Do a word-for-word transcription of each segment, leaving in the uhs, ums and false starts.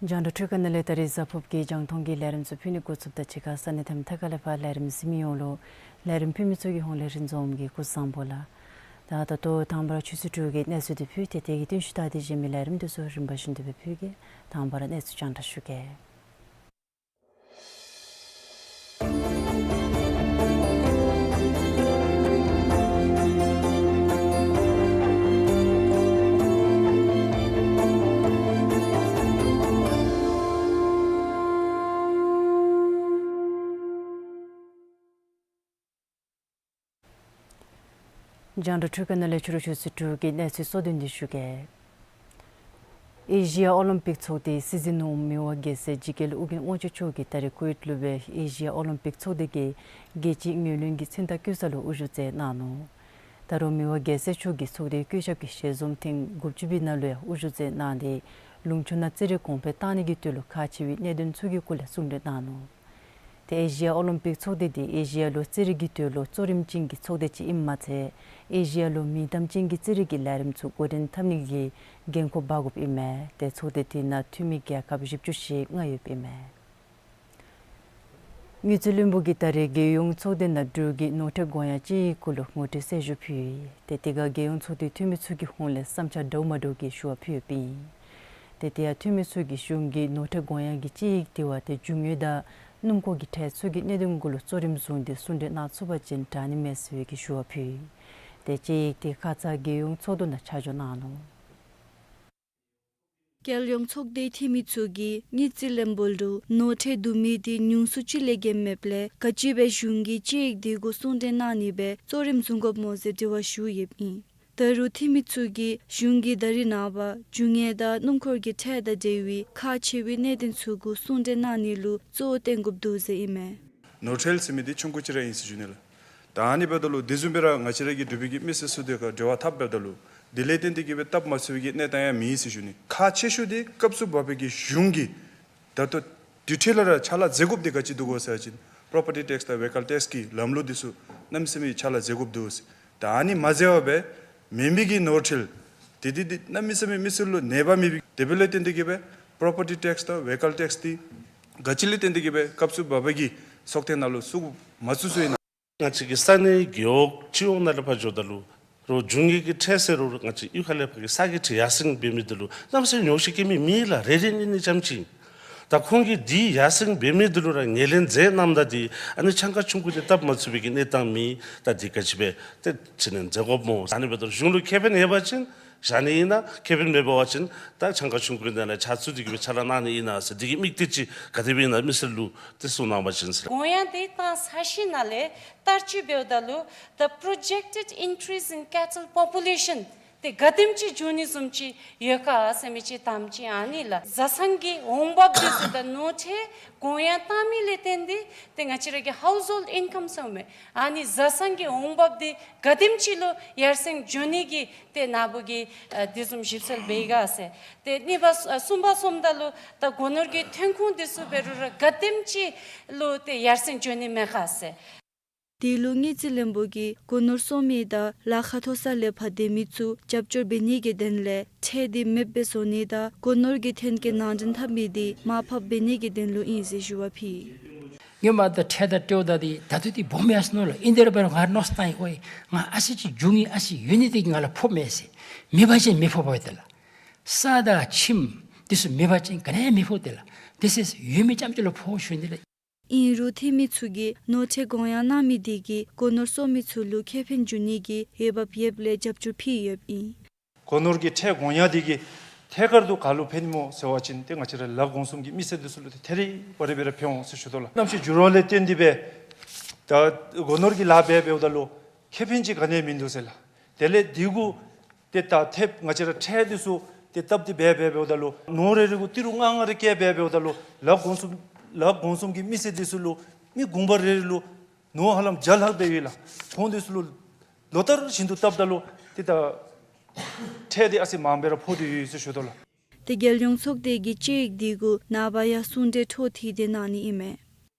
རྒྱང་བསྒྲགས་འཕྲུལ་ཁང་ནང་ལས་ད་རིས་གཟའ་ཕུརཔ་གི་རྒྱང་མཐོང་གི་ལས་རིམ་ཚུ་ཕུལ་ནི་འགོ་བཙུགསཔ་དང་གཅིག་ཁར་ས་གནས་དང་མཐའ་ཁག་ལས་ཕར་ལས་རིམ་གཟིགས་མི་ཡོངས་ལུ་ལས་རིམ་ཕུལ་མི་ཚུ་གི་ཧོངས་ལས་རིན་འཛོམས་ཀྱིས་སྐུ་གཟུགས་བཟང་པོ་ལགས། ད་ད་ལྟོ་དང་པ་ར་ཆུ་ཚོད་དྲུག་གི་གནས་ཚུལ་འདི་ཕུལ་ཏེ་དེ་གི་རྟིང་ཤུལ་ད་དེ་གཞན་མི་ལས་རིམ་འདི་ཚུ་རིམ་པ་བཞིན་དུ་སྦེ་ཕུལ་གེ། དང་པ་ར་གནས་ཚུལ་རྒྱང་བསྒྲགས་ཞུ་གེ། རྒྱང་བསྒྲགས་འཕྲུལ་ཁང་ནང་ལས་ཕྱི་རུ་ཆུ་ཚོད་དྲུག་གི་གནས་ཚུལ་གཙོ་དོན་འདི་ཞུ་གེ། ཨེ་ཤི་ཡ་ཨོ་ལིམ་པིག་ཚོགས་སྡེའི་སྲིད་འཛིན་ནོར་བུ་མི་དབང་རྒྱལ་མཚན་ཇི་རྒྱལ་ཨོ་རྒྱན་དབང་ཕྱུག་མཆོག་གིས་ད་རིས་ཀུ་ཝེཊ་ལུ་སྦེ་ཨེ་ཤི་ཡ་ཨོ་ལིམ་པིག་ཚོགས་སྡེ་གི་རྒྱལ་སྤྱིའི་ངོས་ལེན་གྱི་མཚན་རྟགས་བཀོད་ས་ལུ་དབུ་བཞུགས་མཛད་གནང་ནུག། ད་རུང་མི་དབང་རྒྱལ་མཚན་མཆོག་གིས་ཚོགས་སྡེའི་བཀོད་ཁྱབ་ཀྱི་ཞལ་འཛོམས་ཐེངས་དགུ་བཅུ་པའི་ནང་ལུ་ཡང་དབུ་བཞུགས་མཛད་གནང་སྟེ་ལུང་ཕྱོགས་ནང་རྩེད་རིགས་གོང་འཕེལ་གཏང་ནི་གི་དོན་ལུ་ཁག་ཆེ་བའི་གནད་དོན་ཚུ་གི་སྐོར་ལས་གསུང་གྲོས་གནང་ནུག། ཏེ་ཨེ་ཤི་ཡ་ཨོ་ལིམ་པིག་ཚོགས་སྡེ་འདི་ཨེ་ཤི་ཡ་ལུ་རྩེད་རིགས་ཀྱི་དོན་ལུ་གཙོ་རིམ་ཅན་གྱི་ཚོགས་སྡེ་ཅིག་ཨིནམ་མ་ཚད་ཨེ་ཤི་ཡ་ལུ་མིང་གཏམ་ཅན་གྱི་རྩེད་རིགས་ཀྱི་ལས་རིམ་ཚུ་འགོ་འདྲེན་འཐབ་ནི་གི་འགན་ཁུར་འབག་དགོཔ་ཨིན་མས། ཏེ་ཚོགས་སྡེ་དེ་ནང་འཐུས་མི་རྒྱལ་ཁབ་བཞི་བཅུ་ཞེ་ལྔ་ཡོདཔ་ཨིན་མས། དངུལ་རྩིས་བློན་པོ་གིས་ད་རེས་རྒྱལ་ཡོངས་ཚོགས་སྡེ་ནང་འབྲུག་གི་ནོར་ཁྲལ་དགོངས་ཡངས་དཔྱད་ཡིག་གུ་ལུ་ངོ་སྤྲོད་གསལ་ཞུ་ཕུལ་ཡི། ཏེ་དེ་ཁར་རྒྱལ་ཡོངས་ཚོགས་སྡེའི་འཐུས་མི་ཚུ་གི་ཧོངས་ལས་བསམ་འཆར་འདྲཝ་མ་འདྲཝ་གི་ཞུ་བ་ཕུལ་ཡོདཔ་ཨིན། ཏེ་དེ་ཡང་འཐུས་མི་ཚུ་གིས་གཞུང་གི་ནོར་ཁྲལ་དགོངས་ཡངས་ཀྱི་དཔྱད་ཡིག་དེ་བ་ཏེ་རྒྱུ་དངོས་དང་སྣུམ་འཁོར་གྱི་ཁྲལ་ཚུ་གི་གནད་དོན་གུ་ལུ་གཙོ་རིམ་བཟུང་སྟེ་གསུང་གྲོས་གནང་ཚུགས་པ་ཅིན་དྲག་ནི་མས་ཟེར་བའི་གི་ཞུ་བ་ཕུལ་ཡི། ཏེ་དཔྱད་ཡིག་དེ་ཁ་ཙ་རྒྱལ་ཡོངས་ཚོགས་འདུ་ནང་ཆ་འཇོག་གནང་ནུག། རྒྱལ་ཡོངས་ཚོགས་སྡེའི་འཐུས་མི་ཚུ་གིས་དངུལ་རྩིས་བློན་པོ་ལུ་ནོར་ཁྲལ་བསྡུ་མི་དེ་ཉུང་སུ་ཅིག་ལས་བརྒལ་མེདཔ་ལས་ག་ཅི་སྦེ་གཞུང་གི་དཔྱད་ཡིག་དེ་གུ་གསུང་གྲོས་གནང་ནི་སྦེ་གཙོ་རིམ་བཟུང་དགོཔ་སྨོ་ཟེར་དྲི་བ་ཞུ་ཡོདཔ་ཨིན། ད་རུང་འཐུས་མི་ཚུ་གིས་གཞུང་གིས་ད་རེས་ནངས་པ་རྒྱུ་དངོས་དང་སྣུམ་འཁོར་གྱི་ཁྲལ་དང་འབྲེལ་བའི་ཁག་ཆེ་བའི་གནད་དོན་ཚུ་གུ་གསུང་གྲོས་གནང་ནི་ལུ་གཙོ་བོ་བཏོན་དགོཔ་འདུག་ཟེར་ཨིན་མས། ནོར་ཁྲལ་ཟེར་མི་འདི་ཆུང་ཀུ་ཅིག་ར་ཨིན་ཟེར་ཞུ་ནི་ལགས། ད་ཨ་ནི་འབདཝ་ད་ལུ་དེ་བཟུམ་སྦེ་ར་ང་བཅས་ར་གི་འབྲུག་པའི་གི་མི་སེར་ཚུ་དེ་ཁར་འབྲེལ་བ་འཐབ་འབདཝ་ད་ལུ་དེ་ལས་བརྟེན་ཏེ་གི་སྦེ་སྟབས་མ་ཚུགས་པའི་གི་གནས་སྟངས་ཡང་མེད་ཟེར་ཞུ་ནི། ཁག་ཆེ་ཤོས་འདི་སྐབས་སུ་བབ་པའི་གི་གཞུང་གིས་ད་ལྟོ་དུས་ཐོག་ལས་ར་ཕྱག་ལཱ་མཛད་དགོཔ་འདི་ག་ཅི་འདུག་གོ་ཟེར་བ་ཅིན་པོ་རོ་པར་ཊི་ཊེགསི་དང་ཝེ་ཀལ་ཊེགསི་གི་ལམ་ལུགས་འདི་ཚུ་གནམ་མེད་ས་མེད་ཕྱག་ལཱ་མཛད་དགོཔ་འདུག་ཟེར། ད་ཨ་ནི་མ་མཛད་པར་སྦེ་མེན་པའི་གི་ནོར་ཁྲལ་དེ་དེ་དེ་གནམ་མེད་ས་མེད་མི་སེར་ལུ་ནད་པ་མེད་པའི་དེ་འབདཝ་ལས་བརྟེན་ཏེ་གི་སྦེ་པོ་རོ་པར་ཊི་ཊེགསི་དང་ཝེ་ཀལ་ཊེགསི་འདི་ག་ཅི་ལས་བརྟེན་ཏེ་གི་སྦེ་སྐབས་སུ་བབ་པའི་གི་ཚོགས་ཐེངས་ནང་ལུ་བཙུགས་མ་བཙུགས་ཚུ་ཨིན་ན། ང་བཅས་ཀྱི་ས་གནས་རྒེད་འོག་སྤྱི་འོག་ནང་ལས་ཕར་འགྱོཝ་ད་ལུ་རོགས་རྒྱུ་དངོས་ཀྱི་ཁྲལ་ཟེར་རུང་ང་བཅས་གཡུས་ཁ་ལས་ཕར་གྱི་ས་གི་ཁྲལ་ཡར་སེང་འབད་མི་འདི་ལུ་གནམ་མེད་ས་མེད་ཉོགས་བཤད་བཀོད་མི་མེད་ལགས། རེ་རེ་གཉིས་གཉིས་ཙམ་ཅིག། ད་ཁོང་གིས་འདི་ཡར་སེང་འབད་མི་འདི་ལུ་ར་ངོས་ལེན་མཛད་གནངམ་ད་འདི་ཨ་ནི་ཆང་ཁང་ཆུང་ཀུ་འདི་སྟབས་མ་ཚུགས་པའི་གི་གནས་སྟངས་མེད། ད་འདི་ག་ཅི་སྦེ་ཏེ་ཕྱི་ནང་མཛད་དགོཔ་སྨོ། ཨ་ནི་འབདཝ་ད་གཞུང་ལུ་ཁེ་ཕན་ཡོད་པ་ཅིན་བཞག་ནི་ཨིན་ན། ཁེ་ཕན་མེད་པ་ཅིན་ད་ཆང་ཁང་ཆུང་ཀུ་འདི་ནང་ལས་ཕྱག་ཚུ་འདི་གི་སྦེ་ཕྱག་ལཱ་གནང་ནི་ཨིན་ན་ཟེར། འདི་གི་དམིགས་གཏད་ཅིག་ག་དེ་སྦེ་ཨིན་ན་མི་སེར་ལུ་ཏེ་གསུང་གནང་བ་ཅིན་ཟེར། དགོངས་ཡངས་འདི་བཏང་ཚར་ཞིནམ་ལས་བསྟར་སྤྱོད་འབདཝ་ད་ལུ་the projected increase in cattle population ཏེ་ག་དེམ་ཅིག་འགྱོ་ནི་བཟུམ་ཅིག་ཡོད་ག་ཟེར་མི་ཅིག་དང་པ་ཅིག་ཨ་ནི་ལགས། བཟའ་ཚང་གི་འོང་འབབ་འདི་ཚུ་དང་ནོར་ཁྲལ་དགོངས་ཡངས་བཏང་མི་ལས་བརྟེན་ཏེ་ཏེ་ང་བཅས་ར་གི་ཧའུསི་ཧོལཌ་ཨིན་ཀམ་ཟེར་མི་ཨ་ནི་བཟའ་ཚང་གི་འོང་འབབ་འདི་ག་དེམ་ཅིག་ལུ་ཡར་སེང་འགྱོ་ནི་གི་ཏེ་ནཱ་བུ་གིས་ཨ་དེ་བཟུམ་ཞིབ་འཚོལ་འབད་ཡི་ག་ཟེར། ཏེ་གཉིས་པ་གསུམ་པ་སོངམ་ད་ལུ་ད་སྒོ་ནོར་གྱི་ཐོན་ཁུངས་འདི་ཚུ་འབད་རུང་ར་ག་དེམ་ཅིག་ལུ་ཏེ་ཡར་སེང་འགྱོ་ནི་མས་ག་ཟེར། དེ་ལུ་དངུལ་རྩིས་བློན་པོ་གིས་སྒོ་ནོར་གསོག་མི་དང་ལཱ་ཁག་མཐོ་ས་ལས་ཕར་སྡོད་མི་ཚུ་རྒྱབ་སྐྱོར་འབད་ནི་གི་དོན་ལས་ཁྲལ་འདི་མེདཔ་སྦེ་བཟོ་ནི་དང་སྒོ་ནོར་གྱི་ཐོན་སྐྱེད་ནང་འདྲེན་འཐབ་མི་འདི་མར་ཕབ་འབད་ནི་གི་དོན་ལུ་ཨིན་ཟེར་ཞུ་བ་ཕུལ། སྔོན་མ་དང་ཁྲལ་དང་སྤྲོད་ད་འདི་ད་ལྟོ་འདི་སྦོམ་ཡར་སོང་ནུག་ལགས། ཨིན་དེ་ར་འབད་རུང་ང་མནོ་བསམ་བཏང་ཡི། ཨོ་ཡེ་ང་ཨ་ཙི་ཅིག་རྒྱུ་དངོས་ཨ་ཙི་ཡོད་ནི་དེ་གིས་ང་ལུ་ཕོགཔ་མས་ཟེར། མེད་པ་ཅིན་མི་ཕོགཔ་འོང་ཏེ་ལགས། ས་དང་ཁྱིམ་འདི་ཚུ་མེད་པ་ཅིན་ག་ནི་ཡང་མི་ཕོག་སྟེ་ལགས། དེ་ཚུ་ཡོད་མི་རྐྱངམ་ཅིག་ལུ་ཕོག་ཞུ་ནི་ལགས། ཨིན་རུང་འཐུས་མི་ཚུ་གིས་ནོར་ཁྲལ་དགོངས་ཡངས་གནང་མི་དེ་གིས་སྒོ་ནོར་གསོག་མི་ཚུ་ལུ་ཁེ་ཕན་འབྱུང་ནི་གི་འོས་འབབ་ཡོདཔ་ལས་རྒྱབ་སྐྱོར་ཕུལ་ཡོདཔ་ཨིན། སྒོ་ནོར་གྱི་ཁྲལ་དགོངས་ཡངས་དེ་གིས་ཐད་ཀར་དུ་ག་ལུ་ཕན་སྨོ་ཟེར་བ་ཅིན་ཏེ་ང་བཅས་ར་ལ་དགོངས་གསུམ་གྱི་མི་སེར་འདི་ཚུ་ལུ་ཏེ་ཐད་རི་བ་རི་སྦེ་ར་ཕན་འོང་ཟེར་ཞུ་དོ་ལགས། གནམ་གཤིས་འགྱུར་བ་ལས་བརྟེན་ཏེ་སྦེ་ད་སྒོ་ནོར་གྱི་ལཱ་འབད་འབདཝ་ད་ལུ་ཁེ་ཕན་ཅིག་ག་ནི་ཡང་མིན་འདུག་ཟེར་ལགས། དེ་ལས་དེ་གུ་ཏེ་ད་ཐེབས་ང་བཅས་ར་ཁྲལ་འདི་ཚུ་ཏེ་བཏབ་སྟེ་འབད་འབད་འབདཝ་ད་ལུ་ནོར་རེ་རེ་གུ་ཏི་རུ་ལྔ་ལྔ་རེ་བཀལ་འབད་འབདཝ་ད་ལུ་ལ་དགོངས་གསུམ་ལ་དགོངས་གསུམ་གྱི་མི་སེར་འདི་ཚུ་ལུ་མི་གུང་པ་རེ་རེ་ལུ་ནོར་ཧ་ལམ་བརྒྱ་ལྷག་སྦེ་ཡོད་ལགས། ཁོང་འདི་ཚུ་ལུ་ལོ་ལྟར་བཞིན་དུ་བཏབ་ད་ལུ་ཏེ་ད་ཁྲལ་འདི་ཨ་ཙི་མངམ་སྦེ་ར་ཕོག་སྟེ་ཡོད་ཟེར་ཞུ་དོ་ལགས། ཏེ་རྒྱལ་ཡོངས་ཚོགས་སྡེ་གི་དཔྱད་ཡིག་དེ་གུ་ནངས་པ་ཡང་གསུང་གྲོས་འཕྲོ་མཐུད་དེ་གནང་ནི་ཨིན་མས།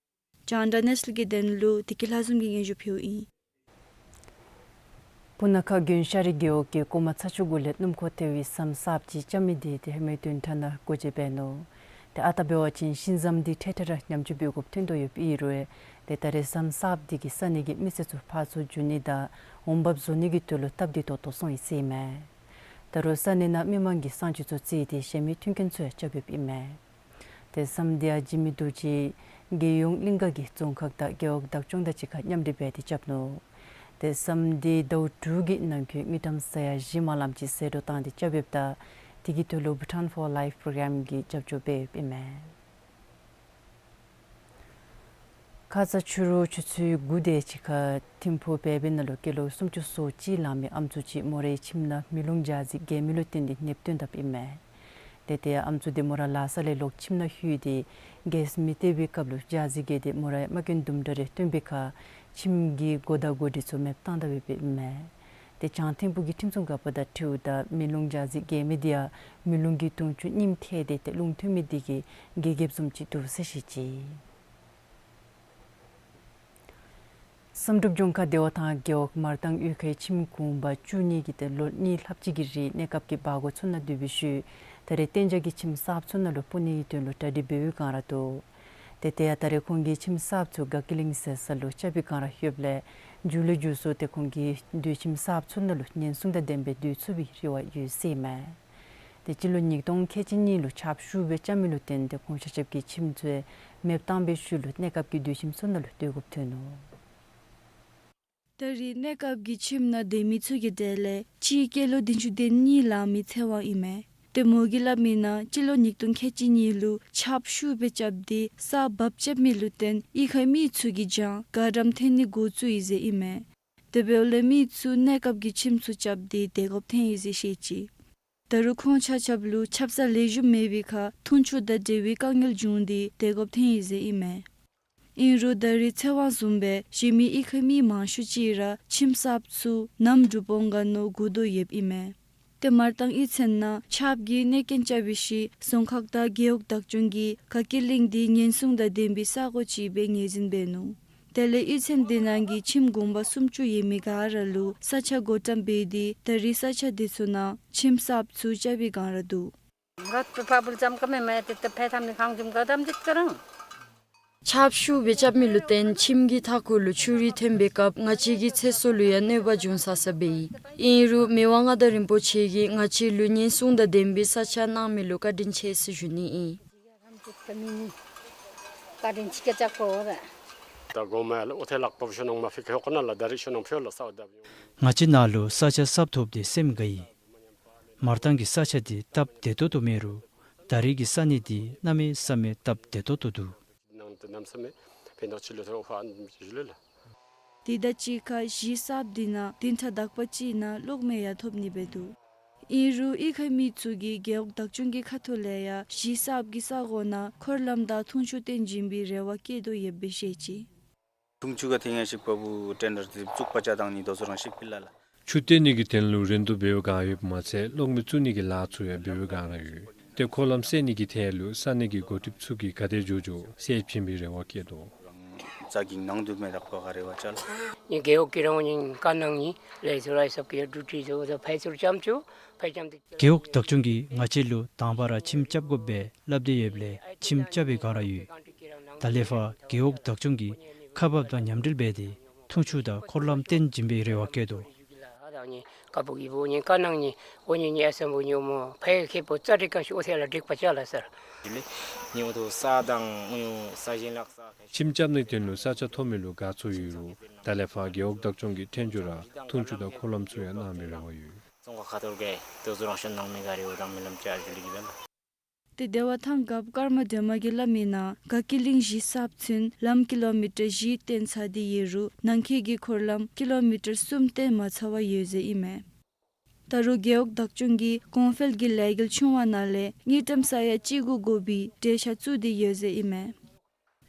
རྒྱང་བསྒྲགས་གནས་ཚུལ་གྱི་དོན་ལུ་བདེ་སྐྱིད་ལྷ་འཛོམས་ཀྱིས་སྙན་ཞུ་ཕུལཝ་ཨིན། སྤུ་ན་ཁ་དགོན་ཤ་རི་རྒེད་འོག་གི་ཀོ་མ་ཚ་ཆུ་གུ་ལས་སྣུམ་འཁོར་ཐལ་བའི་ཟམ་གསརཔ་ཅིག་རྐྱབ་མི་དེ་ཏེ་ཧེ་མའི་བདུན་ཕྲག་ནང་སྒོ་འབྱེད་འབད་ནུག། ཏེ་ཨ་རྟག་འབད་བ་ཅིན་ཤིང་ཟམ་འདི་འཕྲལ་འཕྲལ་ར་ཉམས་བཅོས་འབད་དགོཔ་ཐོན་དོ་ཡོདཔ་ཨིན་རུང་ཏེ་ད་རེས་ཟམ་གསརཔ་འདི་གིས་ས་གནས་ཀྱི་མི་སེར་ཚུ་ཕར་ཚུར་འགྱོ་ནི་དང་འོང་འབབ་བཟོ་ནི་གི་དོན་ལུ་སྟབས་བདེ་ཏོག་ཏོ་སོང་ཡི་ཟེར་ཨིན་མས། ད་རུང་ས་གནས་ནང་མི་མང་གིས་གསང་སྤྱོད་ཚུ་བརྩིས་ཏེ་གཞན་མི་མཐུན་རྐྱེན་ཚུ་ཡང་རྐྱབ་ཡོདཔ་ཨིན་མས། ཏེ་ཟམ་འདི་ཡང་འཇིགས་མེད་རྡོ་རྗེ་རྒྱལ་ཡོངས་གླིང་ག་གི་རྫོང་ཁག་དང་རྒེད་འོག་བདག་སྐྱོང་དང་གཅིག་ཁར་མཉམ་འབྲེལ་འབད་དེ་རྐྱབ་ནུག། ཏེ་ཟམ་འདི་ཟླཝ་དྲུག་གི་ནང་འཁོད་དངུལ་ཀྲམ་ས་ཡ་བཞི་མ་ལམ་ཅིག་ཟད་འགྲོ་བཏང་སྟེ་རྐྱབ་ཡོདཔ་ད་དེ་གི་དོན་ལུ་Bhutan for Life program གིས་རྒྱབ་སྐྱོར་འབད་ཡོདཔ་ཨིན་མས། ཁ་ཙ་ཕྱི་རུ་ཆུ་ཚོད་དགུ་དེ་ཅིག་ཁར་ཐིམ་ཕུག་བལ་བེ་ནང་ལུ་སྐྱེས་ལོ་སུམ་ཅུ་སོ་གཅིག་ལང་མི་ཨམ་སྲུ་ཅིག་མོ་རའི་ཁྱིམ་ནང་མེ་རླུང་འཇའ་ཟེར་རྒྱས་མི་ལུ་བརྟེན་ཏེ་ནདཔ་བཏོན་དཔ་ཨིན་མས། ཏེ་ཏེ་ཨམ་སྲུ་དེ་མོ་ར་ལཱ་ས་ལས་ལོག་ཁྱིམ་ནང་ལྷོད་དེ་གེསི་མེ་བཏེག་པའི་སྐབས་ལུ་འཇའ་ཟེར་རྒྱས་ཏེ་མོ་ར་རྨ་སྐྱོན་དུམ་གྲ་རེ་བཏོན་པའི་ཁར་ཁྱིམ་གྱི་སྒོ་དང་སྒོ་འདི་ཚུ་མེདཔ་བཏང་དཔ་ཨིན་མས། ཏེ་བྱང་ཐིམ་ཕུག་གི་ཁྲིམས་སྲུང་འགག་པ་དང་འཁྲིལཝ་ད་མེ་རླུང་འཇའ་ཟེར་རྒྱས་མི་འདི་ཡང་མེ་རླུང་གི་དུང་ཆུ་རྙིངམ་ཐལ་ཏེ་ཏེ་རླུང་ཐོན་མི་འདི་གིས་རྒྱས་རྒྱསཔ་བཟུམ་ཅིག་འདུག་ཟེར་བཤད་ཅི། བསམ་གྲུབ་ལྗོངས་མཁར་བདེ་བ་ཐང་རྒེད་འོག་མར་ཐང་གཡུས་ཁའི་ཁྱིམ་གུང་པ་བཅུ་གཉིས་ཀྱིས་ཏེ་ལོ་གཉིས་ལྷགཔ་ཅིག་གི་རིང་གནས་སྐབས་ཀྱི་བར་སྒོ་ཚུ་ནང་སྡོད་པའི་ཤུལ་ད་རེས་གཏན་འཇགས་ཀྱི་ཁྱིམ་གསརཔ་ཚུ་ནང་ལུ་སྤོ་ནི་གི་དོན་ལུ་གྲ་སྒྲིག་འབད་བའི་སྒང་ར་འདུག། ཏེ་ཏེ་ཡང་ད་རེས་ཁོང་གིས་ཁྱིམ་གསརཔ་ཚུ་དགའ་སྐྱིད་གླིང་ཟེར་ས་ལུ་རྐྱབ་པའི་སྒང་ར་ཡོདཔ་ལས་མཇུག་ལས་མཇུག་སུ་ཏེ་ཁོང་གི་སྡོད་ཁྱིམ་གསརཔ་ཚུ་ནང་ལུ་ཉེན་སྲུང་དང་ལྡན་པའི་སྡོད་ཚུགས་པའི་རེ་བ་ཡོད་ཟེར་ཨིན་མས། ཏེ་སྤྱི་ལོ་ཉིས་སྟོང་ཁལ་གཅིག་གཉིས་ལུ་ཆརཔ་ཤུགས་སྦེ་རྐྱབ་མི་ལུ་བརྟེན་ཏེ་ཁོང་ཆ་ཁྱབ་ཀྱི་ཁྱིམ་ཚུ་མེདཔ་བཏང་པའི་ཤུལ་ལུ་གནས་སྐབས་ཀྱི་སྡོད་ཁྱིམ་ཚུ་ནང་ལུ་སྡོད་དགོཔ་ཐོན་ནུག། ད་རེས་གནས་སྐབས་ཀྱི་ཁྱིམ་ནང་སྡོད་མི་ཚུ་གི་གྲས་ལས་གཅིག་སྐྱེས་ལོ་བདུན་ཅུ་དོན་གཉིས་ལང་མི་ཚེ་དབང་ཨིན་མས། ཏེ་མོ་གིས་སླབ་མིའི་ནང་སྤྱི་ལོ་ཉིས་སྟོང་ཁལ་གཅིག་གཉིས་ལུ་ཆརཔ་ཤུགས་སྦེ་རྐྱབ་སྟེ་ས་བབས་རྐྱབ་མི་ལུ་བརྟེན་གཡུས་ཁའི་མི་ཚུ་གིས་གྱང་ག་རམ་འཐེན་ནི་འགོ་བཙུགས་ཡི་ཟེར་ཨིན་མས། དེ་འབདཝ་ལས་མི་ཚུ་གནས་སྐབས་ཀྱི་ཁྱིམ་ཚུ་རྐྱབ་སྟེ་སྡོད་དགོཔ་ཐོན་ཡི་ཟེར་བཤད་ཅི། ད་རུང་ཁོང་ཆ་ཁྱབ་ལུ་ཆབ་གསང་ལེགས་ཤོམ་མེད་པའི་ཁར་འཐུང་ཆུ་དང་འབྲེལ་བའི་དཀའ་ངལ་བྱུང་སྟེ་སྡོད་དགོཔ་ཐོན་ཡི་ཟེར་ཨིན་མས། ཨིན་རུང་ད་རེས་ཚེ་དབང་བཟུམ་སྦེ་གཞན་མི་གཡུས་ཁའི་མི་མང་ཤོས་ཅིག་ར་ཁྱིམ་གསརཔ་ཚུ་གནམ་གྲུ་བོང་ག་ནང་སྒུག་དོ་ཡོདཔ་ཨིན་མས། ཏེ་མར་ཐང་གཡུས་ཚན་ནང་ཆརཔ་གིས་གནོད་རྐྱེན་རྐྱབ་པའི་ཤུལ་རྫོང་ཁག་དང་རྒེད་འོག་བདག་སྐྱོང་གིས་དགའ་སྐྱིད་གླིང་འདི་ཉེན་སྲུང་དང་ལྡན་པའི་ས་གོ་ཅིག་སྦེ་ངོས་འཛིན་འབད་ནུག། དེ་ལས་གཡུས་ཚན་འདི་ནང་གི་ཁྱིམ་གུང་པ་སུམ་ཅུ་ཡོད་མི་ག་ར་ལུ་ས་ཆ་བགོ་བཀྲམ་འབད་དེ་ད་རེས་ས་ཆ་འདི་ཚུ་ནང་ཁྱིམ་གསརཔ་ཚུ་རྐྱབ་པའི་སྒང་ར་འདུག། ཆརཔ་ཤུགས་སྦེ་རྐྱབ་མི་ལུ་བརྟེན་ཁྱིམ་གྱི་མཐའ་འཁོར་ལུ་ཆུ་རུད་ཐོན་པའི་སྐབས་ང་བཅས་ཀྱི་ཚེ་སྲོག་ལུ་ཡང་གནོད་པ་འབྱུང་ས་ས་སྦེ་ཨིན། ཨིན་རུང་མི་དབང་མངའ་བདག་རིན་པོ་ཆེ་གིས་ང་བཅས་ལུ་ཉེན་སྲུང་དང་ལྡན་པའི་ས་ཆ་གནང་མི་ལུ་བཀའ་དྲིན་ཆེ་ཟེར་ཞུ་ནི་ཨིན། ང་བཅས་ནཱ་ལུ་ས་ཆ་གསརཔ་ཐོབ་སྟེ་སེམས་དགའ་ཡི། མར་ཐང་གི་ས་ཆ་འདི་སྟབས་བདེ་ཏོག་ཏོ་མེད་རུང་ད་རེས་ཀྱི་ས་གནས་འདི་གནམ་མེད་ས་མེད་སྟབས་བདེ་ཏོག་ཏོ་འདུག། དེ་དང་གཅིག་ཁར་གཞིས་གསརཔ་འདི་ནང་བདུན་ཕྲག་དག་པ་ཅིག་ནང་གློག་མེ་ཡང་ཐོབ་ནི་སྦེ་འདུག། ཨིན་རུང་གཡུས་ཁའི་མི་ཚུ་གིས་རྒེད་འོག་བདག་སྐྱོང་གི་ཁ་ཐུག་ལས་ཡང་གཞིས་གསརཔ་གི་ས་གོ་ནང་འཁོར་ལམ་དང་འཐུང་ཆུ་བཏོན་བྱིན་པའི་རེ་བ་བསྐྱེད་དོ་ཡོདཔ་སྦེ་བཤད་ཅི། འཐུང་ཆུ་ག་ཐེངས་ཡང་ཞིག་པ་བུ་ཏེན་ཌར་དེ་བཙུགས་པ་ཅ་དང་ནི་དོ་ཚོ་རང་ཞིག་པི་ལ་ལ། ཆུ་བཏོན་ནི་གི་དོན་ལུ་རིན་བསྡུར་འབད་བའི་སྒང་ཡོདཔ་མ་ཚད་གློག་མེ་བཙུགས་ནི་གི་ལཱ་ཚུ་ཡང་འབད་བའི་སྒང་ར་ཡོད། ཏེ་འཁོར་ལམ་བསལ་ནི་གི་ཐད་ལུ་ས་གནས་ཀྱི་འགོ་ཁྲིདཔ་ཚུ་གིས་ག་དེ་མགྱོགས་མགྱོགས་སེལ་བྱིན་པའི་རེ་བ་བསྐྱེད་དོ། རྩ་འགེངས་གནང་དོ་མེན་ན་ད་ཁོ་ག་རེ་བ་ཅ་ལ། ནི་རྒེད་འོག་གི་རང་ནི་བཀའ་གནང་ནི་ལས་ཚུ་ར་ཨི་སབ་ཀྱི་ཌུ་ཊི་ཚུ་ད་ཕར་ཚུར་རྐྱབ་ཆུ་ཕར་རྐྱབ་སྟེ། རྒེད་འོག་བདག་སྐྱོང་གིས་ང་བཅས་ལུ་དང་པ་ར་ཁྱིམ་རྐྱབ་དགོ་པས་སླབ་སྟེ་ཡོདཔ་ལས་ཁྱིམ་རྐྱབ་པའི་སྒང་ར་ཡོད། ད་ལས་ཕར་རྒེད་འོག་བདག་སྐྱོང་གིས་ཁག་འབགཔ་དང་མཉམ་འབྲེལ་འབད་དེ་འཐུང་ཆུ་དང་འཁོར་ལམ་བཏོན་བྱིན་པའི་རེ་བ་བསྐྱེད་དོ། ཁྱིམ་རྐྱབ་ནི་དོན་ལུ་ས་ཆ་ཐོབ་མི་ལུ་དགའ་ཚོར་ཡོད་རུང་ད་ལས་ཕར་རྒེད་འོག་བདག་སྐྱོང་གིས་ཐོན་རྒྱུ་ར་འཐུང་ཆུ་དང་འཁོར་ལམ་ཚུ་ཡང་གནང་བའི་རེ་བ་ཡོད། ཏེ་བདེ་བ་ཐང་རྒཔོ་ཀརྨ་སྒྲོལ་མ་གིས་སླབ་མིའི་ནང་དགའ་སྐྱིད་གླིང་གཞིས་གསརཔ་ཚུན་ལམ་ཀི་ལོ་མི་ཊར་བཞི་བཏོན་ཚར་ཏེ་ཡོད་རུང་ནང་འཁོད་ཀྱི་འཁོར་ལམ་ཀི་ལོ་མི་ཊར་གསུམ་བཏོན་མ་ཚར་བར་ཡོད་ཟེར་ཨིན་མས། ད་རུང་རྒེད་འོག་བདག་སྐྱོང་གིས་གོང་འཕེལ་གྱི་ལས་འགུལ་ཆུང་བ་ནང་ལས་དངུལ་ཀྲམ་ས་ཡ་གཅིག་དགུ་དགོ་པའི་གྲོས་འཆར་བཙུགས་ཏེ་ཡོད་ཟེར་ཨིན་མས།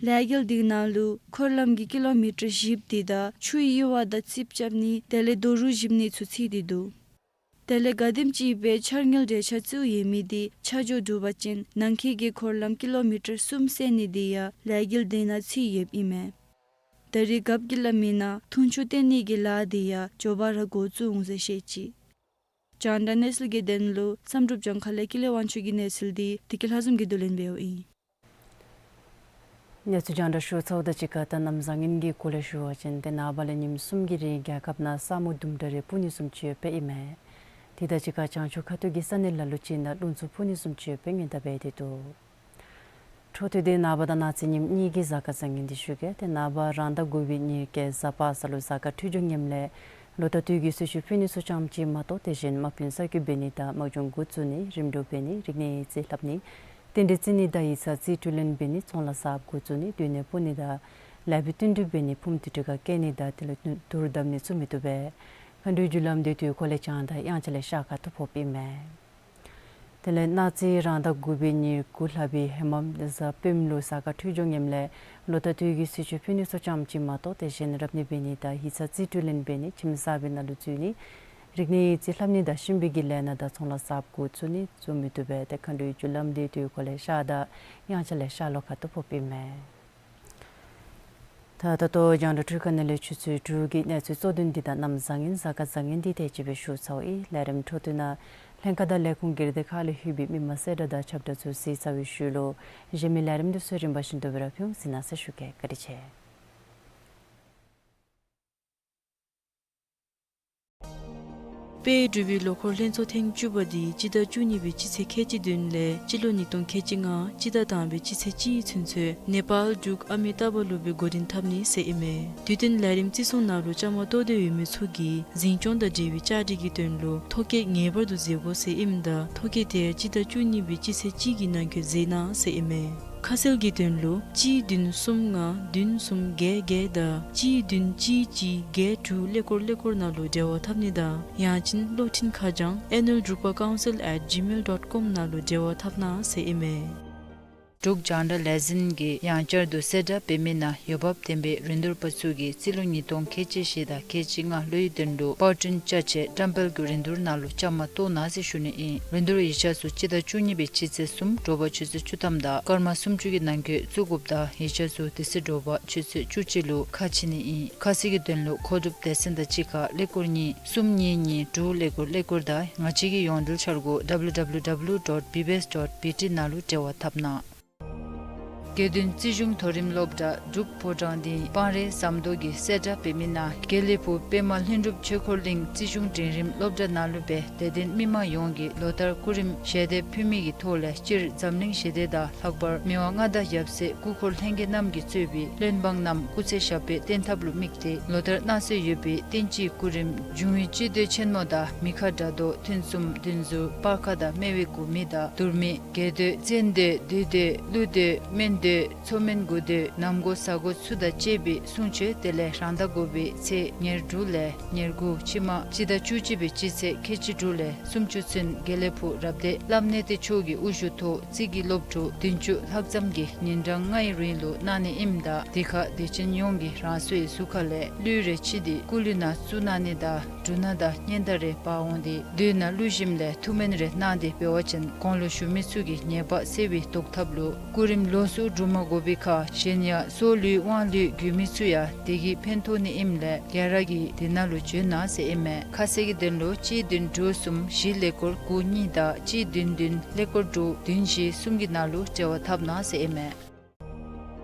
ལས་འགུལ་འདི་ནང་ལུ་འཁོར་ལམ་གྱི་ཀི་ལོ་མི་ཊར་བཞི་འདི་དང་ཆུའི་གཡུར་བ་དང་རྩིགཔ་རྐྱབ་ནི་དེ་ལས་རྡོ་རུག་བཞིབ་ནི་ཚུ་ཚུད་དེ་འདུག། དེ་ལས་ག་དེམ་ཅིག་སྦེ་འཆར་དངུལ་གྲོས་འཆར་བཙུགས་ཡོད་མི་འདི་ཆ་འཇོག་གྲུབ་པ་ཅིན་ནང་འཁོད་ཀྱི་འཁོར་ལམ་ཀི་ལོ་མི་ཊར་གསུམ་བསལ་ནི་འདི་ཡང་ལས་འགུལ་འདི་ནང་ཚུད་ཡོདཔ་ཨིན་མས། ད་རེས་རྒཔོ་གིས་སླབ་མིའི་ནང་འཐུང་ཆུ་བཏོན་ནི་གི་ལཱ་འདི་ཡང་མགྱོགས་པ་ར་འགོ་བཙུགས་འོང་ཟེར་བཤད་ཅི། རྒྱང་བསྒྲགས་གནས་ཚུལ་གྱི་དོན་ལུ་བསམ་གྲུབ་ལྗོངས་མཁར་ལས་ཀུན་ལེགས་དབང་ཕྱུག་གི་གནས་ཚུལ་འདི་བདེ་སྐྱིད་ལྷ་འཛོམས་ཀྱིས་བསྡུ་ལེན་འབདཝ་ཨིན། གནས་ཚུལ་རྒྱང་བསྒྲགས་ཞུ་ཚརཝ་དང་གཅིག་ཁར་ད་གནམ་བཟང་ངན་གྱི་སྐོར་ལས་ཞུ་བ་ཅིན་ཏེ་ནངས་པ་ལས་ཉིནམ་གསུམ་གྱི་རིང་རྒྱལ་ཁབ་ནང་ས་སྨུག་དུམ་གྲ་རེ་སྤུབ་ནི་བཟུམ་ཅིག་ཡོདཔ་ཨིན་མས། དེ་དང་གཅིག་ཁར་བྱང་ཕྱོགས་ཁ་ཐུག་གི་ས་གནས་ལ་ལུ་ཅིག་ནང་རླུང་འཚུབ་འཕུ་ནི་བཟུམ་ཅིག་ཡོདཔ་སྔོན་བརྡ་འབད་དེ་འདུག། འཕྲོ་མཐུད་དེ་ནངས་པ་དང་གནངས་ཚེ་ཉིནམ་གཉིས་ཀྱི་གཟའ་སྐར་བཟང་ངན་འདི་ཞུ་གེ། ཏེ་ནངས་པ་རང་ཟླ་དགུ་པའི་ཉེར་བརྒྱད་གཟའ་པ་སངས་ལུ་གཟའ་སྐར་འཕྲོད་སྦྱོར་ངནམ་ལས་ལོ་ཟླ་དུས་ཀྱི་གསོལ་མཆོད་ཕུལ་ནི་ཚུ་ཙམ་ཅིག་མ་གཏོགས་དེ་བཞིན་དམག་དཔོན་གསར་བསྐོ་འབད་ནི་དང་དམག་སྦྱོང་འགོ་བཙུགས་ནི་རིམ་གྲོ་འབད་ནི་རིག་གནས་ཡིག་རྩིས་ལྷབ་ནི་རྟེན་འབྲེལ་བརྩི་ནི་དང་ཡིག་ཚང་རྩིས་སྤྲོད་ལེན་འབད་ནི་ཚོང་ལཱ་གསརཔ་འགོ་བཙུགས་ནི་སྡོད་གནས་སྤོ་ནི་དང་ལེགས་པའི་བསྟུན་གྲོས་འབད་ནི་ཕུངམ་དུར་ཁྲོད་ཁར་བསྐྱལ་ནི་དང་དེ་ལུ་དུར་བརྡབ་ནི་ཚུ་མི་བཏུབ་པས། མཁའ་འགྲོའི་རྒྱུ་ལམ་འདི་དུས་འཁོར་ལས་བྱང་དང་དབྱངས་འཆར་ལས་ཤར་ཁ་ཐུག་ཕོགཔ་ཨིན་མས། དེ་ལས་གནངས་ཚེ་རང་ཟླ་དགུ་པའི་ཉེར་དགུ་ལྷག་པའི་ཧེ་མ་གཟའ་སྤེནམ་ལུ་གཟའ་སྐར་འཕྲོད་སྦྱོར་ངནམ་ལས་ལོ་ཟླ་དུས་ཀྱི་གསོལ་མཆོད་ཕུལ་ནི་ཚུ་ཙམ་ཅིག་མ་གཏོགས་དེ་བཞིན་རབ་གནས་འབད་ནི་དང་ཡིག་ཚང་རྩིས་སྤྲོད་ལེན་འབད་ནི་ཁྱིམ་གསར་པའི་ནང་ལུ་འཛུལ་ནི་རིག་གནས་ཡིག་རྩིས་ལྷབ་ནི་དང་གཤིན་པོའི་གི་ལས་སྣ་དང་ཚོང་ལཱ་གསརཔ་འགོ་བཙུགས་ནི་ཚུ་མི་བཏུབ་པས། ཏེ་མཁའ་འགྲོའི་རྒྱུ་ལམ་འདི་དུས་འཁོར་ལས་ཤར་དང་དབྱངས་འཆར་ལས་ཤར་ལྷོ་ཁ་ཐུག་ཕོགཔ་ཨིན་མས། ད་ད་ལྟོ་རྒྱང་བསྒྲགས་འཕྲུལ་ཁང་ནང་ལས་ཆུ་ཚོད་དྲུག་གི་གནས་ཚུལ་གཙོ་དོན་འདི་དང་གནམ་བཟང་ངན་གཟའ་སྐར་བཟང་ངན་འདི་དེ་ཅིག་སྦེ་ཞུ་ཚརཝ་ཨིན། ལས་རིམ་འཕྲོ་མཐུད་ནང་ལྷན་ཁག་དང་ལས་ཁུངས་སྒེར་སྡེ་ཁག་ལས་ལྷོད་པའི་མི་མང་གསལ་བསྒྲགས་དང་ཁྱབ་བསྒྲགས་ཚུ་གཟིགས་ཚར་བའི་ཤུལ་ལུ་གཞན་མི་ལས་རིམ་འདི་ཚུ་རིམ་པ་བཞིན་དུ་སྦེ་ར་ཕུལ་འོང་། གཟིགས་གནང་ཟེར་ཞུ་གེ། བཀའ་དྲིན་ཆེ། དཔལ་འབྲུག་པའི་ལོ་འཁོར་ལྷན་ཚོགས་ཐེངས་བཅུ་པ་འདི་སྤྱི་ཟླ་བཅུ་གཉིས་པའི་སྤྱི་ཚེས་ཁལ་གཅིག་བདུན་ལས་སྤྱི་ལོ་ཉིས་སྟོང་ཁལ་གཅིག་ལྔ་སྤྱི་ཟླ་དང་པའི་སྤྱི་ཚེས་གཅིག་ཚུན་ཚོད་ནེ་པཱལ་འབྲུག་ཨ་མི་ཏཱ་བ་ལུ་སྦེ་འགོ་འདྲེན་འཐབ་ནི་ཟེར་ཨིན་མས། དུས་སྟོན་ལས་རིམ་བརྩི་སྲུང་ནང་ལུ་བཅའ་མར་གཏོགས་ཏེ་ཡོད་མི་ཚུ་གིས་འཛིན་སྐྱོང་དང་འབྲེལ་བའི་བཅའ་སྒྲིག་གི་དོན་ལུ་ཐོ་བཀོད་ངེས་པར་དུ་མཛད་དགོ་ཟེར་ཨིནམ་ད་ཐོ་བཀོད་དེ་སྤྱི་ཟླ་བཅུ་གཉིས་པའི་སྤྱི་ཚེས་གཅིག་གི་ནང་འཁོད་མཛད་གནང་ཟེར་ཨིན་མས། ཁ་གསལ་གྱི་དོན་ལུ་གཅིག་བདུན་གསུམ་ལྔ་བདུན་གསུམ་བརྒྱད་བརྒྱད་དང་གཅིག་བདུན་གཅིག་གཅིག་བརྒྱད་དྲུག་ཀླད་ཀོར་ཀླད་ཀོར་ནང་ལུ་འབྲེལ་བ་འཐབ་ནི་དང་ཡང་ཅིན་གློག་འཕྲིན་ཁ་བྱང་ཨེ་ནུལ་འབྲུག་པ་ཀའུན་སིལ་ཨེཊ་ཇི་མེལ་ཌོཊ་ཀོམ་ནང་ལུ་འབྲེལ་བ་འཐབ་གནང་ཟེར་ཨིན་མས། འབྲུག་རྒྱང་བསྒྲགས་ལས་འཛིན་གྱིས་ཡང་བསྐྱར་དུ་གསལ་བསྒྲགས་འབད་མི་ནང་འོས་འབབ་ལྡན་པའི་རིན་བསྡུར་པ་ཚུ་གིས་རྩིས་ལོ་ཉིས་སྟོང་ཁལ་གཅིག་བཞི་དང་ཁལ་གཅིག་ལྔ་ལོའི་དོན་ལུ་པར་སྐྲུན་ཅ་ཆས་བཀྲམ་སྤེལ་གྱི་རིན་བསྡུར་ནང་ལུ་བཅའ་མར་གཏོགས་གནང་ཟེར་ཞུ་ནི་ཨིན། རིན་བསྡུར་ཡིག་ཆ་ཚུ་སྤྱི་ཟླ་བཅུ་གཉིས་པའི་སྤྱི་ཚེས་གསུམ་དྲོ་པ་ཆུ་ཚོད་བཅུ་ཐམ་དང་སྐར་མ་སུམ་ཅུ་གི་ནང་འཁོད་བཙུགས་དགོཔ་དང་ཡིག་ཆ་ཚུ་དེ་ཚེ་དྲོ་པ་ཆུ་ཚོད་བཅུ་གཅིག་ལུ་ཁ་ཕྱེ་ནི་ཨིན། ཁ་གསལ་གྱི་དོན་ལུ་མཁོ་སྒྲུབ་སྡེ་ཚན་དང་གཅིག་ཁར་ཀླད་ཀོར་གཉིས་གསུམ་གཉིས་གཉིས་དྲུག་ཀླད་ཀོར་ཀླད་ཀོར་དང་ང་བཅས་ཀྱི་ཡོངས་འབྲེལ་འཆར་སྒོ་W W W dot B B S dot B T ནང་ལུ་འབྲེལ་བ་འཐབ་གནང་། དགེ་འདུན་རྩིས་གཞུང་མཐོ་རིམ་སློབ་གྲྭ་འབྲུག་ཕོ་བྲང་སྡིངས་སྤང་རི་ཟམ་རྡོ་གིས་གསལ་བསྒྲགས་འབད་མི་ནང་དགེ་ལེགས་ཕུག་པདྨ་ལྷུན་གྲུབ་ཆོས་འཁོར་གླིང་རྩིས་གཞུང་འབྲིང་རིམ་སློབ་གྲྭ་ནང་ལུ་སྦེ་དད་ལྡན་མི་མང་ཡོངས་ཀྱིས་ལོ་ལྟར་སྐུ་རིམ་ཞལ་འདེབས་ཕུལ་མི་གི་ཐོག་ལས་སྤྱིར་འཛམ་གླིང་ཞི་བདེ་དང་ལྷག་པར་མི་དབང་མངའ་བདག་ཡབ་སྲས་སྐུ་འཁོར་ལྷན་རྒྱས་རྣམས་ཀྱིས་གཙོས་པའི་བློན་འབངས་རྣམས་སྐུ་ཚེ་ཞབས་པད་བརྟན་ཐབས་ལུ་དམིགས་ཏེ་ལོ་ལྟར་གནང་སྲོལ་ཡོད་པའི་བསྟན་སྤྱིའི་སྐུ་རིམ་འབྱུང་བའི་སྤྱི་མདོས་ཆེན་མོ་དང་མི་ཁ་དགྲ་མདོས་ཐུན་གསུམ་བདུན་ཟུར་སྤར་ཁ་དང་སྨེ་བའི་མགུར་མི་དང་དུར་མི་རྒྱས་མདོས་བཙན་མདོས་བདུད་མདོས་ཀླུ་མདོས་སྨན་མདོས་མཚོ་སྨན་དགུ་མདོས་ནམ་སྒོ་གཟའ་སྒོ་ཚུ་དང་བཅས་པའི་གསུང་ཆོས་དེ་ལས་རང་ཟླ་དགུ་པའི་ཚེས་ཉེར་དྲུག་ལས་ཉེར་དགུ་ཕྱི་མ་སྤྱི་ཟླ་བཅུ་གཅིག་པའི་སྤྱི་ཚེས་ཁལ་གཅིག་དྲུག་ལས་སུམ་ཅུ་ཚུན་དགེ་ལེགས་ཕུག་རབ་སྡེ་བླམ་གནས་བརྟན་མཆོག་གི་དབུ་བཞུགས་ཐོག་རྩིས་ཀྱི་སློབ་ཕྲུག་བདུན་ཅུ་ལྷག་ཙམ་གྱིས་ཉིན་གྲངས་ལྔའི་རིང་ལུ་གནང་ནི་ཨིནམ་ད་དེ་ཁར་དད་ཅན་ཡོངས་ཀྱིས་རང་སོའི་གཟུགས་ཁ་ལས་གླུད་རེ་ཕྱིས་ཏེ་སྐུ་གླུད་ནང་བཙུགས་གནང་ནི་དང་འབྲུ་སྣ་དང་སྙན་དར་རེ་འབག་འོང་སྟེ་མདོས་ནང་བླུགས་ཞིནམ་ལས་ཐུགས་སྨོན་རེ་གནང་སྟེ་འབད་བ་ཅིན་གོང་ལུ་བཞུགས་མི་ཚུ་གི་ཉེས་པ་སེལ་བའི་བཟློག་ཐབས་ལུ་སྐུ་རིམ་ལོགས་སུ་སྒྲུབ་མ་དགོ་པའི་ཁར་གཞན་ཡང་སྲོག་བླུའི་དབང་བླུའི་རྒྱུས་མི་ཚུ་ཡང་དེ་གིས་ཕན་ཐོགས་ནི་ཨིནམ་ལས་ག་ར་གིས་དེ་ནང་ལུ་འབྱོན་གནང་ཟེར་ཨིན་མས། ཁ་གསལ་གྱི་དོན་ལུ་གཅིག་བདུན་དྲུག་གསུམ་བཞི་ཀླད་ཀོར་དགུ་གཉིས་དང་གཅིག་བདུན་བདུན་ཀླད་ཀོར་དྲུག་བདུན་བཞི་གསུམ་གྱི་ནང་ལུ་འབྲེལ་བ་འཐབ་གནང་ཟེར་ཨིན་མས།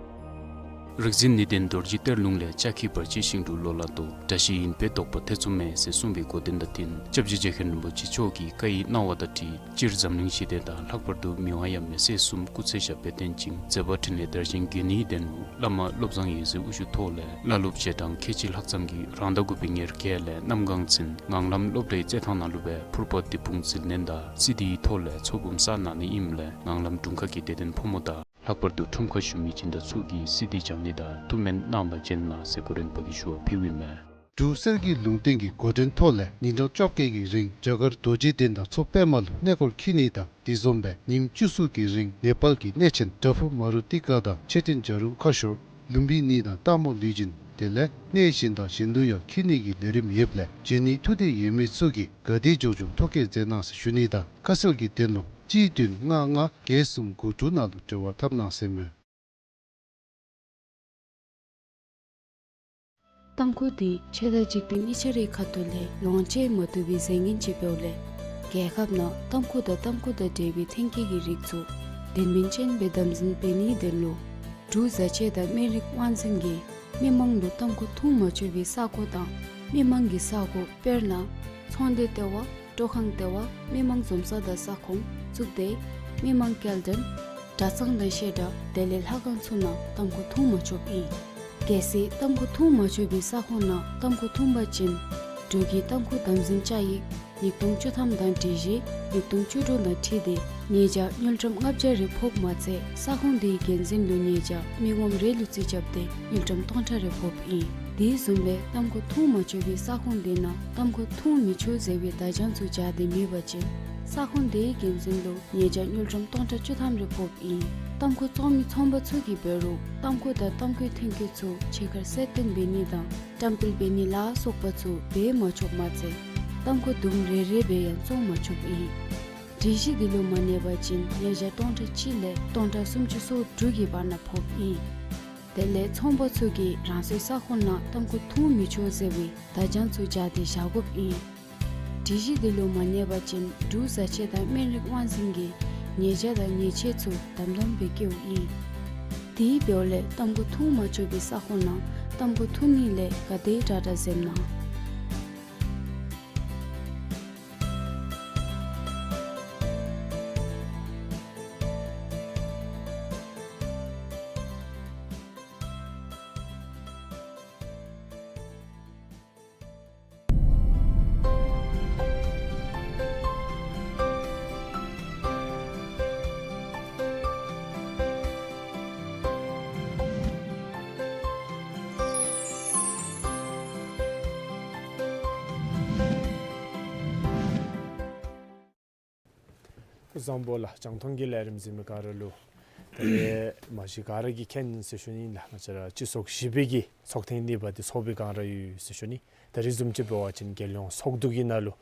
རིག་འཛིན་ནུས་ལྡན་རྡོ་རྗེ་གཏེར་ལུང་ལས། ལྕགས་ཀྱུ་བར་ཆད་ཞིང་དུ་ལོ་ལ་ལྟོས། དགྲ་ཞི་ཡིན་པས་བཟློག་པ་ཐེ་ཚོམ་མེད་ཟེར་གསུངས་པའི་གོ་དོན་དང་བསྟུན་སྐྱབས་རྗེ་རྗེ་མཁན་རིན་པོ་ཆེ་མཆོག་གིས་བཀའ་ཡི་གནང་བ་དང་འཁྲིལ་སྤྱིར་འཛམ་གླིང་ཞི་བདེ་དང་ལྷག་པར་དུ་མི་དབང་ཡབ་མེས་སྲས་གསུམ་སྐུ་ཚེ་ཞབས་པད་བརྟན་ཅིང་མཛད་པ་འཕྲིན་ལས་དར་ཞིང་དགེ་བསྙེན་ལྡན་ལུ་བླ་མ་བློ་བཟང་འོད་ཟེར་དབུ་བཞུགས་ཐོག་ལས་བླ་སློབ་རྗེས་འབྲང་ཁལ་གཅིག་ལྷག་ཙམ་གྱིས་རང་ཟླ་དགུ་པའི་ཉེར་བརྒྱད་ལས་གནམ་གང་ཚུན་ངང་ལམ་སློབ་གྲྭའི་རྩེད་ཐང་ནང་ལུ་སྦེ་ཕུར་པ་དེད་དཔུང་འཛིན་ལེན་དང་སི་ཌིའི་ཐོག་ལས་ཚོགས་འབུམ་བསགས་གནང་ནི་ཨིནམ་ལས་ངང་ལམ་དྲུང་ཁག་གི་དད་ལྡན་ཕོ་མོ་དང་ལྷག་པར་དུ་ཁྲོམ་ཁར་བཞུགས་མི་སྦྱིན་བདག་ཚུ་གིས་སི་ཌི་སྦྱང་ནི་དང་ཐུགས་སྨོན་གནང་བར་བྱོན་གནང་ཟེར་གོ་རིམ་པ་གིས་ཞུ་བ་ཕུལཝ་ཨིན་མས། འབྲུག་གསེར་གྱི་ལུང་བསྟན་གྱི་འགོ་འདྲེན་ཐོག་ལས་ཉིན་གྲངས་བཅོ་བརྒྱད་ཀྱི་རིང་རྒྱ་གར་རྡོ་རྗེ་གདན་དང་མཚོ་པདྨ་ལུ་གནས་སྐོར་འཁྱིད་ནི་དང་དེ་བཟུམ་སྦེ་ཉིནམ་བཅུ་གསུམ་གྱི་རིང་ནེ་པཱལ་གྱི་གནས་ཆེན་བྲག་ཕུག་མ་རུ་ཏི་ཀ་དང་མཆོད་རྟེན་བྱ་རུང་ཁ་ཤོར་ལུམ་བི་ནི་དང་སྟག་མོ་ལུས་སྦྱིན་དེ་ལས་གནས་གཞན་དང་གཞན་དུ་ཡང་འཁྱིད་ནི་གི་ལས་རིམ་ཡོདཔ་ལས་འབྱོན་ནི་ཐུགས་འདོད་ཡོད་མི་ཚུ་གིས་ག་དེ་མགྱོགས་མགྱོགས་ཐོ་བཀོད་མཛད་གནང་ཟེར་ཞུ་ནི་དང་ཁ་གསལ་གྱི་དོན་ལུ་གཅིག་བདུན་ལྔ་ལྔ་བརྒྱད་གསུམ་དགུ་དྲུག་ནང་ལུ་འབྲེལ་བ་འཐབ་གནང་ཟེར་མས། ཏམ་ཁུ་འདི་ཆེ་དང་གཅིག་པའི་གཉིས་ཆ་རའི་ཁ་ཐུག་ལས་ལོངས་སྤྱོད་མ་བཏུབ་པའི་རྫས་ངན་ཅིག་འབདཝ་ལས་རྒྱལ་ཁབ་ནང་ཏམ་ཁུ་དང་ཏམ་ཁུ་དང་འབྲེལ་བའི་ཐོན་སྐྱེད་ཀྱི་རིགས་ཚུ་དོན་སྨིན་ཅན་སྦེ་དམ་འཛིན་འབད་ནིའི་དོན་ལུ་ འབྲུག་བཟའ་ཆས་དང་སྨན་རིགས་དབང་འཛིན་གྱིས་མི་མང་ལུ་ཏམ་ཁུ་འཐུང་མ་ཆོག་པའི་ས་ཁོངས་དང་མི་མང་གི་ས་གོ་དཔེར་ན་ཚོང་སྡེ་ལྟེ་བ། སྤྲོ་ཁང་ལྟེ་བ། མི་མང་འཛོམས་ས་དང་ས་ཁོངས་གཙུག་སྡེ། མི་མང་སྐྱེལ་འདྲེན། གྲྭ་ཚང་དང་བཤད་གྲྭ་དེ་ལས་ལྷ་ཁང་ཚུ་ནང་ཏམ་ཁུ་འཐུང་མ་ཆོགཔ་ཨིན། གལ་སྲིད་ཏམ་ཁུ་འཐུང་མ་ཆོག་པའི་ས་ཁོངས་ནང་ཏམ་ཁུ་འཐུང་པ་ཅིན་འབྲུག་གི་ཏམ་ཁུ་དམ་འཛིན་བཅའ་ཡིག་ཉིས་སྟོང་བཅུ་ཐམ་དང་སྒྲིག་གཞི་ཉིས་སྟོང་བཅུ་དྲུག་དང་འཁྲིལ་ཏེ་ཉེས་བྱ་དངུལ་ཀྲམ་ལྔ་བརྒྱ་རེ་ཕོགཔ་མ་ཚད་ས་ཁོངས་དེའི་འགན་འཛིན་ལུ་ཉེས་བྱ་མི་ངོམ་རེ་ལུ་རྩིས་རྐྱབ་སྟེ་དངུལ་ཀྲམ་སྟོང་ཕྲག་རེ་ཕོགཔ་ཨིན། དེ་བཟུམ་སྦེ་ཏམ་ཁུ་འཐུང་མ་ཆོག་པའི་ས་ཁོངས་དེ་ནང་ཏམ་ཁུ་འཐུང་མི་ཆོག་ཟེར་བའི་བརྡ་བྱང་ཚུ་སྦྱར་ཏེ་མེད་པ་ཅིན་ས་ཁོངས་དེའི་འགན་འཛིན་ལུ་ཉེས་བྱ་དངུལ་ཀྲམ་སྟོང་ཕྲག་བཅུ་ཐམ་རེ་ཕོགཔ་ཨིན། ཏམ་ཁུ་བཙོང་མི་ཚོང་པ་ཚུ་གིས་འབད་རུང་ཏམ་ཁུ་དང་ཏམ་ཁུའི་ཐོན་སྐྱེད་ཚུ་ཕྱི་ཁར་གསལ་སྟོན་འབད་ནི་དང་བཀྲམ་སྤེལ་འབད་ནི་ལ་སོགས་པ་ཚུ་འབད་མ་ཆོགཔ་མ་ཚད་ཏམ་ཁུ་དུམ་རེ་རེ་སྦེ་ཡང་བཙོང་མ་ཆོགཔ་ཨིན། སྒྲིག་གཞི་འདི་ལུ་མ་གནས་པ་ཅིན་ཉེས་བྱ་སྟོང་ཕྲག་གཅིག་ལས་སྟོང་ཕྲག་སུམ་ཅུ་སོ་དྲུག་གི་བར་ན་ཕོགཔ་ཨིན། དེ་ལས་ཚོང་པ་ཚུ་གིས་རང་སོའི་ས་ཁོངས་ནང་ཏམ་ཁུ་འཐུང་མི་ཆོག་ཟེར་བའི་བརྡ་བྱང་ཚུ་སྦྱར་ཏེ་བཞག་དགོཔ་ཨིན། སྒྲིག་གཞི་འདི་ལུ་མ་གནས་པ་ཅིན་འབྲུག་བཟའ་ཆས་དང་སྨན་རིགས་དབང་འཛིན་གྱིས་ཉེས་བྱ་དང་ཉེས་ཆད་ཚུ་དམ་དམ་སྦེ་བཀལཝ་ཨིན། དེ་འབདཝ་ལས་ཏམ་ཁུ་འཐུང་མ་ཆོག་པའི་ས་ཁོངས་ནང་ཏམ་ཁུ་འཐུང་ནི་ལས་ག་དེ་དྲག་དྲག་འཛེམ་གནང་། སྐུ་གཟུགས་བཟང་པོ་ལགས། རྒྱང་མཐོང་གི་ལས་རིམ་གཟིགས་མི་ག་ར་ལུ། ད་རེས་མ་གཞི་ག་ར་གིས་མཁྱེན་ཟེར་ཞུ་ནི་ལགས། ང་བཅས་ར་སྤྱི་ཚོགས་བཞི་པའི་གི་ཚོགས་ཐེངས་གཉིས་པ་འདི་ཚོགས་པའི་སྒང་ར་ཡོད་ཟེར་ཞུ་ནི། ད་རེས་བཟུམ་ཅིག་འབད་བ་ཅིན་རྒྱལ་ཡོངས་ཚོགས་འདུ་གི་ནང་ལུ་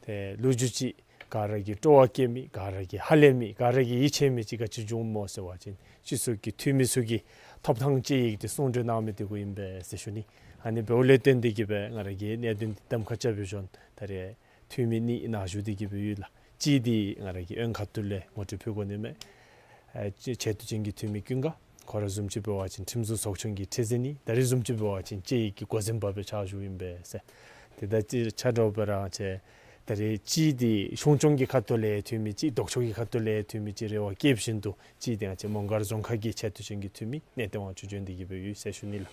ཏེ་ལོ་རྒྱུས་ཅིག་ག་ར་གིས་སྤྲོ་བ་བསྐྱེད་མི་ག་ར་གིས་ཧ་ལས་མི་ག་ར་གིས་ཡིད་ཆེས་མི་ཅིག་ག་ཅི་བྱུངམ་སྨོ་ཟེར་བ་ཅིན་སྤྱི་ཚོགས་ཀྱི་འཐུས་མི་ཚུ་གིས་ཐོབ་ཐང་དཔྱད་ཡིག་འདི་གསུང་གྲོས་གནང་མི་འདི་གུ་ཨིན་པས་ཟེར་ཞུ་ནི། ཨ་ནི་འབདཝ་ལས་བརྟེན་ཏེ་གིས་སྦེ་ང་ར་གིས་གནད་དོན་འདི་གདམ་ཁ་རྐྱབ་སྦེ་བྱོན། ད་རེས་འཐུས་མི་གཉིས་ནཱ་བཞུགས་ཏེ་གིས་སྦེ་ཡོད་ལགས། གཅིག་འདི་ང་ར་གི་འོན་ཁ་ཐུག་ལས་ངོ་སྤྲོད་ཕུལ་དགོ་ནི་མས། ཨ་ཆེ་ཆེ་བསྟོད་ཅན་གྱི་འཐུས་མི་ཀུན་དགའ། ཁོ་ར་བཟུམ་ཅིག་འབད་བ་ཅིན་ཁྲིམས་བཟོ་ཚོགས་ཆུང་གི་ཁྲི་འཛིན་ཨིན། ད་རེས་བཟུམ་ཅིག་འབད་བ་ཅིན་དཔྱད་ཡིག་གི་འགོ་འཛིན་པ་སྦེ་ཕྱག་ཞུཝ་ཨིན་པས་ཟེར། ཏེ་ད་ཅི་ཆ་འདྲཝ་སྦེ་ར་ཆེ། ད་རེས་གཅིག་འདི་གཞུང་སྐྱོང་གི་ཁ་ཐུག་ལས་འཐུས་མི་གཅིག་ལྡོག་ཕྱོགས་ཀྱི་ཁ་ཐུག་ལས་འཐུས་མི་གཅིག་རེ་བ་བསྐྱེདཔ་བཞིན་དུ་གཅིག་འདི་ང་བཅས་མོང་སྒར་རྫོང་ཁག་གི་ཆེ་བསྟོད་ཅན་གྱི་འཐུས་མི་གནས་བརྟན་དབང་ཕྱུག་བྱོན་ཏེ་གིས་སྦེ་ཡོད་ཟེར་ཞུ་ནི་ལགས།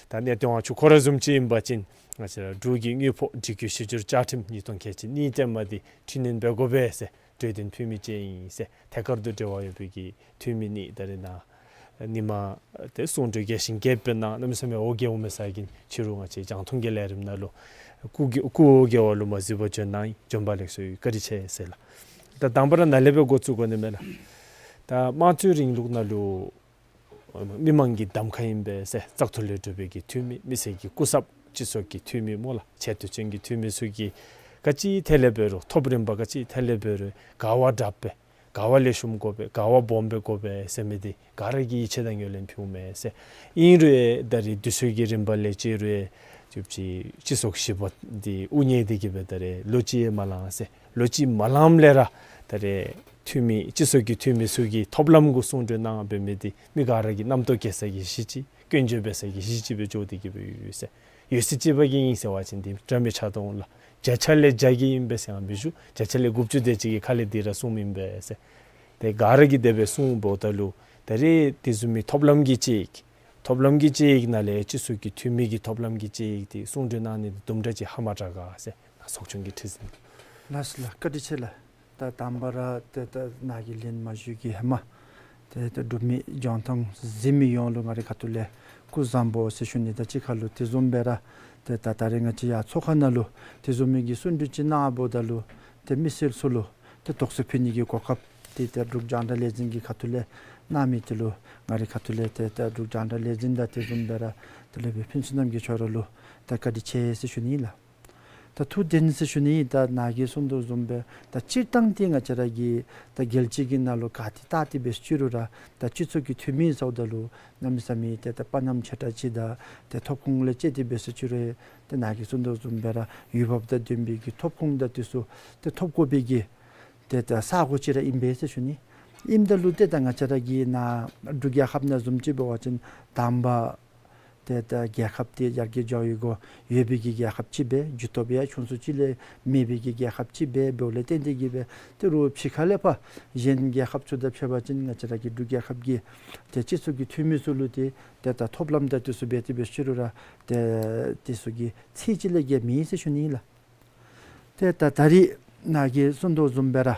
ད་གནས་བརྟན་དབང་ཕྱུག་ཁོ་ར་བཟུམ་ཅིག་ཨིན་པ་ཅིན་ང་བཅས་ར་འབྲུག་གི་དངུལ་ཕོགས་འབྲི་བཀོད་ཞིབ་སྒྱུར་བཅའ་ཁྲིམས་ཉིས་སྟོང་ཁལ་གཅིག་གཉིས་ཅན་མ་འདི་འཕྲི་སྣོན་འབད་དགོ་པས་ཟེར་གྲོས་དོན་ཕུལ་མི་ཅིག་ཨིན་ཟེར། ཐད་ཀར་དུ་འབྲེལ་བ་ཡོད་པའི་གི་འཐུས་མི་གཉིས་ད་རེས་ནཱ་ཉི་མ་ཏེ་གསུང་གྲོས་རྒྱས་ཤིང་རྒྱསཔ་སྦེ་གནང་། གནམ་མེད་ས་མེད་འོ་བརྒྱལཝ་མས་ཟེར་གིན་ཕྱི་རུ་ང་བཅས་རྒྱང་མཐོང་གི་ལས་རིམ་ནང་ལུ་སྐུ་གི་སྐུ་འོ་བརྒྱལ་བ་ལུ་མ་གཟིགས་པར་བྱོན་གནང་ཡི། བྱོན་པ་ལེགས་སོ་ཡོད། བཀའ་དྲིན་ཆེ་ཟེར་ལགས། ད་དང་པ་ར་ནཱ་ལས་སྦེ་འགོ་བཙུགས་དགོ་ནི་མས་ལགས། ད་དམངས་གཙོའི་རིང་ལུགས་ནང་ལུ་མི་མང་གི་གདམ་ཁ་ཨིན་པས་ཟེར་བཙག་འཐུ་ལས་གྲུབ་པའི་གི་འཐུས་མི་མི་སེར་གྱི་སྐུ་ཚབ་སྤྱི་ཚོགས་ཀྱི་འཐུས་མི་སྨོ་ལགས། ཆེ་བསྟོད་ཅན་གྱི་འཐུས་མི་ཚུ་གིས་ག་ཅི་ཐད་ལས་འབད་རུང་ཐོབ་རིམ་པ་ག་ཅི་ཐད་ལས་འབད་རུང་ག་བ་དྲགཔ་སྦེ་ག་བ་ལེགས་ཤོམ་དགོ་པས་ག་བ་སྦོམ་སྦེ་དགོ་པས་ཟེར་མི་འདི་ག་ར་གིས་ཡིད་ཆེས་དང་ངོས་ལེན་ཕུལཝ་མས་ཟེར། ཨིན་རུང་ད་རེས་དུས་ཚོད་ཀྱི་རིམ་པ་ལས་ཅིག་རུང་ཅིག་སྤྱི་ཚོགས་བཞི་པ་འདི་དབུ་བརྙེས་ཏེ་གིས་སྦེ་ད་རེས་ལོ་གཅིག་མ་ལང་ཟེར། ལོ་གཅིག་མ་ལངམ་ལས་ར་ད་རེས་འཐུས་མི་སྤྱི་ཚོགས་ཀྱི་འཐུས་མི་ཚུ་གིས་ཐོབ་ལམ་གུ་གསུང་གྲོས་གནང་འབད་མི་འདི་མི་ག་ར་གིས་རྣམ་རྟོག་སྐྱེ་ས་གི་གཞི་ཅིག་སྐྱོན་བརྗོད་འབད་ས་གི་གཞི་ཅིག་སྦེ་འགྱོ་སྟེ་གིས་སྦེ་ཡོད་ཟེར། ཡོད་ཟེར་ཅིག་འབད་གི་ཨིན་ཟེར་བ་ཅིན་འདི་འདྲ་མི་ཆགས་དོ་འོང་ལགས། བརྒྱ་ཆ་ལས་བརྒྱ་གི་ཨིན་པས་ཟེར་ཡང་མི་ཞུ། བརྒྱ་ཆ་ལས་དགུ་བཅུ་དེ་ཅིག་གི་ཁ་ལས་འདི་ར་གསུངམ་ཨིན་པས་ཟེར། ཏེ་ག་ར་གིས་དེ་སྦེ་གསུངམ་འབདཝ་ད་ལུ་ད་རེས་དེ་བཟུམ་མའི་ཐོབ་ལམ་གྱི་དཔྱད་ཡིག་ཐོབ་ལམ་གྱི་དཔྱད་ཡིག་ནང་ལས་སྤྱི་ཚོགས་ཀྱི་འཐུས་མི་གི་ཐོབ་ལམ་གྱི་དཔྱད་ཡིག་འདི་གསུང་གྲོས་གནང་ནི་འདི་དུམ་གྲ་ཅིག་ཧ་མ་དྲག་ག་ཟེར་ཚོགས་ཆུང་གི་ཁྲི་འཛིན། ལགས་སོ་ལགས། བཀའ་དྲིན་ཆེ་ལགས། ད་དང་པ་ར་ཏེ་ད་ནཱ་གིས་ལན་མ་ཞུ་གི་ཧེ་མ་ཏེ་ད་འབྲུག་མི་རྒྱང་མཐོང་གཟིགས་མི་ཡོངས་ལུ་ང་རའི་ཁ་ཐུག་ལས་སྐུ་གཟུགས་བཟང་པོ་ཟེར་ཞུ་ནི། ད་གཅིག་ཁར་ལུ་དེ་བཟུམ་སྦེ་ར་ཏེ་ད་ད་རེས་ང་བཅས་ཡར་ཚོགས་ཁང་ནང་ལུ་དེ་བཟུམ་མའི་གི་གསུང་གྲོས་ཅིག་གནང་འབདཝ་ད་ལུ་ཏེ་མི་སེར་ཚུ་ལུ་ཏེ་དོགས་སེལ་ཕུལ་ནི་གི་གོ་སྐབས་འདི་ཏེ་འབྲུག་རྒྱང་བསྒྲགས་ལས་འཛིན་གྱི་ཁ་ཐུག་ལས་གནང་མི་འདི་ལུ་ང་རའི་ཁ་ཐུག་ལས་ཏེ་ད་འབྲུག་རྒྱང་བསྒྲགས་ལས་འཛིན་དང་དེ་བཟུམ་སྦེ་ར་དེ་ལས་སྦེ་ཕུན་ཚོགས་རྣམ་རྒྱལ་མཆོག་ར་ལུ་ད་བཀའ་དྲིན་ཆེ་ཟེར་ཞུ་ནི་ཨིན་ལགས། ད་ཐུགས་བདེན་ཟེར་ཞུ་ནི། ད་ནཱ་གིས་གསུང་དོ་བཟུམ་སྦེ་ད་སྤྱིར་བཏང་འདི་ང་བཅས་ར་གི་ད་རྒྱལ་སྤྱི་གི་ནང་ལུ་ག་ཏེ་ལྟ་སྟེ་འབད་ཟེར་ཅི་རུང་ར་ད་སྤྱི་ཚོགས་ཀྱི་འཐུས་མི་ཟེརཝ་ད་ལུ་གནམ་མེད་ས་མེད་ཏེ་ད་དཔའ་ཉམས་ཆེ་དྲགས་ཅིག་དང་ཏེ་ཐོབ་ཁོངས་ལས་བཅད་དེ་འབད་ཟེར་ཅི་རུང་ཏེ་ནཱ་གིས་གསུང་དོ་བཟུམ་སྦེ་ར་འོས་འབབ་དང་ལྡན་པའི་གི་ཐོབ་ཁོངས་དང་དེ་ཚུ་ཏེ་ཐོབ་དགོ་པའི་གི་ཏེ་ད་ས་གོ་ཅིག་ར་ཨིན་པས་ཟེར་ཞུ་ནི། ཨིནམ་ད་ལུ་ཏེ་ད་ང་བཅས་ར་གི་ནཱ་འབྲུག་རྒྱལ་ཁབ་ནང་བཟུམ་ཅིག་འབད་བ་ཅིན་དང་པ་ཏེ་ད་རྒྱལ་ཁབ་འདི་ཡར་རྒྱས་འགྱོ་བའི་སྒོ་ཡོད་པའི་གི་རྒྱལ་ཁབ་ཅིག་སྦེ་རྒྱུ་སྟོབས་ཡང་ཆུང་སུ་ཅིག་ལས་མེད་པའི་གི་རྒྱལ་ཁབ་ཅིག་སྦེ་འབདཝ་ལས་བརྟེན་ཏེ་གིས་སྦེ་ཏེ་རོགས་ཕྱི་ཁ་ལས་ཕར་གཞན་རྒྱལ་ཁབ་ཚུ་དང་ཕྱད་པ་ཅིན་ང་བཅས་ར་གི་འབྲུག་རྒྱལ་ཁབ་ཀྱི་ཏེ་སྤྱི་ཚོགས་ཀྱི་འཐུས་མི་ཚུ་ལུ་ཏེ་ཏེ་ད་ཐོབ་ལམ་དང་དེ་ཚུ་འབད་དེ་འབད་ཞུ་རུང་ར་ཏེ་དེ་ཚུ་གི་ཚད་ཅིག་ལས་བརྒལ་མེད་ཟེར་ཞུ་ནི་ཨིན་ལགས། ཏེ་ད་ད་རིས་ནཱ་གིས་གསུང་དོ་བཟུམ་སྦེ་ར་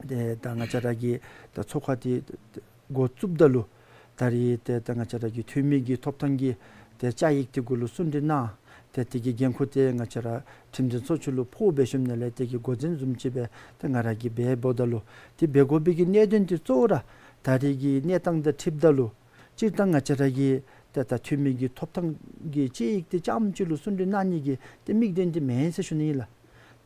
ཏེ་ད་ང་བཅས་ར་གི་ད་ཚོགས་ཁང་འདི་འགོ་བཙུགསཔ་ད་ལུ་ད་རིས་ཏེ་ད་ང་བཅས་ར་གི་འཐུས་མི་གི་ཐོབ་ཐང་གི་ཏེ་བཅའ་ཡིག་འདི་གུ་ལུ་གསུང་གྲོས་གནང་། ཏེ་དེ་གི་འགན་ཁུར་འདི་ང་བཅས་ར་ཁྲིམས་འཛིན་ཚོགས་ཆུང་ལུ་ཕོག་འབད་ཞིནམ་ལས་དེ་གི་འགོ་འཛིན་བཟུམ་ཅིག་སྦེ་ཏེ་ང་ར་གིས་འབད་འབདཝ་ད་ལུ་ཏེ་འབད་དགོ་པའི་གི་གནད་དོན་འདི་གཙོ་བོ་ར་ད་རིས་ཀྱི་གནས་སྟངས་དང་འཁྲིལཝ་ད་ལུ་སྤྱིར་བཏང་ང་བཅས་ར་གི་ཏེ་ད་འཐུས་མི་གི་ཐོབ་ཐང་གི་བཅའ་ཡིག་འདི་རྐྱངམ་ཅིག་ལུ་གསུང་གྲོས་གནང་ནི་གི་ཏེ་དམིགས་དོན་འདི་མེན་ཟེར་ཞུ་ནི་ཨིན་ལགས།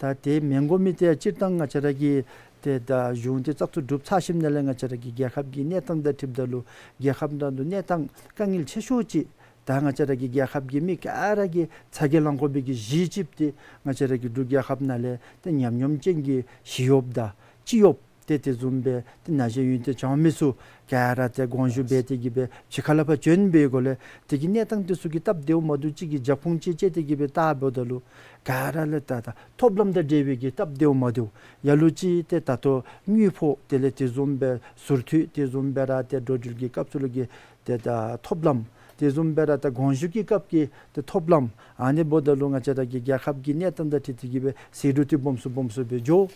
ད་དེ་མེན་དགོ་མི་འདི་སྤྱིར་བཏང་ང་བཅས་ར་གི་ཏེ་ད་གཞུང་འདི་བཙག་འཐུ་གྲུབ་ཚར་ཞིནམ་ལས་ང་བཅས་ར་གི་རྒྱལ་ཁབ་ཀྱི་གནས་སྟངས་དང་འཁྲིལཝ་ད་ལུ་རྒྱལ་ཁབ་ནང་ལུ་གནས་སྟངས་དཀའ་ངལ་ཆེ་ཤོས་ཅིག་ད་ང་བཅས་ར་གི་རྒྱལ་ཁབ་ཀྱི་མི་ག་ར་གིས་ཚ་གྱང་ལང་དགོ་པའི་གི་གཞི་ཅིག་འདི་ང་བཅས་ར་གི་འབྲུག་རྒྱལ་ཁབ་ནང་ལས་ཏེ་ཉམས་མྱོང་ཅན་གྱི་ཞི་གཡོགཔ་དང་སྤྱི་གཡོགཔ་ཏེ་དེ་བཟུམ་སྦེ་ཏེ་ན་གཞོན་ཡོན་ཏན་སྦྱང་མི་ཚུ་ག་ར་ཏེ་དགོངས་ཞུ་འབད་དེ་གིས་སྦེ་ཕྱི་ཁ་ལས་ཕར་བྱོན་པའི་སྒོ་ལས་དེ་གི་གནས་སྟངས་དེ་ཚུ་གི་སྟབས་བདེཝ་མ་བདེཝ་ཅིག་གི་རྒྱབ་ཁུངས་ཅིག་དཔྱད་དེ་གིས་སྦེ་བལྟཝ་ད་ལུ་ག་ར་ལས་ད་ད་ཐོབ་ལམ་དང་འབྲེལ་བའི་གི་སྟབས་བདེཝ་མ་བདེཝ་ལ་ལུ་ཅིག་ཏེ་ད་ལྟོ་དངུལ་ཕོགས་དེ་ལས་དེ་བཟུམ་སྦེ་ཟུར་འཐུས་དེ་བཟུམ་སྦེ་ར་ཏེ་འགྲོ་འགྲུལ་གྱི་སྐབས་སུ་ལུ་གི་ཏེ་ད་ཐོབ་ལམ་དེ་བཟུམ་སྦེ་ར་ད་དགོངས་ཞུ་གི་སྐབས་ཀྱི་ཏེ་ཐོབ་ལམ་ཨ་ནི་འབདཝ་ད་ལུ་ང་བཅས་ར་གི་རྒྱལ་ཁབ་ཀྱི་གནས་སྟངས་དང་འཁྲིལ་ཏེ་གིས་སྦེ་ཟད་འགྲོ་འདི་སྦོམ་སུ་སྦོམ་སུ་སྦེ་འགྱོ།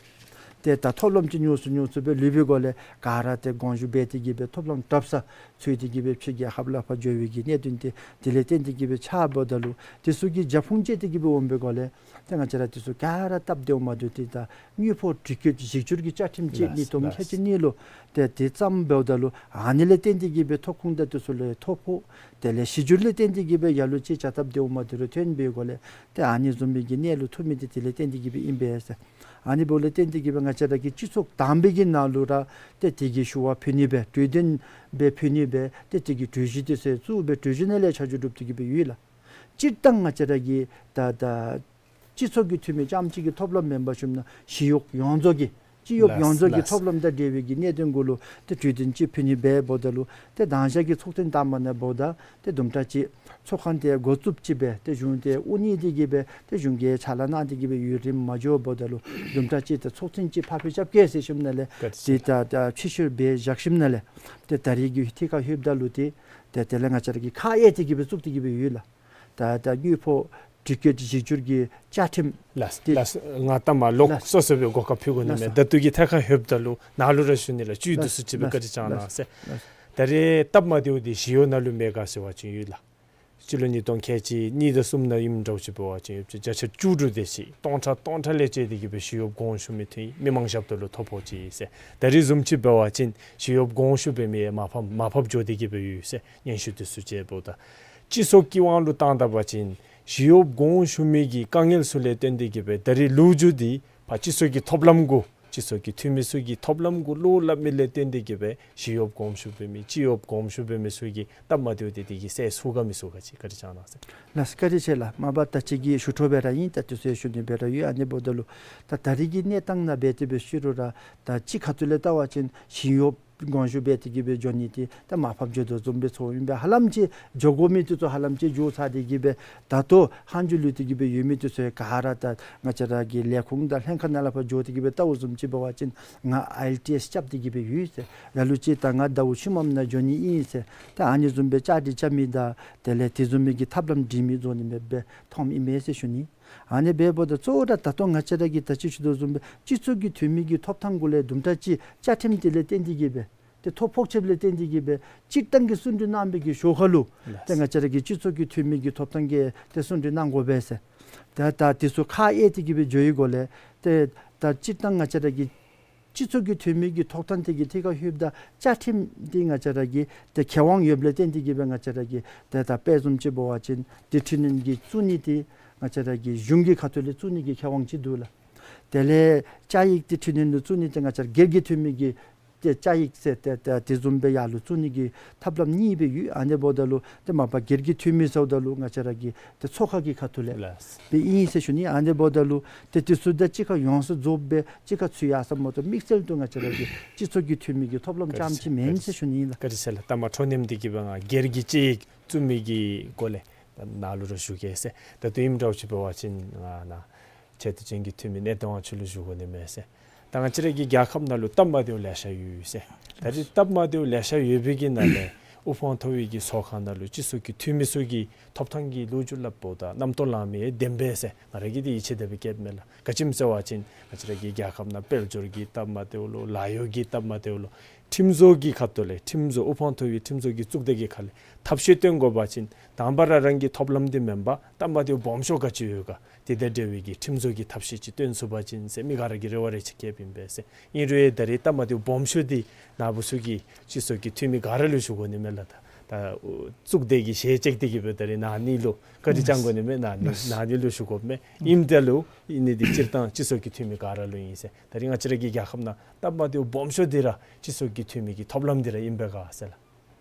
ཏེ་ད་ཐོབ་ལམ་ཅིག་ཉུང་སུ་ཉུང་སུ་སྦེ་ལུས་པའི་སྒོ་ལས་ག་ར་ཏེ་དགོངས་ཞུ་འབད་དེ་གིས་སྦེ་ཐོབ་ལམ་དྲགཔ་ས་འཚོལ་ཏེ་གིས་སྦེ་ཕྱི་རྒྱལ་ཁབ་ལས་ཕར་འགྱོ་བའི་གི་གནད་དོན་འདི་དེ་ལས་བརྟེན་ཏེ་གིས་སྦེ་ཆགསཔ་ད་ལུ་དེ་ཚུ་གི་རྒྱབ་ཁུངས་དཔྱད་དེ་གིས་སྦེ་འོང་པའི་སྒོ་ལས་ཏེ་ང་བཅས་ར་དེ་ཚུ་ག་ར་སྟབས་བདེཝ་མ་བདེཝ་ཏེ་ད་དངུལ་ཕོགས་དྲུག་བརྒྱ་བཞི་བཅུ་གི་བཅའ་ཁྲིམས་ཅིག་ལགས་ཉིས་སྟོང་ལགས་ཁལ་གཅིག་གཉིས་ལུ་ཏེ་དེ་ཙམ་འབདཝ་ད་ལུ་ཨ་ནི་ལས་བརྟེན་ཏེ་གིས་སྦེ་ཐོབ་ཁུངས་དང་དེ་ཚུ་ལས་ཐོ་ཕོག་དེ་ལས་གཞི་འགྱུར་ལས་བརྟེན་ཏེ་གིས་སྦེ་ལ་ལུ་ཅིག་བྱ་སྟབས་བདེཝ་མ་བདེཝ་རེ་ཐོན་པའི་སྒོ་ལས་ཏེ་ཨ་ནི་བཟུམ་མའི་གི་གནས་ལུ་ཐུག་མི་འདི་དེ་ལས་བརྟེན་ཏེ་གིས་སྦེ་ཨིན་པས་ཟེར། ཨ་ནི་འབདཝ་ལས་བརྟེན་ཏེ་གིས་སྦེ་ང་བཅས་ར་གི་སྤྱི་ཚོགས་དང་པའི་གི་ནང་ལུ་ར་ཏེ་དེ་གི་ཞུ་བ་ཕུལ་ནི་སྦེ་གྲོས་དོན་སྦེ་ཕུལ་ནི་སྦེ་ཏེ་དེ་གི་གྲོས་གཞི་དེ་ཚུ་བཙུགས་སྦེ་གྲོས་གཞི་ནང་ལས་ཆ་འཇོག་གྲུབ་སྟེ་གིས་སྦེ་ཡོད་ལགས། སྤྱིར་བཏང་ང་བཅས་ར་གི་ད་ད་སྤྱི་ཚོགས་ཀྱི་འཐུས་མི་རྐྱངམ་གཅིག་གི་ཐོབ་ལམ་མེན་པར་ཞུཝ་ན་ཞི་གཡོག་ཡོངས་རྫོགས་ཀྱི་སྤྱི་གཡོགཔ་ཡོངས་རྫོགས་ཀྱི་ཐོབ་ལམ་དང་འབྲེལ་བའི་གི་གནད་དོན་གུ་ལུ་ཏེ་གྲོས་དོན་ཅིག་ཕུལ་ནི་སྦེ་འབདཝ་ད་ལུ་ཏེ་དང་ཞག་གི་ཚོགས་ཐེངས་དང་པ་ནང་འབདཝ་ད་ཏེ་དུམ་གྲ་ཅིག་ཚོགས་ཁང་དེ་འགོ་བཙུགསཔ་ཅིག་སྦེ་ཏེ་གཞུང་དེ་དབུ་བརྙེས་ཏེ་གིས་སྦེ་ཏེ་གཞུང་གིས་ཕྱག་ལཱ་གནང་སྟེ་གིས་སྦེ་ཡུན་རིངམོ་མ་འགྱོ་བར་ད་ལུ་དུམ་གྲ་ཅིག་ཏེ་ཚོགས་ཐེངས་ཅིག་ཕར་ཕྱིར་རྐྱབ་གེ་ཟེར་ཞིནམ་ལས་ཏེ་ད་ད་ཕྱིར་བཤོལ་འབད་བཞག་ཞིནམ་ལས་ཏེ་ད་རིས་ཀྱི་ཐད་ཁར་ལྷོདཔ་ད་ལུ་ཏེ་ཏེ་དེ་ལས་ང་བཅས་ར་གིས་ཁག་དབྱེ་སྟེ་གིས་སྦེ་བཙུགས་ཏེ་གིས་སྦེ་ཡོད་ལགས། ད་ད་དངུལ་ཕོགས་དྲུག་བརྒྱ་བཞི་བཅུ་གི་བཅའ་ཁྲིམས་ལགས་ཏེ་ལགས། ང་ལྟ་མ་ལོག་ལགས་སོ་སོ་སྦེ་གོ་སྐབས་ཕུལ་དགོ་ནི་མས། ལགས་སོ། ད་ལྟོ་གི་ཐད་ཁར་ལྷོདཔ་ད་ལུ་ནཱ་ལུ་ར་ཞུ་ནི་ལགས། བཅུད་བསྡུ་ས་ཅིག་སྦེ་བཀའ་དྲིན་བསྐྱང་གནང་ཟེར། ལགས་སོ། ད་རེས་སྟབས་མ་བདེཝ་འདི་ཞི་གཡོག་ནང་ལུ་མེད་ག་ཟེར་བ་ཅིན་ཡོད་ལགས། སྤྱི་ལོ་ཉིས་སྟོང་ཁལ་གཅིག་གཉིས་དང་གསུམ་ནང་ཨིནམ་འདྲཝ་ཅིག་འབད་བ་ཅིན་ཡོད་ཅིག་བརྒྱ་ཆ་བཅུ་དྲུག་དེ་ཅིག་སྟོང་ཕྲག་སྟོང་ཕྲག་ལས་བཅད་དེ་གིས་སྦེ་ཞི་གཡོགཔ་དགོངས་ཞུ་མི་འཐུས་མི་མང་ཞབས་ཏོག་ལུ་ཐོ་ཕོག་ཅི་ཟེར། ད་རེས་བཟུམ་ཅིག་འབད་བ་ཅིན་ཞི་གཡོགཔ་དགོངས་ཞུ་འབད་མི་མར་ཕབ་མར་ཕབ་འགྱོ་སྟེ་གིས་སྦེ་ཡོད་ཟེར་སྙན་ཞུ་དེ་ཚུ་ཅིག་འབདཝ་ད་སྤྱི་ཚོགས་ཀྱི་དབང་ལུ་བཏང་ད་པ་ཅིན་ཞི་གཡོགཔ་དགོངས་ཞུ་མི་གི་དཀའ་ངལ་ཚུ་ལས་བརྟེན་ཏེ་གིས་སྦེ་ད་རེས་ལོ་རྒྱུས་འདི་ཕར་སྤྱི་ཚོགས་ཀྱི་ཐོབ་ལམ་གུ་སྤྱི་ཚོགས་ཀྱི་འཐུས་མི་ཚུ་གི་ཐོབ་ལམ་གུ་བློ་སླབ་མི་ལས་བརྟེན་ཏེ་གིས་སྦེ་ཞི་གཡོགཔ་དགོངས་ཞུ་འབད་མི་སྤྱི་གཡོགཔ་དགོངས་ཞུ་འབད་མི་ཚུ་གི་སྟབས་མ་བདེཝ་དེ་དེ་གིས་སེལ་ཚུགས་ག་མི་ཚུགས་ག་ཅིག་བཀའ་དྲིན་བསྐྱང་གནང་ཟེར། ལགས་བཀའ་དྲིན་ཆེ་ལགས། མ་པ་ད་ཅི་གི་ཞུ་འཕྲོ་སྦེ་ར་ཨིན། ད་དུས་ཚོད་ཞུ་ནི་སྦེ་ར་ཡོད། ཨ་ནི་འབདཝ་ད་ལུ་ད་ད་རིས་ཀྱི་གནས་སྟངས་ནང་འབད་དེ་འབད་ཞུ་རུང་ར་ད་སྤྱི་ཁ་ཐུག་ལས་བལྟ་བ་ཅིན་ཞི་གཡོགཔ་དགོངས་ཞུ་འབད་དེ་གིས་སྦེ་འགྱོ་ནི་དེ་ད་མར་ཕབ་འགྱོ་དོ་བཟུམ་སྦེ་ཚོརཝ་ཨིན་པས། ཧ་ལམ་ཅིག་འགྱོ་དགོ་མི་དེ་ཚུ་ཧ་ལམ་ཅིག་འགྱོ་ཚར་ཏེ་གིས་སྦེ་ད་ལྟོ་ལྷག་འཕྲོ་ལུས་ཏེ་གིས་སྦེ་ཡོད་མི་དེ་ཚུ་ག་ར་ད་ང་བཅས་ར་གི་ལས་ཁུངས་དང་ལྷན་ཁག་ནང་ལས་ཕར་འགྱོ་སྟེ་གིས་སྦེ་བལྟཝ་བཟུམ་ཅིག་འབད་བ་ཅིན་ང་ཨའི་ཨེལ་ཊི་ཨེསི་རྐྱབ་སྟེ་གིས་སྦེ་ཡོད་ཟེར། ལ་ལུ་ཅིག་ད་ང་ཟླཝ་ཤུལ་མམ་ནང་འགྱོ་ནི་ཨིན་ཟེར། ད་ཨ་ནི་བཟུམ་སྦེ་བཅའ་སྒྲིག་རྐྱབ་མི་དང་དེ་ལས་དེ་བཟུམ་མའི་གི་ཐབས་ལམ་སྒྲིག་མི་བཟོ་ནི་མེདཔ་སྦེ་མཐོངམ་ཨིན་མས་ཟེར་ཞུ་ནི། ཨ་ནི་འབདཝ་ད་གཙོ་བོ་ར་ད་ལྟོ་ང་བཅས་ར་གིས་ད་ཅི་ཞུ་དོ་བཟུམ་སྦེ་སྤྱི་ཚོགས་ཀྱི་འཐུས་མི་གི་ཐོབ་ཐང་གུ་ལས་དུམ་གྲ་ཅིག་བཅའ་ཁྲིམས་དེ་ལས་བརྟེན་ཏེ་གིས་སྦེ་ཏེ་ཐོ་ཕོག་ཆེཝ་ལས་བརྟེན་ཏེ་གིས་སྦེ་སྤྱིར་བཏང་གི་གསུང་གྲོས་གནང་བའི་གི་ཞོར་ཁ་ལུ་ལགས། ཏེ་ང་བཅས་ར་གི་སྤྱི་ཚོགས་ཀྱི་འཐུས་མི་གི་ཐོབ་ཐང་གི་ཏེ་གསུང་གྲོས་གནང་དགོ་པས་ཟེར། ད་ད་དེ་ཚུ་ཁག་དབྱེ་སྟེ་གིས་སྦེ་འགྱོ་བའི་སྒོ་ལས་ཏེ་ད་སྤྱིར་བཏང་ང་བཅས་ར་གི་སྤྱི་ཚོགས་ཀྱི་འཐུས་མི་གི་ཐོབ་ཐང་དེ་གི་ཐད་ཁར་ལྷོདཔ་ད་བཅའ་ཁྲིམས་འདི་ང་བཅས་ར་གི་ཏེ་ཁེ་དབང་ཡོདཔ་ལས་བརྟེན་ཏེ་གིས་སྦེ་ང་བཅས་ར་གི་ཏེ་ད་དཔེ་བཟུམ་ཅིག་འབད་བ་ཅིན་ཏེ་འཕྲི་སྣོན་གྱི་བཙུགས་ནི་དེ་ང་བཅས་ར་གི་གཞུང་གི་ཁ་ཐུག་ལས་བཙུགས་ནི་གི་ཁེ་དབང་ཅིག་འདུག་ལགས། དེ་ལས་བཅའ་ཡིག་དེ་འཕྲི་སྣོན་ལུ་བཙུགས་ནི་དེ་ང་བཅས་ར་སྒེར་གྱི་འཐུས་མི་གི་ ཏེ་བཅའ་ཡིག་ཟེར་ཏེ་ཏེ་དེ་བཟུམ་སྦེ་ཡར་ལུ་བཙུགས་ནི་གི་ཐབས་ལམ་གཉིས་སྦེ་ཡོད། ཨ་ནི་འབདཝ་ད་ལུ་ཏེ་མ་པ་སྒེར་གྱི་འཐུས་མི་ཟེརཝ་ད་ལུ་ང་བཅས་ར་གི་ཏེ་ཚོགས་ཁག་གི་ཁ་ཐུག་ལས་ལགས། སྦེ་ཨིན་ཟེར་ཞུ་ནི། ཨ་ནི་འབདཝ་ད་ལུ་ཏེ་དེ་ཚུ་དང་གཅིག་ཁར་ཡོངས་སུ་རྫོགསཔ་སྦེ་གཅིག་ཁར་ཚུད་ཡར་སོངམ་མ་གཏོགས་དམིགས་བསལ་དུ་ང་བཅས་ར་གི་སྤྱི་ཚོགས་ཀྱི་འཐུས་མི་གི་ཐོབ་ལམ་བཀྲམ་ཅི་མེན་ཟེར་ཞུ་ནི་ཨིན་ལགས། བཀའ་དྲིན་ཆེ་ལགས། ད་མ་འཕྲོ་མཉམ་འདི་གིས་སྦེ་ང་སྒེར་གྱི་དཔྱད་ཡིག་བཙུགས་མི་གི་སྐོར་ལས་ད་ནཱ་ལུ་ར་ཞུ་གེ་ཟེར། ད་དུས་ཨིནམ་འདྲཝ་ཅིག་འབད་བ་ཅིན་ང་ནཱ་ཆེ་བསྟོད་ཅན་གྱི་འཐུས་མི་གནས་བརྟན་དབང་ཕྱུག་ལུ་ཞུ་དགོ་ནི་མས་ཟེར། ད་ང་བཅས་ར་གི་རྒྱལ་ཁབ་ནང་ལུ་སྟབས་མ་བདེཝ་ལེ་ཤ་ཡོད་ཟེར། ད་རེས་སྟབས་མ་བདེཝ་ལེ་ཤ་ཡོད་པའི་གི་ནང་ལས་དབུ་འཕང་མཐོ་བའི་གི་ཚོགས་ཁང་ནང་ལུ་སྤྱི་ཚོགས་ཀྱི་འཐུས་མི་ཚུ་གིས་ཐོབ་ཐང་གི་ལོ་རྒྱུས་སླབ་འབདཝ་ད་རྣམ་རྟོག་ལངས་མི་བདེན་པས་ཟེར་ང་ར་གིས་འདི་ཡིད་ཆེས་དེ་སྦེ་བསྐྱེདཔ་མས་ལགས། ག་ཅི་སྨོ་ཟེར་བ་ཅིན་ང་བཅས་ར་གི་རྒྱལ་ཁབ་ནང་དཔལ་འབྱོར་གྱི་སྟབས་མ་བདེཝ་ལོ་ལཱ་གཡོག་གི་སྟབས་མ་བདེཝ་ལོ་ཁྲིམས་བཟོ་གི་ཁ་ཐུག་ལས་ཁྲིམས་བཟོ་དབུ་འཕང་མཐོ་བའི་ཁྲིམས་བཟོ་གི་གཙུག་སྡེ་གི་ཁ་ལས་ཐབས་ཤེས་སྟོན་དགོ་པ་ཅིན་དང་པ་ར་རང་གི་ཐོབ་ལམ་འདི་མེན་པར་སྟབས་མ་བདེཝ་སྦོམ་ཤོས་ག་ཅི་ཡོད་ག་དེ་དང་འབྲེལ་བའི་གི་ཁྲིམས་བཟོ་གི་ཐབས་ཤེས་ཅིག་སྟོན་ཚུགས་པ་ཅིན་ཟེར་མི་ག་ར་གིས་རེ་བ་རེ་ཆེ་བསྐྱེདཔ་ཨིན་པས་ཟེར། ཨིན་རུང་ཡང་ད་རེས་སྟབས་མ་བདེཝ་སྦོམ་ཤོས་འདི་ནཱ་བུ་ཚུ་གི་སྤྱི་ཚོགས་ཀྱི་འཐུས་མི་ག་ར་ལུ་ཞུ་དགོ་ནི་མས་ལགས། ད་ད་གཙུག་སྡེ་གི་ཞལ་བཅད་དེ་གིས་སྦེ་ད་རེས་ན་ནི་ལུ་བཀའ་དྲིན་བསྐྱང་དགོ་ནི་མས། ན་ནི་ན་ནི་ལུ་ཞུ་དགོཔ་མས། ཨིནམ་ད་ལུ་ཨིན་ནི་འདི་སྤྱིར་བཏང་སྤྱི་ཚོགས་ཀྱི་འཐུས་མི་ག་ར་ལུ་ཨིན་ཟེར། ད་རེས་ང་བཅས་ར་གི་རྒྱལ་ཁབ་ནང་སྟབས་མ་བདེཝ་སྦོམ་ཤོས་འདི་ར་སྤྱི་ཚོགས་ཀྱི་འཐུས་མི་གི་ཐོབ་ལམ་འདི་ར་ཨིན་པས་ག་ཟེར་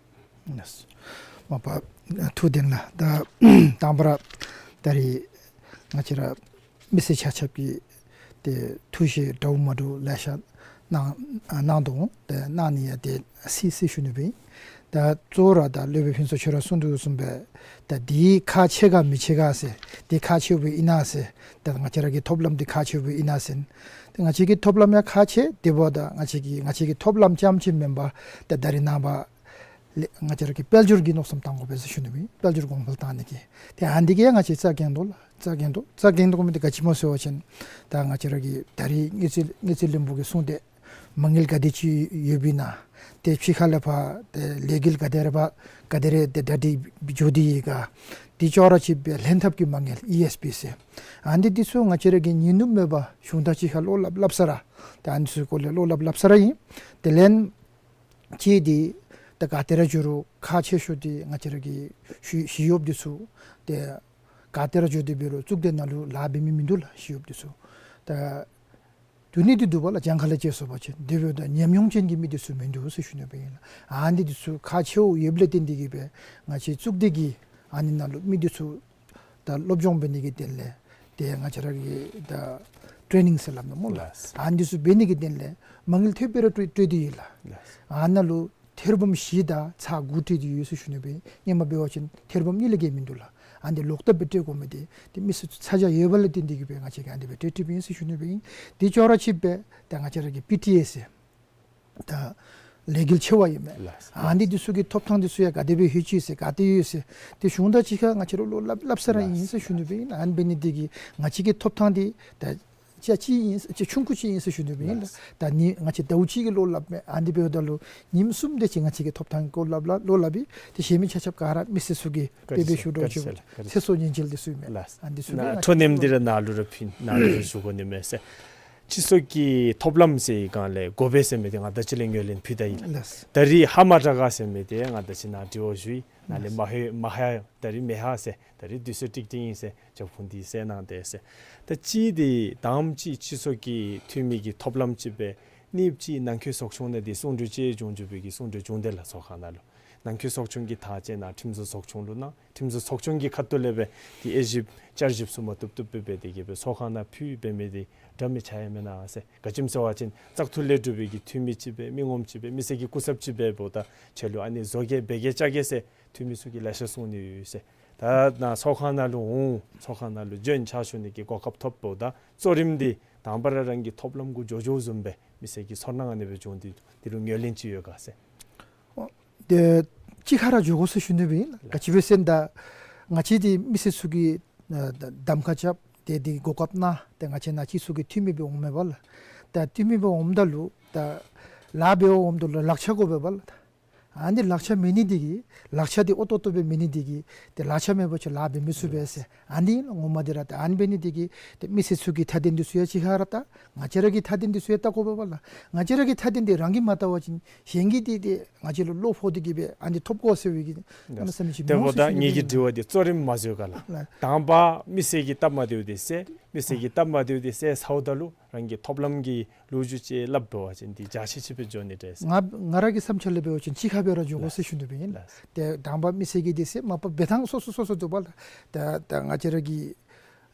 ལགས། ལགས། མ་པ་ཐུགས་བདེན་ལགས། ད་དང་པ་ར་ད་རེས་ང་བཅས་ར་མི་སེར་ཆ་ཁྱབ་ཀྱིས་ཏེ་ཐུགས་བཞེད་འདྲཝ་མ་འདྲཝ་ལེ་ཤ་གནང་གནང་དོ་འོང་། ཏེ་གནང་ནི་ཡང་ཏེ་སྲིད་སྲིད་ཞུ་ནི་སྦེ་ཨིན། ད་གཙོ་བོ་ར་ད་སློབ་དཔོན་ཕུན་ཚོགས་ཁྱོད་ར་གསུང་དོ་བཟུམ་སྦེ་ད་འདི་ཁག་ཆེ་ག་མི་ཆེ་ག་ཟེར་འདི་ཁག་ཆེཝ་ཨིན་ན་ཟེར་ད་ང་བཅས་ར་གི་ཐོབ་ལམ་འདི་ཁག་ཆེཝ་ཨིན་ན་ཟེར། ཏེ་ང་བཅས་ཀྱི་ཐོབ་ལམ་ཡང་ཁག་ཆེ། དེ་འབདཝ་ད་ང་བཅས་ཀྱི་ང་བཅས་ཀྱི་ཐོབ་ལམ་རྐྱངམ་ཅིག་མེན་པར་ཏེ་ད་རེས་ནངས་པ་ལས་ང་བཅས་ར་གི་དཔལ་འབྱོར་གྱི་མནོ་བསམ་བཏང་དགོ་པས་ཟེར་ཞུ་ནི་སྦེ་ཨིན། དཔལ་འབྱོར་གོང་འཕེལ་བཏང་ནི་གི་ཏེ་ཨ་ནི་འདི་གིས་ཡང་ང་བཅས་རྩ་འགེངས་དོ་ལགས། རྩ་འགེངས་དོ་རྩ་འགེངས་དོ་མི་འདི་ག་ཅི་སྨོ་ཟེར་བ་ཅིན་ད་ང་བཅས་ར་གི་ད་རེས་དངུལ་རྩིས་དངུལ་རྩིས་བློན་པོ་གིས་གསུངས་ཏེ་མ་དངུལ་ག་དེ་ཅིག་ཡོདཔ་ཨིན་ན། ཏེ་ཕྱི་ཁ་ལས་ཕར་ཏེ་ལས་འགུལ་ག་དེ་ར་ཕར་ག་དེ་རེ་ཏེ་གྲ་སྒྲིག་འགྱོ་སྟེ་ཡོད་ག། དེ་ཅོག་ར་ཅིག་སྦེ་ལྷན་ཐབས་ཀྱི་མ་དངུལ་ཨི་ཨེས་པི་ཟེར་ཨ་ནི་འདི་ཚུ་ང་བཅས་ར་གིས་ཉིན་ནུབ་མེད་པར་གཞུང་དང་གཅིག་ཁར་བློ་སླབ་སླབ་ས་ར་ཏེ་ཨ་ནི་ཚུ་སྐོར་ལས་བློ་སླབ་སླབ་ས་ར་ཨིན། དེ་ལས་གཅིག་འདི་ད་ག་དེ་ར་འགྱོ་རུང་ཁག་ཆེ་ཤོས་འདི་ང་བཅས་ར་གི་ཞི་ཞི་གཡོགཔ་འདི་ཚུ་ཏེ་ག་དེ་ར་འགྱོ་སྟེ་འབད་རུང་གཙུག་སྡེ་ནང་ལུ་ལཱ་འབད་མི་མིན་འདུག་ལགས། ཞི་གཡོགཔ་འདི་ཚུ་ད་འདུག་ནི་འདི་འདུག་པ་ལགས། གྱངས་ཁ་ལས་བཅད་སོང་པ་ཅིན་དེ་འབདཝ་ད་ཉམས་མྱོང་ཅན་གྱི་མི་འདི་ཚུ་མིན་འདུག་ཟེར་ཞུ་ནི་སྦེ་ཨིན་ལགས། ཨ་ནི་འདི་ཚུ་ཁག་ཆེཝ་ཡོདཔ་ལས་བརྟེན་ཏེ་གིས་སྦེ་ང་བཅས་གཙུག་སྡེ་གིས་ཨ་ནི་ནང་ལུ་མི་འདི་ཚུ་ད་སློབ་སྦྱོང་འབད་ནི་གི་དོན་ལས་ཏེ་ང་བཅས་ར་གི་ད་ཊེ་ནིང་ཟེར་སླབ་ནི་སྨོ་ལགས། ལགས། ཨ་ནི་ཚུ་འབད་ནི་གི་དོན་ལས་མ་དངུལ་ཐེབས་སྦེ་ར་སྤྲོད་སྤྲོད་དེ་ཡོད་ལགས། ལགས། ཨ་ནཱ་ལུ་ཐེར་འབུམ་བཞི་དང་ཚག་དགུ་སྤྲོད་དེ་ཡོད་ཟེར་ཞུ་ནི་སྦེ་ཨིན། སྔོན་མ་འབད་བ་ཅིན་ཐེར་འབུམ་གཉིས་ལས་བརྒལ་མིན་འདུག་ལགས། ཨ་ནི་འདི་ལོག་ལྟབ་སྦེ་སྤྲོད་དགོ་མི་འདི་ཏེ་མི་སེར་ཚ་གྱང་ཡོད་པ་ལས་བརྟེན་ཏེ་གིས་སྦེ་ང་བཅས་ཀྱིས་ཨ་ནི་སྦེ་སྤྲོད་སྤྲོདཔ་ཨིན་ཟེར་ཞུ་ནི་སྦེ་ཨིན། དེ་ཅོག་ར་ཅིག་སྦེ་ད་ང་བཅས་ར་གི་པི་ཊི་ཨེ་ཟེར་ད་ལས་འགུལ་ཆེ་བ་ཨིན་མས། ལགས། ཨ་ནི་འདི་ཚུ་གི་ཐོབ་ཐང་འདི་ཚུ་ཡང་ག་དེ་སྦེ་ལྷོད་ཅི་ཟེར་ག་དེ་ཡོད་ཟེར་ཏེ་གཞུང་དང་གཅིག་ཁར་ང་བཅས་ར་བློ་སླབ་སླབ་ས་ར་ཨིན་ཟེར་ཞུ་ནི་སྦེ་ཨིན། ཨ་ནི་འབད་ནི་འདི་གིས་ང་བཅས་ཀྱི་ཐོབ་ཐང་འདི་ད་ཅ་ཅིག་ཨིན་ཅ་ཆུང་ཀུ་ཅིག་ཨིན་ཟེར་ཞུ་ནི་སྦེ་ཨིན་ལགས། ད་ནི་ང་བཅས་ཟླཝ་གཅིག་གི་བློ་སླབ་མས། ཨ་ནི་འབདཝ་ད་ལུ་ཉིནམ་གསུམ་དེ་ཅིག་ང་བཅས་ཀྱི་ཐོབ་ཐང་གི་སྐོར་སླབ་སླབ་བློ་སླབ་ཨིན། ཏེ་གཞན་མི་ཆ་ཁྱབ་ག་ར་མི་སེར་ཚུ་གིས་དཔེ་སྦེ་ཞུ་འདྲཝ་ཅིག་ཚེ་སྲོག་ཉེན་ཆེ་འདི་ཚུ་ཨིན་མས། ལགས། ཨ་ནི་འདི་ཚུ་ན་ང་ཁྲོ་ནེམ་འདི་ར་ནཱ་ལུ་ར་ཕུལ་ནཱ་ལུ་ར་ཞུ་དགོ་ནི་མས་ཟེར། སྤྱི་ཚོགས་ཀྱི་ཐོབ་ལམ་ཟེར་བའི་སྒང་ལས་དགོ་པས་ཟེར་མི་འདི་ང་བདག་ཅིག་ལས་ངོས་ལེན་ཕུལ་ད་ཡི་ལགས། ལགས། ད་རིས་ཧ་མ་དྲག་ག་ཟེར་མི་འདི་ང་བདག་ཅིག་ནཱ་དྲི་བ་ཞུ་ཡི། ནཱ་ལས་མ་ཧེ་མ་ཧ་ད་རིས་མེད་ཧ་ཟེར། ད་རིས་དུས་ཚོད་ཀྲིག་ཀྲི་ཨིན་ཟེར། ཇོ་ཕུང་འདི་ཟེར་གནང་སྟེ་ཟེར། ད་གཅིག་འདི་དང་པ་ཅིག་སྤྱི་ཚོགས་ཀྱི་འཐུས་མི་གི་ཐོབ་ལམ་ཅིག་སྦེ་གཉིས་པ་ཅིག་ནང་འཁོད་ཚོགས་ཆུང་ནང་འདི་གསུང་གྲོས་ཅིག་འབྱུང་འགྱོ་བའི་གི་གསུང་གྲོས་འབྱུང་སྟེ་ལགས་ཚོགས་ཁང་ནང་ལུ། ནང་འཁོད་ཚོགས་ཆུང་གི་ཐག་བཅད་ནང་ཁྲིམས་བཟོ་ཚོགས་ཆུང་ལུ་གནང་། ཁྲིམས་བཟོ་ཚོགས་ཆུང་གི་ཁ་ཐུག་ལས་སྦེ་འདི་དབྱེ་ཞིབ་བསྐྱར་ཞིབ་ཚུ་མ་བཏུབ་བཏུབ་སྦེ་འབད་དེ་གིས་སྦེ་ཚོགས་ཁང་ནང་ཕུལ་འབད་མི་འདི་འདྲ་མི་ཆ་ཡང་མེན་ན་ཟེར། ག་ཅི་སྨོ་ཟེར་བ་ཅིན་བཙག་འཐུ་ལས་གྲུབ་པའི་གི་འཐུས་མི་ཅིག་སྦེ་མི་ངོམ་ཅིག་སྦེ་མི་སེར་གྱི་སྐུ་ཚབ་ཅིག་སྦེ་འབདཝ་ད་ཁྱོད་ལུ་ཨ་ནི་བཟོ་གེ་འབད་གེ་བཅའ་གེ་ཟེར་འཐུས་མི་ཚུ་གིས་ལེ་ཤ་གསུང་ནི་ཡོད་ཟེར། ད་ནཱ་ཚོགས་ཁང་ནང་ལུ་འོང་ཚོགས་ཁང་ནང་ལུ་འབྱོན་ཕྱག་ཞུ་ནི་གི་གོ་སྐབས་ཐོབ་འབདཝ་ད་གཙོ་རིམ་འདི་དང་པ་ར་རང་གི་ཐོབ་ལམ་གུ་འགྱོ་འགྱོཝ་བཟུམ་སྦེ་མི་སེར་གྱི་ཚོར་སྣང་ཨ་ནི་སྦེ་བྱུང་སྟེ་འདི་ལུ་ངོས་ལེན་ཅིག་ཡོད་ག་ཟེར། ཨོ་ཏེ་གཅིག་ཁར་ར་འགྱོ་དགོ་ཟེར་ཞུ་ནི་སྦེ་ཨིན་ལགས། ག་ཅི་སྦེ་ཟེར་ན་ད་ང་བཅས་འདི་མི་སེར་ཚུ་གིས་ཨ་ད་གདམ་ཁ་རྐྱབ་སྟེ་འདི་གོ་སྐབས་གནང་སྟེ་ང་བཅས་ནཱ་སྤྱི་ཚོགས་ཀྱི་འཐུས་མི་སྦེ་འོངམ་མས་པ་ལགས། ད་འཐུས་མི་སྦེ་འོངམ་ད་ལུ་ད་ལཱ་འབད་འོངམ་ད་ལུ་ལག་ཆ་དགོ་པས་པ་ལགས། ད་ཨ་ནི་ལག་ཆ་མེད་ནི་འདི་གིས་ལག་ཆ་འདི་ཨོ་ཏོག་ཏོ་སྦེ་མེད་ནི་འདི་གིས་ཏེ་ལག་ཆ་མེད་པ་ཅིན་ལཱ་འབད་མི་ཚུགས་པས་ཟེར། ཨ་ནི་ངོ་མ་འདི་ར་ད་ཨ་ནི་འབད་ནི་འདི་གིས་ཏེ་མི་སེར་ཚུ་གི་མཐའ་དོན་འདི་ཚུ་ཡང་གཅིག་ཁར་ར་ལྟ། ང་བཅས་ར་གི་མཐའ་དོན་འདི་ཚུ་ཡང་ལྟ་དགོ་པས་པ་ལགས། ང་བཅས་ར་གི་མཐའ་དོན་འདི་རང་གིས་མ་ལྟ་བ་ཅིན་གཞན་གྱིས་འདི་ཏེ་ང་བཅས་ལུ་བློ་ཕོག་སྟེ་གིས་སྦེ་ཨ་ནི་ཐོབ་དགོ་ཟེར་བའི་གི་ཨ་ནི་བསམ་ཅིག་མི་འོང་ཟེར་ཞུ་ནི་སྦེ་ཨིན་ལགས། ངེ་གི་དྲི་བ་འདི་གཙོ་རིམ་མ་བཟོད་ག་ལགས། ལགས། དང་པ་མི་སེར་གྱི་སྟབས་མ་བདེཝ་འདི་སེལ། མི་སེར་གྱིས་སྟབས་མ་བདེཝ་འདི་སེལ་ཚརཝ་ད་ལུ་རང་གི་ཐོབ་ལམ་གྱི་ལོ་རྒྱུས་ཅིག་སླབ་འབད་བ་ཅིན་འདི་འཇའ་ཆི་ཆི་སྦེ་འགྱོ་ནི་འདྲས་ཟེར། ང་ང་ར་གི་བསམ་འཆར་ལས་འབད་བ་ཅིན་གཅིག་ཁར་སྦེ་ར་འགྱོ་དགོ་ལགས། ཟེར་ཞུ་ནི་སྦེ་ཨིན། ལགས། ཏེ་དང་པ་མི་སེར་གྱིས་འདི་ཟེར་མ་པ་འབད་ཐངས་སོ་སོ་སོ་སོ་འདུག་པ་ལགས། ཏེ་ད་ང་བཅས་ར་གི་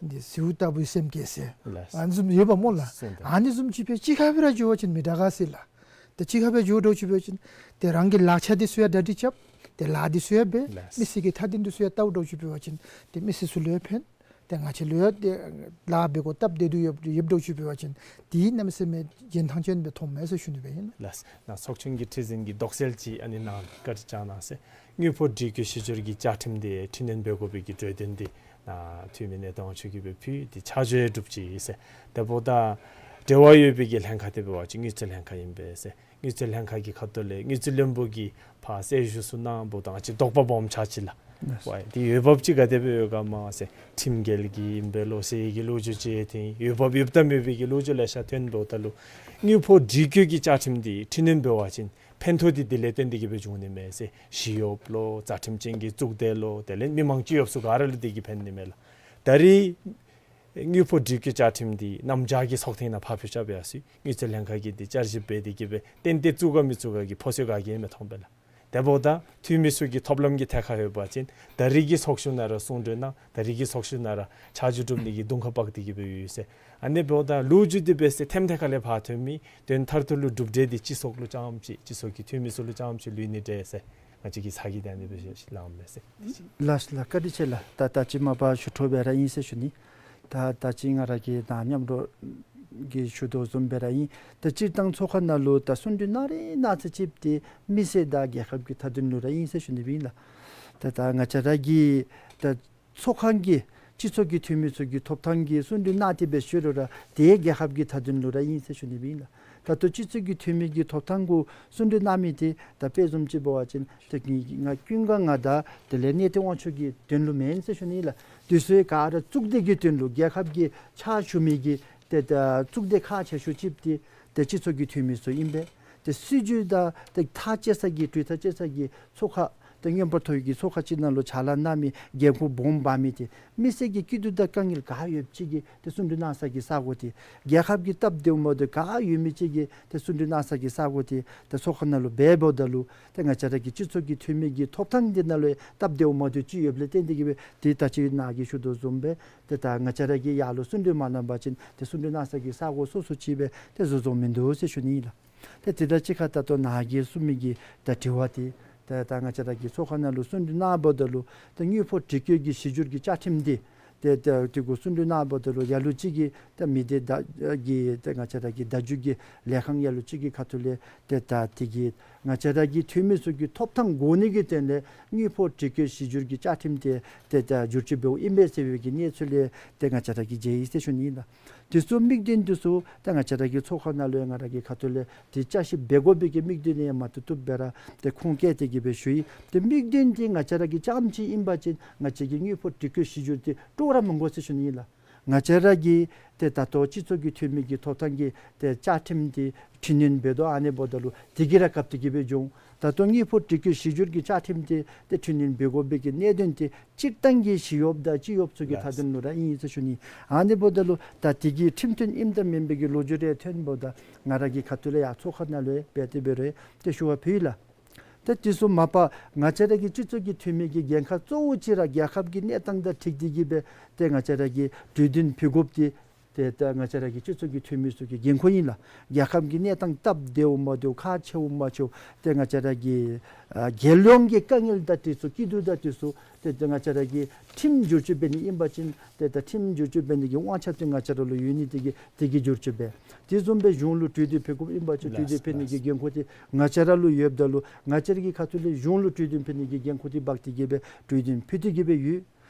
འདི་ཟེའུ་ལྟ་བུའི་སེམས་བསྐྱེད་ཟེར། ལགས། ཨ་ནི་བཟུམ་ཡོདཔ་སྨོ་ལགས། སེམས་ད། ཨ་ནི་བཟུམ་ཅིག་སྦེ་གཅིག་ཁར་སྦེ་ར་འགྱོ་བ་ཅིན་མི་དྲག་ག་ཟེར་ལགས། ཏེ་གཅིག་ཁར་སྦེ་འགྱོ་འགྱོཝ་ཅིག་འབད་བ་ཅིན་ཏེ་རང་གི་ལག་ཆ་འདི་ཚུ་ཡང་གྲ་སྒྲིག་རྐྱབ། ཏེ་ལཱ་འདི་ཚུ་ཡང་འབད། ལགས། མི་སེར་གྱི་མཐའ་དོན་འདི་ཚུ་ཡང་བལྟཝ་འགྱོཝ་ཅིག་འབད་བ་ཅིན་ཏེ་མི་སེར་ཚུ་ལུ་ཡང་ཕན། ཏེ་ང་བཅས་ལུ་ཡང་ཏེ་ལཱ་འབད་དགོཔ་སྟབས་བདེ་སྡུག་ཡོདཔ་ཡོདཔ་འགྱོཝ་ཅིག་འབད་བ་ཅིན་འདི་གནམ་མེད་ས་མེད་འཇོན་ཐང་ཅན་སྦེ་མཐོངམ་མས་ཟེར་ཞུ་ནི་སྦེ་ཨིན། ལགས། ནཱ་ཚོགས་ཆུང་གི་ཁྲི་འཛིན་གྱིས་དོགས་སེལ་ཅིག་ཨ་ནི་ནང་བཀའ་དྲིན་བསྐྱང་གནང་ཟེར། དངུལ་ཕོགས་སྒྲིག་བཀོད་གཞི་འགྱུར་གྱི་བཅའ་ཁྲིམས་འདི་འཕྲི་སྣོན་འབད་དགོ་པའི་གི་གྲོས་དོན་འདི་ནཱ་འཐུས་མི་གནས་སྟངས་དབང་ཕྱུག་གིས་སྦེ་ཕུལ། འདི་ཆ་འཇོག་ཡང་གྲུབ་ཅི་ཟེར། དེ་འབདཝ་ད་འབྲེལ་བ་ཡོད་པའི་གི་ལྷན་ཁག་འདི་འབད་བ་ཅིན་དངུལ་རྩིས་ལྷན་ཁག་ཨིན་པས་ཟེར། དངུལ་རྩིས་ལྷན་ཁག་གི་ཁ་ཐུག་ལས་དངུལ་རྩིས་བློན་པོ་གིས་ཕར་གསལ་ཞུ་ཚུ་གནང་འབདཝ་ད་ང་བཅས་དོགས་པ་སྦོམ་ཆགས་ཅི་ལགས། ལགས། ཝའི་འདི་འོས་འབབ་ཅིག་ག་དེ་སྦེ་ཡོད་ག་མ་ཟེར། ཁྲིམས་འགལ་གྱི་ཨིན་པས་ལོ་ཟེར་གྱི་ལོ་རྒྱུས་ཅིག་ཐོན། འོས་འབབ་ཡོདཔ་དང་མེད་པའི་གི་ལོ་རྒྱུས་ལེ་ཤ་ཐོན་འབདཝ་ད་ལུ་དངུལ་ཕོགས་སྒྲིག་བཀོད་ཀྱི་བཅའ་ཁྲིམས་འདི་འཕྲི་སྣོན་འབད་བ་ཅིན་ཕན་ཐོགས་འདི་དེ་ལས་བརྟེན་ཏེ་གི་སྦེ་འབྱུང་ནི་མས་ཟེར། ཞི་གཡོགཔ་ལོ་རྩ་ཁྲིམས་ཅན་གྱི་གཙུག་སྡེ་ལོ་དེ་ལས་མི་མང་སྤྱི་གཡོགཔ་ཚུ་ག་ར་ལུ་འདི་གིས་ཕན་ནི་མས་ལགས། ད་རིས་དངུལ་ཕོགས་སྒྲིག་བཀོད་བཅའ་ཁྲིམས་འདི་གནམ་བྱཱར་གྱི་ཚོགས་ཐེངས་ནང་ཕར་འཕུལ་རྐྱབ་ཡར་སོ་ཡི། དངུལ་རྩིས་ལྷན་ཁག་གིས་འདི་བསྐྱར་ཞིབ་འབད་དེ་གིས་སྦེ་ཏན་ཏན་བཙུགས་ག་མི་བཙུགས་ག་གི་ཕོ་ཚོད་ག་གིས་མི་མཐོང་པས་ལགས། དེ་འབདཝ་ད་འཐུས་མི་ཚུ་གི་ཐོབ་ལམ་གྱི་ཐད་ཁར་འོང་བ་ཅིན་ད་རིས་ཀྱི་ཚོགས་ཞུགས་ནང་ར་གསུང་གྲོས་གནང་། ད་རིས་ཀྱི་ཚོགས་ཞུགས་ནང་ར་ཆ་འཇོག་གྲུབ་ནི་གི་དུང་ཁ་འབག་སྟེ་གིས་སྦེ་འོང་ཡི་ཟེར། ཨ་ནི་འབདཝ་ད་ལོ་རྒྱུས་འདི་འབད་ཟེར་ཐེམ་ཐེ་ཁ་ལས་ཕར་ཐོན་མི་དོན་མཐར་ཐུག་ལུ་གྲུབ་འབྲས་འདི་སྤྱི་ཚོགས་ལུ་རྐྱངམ་ཅིག་སྤྱི་ཚོགས་ཀྱི་འཐུས་མི་ཚུ་ལུ་རྐྱངམ་ཅིག་ལུས་ནི་འདྲས་ཟེར། ང་བཅས་ཀྱི་ཚ་གྱང་འདི་ཨ་ནི་སྦེ་ཤེས་ལངམ་མས་ཟེར། ལགས་ལགས། བཀའ་དྲིན་ཆེ་ལགས། ད་ད་ཅི་མ་པ་ཞུ་འཕྲོ་སྦེ་ར་ཨིན་ཟེར་ཞུ་ནི། ད་ད་ཅི་ང་ར་གིས་ད་མཉམ་རོགས་ཀྱིས་ཞུ་དོ་བཟུམ་སྦེ་ར་ཨིན། ད་སྤྱིར་བཏང་ཚོགས་ཁང་ནང་ལུ་ད་གསུང་གྲོས་གནང་རིགས་གནང་ཚར་ཅིག་འདི་མི་སེར་དང་རྒྱལ་ཁབ་ཀྱི་མཐའ་དོན་ལུ་ར་ཨིན་ཟེར་ཞུ་ནི་སྦེ་ཨིན་ལགས། ད་ད་ང་བཅས་ར་གི་ད་ཚོགས་ཁང་གི་སྤྱི་ཚོགས་ཀྱི་འཐུས་མི་ཚུ་གི་ཐོབ་ཐང་གི་གསུང་གྲོས་གནང་སྟེ་སྦེ་ཞུ་རུང་ར་དེ་རྒྱལ་ཁབ་ཀྱི་མཐའ་དོན་ལུ་ར་ཨིན་ཟེར་ཞུ་ནི་སྦེ་ཨིན་ལགས། ད་ལྟོ་སྤྱི་ཚོགས་ཀྱི་འཐུས་མི་གི་ཐོབ་ཐང་གུ་གསུང་གྲོས་གནང་མི་འདི་ད་དཔེ་བཟུམ་ཅིག་འབད་བ་ཅིན་ཏེ་ང་ང་ཀུན་དགའ་ང་དང་དེ་ལས་གནས་བརྟན་དབང་ཕྱུག་གི་དོན་ལུ་མེན་ཟེར་ཞུ་ནི་ལགས། དེ་ཚུ་ག་ར་གཙུག་སྡེ་གི་དོན་ལུ་རྒྱལ་ཁབ་ཀྱི་ཕྱག་ཞུ་མི་གི་ཏེ་ད་གཙུག་སྡེ་ཁག་ཆེ་ཤོས་ཅིག་འདི་ཏེ་སྤྱི་ཚོགས་ཀྱི་འཐུས་མི་ཚུ་ཨིན་པས། ཏེ་སྲིད་བྱུས་དང་ཏེ་ཐག་བཅད་ས་གི་གྲོས་ཐག་བཅད་ས་གི་ཚོགས་ཁང་ཏེ་མངོན་པར་མཐོ་བའི་གི་ཚོགས་ཁང་ཅིག་ནང་ལུ་ཕྱག་ལཱ་གནང་མི་འགན་ཁུར་སྦོམ་འབག་མི་འདི་མི་སེར་གྱི་སྐྱིད་སྡུག་དང་དཀའ་ངལ་ག་ཡོདཔ་ཅིག་གི་ཏེ་གསུང་གྲོས་གནང་ས་གི་ས་གོ་འདི་རྒྱལ་ཁབ་ཀྱི་སྟབས་བདེཝ་མ་བདེཝ་ག་ཡོད་མི་ཅིག་གི་ཏེ་གསུང་གྲོས་གནང་ས་གི་ས་གོ་འདི་ཏེ་ཚོགས་ཁང་ནང་ལུ་འབད་འབདཝ་ད་ལུ་ཏེ་ང་བཅས་ར་གི་སྤྱི་ཚོགས་ཀྱི་འཐུས་མི་གི་ཐོབ་ཐང་འདི་ནང་ལུ་སྟབས་བདེཝ་མ་བདེཝ་ཅིག་ཡོདཔ་ལས་བརྟེན་ཏེ་གི་སྦེ་ཏེ་ད་ཅི་ནཱ་གིས་ཞུ་དོ་བཟུམ་སྦེ་ཏེ་ད་ང་བཅས་ར་གིས་ཡར་ལུ་གསུང་གྲོས་མ་གནང་པ་ཅིན་ཏེ་གསུང་གྲོས་གནང་ས་གི་ས་གོ་སོ་སོ་ཅིག་སྦེ་ཏེ་བཟོ་བཟོཝ་མིན་འདུག་ཟེར་ཞུ་ནི་ཨིན་ལགས། ཏེ་དེ་དང་གཅིག་ཁར་ད་ལྟོ་ནཱ་གིས་གསུངས་མི་གི་ད་དྲི་བ་འདི་ད་ད་ང་བཅས་ར་གི་ཚོགས་ཁང་ནང་ལུ་གསུང་གྲོས་གནང་འབདཝ་ད་ལུ་ད་དངུལ་ཕོགས་སྒྲིག་བཀོད་ཀྱི་གཞི་འགྱུར་གྱི་བཅའ་ཁྲིམས་འདི་ཏེ་ད་དེ་གུ་གསུང་གྲོས་གནང་འབདཝ་ད་ལུ་ལ་ལུ་ཅིག་གིས་ད་མི་སྡེ་ད་གི་ད་ང་བཅས་ར་གི་བརྡ་བརྒྱུད་ཀྱི་ལས་ཁང་ལ་ལུ་ཅིག་གི་ཁ་ཐུག་ལས་ཏེ་ད་དེ་གིས་ང་བཅས་ར་གི་འཐུས་མི་ཚུ་གི་ཐོབ་ཐང་དགོ་ནི་གི་དོན་ལས་དངུལ་ཕོགས་སྒྲིག་བཀོད་གཞི་འགྱུར་གྱི་བཅའ་ཁྲིམས་འདི་ཏེ་ད་བསྒྱུར་བཅོས་འབདཝ་ཨིན་པས་ཟེར་བའི་གི་གནས་ཚུལ་ལས་ཏེ་ང་བཅས་ར་གིས་མཇལ་ཡི་ཟེར་ཞུ་ནི་ཨིན་ལགས། དེ་ཚུ་དམིགས་དོན་དེ་ཚུ་ད་ང་བཅས་ར་གི་ཚོགས་ཁང་ནང་ལུ་ཡང་ང་ར་གི་ཁ་ཐུག་ལས་ཏེ་བསྐྱར་ཞིབ་འབད་དགོ་པའི་གི་དམིགས་དོན་ཡང་མ་བཏུབ་བཏུབ་སྦེ་ར་ཏེ་ཁུངས་བཀལ་ཏེ་གི་སྦེ་ཞུ་ཡི། ཏེ་དམིགས་དོན་འདི་ང་བཅས་ར་གི་རྐྱངམ་ཅིག་ཨིན་པ་ཅིན་ང་བཅས་ཀྱི་དངུལ་ཕོགས་སྒྲིག་བཀོད་གཞི་འགྱུར་འདི་སྤྲོ་ར་མི་དགོ་ཟེར་ཞུ་ནི་ཨིན་ལགས། ང་བཅས་ར་གི་ཏེ་ད་ལྟོ་སྤྱི་ཚོགས་ཀྱི་འཐུས་མི་གི་ཐོབ་ཐང་གི་ཏེ་བཅའ་ཁྲིམས་འདི་འཕྲི་སྣོན་འབད་དོ། ཨ་ནི་འབདཝ་ད་ལུ་དེ་གིས་ར་བཀབ་སྟེ་གི་སྦེ་འབྱུང་། ད་ལྟོ་དངུལ་ཕོགས་སྒྲིག་བཀོད་གཞི་འགྱུར་གྱི་བཅའ་ཁྲིམས་འདི་ཏེ་འཕྲི་སྣོན་འབད་དགོ་པའི་གི་གནད་དོན་འདི་སྤྱིར་བཏང་གི་ཞི་གཡོགཔ་དང་སྤྱི་གཡོགཔ་ཚུ་གི་མཐའ་དོན་ལུ་ར་ཨིན་ཟེར་ཞུ་ནི། ཨ་ནི་འབདཝ་ད་ལུ་ད་དེ་གི་ཁྲིམས་མཐུན་ཨིནམ་དང་མེནམ་པའི་གི་ལོ་རྒྱུས་རེ་ཐོན་འབདཝ་ད་ང་ར་གི་ཁ་ཐུག་ལས་ཡར་ཚོགས་ཁང་ནང་ལུ་ཡང་འབད་དེ་འབད་རུང་ཏེ་ཞུ་བ་ཕུལ་ཡི་ལགས། ཏེ་དེ་ཚུ་མ་པ་ང་བཅས་ར་གི་སྤྱི་ཚོགས་ཀྱི་འཐུས་མི་གི་འགན་ཁག་གཙོ་བོ་ཅིག་ར་རྒྱལ་ཁབ་ཀྱི་གནས་སྟངས་དང་འཁྲིལ་ཏེ་གི་སྦེ་ཏེ་ང་བཅས་ར་གིས་གྲོས་བསྟུན་ཕུལ་དགོཔ་འདི་ཏེ་ད་ང་བཅས་ར་གི་སྤྱི་ཚོགས་ཀྱི་འཐུས་མི་ཚུ་གི་འགན་ཁུར་ཨིན་ལགས། རྒྱལ་ཁབ་ཀྱི་གནས་སྟངས་སྟབས་བདེཝ་མ་བདེཝ་ཁག་ཆེཝ་མ་ཆེཝ་ཏེ་ང་བཅས་ར་གི་ཨ་རྒྱལ་ཡོངས་ཀྱི་དཀའ་ངལ་དང་དེ་ཚུ་སྐྱིད་སྡུག་དང་དེ་ཚུ་ཏེ་ད་ང་བཅས་ར་གི་ཁྲིམས་བསྒྱུར་བཅོས་འབད་ནི་ཨིན་པ་ཅིན་ཏེ་ད་ཁྲིམས་བསྒྱུར་བཅོས་འབད་ནི་གི་དབང་ཆ་འདི་ང་བཅས་ར་ལུ་ཡོད་ནི་དེ་གིས་དེ་གི་བསྒྱུར་བཅོས་འབད། དེ་བཟུམ་སྦེ་གཞུང་ལུ་གྲོས་བསྟུན་ཕུལ་དགོཔ་ཨིན་པ་ཅིན་གྲོས་བསྟུན་ཕུལ་ནི་གི་འགན་ཁུར་འདི་ང་བཅས་ར་ལུ་ཡོདཔ་ད་ལུ་ང་བཅས་ར་གི་ཁ་ཐུག་ལས་གཞུང་ལུ་གྲོས་བསྟུན་ཕུལ་ནི་གི་འགན་ཁུར་འདི་འབག་སྟེ་གི་སྦེ་གྲོས་བསྟུན་ཕུལ་ཏེ་གི་སྦེ་ཡོད།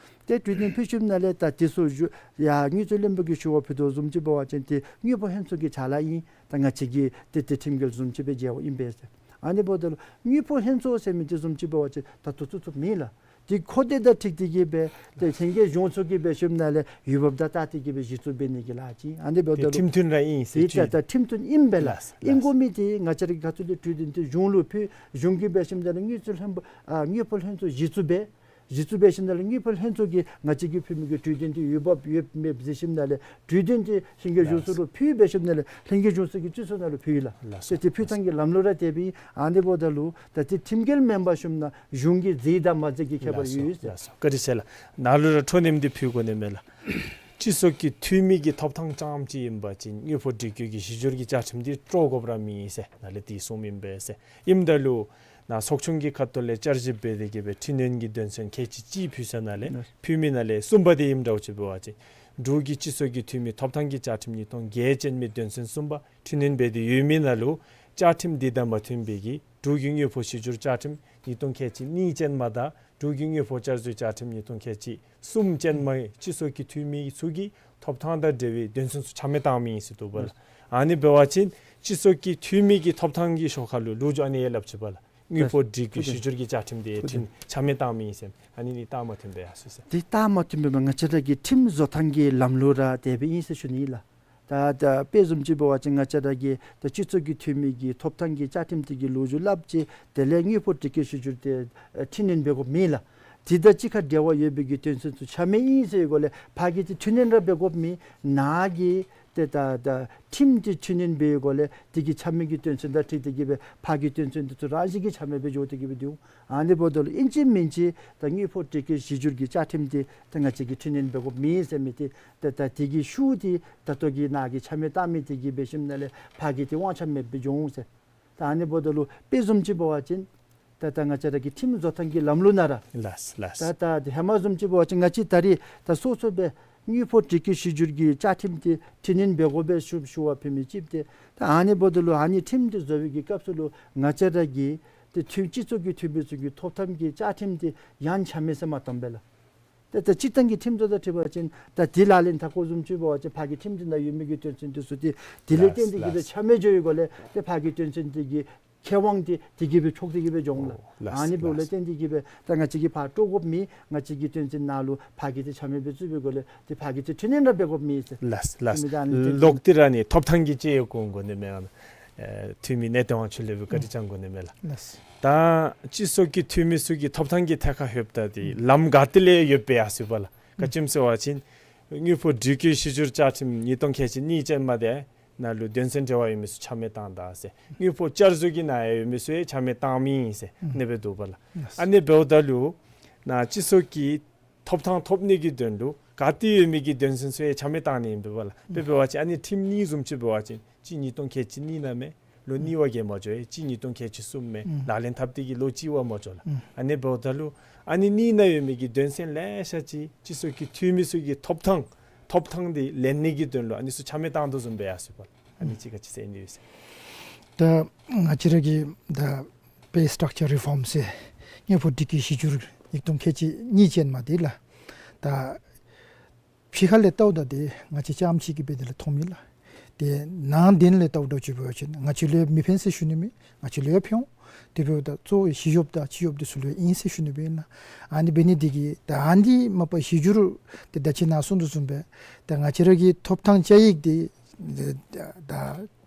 ཏེ་གྲོས་བསྟུན་ཕུལ་ཞིནམ་ལས་ད་དེ་ཚུ་ཞུ་ཡར་དངུལ་རྩིས་བློན་པོ་གིས་ཞུ་བ་ཕུལ་དོ་བཟུམ་ཅིག་འབད་བ་ཅིན་ཏེ་དངུལ་ཕོགས་ལྷན་ཚོགས་ཀྱི་ཕྱག་ལཱ་ཨིན། ད་ང་བཅས་ཀྱིས་ཏེ་ཏེ་ཁྲིམས་འགལ་བཟུམ་ཅིག་སྦེ་མཇལཝ་ཨིན་པས་ཟེར། ཨ་ནི་འབདཝ་ད་ལུ་དངུལ་ཕོགས་ལྷན་ཚོགས་ཟེར་མི་འདི་བཟུམ་ཅིག་འབད་བ་ཅིན་ད་ལྟོ་བཙུགས་བཙུགསཔ་མེད་ལགས། ཏེ་ཁོ་ཏེ་དང་འཁྲིལ་ཏེ་གི་སྦེ་ཏེ་ལྷན་རྒྱས་གཞུང་ཚོགས་ཀྱིས་འབད་ཞིནམ་ལས་འོས་འབབ་དང་བལྟ་སྟེ་གི་སྦེ་གཞི་བཙུགས་འབད་ནི་གི་ལཱ་ཅིག་ཨིན། ཨ་ནི་འབདཝ་ད་ལུ་ཁྲིམས་མཐུན་ར་ཨིན་ཟེར་ཏེ་ད་ཁྲིམས་མཐུན་ཨིན་པས་ལགས། ལགས། ཨིན་དགོ་མི་འདི་ང་བཅས་ར་གི་ཁ་ཐུག་ལས་གྲོས་བསྟུན་འདི་གཞུང་ལུ་ཕུལ། གཞུང་གིས་འབད་ཞིནམ་ལས་དངུལ་རྩིས་ལྷན་པོ་ཨ་དངུལ་ཕོགས་ལྷན་ཚོགས་གཞི་བཙུགས་འབད། གཞི་བཙུགས་འབད་ཞིནམ་ལས་དངུལ་ཕོགས་ལྷན་ཚོགས་ཀྱིས་ང་བཅས་ཀྱིས་ཕུལ་མི་གི་གྲོས་དོན་དེ་འོས་འབབ་ཡོདཔ་མེདཔ་གཟིགས་ཞིནམ་ལས་གྲོས་དོན་དེ་ལྷན་རྒྱས་གཞུང་ཚོགས་ལུ་ཕུལ་འབད་ཞིནམ་ལས་ལྷན་རྒྱས་གཞུང་ཚོགས་ཀྱིས་སྤྱི་ཚོགས་ནང་ལུ་ཕུལ་ཡི་ལགས། ལགས་སོ། ཏེ་དེ་ཕུལ་ཐངས་ཀྱི་ལམ་ལུགས་ར་དེ་སྦེ་ཨིན། ཨ་ནི་འབདཝ་ད་ལུ་ད་དེ་ཁྲིམས་འགལ་མེན་པར་ཞུཝ་ད་གཞུང་གིས་མཛད་དང་མ་མཛད་ཀྱི་ཁྱད་པར་ཡོད་ཡོད་ཟེར། ལགས་སོ། བཀའ་དྲིན་ཆེ་ལགས། ནཱ་ལུ་ར་འཕྲོ་མཐུད་དེ་ཕུལ་དགོ་ནི་མས་ལགས། སྤྱི་ཚོགས་ཀྱི་འཐུས་མི་གི་ཐོབ་ཐང་རྐྱངམ་ཅིག་ཨིན་པ་ཅིན་དངུལ་ཕོགས་སྒྲིག་བཀོད་ཀྱི་གཞི་འགྱུར་གྱི་བཅའ་ཁྲིམས་འདི་དཀྲོག་དགོཔ་ར་མེད་ཟེར་ནཱ་ལས་དེ་གསུངམ་ཨིན་པས་ཟེར། ཨིནམ་ད་ལུ་ནཱ་ཚོགས་ཆུང་གི་ཁ་ཐུག་ལས་བསྐྱར་ཞིབ་འབད་དེ་གིས་སྦེ་འཕྲི་སྣོན་གྱི་དོན་ཚན་ཁལ་གཅིག་གཅིག་ཕུལ་ས་ནང་ལས་ཕུལ་མི་ནང་ལས་གསུམ་པ་དེ་ཨིནམ་འདྲཝ་ཅིག་འབད་བ་ཅིན་འབྲུག་གི་སྤྱི་ཚོགས་ཀྱི་འཐུས་མི་ཐོབ་ཐང་གི་བཅའ་ཁྲིམས་ཉིས་སྟོང་བརྒྱད་ཅན་མའི་དོན་ཚན་གསུམ་པ་འཕྲི་སྣོན་འབད་དེ་ཡོད་མི་ནང་ལུ་བཅའ་ཁྲིམས་འདི་དང་མ་མཐུན་པའི་གི་འབྲུག་གི་དངུལ་ཕོགས་གཞི་འགྱུར་བཅའ་ཁྲིམས་ཉིས་སྟོང་ཁལ་གཅིག་གཉིས་ཅན་མ་དང་འབྲུག་གི་དངུལ་ཕོགས་བསྐྱར་བཟོའི་བཅའ་ཁྲིམས་ཉིས་སྟོང་ཁལ་གཅིག་གསུམ་ཅན་མའི་སྤྱི་ཚོགས་ཀྱི་འཐུས་མི་ཚུ་གི་ཐོབ་ཐང་དང་འབྲེལ་བའི་དོན་ཚན་ཚུ་ཆ་མེད་བཏང་མི་ཨིན་ཟེར་འདུག་པ་ལགས། ཨ་ནི་འབད་བ་ཅིན་སྤྱི་ཚོགས་ཀྱི་འཐུས་མི་གི་ཐོབ་ཐང་གི་ཤོག་ཁ་ལུ་ལོ་རྒྱུས་ཨ་ནི་ཡང་སླབ་ཅི་པ་ལགས། དངུལ་ཕོགས་སྒྲིག་བཀོད་ཀྱི་གཞི་འགྱུར་གྱི་བཅའ་ཁྲིམས་དེ་ཆ་མེད་བཏང་མི་ཨིན་ཟེར། ཨ་ནི་ནི་རྟགས་མ་མཐུན་པས་ཟེར། དེ་རྟགས་མ་མཐུན་པས་མ་ང་བཅས་ར་གི་ཁྲིམས་བཟོ་ཐངས་ཀྱི་ལམ་ལུགས་ར་དེ་སྦེ་ཨིན་ཟེར་ཞུ་ནི་ལགས། ད་ད་དཔེ་བཟུམ་ཅིག་འབད་བ་ཅིན་ང་བཅས་ར་གི་ད་སྤྱི་ཚོགས་ཀྱི་འཐུས་མི་གི་ཐོབ་ཐང་གི་བཅའ་ཁྲིམས་དེ་གི་ལོ་རྒྱུས་སླབ་ཅི། དེ་ལས་དངུལ་ཕོགས་སྒྲིག་བཀོད་གཞི་འགྱུར་དེ་ཨེ་འཕྲི་སྣོན་འབད་དགོཔ་མེད་ལགས། དེ་དང་གཅིག་ཁར་འབྲེལ་བ་ཡོད་པའི་གི་དོན་ཚན་ཚུ་ཆ་མེད་ཨིན་ཟེར་བའི་སྒོ་ལས་ཕར་གྱི་དེ་འཕྲི་སྣོན་ར་འབད་དགོཔ་མེད། ནཱ་གི་ཏེ་ད་ད་ཁྲིམས་དེ་འཕྲི་སྣོན་འབད་བའི་སྒོ་ལས་དེ་གི་ཆ་མེད་ཀྱི་དོན་ཚན་དང་འཁྲིལ་ཏེ་གིས་སྦེ་ཕར་གྱི་དོན་ཚན་དེ་ཚུ་རང་བཞིན་གྱིས་ཆ་མེད་སྦེ་འགྱོ་སྟེ་གིས་སྦེ་འདུག། ཨ་ནི་འབདཝ་ད་ལུ་ཨིན་ཅི་མིན་ཅི་ད་དངུལ་ཕོགས་སྒྲིག་བཀོད་གཞི་འགྱུར་གྱི་བཅའ་ཁྲིམས་དེ་ད་ང་བཅས་ཀྱིས་འཕྲི་སྣོན་འབད་དགོཔ་མེད་ཟེར་མི་དེ་ད་ད་དེ་གི་ཤུགས་དེ་ད་ལྟོ་གི་ནཱ་གིས་ཆ་མེད་བཏང་མི་དེ་གིས་འབད་ཞིནམ་ལས་ཕར་གྱི་དེ་དབང་ཆ་མེདཔ་སྦེ་འགྱོ་འོང་ཟེར། ད་ཨ་ནི་འབདཝ་ད་ལུ་དཔེ་བཟུམ་ཅིག་འབད་བ་ཅིན་ད་ད་ང་བཅས་ར་གི་ཁྲིམས་བཟོ་ཐངས་ཀྱི་ལམ་ལུགས་ནང་ར་ལགས་ལགས། ད་ད་དེ་ཧེ་མ་བཟུམ་ཅིག་འབད་བ་ཅིན་ང་བཅས་ད་རེས་ད་སོ་སོ་སྦེ་དངུལ་ཕོགས་སྒྲིག་བཀོད་གཞི་འགྱུར་གྱི་བཅའ་ཁྲིམས་དེ་འཕྲི་སྣོན་འབད་དགོ་པས་ཞུ་ཞུ་བ་ཕུལ་མི་ཅིག་ཏེ། ད་ཨ་ནི་འབདཝ་ད་ལུ་ཨ་ནི་ཁྲིམས་དེ་བཟོ་བའི་གི་སྐབས་སུ་ལུ་ང་བཅས་ར་གི་དེ་འཐུས་སྤྱི་ཚོགས་ཀྱི་འཐུས་མི་ཚུ་གི་ཐོབ་ཐང་གི་བཅའ་ཁྲིམས་དེ་ཡང་ཆ་མེད་ཟེར་མ་བཏང་པས་ལགས། ཏེ་ད་སྤྱིར་བཏང་གི་ཁྲིམས་བཟོ་དང་འཁྲིལ་བ་ཅིན་ད་དེ་ལག་ལེན་འཐབ་དགོ་བཟུམ་ཅིག་འབད་བ་ཅིན་ཕར་གྱི་ཁྲིམས་དེ་ནང་ཡོད་མི་གི་དོན་ཚན་དེ་ཚུ་དེ་དེ་ལས་བརྟེན་ཏེ་གིས་སྦེ་ཆ་མེད་འགྱོ་བའི་སྒོ་ལས་ཏེ་ཕར་གྱི་དོན་ཚན་དེ་གི་ཁེ་དབང་དེ་དེ་གིས་སྦེ་འཕྲོག་སྟེ་གིས་སྦེ་འགྱོ་འོང་ལགས། ཨོ་ལགས། ཨ་ནི་འབདཝ་ལས་བརྟེན་ཏེ་གིས་སྦེ་ད་ང་བཅས་ཀྱིས་ཕར་དཀྲོག་དགོཔ་མེད། ང་བཅས་ཀྱི་དོན་ཚན་ནང་ལུ་ཕར་གྱི་དེ་ཆ་མེད་སྦེ་བཙུགས་པའི་སྒོ་ལས་ཏེ་ཕར་གྱི་དེ་འཕྲི་སྣོན་ར་འབད་དགོཔ་མེད་ཟེར། ལགས་ལགས། ཨ་ནི་ད་ཨ་ནི་ལོག་སྟེ་ར་ཨ་ནི་ཐོབ་ཐང་གི་དཔྱད་ཡིག་གུ་འགོ་ནི་མས། ཨ་ནི་ཨེ་འཐུས་མི་གནས་བརྟན་དབང་ཕྱུག་ལས་སྦེ་བཀའ་དྲིན་བསྐྱང་དགོ་ནི་མས་ལགས། ལགས། ད་སྤྱི་ཚོགས་ཀྱི་འཐུས་མི་ཚུ་གི་ཐོབ་ཐང་གི་ཐད་ཁར་ལྷོདཔ་ད་དེ་ལམ་ག་ཏེ་ལས་ཡོདཔ་སྦེ་ཡར་སོང་པ་ལགས། ག་ཅི་སྨོ་ཟེར་བ་ཅིན་དངུལ་ཕོགས་སྒྲིག་བཀོད་གཞི་འགྱུར་བཅའ་ཁྲིམས་ཉིས་སྟོང་ཁལ་གཅིག་གཉིས་ཅན་མ་དེ་ནང་ལུ་དོན་ཚན་འབྲེལ་བ་ཡོད་མི་ཚུ་ཆ་མེད་བཏང་ད་ཟེར། དངུལ་ཕོགས་བསྐྱར་བཟོ་གི་ནང་ཡང་ཡོད་མི་ཚུ་ཡང་ཆ་མེད་བཏང་མི་ཨིན་ཟེར་ཨ་ནི་སྦེ་འདུག་པ་ལགས། ཨ་ནི་འབདཝ་ད་ལུ་ནཱ་སྤྱི་ཚོགས་ཀྱི་ཐོབ་ཐང་ཐོབ་ནི་གི་དོན་ལུ་ག་ཏེ་ཡོད་མི་གི་དོན་ཚན་ཚུ་ཡང་ཆ་མེད་བཏང་ནི་ཨིན་པས་ལགས། དཔེ་འབད་བ་ཅིན་ཨ་ནི་ཁྲིམས་གཉིས་བཟུམ་ཅིག་འབད་བ་ཅིན་གཅིག་ཉིས་སྟོང་ཁལ་གཅིག་གཉིས་ནང་མས། ལོ་གཉིས་པ་གིས་མ་འགྱོ་ཡི། གཅིག་ཉིས་སྟོང་ཁལ་གཅིག་གསུམ་མས། ལག་ལེན་འཐབ་སྟེ་གིས་ལོ་གཅིག་པ་མ་འགྱོ་ལགས། ཨ་ནི་འབདཝ་ད་ལུ་ཨ་ནི་གཉིས་ནང་ཡོད་མི་གི་དོན་ཚན་ལེ་ཤ་ཅིག་སྤྱི་ཚོགས་ཀྱི་འཐུས་མི་ཚུ་གི་ཐོབ་ཐང་ཐོབ་ཐང་དེ་ལེན་ནི་གི་དོན་ལུ་ཨ་ནི་ཚུ་ཆ་མེད་བཏང་དོ་བཟུམ་སྦེ་ཡར་སོང་པ་ལགས། ཨ་ནི་ཅིག་ག་ཅི་ཟེར་ཨིན་ཟེར། ད་ང་བཅས་ར་གི་ད་པེ་སི་ཊག་ཅར་རི་ཕོམ་ཟེར་དངུལ་ཕོགས་སྒྲིག་བཀོད་གཞི་འགྱུར་ཉིས་སྟོང་ཁལ་གཅིག་གཉིས་ཅན་མ་དེ་ལགས། ད་ཕྱི་ཁ་ལས་བལྟཝ་ད་དེ་ང་བཅས་རྐྱངམ་ཅིག་གིས་སྦེ་དེ་ལས་མཐོང་མི་ལགས། དེ་ནང་དོན་ལས་བལྟཝ་ད་ཅིག་འབད་བ་ཅིན་ང་བཅས་ལུ་ཡང་མི་ཕན་ཟེར་ཞུ་ནི་མེད། ང་བཅས་ལུ་ཡང་ཕན་འོང་། དེ་འབདཝ་ད་གཙོ་བོ་ཕྱི་ཞབས་དང་ཕྱི་ཞབས་དེ་ཚུ་ལུ་ཡང་ཨིན་ཟེར་ཞུ་ནི་སྦེ་ཨིན་ལགས། ཨ་ནི་འབད་ནི་དེ་གིས་ད་ཨ་ནི་མ་པ་གཞི་འགྱུར་དེ་ད་ཅི་ནཱ་གསུངས་དོ་བཟུམ་སྦེ་ད་ང་བཅས་ར་གི་ཐོབ་ཐང་དཔྱད་ཡིག་དེ་ད་ད་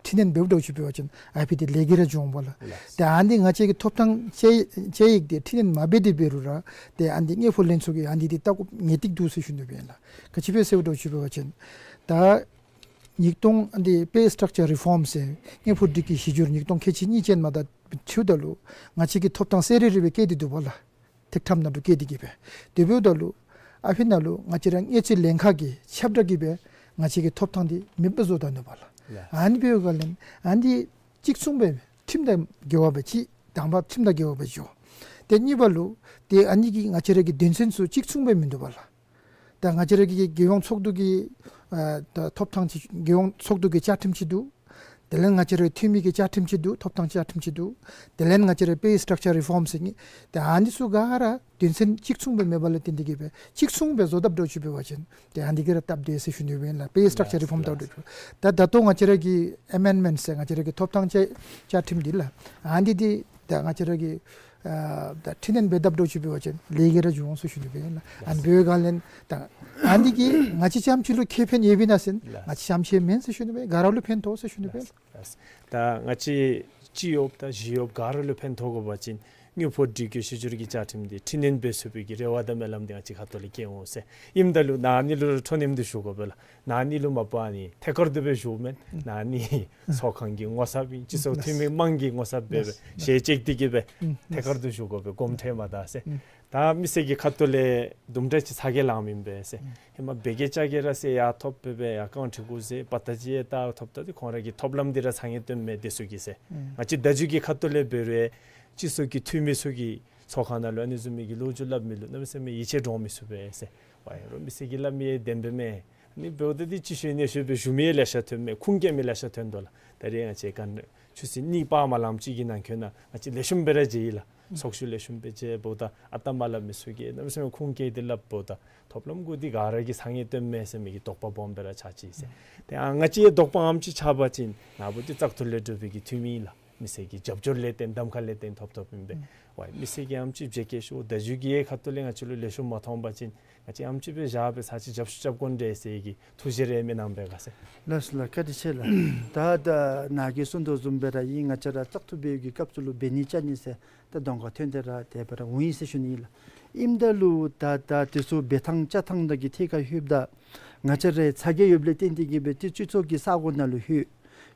འཕྲི་སྣོན་འབདཝ་ད་ཅིག་འབད་བ་ཅིན་ཨའི་པི་དེ་ལས་ཀྱི་ར་འགྱོ་འོང་པ་ལགས། ལགས། ད་ཨ་ནི་ང་བཅས་ཀྱི་ཐོབ་ཐང་དཔྱད་དཔྱད་ཡིག་དེ་འཕྲི་སྣོན་མ་འབད་དེ་འབད་རུང་ར་ཏེ་ཨ་ནི་དངུལ་ཕོགས་ལྷན་ཚོགས་ཀྱིས་ཨ་ནི་དེ་བལྟ་དགོཔ་ངེས་ཏིག་འདུག་ཟེར་ཞུ་ནི་སྦེ་ཨིན་ལགས། ག་ཅི་སྦེ་ཟེརཝ་ད་ཅིག་འབད་བ་ཅིན་ད་ཉིས་སྟོང་ཨ་ནི་པེ་སི་ཊག་ཅར་རི་ཕོམ་ཟེར་དངུལ་ཕོགས་སྒྲིག་བཀོད་གཞི་འགྱུར་ཉིས་སྟོང་ཁལ་གཅིག་གཉིས་ཅན་མ་དང་འཁྲིལཝ་ད་ལུ་ང་བཅས་ཀྱི་ཐོབ་ཐང་གསལ་རི་རི་སྦེ་བཀལ་ཏེ་འདུག་པ་ལགས། ཐེག་ཁྲམ་ནང་ལུ་བཀལ་ཏེ་གིས་སྦེ། དེ་འབདཝ་ད་ལུ་ཨ་ཕི་ནང་ལུ་ང་བཅས་ར་དངུལ་རྩིས་ལྷན་ཁག་གི་ཁྱབ་བསྒྲགས་ཀྱིས་སྦེ་ང་བཅས་ཀྱི་ཐོབ་ཐང་འདི་མེདཔ་བཟོ་ད་ནུག་པ་ལགས། ལགས། ཨ་ནི་འབདཝ་ལས་ཨ་ནི་གཅིག་མཚུངས་སྦེ་ཁྲིམས་དང་འགལ་བ་སྦེ་ཅིག་དང་པ་ཁྲིམས་དང་འགལ་བ་སྦེ་འགྱོ། ཏེ་གཉིས་པ་ལུ་ཏེ་ཨ་ནི་གིས་ང་བཅས་ར་གི་དོན་ཚན་ཚུ་གཅིག་མཚུངས་སྦེ་མིན་འདུག་པ་ལགས། ད་ང་བཅས་ར་གི་རྒྱལ་ཡོངས་ཚོགས་འདུ་གི་ཨ་ད་ཐོབ་ཐང་ཅིག་རྒྱལ་ཡོངས་ཚོགས་འདུ་གི་བཅའ་ཁྲིམས་ཅིག་འདུག། དེ་ལས་ང་བཅས་ར་འཐུས་མི་གི་བཅའ་ཁྲིམས་ཅིག་འདུག། ཐོབ་ཐང་བཅའ་ཁྲིམས་ཅིག་འདུག། དེ་ལས་ང་བཅས་ར་པེ་སི་ཊག་ཅར་རི་ཕོམ་ཟེར་ནི་ད་ཨ་ནི་ཚུ་ག་ར་དོན་ཚན་གཅིག་མཚུངས་སྦེ་མེདཔ་ལས་བརྟེན་ཏེ་གིས་སྦེ་གཅིག་མཚུངས་སྦེ་བཟོ་དཔ་འདྲཝ་ཅིག་འབད་བ་ཅིན་ཏེ་ཨ་ནི་གིས་ར་སྟབས་བདེ་ཟེར་ཞུ་ནི་སྦེ་ཨིན་ལགས། པེ་སི་ཊག་ཅར་རི་ཕོམ་ལགས། བལྟཝ་ད་ལགས། ད་ད་ལྟོ་ང་བཅས་ར་གི་ཨེ་མེནཌ་མེནཊ་ཟེར་ང་བཅས་ར་གི་ཐོབ་ཐང་བཅའ་བཅའ་ཁྲིམས་འདི་ལགས། ཨ་ནི་འདི་ད་ང་བཅས་ར་གི་ཨ་ད་འཕྲི་སྣོན་འབད་དཔ་འདྲཝ་ཅིག་འབད་བ་ཅིན་ལས་ཀྱི་ར་འགྱོ་འོང་ཟེར་ཞུ་ནི་སྦེ་ཨིན་ལགས། ཨ་ནི་འབདཝ་ལས་ད་ཨ་ནི་གིས་ང་བཅས་རྐྱངམ་ཅིག་ལུ་ཁེ་ཕན་ཡོདཔ་ཨིན་ན་ཟེར་ན་ལགས། ང་བཅས་རྐྱངམ་ཅིག་མེན་ཟེར་ཞུ་ནི་སྦེ་ག་ར་ལུ་ཕན་ཐོགས་ཟེར་ཞུ་ནི་སྦེ། ལགས། ད་ང་བཅས་གཅིག་ཡོདཔ་དང་བཞི་ཡོདཔ་ག་ར་ལུ་ཕན་ཐོགས་དགོ་པ་ཅིན་ དངུལ་ཕོགས་སྒྲིག་བཀོད་བཤུས་སྒྱུར་གྱི་བཅའ་ཁྲིམས་འདི་འཕྲི་སྣོན་འབད་ཚུགས་པའི་གི་རེ་བ་དང་སྨོན་ལམ་འདི་ང་བཅས་ཁ་ཐུག་ལས་བསྐྱེད་འོང་ཟེར། ཨིནམ་ད་ལུ་ན་ཧིང་ལུ་ར་འཕྲོ་མཉམ་འདི་ཞུ་དགོ་པས་ལགས། ན་ཧིང་ལུ་མ་པ་ནི་ཐད་ཀར་དུ་སྦེ་ཞུཝ་མེན། ན་ཧིང་ཚོགས་ཁང་གི་ངོ་ཚབ་ཨིན། སྤྱི་ཚོགས་འཐུས་མི་དམངས་ཀྱི་ངོ་ཚབ་འབད་སྦེ་ཞལ་བཅད་དེ་གི་སྦེ་ཐད་ཀར་དུ་ཞུ་དགོ་པས། གོམ་ཁྲིད་མ་ད་ཟེར། ད་མི་སེར་གྱི་ཁ་ཐུག་ལས་དུམ་གྲ་ཅིག་ཚ་གྱང་ལངམ་ཨིན་པས་ཟེར། ཧེ་མ་བེ་གེ་ཅ་གེ་ར་ཟེར་ཡར་ཐོབ་སྦེ་སྦེ་ཡར་རྐང་ཁྲི་གུ་ཟེར་པ་ད་ཅི་ཡང་ད་ཐོབ་ད་འདི་ཁོང་ར་གི་ཐོབ་ལམ་འདི་ར་ཚང་ཡང་སྟོནམ་མས་དེ་ཚུ་གིས་ཟེར། ང་བཅས་བརྡ་བརྒྱུད་ཀྱི་ཁ་ཐུག་ལས་འབད་རུང་སྤྱི་ཚོགས་ཀྱི་འཐུས་མི་ཚུ་གིས་ཚོགས་ཁང་ནང་ལུ་ཨ་ནི་བཟུམ་མའི་གི་ལོ་རྒྱུས་སླབ་མི་ལུ་གནམ་མེད་ས་མེད་ཡིད་ཆེས་འདྲོངས་མི་ཚུགས་པས་ཟེར། ཝའི་རོགས་མི་སེར་གྱིས་སླབ་མི་ཡང་བདེན་པས་མས། ཨ་ནི་འབདཝ་ད་འདི་ཅིག་ཤོས་ཨ་ནི་ཤོས་སྦེ་ཞུ་མི་ཡང་ལེ་ཤ་ཐོན་མས། ཁུངས་སྐྱེལ་མི་ལེ་ཤ་ཐོན་དོ་ལགས། ད་རེས་ང་བཅས་ག་ཆུ་ཚོད་གཉིས་སྤར་མ་ལངམ་ཅིག་གི་ནང་འཁོད་ནང་ང་བཅས་ལེགས་ཤོམ་སྦེ་ར་མཇལ་ཡི་ལགས། ཚོགས་བཞུགས་ལེགས་ཤོམ་སྦེ་མཇལ་འབདཝ་ད་ཨ་རྟག་མ་སླབ་མི་ཚུ་གིས་གནམ་མེད་ས་མེད་ཁུངས་སྐྱེལ་ཏེ་སླབ་འབདཝ་ད་ཐོབ་ལམ་གུ་འདི་ག་ར་གིས་ཚང་ཡང་སྟོནམ་མས་ཟེར་མི་གི་དོགས་པ་སྦོམ་སྦེ་ར་ཆགས་ཅི་ཟེར། ཏེ་ཨ་ང་བཅས་ཡང་དོགས་པ་ཨ་ནེམ་ཅིག་ཆགས་པ་ཅིན་ན་བུ་འདི་བཙག་འཐུ་ལས་གྲུབ་པའི་གི་འཐུས་མི་ཨིན་ལགས། མི་སེར་གྱི་རྒྱབ་སྐྱོར་ལས་བརྟེན་གདམ་ཁ་ལས་བརྟེན་ཐོབ་ཐོབཔ་ཨིན་པས། ཝའི་མི་སེར་གྱིས་ཨ་ནེམ་ཅིག་བརྗེད་སྐྱེལ་ཞུ། བརྡ་བརྒྱུད་ཀྱི་ཡང་ཁ་ཐུག་ལས་ང་བཅས་ལུ་ལེགས་ཤོམ་མ་མཐོང་པ་ཅིན་ང་བཅས་ཨ་ནེམ་ཅིག་སྦེ་བཞག་སྦེ་ཚར་ཅིག་རྒྱབ་སྐྱོར་རྐྱབ་དགོ་འདྲས་ཟེར་གྱི་ཐུགས་བཞེད་རེ་མེན་ན་སྦེ་ག་ཟེར། ལགས་སོ་ལགས། བཀའ་དྲིན་ཆེ་ལགས། ད་ད་ནཱ་གིས་གསུངས་དོ་བཟུམ་སྦེ་ར་ཨིན། ང་བཅས་ར་བཙག་འཐུ་འབད་བའི་གི་སྐབས་སུ་ལུ་འབད་ནི་བཅའ་ནི་ཟེར་ད་གདོང་ཁར་ཐོན་ཏེ་ར་དེ་སྦེ་ར་འོང་ཡི་ཟེར་ཞུ་ནི་ཨིན་ལགས། ཨིནམ་ད་ལུ་ད་ད་དེ་ཚུ་འབད་ཐངས་བཅའ་ཐངས་དག་གི་ཐད་ཁར་ལྷོདཔ་ད་ང་བཅས་ར་ཚ་གྱང་ཡོདཔ་ལས་བརྟེན་ཏེ་གི་སྦེ་ཏེ་སྤྱི་ཚོགས་ཀྱི་ས་གོ་ནང་ལུ་ལྷོད།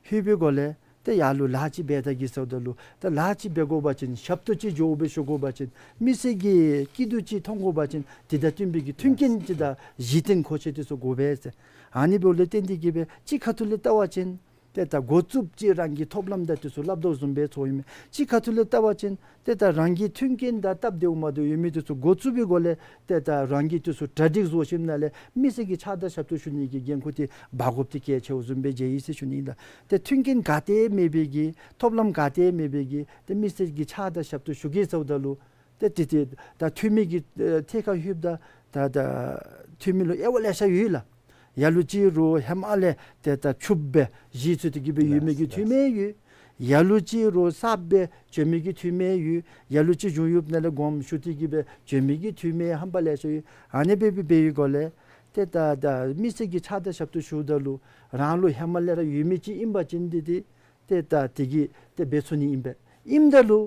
ལྷོད་པའི་སྒོ་ལས་ཏེ་ཡར་ལུ་ལཱ་ཅིག་འབད་ད་གེ་ཟེརཝ་ད་ལུ་ད་ལཱ་ཅིག་འབད་དགོ་པ་ཅིན་ཞབས་ཏོག་ཅིག་འགྱོ་སྦེ་ཞུ་དགོ་པ་ཅིན་མི་སེར་གྱི་སྐྱིད་སྡུག་ཅིག་མཐོང་དགོ་པ་ཅིན་དེ་དང་བསྟུན་པའི་གི་མཐུན་རྐྱེན་ཅིག་དང་གཞི་རྟེན་མཁོ་ཆས་དེ་ཚུ་དགོ་པས་ཟེར། ཨ་ནི་འབདཝ་ལས་བརྟེན་ཏེ་གི་སྦེ་གཅིག་ཁ་ཐུག་ལས་བལྟ་བ་ཅིན་ཏེ་ད་འགོ་བཙུགསཔ་ཅིག་རང་གི་ཐོབ་ལམ་དང་དེ་ཚུ་སླབ་དོ་བཟུམ་སྦེ་ཚོརཝ་ཨིན་མས། གཅིག་ཁ་ཐུག་ལས་བལྟ་བ་ཅིན་ཏེ་ད་རང་གི་མཐུན་རྐྱེན་དང་སྟབས་བདེཝ་མ་བདེཝ་ཡོད་མི་དེ་ཚུ་འགོ་བཙུགས་པའི་སྒོ་ལས་ཏེ་ད་རང་གིས་དེ་ཚུ་གྲ་སྒྲིག་བཟོ་ཞིནམ་ལས་མི་སེར་གྱི་ཕྱག་དང་ཞབས་ཏོག་ཞུ་ནི་གི་འགན་ཁུར་དེ་འབག་དགོཔ་དེ་གལ་ཆེཝ་བཟུམ་སྦེ་མཇལ་ཡི་ཟེར་ཞུ་ནི་ཨིན་ལགས། ཏེ་མཐུན་རྐྱེན་ག་ཏེ་མེད་པའི་གི་ཐོབ་ལམ་ག་ཏེ་མེད་པའི་གི་ཏེ་མི་སེར་གྱི་ཕྱག་དང་ཞབས་ཏོག་ཞུ་གེ་ཟེརཝ་ད་ལུ་ཏེ་ཏེ་ཏེ་ད་འཐུས་མི་གི་ཨེ་ཐད་ཁར་ལྷོདཔ་ད་ད་ད་འཐུས་མི་ལུ་དབྱེ་བ་ལེ་ཤ་ཡོད་ལགས། ལ་ལུ་ཅིག་རུང་ཧེ་མ་ལས་ཏེ་ད་ཕྱུགཔོ་སྦེ་གཞི་བཙུགས་ཏེ་གི་སྦེ་ཡོད་མི་གི་འཐུས་མི་ཡོད། ལ་ལུ་ཅིག་རུང་གསརཔ་སྦེ་བྱོན་མི་གི་འཐུས་མི་ཡོད། ལ་ལུ་ཅིག་གཞུང་གཡོགཔ་ནང་ལས་དགོངསམ་ཞུ་སྟེ་གི་སྦེ་བྱོན་མི་གི་འཐུས་མི་རྣམ་པ་ལེ་ཤ་ཡོད། ཨ་ནི་སྦེ་སྦེ་འབད་བའི་སྒོ་ལས་ཏེ་ད་ད་མི་སེར་གྱི་ཕྱག་དང་ཞབས་ཏོག་ཞུཝ་ད་ལུ་རང་ལུ་ཧེ་མ་ལས་ར་ཡོད་མི་ཅིག་ཨིན་པ་ཅིན་ཏེ་ཏེ་ཏེ་ད་དེ་གིས་ཏེ་འབད་ཚུགས་ནི་ཨིན་པས། ཨིནམ་ད་ལུ་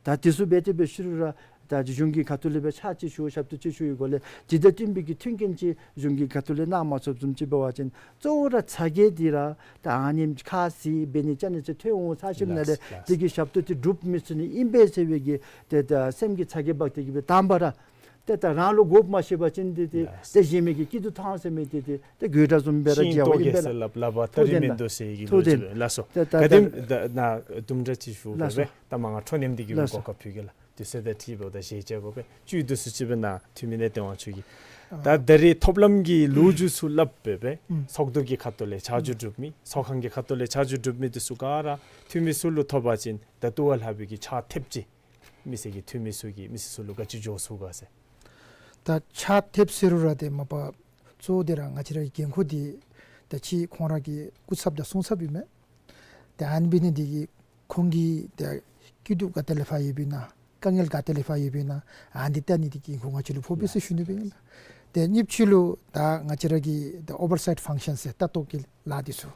ད་དེ་ཚུ་འབད་དེ་འབད་ཞུ་རུང་ར་ད་གཞུང་གི་ཁ་ཐུག་ལས་སྦེ་ཕྱག་ཅིག་ཞུ་ཞབས་ཏོག་ཅིག་ཞུ་བའི་སྒོ་ལས་དེ་དང་བསྟུན་པའི་གི་མཐུན་རྐྱེན་ཅིག་གཞུང་གི་ཁ་ཐུག་ལས་གནང་མ་ཚུགསཔ་བཟུམ་ཅིག་འབད་བ་ཅིན་གཙོ་བོ་ར་ཚ་གྱང་འདི་ར་ད་ཨ་ནེམ་ཁ་ཟེར་འབད་ནི་བཅའ་ནི་ཚུ་ཐོན་འོང་ཚར་ཞིནམ་ལས་ལགས་ལགས། དེ་གི་ཞབས་ཏོག་དེ་སྒྲུབ་མི་ཚུགས་ནི་ཨིན་པས་ཟེར་བའི་གི་ཏེ་ད་སེམས་ཀྱི་ཚ་གྱང་འབག་སྟེ་གི་སྦེ་དང་པ་ར་ཏེ་ད་རང་ལུ་དགོཔ་མ་ཤེས་པ་ཅིན་ཏེ་ཏེ་ལགས། ཏེ་གཞན་མི་གི་སྐྱིད་སྡུག་ཐང་ཟེར་མི་དེ་ཏེ་ཏེ་དགོད་བྲ་བཟུམ་སྦེ་ར་ཤིང་མཇལཝ་ཏོག་ཨིན་གེ་པས་ཟེར་ལགས། སླབ་སླབ་པ་ཐུགས་བདེན་ལགས། ཐུགས་བདེན། ད་ནཱ་དུམ་གྲ་ཅིག་ཞུ་ལགས་སོ། དགོ་པས། ད་མ་ང་འཕྲོ་མཉམ་འདི་གི་ལགས་སོ། གོ་སྐབས་ཕུལ་གེ་ལགས། དུས་ཚོད་དང་འཁྲིལ་འབདཝ་ད་ཞལ་མཇལ་དགོ་པས། བཅུད་བསྡུ་སུ་ཅིག་སྦེ་ནཱ་འཐུས་མི་གནས་བརྟན་དབང་ཕྱུག་གིས། ད་ད་རེས་ཐོབ་ལམ་གྱི་ལོ་རྒྱུས་ཚུ་སླབ་སྦེ་སྦེ་ཚོགས་འདུ་གི་ཁ་ཐུག་ལས་ཆ་འཇོག་གྲུབ་མི་ཚོགས་ཁང་གི་ཁ་ཐུག་ལས་ཆ་འཇོག་གྲུབ་མི་དེ་ཚུ་ག་ར་འཐུས་མི་ཚུ་ལུ་ཐོབ་པ་ཅིན་ད་ལྟོ་བ་ལྷག་པའི་གི་ཕྱག་ཐེབས་ཅིག་མི་སེར་གྱི་འཐུས་མི་ཚུ་གིས་མི་སེར་ཚུ་ལུ་ག་ཅི་འགྱོ་ཚུགས་ག་ཟེར། ད་ཕྱག་ཐེབས་ཟེར་རུང་ར་ཏེ་མ་པ་གཙོ་བོ་འདི་ར་ང་བཅས་ར་གི་འགན་ཁུར་འདི་ད་ཅི་ཁོང་ར་གི་སྐུ་ཚབ་དང་སྲུང་ཚབ་ཨིན་མས། ཏེ་ཨ་ནི་འབད་ནི་འདི་གིས་ཁོང་གི་ཏེ་སྐྱིད་སྡུག་ག་ཏེ་ལས་ཕར་ཡོདཔ་ཨིན་ན་དཀའ་ངལ་ག་ཏེ་ལས་ཕར་ཡོདཔ་ཨིན་ན་ཨ་ནི་འདི་བལྟ་ནི་འདི་གི་འགན་ཁུར་ང་བཅས་ལུ་ཕོག་པས་ཟེར་ཞུ་ནི་སྦེ་ཨིན་ལགས། ཏེ་གཉིས་པ་ཅིག་ལུ་ད་ང་བཅས་ར་གི་ཏེ་ཨོ་བར་སའིཊ་ཕང་ཤཱན་ཟེར་ལྟ་རྟོག་གི་ལཱ་འདི་ཚུ་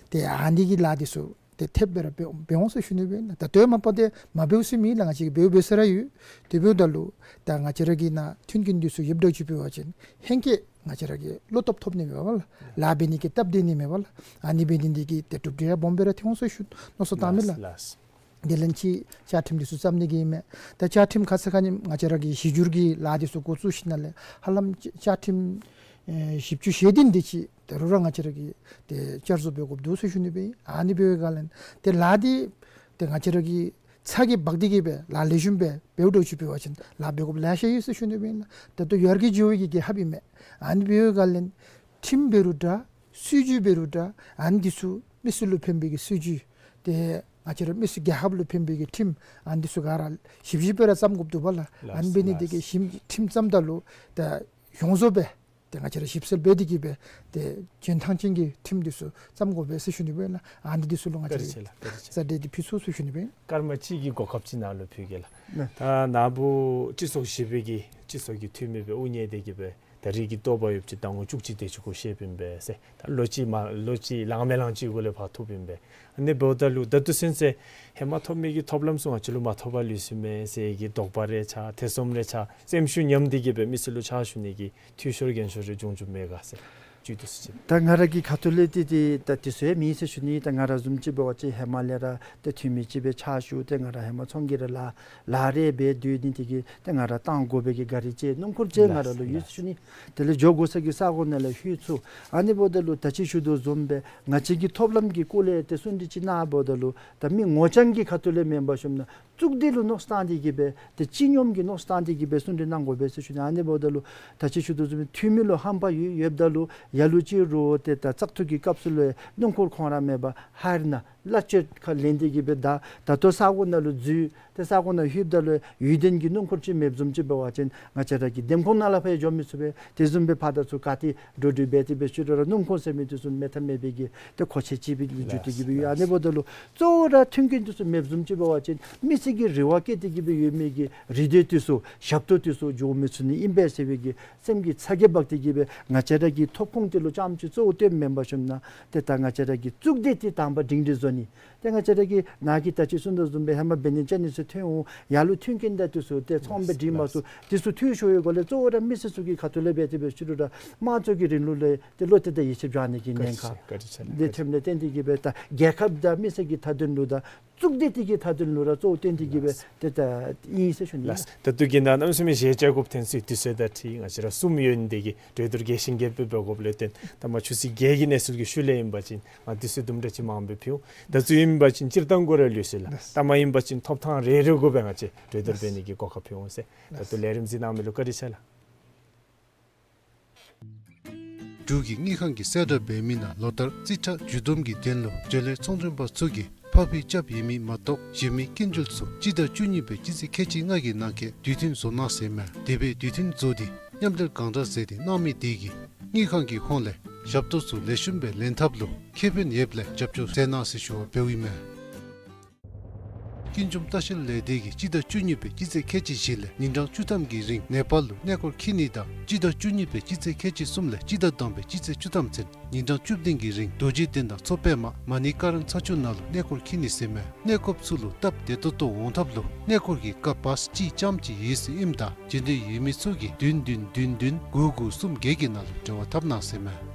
ཏེ་ཨ་ནི་གི་ལཱ་འདི་ཚུ་ཏེ་ཐེབས་སྦེ་ར་འབད་འོང་ཟེར་ཞུ་ནི་སྦེ་ཨིན་ལགས། ད་ལྟོ་མ་པ་ཏེ་མ་འབདཝ་ཟེར་མེད་ལགས། ང་བཅས་ཀྱིས་འབདཝ་འབད་ས་ར་ཡོད། དེ་འབདཝ་ད་ལུ་ད་ང་བཅས་ར་གི་ནཱ་མཐུན་རྐྱེན་འདི་ཚུ་ཡོདཔ་འདྲཝ་ཅིག་འབད་བ་ཅིན་ཧེང་སྐལ་ང་བཅས་ར་གིས་བློ་སྟོབས་ཐོབ་ནི་མས་པ་ལགས། ལཱ་འབད་ནི་གི་སྟབས་བདེ་ནི་མས་པ་ལགས། ཨ་ནི་འབད་ནི་འདི་གིས་ཏེ་གྲུབ་འབྲས་ཡང་སྦོམ་སྦེ་ར་ཐོན་འོང་ཟེར་ཞུ་མནོ་བསམ་བཏངམ་མས་ལགས། ལགས་ལགས། དེ་ལས་ཅིག་བཅའ་ཁྲིམས་འདི་ཚུ་བརྩམ་ནི་གི་ཨིན་མས། ད་བཅའ་ཁྲིམས་ཁ་ཙ་ཁ་ཉིནམ་ང་བཅས་ར་གི་གཞི་འགྱུར་གྱི་ལཱ་འདི་ཚུ་འགོ་བཙུགས་ཞིནམ་ལས་ཧ་ལམ་བཅའ་ཁྲིམས་ཨེ་བཞི་བཅུ་ཞེ་བདུན་དེ་ཅིག་ད་རུང་ར་ང་བཅས་ར་གིས་ཏེ་བསྐྱར་བཟོ་འབད་དགོཔ་འདུག་ཟེར་ཞུ་ནི་སྦེ་ཨིན། ཨ་ནི་འབད་བའི་སྒང་ལས་ཏེ་ལཱ་འདི་ཏེ་ང་བཅས་ར་གིས་ཚ་གྱང་འབག་སྟེ་གི་སྦེ་ལཱ་ལེགས་ཤོམ་སྦེ་འབདཝ་འདྲཝ་ཅིག་འབད་བ་ཅིན་ལཱ་འབད་དགོཔ་ལེ་ཤ་ཡོད་ཟེར་ཞུ་ནི་སྦེ་ཨིན་ལགས། ད་ལྟོ་ཡར་རྒྱས་འགྱོ་བའི་གི་རྒྱལ་ཁབ་ཨིན་མས། ཨ་ནི་འབད་བའི་སྒང་ལས་ཁྲིམས་འབད་རུང་འདྲ་སྲིད་བྱུས་འབད་རུང་འདྲ་ཨ་ནི་འདི་ཚུ་མི་སེར་ལུ་ཕན་པའི་གི་སྲིད་བྱུས་ཏེ་ང་བཅས་ར་མི་སེར་རྒྱལ་ཁབ་ལུ་ཕན་པའི་གི་ཁྲིམས་ཨ་ནི་འདི་ཚུ་ག་ར་ཞིབ་ཞིབ་སྦེ་ར་བརྩམ་དགོཔ་འདུག་པ་ལགས། ལགས་ཨ་ནི་འབད་ནི་འདི་གིས་ལགས། ཞིབ་ཁྲིམས་བརྩམ་ད་ལུ་ད་ཡོངས་རྫོགས་སྦེ་ཏེ་ང་བཅས་ར་ཞིབ་གསལ་འབད་དེ་གི་སྦེ་ཏེ་འཇོན་ཐང་ཅན་གྱི་ཁྲིམས་འདི་ཚུ་བརྩམ་དགོ་པས་ཟེར་ཞུ་ནི་སྦེ་ཨིན་ལགས། ཨ་ནི་འདི་ཚུ་ལུ་ང་བཅས་ར་བཀའ་དྲིན་ཆེ་ལགས། བཀའ་དྲིན་ཆེ། ས་འདི་འདི་ཕུལ་ཚུགས་ཟེར་ཞུ་ནི་སྦེ་ཨིན། སྐར་མ་གཅིག་གི་གོ་སྐབས་ཅིག་ནཱ་ལུ་ཕུལ་གེ་ལགས། ལགས། ད་ནཱ་བུ་སྤྱི་ཚོགས་བཞི་པའི་གི་སྤྱི་ཚོགས་ཀྱི་འཐུས་མི་སྦེ་དབུ་བརྙེས་ཏེ་གི་སྦེ་ ད་རིགས་ཀྱི་ལྟོ་བ་ཡོདཔ་ཅིག་ཟླ་ངོ་བཅུ་གཅིག་དེ་ཅིག་གུ་བཤདཔ་ཨིན་པས་ཟེར། ད་ལོ་གཅིག་མ་ལོ་གཅིག་ལང་མེ་ལང་ཅིག་གུ་ལས་ཕར་ཐོབ་ཨིན་པས། ཨ་ནི་འབདཝ་ད་ལུ་ད་ལྟོ་ཚུན་ཚོད་ཧེ་མ་ཐོབ་མི་གི་ཐོབ་ལམ་ཚུ་ང་བཅས་ལུ་མ་ཐོབ་པར་ལུས་སོ་མས་ཟེར་གྱི་དོགས་པ་རེ་ཆགས་ཐེ་ཚོམ་རེ་ཆགས་སེམས་ཤུགས་ཉམས་ཏེ་གི་སྦེ་མི་སེར་ལུ་ཕྱག་ཞུ་ནི་གི་འཐུས་ཤོར་འགན་ཤོར་རེ་འབྱུང་འབྱུངམ་མས་ག་ཟེར། བཅུད་དུ་སུ་ཅིག། ད་ང་ར་གི་ཁ་ཐུག་ལས་ཏེ་ཏེ་ད་དེ་ཚུ་ཡང་མེད་ཟེར་ཞུ་ནི། ད་ང་ར་བཟུམ་ཅིག་འབད་བ་ཅིན་ཧེ་མ་ལས་ར་ཏེ་འཐུས་མི་ཅིག་སྦེ་ཕྱག་ཞུ་སྟེ་ང་ར་ཧེ་མ་ཚོང་གི་ར་ལཱ་ལཱ་རེ་འབད་སྡོད་ནི་དེ་གིས་ཏེ་ང་ར་བཏང་དགོ་པའི་གི་ག་རི་ཅིག་སྣུམ་འཁོར་ཅིག་ང་ར་ལུ་ཡོད་ཟེར་ཞུ་ནི། དེ་ལས་འགྱོ་དགོ་ས་གི་ས་གོ་ནང་ལས་ལྷོད་ཚུགས། ཨ་ནི་འབདཝ་ད་ལུ་ད་ཅི་ཞུ་དོ་བཟུམ་སྦེ་ང་བཅས་ཀྱི་ཐོབ་ལམ་གྱི་སྐོར་ལས་ཏེ་གསུང་གྲོས་ཅིག་གནང་འབདཝ་ད་ལུ་ད་མི་ངོ་རྐྱང་གི་ཁ་ཐུག་ལས་མེན་པར་ཞུཝ་ད་གཙུག་སྡེ་ལུ་མནོ་བསམ་བཏང་སྟེ་གི་སྦེ་ཏེ་སྤྱི་སྙོམས་ཀྱི་མནོ་བསམ་བཏང་སྟེ་གི་སྦེ་གསུང་གྲོས་གནང་དགོ་པས་ཟེར་ཞུ་ནི། ཨ་ནི་འབདཝ་ད་ལུ་ད་ཅི་ཞུ་དོ་བཟུམ་འཐུས་མི་ལུ་ཧམ་པ་ཡོད་ཡོདཔ་ད་ལུ་ལ་ལུ་ཅིག་རུང་ཏེ་ད་བཙག་འཐུ་གི་སྐབས་སུ་ལུ་སྣུམ་འཁོར་ཁོང་ར་མེད་པར་ཧར་ན་གླ་སྤྱོད་ཁར་ལེན་ཏེ་གི་སྦེ་ད་ད་ལྟོ་ས་གོ་ནང་ལུ་འཛུལ། ཏེ་ས་གོ་ནང་ལྷོདཔ་ད་ལུ་ཡུན་བརྟན་གྱི་སྣུམ་འཁོར་ཅིག་མེདཔ་བཟུམ་ཅིག་འབད་བ་ཅིན་ང་བཅས་ར་གི་འདེམས་ཁོངས་ནང་ལས་ཕར་ཡང་འགྱོ་མི་ཚུགས་པས། དེ་བཟུམ་སྦེ་ཕར་དང་ཚུར་ག་ཏེ་འགྲོ་འགྲུལ་འབད་དེ་སྦེ་ཞུ་རུང་ར་སྣུམ་འཁོར་ཟེར་མི་དེ་ཚུ་མེད་ཐབས་མེད་པའི་གི་ཏེ་མཁོ་ཆས་ཅིག་སྦེ་འགྱུར་ཏེ་གི་སྦེ་ཡོད། ཨ་ནི་འབདཝ་ད་ལུ་གཙོ་བོ་ར་མཐུན་རྐྱེན་དེ་ཚུ་མེདཔ་བཟུམ་ཅིག་འབད་བ་ཅིན་མི་སེར་གྱིས་རེ་བ་བསྐྱེད་དེ་གི་སྦེ་ཡོད་མི་གི་རེ་འདོད་དེ་ཚུ་ཞབས་ཏོག་དེ་ཚུ་འབྱུང་མི་ཚུགས་ནི་ཨིན་པས་ཟེར་བའི་གི་སེམས་ཀྱི་ཚ་གྱང་འབག་སྟེ་གི་སྦེ་ང་བཅས་ར་གི་ཐོབ་ཁུངས་དེ་ལུ་རྐྱངམ་ཅིག་གཙོ་བོ་བཏོནམ་མེན་པར་ཞུཝ་ད་ཏེ་ད་ང་བཅས་ར་གི་གཙུག་སྡེ་དེ་དང་པ་སྒྲིང་སྒྲི་བཟོ་ནི། ཏེ་ང་བཅས་ར་གིས་ནཱ་གིས་ད་ཅི་གསུང་དོ་བཟུམ་སྦེ་ཧེ་མ་འབད་ནི་ཅ་ནི་ཚུ་ཐོན་འོང་། ལ་ལུ་མཐུན་རྐྱེན་དང་དེ་ཚུ་ཏེ་ཚོང་པའི་འགྲིག་མ་ཚུགས། དེ་ཚུ་འཐུས་ཤོར་ཡོད་སྒོ་ལས་གཙོ་བོ་ར་མི་སེར་ཚུ་གི་ཁ་ཐུག་ལས་འབད་དེ་སྦེ་ཞུ་རུང་ར་དམངས་གཙོ་གི་རིང་ལུགས་ལས་ཏེ་བློ་གཏད་དང་ཡིད་ཆེས་འབྱུང་ནི་གི་ཉེན་ཁ་དེ་ཐོནམ་ལས་བརྟེན་ཏེ་གི་སྦེ་ད་རྒྱལ་ཁབ་དང་མི་སེར་གྱི་མཐའ་དོན་ལུ་དང་གཙུག་སྡེ་དེ་གི་མཐའ་དོན་ལུ་ར་གཙོ་བོ་བཏོན་ཏེ་གི་སྦེ་ཏེ་ད་ཨིན་ཟེར་ཞུ་ནི། ལགས། ད་ལྟོ་གི་ནང་གནམ་མེད་ས་མེད་ཞལ་རྒྱ་དགོཔ་ཐོན་སོ་ཡི། དུས་ཚོད་དང་འཁྲིལ་ང་བཅས་ར་གསུམ་ཡོད་ནི་དེ་གིས་གྲོས་བསྡུར་རྒྱས་ཤིང་རྒྱས་པ་སྦེ་འབད་དགོཔ་ལས་བརྟེན་ད་མ་ཆུ་ཚོད་བརྒྱད་ཀྱི་གནས་ཚུལ་གྱི་ཤུལ་ལས་ཨིན་པ་ཅིན་ང་དུས་ཚོད་དུམ་གྲ་ཅིག་མངམ་སྦེ་ཕུལ་འོང་། ད་ལྟོ་ཨིན་པ་ཅིན་སྤྱིར་བཏང་གུ་ར་ལུས་སོ་ཡི་ལགས། ལགས། ད་མ་ཨིན་པ་ཅིན་ཐོབ་ཐངས་རེ་རེ་གུ་སྦེ་ང་བཅས་གྲོས་བསྡུར་འབད་ནི་གི་གོ་སྐབས་ཕུལ་འོང་ཟེར། ད་ལྟོ་ལས་རིམ་གཟིགས་གནང་མི་ལུ་བཀའ་དྲིན་ཆེ་ལགས། འབྲུག་གི་དངུལ་ཁང་གིས་གསལ་བསྒྲགས་འབད་མི་ནང་ལོ་ལྟར་རྩིས་ཁྲ་བསྒྱུར་བསྡོམས་ཀྱི་དོན་ལུ་འབྲེལ་ཡོད་ཚོང་དོན་པ་ཚུ་གིས་ཕབ་ཕབ་རྐྱབ་ཡོད་མི་མ་གཏོགས་གཞན་མི་སྐྱིན་འགྲུལ་ཚུ་སྤྱི་ཟླ་བཅུ་གཉིས་པའི་སྤྱི་ཚེས་ཁལ་གཅིག་ལྔ་གི་ནང་འཁོད་དུས་མཐུན་བཟོ་གནང་ཟེར་མས། དེ་སྦེ་དུས་མཐུན་བཟོ་སྟེ་མཉམ་འབྲེལ་གང་དྲག་མཛད་དེ་གནང་མི་དེ་གིས་དངུལ་ཁང་གི་ཧོངས་ལས་ཞབས་ཏོག་ཚུ་ལེགས་ཤོམ་སྦེ་ལེན་ཐབས་ལུ་ཁེ་ཕན་ཡོདཔ་ལས་རྒྱབ་སྐྱོར་མཛད་གནང་ཟེར་ཞུ་བ་འབདཝ་ཨིན་མས། ཀུན་འབྱུང་ལྟ་བཤལ་ལས་སྡེ་གིས་སྤྱི་ཟླ་བཅུ་གཉིས་པའི་སྤྱི་ཚེས་ཁལ་གཅིག་བཞི་ལས་ཉིན་གྲངས་བཅུ་ཐམ་གྱི་རིང་ནེ་པཱལ་ལུ་གནས་སྐོར་འཁྱིད་ནི་དང་སྤྱི་ཟླ་བཅུ་གཉིས་པའི་སྤྱི་ཚེས་ཁལ་གཅིག་གསུམ་ལས་སྤྱི་ཟླ་དང་པའི་སྤྱི་ཚེས་བཅུ་ཐམ་ཚུན་ཉིན་གྲངས་བཅུ་བདུན་གྱི་རིང་རྡོ་རྗེ་གདན་དང་མཚོ་པདྨ་མ་ཎི་ཀ་རན་ཚ་ཆུ་ནང་ལུ་གནས་སྐོར་འཁྱིད་ནི་ཟེར་མས། གནས་སྐོརཔ་ཚུ་ལུ་སྟབས་བདེ་ཏོག་ཏོ་འོང་ཐབས་ལུ་གནས་སྐོར་གྱི་སྐབས་བཱས་གཅིག་རྐྱངམ་ཅིག་ཡོད་ཟེར་ཨིནམ་ད་འབྱོན་འདོད་ཡོད་མི་ཚུ་གིས་བདུན་བདུན་བདུན་བདུན་དགུ་དགུ་གསུམ་བརྒྱད་ཀྱི་ནང་ལུ་འབྲེལ་བ་འཐབ་གནང་ཟེར་མས།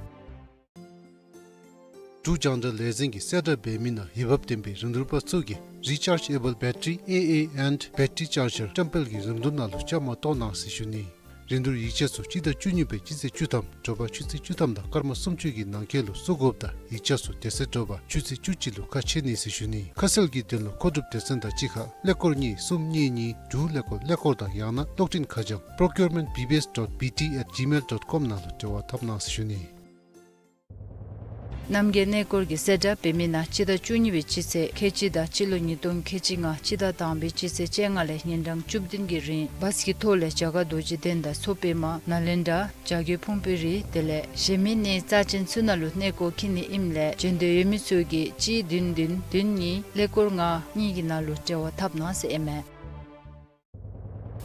འབྲུག་རྒྱང་བསྒྲགས་ལས་འཛིན་གྱིས་གསལ་བསྒྲགས་འབད་མི་ནང་འོས་འབབ་ལྡན་པའི་རིན་བསྡུར་པ་ཚུ་གིས་Rechargeable Battery A A and Battery Charger བཀྲམ་སྤེལ་གྱི་རིམ་གྲོ་ནང་ལུ་བཅའ་མར་གཏོགས་གནང་ཟེར་ཞུ་ནི། རིན་བསྡུར་ཡིག་ཆ་ཚུ་སྤྱི་ཟླ་བཅུ་གཉིས་པའི་སྤྱི་ཚེས་བཅུ་ཐམ་དྲོ་པ་ཆུ་ཚོད་བཅུ་ཐམ་དང་སྐར་མ་སུམ་ཅུ་གི་ནང་འཁོད་ལུ་བཙུགས་དགོཔ་དང་ཡིག་ཆ་ཚུ་དེ་ཚེ་དྲོ་པ་ཆུ་ཚོད་བཅུ་གཅིག་ལུ་ཁ་ཕྱེ་ནི་ཟེར་ཞུ་ནི། ཁ་གསལ་གྱི་དོན་ལུ་མཁོ་སྒྲུབ་སྡེ་ཚན་དང་གཅིག་ཁར་ཀླད་ཀོར་གཉིས་གསུམ་གཉིས་གཉིས་དྲུག་ཀླད་ཀོར་ཀླད་ཀོར་དང་ཡང་ན་གློག་འཕྲིན་ཁ་བྱང་procurement B B S dot B T at gmail dot com ནང་ལུ་འབྲེལ་བ་འཐབ་གནང་ཟེར་ཞུ་ནི། གནམ་གྱི་གནས་སྐོར་གྱི་གསལ་བསྒྲགས་འབད་མི་ནང་སྤྱི་ཟླ་བཅུ་གཉིས་པའི་སྤྱི་ཚེས་ཁལ་གཅིག་དང་སྤྱི་ལོ་ཉིས་སྟོང་ཁལ་གཅིག་ལྔ་སྤྱི་ཟླ་དང་པའི་སྤྱི་ཚེས་བཅོ་ལྔ་ལས་ཉིན་གྲངས་བཅུ་བདུན་གྱི་རིང་བཱས་ཀྱི་ཐོག་ལས་རྒྱ་གར་རྡོ་རྗེ་གདན་དང་མཚོ་པདྨ་ནཱ་ལེནྡྲ་བྱ་རྒོད་ཕུང་པོའི་རི་དེ་ལས་གཞན་མི་གནས་རྩ་ཅན་ཚུ་ནང་ལུ་གནས་སྐོར་འཁྱིད་ནི་ཨིནམ་ལས་འབྱོན་འདོད་ཡོད་མི་ཚུ་གིས་གཅིག་བདུན་བདུན་བདུན་གཉིས་ཀླད་ཀོར་ལྔ་གཉིས་ཀྱི་ནང་ལུ་འབྲེལ་བ་འཐབ་གནང་ཟེར་ཨིན་མས།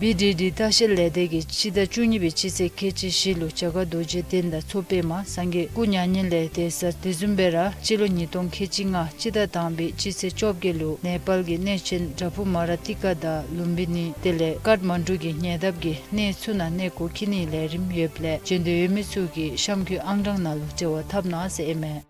བི་ཌི་ཌི་ལྟ་བཤལ་ལས་སྡེ་གིས་སྤྱི་ཟླ་བཅུ་གཉིས་པའི་སྤྱི་ཚེས་ཁལ་གཅིག་བཞི་ལུ་རྒྱ་གར་རྡོ་རྗེ་གདན་དང་མཚོ་པདྨ་སངས་རྒྱས་སྐུ་མྱ་ངན་ལས་འདས་ས་དེ་བཟུམ་སྦེ་ར་སྤྱི་ལོ་ཉིས་སྟོང་ཁལ་གཅིག་ལྔ་སྤྱི་ཟླ་དང་པའི་སྤྱི་ཚེས་བཅོ་བརྒྱད་ལུ་ནེ་པཱལ་གྱི་གནས་ཆེན་བྲག་ཕུག་མ་ར་ཏི་ཀ་དང་ལུམ་བི་ནི་དེ་ལས་ཀཱཐ་མན་ཌུ་གི་ཉེ་འདབས་ཀྱི་གནས་ཚུ་ནང་གནས་སྐོར་འཁྱིད་ནིའི་ལས་རིམ་ཡོདཔ་ལས་འབྱོན་འདོད་ཡོད་མི་ཚུ་གིས་གཤམ་འཁོད་ཨང་གྲངས་ནང་ལུ་འབྲེལ་བ་འཐབ་གནང་ཟེར་ཨིན་མས།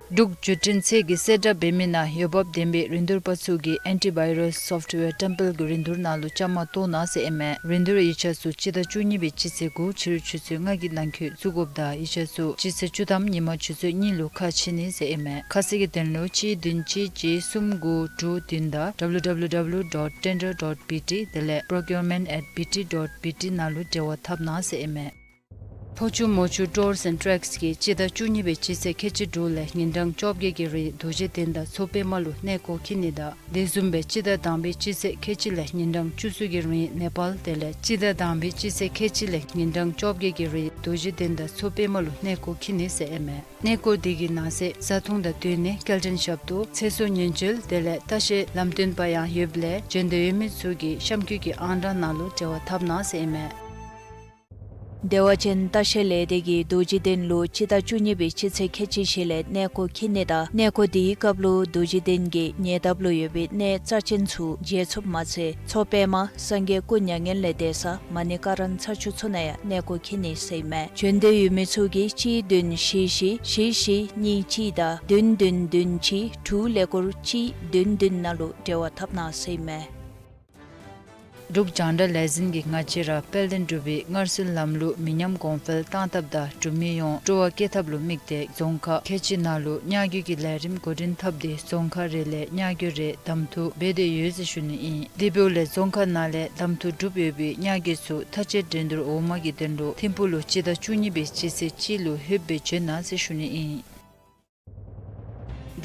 འབྲུག་བརྒྱུད་འཕྲིན་ཚད་ཀྱིས་གསལ་བསྒྲགས་འབད་མི་ནང་འོས་འབབ་ལྡན་པའི་རིན་བསྡུར་པ་ཚུ་གིས་ཨེན་ཊི་བཱའི་རཱསི་སོཕཊ་ཝེར་བཀྲམ་སྤེལ་གྱི་རིན་བསྡུར་ནང་ལུ་བཅའ་མར་གཏོགས་གནང་ཟེར་ཨིན་མས། རིན་བསྡུར་ཡིག་ཆ་ཚུ་སྤྱི་ཟླ་བཅུ་གཉིས་པའི་སྤྱི་ཚེས་དགུ་ཕྱི་རུ་ཆུ་ཚོད་ལྔ་གི་ནང་འཁོད་བཙུགས་དགོཔ་དང་ཡིག་ཆ་ཚུ་སྤྱི་ཚེས་བཅུ་ཐམ་ཉིན་མ་ཆུ་ཚོད་གཉིས་ལུ་ཁ་ཕྱེ་ནི་ཟེར་ཨིན་མས། ཁ་གསལ་གྱི་དོན་ལུ་གཅིག་བདུན་གཅིག་གཅིག་གསུམ་དགུ་དྲུག་བདུན་དང་W W W dot tender dot B T དེ་ལས་procurement at B T dot B T ནང་ལུ་འབྲེལ་བ་འཐབ་གནང་ཟེར་ཨིན་མས། ཕོ་ཆུ་མོ་ཆུ་ཊུརསི་ཨེནཌ་ཊེགསི་གིས་སྤྱི་ཟླ་བཅུ་གཉིས་པའི་སྤྱི་ཚེས་ཁལ་གཅིག་དྲུག་ལས་ཉིན་གྲངས་བཅོ་བརྒྱད་ཀྱི་རིང་རྡོ་རྗེ་གདན་དང་མཚོ་པདྨ་ལུ་གནས་སྐོར་འཁྱིད་ནི་དང་དེ་བཟུམ་སྦེ་སྤྱི་ཟླ་དང་པའི་སྤྱི་ཚེས་ཁལ་གཅིག་ལས་ཉིན་གྲངས་བཅུ་གསུམ་གྱི་རིང་ནེ་པཱལ་དེ་ལས་སྤྱི་ཟླ་དང་པའི་སྤྱི་ཚེས་ཁལ་གཅིག་ལས་ཉིན་གྲངས་བཅོ་བརྒྱད་ཀྱི་རིང་རྡོ་རྗེ་གདན་དང་མཚོ་པདྨ་ལུ་གནས་སྐོར་འཁྱིད་ནི་ཟེར་ཨིན་མས། གནས་སྐོར་དེ་གི་ནང་གསེས་བཟའ་འཐུང་དང་སྡོད་གནས་སྐྱེལ་འདྲེན་ཞབས་ཏོག་ཚེ་སྲོག་ཉེན་བཅོལ་དེ་ལས་ལྟ་བཤལ་ལམ་སྟོན་པ་ཡང་ཡོདཔ་ལས་འབྱོན་འདོད་ཡོད་མི་ཚུ་གིས་གཤམ་འཁོད་ཀྱི་ཨང་གྲངས་ནང་ལུ་འབྲེལ་བ་འཐབ་གནང་ཟེར་ཨིན་མས། བདེ་བ་ཅན་ལྟ་བཤལ་ལས་སྡེ་གིས་རྡོ་རྗེ་གདན་ལུ་སྤྱི་ཟླ་བཅུ་གཉིས་པའི་སྤྱི་ཚེས་ཁལ་གཅིག་བཞི་ལས་གནས་སྐོར་འཁྱིད་ནི་དང་གནས་སྐོར་དེའི་སྐབས་ལུ་རྡོ་རྗེ་གདན་གྱི་ཉེ་འདབས་ལུ་ཡོད་པའི་གནས་རྩ་ཅན་ཚུ་མཇལ་ཚུགསཔ་མ་ཚད་མཚོ་པདྨ་སངས་རྒྱས་སྐུ་མྱ་ངན་ལས་འདས་ས་མ་ཎི་ཀ་རན་ཚ་ཆུ་ཚུ་ནང་ཡང་གནས་སྐོར་འཁྱིད་ནི་ཟེར་ཨིན་མས། བྱོན་འདོད་ཡོད་མི་ཚུ་གིས་གཅིག་བདུན་བཞི་བཞི་བཞི་བཞི་གཉིས་གཅིག་དང་བདུན་བདུན་བདུན་གཅིག་དྲུག་ཀླད་ཀོར་གཅིག་བདུན་བདུན་ནང་ལུ་འབྲེལ་བ་འཐབ་གནང་ཟེར་ཨིན་མས། འབྲུག་རྒྱང་བསྒྲགས་ལས་འཛིན་གྱིས་ང་བཅས་ར་དཔལ་ལྡན་འབྲུག་པའི་སྔར་སྲོལ་ལམ་ལུགས་མི་ཉམས་གོང་འཕེལ་གཏང་ཐབས་དང་འབྲུག་མི་ཡོངས་སྤྲོ་བ་སྐྱེད་ཐབས་ལུ་དམིགས་ཏེ་རྫོང་ཁག་ཁལ་གཅིག་ནང་ལུ་གཉའ་རྒྱུ་གི་ལས་རིམ་འགོ་འདྲེན་འཐབ་སྟེ་རྫོང་ཁག་རེ་ལས་གཉའ་རྒྱུ་རེ་གདམ་འཐུ་འབད་དེ་ཡོད་ཟེར་ཞུ་ནི་ཨིན། དེ་འབདཝ་ལས་རྫོང་ཁག་ནང་ལས་གདམ་འཐུ་གྲུབ་ཡོད་པའི་གཉའ་རྒྱུ་ཚུ་མཐའ་དཔྱད་འགྲན་བསྡུར་འོག་མ་གི་དོན་ལུ་ཐིམ་ཕུག་ལུ་སྤྱི་ཟླ་བཅུ་གཉིས་པའི་སྤྱི་ཚེས་གཅིག་ལུ་ལྷོདཔ་སྦེ་བྱོན་གནང་ཟེར་ཞུ་ནི་ཨིན།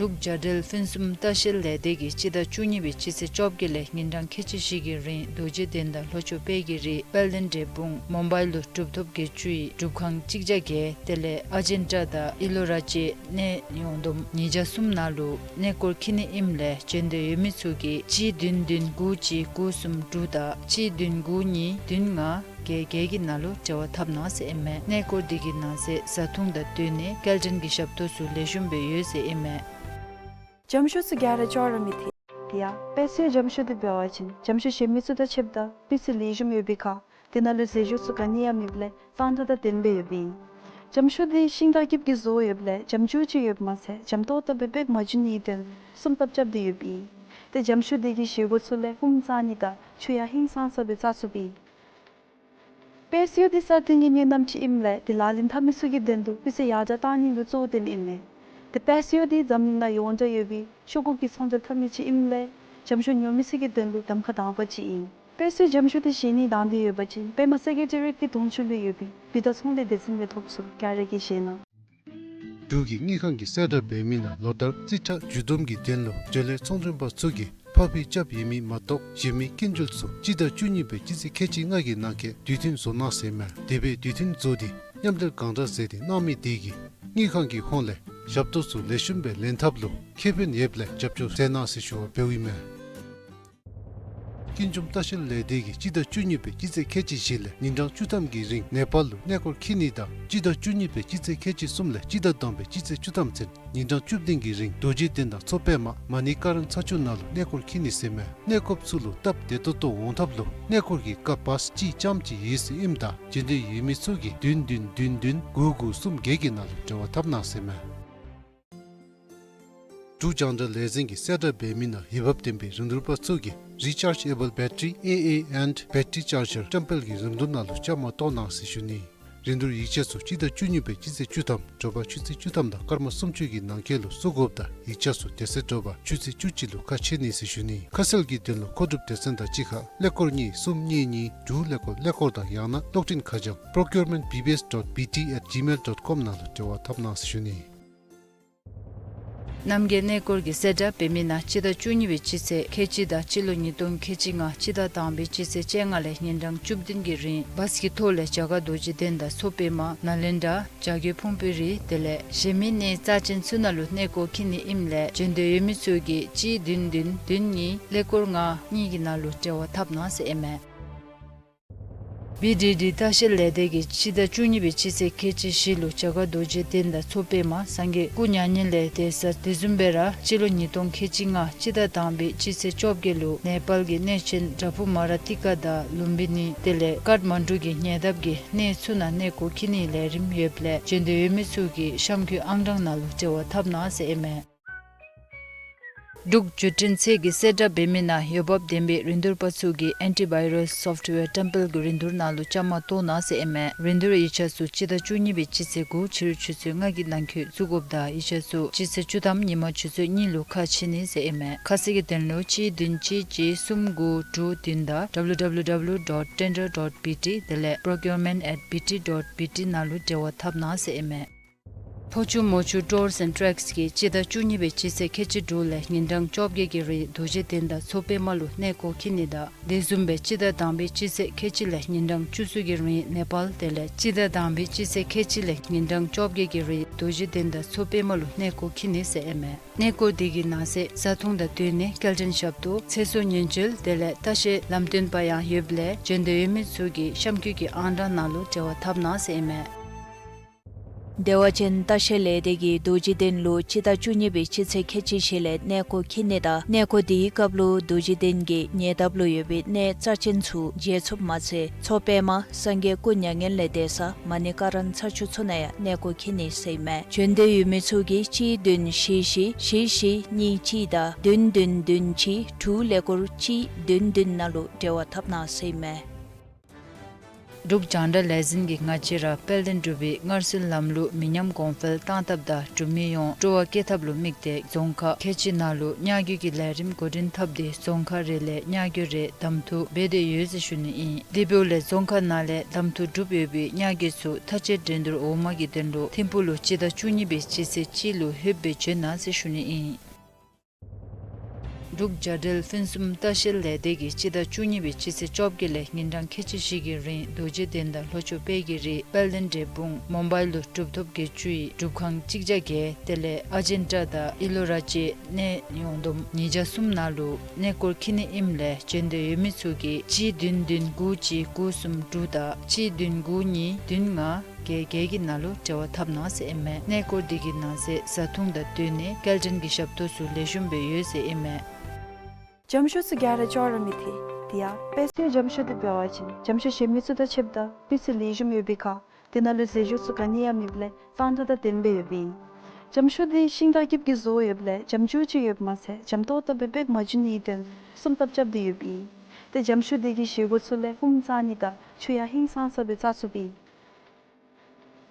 འབྲུག་བྱ་བྲལ་ཕུན་སུམ་ལྟ་བཤལ་ལས་སྡེ་གིས་སྤྱི་ཟླ་བཅུ་གཉིས་པའི་སྤྱི་ཚེས་བཅོ་བརྒྱད་ལས་ཉིན་གྲངས་ཁལ་གཅིག་བཞི་གི་རིང་རྡོ་རྗེ་གདན་དང་ལྷོ་ཕྱོགས་དཔལ་གྱི་རི་དཔལ་ལྡན་འབྲས་སྤུངས་མོ་བཱའིལ་ལུ་གྲུབ་ཐོབ་བརྒྱད་ཅུ་ཡི་སྒྲུབ་ཁང་གཅིག་བརྒྱ་བརྒྱད་དེ་ལས་ཨ་ཇན་ཊ་དང་ཨི་ལོ་ར་བཅས་གནས་ཡོངས་བསྡོམས་ཉིས་བརྒྱ་གསུམ་ནང་ལུ་གནས་སྐོར་འཁྱིད་ནི་ཨིནམ་ལས་བྱོན་འདོད་ཡོད་མི་ཚུ་གིས་གཅིག་བདུན་བདུན་དགུ་གཅིག་དགུ་གསུམ་དྲུག་དང་གཅིག་བདུན་དགུ་གཉིས་བདུན་ལྔ་བརྒྱད་བརྒྱད་ཀྱི་ནང་ལུ་འབྲེལ་བ་འཐབ་གནང་ཟེར་ཨིན་མས། གནས་སྐོར་འདི་གི་ནང་གསེས་བཟའ་འཐུང་དང་སྡོད་གནས་སྐྱེལ་འདྲེན་གྱི་ཞབས་ཏོག་ཚུ་ལེགས་ཤོམ་སྦེ་ཡོད་ཟེར་ཨིན་མས། འགྱམ་ཤོག་ཚུ་ག་ར་ཅོག་ར་མི་འཐད། དེ་ཡང་དཔལ་གསོའི་འགྱམ་ཤོག་འདི་འབད་བ་ཅིན་འགྱམ་ཤོག་གཞན་མི་ཚུ་དང་ཕྱདཔ་ད་སྤུས་ཚད་ལེགས་ཤོམ་ཡོད་པའི་ཁར་དེ་ནང་ལུ་ཟས་བཅུད་ཚུ་ག་ནི་ཡང་མེདཔ་ལས་གཙང་སྦྲ་དང་ལྡནམ་སྦེ་ཡོདཔ་ཨིན། འགྱམ་ཤོག་འདི་ཤིང་དང་སྐྱིབས་ཀྱིས་བཟོ་ཡོདཔ་ལས་འགྱམ་ཆུ་ཅིག་ཡོདཔ་མ་ཚད་འགྱམ་ཏོག་ཏོ་སྦེ་འབག་མ་འགྱོ་ནིའི་དོན་སྲུང་ཐབས་རྐྱབ་སྟེ་ཡོདཔ་ཨིན། ཏེ་འགྱམ་ཤོག་འདི་གི་བཞེས་སྒོ་ཚུ་ལས་ཧཱུྃ་བཏང་ནི་དང་ཆུ་ཡང་ཧིང་སངས་ས་སྦེ་བཙག་ཚུགསཔ་ཨིན། དཔལ་གསོ་འདི་གསར་བཏོན་གྱི་གཉེན་རྣམས་ཅིག་ཨིནམ་ལས་དེ་ལག་ལེན་འཐབ་མི་ཚུ་གི་དོན་ལུ་སྤུས་ཚད་ཡར་དྲགས་གཏང་ནི་ལུ་གཙོ་བོ་བཏོནམ་ཨིན་མས། ཏེ་དཔལ་གསོ་འདི་འཛམ་གླིང་ནང་ཡོངས་གྲགས་ཡོད་པའི་ཤོག་གུ་གི་ཚོང་རྫས་འཐབ་མི་ཅིག་ཨིནམ་ལས་འགྱམ་ཤོག་ཉོ་མི་ཚུ་གི་དོན་ལུ་གདམ་ཁ་དང་པ་ཅིག་ཨིན། དཔལ་གསོའི་འགྱམ་ཤོག་འདི་བཞེས་ནི་དང་འདོད་ཡོད་པ་ཅིན་པདྨ་སེ་ཀེ་ཊ་རི་ཡཊ་གི་དོང་ཕྱོགས་ལུ་ཡོད་པའི་བི་ཏ་ཚོང་ལས་སྡེ་ཚན་ལས་ཐོབ་ཚུགས། ག་ར་གིས་བཞེས་གནང་། འབྲུག་གི་དངུལ་ཁང་གིས་གསལ་བསྒྲགས་འབད་མི་ནང་ལོ་ལྟར་རྩིས་ཁྲ་མཇུག་བསྡོམས་ཀྱི་དོན་ལུ་འབྲེལ་ཡོད་ཚོང་དོན་པ་ཚུ་གིས་ཕབ་ཕྱིས་རྐྱབ་ཡོད་མི་མ་གཏོགས་གཞན་མི་སྐྱིན་འགྲུལ་ཚུ་སྤྱི་ཟླ་བཅུ་གཉིས་པའི་སྤྱི་ཚེས་ཁལ་གཅིག་ལྔ་གི་ནང་འཁོད་དུས་མཐུན་བཟོ་གནང་ཟེར་མས། དེ་སྦེ་དུས་མཐུན་བཟོ་སྟེ་མཉམ་འབྲེལ་གང་དྲག་མཛད་དེ་གནང་མི་དེ་གིས་དངུལ་ཁང་གི་ཧོངས་ལས་ཞབས་ཏོག་ཚུ་ལེགས་ཤོམ་སྦེ་ལེན་ཐབས་ལུ་ཁེ་ཕན་ཡོདཔ་ལས་རྒྱབ་སྐྱོར་མཛད་གནང་ཟེར་ཞུ་བ་འབདཝ་ཨིན་མས། ཀུན་འབྱུང་ལྟ་བཤལ་ལས་སྡེ་གིས་སྤྱི་ཟླ་བཅུ་གཉིས་པའི་སྤྱི་ཚེས་ཁལ་གཅིག་བཞི་ལས་ཉིན་གྲངས་བཅུ་ཐམ་གྱི་རིང་ནེ་པཱལ་ལུ་གནས་སྐོར་འཁྱིད་ནི་དང་སྤྱི་ཟླ་བཅུ་གཉིས་པའི་སྤྱི་ཚེས་ཁལ་གཅིག་གསུམ་ལས་སྤྱི་ཟླ་དང་པའི་སྤྱི་ཚེས་བཅུ་ཐམ་ཚུན་ཉིན་གྲངས་བཅུ་བདུན་གྱི་རིང་རྡོ་རྗེ་གདན་དང་མཚོ་པདྨ་མ་ཎི་ཀ་རན་ཚ་ཆུ་ནང་ལུ་གནས་སྐོར་འཁྱིད་ནི་ཟེར་མས། གནས་སྐོརཔ་ཚུ་ལུ་སྟབས་བདེ་ཏོག་ཏོ་འོང་ཐབས་ལུ་གནས་སྐོར་གྱི་སྐབས་བཱས་གཅིག་རྐྱངམ་ཅིག་ཡོད་ཟེར་ཨིནམ་ད་བྱོན་འདོད་ཡོད་མི་ཚུ་གིས་བདུན་བདུན་བདུན་བདུན་དགུ་དགུ་གསུམ་བརྒྱད་ཀྱི་ནང་ལུ་འབྲེལ་བ་འཐབ་གནང་ཟེར་མས། འབྲུག་རྒྱང་བསྒྲགས་ལས་འཛིན་གྱིས་གསལ་བསྒྲགས་འབད་མི་ནང་འོས་འབབ་ལྡན་པའི་རིན་བསྡུར་པ་ཚུ་གིས་Rechargeable Battery A A and Battery Charger བཀྲམ་སྤེལ་གྱི་རིན་བསྡུར་ནང་ལུ་བཅའ་མར་གཏོགས་གནང་ཟེར་ཞུ་ནི། རིན་བསྡུར་ཡིག་ཆ་ཚུ་སྤྱི་ཟླ་བཅུ་གཉིས་པའི་སྤྱི་ཚེས་བཅུ་ཐམ་དྲོ་པ་ཆུ་ཚོད་བཅུ་ཐམ་དང་སྐར་མ་སུམ་ཅུ་གི་ནང་འཁོད་ལུ་བཙུགས་དགོཔ་དང་ཡིག་ཆ་ཚུ་དེ་ཚེ་དྲོ་པ་ཆུ་ཚོད་བཅུ་གཅིག་ལུ་ཁ་ཕྱེ་ནི་ཟེར་ཞུ་ནི། ཁ་གསལ་གྱི་དོན་ལུ་མཁོ་སྒྲུབ་སྡེ་ཚན་དང་གཅིག་ཁར་ཀླད་ཀོར་གཉིས་གསུམ་གཉིས་གཉིས་དྲུག་ཀླད་ཀོར་ཀླད་ཀོར་དང་ཡང་ན་གློག་འཕྲིན་ཁ་བྱང་procurement B B S dot B T at gmail dot com ནང་ལུ་འབྲེལ་བ་འཐབ་གནང་ཟེར་ཞུ་ནི། རྣམ་རྒྱལ་གནས་སྐོར་གྱིས་གསལ་བསྒྲགས་འབད་མི་ནང་སྤྱི་ཟླ་བཅུ་གཉིས་པའི་སྤྱི་ཚེས་ཁལ་གཅིག་དང་སྤྱི་ལོ་ཉིས་སྟོང་ཁལ་གཅིག་ལྔ་སྤྱི་ཟླ་དང་པའི་སྤྱི་ཚེས་བཅོ་ལྔ་ལས་ཉིན་གྲངས་བཅུ་བདུན་གྱི་རིང་བཱས་ཀྱི་ཐོག་ལས་བྱ་དཀར་རྡོ་རྗེ་གདན་དང་མཚོ་པདྨ་ནཱ་ལེནྡྲ་བྱ་རྒོད་ཕུང་པོའི་རི་དེ་ལས་གཞན་མི་གནས་རྩ་ཅན་ཚུ་ནང་ལུ་གནས་སྐོར་འཁྱིད་ནི་ཨིནམ་ལས་བྱོན་འདོད་ཡོད་མི་ཚུ་གིས་གཅིག་བདུན་བདུན་བདུན་གཉིས་ཀླད་ཀོར་ལྔ་གཉིས་ཀྱི་ནང་ལུ་འབྲེལ་བ་འཐབ་གནང་ཟེར་ཨིན་མས། བི་ཌི་ཌི་ལྟ་བཤལ་ལས་སྡེ་གིས་སྤྱི་ཟླ་བཅུ་གཉིས་པའི་སྤྱི་ཚེས་ཁལ་གཅིག་བཞི་ལུ་བྱ་དཀར་རྡོ་རྗེ་གདན་དང་མཚོ་པདྨ་སངས་རྒྱས་སྐུ་མྱ་ངན་ལས་འདས་ས་དེ་བཟུམ་སྦེ་ར་སྤྱི་ལོ་ཉིས་སྟོང་ཁལ་གཅིག་ལྔ་སྤྱི་ཟླ་དང་པའི་སྤྱི་ཚེས་བཅོ་བརྒྱད་ལུ་ནེ་པཱལ་གྱི་གནས་ཆེན་བྲག་ཕུག་མ་ར་ཏི་ཀ་དང་ལུམ་བི་ནི་དེ་ལས་ཀཏ་མན་ཌུ་གི་ཉེ་འདབས་ཀྱི་གནས་ཚུ་ནང་གནས་སྐོར་འཁྱིད་ནིའི་ལས་རིམ་ཡོདཔ་ལས་བྱོན་འདོད་ཡོད་མི་ཚུ་གིས་གཤམ་འཁོད་ཨང་གྲངས་ནང་ལུ་འབྲེལ་བ་འཐབ་གནང་ཟེར་ཨིན་མས། འབྲུག་བརྒྱུད་འཕྲིན་ཚད་ཀྱིས་གསལ་བསྒྲགས་འབད་མི་ནང་འོས་འབབ་ལྡན་པའི་རིན་བསྡུར་པ་ཚུ་གིས་ཨེན་ཊི་བཱའི་རཱསི་སོཕཊ་ཝེར་བཀྲམ་སྤེལ་གྱི་རིན་བསྡུར་ནང་ལུ་བཅའ་མར་གཏོགས་གནང་ཟེར་ཨིན་མས། རིན་བསྡུར་ཡིག་ཆ་ཚུ་སྤྱི་ཟླ་བཅུ་གཉིས་པའི་སྤྱི་ཚེས་དགུ་ཕྱི་རུ་ཆུ་ཚོད་ལྔ་གི་ནང་འཁོད་བཙུགས་དགོཔ་དང་ཡིག་ཆ་ཚུ་སྤྱི་ཚེས་བཅུ་ཐམ་ཉིན་མ་ཆུ་ཚོད་གཉིས་ལུ་ཁ་ཕྱེ་ནི་ཟེར་ཨིན་མས། ཁ་གསལ་གྱི་དོན་ལུ་གཅིག་བདུན་གཅིག་གཅིག་གསུམ་དགུ་དྲུག་བདུན་དང་W W W dot tender dot B T དེ་ལས་procurement at B T dot B T ནང་ལུ་འབྲེལ་བ་འཐབ་གནང་ཟེར་ཨིན་མས། ལྷོ་ཕྱོགས་མོ་ཆུ་ཊུརསི་ཨེནཌ་ཊེགསི་གིས་སྤྱི་ཟླ་བཅུ་གཉིས་པའི་སྤྱི་ཚེས་ཁལ་གཅིག་དྲུག་ལས་ཉིན་གྲངས་བཅོ་བརྒྱད་ཀྱི་རིང་རྡོ་རྗེ་གདན་དང་མཚོ་པདྨ་ལུ་གནས་སྐོར་འཁྱིད་ནི་དང་དེ་བཟུམ་སྦེ་སྤྱི་ཟླ་དང་པའི་སྤྱི་ཚེས་ཁལ་གཅིག་ལས་ཉིན་གྲངས་བཅུ་གསུམ་གྱི་རིང་ནེ་པཱལ་དེ་ལས་སྤྱི་ཟླ་དང་པའི་སྤྱི་ཚེས་ཁལ་གཅིག་ལས་ཉིན་གྲངས་བཅོ་བརྒྱད་ཀྱི་རིང་རྡོ་རྗེ་གདན་དང་མཚོ་པདྨ་ལུ་གནས་སྐོར་འཁྱིད་ནི་ཟེར་ཨིན་མས། གནས་སྐོར་དེ་གི་ནང་གསེས་བཟའ་འཐུང་དང་སྡོད་གནས་སྐྱེལ་འདྲེན་ཞབས་ཏོག་ཚེ་སྲོག་ཉེན་བཅོལ་དེ་ལས་ལྟ་བཤལ་ལམ་སྟོན་པ་ཡང་ཡོདཔ་ལས་བྱོན་འདོད་ཡོད་མི་ཚུ་གིས་གཤམ་འཁོད་ཀྱི་ཨང་གྲངས་ནང་ལུ་འབྲེལ་བ་འཐབ་གནང་ཟེར་ཨིན་མས། བདེ་བ་ཅན་ལྟ་བཤལ་ལས་སྡེ་གིས་རྡོ་རྗེ་གདན་ལུ་སྤྱི་ཟླ་བཅུ་གཉིས་པའི་སྤྱི་ཚེས་ཁལ་གཅིག་བཞེས་ལས་གནས་སྐོར་འཁྱིད་ནི་དང་གནས་སྐོར་དེའི་སྐབས་ལུ་རྡོ་རྗེ་གདན་གྱི་ཉེ་འདབས་ལུ་ཡོད་པའི་གནས་རྩ་ཆེན་ཚུ་མཇལ་ཚུགསཔ་མ་ཚད་མཚོ་པདྨ་སངས་རྒྱས་སྐུ་མྱ་ངན་ལས་འདས་ས་མ་ཎི་ཀ་རན་ཚར་ཅུ་ཚུ་ནང་ཡང་གནས་སྐོར་འཁྱིད་ནི་ཟེར་ཨིན་མས། བྱོན་འདོད་ཡོད་མི་ཚུ་གིས་གཅིག་བདུན་བཞི་བཞི་བཞི་བཞི་གཉིས་གཅིག་དང་བདུན་བདུན་བདུན་གཅིག་དྲུག་ཀླད་ཀོར་གཅིག་བདུན་བདུན་ནང་ལུ་འབྲེལ་བ་འཐབ་གནང་ཟེར་ཨིན་མས། འབྲུག་རྒྱང་བསྒྲགས་ལས་འཛིན་གྱིས་སྔ་ཕྱི་ར་དཔལ་ལྡན་འབྲུག་པའི་སྔར་སྲོལ་ལམ་ལུགས་མི་ཉམས་གོང་འཕེལ་གཏང་ཐབས་དང་འབྲུག་མི་ཡོངས་སྤྲོ་བ་བསྐྱེད་ཐབས་ལུ་དམིགས་ཏེ་རྫོང་ཁག་ཁལ་གཅིག་ནང་ལུ་གཉའ་རྒྱུ་གི་ལས་རིམ་འགོ་འདྲེན་འཐབ་སྟེ་རྫོང་ཁག་རེ་ལས་གཉའ་རྒྱུ་རེ་གདམ་འཐུ་འབད་དེ་ཡོད་ཟེར་ཞུ་ནི་ཨིན། དེ་འབདཝ་ལས་རྫོང་ཁག་ནང་ལས་གདམ་འཐུ་གྲུབ་ཡོད་པའི་གཉའ་རྒྱུ་ཚུ་མཐའ་དཔྱད་འགྲན་བསྡུར་འོག་མ་གི་དོན་ལུ་ཐིམ་ཕུག་ལུ་སྤྱི་ཟླ་བཅུ་གཉིས་པའི་སྤྱི་ཚེས་གཅིག་ལུ་ལྷོདཔ་སྦེ་བྱོན་གནང་ཟེར་ཞུ་ནི་ཨིན། འབྲུག་རྒྱལ་སྒྲོལ་ཕུན་སུམ་ལྟ་བཤལ་ལས་སྡེ་གིས་སྤྱི་ཟླ་བཅུ་གཉིས་པའི་སྤྱི་ཚེས་བཅོ་བརྒྱད་ལས་ཉིན་གྲངས་ཁལ་གཅིག་བཞི་གི་རིང་རྡོ་རྗེ་གདན་དང་ལྷོ་ཕྱོགས་དཔལ་གྱི་རི་དཔལ་ལྡན་འབྲས་སྤུངས་མོ་བཱའིལ་ལུ་གྲུབ་ཐོབ་བརྒྱད་ཅུ་ཡི་སྒྲུབ་ཁང་གཅིག་བརྒྱ་བརྒྱད་དེ་ལས་ཨ་ཇན་ཊ་དང་ཨི་ལོ་ར་ཅའི་གནས་ཡོངས་བསྡོམས་ཉིས་བརྒྱ་གསུམ་ནང་ལུ་གནས་སྐོར་འཁྱིད་ནི་ཨིནམ་ལས་བྱོན་འདོད་ཡོད་མི་ཚུ་གིས་གཅིག་བདུན་བདུན་དགུ་གཅིག་དགུ་གསུམ་དྲུག་དང་གཅིག་བདུན་དགུ་གཉིས་བདུན་ལྔ་བརྒྱད་བརྒྱད་ཀྱི་ནང་ལུ་འབྲེལ་བ་འཐབ་གནང་ཟེར་ཨིན་མས། གནས་སྐོར་དེ་གི་ནང་གསེས་བཟའ་འཐུང་དང་སྡོད་གནས་སྐྱེལ་འདྲེན་གྱི་ཞབས་ཏོག་ཚུ་ལེགས་ཤོམ་སྦེ་ཡོད་ཟེར་ཨིན་མས། འཇམ་ཤོག་ཚུ་ག་ར་ཅོག་ར་མི་འཐད། དེ་ཡང་དཔལ་སའི་འཇམ་ཤོག་དེ་འབད་བ་ཅིན་འཇམ་ཤོག་གཞན་མི་ཚུ་དང་ཕྱདཔ་ད་སྤུས་ཚད་ལེགས་ཤོམ་ཡོད་པའི་ཁར་དེ་ནང་ལུ་ཟས་བཅུད་ཚུ་ག་ནི་ཡང་མེདཔ་ལས་གཙང་སྦྲ་དང་ལྡནམ་སྦེ་ཡོདཔ་ཨིན། འཇམ་ཤོག་དེ་ཤིང་དང་སྐྱིབས་ཀྱིས་བཟོ་ཡོདཔ་ལས་འཇམ་ཅུང་ཅིག་ཡོདཔ་མ་ཚད་འཇམ་ཏོག་ཏོ་སྦེ་སྦེ་མ་འགྱུར་ནིའི་དོན་སྲུང་ཐབས་རྐྱབ་སྟེ་ཡོདཔ་ཨིན། ཏེ་འཇམ་ཤོག་དེ་གི་བཞེས་སྒོ་ཚུ་ལས་ཧཱུྃ་བཟའ་ནི་དང་ཆུ་ཡང་ཧིང་སངས་ས་སྦེ་བཙག་ཚུགསཔ་ཨིན།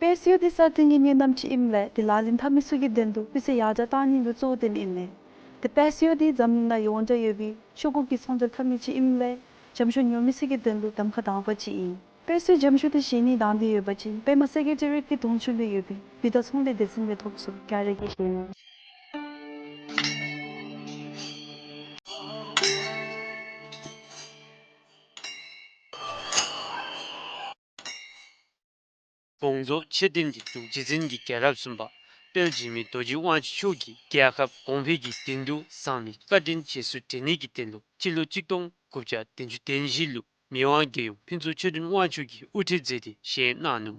དཔལ་སའི་འོད་དེ་སྲ་བརྟན་གྱི་གནད་རྣམ་ཅིག་ཨིནམ་ལས་དེ་ལག་ལེན་འཐབ་མི་ཚུ་གི་དོན་ལུ་སྤུས་ཚད་ཡར་དྲགས་གཏང་ནི་ལུ་གཙོ་བོ་བཏོནམ་ཨིན་མས། ཏེ་དཔལ་སའི་འོད་དེ་འཛམ་གླིང་ནང་ཡོངས་གྲགས་ཡོད་པའི་ཤོག་གུ་གི་ཚོང་རྫས་འཐབ་མི་ཅིག་ཨིནམ་ལས་འཇམ་ཤོག་ཉོ་མི་ཚུ་གི་དོན་ལུ་གདམ་ཁ་དང་པ་ཅིག་ཨིན། དཔལ་སའི་འཇམ་ཤོག་དེ་བཞེས་ནི་དང་འདོད་ཡོད་པ་ཅིན་པདྨ་སེ་ཀེ་ཊི་རི་ཡེཊ་གི་གདོང་ཕྱོགས་ལུ་ཡོད་པའི་བུདྡྷ་ཚོང་ལས་སྡེ་ཚན་ལས་ཐོབ་ཚུགས། ག་ར་གིས་བཞེས་གནང་། དགོངས་རྫོགས་མཆོད་རྟེན་འདི་འབྲུག་རྗེ་བཙུན་གྱི་རྒྱལ་རབས་གསུམ་པ་དཔལ་འཇིགས་མེད་རྡོ་རྗེ་དབང་ཕྱུག་མཆོག་གིས་རྒྱལ་ཁབ་གོང་འཕེལ་གྱི་དོན་དུ་བསམ་མི་བཀའ་དྲིན་རྗེས་སུ་དྲན་ནི་གི་དོན་ལུ་སྤྱི་ལོ་གཅིག་སྟོང་དགུ་བརྒྱ་བདུན་ཅུ་དོན་བཞི་ལུ་མི་དབང་རྒྱལ་ཡུམ་ཕུན་ཚོགས་ཆོས་སྒྲོན་དབང་ཕྱུག་གིས་དབུ་ཁྲིད་མཛད་དེ་བཞེངས་གནང་ནུག།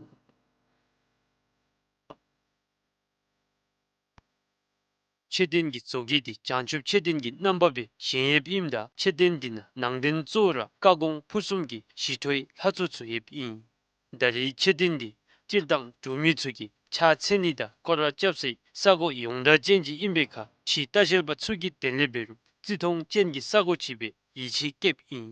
མཆོད་རྟེན་གྱི་བཟོ་བཀོད་འདི་བྱང་ཆུབ་མཆོད་རྟེན་གྱི་རྣམ་པ་སྦེ་བཞེངས་ཡོདཔ་ཨིནམ་ད་མཆོད་རྟེན་འདི་ནང་ནང་རྟེན་གཙོ་བོ་ར་བཀའ་དགོངས་ཕུར་གསུམ་གྱི་ཞི་ཁྲོའི་ལྷ་ཚོགས་ཚུ་ཡོདཔ་ཨིན། ད་རེས་མཆོད་རྟེན་འདི་སྤྱིར་བཏང་འབྲུག་མི་ཚུ་གིས་ཕྱག་འཚལ་ནི་དང་སྐོར་ར་རྐྱབ་སའི་ས་གོ་ཡོངས་གྲགས་ཅན་ཅིག་ཨིན་པའི་ཁར་ཕྱིའི་ལྟ་བཤལ་པ་ཚུ་གི་དོན་ལས་འབད་རུང་བརྩི་མཐོང་ཅན་གྱི་ས་གོ་ཅིག་སྦེ་ཡིད་ཆེས་བསྐྱེདཔ་ཨིན།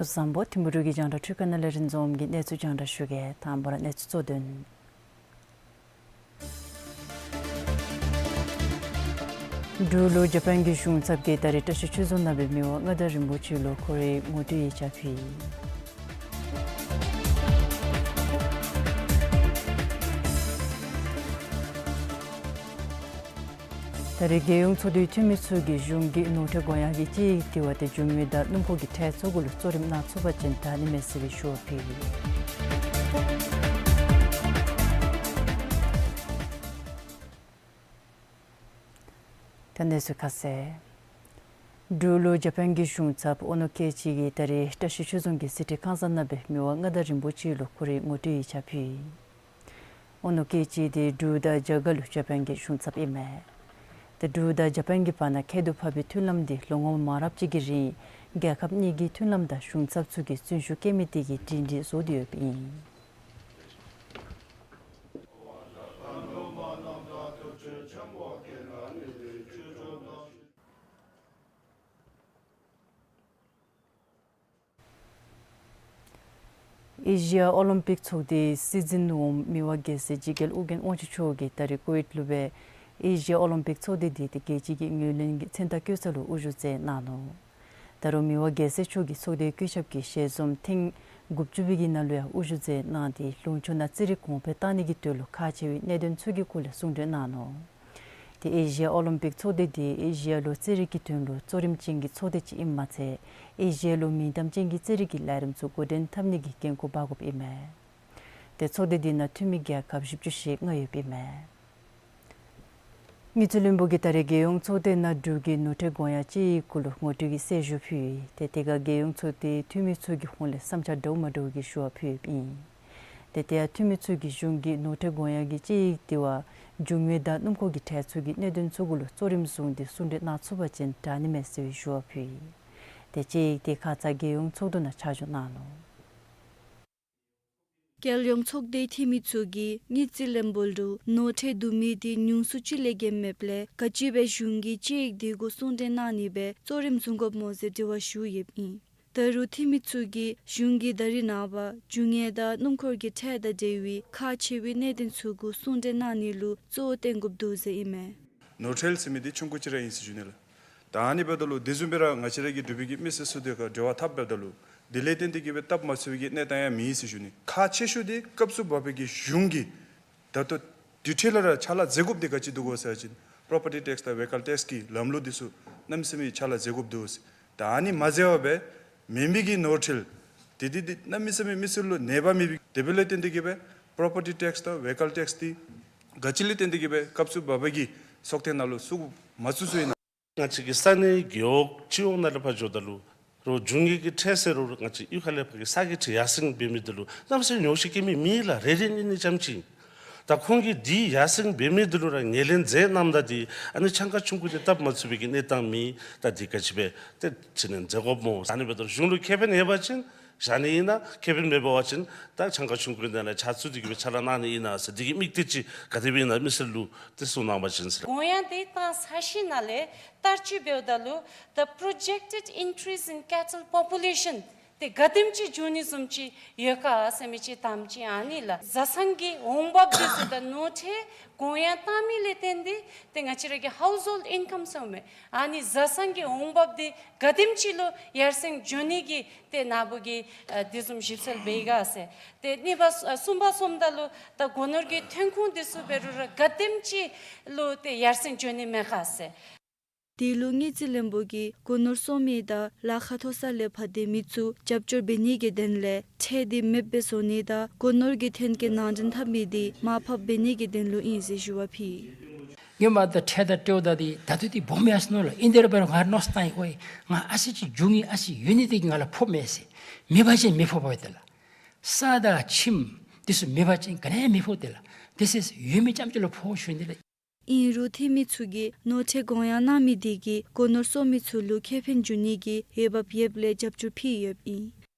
སྐུ་གཟུགས་བཟང་པོ། ཐིམ་ཕུག་འབྲུག་གི་རྒྱང་བསྒྲགས་འཕྲུལ་ཁང་ནང་ལས་རིན་འཛོམས་ཀྱིས་གནས་ཚུལ་རྒྱང་བསྒྲགས་ཞུ་གེ། དང་པ་ར་གནས་ཚུལ་གཙོ་དོན། འབྲུག་ལུ་ཇ་པཱན་གྱི་གཞུང་ཚབ་ཀྱིས་ད་རེས་བཀྲ་ཤིས་ཆོས་རྫོང་ནང་སྦེ་མི་དབང་མངའ་བདག་རིན་པོ་ཆེ་ལུ་ཁོ་རའི་ངོ་སྤྲོད་ཡིག་ཆ་ཕུལ། ད་རེས་རྒྱལ་ཡོངས་ཚོགས་འདུའི་འཐུས་མི་ཚུ་གིས་གཞུང་གིས་ནོར་འཁྲུལ་འགོ་ཡངས་ཀྱིས་སྤྱི་ཡི་དགེ་བ་དེ་འབྱུང་མི་དང་སྣུམ་འཁོར་གྱི་ཁྲལ་ཚུ་གུ་ལུ་གཙོ་རིམ་གནང་ཚུགས་པ་ཅིན་དྲག་ནི་མས་ཟེར་བའི་ཞུ་བ་ཕུལ་ཡི། ད་གནས་ཚུལ་ཁ་གསལ། འབྲུག་ལུ་ཇ་པཱན་གྱི་གཞུང་ཚབ་ཨོ་ནོ་ཀེ་ཅི་གིས་ད་རེས་བཀྲ་ཤིས་ཆོས་རྫོང་གི་གསེར་ཁྲི་ཁང་བཟང་ནང་སྦེ་མི་དབང་མངའ་བདག་རིན་པོ་ཆེ་ལུ་ཁོ་རའི་ངོ་སྤྲོད་ཡིག་ཆ་ཕུལ་ཡི། ཨོ་ནོ་ཀེ་ཅི་དེ་འབྲུག་དང་རྒྱ་གར་ལུ་ཇ་པཱན་གྱི་གཞུང་ཚབ་ཨིན་མས། ཏེ་འབྲུག་དང་ཇ་པཱན་གྱི་བར་ན་ཁྱད་དུ་འཕགས་པའི་མཐུན་ལམ་དེ་ལོ་ངོ་མང་རབས་ཅིག་གི་རིང་རྒྱལ་ཁབ་གཉིས་ཀྱི་མཐུན་ལམ་དང་གཞུང་ཚབ་ཚུ་གིས་བརྩོན་ཤུགས་བསྐྱེད་མི་དེ་གིས་སྒྲིང་སྒྲིང་བཟོ་སྟེ་ཡོདཔ་ཨིན། ཨེ་ཤི་ཡ་ཨོ་ལིམ་པིག་ཚོགས་སྡེའི་སྲིད་འཛིན་འོགམ་མི་དབང་རྒྱལ་སྲས་འཇིགས་རྒྱལ་ཨོ་རྒྱན་དབང་ཕྱུག་མཆོག་གིས་ད་རེས་ཀུ་ཝེཊ་ལུ་སྦེ་ཨེ་ཤི་ཡ་ཨོ་ལིམ་པིག་ཚོགས་སྡེ་འདི་ཏེ་རྒྱལ་སྤྱི་གི་ངོས་ལེན་གྱི་མཚན་རྟགས་བཀོད་ས་ལུ་དབུ་བཞུགས་མཛད་གནང་ནུག། ད་རུང་མི་དབང་རྒྱལ་སྲས་མཆོག་གིས་ཚོགས་སྡེའི་བཀོད་ཁྱབ་ཀྱི་ཞལ་འཛོམས་ཐེངས་དགུ་བཅུ་པའི་གི་ནང་ལུ་ཡང་དབུ་བཞུགས་མཛད་གནང་སྟེ་ལུང་ཕྱོགས་ནང་རྩེད་རིགས་གོང་འཕེལ་བཏང་ནི་གི་དོན་ལུ་ཁག་ཆེ་བའི་གནད་དོན་ཚུ་གི་སྐོར་ལས་གསུང་གྲོས་གནང་ནུག། ཏེ་ཨེ་ཤི་ཡ་ཨོ་ལིམ་པིག་ཚོགས་སྡེ་འདི་ཨེ་ཤི་ཡ་ལུ་རྩེད་རིགས་ཀྱི་དོན་ལུ་གཙོ་རིམ་ཅན་གྱི་ཚོགས་སྡེ་ཅིག་ཨིནམ་མ་ཚད་ཨེ་ཤི་ཡ་ལུ་མིང་གཏམ་ཅན་གྱི་རྩེད་རིགས་ཀྱི་ལས་རིམ་ཚུ་འགོ་འདྲེན་འཐབ་ནི་གི་འགན་ཁུར་འབག་དགོཔ་ཨིན་མས། ཏེ་ཚོགས་སྡེ་འདི་ནང་འཐུས་མི་རྒྱལ་ཁབ་བཞི་བཅུ་ཞེ་ལྔ་ཡོདཔ་ཨིན་མས། དངུལ་རྩིས་བློན་པོ་གིས་ད་རེས་རྒྱལ་ཡོངས་ཚོགས་སྡེ་ནང་འབྲུག་གི་ནོར་ཁྲལ་དགོངས་ཡངས་དཔྱད་ཡིག་གུ་ལུ་ངོ་སྤྲོད་ཀྱི་གསལ་ཞུ་ཕུལ་ཡི། ཏེ་དེ་ཁར་རྒྱལ་ཡོངས་ཚོགས་སྡེའི་འཐུས་མི་ཚུ་གི་ཧོངས་ལས་བསམ་འཆར་འདྲཝ་མ་འདྲཝ་གི་ཞུ་བ་ཕུལ་ཡོདཔ་ཨིན། ཏེ་དེ་ཡང་འཐུས་མི་ཚུ་གིས་གཞུང་གི་ནོར་ཁྲལ་དགོངས་ཡངས་ཀྱི་དཔྱད་ཡིག་དེ་བ་རྒྱུ་དངོས་དང་སྣུམ་འཁོར་གྱི་ཁྲལ་ཚུ་གི་གནད་དོན་ཚུ་གུ་ལུ་གཙོ་རིམ་བཟུང་སྟེ་གསུང་གྲོས་གནང་ཚུགས་པ་ཅིན་དྲག་ནི་མས་ཟེར་བའི་ཞུ་བ་ཕུལ་ཡི། ཏེ་དཔྱད་ཡིག་དེ་ཁ་ཙ་རྒྱལ་ཡོངས་ཚོགས་འདུ་ནང་ཆ་འཇོག་གནང་ནུག། རྒྱལ་ཡོངས་ཚོགས་སྡེའི་འཐུས་མི་ཚུ་གིས་དངུལ་རྩིས་བློན་པོ་ལུ་ནོར་ཁྲལ་བསྡུ་མི་དེ་ཉུང་སུ་ཅིག་ལས་བརྒལ་མེདཔ་ལས་ག་ཅི་སྦེ་གཞུང་གིས་དཔྱད་ཡིག་དེ་གུ་གསུང་གྲོས་གནང་ནི་སྦེ་གཙོ་རིམ་བཟུང་དགོཔ་སྨོ་ཟེར་དྲི་བ་ཞུ་ཡོདཔ་ཨིན། ད་རུང་འཐུས་མི་ཚུ་གིས་གཞུང་གིས་ད་རེས་ནངས་པ་རྒྱུ་དངོས་དང་སྣུམ་འཁོར་གྱི་ཁྲལ་དང་འབྲེལ་བའི་ཁག་ཆེ་བའི་གནད་དོན་ཚུ་གུ་གསུང་གྲོས་གནང་ནི་ལུ་གཙོ་བོ་བཏོན་དགོཔ་འདུག་ཟེར་ཨིན་མས། ནོར་ཁྲལ་ཟེར་མི་འདི་ཆུང་ཀུ་ཅིག་ར་ཨིན་ཟེར་ཞུ་ནི་ལགས། ད་ཨ་ནི་འབདཝ་ད་ལུ་དེ་བཟུམ་སྦེ་ར་ང་བཅས་ར་གི་འབྲུག་པའི་གི་མི་སེར་ཚུ་དེ་ཁར་འབྲེལ་བ་འཐབ་འབདཝ་ད་ལུ་དེ་ལས་བརྟེན་ཏེ་གིས་སྦེ་སྟབས་མ་ཚུགས་པའི་གི་གནས་སྟངས་ཡང་མེད་ཟེར་ཞུ་ནི། ཁག་ཆེ་ཤོས་དེ་སྐབས་སུ་བབ་པའི་གི་གཞུང་གིས་ད་ལྟོ་དུས་ཐོག་ལས་ར་ཕྱག་ལཱ་མཛད་དགོཔ་དེ་ག་ཅི་འདུག་གོ་ཟེར་བ་ཅིན་པོ་རོ་པར་ཊི་ཊེགསི་དང་ཝེ་ཀལ་ཊེགསི་གི་ལམ་ལུགས་དེ་ཚུ་གནམ་མེད་ས་མེད་ཕྱག་ལཱ་མཛད་དགོཔ་འདུག་ཟེར། ད་ཨ་ནི་མ་མཛད་པར་སྦེ་མེན་པའི་གི་ནོར་ཁྲལ་དེ་དེ་དེ་གནམ་མེད་ས་མེད་མི་སེར་ལུ་ནད་པ་མེད་པའི་དེ་འབདཝ་ལས་བརྟེན་ཏེ་གིས་སྦེ་པོ་རོ་པར་ཊི་ཊེགསི་དང་ཝེ་ཀལ་ཊེགསི་དེ་ག་ཅི་ལས་བརྟེན་ཏེ་གིས་སྦེ་སྐབས་སུ་བབ་པའི་གི་ཚོགས་ཐེངས་ནང་ལུ་བཙུགས་མ་བཙུགས་ཚུ་ཨིན་ན། ང་བཅས་ཀྱི་ས་གནས་རྒེད་འོག་སྤྱི་འོག་ནང་ལས་ཕར་འགྱོཝ་ད་ལུ་རོགས་རྒྱུ་དངོས་ཀྱི་ཁྲལ་ཟེར་རུང་ང་བཅས་གཡུས་ཁ་ལས་ཕར་གྱི་ས་གི་ཁྲལ་ཡར་སེང་འབད་མི་འདི་ལུ་གནམ་མེད་ས་མེད་ཉོགས་བཤད་བཀོད་མི་མེད་ལགས། རེ་རེ་གཉིས་གཉིས་ཙམ་ཅིག། ད་ཁོང་གིས་འདི་ཡར་སེང་འབད་མི་འདི་ལུ་ར་ངོས་ལེན་མཛད་གནངམ་ད་འདི་ཨ་ནི་ཆང་ཁང་ཆུང་ཀུ་འདི་སྟབས་མ་ཚུགས་པའི་གི་གནས་སྟངས་མེད། ད་འདི་ག་ཅི་སྦེ་ཏེ་ཕྱིར་ལེན་མཛད་དགོཔ་སྨོ། ཨ་ནི་འབདཝ་ད་གཞུང་ལུ་ཁེ་ཕན་ཡོད་པ་ཅིན་བཞག་ནི་ཨིན་ན། ཁེ་ཕན་མེད་པ་ཅིན་ད་ཆང་ཁང་ཆུང་ཀུ་འདི་ནང་ཕྱག་ཚུད་དེ་གིས་སྦེ་ཕྱག་ལཱ་གནང་ནི་ཨིན་ན་ཟེར་འདི་གི་དམིགས་གཏད་ཅིག་ག་དེ་སྦེ་ཨིན་ན་མི་སེར་ལུ་ཏེ་གསུང་གནང་བ་ཅིན་ཟེར། དགོངས་ཡངས་དེ་བཏང་ཚར་ཞིནམ་ལས་བསྟར་སྤྱོད་འབདཝ་ད་ལུ་the projected increase in cattle population དེ་ག་དེམ་ཅིག་འགྱོ་ནི་བཟུམ་ཅིག་ཡོད་ག་ཟེར་མི་ཅིག་དང་པ་ཅིག་ཨ་ནི་ལགས། བཟའ་ཚང་གི་འོང་འབབ་དེ་ཚུ་དང་ནོར་ཁྲལ་དགོངས་ཡངས་བཏང་མི་ལས་བརྟེན་ཏེ་ཏེ་ང་བཅས་ར་གི་ཧའུསི་ཧོལཌ་ཨིན་ཀམ་ཟེར་མི་ཨ་ནི་བཟའ་ཚང་གི་འོང་འབབ་དེ་ག་དེམ་ཅིག་ལུ་ཡར་སེང་འགྱོ་ནི་གི་ཏེ་ནཱ་བུ་གིས་ཨ་དེ་བཟུམ་ཞིབ་འཚོལ་འབད་ཡི་ག་ཟེར། ཏེ་གཉིས་པ་གསུམ་པ་སོངམ་ད་ལུ་ད་སྒོ་ནོར་གྱི་ཐོན་ཁུངས་དེ་ཚུ་འབད་རུང་ར་ག་དེམ་ཅིག་ལུ་ཏེ་ཡར་སེང་འགྱོ་ནི་མས་ག་ཟེར། དེ་ལུ་དངུལ་རྩིས་བློན་པོ་གིས་སྒོ་ནོར་གསོག་མི་དང་ལཱ་ཁག་མཐོ་ས་ལས་ཕར་སྡོད་མི་ཚུ་རྒྱབ་སྐྱོར་འབད་ནི་གི་དོན་ལས་ཁྲལ་དེ་མེདཔ་སྦེ་བཟོ་ནི་དང་སྒོ་ནོར་གྱི་ཐོན་སྐྱེད་ནང་འདྲེན་འཐབ་མི་དེ་མར་ཕབ་འབད་ནི་གི་དོན་ལུ་ཨིན་ཟེར་ཞུ་བ་ཕུལ་ཡི། སྔོན་མ་ད་ཁྲལ་དང་སྤྲོད་ད་དེ་ད་ལྟོ་དེ་སྦོམ་ཡར་སོང་ནུག་ལགས། ཨིན་དེ་ར་འབད་རུང་ང་མནོ་བསམ་བཏང་ཡི། ཨོའི་ང་ཨ་ཙི་ཅིག་རྒྱུ་དངོས་ཨ་ཙི་ཡོད་ནི་དེ་གིས་ང་ལུ་ཕོགཔ་མས་ཟེར། མེད་པ་ཅིན་མི་ཕོགཔ་འབདཝ་ད་ལགས། ས་དང་ཁྱིམ་དེ་ཚུ་མེད་པ་ཅིན་ག་ནི་ཡང་མི་ཕོག་སྟེ་ལགས། དེ་ཚུ་ཡོད་མི་རྐྱངམ་ཅིག་ལུ་ཕོག་ཞུ་ནི་ལགས། ཨིན་རུང་འཐུས་མི་ཚུ་གིས་ནོར་ཁྲལ་དགོངས་ཡངས་གནང་མི་དེ་གིས་སྒོ་ནོར་གསོག་མི་ཚུ་ལུ་ཁེ་ཕན་འབྱུང་ནི་གི་འོས་འབབ་ཡོདཔ་ལས་རྒྱབ་སྐྱོར་ཕུལ་ཡོདཔ་ཨིན།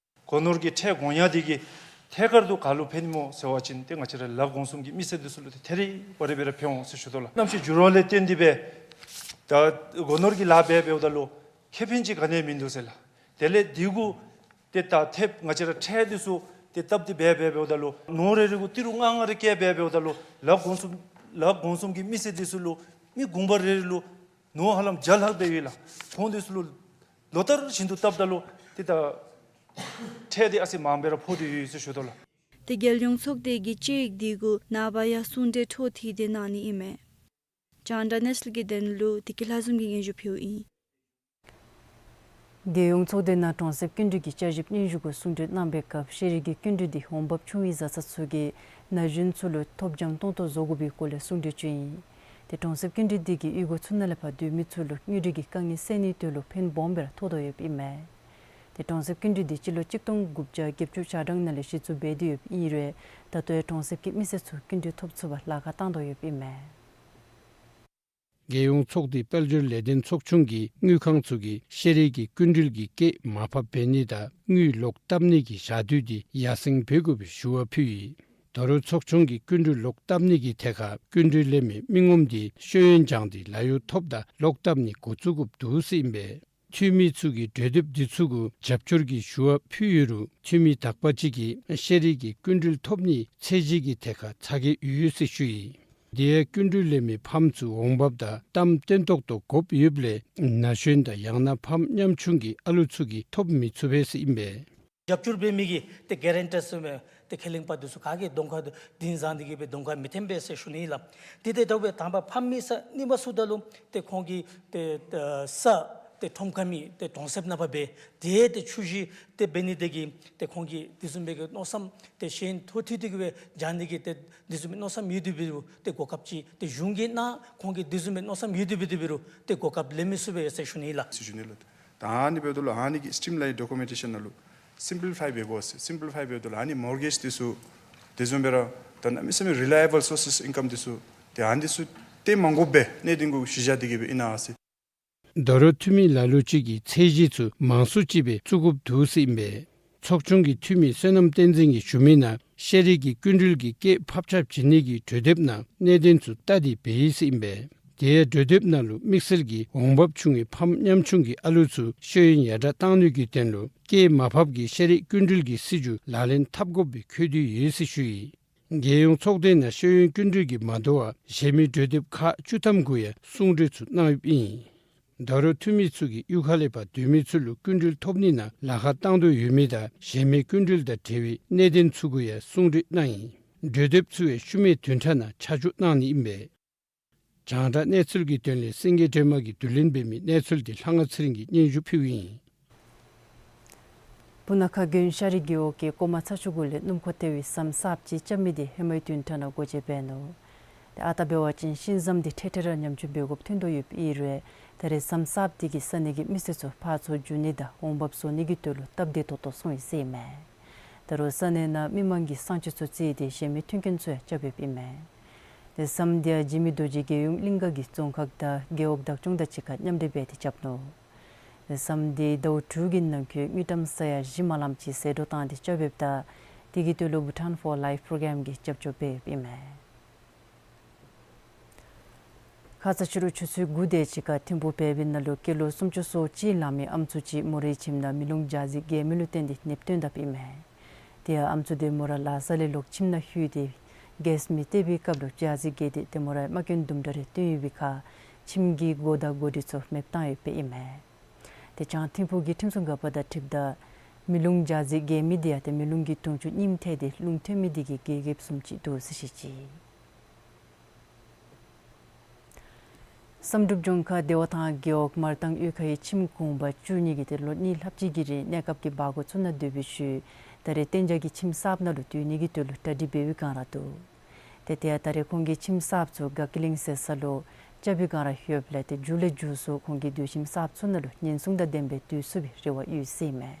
སྒོ་ནོར་གྱི་ཁྲལ་དགོངས་ཡངས་དེ་གིས་ཐད་ཀར་དུ་ག་ལུ་ཕན་སྨོ་ཟེར་བ་ཅིན་ཏེ་ང་བཅས་ར་ལ་དགོངས་གསུམ་གྱི་མི་སེར་དེ་ཚུ་ལུ་ཏེ་ཐད་རི་བ་རི་སྦེ་ར་ཕན་འོང་ཟེར་ཞུ་དོ་ལགས། གནམ་གཤིས་འགྱུར་བ་ལས་བརྟེན་ཏེ་སྦེ་ད་སྒོ་ནོར་གྱི་ལཱ་འབད་འབདཝ་ད་ལུ་ཁེ་ཕན་ཅིག་ག་ནི་ཡང་མིན་འདུག་ཟེར་ལགས། དེ་ལས་དེ་གུ་ཏེ་ད་ཐེབས་ང་བཅས་ར་ཁྲལ་དེ་ཚུ་ཏེ་བཏབ་སྟེ་འབད་འབད་འབདཝ་ད་ལུ་ནོར་རེ་རེ་གུ་ཏི་རུ་ལྔ་ལྔ་རེ་བཀལ་འབད་འབདཝ་ད་ལུ་ལ་དགོངས་གསུམ་ལ་དགོངས་གསུམ་གྱི་མི་སེར་དེ་ཚུ་ལུ་མི་དགོངས་པ་རེ་རེ་ལུ་ནོར་ཧ་ལམ་བརྒྱ་ལྷག་སྦེ་ཡོད་ལགས། ཁོང་དེ་ཚུ་ལུ་ལོ་ལྟར་བཞིན་དུ་བཏབ་ད་ལུ་ཏེ་ད་ཁྲལ་དེ་ཨ་ཙི་མངམ་སྦེ་ར་ཕོག་སྟེ་ཡོད་ཟེར་ཞུ་དོ་ལགས། ཏེ་རྒྱལ་ཡོངས་ཚོགས་སྡེ་གི་དཔྱད་ཡིག་དེ་གུ་ནངས་པ་ཡང་གསུང་གྲོས་འཕྲོ་མཐུད་དེ་གནང་ནི་ཨིན་མས། རྒྱང་བསྒྲགས་གནས་ཚུལ་གྱི་དོན་ལུ་བདེ་སྐྱིད་ལྷ་འཛོམས་ཀྱིས་སྙན་ཞུ་ཕུལཝ་ཨིན། རྒྱལ་ཡོངས་ཚོགས་སྡེ་ནང་གྲོང་གསེབ་སྐྱིན་འགྲུལ་གྱི་བསྐྱར་ཞིབ་སྙན་ཞུ་གུ་གསུང་གྲོས་གནང་བའི་སྐབས་ཤེས་རིག་གི་སྐྱིན་འགྲུལ་འདི་འོང་འབབ་ཆུང་བའི་བཟའ་ཚང་ཚུ་གིས་ན་གཞོན་ཚུ་ལུ་ཐོབ་རྒྱང་སྟོང་ཏོག་བཟོ་དགོ་པའི་སྐོར་ལས་གསུང་གྲོས་བྱུང་ཡི། ཏེ་གྲོང་གསེབ་སྐྱིན་འགྲུལ་འདི་གིས་གཡུས་སྒོ་ཚུ་ནང་ལས་ཕར་སྡོད་མི་ཚུ་ལུ་དངུལ་འབྲེལ་གྱི་དཀའ་ངལ་སེལ་ནིའི་དོན་ལུ་ཕན་སྦོམ་སྦེ་ར་ཐོགས་དོ་ཡོདཔ་ཨིན་མས། ཏེ་གྲོང་གསེབ་སྐྱིན་འགྲུལ་འདི་སྤྱི་ལོ་གཅིག་སྟོང་དགུ་བརྒྱ་བརྒྱད་ཅུ་གྱ་གྲངས་ནང་ལས་གཞི་བཙུགས་འབད་དེ་ཡོདཔ་ཨིན་རུང་ད་ལྟོ་ཡང་གྲོང་གསེབ་ཀྱི་མི་སེར་ཚུ་སྐྱིན་འགྲུལ་ཐོབ་ཚུགས་པར་ལཱ་ཁག་བཏང་དོ་ཡོདཔ་ཨིན་མས། རྒྱལ་ཡོངས་ཚོགས་སྡེ་དཔལ་འབྱོར་ལས་དོན་ཚོགས་ཆུང་གིས་དངུལ་ཁང་ཚུ་གིས་ཤེས་རིག་གི་སྐྱིན་འགྲུལ་གྱི་སྐྱེད་མར་ཕབ་འབད་ནི་དང་དངུལ་ལོག་བཏབ་ནི་གི་བཞག་དུས་འདི་ཡར་སེང་འབད་དགོ་པའི་ཞུ་བ་ཕུལ་ཡི། དོ་རུང་ཚོགས་ཆུང་གིས་སྐྱིན་འགྲུལ་ལོག་བཏབ་ནི་གི་ཐད་ཁར་སྐྱིན་འགྲུལ་ལེན་མི་མི་ངོམ་དེ་ཤེས་ཡོན་སྦྱངས་ཏེ་ལཱ་གཡོག་ཐོབ་ད་ལོག་བཏབ་ནི་འགོ་བཙུགས་དགོཔ་འདུག་ཟེར་ཨིན་པས། འཐུས་མི་ཚུ་གིས་གྲོས་འདེབས་འདི་ཚུ་གུ་རྒྱབ་སྐྱོར་གྱི་ཞུ་བ་ཕུལ་ཡོད་རུང་འཐུས་མི་དག་པ་ཅིག་གིས་ཤེས་རིག་གི་སྐྱིན་འགྲུལ་ཐོབ་ནིའི་ཚད་གཞི་གི་ཐད་ཁར་ཚ་གྱང་ཡོད་ཟེར་ཞུ་ཡི། དེ་ཡང་སྐྱིན་འགྲུལ་ལེན་མི་ཕམ་ཚུ་འོང་འབབ་དང་གཏམ་བརྟན་ཏོག་ཏོ་དགོཔ་ཡོདཔ་ལས་ན་གཞོན་དང་ཡང་ན་ཕམ་ཉམ་ཆུང་གི་ཨ་ལུ་ཚུ་གིས་ཐོབ་མི་ཚུགས་པས་ཟེར་ཨིན་པས། རྒྱབ་སྐྱོར་འབད་མི་གི་ཏེ་གེ་རེན་ཊར་ཟེར་མི་ཏེ་ཁས་ལེན་པ་འདི་ཚུ་ག་གིས་གདོང་ཁར་འདི་བཟང་སྟེ་གི་སྦེ་གདོང་ཁར་མི་འཐོན་པས་ཟེར་ཞུ་ནི་ལགས། དེ་དེ་ལྟ་བུའི་དང་པ་ཕམ་མི་ས་གནས་མ་ཚུགས་ད་ལུ་ཏེ་ཁོང་གི་ཏེ་ས་ཏེ་ཁྲོམ་ཁ་མི་ཏེ་གྲོང་གསེབ་ནང་ཕར་འབད་དེ་ཏེ་ཆུ་ཞིང་ཏེ་འབད་ནི་དེ་གིས་ཏེ་ཁོང་གིས་དེ་བཟུམ་སྦེ་གི་མནོ་བསམ་ཏེ་གཞན་ཐོག་ཐིག་ཏེ་གི་སྦེ་བྱང་ནི་གི་ཏེ་དེ་བཟུམ་སྦེ་མནོ་བསམ་ཡོད་དེ་འབད་རུང་ཏེ་གོ་སྐབས་ཅིག་ཏེ་གཞུང་གིས་གནང་ཁོང་གིས་དེ་བཟུམ་སྦེ་མནོ་བསམ་ཡོད་དེ་འབད་དེ་འབད་རུང་ཏེ་གོ་སྐབས་ལེན་མི་ཚུགས་པས་ཟེར་ཞུ་ནི་ལགས། ཟེར་ཞུ་ནི་ལགས། ད་ཨ་ནི་འབདཝ་ད་ལུ་ཨ་ནི་གི་སི་ཊིམ་ལའིན་ཌོ་ཀུ་མེན་ཊེ་ཤཱན་ནང་ལུ་སིམ་པི་ལི་ཕའི་འབད་དགོ་ཟེར། སིམ་པི་ལི་ཕའི་འབདཝ་ད་ལུ་ཨ་ནི་མོར་གེཇ་འདི་ཚུ་དེ་བཟུམ་སྦེ་ར་ད་གནམ་མེད་ས་མེད་རི་ལའི་ཨེ་བཱལ་སོར་སེས་ཨིན་ཀམ་འདི་ཚུ་ཏེ་ཨ་ནི་འདི་ཚུ་ཏེ་མ་དགོཔ་སྦེ་གནད་དོན་གུ་གཞི་བཞག་སྟེ་གི་སྦེ་ཨིན་ན་ཟེར། ད་རུང་འཐུས་མི་ལ་ལུ་ཅིག་གིས་ཚད་གཞི་ཚུ་མང་སུ་ཅིག་སྦེ་བཙུགས་དགོཔ་འདུག་ཟེར་ཨིན་པས། ཚོགས་ཆུང་གི་འཐུས་མི་བསོད་ནམས་བསྟན་འཛིན་གྱིས་ཞུ་མི་ནང་ཤེས་རིག་གི་སྐྱིན་འགྲུལ་གྱི་སྐྱེད་ཕབ་ཆགཔ་བྱིན་ནི་གི་གྲོས་འདེབས་ནང་གནད་དོན་ཚུ་ལྟ་སྟེ་འབད་ཡི་ཟེར་ཨིན་པས། དེ་ཡང་གྲོས་འདེབས་ནང་ལུ་དམིགས་བསལ་གྱིས་འོང་འབབ་ཆུང་བའི་ཕམ་ཉམ་ཆུང་གི་ཨ་ལུ་ཚུ་ཤེས་ཡོན་ཡར་དྲག་གཏང་ནི་གི་དོན་ལུ་སྐྱེད་མ་ཕབ་ཀྱི་ཤེས་རིག་སྐྱིན་འགྲུལ་གྱི་སྲིད་བྱུས་ལག་ལེན་འཐབ་དགོཔ་སྦེ་འཁོད་དེ་ཡོད་ཟེར་ཞུ་ཡི། རྒྱལ་ཡོངས་ཚོགས་སྡེ་ནང་ཤེས་ཡོན་སྐྱིན་འགྲུལ་གྱིས་མ་དོ་བར་གཞན་མི་གྲོས་འདེབས་ཁག་བཅུ་ཐམ་གུ་ཡང་གསུང་གྲོས་ཚུ་གནང་ཡོདཔ་ཨིན། ད་རུང་འཐུས་མི་ཚུ་གིས་གཡུས་ཁ་ལས་ཕར་སྡོད་མི་ཚུ་ལུ་སྐྱིན་འགྲུལ་ཐོབ་ནི་ནང་ལཱ་ཁག་བཏང་དོ་ཡོད་མི་དང་གཞན་མི་སྐྱིན་འགྲུལ་དང་འབྲེལ་བའི་གནད་དོན་ཚུ་གུ་ཡང་གསུང་གྲོས་གནང་ཡི། གྲོས་འདེབས་ཚུ་ཡང་ཤུལ་མའི་བདུན་ཕྲག་ནང་ཆ་འཇོག་གནང་ནི་ཨིན་པས། རྒྱང་བསྒྲགས་གནས་ཚུལ་གྱི་དོན་ལས་སེང་གེ་སྒྲོལ་མ་གིས་བསྡུ་ལེན་འབད་མི་གནས་ཚུལ་འདི་ལྷ་དབང་ཚེ་རིང་གིས་སྙན་ཞུ་ཕུལཝ་ཨིན། སྤུ་ན་ཁ་དགོན་ཤ་རི་རྒེད་འོག་གི་ཀོ་མ་ཚ་ཆུ་གུ་ལས་སྣུམ་འཁོར་ཐལ་བའི་ཟམ་གསརཔ་ཅིག་རྐྱབ་མི་དེ་ཧེ་མའི་བདུན་ཕྲག་ནང་སྒོ་འབྱེད་འབད་ནུག། ཏེ་ཨ་རྟག་འབད་བ་ཅིན་ཤིང་ཟམ་དེ་འཕྲལ་འཕྲལ་ར་ཉམས་བཅོས་འབད་དགོཔ་ཐོན་དོ་ཡོདཔ་ཨིན་རུང་ད་རེས་ཟམ་གསརཔ་དེ་གིས་ས་གནས་ཀྱི་མི་སེར་ཚུ་ཕར་ཚུར་འགྱོ་ནི་དང་འོང་འབབ་བཟོ་ནི་གི་དོན་ལུ་སྟབས་བདེ་ཏོག་ཏོ་སོང་ཡི་ཟེར་ཨིན་མས། ད་རུང་ས་གནས་ནང་མི་མང་གིས་གསང་སྤྱོད་ཚུ་བརྩིས་ཏེ་གཞན་མི་མཐུན་རྐྱེན་ཚུ་ཡང་རྐྱབ་ཡོདཔ་ཨིན་མས། ཏེ་ཟམ་དེ་ཡང་འཇིགས་མེད་རྡོ་རྗེ་རྒྱལ་ཡུམ་གླིང་ག་གིས་རྫོང་ཁག་དང་རྒེད་འོག་བདག་སྐྱོང་དང་གཅིག་ཁར་མཉམ་འབྲེལ་འབད་དེ་རྐྱབ་ནུག། ཏེ་ཟམ་དེ་ཟླཝ་དྲུག་གི་ནང་འཁོད་དངུལ་ཀྲམ་ས་ཡ་བཞི་མ་ལངམ་ཅིག་ཟད་འགྲོ་བཏང་སྟེ་རྐྱབ་ཡོདཔ་ད་དེ་གི་དོན་ལུ་Bhutan for Life Program གིས་རྒྱབ་སྐྱོར་འབད་ཡོདཔ་ཨིན་མས། ཁ་ཙ་ཕྱི་རུ་ཆུ་ཚོད་དགུ་དེ་ཅིག་ཁར་ཐིམ་ཕུག་བལ་བི་ནང་ལུ་སྐྱེས་ལོ་སུམ་ཅུ་སོ་གཅིག་ལང་མི་ཨམ་སྲུ་ཅིག་མོ་རའི་ཁྱིམ་ནང་མེ་རླུང་འཇའ་ཟེར་རྒྱས་མི་ལུ་བརྟེན་ཏེ་ནདཔ་བཏོན་དཔ་ཨིན་མས། དེ་ཡང་ཨམ་སྲུ་དེ་མོ་ར་ལཱ་ས་ལས་ལོག་ཁྱིམ་ནང་ལྷོད་དེ་གེསི་མེ་བཏེགས་པའི་སྐབས་ལུ་འཇའ་ཟེར་རྒྱས་ཏེ་ཏེ་མོ་རའི་རྨ་སྐྱོན་དུམ་གྲ་རེ་བཏོན་ཡོད་པའི་ཁར་ཁྱིམ་གྱི་སྒོ་དང་སྒོ་སྒྲིག་ཚུ་མེདཔ་བཏང་ཡོདཔ་ཨིན་མས། ཏེ་བྱང་ཐིམ་ཕུག་གི་ཁྲིམས་སྲུང་འགག་པ་དང་འཁྲིལཝ་ད་མེ་རླུང་འཇའ་ཟེར་རྒྱས་མི་དེ་ཡང་ཏེ་མེ་རླུང་གི་དུང་ཕྱུར་གཉིསམ་ཐལ་ཏེ་རླུང་ཐོན་མི་དེ་གིས་རྒས་རྒསཔ་བཟུམ་ཅིག་འདུག་ཟེར་བཤད་ཅི། བསམ་གྲུབ་ལྗོངས་མཁར་བདེ་བ་ཐང་རྒེད་འོག་མར་ཐང་གཡུས་ཁའི་ཁྱིམ་གུང་པ་བཅུ་གཉིས་ཀྱིས་ཏེ་ལོ་གཉིས་ལྷགཔ་ཅིག་གི་རིང་གནས་སྐབས་ཀྱི་བར་སྐོར་ཚུ་ནང་སྡོད་པའི་ཤུལ་ད་རེས་གཏན་འཇགས་ཀྱི་ཁྱིམ་གསརཔ་ནང་ལུ་སྡོད་ནི་གི་དོན་ལུ་གྲ་སྒྲིག་འབད་བའི་བསྒང་ར་འདུག། ཏེ་དེ་ཡང་ད་རེས་ཁོང་གི་ཁྱིམ་གསརཔ་ཚུ་དགའ་སྐྱིད་གླིང་ཟེར་ས་ལུ་རྐྱབ་པའི་བསྒང་ར་ཡོདཔ་ལས་ཏེ་མཇུག་ལས་མཇུག་སུ་ཁོང་གི་སྡོད་ཁྱིམ་གསརཔ་ཚུ་ནང་ལུ་ཉེན་སྲུང་དང་ལྡན་པའི་སྡོད་ཚུགས་པའི་རེ་བ་ཡོད་ཟེར་ཨིན་མས།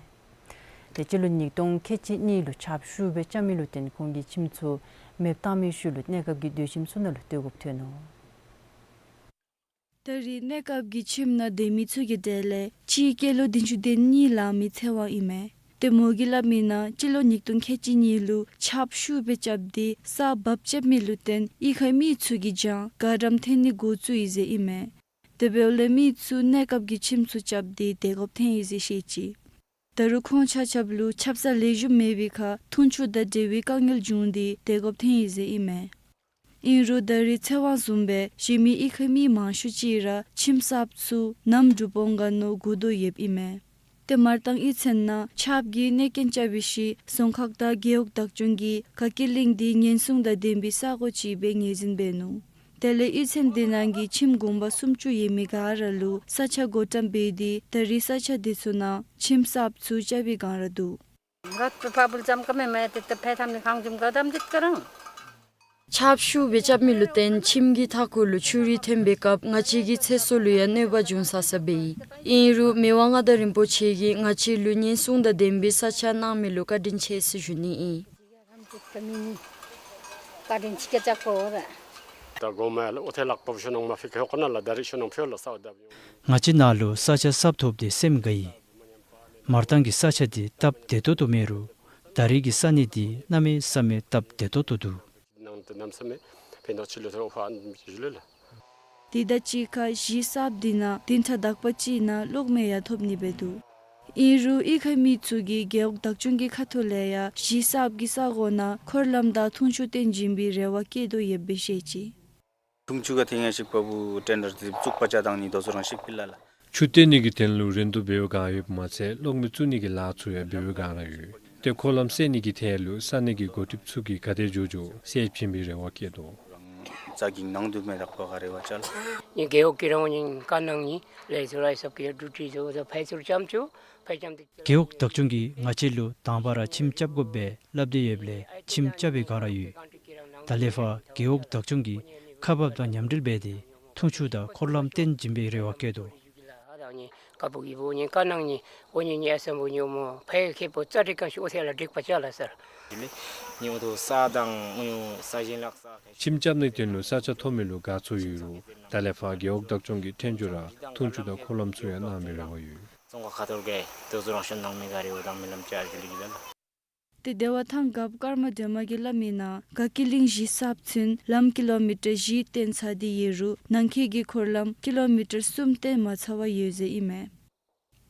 ཏེ་སྤྱི་ལོ་ཉིས་སྟོང་ཁལ་གཅིག་གཉིས་ལུ་ཆརཔ་ཤུགས་སྦེ་རྐྱབ་མི་ལུ་བརྟེན་ཁོང་གི་ཁྱིམ་ཚུ་མེདཔ་བཏང་མི་ཤུལ་ལུ་གནས་སྐབས་ཀྱི་སྡོད་ཁྱིམ་ཚུ་ནང་ལུ་སྡོད་དགོཔ་ཐོན་ནུག། ད་རེས་གནས་སྐབས་ཀྱི་ཁྱིམ་ནང་སྡོད་མི་ཚུ་གི་གྲས་ལས་གཅིག་སྐྱེས་ལོ་བདུན་ཅུ་དོན་གཉིས་ལང་མི་ཚེ་དབང་ཨིན་མས། ཏེ་མོ་གིས་སླབ་མིའི་ནང་སྤྱི་ལོ་ཉིས་སྟོང་ཁལ་གཅིག་གཉིས་ལུ་ཆརཔ་ཤུགས་སྦེ་རྐྱབ་སྟེ་ས་འབབ་རྐྱབ་མི་ལུ་བརྟེན་གཡུས་ཁའི་མི་ཚུ་གིས་ཀྱང་ག་རམ་འཐེན་ནི་འགོ་བཙུགས་ཡི་ཟེར་ཨིན་མས། དེ་འབདཝ་ལས་མི་ཚུ་གནས་སྐབས་ཀྱི་ཁྱིམ་ཚུ་རྐྱབ་སྟེ་སྡོད་དགོཔ་ཐོན་ཡི་ཟེར་བཤད་ཅི། ད་རུང་ཁོང་ཆ་ཁྱབ་ལུ་ཆབ་གསང་ལེགས་ཤོམ་མེད་པའི་ཁར་འཐུང་ཆུ་དང་འབྲེལ་བའི་དཀའ་ངལ་བྱུང་སྟེ་སྡོད་དགོཔ་ཐོན་ཡི་ཟེར་ཨིན་མས། ཨིན་རུང་ད་རེས་ཚེ་དབང་བཟུམ་སྦེ་གཞན་མི་གཡུས་ཁའི་མི་མང་ཤོས་ཅིག་ར་ཁྱིམ་གསརཔ་ཚུ་གནམ་གྲུ་བོང་ག་ནང་སྒུག་དོ་ཡོདཔ་ཨིན་མས། ཏེ་མར་ཐང་གཡུས་ཚན་ནང་ཆརཔ་གིས་གནོད་རྐྱེན་རྐྱབ་པའི་ཤུལ་རྫོང་ཁག་དང་རྒེད་འོག་བདག་སྐྱོང་གིས་དགའ་སྐྱིད་གླིང་དེ་ཉེན་སྲུང་དང་ལྡན་པའི་ས་གོ་ཅིག་སྦེ་ངོས་འཛིན་འབད་ནུག། དེ་ལས་གཡུས་ཚན་དེ་ནང་གི་ཁྱིམ་གུང་པ་སུམ་ཅུ་ཡོད་མི་ག་ར་ལུ་ས་ཆ་བགོ་བཀྲམ་འབད་དེ་ད་རེས་ས་ཆ་དེ་ཚུ་ནང་ཁྱིམ་གསརཔ་ཚུ་རྐྱབ་པའི་བསྒང་ར་འདུག། ཆརཔ་ཤུགས་སྦེ་རྐྱབ་མི་ལུ་བརྟེན་ཁྱིམ་གྱི་མཐའ་འཁོར་ལུ་ཆུ་རུད་ཐོན་པའི་སྐབས་ང་བཅས་ཀྱི་ཚེ་སྲོག་ལུ་ཡང་གནོད་པ་འབྱུང་ས་ས་སྦེ་ཨིན། ཨིན་རུང་མི་དབང་མངའ་བདག་རིན་པོ་ཆེ་གིས་ང་བཅས་ལུ་ཉེན་སྲུང་དང་ལྡན་པའི་ས་ཆ་གནང་མི་ལུ་བཀའ་དྲིན་ཆེ་ཟེར་ཞུ་ནི་ཨིན། ང་བཅས་ནཱ་ལུ་ས་ཆ་གསརཔ་ཐོབ་སྟེ་སེམས་དགའ་ཡི། མར་ཐང་གི་ས་ཆ་འདི་སྟབས་བདེ་ཏོག་ཏོ་མེད་རུང་ད་རེས་ཀྱི་ས་གནས་འདི་གནམ་མེད་ས་མེད་སྟབས་བདེ་ཏོག་ཏོ་འདུག། ནང་དུ་གནམ་མེད་ས་མེད་ཕན་ཐོགས་ཆེ་ལུ་ཐོགས་ཕ་ཨ་ནི་ཞུ་ལེ་ལགས། དེ་དང་གཅིག་ཁར་གཞི་གསརཔ་དེ་ནང་བདུན་ཕྲག་དག་པ་ཅིག་ནང་གློག་མེ་ཡང་ཐོབ་ནི་འབད་འདུག། ཨིན་རུང་གཡུས་ཁའི་མི་ཚུ་གིས་རྒེད་འོག་བདག་སྐྱོང་གི་ཁ་ཐུག་ལས་ཡང་གཞི་གསརཔ་གི་ས་གོ་ནང་འཁོར་ལམ་དང་འཐུང་ཆུ་བཏོན་བྱིན་པའི་རེ་བ་བསྐྱེད་དོ་ཡོདཔ་སྦེ་བཤད་ཅི། འཐུང་ཆུ་ག་ཐེངས་ཡང་ཞིག་པ་བུ་ཊེན་ཌར་དེ་བཙུགས་པ་ཅ་དང་ནི་དོ་ཚུ་རང་ཞིག་ཕི་ལ་ལ། ཆུ་བཏོན་ནི་གི་དོན་ལུ་རིན་བསྡུར་འབད་བའི་བསྒང་ཡོདཔ་མ་ཚད་གློག་མེ་བཙུགས་ནི་གི་ལཱ་ཚུ་ཡང་འབད་བའི་བསྒང་ར་ཡོད། ཏེ་འཁོར་ལམ་བསལ་ནི་གི་ཐད་ལུ་ས་གནས་ཀྱི་འགོ་ཁྲིདཔ་ཚུ་གིས་ག་དེ་མགྱོགས་མགྱོགས་བསལ་བྱིན་པའི་རེ་བ་བསྐྱེད་དོ། རྩ་འགེངས་གནང་དོ་མེན་ན་ད་ཁོ་ག་རེ་བ་ཅ་ལ། ནི་རྒེད་འོག་གི་རང་ཉིད་བཀའ་གནང་ནི་ལས་ཚུ་ར་ཨི་སབ་ཀྱི་ཌུ་ཊི་ཚུ་ད་ཕར་ཚུར་ཙམ་ཚུ་ཕར་ཙམ་དེ། རྒེད་འོག་བདག་སྐྱོང་གིས་ང་བཅས་ལུ་དང་པ་ར་ཁྱིམ་རྐྱབ་དགོ་པས་སླབ་སྟེ་ཡོདཔ་ལས་ཁྱིམ་རྐྱབ་པའི་བསྒང་ར་ཡོད། ད་ལས་ཕར་རྒེད་འོག་བདག་སྐྱོང་གིས་ཁག་འབགཔ་དང་མཉམ་འབྲེལ་འབད་དེ་འཐུང་ཆུ་དང་འཁོར་ལམ་བཏོན་བྱིན་པའི་རེ་བ་བསྐྱེད་དོ། ཨ་ད་ནི་ཀ་པོ་གི་བུ་ནི་བཀའ་གནང་ནི་འོ་ནི་ནི་ཨ་སམ་བུ་ནི་འོ་མོ་ཕའི་ཁེ་པོ་རྩ་དྲི་ཀ་ཤི་འོ་ཐེ་ལ་འགྲིག་པ་ཅ་ལ་སར། ནི་འོ་དོ་ས་དང་འོ་ཡོ་ས་ཞིང་ལག་ས། ཁྱིམ་རྐྱབ་ནི་དོན་ལུ་ས་ཆ་ཐོབ་མི་ལུ་དགའ་ཚོར་ཡོད་རུང་ད་ལས་ཕར་རྒེད་འོག་བདག་སྐྱོང་གིས་ཐོན་རྒྱུ་ར་འཐུང་ཆུ་དང་འཁོར་ལམ་ཚུ་ཡང་གནང་བའི་རེ་བ་ཡོད། ཙོང་ཁ་ཁ་ཐོར་གེ་དོ་ཚུ་རང་ཤོ་ནང་མི་ག་རེ་འོ་དང་མི་ལམ་ཅ་ཞུ་ལི་གི་ལ་ལ། ཏེ་དེ་བ་ཐང་རྒཔོ་ཀརྨ་སྒྲོལ་མ་གིས་སླབ་མིའི་ནང་དགའ་སྐྱིད་གླིང་གཞི་གསརཔ་ཚུན་ལམ་ཀི་ལོ་མི་ཊར་བཞི་བཏོན་ཚར་ཏེ་ཡོད་རུང་ནང་འཁོད་ཀྱི་འཁོར་ལམ་ཀི་ལོ་མི་ཊར་གསུམ་བཏོན་མ་ཚར་བར་ཡོད་ཟེར་ཨིན་མས།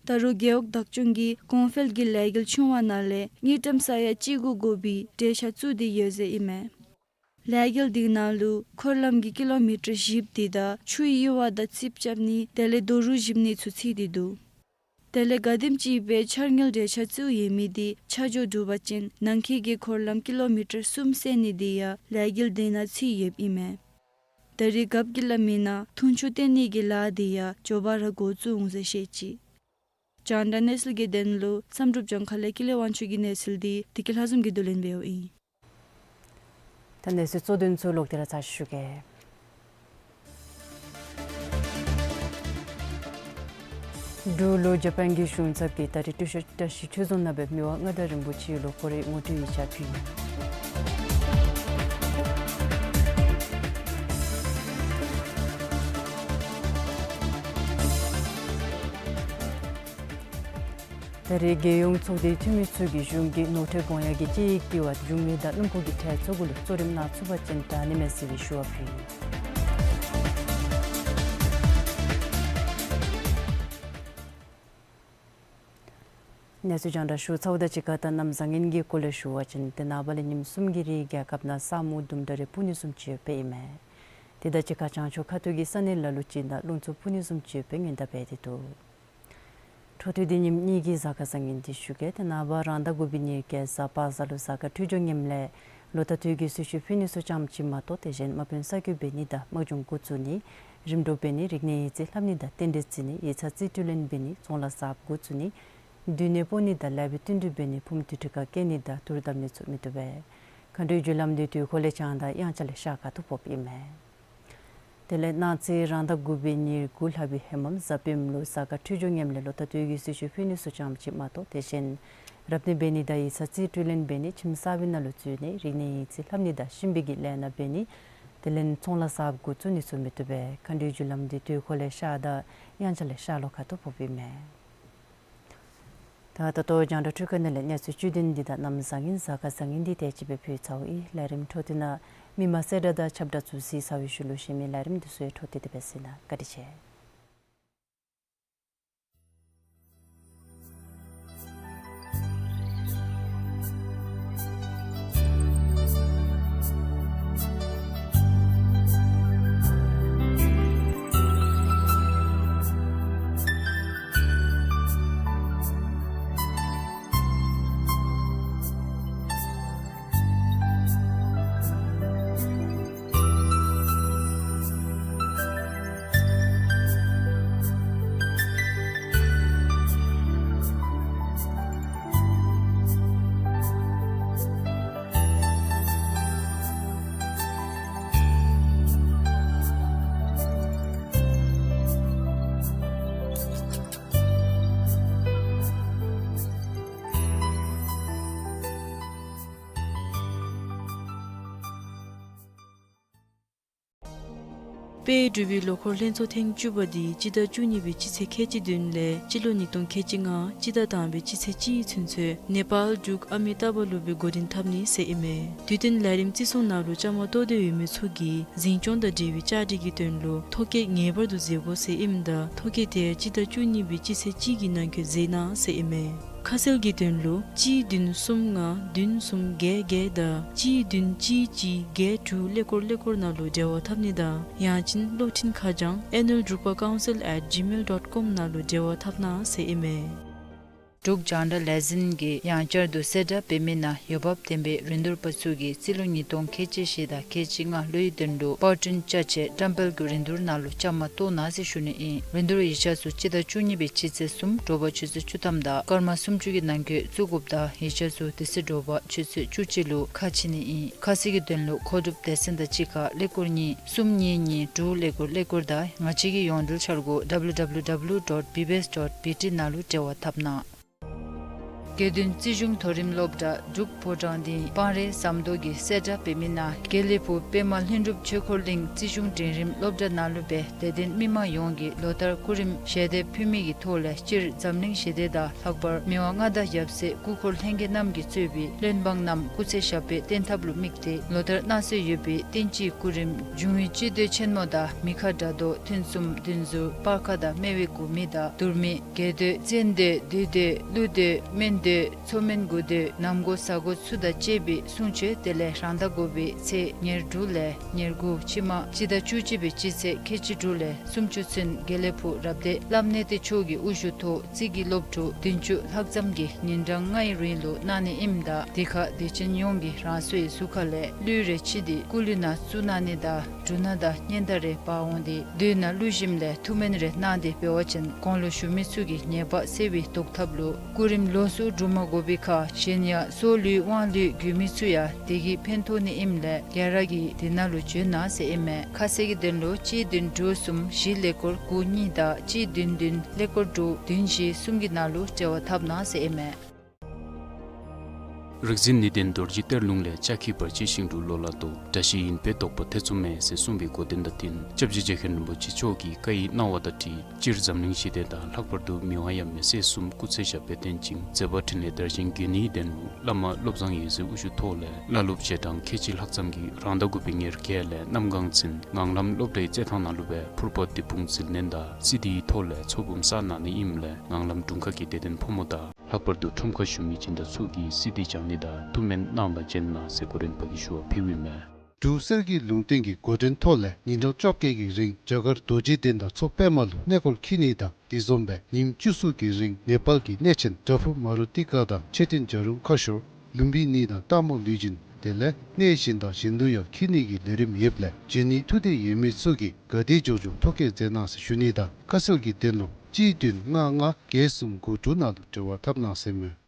ད་རུང་རྒེད་འོག་བདག་སྐྱོང་གིས་གོང་འཕེལ་གྱི་ལས་འགུལ་ཆུང་བ་ནང་ལས་དངུལ་ཀྲམ་ས་ཡ་གཅིག་དགུ་དགོ་པའི་གྲོས་འཆར་བཙུགས་ཏེ་ཡོད་ཟེར་ཨིན་མས། ལས་འགུལ་དེའི་ནང་ལུ་འཁོར་ལམ་གྱི་ཀི་ལོ་མི་ཊར་བཞི་དེ་དང་ཆུའི་གཡུར་བ་དང་རྩིགཔ་རྐྱབ་ནི་དེ་ལས་རྡོ་རུག་བཞིབ་ནི་ཚུ་ཚུད་དེ་འདུག། དེ་ལས་ག་དེམ་ཅིག་སྦེ་འཆར་དངུལ་གྲོས་འཆར་བཙུགས་ཡོད་མི་དེ་ཆ་འཇོག་གྲུབ་པ་ཅིན་ནང་འཁོད་ཀྱི་འཁོར་ལམ་ཀི་ལོ་མི་ཊར་གསུམ་བསལ་ནི་དེ་ཡང་ལས་འགུལ་དེ་ནང་ཚུད་ཡོདཔ་ཨིན་མས། ད་རེས་རྒཔོ་གིས་སླབ་མིའི་ནང་འཐུང་ཆུ་བཏོན་ནི་གི་ལཱ་དེ་ཡང་མགྱོགས་པ་ར་འགོ་བཙུགས་འོང་ཟེར་བཤད་ཅི། རྒྱང་བསྒྲགས་གནས་ཚུལ་གྱི་དོན་ལུ་བསམ་གྲུབ་ལྗོངས་མཁར་ལས་ཀུན་ལེགས་དབང་ཕྱུག་གི་གནས་ཚུལ་དེ་བདེ་སྐྱིད་ལྷ་འཛོམས་ཀྱིས་བསྡུ་ལེན་འབདཝ་ཨིན། ད་གནས་ཚུལ་གཙོ་དོན་ཚུ་ལོག་སྟེ་ར་ཚར་ཞུ་གེ། འབྲུག་ལུ་ཇ་པཱན་གྱི་གཞུང་ཚབ་ཀྱིས་ད་རེས་ཀྲུ་ཤ་བཀྲ་ཤིས་ཆོས་རྫོང་ནང་སྦེ་མི་དབང་མངའ་བདག་རིན་པོ་ཆེ་ལུ་ཁོ་རའི་ངོ་སྤྲོད་ཡིག་ཆ་ཕུལ་ཡི། ད་རེས་རྒྱལ་ཡོངས་ཚོགས་སྡེའི་འཐུས་མི་ཚུ་གིས་གཞུང་གི་ནོར་ཁྲལ་དགོངས་ཡངས་ཀྱི་དཔྱད་ཡིག་དེ་བ་འབྱུང་མི་དང་སྣུམ་འཁོར་གྱི་ཁྲལ་ཚུ་གུ་ལུ་གཙོ་རིམ་གནང་ཚུགས་པ་ཅིན་དྲག་ནི་མས་ཟེར་བའི་ཞུ་བ་ཕུལ་ཡི། གནས་ཚུལ་རྒྱང་བསྒྲགས་ཞུ་ཚརཝ་དང་གཅིག་ཁར་ད་གནམ་བཟང་ངན་གྱི་སྐོར་ལས་ཞུ་བ་ཅིན་ཏེ་ནངས་པ་ལས་ཉིནམ་གསུམ་གྱི་རིང་རྒྱལ་ཁབ་ནང་ས་སྨུག་དུམ་གྲ་རེ་སྤུབ་ནི་བཟུམ་ཅིག་ཡོདཔ་ཨིན་མས། དེ་དང་གཅིག་ཁར་བྱང་ཕྱོགས་ཁ་ཐུག་གི་ས་གནས་ལ་ལུ་ཅིག་ནང་རླུང་འཚུབ་འཕུ་ནི་བཟུམ་ཅིག་ཡོདཔ་སྔོན་བརྡ་འབད་དེ་འདུག། འཕྲོ་མཐུད་དེ་ཉིནམ་གཉིས་ཀྱི་གཟའ་སྐར་བཟང་ངན་འདི་ཞུ་གེ། ཏེ་ནངས་པ་རང་ཟླ་དགུ་པའི་ཉེར་བརྒྱད་གཟའ་པ་སངས་ལུ་གཟའ་སྐར་འཕྲོད་སྦྱོར་ངནམ་ལས་ལོ་ཟླ་དུས་ཀྱི་གསོལ་མཆོད་ཕུལ་ནི་ཚུ་ཙམ་ཅིག་མ་གཏོགས་དེ་བཞིན་དམག་དཔོན་གསར་བསྐོ་འབད་ནི་དང་དམག་སྦྱོང་འགོ་བཙུགས་ནི་རིམ་གྲོ་འབད་ནི་རིག་གནས་ཡིག་རྩིས་ལྷབ་ནི་དང་རྟེན་འབྲེལ་བརྩི་ནི་ཡིག་ཚང་རྩིས་སྤྲོད་ལེན་འབད་ནི་ཚོང་ལཱ་གསརཔ་འགོ་བཙུགས་ནི་འདུས་ནད་ཕོག་ནི་དང་ལེགས་པའི་བསྟུན་གྲོས་འབད་ནི་ཕུངམ་དུས་ཁྲི་ཁར་བསྐྱལ་ནི་དང་དུར་བརྡབ་ནི་ཚུ་མི་བཏུབ་པས། མཁའ་འགྲོའི་རྒྱུ་ལམ་འདི་དུས་འཁོར་ལས་བྱང་དང་དབྱངས་འཆར་ལས་ཤར་ཁ་ཐུག་ཕོགཔ་ཨིན་མས། དེ་ལས་གནངས་ཚེ་རང་ཟླ་དགུ་པའི་ཉེར་དགུ་ལྷག་པའི་ཧེ་མ་གཟའ་སྤེནམ་ལུ་གཟའ་སྐར་འཕྲོད་སྦྱོར་ངནམ་ལས་ལོ་ཟླ་དུས་ཀྱི་གསོལ་མཆོད་ཕུལ་ནི་ཚུ་ཙམ་ཅིག་མ་གཏོགས་དེ་བཞིན་རབ་གནས་འབད་ནི་དང་ཡིག་ཚང་རྩིས་སྤྲོད་ལེན་འབད་ནི་ཁྱིམ་གསར་པའི་ནང་ལུ་འཛུལ་ནི་རིག་གནས་ཡིག་རྩིས་ལྷབ་ནི་དང་གཤིན་པོའི་གི་ལས་སྣ་འབད་ནི་དེ་ལས་ཚོང་ལཱ་གསརཔ་འགོ་བཙུགས་ནི་ཚུ་མི་བཏུབ་པས། མཁའ་འགྲོའི་རྒྱུ་ལམ་འདི་དུས་འཁོར་ལས་ཤར་དང་དབྱངས་འཆར་ལས་ཤར་ལྷོ་ཁ་ཐུག་ཕོགཔ་ཨིན་མས། ད་ད་ལྟོ་རྒྱང་བསྒྲགས་འཕྲུལ་ཁང་ནང་ལས་གནས་ཚུལ་བཅུད་དོན་འདི་དང་གནམ་བཟང་ངན་གཟའ་སྐར་བཟང་ངན་འདི་དེ་ཅིག་སྦེ་ཕུལ་ཚརཝ་ཨིན། ལས་རིམ་འཕྲོ་མཐུད་ནང་མི་མང་གསལ་བསྒྲགས་དང་ཁྱབ་བསྒྲགས་ཚུ་གཟིགས་ཚར་བའི་ཤུལ་ལུ་གཞན་མི་ལས་རིམ་འདི་ཚུ་ཡང་འཕྲོ་མཐུད་དེ་སྦེ་གཟིགས་གནང་། བཀའ་དྲིན་ཆེ། དཔལ་འབྲུག་པའི་ལོ་འཁོར་ལྷན་ཚོགས་ཐེངས་བཅུ་པ་འདི་སྤྱི་ཟླ་བཅུ་གཉིས་པའི་སྤྱི་ཚེས་ཁལ་གཅིག་བདུན་ལས་སྤྱི་ལོ་ཉིས་སྟོང་ཁལ་གཅིག་ལྔ་སྤྱི་ཟླ་དང་པའི་སྤྱི་ཚེས་གཅིག་ཚུན་ཚོད་ནེ་པཱལ་འབྲུག་ཨ་མི་ཏཱ་བ་ལུ་སྦེ་འགོ་འདྲེན་འཐབ་ནི་ཟེར་ཨིན་མས། དུས་སྟོན་ལས་རིམ་བརྩི་སྲུང་ནང་ལུ་བཅའ་མར་གཏོགས་ཏེ་ཡོད་མི་ཚུ་གིས་འཛིན་སྐྱོང་དང་འབྲེལ་བའི་བཅའ་སྒྲིག་གི་དོན་ལུ་ཐོ་བཀོད་ངེས་པར་དུ་མཛད་དགོ་ཟེར་ཨིནམ་ད་ཐོ་བཀོད་དེ་སྤྱི་ཟླ་བཅུ་གཉིས་པའི་སྤྱི་ཚེས་གཅིག་གི་ནང་འཁོད་མཛད་གནང་ཟེར་ཨིན་མས། ཁ་གསལ་གྱི་དོན་ལུ་གཅིག་བདུན་གསུམ་ལྔ་བདུན་གསུམ་བརྒྱད་བརྒྱད་དང་གཅིག་བདུན་གཅིག་གཅིག་བརྒྱད་དྲུག་ཀླད་ཀོར་ཀླད་ཀོར་ནང་ལུ་འབྲེལ་བ་འཐབ་ནི་དང་ཡང་ཅིན་གློག་འཕྲིན་ཁ་བྱང་ཨ་ནུལ་འབྲུག་པ་ཀའུན་སིལ་ཨེཊ་ཇི་མེལ་ཌོཊ་ཀོམ་ནང་ལུ་འབྲེལ་བ་འཐབ་གནང་ཟེར་ཨིན་མས། འབྲུག་རྒྱང་བསྒྲགས་ལས་འཛིན་གྱིས་ཡང་བསྐྱར་དུ་གསལ་བསྒྲགས་འབད་མི་ནང་འོས་འབབ་ལྡན་པའི་རིན་བསྡུར་པ་ཚུ་གིས་རྩིས་ལོ་ཉིས་སྟོང་ཁལ་གཅིག་བཞི་དང་ཁལ་གཅིག་ལྔ་ལོའི་དོན་ལུ་པར་སྐྲུན་བཅའ་ཆས་བཀྲམ་སྤེལ་གྱི་རིན་བསྡུར་ནང་ལུ་བཅའ་མར་གཏོགས་གནང་ཟེར་ཞུ་ནི་ཨིན། རིན་བསྡུར་ཡིག་ཆ་ཚུ་སྤྱི་ཟླ་བཅུ་གཉིས་པའི་སྤྱི་ཚེས་གསུམ་དྲོ་པ་ཆུ་ཚོད་བཅུ་ཐམ་དང་སྐར་མ་སུམ་ཅུ་གི་ནང་འཁོད་བཙུགས་དགོཔ་དང་ཡིག་ཆ་ཚུ་དེ་ཚེ་དྲོ་པ་ཆུ་ཚོད་བཅུ་གཅིག་ལུ་ཁ་ཕྱེ་ནི་ཨིན། ཁ་གསལ་གྱི་དོན་ལུ་མཁོ་སྒྲུབ་སྡེ་ཚན་དང་གཅིག་ཁར་ཀླད་ཀོར་གཉིས་གསུམ་གཉིས་གཉིས་དྲུག་ཀླད་ཀོར་ཀླད་ཀོར་དང་ང་བཅས་ཀྱི་ཡོངས་འབྲེལ་འཆར་སྒོ་W W W dot B B S dot B T ནང་ལུ་འབྲེལ་བ་འཐབ་གནང་། དགེ་འདུན་རྩིས་གཞུང་མཐོ་རིམ་སློབ་གྲྭ་འབྲུག་ཕོ་བྲང་ལྡིང་སྤང་རི་ཟམ་མདོ་གིས་གསལ་བསྒྲགས་འབད་མི་ནང་དགེ་ལེགས་ཕུག་པདྨ་ལྷུན་གྲུབ་ཆོས་འཁོར་གླིང་རྩིས་གཞུང་འབྲིང་རིམ་སློབ་གྲྭ་ནང་ལུ་སྦེ་དད་ལྡན་མི་མང་ཡོངས་ཀྱིས་ལོ་ལྟར་སྐུ་རིམ་ཞལ་འདེབས་ཕུལ་མི་གི་ཐོག་ལས་སྤྱིར་འཛམ་གླིང་ཞི་བདེ་དང་ལྷག་པར་མི་དབང་མངའ་བདག་ཡབ་སྲས་སྐུ་འཁོར་ལྷན་རྒྱས་རྣམས་ཀྱིས་གཙོས་པའི་བློན་འབངས་རྣམས་སྐུ་ཚེ་ཞབས་པད་བརྟན་ཐབས་ལུ་དམིགས་ཏེ་ལོ་ལྟར་གནང་སྲོལ་ཡོད་པའི་བསྟན་སྤྱིའི་སྐུ་རིམ་འབྱུང་བའི་སྤྱི་མདོས་ཆེན་མོ་དང་མི་ཁ་དགྲ་བཟློག་ཐུན་གསུམ་བདུན་ཟུར་སྤར་ཁ་དང་སྨེ་བའི་དགུ་མི་དང་དུར་མི་རྒྱལ་མདོས་བཙན་མདོས་བདུད་མདོས་ཀླུ་མདོས་སྨན་མདོས་མཚོ་སྨན་དགུ་མདོས་ནམ་མགོ་གཟའ་མགོ་ཚུ་དང་བཅས་པའི་གསུང་ཆོག། དེ་ལས་རང་ཟླ་དགུ་པའི་ཚེས་ཉེར་དྲུག་ལས་ཉེར་དགུ་ཕྱི་མ་སྤྱི་ཟླ་བཅུ་གཅིག་པའི་སྤྱི་ཚེས་ཁལ་གཅིག་དྲུག་ལས་སུམ་ཅུ་ཚུན་དགེ་ལེགས་ཕུག་རབ་སྡེ་བླམ་གནས་བརྟན་མཆོག་གི་དབུ་བཞུགས་ཐོག་རྩིས་ཀྱི་སློབ་ཕྲུག་བདུན་ཅུ་ལྷག་ཙམ་གྱིས་ཉིན་གྲངས་ལྔའི་རིང་ལུ་གནང་ནི་ཨིནམ་ད་དེ་ཁར་དད་ཅན་ཡོངས་ཀྱིས་རང་སོའི་གཟུགས་ཁ་ལས་གླུད་རེ་ཕྱེ་སྟེ་སྐུ་གླུད་ནང་བཙུགས་གནང་ནི་དང་འབྲུ་སྣ་དང་སྙན་དར་རེ་འབག་འོང་སྟེ་མདོས་ནང་གླུད་ཞིམ་ལས་ཐུགས་སྨོན་རེ་གནང་སྟེ་འབད་བ་ཅིན་གོང་ལུ་ཞུ་མི་ཚུ་གི་ཉེས་པ་སེལ་བའི་བཟློག་ཐབས་ལུ་སྐུ་རིམ་ལོགས་སུ་སྒྲུབ་མ་དགོ་པའི་ཁར་གཞན་ཡང་སྲོག་བླུ་དབང་བླུ་དགོ་མི་ཚུ་ཡང་དེ་གིས་ཕན་ཐོགས་ནི་ཨིནམ་ལས་ག་ར་གིས་དེ་ནང་ལུ་འབྱོན་གནང་ཟེར་ཨིན་མས། ཁ་གསལ་གྱི་དོན་ལུ་གཅིག་བདུན་དྲུག་གསུམ་བཞི་ཀླད་ཀོར་དགུ་གཉིས་དང་གཅིག་བདུན་བདུན་ཀླད་ཀོར་དྲུག་བདུན་བཞི་གསུམ་གྱི་ནང་ལུ་འབྲེལ་བ་འཐབ་གནང་ཟེར་ཨིན་མས། རིག་འཛིན་ནུས་ལྡན་རྡོ་རྗེ་གཏེར་ལུང་ལས། ལྕགས་ཀྱུས་བར་ཆད་ཞིང་དུ་ལོག་ལ་ལྟོས། དགྲ་ཞི་ཡིན་པས་བཟློག་པ་ཐེ་ཚོམ་མེད། ཟེར་གསུངས་པའི་གོ་དོན་དང་བསྟུན་སྐྱབས་རྗེ་རྗེ་མཁན་རིན་པོ་ཆེ་མཆོག་གི་བཀའ་ཡི་གནང་བ་དང་འཁྲིལ་སྤྱིར་འཛམ་གླིང་ཞི་བདེ་དང་ལྷག་པར་དུ་མི་དབང་ཡབ་མེས་སྲས་གསུམ་སྐུ་ཚེ་ཞབས་པད་བརྟན་ཅིང་མཛད་པ་འཕྲིན་ལས་དར་ཞིང་དགེ་བསྙེན་ལྡན་ལུ་བླ་མ་བློ་བཟང་འོད་ཟེར་དབུ་བཞུགས་ཐོག་ལས་བླ་སློབ་རྗེས་འབྲང་ཁལ་གཅིག་ལྷག་ཙམ་གྱིས་རང་ཟླ་དགུ་པའི་ཉེར་བརྒྱད་ལས་གནམ་གང་ཚུན་ངང་ལམ་སློབ་གྲྭའི་རྩེད་ཐང་ནང་ལུ་སྦེ་ཕུར་པ་དུས་ཕུང་ཟིལ་གནོན་དང་རྩིས་འདིའི་ཐོག་ལས་ཚོགས་འབུམ་བསགས་གནང་ནི་ཨིནམ་ལས་ངང་ལམ་དྲུང་ཁག་གི་དད་ལྡན་ཕོ་མོ་དང་ལྷག་པར་དུ་ཁྲོམ་ཁར་བཞུགས་མི་སྦྱིན་བདག་ཚུ་གིས་རྩིས་འདི་སྦྱང་ནི་དང་ཐུགས་སྨོན་གནང་བར་འབྱོན་གནང་ཟེར་གོ་རིམ་པ་གིས་ཞུ་བ་ཕུལཝ་ཨིན་མས། འབྲུག་གསེར་གྱི་ལུང་བསྟན་གྱི་འགོ་འདྲེན་ཐོག་ལས་ཉིན་གྲངས་བཅོ་བརྒྱད་ཀྱི་རིང་རྒྱ་གར་རྡོ་རྗེ་གདན་དང་མཚོ་པདྨ་ལུ་གནས་སྐོར་འཁྱིད་ནི་དང་དེ་བཟུམ་སྦེ་ཉིནམ་བཅུ་གསུམ་གྱི་རིང་ནེ་པཱལ་གྱི་གནས་ཆེན་བྲག་ཕུག་མ་རུ་ཏི་ཀ་དང་མཆོད་རྟེན་བྱ་རུང་ཁ་ཤོར་ལུམ་བི་ནི་དང་སྟག་མོ་ལུས་སྦྱིན་དེ་ལས་གནས་གཞན་དང་གཞན་དུ་ཡང་འཁྱིད་ནི་གི་ལས་རིམ་ཡོདཔ་ལས་འབྱོན་ནི་ཐུགས་འདོད་ཡོད་མི་ཚུ་གིས་ག་དེ་མགྱོགས་མགྱོགས་ཐོ་བཀོད་མཛད་གནང་ཟེར་ཞུ་ནི་དང་ཁ་གསལ་གྱི་དོན་ལུ་གཅིག་བདུན་ལྔ་ལྔ་བརྒྱད་གསུམ་དགུ་དྲུག་ནང་ལུ་འབྲེལ་བ་འཐབ་གནང་ཟེར་མས།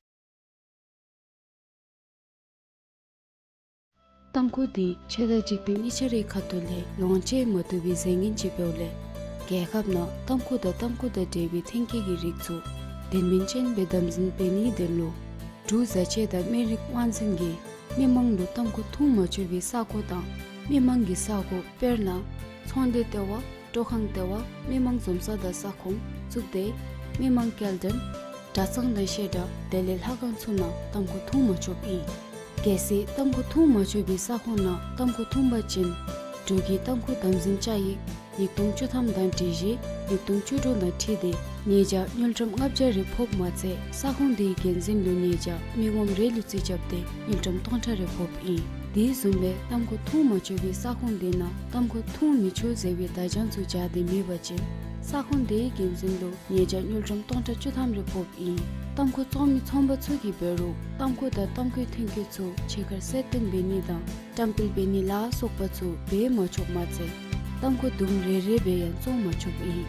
ཏམ་ཁུ་འདི་ཆ་དང་གཅིག་པའི་གཉིས་ཆ་རའི་ཁ་ཐུག་ལས་ཡོངས་བཅད་མ་ཐུབ་པའི་རྫས་ངན་ཅིག་འབདཝ་ལས་རྒྱལ་ཁབ་ནང་ཏམ་ཁུ་དང་ཏམ་ཁུ་དང་འབྲེལ་བའི་ཐོན་སྐྱེད་ཀྱི་རིགས་ཚུ་དོན་སྨིན་ཅན་སྦེ་དམ་འཛིན་འབད་ནིའི་དོན་ལུ་འབྲུག་བཟའ་ཆས་དང་སྨན་རིགས་དབང་འཛིན་གྱིས་མི་མང་ལུ་ཏམ་ཁུ་འཐུང་མ་ཆོག་པའི་ས་གོ་དང་མི་མང་གི་ས་གོ་དཔེར་ན་ཚོང་སྡེ་ལྟེ་བ་སྤྲོ་ཁང་ལྟེ་བ་མི་མང་འཛོམས་ས་དང་ས་ཁོངས་གཙུག་སྡེ་མི་མང་སྐྱེལ་འདྲེན་གྲྭ་ཚང་དང་བཤད་གྲྭ་དེ་ལས་ལྷ་ཁང་ཚུ་ནང་ཏམ་ཁུ་འཐུང་མ་ཆོགཔ་ཨིན། གལ་སྲིད་ཏམ་ཁུ་འཐུང་མ་ཆོག་པའི་ས་ཁོངས་ནང་ཏམ་ཁུ་འཐུང་པ་ཅིན་འབྲུག་གི་ཏམ་ཁུ་དམ་འཛིན་བཅའ་ཡིག་ཉིས་སྟོང་བཅུ་ཐམ་དང་སྒྲིག་གཞི་ཉིས་སྟོང་བཅུ་དྲུག་དང་འཁྲིལ་ཏེ་ཉེས་བྱ་དངུལ་ཀྲམ་ལྔ་བརྒྱ་རེ་ཕོགཔ་མ་ཚད་ས་ཁོངས་དེའི་འགན་འཛིན་ལུ་ཉེས་བྱ་མི་ངོམ་རེ་ལུ་རྩིས་རྐྱབ་སྟེ་དངུལ་ཀྲམ་སྟོང་ཕྲག་རེ་ཕོགཔ་ཨིན། དེ་བཟུམ་སྦེ་ཏམ་ཁུ་འཐུང་མ་ཆོག་པའི་ས་ཁོངས་དེ་ནང་ཏམ་ཁུ་འཐུང་མི་ཆོག་ཟེར་བའི་བརྡ་བྱང་ཚུ་སྦྱར་ཏེ་མེད་པ་ཅིན་ས་ཁོངས་དེའི་འགན་འཛིན་ལུ་ཉེས་བྱ་དངུལ་ཀྲམ་སྟོང་ཕྲག་བཅུ་ཐམ་རེ་ཕོགཔ་ཨིན། ཏམ་ཁུ་བཙོང་མི་ཚོང་པ་ཚུ་གིས་འབད་རུང་ཏམ་ཁུ་དང་ཏམ་ཁུའི་ཐོན་སྐྱེད་ཚུ་ཕྱི་ཁར་གསལ་སྟོན་འབད་ནི་དང་བཀྲམ་སྤེལ་འབད་ནི་ལ་སོགས་པ་ཚུ་འབད་མ་ཆོགཔ་མ་ཚད་ཏམ་ཁུ་དུམ་རེ་རེ་སྦེ་ཡང་བཙོང་མ་ཆོགཔ་ཨིན།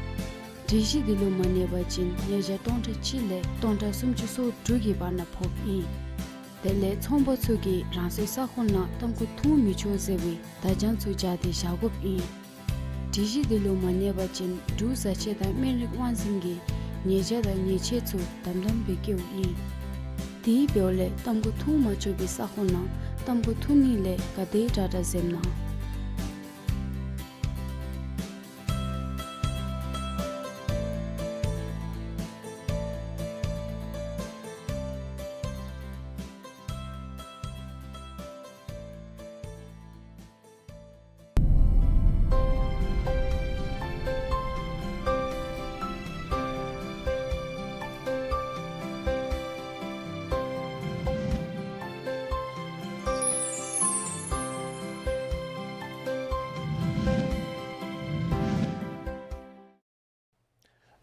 སྒྲིག་གཞི་འདི་ལུ་མ་གནས་པ་ཅིན་ཉེས་བྱ་སྟོང་ཕྲག་གཅིག་ལས་སྟོང་ཕྲག་སུམ་ཅུ་སོ་དྲུག་གི་བར་ན་ཕོགཔ་ཨིན། དེ་ལས་ཚོང་པ་ཚུ་གིས་རང་སོའི་ས་ཁོངས་ནང་ཏམ་ཁུ་འཐུང་མི་ཆོག་ཟེར་བའི་བརྡ་བྱང་ཚུ་སྦྱར་ཏེ་བཞག་དགོཔ་ཨིན། སྒྲིག་གཞི་འདི་ལུ་མ་གནས་པ་ཅིན་འབྲུག་བཟའ་ཆས་དང་སྨན་རིགས་དབང་འཛིན་གྱིས་ཉེས་བྱ་དང་ཉེས་ཆད་ཚུ་དམ་དམ་སྦེ་བཀལཝ་ཨིན། དེ་འབདཝ་ལས་ཏམ་ཁུ་འཐུང་མ་ཆོག་པའི་ས་ཁོངས་ནང་ཏམ་ཁུ་འཐུང་ནི་ལས་ག་དེ་དྲག་དྲག་འཛེམ་གནང་།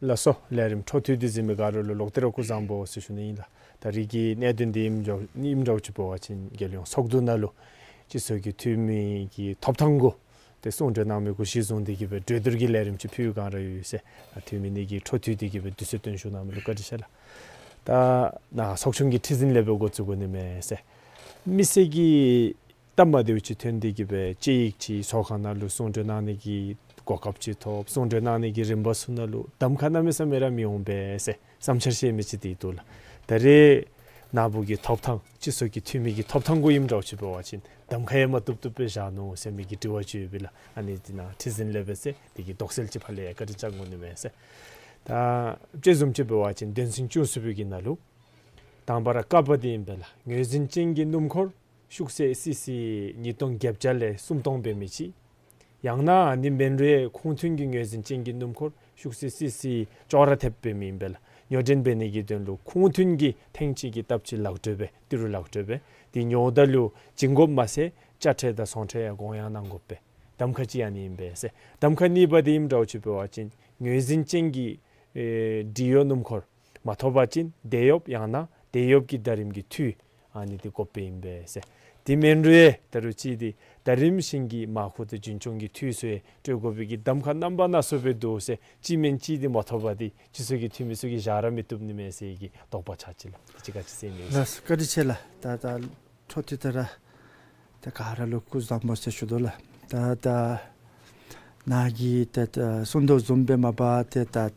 ལགས་སོ། ལས་རིམ་འཕྲོ་མཐུད་དེ་གཟིགས་མི་ག་ར་ལུ་ལོག་སྟེ་ར་སྐུ་གཟུགས་བཟང་པོ་ཟེར་ཞུ་ནི་ཨིན་ལགས། ད་རིས་ཀྱི་གནད་དོན་འདི་ཨིནམ་འདྲཝ་ཨིནམ་འདྲཝ་ཅིག་འབད་བ་ཅིན་རྒྱལ་ཡོངས་ཚོགས་འདུ་ནང་ལུ་སྤྱི་ཚོགས་ཀྱི་འཐུས་མི་གི་ཐོབ་ཐང་གུ་ཏེ་གསུང་གྲོས་གནང་མི་གུ་གཞི་བཟུང་སྟེ་གི་སྦེ་གྲོས་བསྡུར་གྱི་ལས་རིམ་ཅིག་ཕུལ་བའི་བསྒང་ར་ཡོད་ཟེར། ཨ་འཐུས་མི་གཉིས་ཀྱིས་འཕྲོ་མཐུད་དེ་གི་སྦེ་དུས་ཚོད་བཏོན་བཞུགས་གནང་མི་ལུ་བཀའ་དྲིན་ཆེ་ལགས། ད་ནཱ་ཚོགས་ཆུང་གི་ཁྲི་འཛིན་ལས་འབད་འགོ་བཙུགས་དགོ་ནི་མས་ཟེར། མི་སེར་གྱི་སྟབས་མ་བདེཝ་ཅིག་ཐོན་ཏེ་གི་སྦེ་དཔྱད་ཡིག་ཅིག་ཚོགས་ཁང་ནང་ལུ་གསུང་གྲོས་གནང་ནི་གི་གོ་སྐབས་ཅིག་ཐོབ། གསུང་གྲོས་གནང་ནི་གི་རིམ་པ་ཚུ་ནང་ལུ་གདམ་ཁ་གནམ་མེད་ས་མེད་ར་མི་འོང་པས་ཟེར་བསམ་འཆར་བཤད་མི་ཅིག་འདི་འདུག་ལགས། ད་རེས་ནཱ་བུ་གི་ཐོབ་ཐང་སྤྱི་ཚོགས་ཀྱི་འཐུས་མི་གི་ཐོབ་ཐང་གུ་ཨིནམ་འདྲཝ་ཅིག་འབད་བ་ཅིན་གདམ་ཁ་ཡང་མ་བཏུབ་བཏུབ་སྦེ་བཞག་ནུག་ཟེར་མི་གི་དྲི་བ་ཅིག་ཡོད་པས་ལགས། ཨ་ནི་འདི་ནཱ་ཁྲི་འཛིན་ལས་འབད་ཟེར་འདི་གི་དོགས་སེལ་ཅིག་ཕར་ལས་ཡང་བཀའ་དྲིན་བསྐྱང་དགོ་ནི་མས་ཟེར། ད་དཔྱེ་བཟུམ་ཅིག་འབད་བ་ཅིན་བདུན་ཚན་བཅུ་གསུམ་པའི་གི་ནང་ལུ་དང་པ་ར་ཀ་པ་འདི་ཨིན་པས་ལགས། ངོས་འཛིན་ཅན་གྱི་སྣུམ་འཁོར་ཤུགས་ཚད་སི་སི་ཉིས་སྟོང་བརྒྱད་བརྒྱ་ལས་སུམ་སྟོང་འབད་མི་ཅིག། ཡང་ན་ཨ་ནི་མེན་རུང་ཁུངས་མཐུན་གྱི་ངོས་འཛིན་ཅན་གྱི་སྣུམ་འཁོར་ཤུགས་ཚད་སི་སི་བཅུ་ར་ཐེབས་འབད་མི་ཨིན་པས་ལགས། ཉོ་འདྲེན་འབད་ནི་གི་དོན་ལུ་ཁུངས་མཐུན་གྱི་ཐེངས་གཅིག་གི་སྟབས་གཅིག་ལག་འགྲོ་སྦེ་ཏི་རུ་ལག་འགྲོ་སྦེ་འདི་ཉོཝ་ད་ལུ་བྱིན་དགོཔ་མ་ཚད་དཔྱ་ཁྲལ་དང་ཚོང་ཁྲལ་ཡང་དགོངས་ཡངས་གནང་དགོ་པས། གདམ་ཁ་གཅིག་ཨ་ནི་ཨིན་པས་ཟེར། གདམ་ཁ་གཉིས་པ་འདི་ཨིནམ་འདྲཝ་ཅིག་འབད་བ་ཅིན་ངོས་འཛིན་ཅན་གྱི་ཨེ་འབྲི་གཡོག་སྣུམ་འཁོར་མ་ཐོབ་པ་ཅིན་དེད་གཡོགཔ་ཡང་ན་དེད་གཡོགཔ་གི་ཟླ་རིམ་གྱི་འཐུས་ཨ་ནི་འདི་དགོཔ་ཨིན་པས་ཟེར། དེ་མེན་རུང་ད་རུང་ཅིག་འདི་ཟླ་རིམ་བཞིན་གྱི་མར་ཁུ་དང་རྒྱུན་སྐྱོང་གི་འཐུས་ཚུ་སྤྲོད་དགོ་པའི་གི་གདམ་ཁ་རྣམ་པ་སྣ་ཚོགས་སྦེ་འདུག་ཟེར། གཅིག་མེན་གཅིག་འདི་མ་ཐོབ་པར་འདི་སྤྱི་ཚོགས་ཀྱི་འཐུས་མི་ཚུ་གིས་བཞག་ར་མི་བཏུབ་ནི་མས་ཟེར་གྱི་དོགས་པ་ཆགས་ཅི་ལགས། དེ་ཅིག་ག་ཅི་ཟེར་ཨིན་ན་ལགས། བཀའ་དྲིན་ཆེ་ལགས། ད་ད་འཕྲོ་མཐུད་དེ་ར་ཏེ་ག་ར་ལུ་སྐུ་གཟུགས་བཟང་པོ་ཟེར་ཞུ་དོ་ལགས། ད་ད་ནཱ་གིས་ཏེ་ད་གསུང་དོ་བཟུམ་སྦེ་མ་པ་ཏེ་ད་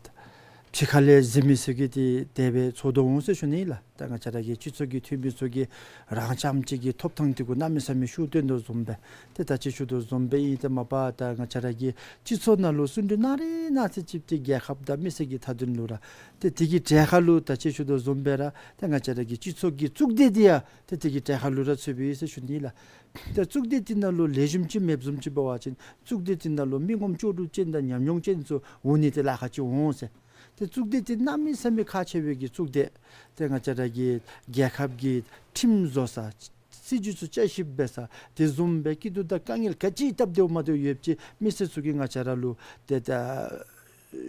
ཕྱི་ཁ་ལས་གཟིགས་མི་ཚུ་གིས་ཏེ་དེ་སྦེ་ཚོར་དོ་འོང་ཟེར་ཞུ་ནི་ལགས། ད་ང་བཅས་ར་གི་སྤྱི་ཚོགས་ཀྱི་འཐུས་མི་ཚུ་གིས་རང་རྐྱངམ་གཅིག་གི་ཐོབ་ཐང་འདི་གུ་གནམ་མེད་ས་མེད་ཤུགས་བཏོན་དོ་བཟུམ་སྦེ་ཏེ་ད་ཅི་ཞུ་དོ་བཟུམ་སྦེ་ཨིན། ཏེ་མ་པ་ད་ང་བཅས་ར་གི་སྤྱི་ཚོགས་ནང་ལུ་གསུང་གྲོས་གནང་རན་གནང་ཚད་ཅིག་ཏེ་རྒྱལ་ཁབ་དང་མི་སེར་གྱི་མཐའ་དོན་ལུ་ར་ཏེ་དེ་གི་གྲལ་ཁར་ལུ་ད་ཅི་ཞུ་དོ་བཟུམ་སྦེ་ར་ཏེ་ང་བཅས་ར་གི་སྤྱི་ཚོགས་ཀྱི་གཙུག་སྡེ་འདི་ཡང་ཏེ་དེ་གི་གྲལ་ཁར་ལུ་ར་ཚུདཔ་ཨིན་ཟེར་ཞུ་ནི་ལགས། ཏེ་གཙུག་སྡེ་འདི་ནང་ལུ་ལེགས་ཤོམ་ཅིག་མེདཔ་བཟུམ་ཅིག་འབད་བ་ཅིན་གཙུག་སྡེ་འདི་ནང་ལུ་མི་ངོམ་ལྕོགས་གྲུབ་ཅན་དང་ཉམས་མྱོང་ཅན་ཚུ་འོང་ནི་འདི་ལཱ་ཁག་ཅིག་འོང་ཟེར། ཏེ་གཙུག་སྡེ་འདི་གནམ་མེད་ས་མེད་ཁག་ཆེ་བའི་གི་གཙུག་སྡེ། ཏེ་ང་བཅས་ར་གི་རྒྱལ་ཁབ་ཀྱི་ཁྲིམས་བཟོ་ས་སྲིད་བྱུས་ཚུ་བསྐྱར་ཞིབ་འབད་ས་དེ་བཟུམ་སྦེ་སྐྱིད་སྡུག་དང་དཀའ་ངལ་ག་ཅི་སྟབས་བདེཝ་མ་བདེཝ་ཡོདཔ་ཅིག་མི་སེར་ཚུ་གིས་ང་བཅས་ར་ལུ་ཏེ་ད་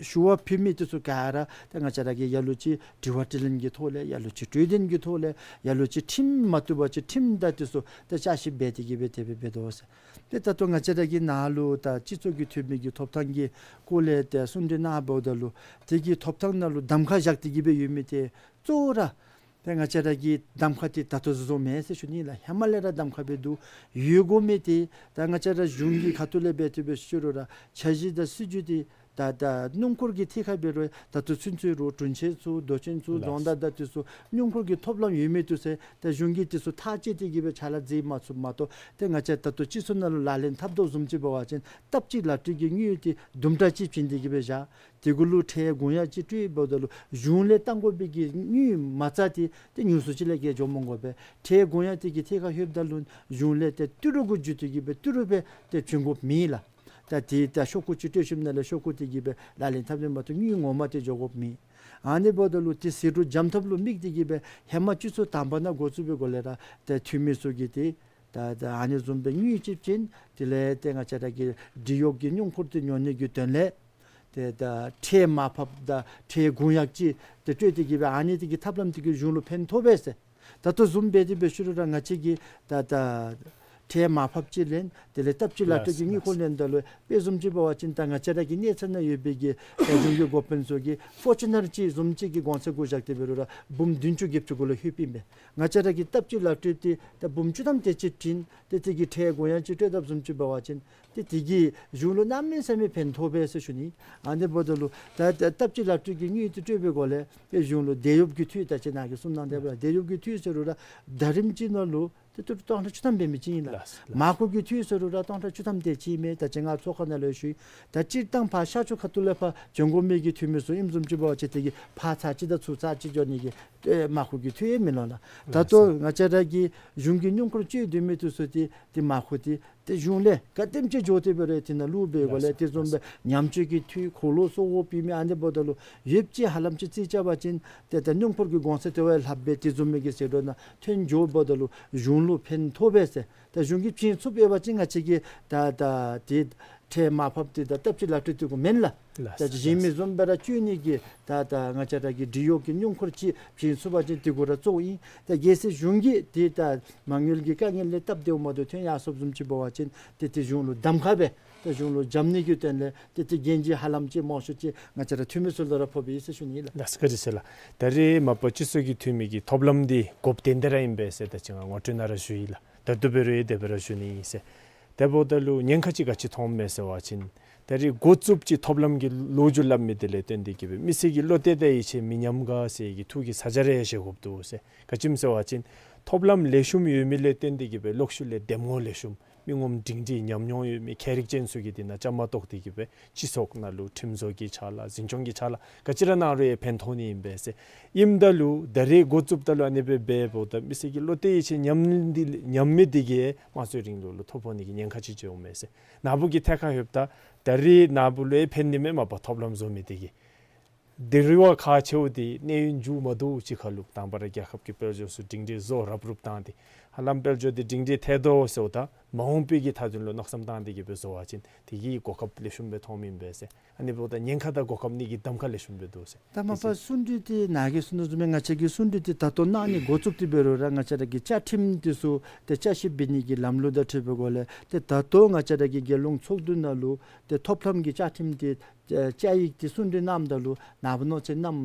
ཞུ་བ་ཕུལ་མི་དེ་ཚུ་ག་ར་ཏེ་ང་བཅས་ར་གིས་ལ་ལུ་ཅིག་དྲི་བ་དྲིས་ལན་གྱི་ཐོག་ལས་ལ་ལུ་ཅིག་གྲོས་བསྟུན་གྱི་ཐོག་ལས་ལ་ལུ་ཅིག་ཁྲིམས་མ་བཏུབ་པ་ཅིན་ཁྲིམས་དང་དེ་ཚུ་ཏེ་བསྐྱར་ཞིབ་འབད་དེ་གི་སྦེ་དེ་སྦེ་འབད་དོ་ཟེར། ཏེ་ད་ལྟོ་ང་བཅས་ར་གི་ནཱ་ལུ་ད་སྤྱི་ཚོགས་ཀྱི་འཐུས་མི་གི་ཐོབ་ཐང་གི་སྐོར་ལས་ཏེ་གསུང་གྲོས་གནང་འབདཝ་ད་ལུ་དེ་གི་ཐོབ་ཐང་ནང་ལུ་གདམ་ཁ་བཞག་སྟེ་གི་སྦེ་ཡོད་མི་དེ་གཙོ་བོ་ར་ཏེ་ང་བཅས་ར་གི་གདམ་ཁ་དེ་ད་ལྟོ་བཟོ་བཟོཝ་མེན་ཟེར་ཞུ་ནི་ལགས། ཧེ་མ་ལས་ར་གདམ་ཁ་སྦེ་འདུག། ཡོད་དགོ་མི་དེ་ད་ང་བཅས་ར་གཞུང་གི་ཁ་ཐུག་ལས་འབད་དེ་སྦེ་ཞུ་རུང་ར་འཆར་གཞི་དང་སྲིད་བྱུས་དེ་ད་ད་སྣུམ་འཁོར་གྱི་ཐད་ཁར་འབད་རུང་ད་ལྟོ་ཚུན་ཚོད་རུང་དྲུང་ཆེན་ཚུ་མདོ་ཆེན་ཚུ་ལགས། རྫོང་བདག་དང་དེ་ཚུ་སྣུམ་འཁོར་གྱི་ཐོབ་ལམ་ཡོད་མི་འདུག་ཟེར་ད་གཞུང་གིས་དེ་ཚུ་ཐག་བཅད་དེ་གི་སྦེ་ཕྱག་ལཱ་མཛད་མ་ཚུགསཔ་མ་གཏོགས་ཏེ་ང་བཅས་ད་ལྟོ་སྤྱི་ཚོགས་ནང་ལུ་ལག་ལེན་འཐབ་དོ་བཟུམ་ཅིག་འབད་བ་ཅིན་སྟབས་གཅིག་ལག་སྤྲོད་ཀྱི་དངུལ་དེ་དུམ་གྲ་ཅིག་བྱིན་ཏེ་གི་སྦེ་བཞག། དེ་གུ་ལུ་ཁྲལ་དགོངས་ཡངས་ཅིག་སྤྲོད་འབདཝ་ད་ལུ་གཞུང་ལས་བཏང་དགོ་པའི་གི་དངུལ་མ་རྩ་དེ་ཏེ་ཉུང་སུ་ཅིག་ལས་བརྒལ་འགྱོ་མི་དགོ་པས། ཁྲལ་དགོངས་ཡངས་དེ་གི་ཐད་ཁར་ལྷོདཔ་ད་ལུ་གཞུང་ལས་ཏེ་ཏི་རུ་གུ་བརྒྱུད་དེ་གི་སྦེ་ཏི་རུ་སྦེ་ཏེ་བྱིན་དགོཔ་མེད་ལགས། ད་དེ་ད་ཤོག་གུ་ཅིག་སྤྲོད་ཞིནམ་ལས་ཤོག་གུ་དེ་གི་སྦེ་ལག་ལེན་འཐབ་ནི་མ་གཏོགས་དངུལ་ངོ་མ་དེ་འགྱོ་དགོཔ་མེད། ཨ་ནི་འབདཝ་ད་ལུ་ཏེ་ཟད་འགྲོ་འཇམ་ཐབས་ལུ་དམིགས་ཏེ་གི་སྦེ་ཧེ་མ་སྤྱི་ཚོགས་དང་པ་ནང་འགོ་བཙུགས་པའི་སྒང་ལས་ར་ཏེ་འཐུས་མི་ཚུ་གིས་ཏེ་ད་ད་ཨ་ནི་བཟུམ་སྦེ་དངུལ་ཅིག་བྱིན། དེ་ལས་ཏེ་ང་བཅས་ར་གི་འབྲི་གཡོག་གི་སྣུམ་འཁོར་དེ་ཉོ་ནི་གི་དོན་ལས་ཏེ་ད་ཁྲལ་མར་ཕབ་དང་ཁྲལ་དགོངས་ཡངས་ཅིག་ཏེ་སྤྲོད་དེ་གི་སྦེ་ཨ་ནི་དེ་གི་ཐབས་ལམ་དེ་གིས་གཞུང་ལུ་ཕན་ཐོགས་པས་ཟེར། ད་ལྟོ་བཟུམ་འབད་དེ་འབད་ཞུ་རུང་ར་ང་བཅས་ཀྱིས་ད་ད་ཁྲལ་མར་ཕབ་ཅིག་ལེན། དེ་ལས་སྟབས་གཅིག་ལག་སྤྲོད་ཀྱི་དངུལ་ཁོ་ལེན་ད་ལུ་དཔེ་བཟུམ་ཅིག་འབད་བ་ཅིན་ད་ང་བཅས་ར་གི་གནས་ཚད་ནང་ཡོད་པའི་གི་ད་གཞུང་གི་འགོ་དཔོན་ཚུ་གིས་ཕོར་ཅུ་ནར་ཅིག་བཟུམ་ཅིག་གི་གོང་ཚད་གུ་བཞག་སྟེ་འབད་རུང་ར་འབུམ་བདུན་ཅུ་བརྒྱད་ཅུ་གུ་ལུ་ལྷོདཔ་ཨིན་པས། ང་བཅས་ར་གིས་སྟབས་གཅིག་ལག་སྤྲོད་དེ་ད་འབུམ་བཅུ་ཐམ་དེ་ཅིག་བྱིན། ཏེ་དེ་གི་ཁྲལ་དགོངས་ཡངས་ཅིག་སྤྲོད་དཔ་བཟུམ་ཅིག་འབད་བ་ཅིན་ཏེ་དེ་གིས་གཞུང་ལུ་གནམ་མེད་ས་མེད་ཕན་ཐོགས་པས་ཟེར་ཞུ་ནི། ཨ་ནི་འབདཝ་ད་ལུ་ད་ད་སྟབས་གཅིག་ལག་སྤྲོད་ཀྱི་དངུལ་དེ་སྤྲོད་པའི་སྒང་ལས་ཏེ་གཞུང་ལུ་དེད་གཡོགཔ་གི་འཐུས་ད་ཅི་ནཱ་གིས་གསུངས་གནང་དེ་སྦེ་དེད་གཡོགཔ་གི་འཐུས་ཟེར་རུང་ར་ཟླ་རིམ་གཅིག་ནང་ལུ་ཏེ་ཏི་རུ་སྟོང་ཕྲག་བཅུ་ཐམ་འབད་མི་ཅིག་ཨིན་ལགས། ལགས་སོ། མར་ཁུ་གི་འཐུས་ཟེར་རུང་ར་སྟོང་ཕྲག་བཅུ་ཐམ་དེ་ཅིག་མས། ད་ཅི་ང་ཚོགས་ཁང་ནང་ལས་ཞུ་ཡི། ད་སྤྱིར་བཏང་ཕར་ཤར་ཕྱོགས་ཁ་ཐུག་ལས་ཕར་བྱོན་དགོ་མི་གི་འཐུས་མི་ཚུ་ཨིནམ་བཟུམ་ཅིག་འབད་བ་ཅིན་དེ་གིས་ཕར་ཚར་གཅིག་དང་ཚུར་ཚར་གཅིག་འགྱོ་ནི་གི་ཏེ་མར་ཁུ་གི་འཐུས་ཡང་མིན་ནུག་ལགས། ད་ལྟོ་ལགས་སོ། ང་བཅས་ར་གི་གཞུང་གི་སྣུམ་འཁོར་སྤྱོད་སྡོད་མི་དེ་ཚུ་ཏེ་ཏེ་མར་ཁུ་དེ་ཏེ་གཞུང་ལས་ག་དེམ་ཅིག་འགྱོ་སྟེ་འབད་རུང་དེ་ནང་ལུ་འབད་དགོ་ལས། ལགས་སོ། དེ་བཟུམ་སྦེ་ཉམས་བཅོས་ཀྱི་འཐུས་འཁོར་ལོ་གསོ་བ་ཕུལ་མི་ཨ་ནི་འབདཝ་ད་ལུ་ཡོདཔ་ཅིག་ཧ་ལམ་ཅིག་རྩིས་རྐྱབ་པ་ཅིན་ཏེ་ད་སྣུམ་འཁོར་གྱི་གོང་ཚད་དེ་བ་ལྷགཔ་སྦེ་དེ་བཟུམ་མའི་གི་ཟད་འགྲོ་ནང་ཐོན་འགྱོཝ་ད་ལུ་གཞུང་ལུ་ཕན་ཐོགས་པས་ཟེར། ད་གཞུང་གིས་བྱིན་ཚུགས་པ་ཅིན་ང་བཅས་ཀྱིས་ད་ད་དེ་ ཁྲལ་མར་ཕབ་སྟེ་ད་སྟབས་གཅིག་ལག་སྤྲོད་དེ་དགོ་མེན་ལགས། ལགས་ད་སོ། གཞན་མི་བཟུམ་སྦེ་ར་སྤྱོད་ནི་གི་ད་ད་ང་བཅས་ར་གི་འབྲི་གཡོག་གི་སྣུམ་འཁོར་ཅིག་བྱིན་ཚུགས་པ་ཅིན་དེ་གུ་ར་གཙོ་བོ་ཨིན། ད་རྒྱལ་སྲིད་གཞུང་གིས་དེ་ད་མ་དངུལ་གྱི་དཀའ་ངལ་ལས་སྟབས་བདེཝ་མ་བདེཝ་ཐོན་ཡར་སོཔ་བཟུམ་ཅིག་འབད་བ་ཅིན་དེ་དེ་གཞུང་ལུ་གདམ་ཁ་འབད་ད་གཞུང་ལུ་འཇམ་ནི་གི་དོན་ལས་དེ་དེ་འགན་ཅིག་ཧ་ལམ་ཅིག་མང་ཤོས་ཅིག་ང་བཅས་ར་འཐུས་མི་ཚུ་ལུ་ར་ཕོགཔ་ཨིན་ཟེར་ཞུ་ནི་ཨིན་ལགས། ལགས་སོ། བཀའ་དྲིན་ཆེ་ལགས། ད་རེས་མ་པ་སྤྱི་ཚོགས་ཀྱི་འཐུས་མི་གི་ཐོབ་ལམ་འདི་དགོཔ་དེ་འདི་ར་ཨིན་པས་ཟེར་ད་ཅི་ང་ངོ་སྤྲོད་ནང་ར་ཞུ་ཡི་ལགས། ད་ལྟོ་འབད་རུང་ཡང་དེ་སྦེ་ར་ཞུ་ནི་ཨིན་ཟེར། དེ་འབདཝ་ད་ལུ་ཉེན་ཁ་ཅིག་ག་ཅི་མཐོངམ་མས་ཟེར་བ་ཅིན་ད་རེས་འགོ་བཙུགསཔ་ཅིག་ཐོབ་ལམ་གྱི་ལོ་རྒྱུས་སླབ་མི་དེ་ལས་བརྟེན་ཏེ་གིས་སྦེ་མི་སེར་གྱི་བློ་གཏད་དང་ཡིད་ཆེས་མི་ཉམས་ག་ཟེར་གྱི་ཐུགས་ཀྱི་ཚ་གྱང་རེ་བཞེས་དགོཔ་འདུག་ཟེར། ག་ཅི་སྨོ་ཟེར་བ་ཅིན་ཐོབ་ལམ་ལེགས་ཤོམ་ཡོད་མི་ལས་བརྟེན་ཏེ་གིས་སྦེ་ལོག་ཤུལ་ལས་འདེམས་ངོ་ལེགས་ཤོམ་མི་ངོམ་སྒྲིང་སྒྲིང་ཉམས་མྱོང་ཡོད་མི་ཁྱད་རིག་ཅན་ཚུ་གིས་དེ་ནང་བཅའ་མར་གཏོགས་ཏེ་གིས་སྦེ་སྤྱི་ཚོགས་ནང་ལུ་ཁྲིམས་བཟོ་གི་ཆ་ལ་འཛིན་སྐྱོང་གི་ཆ་ལ་ག་ཅི་ར་གནང་རུང་ཡང་ཕན་ཐོགས་ནི་ཨིན་པས་ཟེར། ཨིནམ་ད་ལུ་ད་རེས་འགོ་བཙུགསཔ་ད་ལུ་ཨ་ནི་སྦེ་འབདཝ་ད་མི་སེར་གྱི་བློ་གཏད་ཡིད་ཆེས་ཉམས་འདི་ཉམས་མི་འདི་གིས་དམངས་གཙོའི་རིང་ལུགས་ལུ་ཐོ་ཕོག་ནི་གི་ཉེན་ཁ་ཅིག་ཅིག་འོང་མས་ཟེར། ནཱ་བུ་གིས་ཐད་ཁར་ལྷོདཔ་ད་ད་རེས་ནཱ་བུ་ལུ་ཡང་ཕན་ནི་མས། མ་པ་ཐོབ་ལམ་བཟོ་མི་དེ་གིས། དེ་རུང་ཁག་ཆེཝ་འདི་གནས་ཡུན་མཇུག་མ་བསྡུཝ་ཅིག་ཁར་ལུ་དང་པ་ར་རྒྱལ་ཁབ་ཀྱི་དཔལ་འབྱོར་ཚུ་སྒྲིང་སྒྲིང་བཟོ་རུབ་རུབ་བཏང་སྟེ་ཧ་ལམ་དཔལ་འབྱོར་འདི་སྒྲིང་སྒྲིང་ཐལ་དོ་ཟེརཝ་ད་མ་འོངས་པའི་གི་མཐའ་དོན་ལུ་མནོ་བསམ་བཏང་སྟེ་གིས་སྦེ་བཟོ་བ་ཅིན་དེ་གིས་གོ་སྐབས་ལེགས་ཤོམ་སྦེ་མཐོངམ་ཨིན་པས་ཟེར། ཨ་ནི་འབདཝ་ད་ཉེན་ཁ་དང་གོ་སྐབས་གཉིས་ཀྱི་གདམ་ཁ་ལེགས་ཤོམ་སྦེ་འདུག་ཟེར། ད་མ་པ་གསུང་གྲོས་འདི་ནཱ་གིས་གསུང་དོ་བཟུམ་སྦེ་ང་བཅས་ཀྱིས་གསུང་གྲོས་འདི་ད་ལྟོ་གནང་ནི་འགོ་བཙུགས་ཏེ་འབད་རུང་ར་ང་བཅས་ར་གི་བཅའ་ཁྲིམས་འདི་ཚུ་ཏེ་བསྐྱར་ཞིབ་འབད་ནི་གི་ལམ་ལུགས་དང་འཁྲིལ་བའི་སྒོ་ལས་ཏེ་ད་ལྟོ་ང་བཅས་ར་གི་རྒྱལ་ཡོངས་ཚོགས་འདུ་ནང་ལུ་ཏེ་ཐོབ་ལམ་གྱི་བཅའ་ཁྲིམས་འདི་ཨེ་བཅའ་ཡིག་འདི་གསུང་གྲོས་གནངམ་ད་ལུ་ནངས་པ་གནངས་ཚེ་གནམ་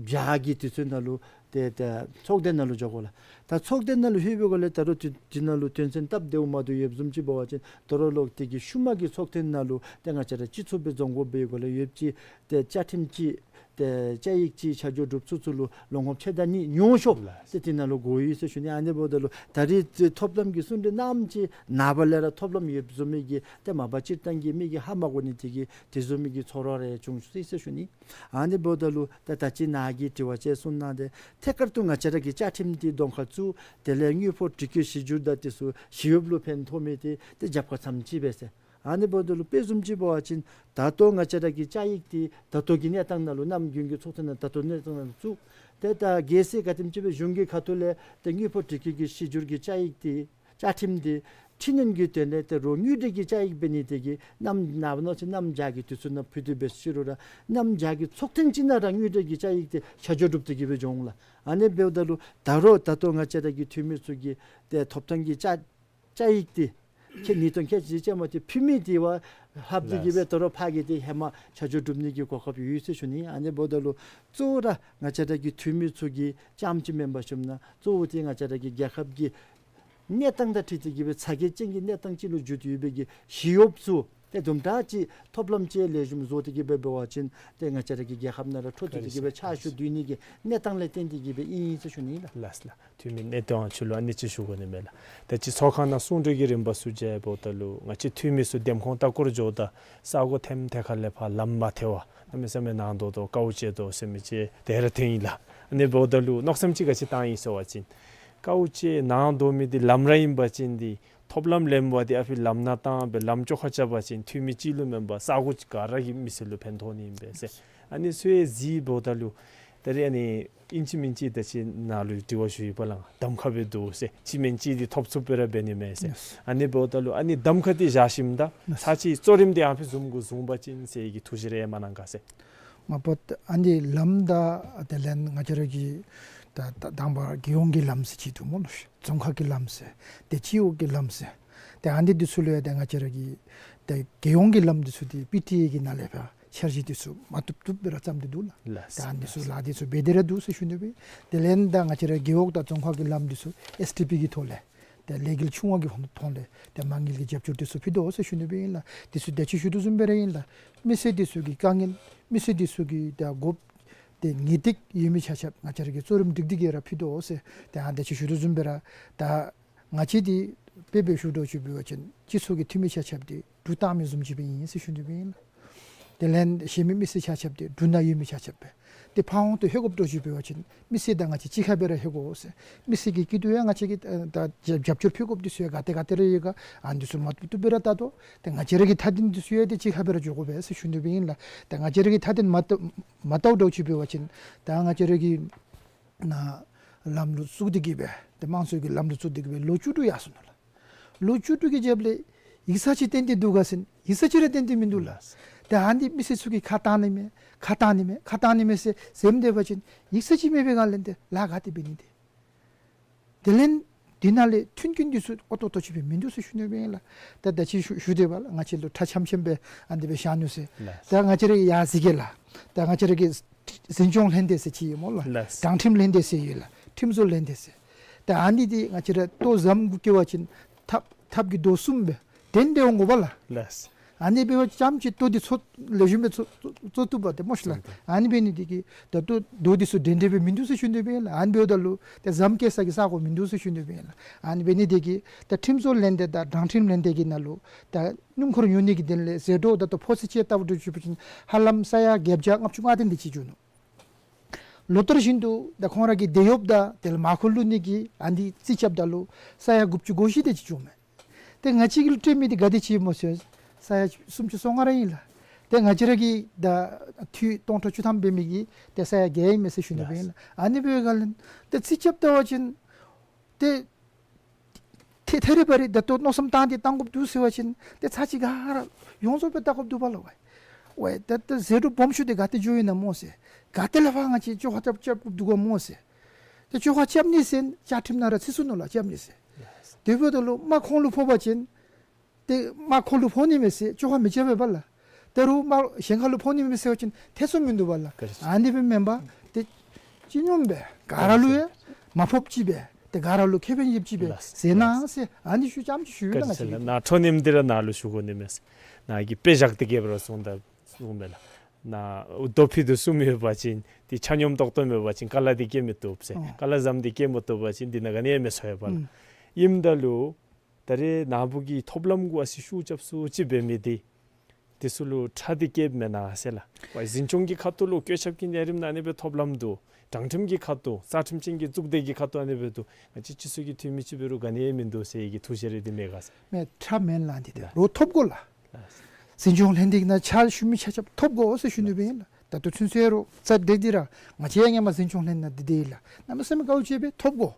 བྱཱར་གྱི་དུས་ཚོད་ནང་ལུ་ཏེ་ཏེ་ཚོགས་སྡེ་ནང་ལུ་འགྱོ་དགོ་ལགས། ད་ཚོགས་སྡེ་ནང་ལུ་ལྷོད་པའི་སྒོ་ལས་ད་རུང་དུས་དེ་ནང་ལུ་དོན་ཚན་སྟབས་བདེཝ་མ་བདེཝ་ཡོདཔ་བཟུམ་ཅིག་འབད་བ་ཅིན་ད་རུང་ལོག་སྟེ་གིས་ཤུལ་མ་གི་ཚོགས་ཐེངས་ནང་ལུ་ཏེ་ང་བཅས་ར་སྤྱི་ཚོགས་སྦེ་འཛོམས་དགོ་པའི་སྒོ་ལས་ཡོདཔ་ཅིག་ཏེ་བཅའ་ཁྲིམས་ཅིག་ཏེ་བཅའ་ཡིག་ཅིག་ཆ་འཇོག་གྲུབ་ཚུན་ཚོད་ལུ་ལོ་ངོ་ཕྱེད་དང་གཉིས་ཉུང་ཤོས་ལགས། ཏེ་དེ་ནང་ལུ་དགོ་ཡི་ཟེར་ཞུ་ནི། ཨ་ནི་འབདཝ་ད་ལུ་ད་རེས་ཏེ་ཐོབ་ལམ་གྱི་གསུང་གྲོས་གནངམ་ཅིག་ནངས་པ་ལས་ར་ཐོབ་ལམ་ཡོདཔ་བཟུམ་མའི་གི་ཏེ་མ་པ་སྤྱིར་བཏང་གི་མི་གིས་ཧ་མ་གོ་ནི་དེ་གིས་དེ་བཟུམ་མའི་གི་ཚོར་བ་རེ་བྱུང་སྲིད་ཟེར་ཞུ་ནི། ཨ་ནི་འབདཝ་ད་ལུ་ད་ད་ཅི་ནཱ་གིས་དྲི་བ་ཅིག་གསུངས་གནང་སྟེ་ཐད་ཀར་དུ་ང་བཅས་ར་གི་བཅའ་ཁྲིམས་འདི་གདོང་ཁར་བཙུགས་དེ་ལས་དངུལ་ཕོགས་འགྲུལ་སྐྱོད་གཞི་འགྱུར་དང་དེ་ཚུ་ཞི་གཡོགཔ་ལུ་ཕན་ཐོགས་མི་དེ་ཏེ་རྒྱབ་ཁར་མཚམས་ཅིག་སྦེ་ཟེར། ཨ་ནི་འབདཝ་ད་ལུ་དཔེ་བཟུམ་ཅིག་འབད་བ་ཅིན་ད་ལྟོ་ང་བཅས་ར་གི་བཅའ་ཡིག་འདི་ད་ལྟོ་གི་གནས་སྟངས་ནང་ལུ་གནམ་དགུན་གྱི་ཚོགས་ཐེངས་ནང་ད་ལྟོ་གནས་སྟངས་ནང་བཙུགས། ཏེ་ད་གལ་སྲིད་ག་དེམ་ཅིག་སྦེ་གཞུང་གི་ཁ་ཐུག་ལས་ཏེ་དངུལ་ཕོགས་འགྲུལ་སྐྱོད་ཀྱི་གཞི་འགྱུར་གྱི་བཅའ་ཡིག་འདི་བཅའ་ཁྲིམས་འདི་འཕྲི་སྣོན་གྱི་དོན་ལས་ཏེ་རོགས་དངུལ་འབྲེལ་གྱི་བཅའ་ཡིག་འབད་ནི་དེ་གིས་གནམ་ནངས་པ་གནངས་ཚེ་གནམ་བྱཱར་གྱི་དུས་ཚོད་ནང་ཕུལ་ཏེ་འབད་ཞི་རུང་ར་གནམ་བྱཱར་གྱི་ཚོགས་ཐེངས་ཅིག་ནང་ར་དངུལ་འབྲེལ་གྱི་བཅའ་ཡིག་འདི་ཆ་འཇོག་གྲུབ་སྟེ་གིས་སྦེ་འགྱོ་འོང་ལགས། ཨ་ནི་འབདཝ་ད་ལུ་ད་རུང་ད་ལྟོ་ང་བཅས་ར་གི་འཐུས་མི་ཚུ་གིས་ཏེ་ཐོབ་ཐང་གི་བཅའ་བཅའ་ཡིག་འདི་ཁེ་ཉིས་སྟོང་ཁལ་གཅིག་ཅན་མ་འདི་ཕུལ་མི་འདི་བ་ལྷགཔ་སྟེ་གིས་སྦེ་ལགས། ད་རུང་ཕར་གྱི་འདི་ཧེ་མ་ཆ་འཇོག་གྲུབ་ནི་གི་གོ་སྐབས་ཡོད་ཟེར་ཞུ་ནི། ཨ་ནི་འབདཝ་ད་ལུ་གཙོ་བོ་ར་ང་བཅས་ར་གི་འཐུས་མི་ཚུ་གིས་རྐྱངམ་ཅིག་མེན་པར་ཞུཝ་ད་གཙོ་བོ་འདི་ང་བཅས་ར་གི་རྒྱལ་ཁབ་ཀྱི་གནས་སྟངས་དང་འཁྲིལ་ཏེ་གིས་སྦེ་ཚ་གྱང་ཅན་གྱི་གནས་སྟངས་ཅིག་ལུ་འགྱུར་ཏེ་ཡོད་པའི་གི་ཞི་གཡོགཔ་ཚུ་ཏེ་དུམ་གྲ་ཅིག་ཐོབ་ལམ་ཅིག་ལེགས་ཤོམ་བཟོ་སྟེ་གིས་སྦེ་འབད་བ་ཅིན་ཏེ་ང་བཅས་ར་གི་རྒྱལ་ཁབ་ནང་ར་འཕྲོ་མཐུད་དེ་གིས་སྦེ་ཕྱག་ཞུ་སྡོད་ནི་གི་གནས་སྟངས་ལས་བརྟེན་ཏེ་གིས་སྦེ་ཨིན་ཟེར་ཞུ་ནི་ལགས། ལགས་ལགས། འཐུས་མི་གནས་སྟངས་ཚུ་ལུ་ཨ་ནི་ཅིག་ཞུ་དགོ་ནི་མས་ལགས། ད་ཅི་ཚོགས་ཁང་ནང་གསུང་གྲོས་ཀྱི་རིམ་པ་ཚུ་མཇལཝ་ད་ལུ་ང་བཅས་འཐུས་མི་ཚུ་འདེམས་ཁོངས་ལྟ་སྐོར་འགྱོཝ་ད་ས་གོ་ཐེམ་ཐད་ཁར་ལས་ཕར་ལམ་མ་ཐལ་བར་གནམ་མེད་ས་མེད་ནང་དོག་དོག་དཀའཝ་སྤྱད་དོ་ཟེར་མི་ཅིག་དེ་ར་ཐོན་ཡི་ལགས། ཨ་ནི་འབདཝ་ད་ལུ་མནོ་བསམ་ཅིག་ག་ཅི་བཏང་ཡི་ཟེར་བ་ཅིན་དཀའཝ་སྤྱད་ནང་དོག་མི་འདི་ལམ་ར་ཨིན་པ་ཅིན་འདི་ཐོབ་ལམ་ལེནམ་འདི་ཨ་ཕི་ལམ་ནང་བཏང་སྦེ་ལམ་བཅོ་ཁ་རྐྱབ་པ་ཅིན་འཐུས་མི་གཅིག་ལུ་མེན་པར་ས་གོ་ག་ར་གི་མི་སེར་ལུ་ཕན་ཐོགས་ནི་ཨིན་པས་ཟེར། ཨ་ནི་ཚུ་ཡང་གཟིགསཔ་ད་ལུ་ད་རེས་ཨ་ནི་ཨིན་ཅི་མིན་ཅི་ད་ཅི་ནཱ་ལུ་དྲི་བ་ཞུ་ཡི་བ་ལགས། གདམ་ཁ་སྦེ་འདུག་ཟེར། ཅིག་མེན་ཅིག་འདི་ཐོབ་ཚུགསཔ་སྦེ་ར་འབད་ནི་མས་ཟེར། ཨ་ནི་འབདཝ་ད་ལུ་ཨ་ནི་གདམ་ཁ་འདི་བཞག་ཞིནམ་ད་ཚར་གཅིག་གཙོ་རིམ་འདི་ཨ་ཕི་བཟུམ་གུ་བཟུང་པ་ཅིན་ཟེར་གྱི་ཐུགས་བཞེད་རེ་མ་གནང་ག་ཟེར། མ་པ་ཨ་ནི་ལམ་དང་དེ་ལས་ང་བཅས་ར་གི་ད་ད་དང་པ་རྒྱལ་ཡོངས་ཀྱི་ལམ་ཟེར་ཅིག་འདུག་སྨོ་ལགས། རྫོང་ཁག་གི་ལམ་ཟེར་ཏེ་སྤྱི་འོག་གི་ལམ་ཟེར་ཏེ་ཨ་ནི་འདི་ཚུ་ལུ་ཡང་ཏེ་ང་བཅས་ར་གི་ཏེ་རྒྱལ་ཡོངས་ཀྱི་ལམ་འདི་ཚུ་འདི་པི་ཊི་ཨེ་གི་ནང་ལས་ཕར་འཆར་གཞི་འདི་ཚུ་མ་བཏུབ་བཏུབ་སྦེ་ར་བརྩམས་ཏེ་འདུག་ལགས། ལགས། ཏེ་ཨ་ནི་ཚུ་ལགས་འདི་ཚུ་འབད་དེ་ར་འདུག་ཟེར་ཞུ་ནི་སྦེ། དེ་ལས་ད་ང་བཅས་ར་རྒེད་འོག་དང་རྫོང་ཁག་གི་ལམ་འདི་ཚུ་ཨེསི་ཌི་པི་གི་ཐོག་ལས་ཏེ་ལས་འགུལ་ཆུང་བ་གི་ཧོང་ཐོག་ལས་ཏེ་མ་དངུལ་གྱི་རྒྱབ་སྐྱོར་འདི་ཚུ་ཕུལ་དོ་ཟེར་ཞུ་ནི་སྦེ་ཨིན་ལགས། འདི་ཚུ་ད་ཅི་ཞུ་དོ་བཟུམ་སྦེ་ར་ཨིན་ལགས། མི་སེར་འདི་ཚུ་གི་དཀའ་ངལ་མི་སེར་འདི་ཚུ་གི་ད་དགོཔ་ཏེ་ངེས་ཏིག་ཡོད་མི་ཆ་ཁྱབ་ང་བཅས་ར་གིས་གཙོ་རིམ་སྒྲིག་སྟེ་གིས་ར་ཕུལ་དོ་ཟེར། ཏེ་ཨ་ད་ཅི་ཞུ་དོ་བཟུམ་སྦེ་ར་ད་ང་བཅས་འདི་དཔེ་འབད་ཞུ་དོ་ཅིག་འབད་བ་ཅིན་སྤྱི་ཚོགས་ཀྱི་འཐུས་མི་ཆ་ཁྱབ་འདི་གྲུ་བཏང་མི་བཟུམ་ཅིག་སྦེ་ཨིན་ཟེར་ཞུ་ནི་སྦེ་ཨིན་ལགས། དེ་ལས་གཞན་མི་མི་སེར་ཆ་ཁྱབ་འདི་གྲུ་ནང་ཡོད་མི་ཆ་ཁྱབ་སྦེ་ཏེ་ཕར་འོང་དོ་ལྷོད་དགོཔ་འདྲཝ་ཅིག་འབད་བ་ཅིན་མི་སེར་དང་ང་བཅས་གཅིག་ཁར་སྦེ་ར་ལྷོད་དགོ་ཟེར། མི་སེར་གྱི་སྐྱིད་སྡུག་ཡང་ང་བཅས་ཀྱིས་ཨ་ད་རྒྱབ་རྒྱབ་སྐྱོར་ཕུལ་དགོཔ་འདི་ཚུ་ཡང་ག་ཏེ་ག་ཏེ་ར་ཡོད་ག་ཨ་འདི་ཚུ་མ་བཏུབ་བཏུབ་སྦེ་ར་བལྟ་དོ། ཏེ་ང་བཅས་ར་གི་མཐའ་དོན་འདི་ཚུ་ཡང་ཏེ་གཅིག་ཁར་སྦེ་ར་འགྱོ་དགོ་པས་ཟེར་ཞུ་ནི་སྦེ་ཨིན་ལགས། ཏེ་ང་བཅས་ར་གི་མཐའ་དོན་མ་བལྟ་མ་བལྟཝ་འདྲཝ་ཅིག་འབད་བ་ཅིན་ད་ང་བཅས་ར་གི་ནཱ་ལམ་ལུགས་བཙུགས་ཏེ་གིས་སྦེ་ཏེ་དམངས་གཙོའི་གི་ལམ་ལུགས་བཙུགས་ཏེ་གིས་སྦེ་ལོ་བཅུ་དྲུག་ཡར་སོང་ནུག་ལགས། ལོ་བཅུ་དྲུག་གི་རྒྱབ་ལས་ ཡིག་ཚང་ཅིག་ཏན་ཏན་འདུག་ག་ཟེར་ན་ཡིག་ཚང་ཅིག་ར་ཏན་ཏན་མིན་འདུག་ལགས། ཏེ་ཨ་ནི་མི་སེར་ཚུ་གིས་ཁ་བཏང་ནི་མས་ཁ་བཏང་ནི་མས་ཁ་བཏང་ནི་མས་ཟེར་འཛེམ་སྡོད་པ་ཅིན་ཡིག་ཚང་ཅིག་མེད་པའི་སྒང་ལས་ཏེ་ལཱ་ག་ཏེ་འབད་ནི་ཏེ། དེ་ལས་འདི་ནང་ལས་མཐུན་རྐྱེན་འདི་ཚུ་ཨོ་ཏོག་ཏོ་ཅིག་སྦེ་མིན་འདུག་ཟེར་ཞུ་ནི་སྦེ་ཨིན་ལགས། ད་ད་ཅི་ཞུ་ཞུ་དེས་པ་ལགས། ང་བཅས་ལུ་ཁྲ་འཆམ་འཆམ་སྦེ་ཨ་ནི་སྦེ་བཞག་ནུག་ཟེར། ལགས། ད་ང་བཅས་ར་ཡར་གཟིགས་གེ་ལགས། ད་ང་བཅས་ར་གི་འཛིན་སྐྱོང་ལྷན་སྡེ་ཟེར་ཅིག་ཡོད་སྨོ་ལགས། ལགས། དྲང་ཁྲིམས་ལྷན་སྡེ་ཟེར་ཡོད་ལགས། ཁྲིམས་བཟོ་ལྷན་སྡེ་ཟེར། ད་ཨ་ནི་འདི་ང་བཅས་ར་ལྟོ་ཟམ་གུ་བཀལ་བ་ཅིན་ཐབ་ཐབ་ཀྱི་རྡོ་གསུམ་སྦེ་འདྲན་འདྲ་འོང་དགོ་པས་ལགས། ལགས། ཨ་ནི་འབད་བ་ཅིན་ཅིག་ལྟོ་འདི་ཚུ་ལེགས་ཤོམ་སྦེ་བཙོ་བཙོ་བཙོ་བཏུབ་པས་ཏེ་སྨོ་ཤིག་ལགས། ཨ་ནི་འབད་ནི་འདི་གིས་ད་ལྟོ་རྡོ་འདི་ཚུ་འདྲན་འདྲ་སྦེ་མིན་འདུག་ཟེར་ཞུ་ནི་སྦེ་ཨིན་ལགས། ཨ་ནི་འབདཝ་ད་ལུ་ཏེ་ཟམ་བཀལ་ས་གི་ས་གོ་མིན་འདུག་ཟེར་ཞུ་ནི་སྦེ་ཨིན་ལགས། ཨ་ནི་འབད་ནི་འདི་གིས་ད་ཁྲིམས་བཟོ་ལྷན་སྡེ་དང་དྲང་ཁྲིམས་ལྷན་སྡེ་གི་ནང་ལུ་ད་སྣུམ་འཁོར་ཉོ་ནི་གི་དོན་ལས་ཟད་འགྲོ་ད་ལྟོ་ཕོ་ཚོད་ཅིག་བལྟཝ་འདྲཝ་ཅིག་འབད་བ་ཅིན་ཧ་ལམ་ས་ཡ་བརྒྱད་བརྒྱ་ལྔ་བཅུ་ང་བདུན་དེ་ཅིག་འགྱོ་ནུག། ལོ་ལྟར་བཞིན་དུ་ད་ཁོང་ར་གི་དེད་གཡོགཔ་དང་དེ་ལས་མར་ཁུ་བླུག་ནི་གི་ཨ་ནི་རྩིས་རྐྱབ་ད་ལུ་ས་ཡ་དགུ་བཅུ་གོ་བཞི་དེ་ཅིག་འགྱོཝ་མས། ཏེ་ང་བཅས་ཀྱི་ལུ་སྤྲོད་མི་འདི་ག་དེ་ཅིག་སྨོ་ཟེར་ས་ཡ་སུམ་ཅུ་སོ་ལྔ་ར་ཨིན་ལགས། ཏེ་ང་བཅས་ར་གི་ད་འཐུས་སྟོང་ཕྲག་བཅུ་ཐམ་འབད་མི་གི་ཏེ་ས་ཡ་བརྒྱད་ཨིན་མས་ཟེར་ཞུ་ནི་སྦེ་ཨིན་ལགས། ཨ་ནི་འབད་བའི་སྒང་ལས་ཏེ་རྩིས་རྐྱབ་ལྟ་བ་ཅིན་ཏེ་ཐད་ཐད་རི་བ་རི་ད་ལྟོ་མནོ་བསམ་བཏང་སྟེ་བཏང་དགོཔ་འདུག་ཟེར་བ་ཅིན་ཏེ་ཚར་གཅིག་ག་ར་ཡོངས་རྫོགས་སྦེ་བལྟ་དགོཔ་འདུག་པ་ལགས། ཝའི་ཝའི་ད་ལྟོ་ཟད་འགྲོ་སྦོམ་ཤོས་དེ་ག་ཏེ་འགྱོཝ་ཨིན་ན་སྨོ་ཟེར། ག་ཏེ་ལས་ཕར་ང་བཅས་བཅོ་ཁ་རྐྱབ་རྐྱབ་དགོཔ་འདུག་ག་སྨོ་ཟེར། ཏེ་བཅོ་ཁ་རྐྱབ་ནི་ཟེར་བཅའ་ཁྲིམས་ནང་ར་ཚུད་སོ་ནུག་ལགས། རྐྱབ་ནི་ཟེར། དེ་འབདཝ་ད་ལུ་མར་ཁོང་ལུ་ཕོག་པ་ཅིན་ཏེ་མར་ཁོང་ལུ་ཕོག་ནི་མས་ཟེར་བཅོ་ཁ་མི་རྐྱབ་པས་པ་ལགས། ད་རུང་མར་གཞན་ཁ་ལུ་ཕོག་ནི་མས་ཟེར་བ་ཅིན་ཐེ་ཚོམ་མིན་འདུག་པ་ལགས། ག་རེ་ཟེར། ཨ་ནི་སྦེ་མེན་པར་ཏེ་སྤྱི་སྙོམས་སྦེ་ག་ར་ལུ་ཡང་མ་ཕོགཔ་ཅིག་སྦེ་ཏེ་ག་ར་ལུ་ཁེ་ཕན་ཡོདཔ་ཅིག་སྦེ་ལགས། མཛད་གནང་ཟེར་ཨ་ནི་ཞུ་རྐྱངམ་ཅིག་ཞུ་ཡི་ལགས། ང་བཅས་ཀྱིས། ནཱ་འཕྲོ་མཐུད་དེ་ར་ནཱ་ལུ་ཞུ་དགོ་ནི་མས་ཟེར། ནཱ་གི་དཔེ་བཞག་སྟེ་གིས་ར་གསུངས་ད་གསུངས་པས་ལགས། ནཱ་རྡོ་ཕུད་དེ་གསུམ་ཡོད་པ་ཅིན་ཏེ་ཆ་སྙོམས་ཏོག་ཏོ་མེད་པ་ཅིན་ཀ་ལ་འདི་སྐྱེ་མི་བཏུབ་ཟེར། ཨོ། ཀ་ལ་ཟམ་འདི་སྐྱེ་མི་བཏུབ་པ་ཅིན་འདི་ནང་ག་ནི་ཡང་མི་འཚོ་བས་པ་ལགས། ཨུམ། ཨིནམ་ད་ལུ་ད་རེས་ནཱ་བུ་གི་ཐོབ་ལམ་གུ་ཨ་ཙི་ཤུགས་རྐྱབ་སུ་ཅིག་འབད་མི་འདི་དེ་ཚུ་ལུ་ཁྲལ་འདི་བཀལཝ་མེན་ན་ཟེར་ལགས། ཝའི་འཛིན་སྐྱོང་གི་ཁ་ཐུག་ལུ་བཀོད་ཁྱབ་ཀྱི་གནས་རིམ་ནང་ཨ་ནི་སྦེ་ཐོབ་ལམ་འདུག། དྲང་ཁྲིམས་ཀྱི་ཁ་ཐུག་རྩ་ཁྲིམས་ཅན་གྱི་གཙུག་སྡེ་གི་ཁ་ཐུག་ཨ་ནི་སྦེ་འདུག། ང་བཅས་སྤྱི་ཚོགས་ཀྱི་འཐུས་མི་ཅིག་འབད་རུང་ག་ནི་ཡང་མིན་འདུག་ཟེར་བའི་གི་ཐུགས་བཞེད་རེ་འདི་མེད་ག་ཟེར། མེན། ཁྲལ་མེན་ལགས། འདི་ཏེ་ལགས། རོགས་ཐོབ་དགོ་ལགས། ལགས། འཛིན་སྐྱོང་ལྷན་སྡེ་གི་ནང་ཕྱག་ཞུ་མི་ཆ་ཁྱབ་ཐོབ་དགོ་ཟེར་ཞུ་ནི་སྦེ་ཨིན་ལགས། ད་ལྟོ་ཚུན་ཚོད་རོགས་རྩ་འདི་འདི་ར་ང་བཅས་ཡང་སྔོན་མ་འཛིན་སྐྱོང་ལྷན་སྡེ་ནང་འདི་འདི་ཨིན་ལགས། གནམ་མེད་ས་མེད་དཀའཝ་སྤྱད་སྦེ་ཐོབ་དགོ།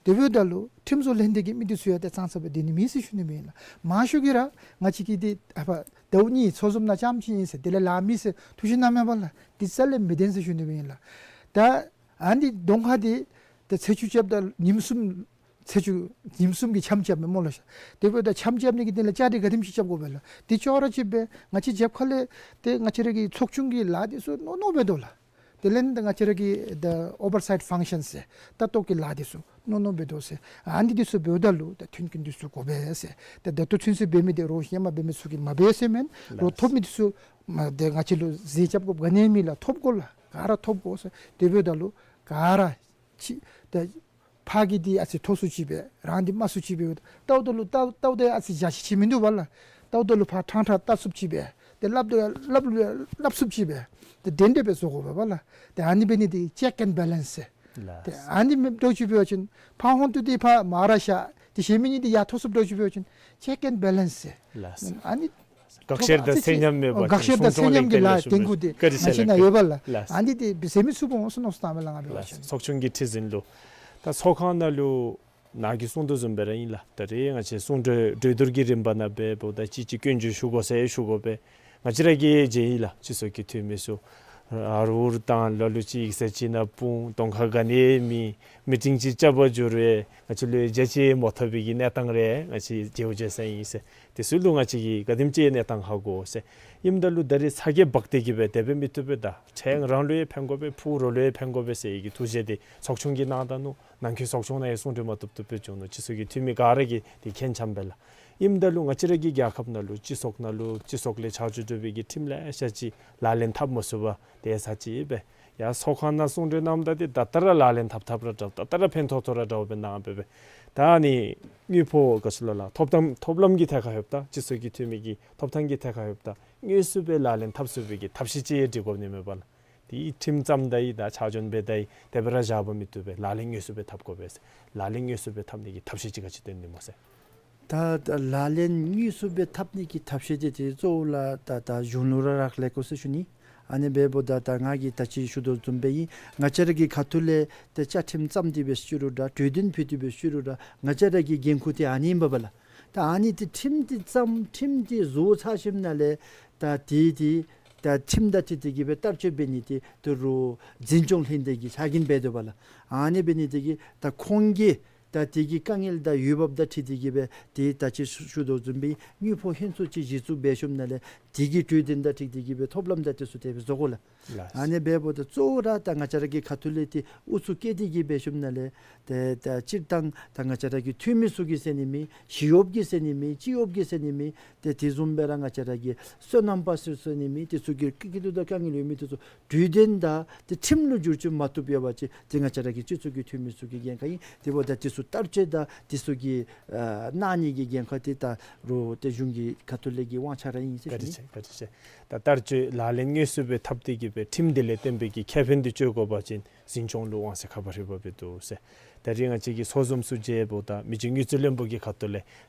དེ་འབདཝ་ད་ལུ་ཁྲིམས་བཟོ་ལྷན་སྡེ་གི་མི་འདི་ཚུ་ཡང་ཏེ་ཙང་ཙ་སྦེ་སྡོད་ནི་མེད་ཟེར་ཞུ་ནི་སྦེ་ཨིན་ལགས། མང་ཤོས་ཀྱིས་ར་ང་བཅས་ཀྱི་འདི་ཨ་ཕར་ཟླཝ་གཉིས་ཚོགས་འཛོམས་ནང་རྐྱངམ་ཅིག་ཨིན་ཟེར་དེ་ལས་ལཱ་མེད་ཟེར་ཐུགས་བཞེད་གནངམ་མས་པ་ལགས། འདི་རྩ་ལས་མི་བདེན་ཟེར་ཞུ་ནི་སྦེ་ཨིན་ལགས། ད་ཨ་ནི་གདོང་ཁ་འདི་ད་ཚེས་བཅུ་རྐྱབ་ད་ཉིནམ་གསུམ་ཚེས་བཅུ་ཉིནམ་གསུམ་གྱི་འཆམ་རྐྱབ་མས་སྨོ་ལགས། དེ་འབདཝ་ད་འཆམ་རྐྱབ་ནི་གི་དོན་ལས་བཅའ་སྒྲིག་ག་དེམ་ཅིག་རྐྱབ་དགོ་པས་ལགས། དེ་ཅོག་ར་གཅིག་སྦེ་ང་བཅས་རྒྱབ་ཁ་ལས་ཏེ་ང་བཅས་ར་གི་ཚོགས་ཆུང་གི་ལཱ་འདི་ཚུ་མནོ་མནོ་སྦེ་འདུག་ལགས། དེ་ལས་ད་ང་བཅས་ར་གི་ད་ཨོ་བར་སའིཊ་ཕང་ཤཱན་ཟེར་ལྟ་རྟོག་གི་ལཱ་འདི་ཚུ་མནོ་མནོ་སྦེ་འདུག་ཟེར། ཨ་ནི་འདི་ཚུ་འབདཝ་ད་ལུ་ད་མཐུན་རྐྱེན་འདི་ཚུ་དགོ་པས་ཟེར། ད་ད་ལྟོ་ཚུན་ཚོད་འབད་མི་འདི་རོགས་ཧེ་མ་འབད་མི་ཚུ་གིས་མ་འབད་ཟེར་མེན། རོགས་ཐོབ་མི་འདི་ཚུ་མ་ཏེ་ང་བཅས་ལུ་ཟད་རྐྱབ་དགོཔ་ག་ནི་ཡང་མེད་ལགས། ཐོབ་དགོ་ལགས། ག་ར་ཐོབ་དགོ་ཟེར། དེ་འབདཝ་ད་ལུ་ག་ར་ཅིག་ད་ཕར་གྱི་འདི་ཨ་ཙི་མཐོ་སུ་ཅིག་སྦེ་རང་འདི་དམའ་སུ་ཅིག་སྦེ་ལྟཝ་ད་ལུ་ལྟཝ་ལྟཝ་ད་ཨ་ཙི་འཇའ་ཆི་ཆི་མིན་འདུག་པ་ལགས། ལྟཝ་ད་ལུ་ཕར་ཕྲང་ཕྲང་ལྟ་ཚུགསཔ་ཅིག་སྦེ་ཏེ་སླབ་ད་སླབ་སླབ་ཚུགསཔ་ཅིག་སྦེ་ཏེ་དེ་འདྲ་སྦེ་བཟོ་དགོ་པས་པ་ལགས། ཏེ་ཨ་ནི་འབད་ནི་འདི་ཅེཀ་ཨེནཌ་བེ་ལེནསི་ཟེར། ལགས། ཏེ་ཨ་ནི་མེདཔ་འདྲཝ་ཅིག་འབད་བ་ཅིན་ཕར་ཧོན་ཏུ་འདི་ཕར་མར་ར་བཞག་ཏེ་གཞན་མི་གཉིས་འདི་ཡར་མཐོ་སུ་འདྲཝ་ཅིག་འབད་བ་ཅིན་ཅེཀ་ཨེནཌ་བེ་ལེནསི་ཟེར། ལགས། ཨ་ནི་དགག་བཤེར་དང་ཚད་མཉམ་མེད་པ་དགག་བཤེར་དང་ཚད་མཉམ་གྱི་ལཱ་འདི་འགོ་འདི་ག་རེ་ཟེར་ལགས། ང་བཅས་ནཱ་ཡོད་པ་ལགས། ལགས། ཨ་ནི་འདི་ཟད་མི་ཚུགས་པ་འོང་ཟེར་མནོ་བསམ་བཏངམ་མས་ལགས་ང་འབད་བ་ཅིན། ལགས། ཚོགས་ཆུང་གི་ཁྲི་འཛིན་ལུ། ད་ཚོགས་ཁང་ནང་ལུ་ནཱ་གིས་གསུང་དོ་བཟུམ་སྦེ་ར་ཨིན་ལགས། ད་རེས་ང་བཅས་གསུང་གྲོས་གྲོས་བསྡུར་གྱི་རིམ་པ་ནང་འབདཝ་ད་ཅིག་ཅིག་སྐྱོན་བརྗོད་ཞུ་དགོ་ཟེར་ཞུ་དགོ་པས། ང་བཅས་ར་གིས་མཇལ་ཡི་ལགས། སྤྱི་ཚོགས་ཀྱི་འཐུས་མི་ཚུ་ཨ་རུ་ཨུ་རུ་དང་ལ་ལུ་ཅིག་ཡིག་ཚང་ཅིག་ནང་སྤུངས། གདོང་ཁར་ག་ནི་མེད། མི་ཊིང་ཅིག་རྐྱབ་པར་འགྱུར་བས་ང་བཅས་ལུ་ཡང་མཇལ་ཅིག་མ་ཐོབ་པའི་གི་གནས་སྟངས་རེ་ང་བཅས་མཇལཝ་མཇལ་ས་ཨིན་ཟེར། དེ་ཚུ་ལུ་ང་བཅས་ཀྱིས་ག་དེམ་ཅིག་གནས་སྟངས་ཧ་གོ་ཟེར། ཨིནམ་ད་ལུ་ད་རེས་ཚ་གྱང་འབག་སྟེ་གིས་སྦེ་དེ་སྦེ་མི་བཏུབ་པས། ད་ཕྲུ་གུ་རང་ལུ་ཡང་ཕན་དགོ་པས། ཕྲུ་གུ་རོགས་ལུ་ཡང་ཕན་དགོ་པས་ཟེར་བའི་གི་ཐུགས་བཞེད་འདི་ཚོགས་ཆུང་གིས་གནང་ད་ནུག། ནང་འཁོད་ཚོགས་ཆུང་ནང་ཡང་གསུང་གྲོས་མ་བཏུབ་བཏུབ་སྦེ་བྱུང་ནུག། སྤྱི་ཚོགས་ཀྱི་འཐུས་མི་ག་ར་གིས་འདི་མཁྱེན་ཚརཝ་མས་ལགས། ཨིནམ་ད་ལུ་ང་བཅས་ར་གི་རྒྱལ་ཁབ་ནང་ལུ་སྤྱི་ཚོགས་ནང་ལུ་སྤྱི་ཚོགས་ལས་ཆ་འཇོག་འགྲོ་བའི་གི་ཁྲིམས་ལེ་ཤ་ཅིག་ལག་ལེན་འཐབ་མ་ཚུགས་པར་དེ་ས་ཅིག་སྦེ་ཡར་ཚོགས་ཁང་ནང་གསུང་གྲོས་གནངམ་ད་འདི་ད་ལྟོ་ར་ལག་ལེན་འཐབ་འཐབ་ར་འདྲཝ་ད་ལྟོ་ར་ཕན་ཐོགས་ཐོགས་ར་འདྲཝ་སྦེ་གནང་སྦེ་སྦེ། ད་ཨ་ནི་དངུལ་ཕོགས་ག་ཅི་ལོ་ལགས། ཐོབ་ཐང་ཐོབ་ལམ་གྱི་ཐད་ཁར་ལྷོདཔ་ད་སྤྱི་ཚོགས་ཀྱི་འཐུས་མི་གི་ཐོབ་ཐང་གི་ཐད་ཁར་ལྷོདཔ་ད་དངོས་སུ་སྦེ་ལག་ལེན་འཐབ་ཚུགས་པའི་གི་ཐབས་ཤེས་ཅིག་ཡང་སྒྲིག་དགོ་ནི་མས་པ་ལགས། དེ་ཁྲིམས་བརྩམས་ད་ཡི་ད་ཕྱག་བྱོན་འབད་ད་ཡི་དེ་སྦེ་ར་བཞག་པ་མི་བཏུབ་པས། ལག་ལེན་དངོས་སུ་སྦེ་འཐབ་དགོ་པས་ཟེར། ལག་ལེན་དངོས་སུ་སྦེ་འཐབ་ནི་གི་ཐབས་ཤེས་ཅིག་ག་ཅི་སྟོན་ནི་སྨོ་ཟེར། ད་ད་ལག་ལེན་དངོས་སུ་སྦེ་འཐབ་ནི་གི་ཐབས་ཤེས་དེ་ཏེ་གཙོ་བོ་ལགས་ད་ད་གཞུང་ལུ་ར་རག་ལས་དགོ་ཟེར་ཞུ་ནི། ཨ་ནི་འབདཝ་ད་ད་ང་གིས་ད་ཅི་ཞུ་དོ་བཟུམ་སྦེ་ཨིན། ང་བཅས་ར་གི་ཁ་ཐུག་ལས་ཏེ་བཅའ་ཁྲིམས་བརྩམས་ཏེ་སྦེ་ཞུ་རུང་འདྲ་གྲོས་འདུན་ཕུལ་ཏེ་སྦེ་ཞུ་རུང་འདྲ་ང་བཅས་ར་གི་འགན་ཁུར་དེ་ཨ་ནི་ཨིན་པས་པ་ལགས། ད་ཨ་ནི་འདི་ཁྲིམས་འདི་བརྩམས་ཁྲིམས་འདི་བཟོ་ཚར་ཞིནམ་ལས་ད་དེ་འདི་ད་ཁྲིམས་དང་འཁྲིལ་ཏེ་གི་སྦེ་བསྟར་སྤྱོད་འབད་ནི་འདི་ད་རུང་འཛིན་སྐྱོང་ལྷན་སྡེ་གི་ཕྱག་འགན་འབད་དོ་བ་ལགས། ཨ་ནི་འབད་ནི་འདི་གིས་ད་ཁོང་གིས་ད་དེ་གི་དཀའ་ངལ་དང་འོས་འབབ་དང་འཁྲིལ་ཏེ་གི་སྦེ་དེ་ད་ཅི་ཞུ་དོ་བཟུམ་སྦེ་དངུལ་ཕོགས་ཧན་སུ་ཅིག་གཞི་བཙུགས་འབད་ཞིནམ་ལས་དེ་གི་གྲོས་དོན་དང་འཁྲིལ་ཏེ་གི་སྦེ་ཐོབ་ལམ་དང་དེ་ཚུ་དེ་སྦེ་བཟོ་དགོ་ལགས། ལགས། ཨ་ནི་འབདཝ་ད་གཙོ་བོ་ར་ད་ང་བཅས་ར་གི་ཁ་ཐུག་ལས་ཏེ་ཨུ་ཚུགས་བསྐྱེད་དེ་གི་འབད་ཞིནམ་ལས་ཏེ་ད་སྤྱིར་བཏང་ད་ང་བཅས་ར་གི་འཐུས་མི་ཚུ་གིས་ཟེར་ནི་མེད། ཞི་གཡོགཔ་གིས་ཟེར་ནི་མེད། སྤྱི་གཡོགཔ་གིས་ཟེར་ནི་མེད། ཏེ་དེ་བཟུམ་སྦེ་ར་ང་བཅས་ར་གི་སོ་ནམ་པ་ཚུ་ཟེར་ནི་མེད། དེ་ཚུ་གི་སྐྱིད་སྡུག་དང་དཀའ་ངལ་ཡོད་མི་དེ་ཚུ་གྲོས་དོན་དང་ཏེ་ཁྲིམས་ལུ་བསྒྱུར་བཅོས་མ་བཏུབ་ཡོད་པ་ཅིན་ཏེ་ང་བཅས་ར་གི་སྤྱི་ཚོགས་ཀྱི་འཐུས་མི་ཚུ་གི་འགན་ཁག་ཨིན། དེ་འབདཝ་ད་དེ་ཚུ་བསྟར་སྤྱོད་དང་དེ་ཚུ་གི་ཨ་གནང་ནི་གི་འགན་ཁག་འདི་ད་རུང་ཏེ་གཞུང་གི་ཁ་ཐུག་ལས་ཀྱི་དབང་ཆ་ར་ཨིན་ཟེར་ཞུ་ནི། བཀའ་དྲིན་ཆེ། བཀའ་དྲིན་ཆེ། ད་བསྟར་སྤྱོད་ལག་ལེན་དངོས་སུ་སྦེ་འཐབ་སྟེ་གི་སྦེ་ཁྲིམས་དེ་ལས་བརྟེན་པའི་གི་ཁེ་ཕན་འདི་སྤྱོད་དགོ་པ་ཅིན་འཛིན་སྐྱོང་ལུ་དབང་ཚད་ཁ་བ་རི་བ་སྦེ་འདུག་ཟེར། ད་རིས་ང་བཅས་ཀྱིས་ཚོགས་འཛོམས་ཚུ་མཇལཝ་ད་མི་རྗེ་དངུལ་རྩིས་བློན་པོ་གི་ཁ་ཐུག་ལས་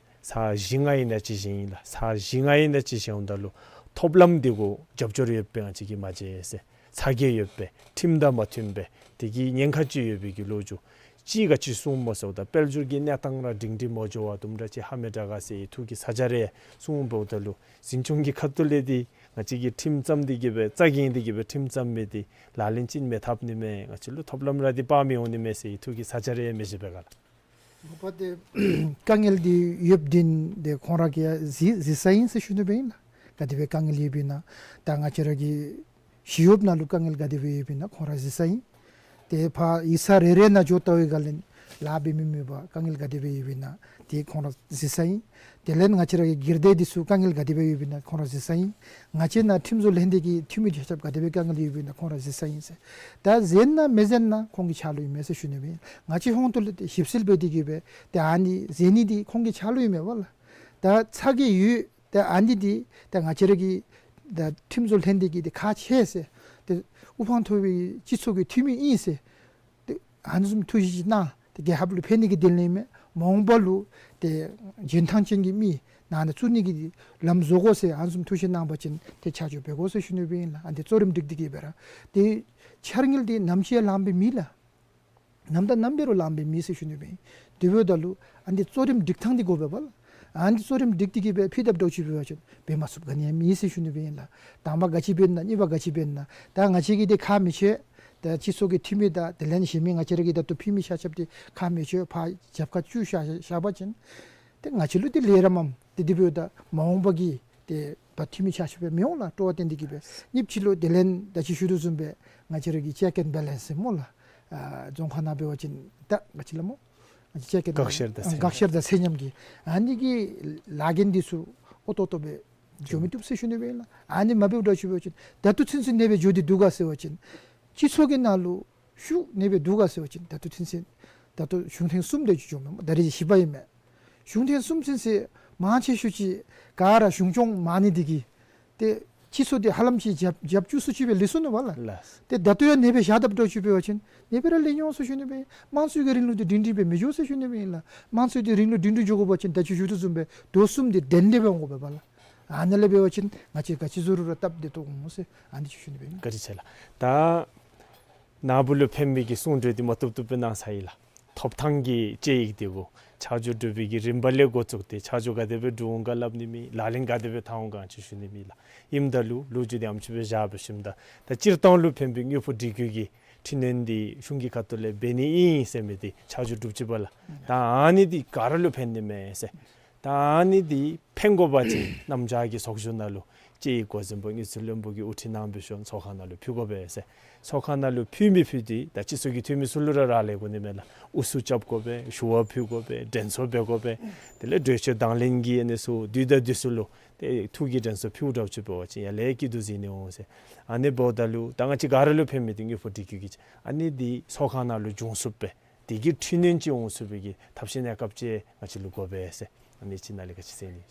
ཚར་བཞི་ལྔ་ཨིན་ན་ཅིག་བཞེངས་ཡི་ལགས། ཚར་བཞི་ལྔ་ཨིན་ན་ཅིག་བཞེངསམ་ད་ལུ་ཐོབ་ལམ་འདི་གུ་རྒྱབ་སྐྱོར་ཡོདཔ་སྦེ་ང་བཅས་ཀྱིས་མ་མཇལ་ཟེར། ཚ་གྱང་ཡོདཔ་སྦེ་ཁྲིམས་དང་མ་མཐུནམ་སྦེ་དེ་གི་ཉེན་ཁ་ཅིག་ཡོད་པའི་གི་ལོ་རྒྱུས་ཅིག་ག་ཅི་གསུངམ་སྨོ་ཟེརཝ་ད་དཔལ་འབྱོར་གྱི་གནས་སྟངས་ར་སྒྲིང་སྒྲི་མ་འགྱོ་བ་དུམ་གྲ་ཅིག་ཧ་མི་དྲག་ག་ཟེར་ཡི་ཐུགས་ཀྱི་ཚ་གྱང་རེ་གསུངམ་འབདཝ་ད་ལུ་འཛིན་སྐྱོང་གི་ཁ་ཐུག་ལས་འདི་ང་བཅས་ཀྱིས་ཁྲིམས་བརྩམས་ཏེ་གི་སྦེ་ཚ་གྱང་འདི་གི་སྦེ་ཁྲིམས་བརྩམས་མི་འདི་ལག་ལེན་ཅིག་མི་འཐབ་ནི་མས། ང་བཅས་ལུ་ཐོབ་ལམ་ར་འདི་སྤར་མི་འོང་ནི་མས་ཟེར་ཡི་ཐུགས་ཀྱི་ཚ་གྱང་རེ་མི་བཞེས་པས་ག་ལགས། མ་པ་ཏེ་དཀའ་ངལ་འདི་ཡོདཔ་འདི་ཏེ་ཁོང་ར་གིས་གཟིགས་གཟིགས་ས་ཨིན་ཟེར་ཞུ་ནི་སྦེ་ཨིན་ལགས། ག་དེ་སྦེ་དཀའ་ངལ་ཡོདཔ་ཨིན་ན་ད་ང་བཅས་ར་གི་ཞི་གཡོགཔ་ནང་ལུ་དཀའ་ངལ་ག་དེ་སྦེ་ཡོདཔ་ཨིན་ན་ཁོང་ར་གཟིགས་ས་ཨིན། ཏེ་ཕར་ཡིག་ཚང་རེ་རེ་ནང་འགྱོ་བལྟ་བའི་སྒང་ལས་ལཱ་འབད་མི་མེད་པར་དཀའ་ངལ་ག་དེ་སྦེ་ཡོདཔ་ཨིན་ན་ཏེ་ཁོང་ར་གཟིགས་ས་ཨིན། དེ་ལས་ང་བཅས་ར་གི་སྒེར་སྡེ་འདི་ཚུ་དཀའ་ངལ་ག་དེ་སྦེ་ཡོདཔ་ཨིན་ན་ཁོང་ར་གཟིགས་ས་ཨིན། ང་བཅས་ནཱ་ཁྲིམས་བཟོ་ལྷན་སྡེ་གི་འཐུས་མི་ཆ་ཁྱབ་ག་དེ་སྦེ་དཀའ་ངལ་ཡོདཔ་ཨིན་ན་ཁོང་ར་གཟིགས་ས་ཨིན་ཟེར། ད་གཟིགས་ན་མི་གཟིགས་ན་ཁོང་གི་ཕྱག་ལུ་ཨིན་མས་ཟེར་ཞུ་ནི་སྦེ་ཨིན། ང་བཅས་ཧོང་ཏོ་ལས་ཏེ་ཞིབ་འཚོལ་འབད་དེ་གི་སྦེ་ཏེ་ཨ་ནི་གཟིགས་ནི་འདི་ཁོང་གི་ཕྱག་ལུ་ཨིན་མས་པ་ལགས། ད་ཚ་གྱང་ཡོད། ད་ཨ་ནི་འདི་ད་ང་བཅས་ར་གི་ད་ཁྲིམས་བཟོ་ལྷན་སྡེ་གི་ཏེ་ཁག་ཆེ་ཟེར་ཏེ་དབུ་འཕང་མཐོ་བའི་སྤྱི་ཚོགས་ཀྱི་འཐུས་མི་ཨིན་ཟེར་ཏེ་ཨ་ནི་བཟུམ་ཐུགས་བཞེད་ཅིག་གནང་། ཏེ་རྒྱལ་ཁབ་ལུ་ཕན་ནི་གི་དོན་ལས་མེན། མ་འོངས་པ་ལུ་ཏེ་འཇོན་ཐང་ཅན་གྱི་མི་ནང་ན་བཙུགས་ནི་གི་ལམ་བཟོ་དགོ་ཟེར་ཨ་ནི་བཟུམ་ཐུགས་བཞེད་གནང་པ་ཅིན་ཏེ་ཆ་འཇོག་འབད་དགོ་ཟེར་ཞུ་ནི་སྦེ་ཨིན་ལགས། ཨ་ནི་འདི་གཙོ་རིམ་སྒྲིག་སྟེ་གི་སྦེ་ར་ཏེ་འཆར་དངུལ་འདི་ནམ་ཅིག་ལངམ་སྦེ་མེད་ལགས། ནམ་དང་ནམ་འབད་རུང་ལངམ་སྦེ་མེད་ཟེར་ཞུ་ནི་སྦེ་ཨིན། དེ་འབདཝ་ད་ལུ་ཨ་ནི་འདི་གཙོ་རིམ་སྒྲིག་ཐངས་འདི་དགོ་པས་པ་ལགས། ཨ་ནི་འདི་གཙོ་རིམ་སྒྲིག་སྟེ་གི་སྦེ་ཕུལ་དཔ་འདྲཝ་ཅིག་འབད་བ་ཅིན་འབད་མ་ཚུགསཔ་ག་ནི་ཡང་མེད་ཟེར་ཞུ་ནི་སྦེ་ཨིན་ལགས། དང་པ་ག་ཅི་འབད་ན་གཉིས་པ་ག་ཅི་འབད་ན་ད་ང་བཅས་ཀྱིས་འདི་ཁག་མི་ཆོད། ད་སྤྱི་ཚོགས་ཀྱི་འཐུས་མི་དང་དེ་ལས་གཞན་མི་ང་བཅས་ར་གི་ད་ལྟོ་ཕུལ་མི་ཆ་ཁྱབ་འདི་ཁག་མི་ཆོད། ཕར་རྒྱབ་ཁར་བཅུག་བཞག་བཞག་པ་ཅིན་ཏེ་ང་བཅས་ལུ་འདི་ལས་ར་མངམ། ཏེ་དེ་འབདཝ་ད་མ་འོངས་པ་གི་ཏེ་ད་འཐུས་མི་ཆ་ཁྱབ་སྦེ་མི་འོང་ལགས། སྤྲོ་བ་བཏོན་ཏེ་གི་སྦེ་གཉིས་པ་ཅིག་ལུ་དེ་ལས་ད་ཅི་ཞུ་དོ་བཟུམ་སྦེ་ང་བཅས་ར་གི་ཅེཀ་ཨེན་བེ་ལེནསི་ཟེར་སྨོ་ལགས། ཨ་རྫོང་ཁ་ནང་འབད་བ་ཅིན་ད་ག་ཅི་ལགས་སྨོ། ཨ་ཅེཀ་ཨེན་བེ་ལེནསི་བཀག་ཤར་དང་ཚད་མཉམ། བཀག་ཤར་དང་ཚད་མཉམ་གྱི་ཨ་ནི་གི་ལཱ་འགན་འདི་ཚུ་ཨོ་ཏོ་ཏོ་སྦེ་འགྱོ་མི་བཏུབ་ཟེར་ཞུ་ནི་སྦེ་ཨིན་ལགས། ཨ་ནི་མ་འབདཝ་འདྲཝ་ཅིག་འབད་བ་ཅིན་ད་ལྟོ་ཚུན་ཚོད་ཨ་ནེ་སྦེ་འགྱོ་སྟེ་འདུག་ག་ཟེར་བ་ཅིན་སྤྱི་ཚོགས་ཀྱི་ནང་ལུ་ཤུགས་ཨ་ནེ་སྦེ་འདུག་ག་ཟེར་བ་ཅིན་ད་ལྟོ་ཚུན་ཚོད་ད་ལྟོ་གཞུང་ཐེངས་གསུམ་དེ་ཅིག་འགྱོཝ་མས། ད་རེས་བཞི་པ་ཨིན་མས། གཞུང་ཐེངས་གསུམ་ཚུན་ཚོད་མང་ཆེ་ཤོས་ཅིག་ག་ར་གཞུང་སྐྱོང་མང་ནི་འདི་གིས་ཏེ་སྤྱི་ཚོགས་འདི་ཧ་ལམ་ཅིག་རྒྱབ་རྒྱབ་བཅུག་སུ་ཅིག་སྦེ་ལུས་སོ་ནུག་པ་ལགས། ལགས། ཏེ་ད་ལྟོ་ཡང་ཨ་ནེ་སྦེ་བཞག་དཔ་འདྲཝ་ཅིག་འབད་བ་ཅིན་ཨ་ནེ་སྦེ་ར་ལུས་འོང་ཟེར་ཞུ་ནི་སྦེ་ཨིན། དམངས་གཙོའི་གི་རིང་ལུགས་འདི་སྒྲིང་སྒྲིང་སྦེ་མི་འགྱོ་ཟེར་ཞུ་ནི་སྦེ་ཨིན་ལགས། དམངས་གཙོའི་གི་རིང་ལུགས་སྒྲིང་སྒྲིང་འགྱོ་དགོ་པ་ཅིན་ད་ཅི་ཞུ་དོ་བཟུམ་སྦེ་མདོ་གསུམ་འདི་གདན་འདྲེན་འབད་འོང་དགོ་པས་པ་ལགས། ཨ་ནཱ་ལས་འབད་བ་ཅིན་ང་བཅས་ག་ཅི་བཟོ་རུང་ར་སྟབས་བདེ་ཏོག་ཏོ་འོང་ཟེར་ཨ་ནི་ཅིག་ཞུ་ནི་སྦེ་ཨིན། བཀའ་དྲིན་ཆེ་ལགས། ད་ནཱ་བུ་ལུ་ཕན་པའི་གི་གསུང་གྲོས་འདི་མ་བཏུབ་བཏུབ་སྦེ་གནང་ཚར་ཡི་ལགས། ཐོབ་ཐང་གི་དཔྱད་ཡིག་འདི་གུ་ཆ་འཇོག་གྲུབ་པའི་གི་རིམ་པ་ལས་འགོ་བཙུགས་ཏེ་ཆ་འཇོག་ག་དེ་སྦེ་གྲུབ་འོང་ག་སླབ་ནི་མེད། ལག་ལེན་ག་དེ་སྦེ་འཐབ་འོང་ག་ཅིག་ཞུ་ནི་མེད་ལགས། ཨིནམ་ད་ལུ་ལོ་རྒྱུས་འདི་ཨ་ནེམ་ཅིག་སྦེ་བཞག་སྦེ་ཞིནམ་ད་ད་སྤྱིར་བཏང་ལུ་ཕན་པའི་དངུལ་ཕོགས་སྒྲིག་བཀོད་ཀྱི་འཕྲི་སྣོན་འདི་གཞུང་གི་ཁ་ཐུག་ལས་འབད་ནི་ཨིན་ཟེར་མི་འདི་ཆ་འཇོག་གྲུབ་ཅི་པ་ལགས། ད་ཨ་ནི་འདི་ག་ར་ལུ་ཕན་ནི་མས་ཟེར། ད་ཨ་ནི་འདི་ཕན་དགོ་པ་ཅིན་གནམ་བྱཱར་གྱི་ཚོགས་བཞུགས་ནང་ལུ་དཔྱད་ཡིག་འགོ་འཛིན་པ་དངུལ་རྩིས་བློན་པོ་གིས་དབུ་ཁྲིད་གནང་འབད་ཞིནམ་ཚོགས་ཁང་ནང་ལུ་ཕུལ་དགོ་པས་ཟེར། ཚོགས་ཁང་ནང་ལུ་ཕུལ་མི་ཕུལ་ཏེ་ད་སྤྱི་ཚོགས་ཀྱི་འཐུས་མི་ཚུ་ལུ་ར་རག་ལས་དགོ་ནི་མས་ལགས། ཨུ་ཚུགས་རྐྱབ་དགོ་པས། ཞུ་བ་ཕུལ་དགོ་པས། དྲན་གསོ་འབད་དགོ་པས། དེ་ལས་གྲོས་ཆོད་དང་ལེན་གྱི་ཨ་ནི་ཚུ་དུས་དང་དུས་སུ་ལུ་ཏེ་ཐུགས་ཀྱི་དྲན་གསོ་ཕུལཝ་འདྲཝ་ཅིག་འབད་བ་ཅིན་ཡར་ལས་སྐྱིད་སྡུག་གཟིགས་ནི་འོང་ཟེར། ཨ་ནི་འབདཝ་ད་ལུ་ད་ང་བཅས་ག་ར་ལུ་ཕན་མི་འདི་དངུལ་ཕོགས་སྒྲིག་བཀོད་ཀྱི་ཨ་ནི་འདི་ཚོགས་ཁང་ནང་ལུ་འབྱུང་ཚུགསཔ་སྦེ་དེ་གི་འཕྲི་སྣོན་ཅིག་འོང་ཚུགས་པའི་གི་ཐབས་ཤེས་གནས་སྐབས་ཅིག་ང་བཅས་ལུ་དགོ་པས་ཟེར། ཨ་ནི་ཅིག་ནཱ་ལས་ག་ཅི་ཟེར་ནི།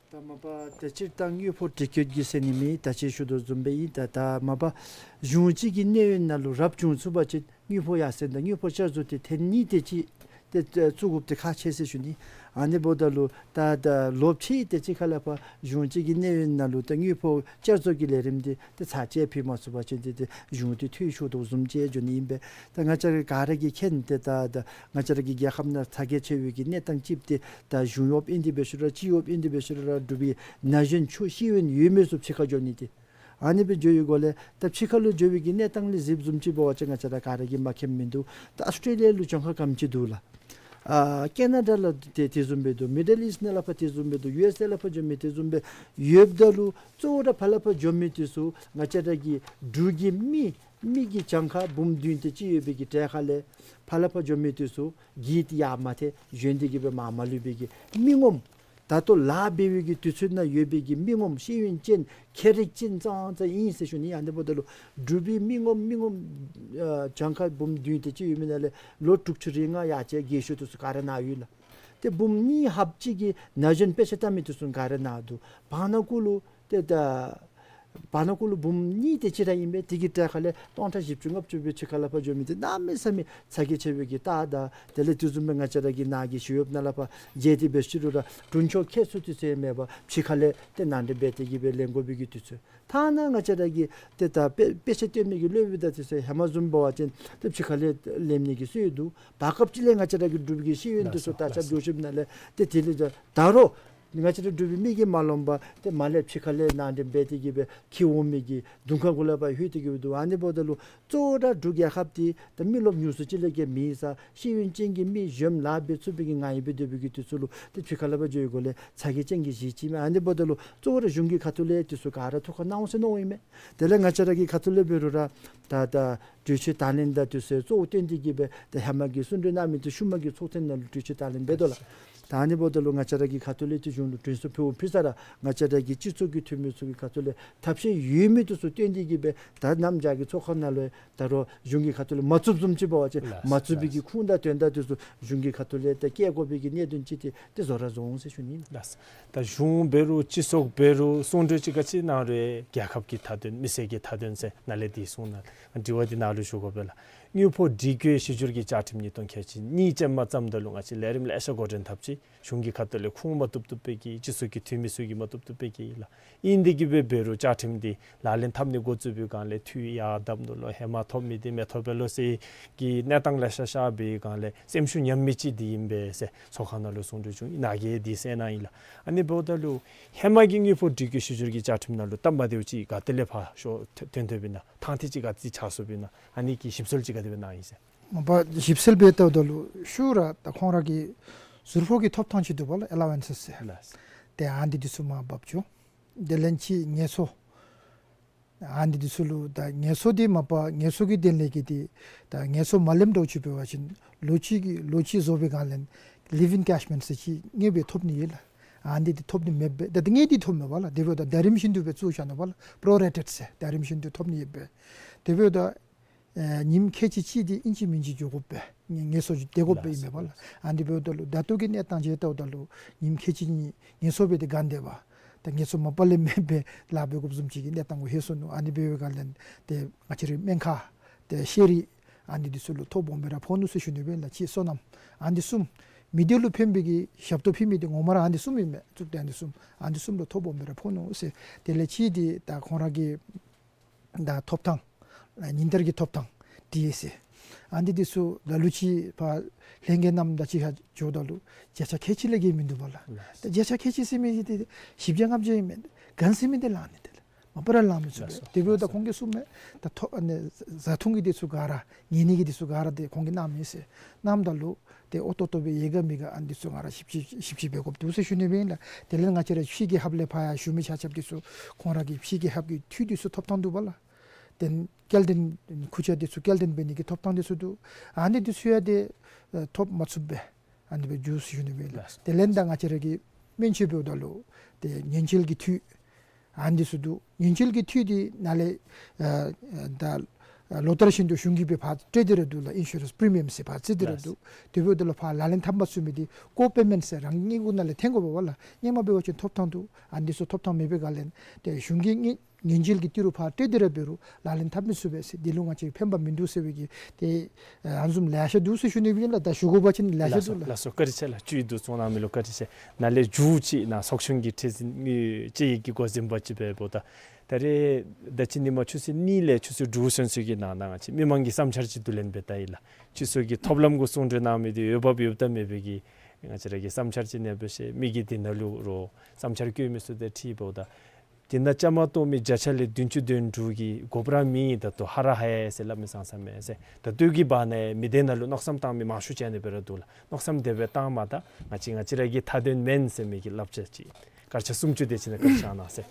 ད་མ་པ་ཏེ་སྤྱིར་བཏང་དངུལ་ཕོགས་སྒྲིག་བཀོད་ཀྱི་ཟེར་ནི་མེད། ད་ཅི་ཞུ་དོ་བཟུམ་སྦེ་ཨིན། ད་ད་མ་པ་གཞུང་གཅིག་གི་གནས་ཡུན་ནང་ལུ་རབ་བྱུང་ཚུགས་པ་ཅིན་དངུལ་ཕོགས་ཡར་སེང་དང་དངུལ་ཕོགས་བསྐྱར་བཟོ་འདི་ཐེངས་གཉིས་དེ་ཅིག་ ཏེ་བཙུགས་དགོཔ་འདི་ཁག་ཆེ་ཟེར་ཞུ་ནི། ཨ་ནི་འབདཝ་ད་ལུ་ད་ད་ལོ་ཕྱེད་དེ་ཅིག་ཁ་ལས་ཕར་གཞུང་གཅིག་གི་གནས་ཡུན་ནང་ལུ་ད་དངུལ་ཕོགས་བསྐྱར་བཟོ་གི་ལས་རིམ་འདི་ཏེ་ཚར་གཅིག་ཕུལ་མ་ཚུགས་པ་ཅིན་ཏེ་ཏེ་གཞུང་འདི་འཐུས་ཤོར་དོ་བཟུམ་ཅིག་འགྱོ་ནི་ཨིན་པས། ད་ང་བཅས་ར་ག་ར་གིས་མཁྱེན། ཏེ་ད་ད་ང་བཅས་ར་གི་རྒྱལ་ཁབ་ནང་ཚ་གྱང་ཆེ་བའི་གི་གནས་སྟངས་ཅིག་ཏེ་ད་གཞུང་གཡོགཔ་ཨིན་ཏེ་འབད་ཞུ་རུང་ར་སྤྱི་གཡོགཔ་ཨིན་ཏེ་འབད་ཞུ་རུང་ར་འབྲུག་པའི་ན་གཞོན་ཚུ་ཤེས་ཡོན་ཡོད་མི་ཚུ་ཕྱི་ཁར་འགྱོ་ནི་འདི། ཨ་ནི་སྦེ་འགྱོ་བའི་སྒོ་ལས་ད་ཕྱི་ཁ་ལུ་འགྱོ་བའི་གི་གནས་སྟངས་ལས་གཟིགསཔ་བཟུམ་ཅིག་འབད་བ་ཅིན་ང་བཅས་ར་ག་ར་གིས་མ་མཁྱེནམ་མིན་འདུག། ད་ཨཱོས་ཊྲེ་ལི་ཡ་ལུ་གྱངས་ཁ་ག་དེམ་ཅིག་འདུག་ལགས། ཨ་ཀེ་ན་ཌ་ལུ་ཏེ་དེ་བཟུམ་སྦེ་འདུག། མི་ཌལ་ཨིསཊ་ནང་ལས་ཕར་དེ་བཟུམ་སྦེ་འདུག། ཡུ་ཨེསི་ཨེ་ལས་ཕར་འགྱོ་མི་དེ་བཟུམ་སྦེ་ཡོདཔ་ད་ལུ་གཙོ་བོ་ར་ཕར་ལས་ཕར་འགྱོ་མི་འདི་ཚུ་ང་བཅས་ར་གི་འབྲུག་གི་མི་མི་གི་གྱངས་ཁ་འབུམ་བདུན་དེ་ཅིག་ཡོད་པའི་གི་གྲས་ཁ་ལས་ཕར་ལས་ཕར་འགྱོ་མི་འདི་ཚུ་གིས་ཡར་མ་ཐལ་གཞོན་ཏེ་གི་སྦེ་མར་མ་ལུས་པའི་གི་མི་ངོམ། ད་ལྟོ་ལཱ་འབད་བའི་གི་དུས་ཚོད་ནང་ཡོད་པའི་གི་མི་ངོམ་ཤེས་ཡོན་ཅན་མཁས་རིག་ཅན་ཙང་ཙང་ཨིན་ཟེར་ཞུ་ནི། ཨ་ནི་འབདཝ་ད་ལུ་འབྲུག་པའི་མི་ངོམ་མི་ངོམ་ཨ་གྱངས་ཁ་འབུམ་བདུན་དེ་ཅིག་ཡོད་མི་ནང་ལས་ལོ་དྲུག་ཅུ་རེ་ལྔ་ཡར་བཅད་རྒས་ཤོས་འདི་ཚུ་ག་ར་ནཱ་ཡོད་ལགས། ཏེ་འབུམ་གཉིས་ལྷགཔ་ཅིག་གི་ན་གཞོན་དཔེ་ཆ་ལྟ་མི་འདི་ཚུ་ག་ར་ནཱ་འདུག། བར་ན་གུ་ལུ་ཏེ་ད་བར་ན་གུ་ལུ་འབུམ་གཉིས་དེ་ཅིག་ར་ཨིན་པས། དེ་གི་གྲས་ཁ་ལས་སྟོང་ཕྲག་བཞི་བཅུ་ལྔ་བཅུ་སྦེ་ཕྱི་ཁ་ལས་ཕར་འགྱོ་མི་འདི་གནམ་མེད་ས་མེད་ཚ་གྱང་ཆེ་བའི་གི་རྟགས་དང་དེ་ལས་དེ་བཟུམ་སྦེ་ང་བཅས་ར་གི་ནཱ་གི་ཞི་གཡོགཔ་ནང་ལས་ཕར་མཇལ་ཏེ་འབད་ཞུ་རུང་ར་དྲུང་ཆོག་ཁྱད་ཚུལ་དེ་ཚུ་མེད་པར་ཕྱི་ཁ་ལས་ཏེ་ནང་འདྲེན་འབད་དེ་གི་སྦེ་ལེན་དགོ་པའི་གི་དུས་ཚོད། ཐ་ན་ང་བཅས་ར་གི་ཏེ་ད་དཔེ་དཔེ་ཆ་སྟོན་མི་གི་སློབ་དཔོན་དང་དེ་ཚུ་ཧེ་མ་བཟུམ་འབད་བ་ཅིན་ཏེ་ཕྱི་ཁ་ལས་ལེན་ནི་གི་སྲོལ་འདུག། བར་སྐབས་ཅིག་ལས་ང་བཅས་ར་གི་འབྲུག་པའི་གི་ཤེས་ཡོན་འདི་ཚུ་དར་ཁྱབ་འགྱོ་ཞིནམ་ལས་ཏེ་དེ་ལས་ད་ད་རུང་ང་བཅས་ར་འབྲུག་པའི་མི་གིས་མ་ལོངམ་པར་ཏེ་མར་ལས་ཕྱི་ཁ་ལས་ནང་འདྲེན་འབད་དེ་གི་སྦེ་འཁྱིད་འོང་མི་གི་གདོང་ཁ་གུ་ལས་ཕར་ལྷོད་དེ་གི་འདུག། ཨ་ནི་འབདཝ་ད་ལུ་གཙོ་བོ་ར་འབྲུག་རྒྱལ་ཁབ་འདི་ད་མི་རློབས་ཉུང་སུ་ཅིག་ལས་བརྒལ་མེད་ས། ཤེས་ཡོན་ཅན་གྱི་མི་གཞོནམ་ལཱ་འབད་ཚུགས་པའི་གི་ངང་ཡོད་པའི་སྡོད་པའི་གི་དུས་ཚོད་ལུ་ཏེ་ཕྱི་ཁ་ལས་ཕར་འགྱོ་བའི་སྒོ་ལས་ཚ་གྱང་ཅན་གྱི་གཞི་ཅིག་མས། ཨ་ནི་འབདཝ་ད་ལུ་གཙོ་བོ་ར་གཞུང་གི་ཁ་ཐུག་ལས་དེ་ཚུ་ག་ར་ཐུགས་ཁར་གནང་འོང་ཟེར་མནོཝ་ཨིན་མས། དེ་ལས་ང་བཅས་ར་གི་ཁ་ཐུག་ལས་འབད་རུང་ར་ད་ད་གྲོས་ཆོད་དང་ལེན་དང་དེ་ཚུ་གཙོ་བོ་བཏོན་ཏེ་གི་སྦེ་ད་ཧེ་མ་གི་གསུང་གྲོས་གནང་མི་འདི་ཤུལ་མ་གི་ཚོགས་ཐེངས་ནང་ལུ་གྲོས་ཆོད་དང་ལེན་འབད་དོ་ལགས། ད་ཨ་ནི་འབདཝ་ད་ལུ་ང་བཅས་ར་གི་ཁ་ཐུག་ལས་ཏེ་གཞུང་ལུ་དྲན་གསོ་ཕུལ་ཕུལ་ས་ར་ང་བཅས་ར་གི་སྤྱི་ཚོགས་ཀྱི་འཐུས་མི་ཚུ་གི་ཁ་ཐུག་ལས་ཐབས་ཤེས་ཡོད་མི་དེ་ཚུ་བཏོན་ཏེ་གི་སྦེ་ད་གནམ་བྱཱར་གྱི་ཚོགས་ཁང་ནང་ལུ་ད་རུང་གཞུང་གི་ཁ་ཐུག་ལས་མ་བཙུགསཔ་བཟུམ་ཅིག་འབད་བ་ཅིན་ལགས། མ་བཙུགས་པའི་གི་ཁུངས་དང་དོན་དག་དེ་ཚུ་གཞུང་གི་ཁ་ཐུག་ལས་ད་བཀལ་དགོ་པའི་གི་གནད་དོན་ཅིག་ཏེ་ཏེ་བཟོ་ར་བཟོ་འོང་ཟེར་ཞུ་ནི་ཨིན། ལགས། ད་གཞུང་འབད་རུང་སྤྱི་ཚོགས་འབད་རུང་གསུང་གྲོས་ཅིག་ག་ཅི་གནང་རུང་རྒྱལ་ཁབ་ཀྱི་མཐའ་དོན་མི་སེར་གྱི་མཐའ་དོན་ཟེར་ནཱ་ལས་འདི་གསུང་ནི། དྲི་བ་འདི་ནཱ་ལུ་ཞུ་དགོ་པས་ལགས། དངུལ་ཕོགས་སྒྲིག་བཀོད་གཞི་བསྒྱུར་གྱི་བཅའ་ཁྲིམས་ཉིས་སྟོང་ཁལ་གཅིག་གཉིས་ཅན་མ་བརྩམ་ད་ལུ་ང་བཅས་ལས་རིམ་ལེ་ཤ་འགོ་འདྲེན་འཐབ་ཅི། གཞུང་གི་ཁ་ཐུག་ལས་ཁུངས་མ་བཏུབ་བཏུབ་པའི་གི་སྤྱི་ཚོགས་ཀྱི་འཐུས་མི་ཚུ་གིས་མ་བཏུབ་བཏུབ་པའི་གི་ལགས། ཨིན་དེ་གི་སྦེ་འབད་རུང་བཅའ་ཁྲིམས་འདི་ལག་ལེན་འཐབ་ནི་འགོ་བཙུགས་པའི་སྒང་ལས་འཐུས་ཡར་བསྡམ་དོ་ལོ། ཧེ་མ་ཐོབ་མི་འདི་མི་ཐོབ་པས་ལོ་ཟེར་གྱི་གནས་སྟངས་ལེ་ཤ་ཤར་བའི་སྒང་ལས་སེམས་ཤུགས་ཉམས་མི་ཅིག་འདི་ཨིན་པས་ཟེར་ཚོགས་ཁང་ནང་ལུ་གསུང་གྲོས་བྱུང་ཡི། ནཱ་གིས་འདི་གསན་གནང་ཡི་ལགས། ཨ་ནི་འབདཝ་ད་ལུ་ཧེ་མ་གི་དངུལ་ཕོགས་སྒྲིག་བཀོད་གཞི་བསྒྱུར་གྱི་བཅའ་ཁྲིམས་ནང་ལུ་སྟབས་མ་བདེཝ་ཅིག་ག་ཏེ་ལས་ཕར་ཤོར་ཐོན་ཐོན་ཐོནམ་ཨིན་ན། ཐང་ཐིག་ཅིག་ག་ཅི་ཆགས་སོཔ་ཨིན་ན། ཨ་ནི་གི་ཞིབ་འཚོལ་ཅིག་ག་དེ་སྦེ་གནང་ཡི་ཟེར། མ་པ་ཞིབ་འཚོལ་འབད་བལྟཝ་ད་ལུ་ཤུལ་ར་ད་ཁོང་ར་གི་ཟུར་ཕོགས་ཀྱི་ཐོབ་ཐང་ཅིག་འདུག་པ་ལགས། ཨེ་ལ་ཝན་སེས་ཟེར། ལགས། ཏེ་ཨ་ནི་འདི་ཚུ་མར་འབག་འགྱོ། དེ་ལས་ཅིག་ངལ་གསོ། ཨ་ནི་འདི་ཚུ་ལུ་ད་ངལ་གསོ་འདི་མ་པ་ངལ་གསོ་གི་དོན་ལས་ཀྱི་འདི་ད་ངལ་གསོ་མ་ལེནམ་འདྲཝ་ཅིག་འབད་བ་ཅིན་ལོ་གཅིག་གི་ལོ་གཅིག་རྫོགས་པའི་སྒང་ལས་ལིབ་ཨིན་ཨེན་ཀེཤ་མེནཊ་ཟེར་ཅིག་དངོས་སྦེ་ཐོབ་ནི་ཡོད་ལགས། ཨ་ནི་འདི་ཐོབ་ནི་མེད་པས། ད་འདི་དངོས་འདི་ཐོབ་མས་པ་ལགས། དེ་འབདཝ་ད་ཟླ་རིམ་བཞིན་དུ་སྦེ་བཙུགས་བཞག་ནུག་པ་ལགས། པྲོ་རེ་ཊེཌ་ཟེར་ཟླ་རིམ་བཞིན་དུ་ཐོབ་ནི་ཡོད་པས། དེ་འབདཝ་ད་ཨེ་ཉིནམ་ཁལ་གཅིག་གཅིག་འདི་ཨིན་ཅི་མིན་ཅི་འགྱོ་དགོ་པས། ངལ་གསོ་ཅིག་སྡོད་དགོ་པས་ཨིན་མས་པ་ལགས། ཨ་ནི་འབདཝ་ད་ལུ་ད་ལྟོ་གི་གནས་སྟངས་ཅིག་བལྟཝ་ད་ལུ་ཉིནམ་ཁལ་གཅིག་གཉིས་ངལ་གསོ་འབད་དེ་ག་ནི་བདེ་བ། ད་ངལ་གསོ་མ་པ་ལས་མེད་པའི་ལཱ་འབད་དགོཔ་བཟུམ་ཅིག་གི་གནས་སྟངས་གུ་ལྷོད་སོ་ནུག། ཨ་ནི་འབད་བའི་སྒང་ལས་ཏེ་ང་བཅས་རའི་སྨན་ཁང་ཏེ་ཤེས་རིག་ཨ་ནི་འདི་ཚུ་ལུ་ཐོ་སྦོམ་སྦེ་ར་ཕོག་ནུག་ཟེར་ཞུ་ནི་སྦེ་ལགས། ཅིག་སོ་ནམ་ཨ་ནི་འདི་གསུམ་མི་སྡེ་ལུ་ཕན་པའི་གི་ཞབས་ཏོག་ཕུལ་མི་འདི་ངོ་མ་ར་ཨ་ནི་འདི་གསུམ་ཨིན་མས། གཙུག་སྡེ་ཨ་ནི་འདི་གསུམ་ཨ་ནི་འདི་གསུམ་ལུ་ཐོ་སྦོམ་སྦེ་ར་ཕོག་ནུག་ཟེར། དེ་ལས་ཅིག་འདི་ད་ཁོང་ར་གི་ད་ཐོབ་ཐང་ཉིན་བསྟར་གྱི་ཐོབ་ཐང་ཏི་ཨེ་སི་ཨེ་ཨ་ནི་འདི་ཚུ་ལ་ལུ་ཅིག་ཕར་ལྷན་རྒྱས་རྣམས་དང་གཅིག་ཁར་འགྱོཝ་ད་ལུ་བརྒྱ་ཆ་ཁལ་གཅིག་ལས་བརྒལ་མིན་འདུག་པ་ལགས། ད་བརྒྱ་ཆ་ཁལ་གཅིག་ཟེར་མི་འདི་བཞི་བརྒྱ་ལྔ་བརྒྱ་ཨིན་མས། ག་ནི་ཟེར་མི་འདི་ལང་ནི་འདི་ལགས། མ་པ་ར་ལང་མི་ཚུགས་པས། དེ་འབདཝ་ད་ཁོང་གིས་གསུངམ་མས། ད་ཐོ་ཨ་ནི་བཟའ་འཐུང་གི་འདི་ཚུ་ག་ར་ཉལ་ནི་གི་འདི་ཚུ་ག་ར་འདི་ཁོང་གིས་གནངམ་ཨིན་ཟེར། གནངམ་ད་ལུ་ཏེ་ཨོ་ཏོག་ཏོ་སྦེ་ཡོད་ག་མེད་ག་ཨ་ནི་འདི་ཚུ་ང་ར་ཞིབ་དཔྱད་ཞིབ་དཔྱད་འབད་དགོཔ་འདུག་ཟེར་ཞུ་ནི་སྦེ་ཨིན་ལགས། དེ་ལས་ང་བཅས་ར་ཕྱི་རྒྱལ་ཁབ་ལས་ཕར་ཡར་བཞུགས་མི་ཆ་ཁྱབ་འདི་ཚུ་ཁོང་ར་གི་ཕྱི་རྒྱལ་ཁབ་ཀྱི་འཐུས་འདི་ཚུ་ཐོབ་ཐང་འདུག་པ་ལགས། ཏེ་སྐྱེལ་འདྲེན་ཁུར་ཆ་འདི་ཚུ་སྐྱེལ་འདྲེན་འབད་ནི་གི་ཐོབ་ཐང་འདི་ཚུ་འདུག། ཨ་ནི་འདི་ཚུ་ཡང་ཏེ་ཨེ་ཐོབ་མ་ཚུགས་པས། ཨ་ནི་སྦེ་འགྱོ་ཟེར་ཞུ་ནི་སྦེ་ཨིན་ལགས། དེ་ལས་ད་ང་བཅས་ར་གི་སྨན་བཅོས་འབདཝ་ད་ལུ་ཏེ་ཉེན་བཅོལ་གྱི་འཐུས་ཨ་ནི་འདི་ཚུ་འདུག། ཉེན་བཅོལ་གྱི་འཐུས་འདི་ནཱ་ལས་ཨེ་ད་ལོ་ལྟར་བཞིན་དུ་གཞུང་གིས་སྦེ་ཕར་སྤྲོད་དེ་ར་འདུག་ལགས། ཨིན་ཤུ་རེནསི་པི་རི་མི་ཡམ་ཟེར་ཕར་བཙུགས་ཏེ་ར་ལགས། འདུག། དེ་འབདཝ་ད་ལུ་ཕར་ལག་ལེན་འཐབ་མ་ཚུགས་མི་འདི་ཀོ་པེ་མེནཊ་ཟེར་རང་ཉིད་གུ་ནང་ལས་འཐོན་དགོ་པས་པ་ལགས། ཧེ་མ་འབད་བ་ཅིན་ཐོབ་ཐང་འདུག། ཨ་ནི་འདི་ཚུ་ཐོབ་ཐང་མེད་པའི་སྒང་ལས་ཏེ་གཞུང་གིས་ཉེན་ ཉེན་བཅོལ་གྱི་ཏི་རུ་ཕར་སྤྲོད་དེ་ར་འབད་རུང་ལག་ལེན་འཐབ་མི་ཚུགས་པས་ཟེར། འདི་ལུ་ང་བཅས་ཕན་པ་མིན་འདུག་ཟེར་བའི་གི་ཏེ་ཨ་བཟུམ་ལེ་ཤ་འདུག་ཟེར་ཞུ་ནི་ཨིན་ལགས། ད་ཞུ་དགོ་པ་ཅིན་ལེ་ཤ་འདུག་ལགས། ལགས་སོ། བཀའ་དྲིན་ཆེ་ལགས། བཅུད་བསྡུ་ཚུ་གནང་མི་ལུ་བཀའ་དྲིན་ཆེ། ནཱ་ལས་མཇུག་ཅིག་ནཱ་ཚོགས་ཆུང་གི་ཁྲི་འཛིན་ཅིག་གི་འགོ་འཛིན་པ་ཅིག་འབདཝ་ད་ད་རེས་ད་ཅི་ཉིན་མ་ཆུ་ཚོད་གཉིས་ལས་ཆུ་ཚོད་དྲུག་ཚུན་ཚོད་ཀྱི་ནང་ན་ང་བཅས་མི་མང་གི་བསམ་འཆར་ཅིག་བསྡུ་ལེན་འབད་ད་ཡི་ལགས། སྤྱི་ཚོགས་ཀྱི་ཐོབ་ལམ་གུ་གསུང་གྲོས་གནང་མི་འདི་འོས་འབབ་ཡོདཔ་དང་མེདཔ་གི་ང་བཅས་ར་གི་བསམ་འཆར་ཅིག་ནང་འབད་ཞིནམ་མི་གིས་འདི་ནང་ལུ་རོགས་བསམ་འཆར་བཀོད་མི་ཚུ་དང་འཁྲིལཝ་ད་འདི་ནང་བཅའ་མར་གཏོགས་མི་བརྒྱ་ཆ་ལས་བདུན་ཅུ་དོན་དྲུག་གིས་དགོཔ་ར་མེད། ད་ལྟོ་ཧ་ར་ཧ་ཡ་ཟེར་སླབ་མི་ཙང་ཙང་མས་ཟེར། ད་ལྟོ་གི་བར་ན་མི་སྡེ་ནང་ལུ་མནོ་བསམ་བཏང་མི་མང་ཤོས་ཅིག་ཨ་ནི་སྦེ་ར་འདུག་ལགས། མནོ་བསམ་དེ་སྦེ་བཏངམ་ད་ང་བཅས་ང་བཅས་ར་གི་མཐའ་དོན་མེན་ཟེར་མི་གི་བསླབ་བྱ་ཅིག་སྐར་ཆ་སུམ་ཅུ་དེ་ཅིག་ནང་བཀའ་དྲིན་བསྐྱང་གནང་ཟེར།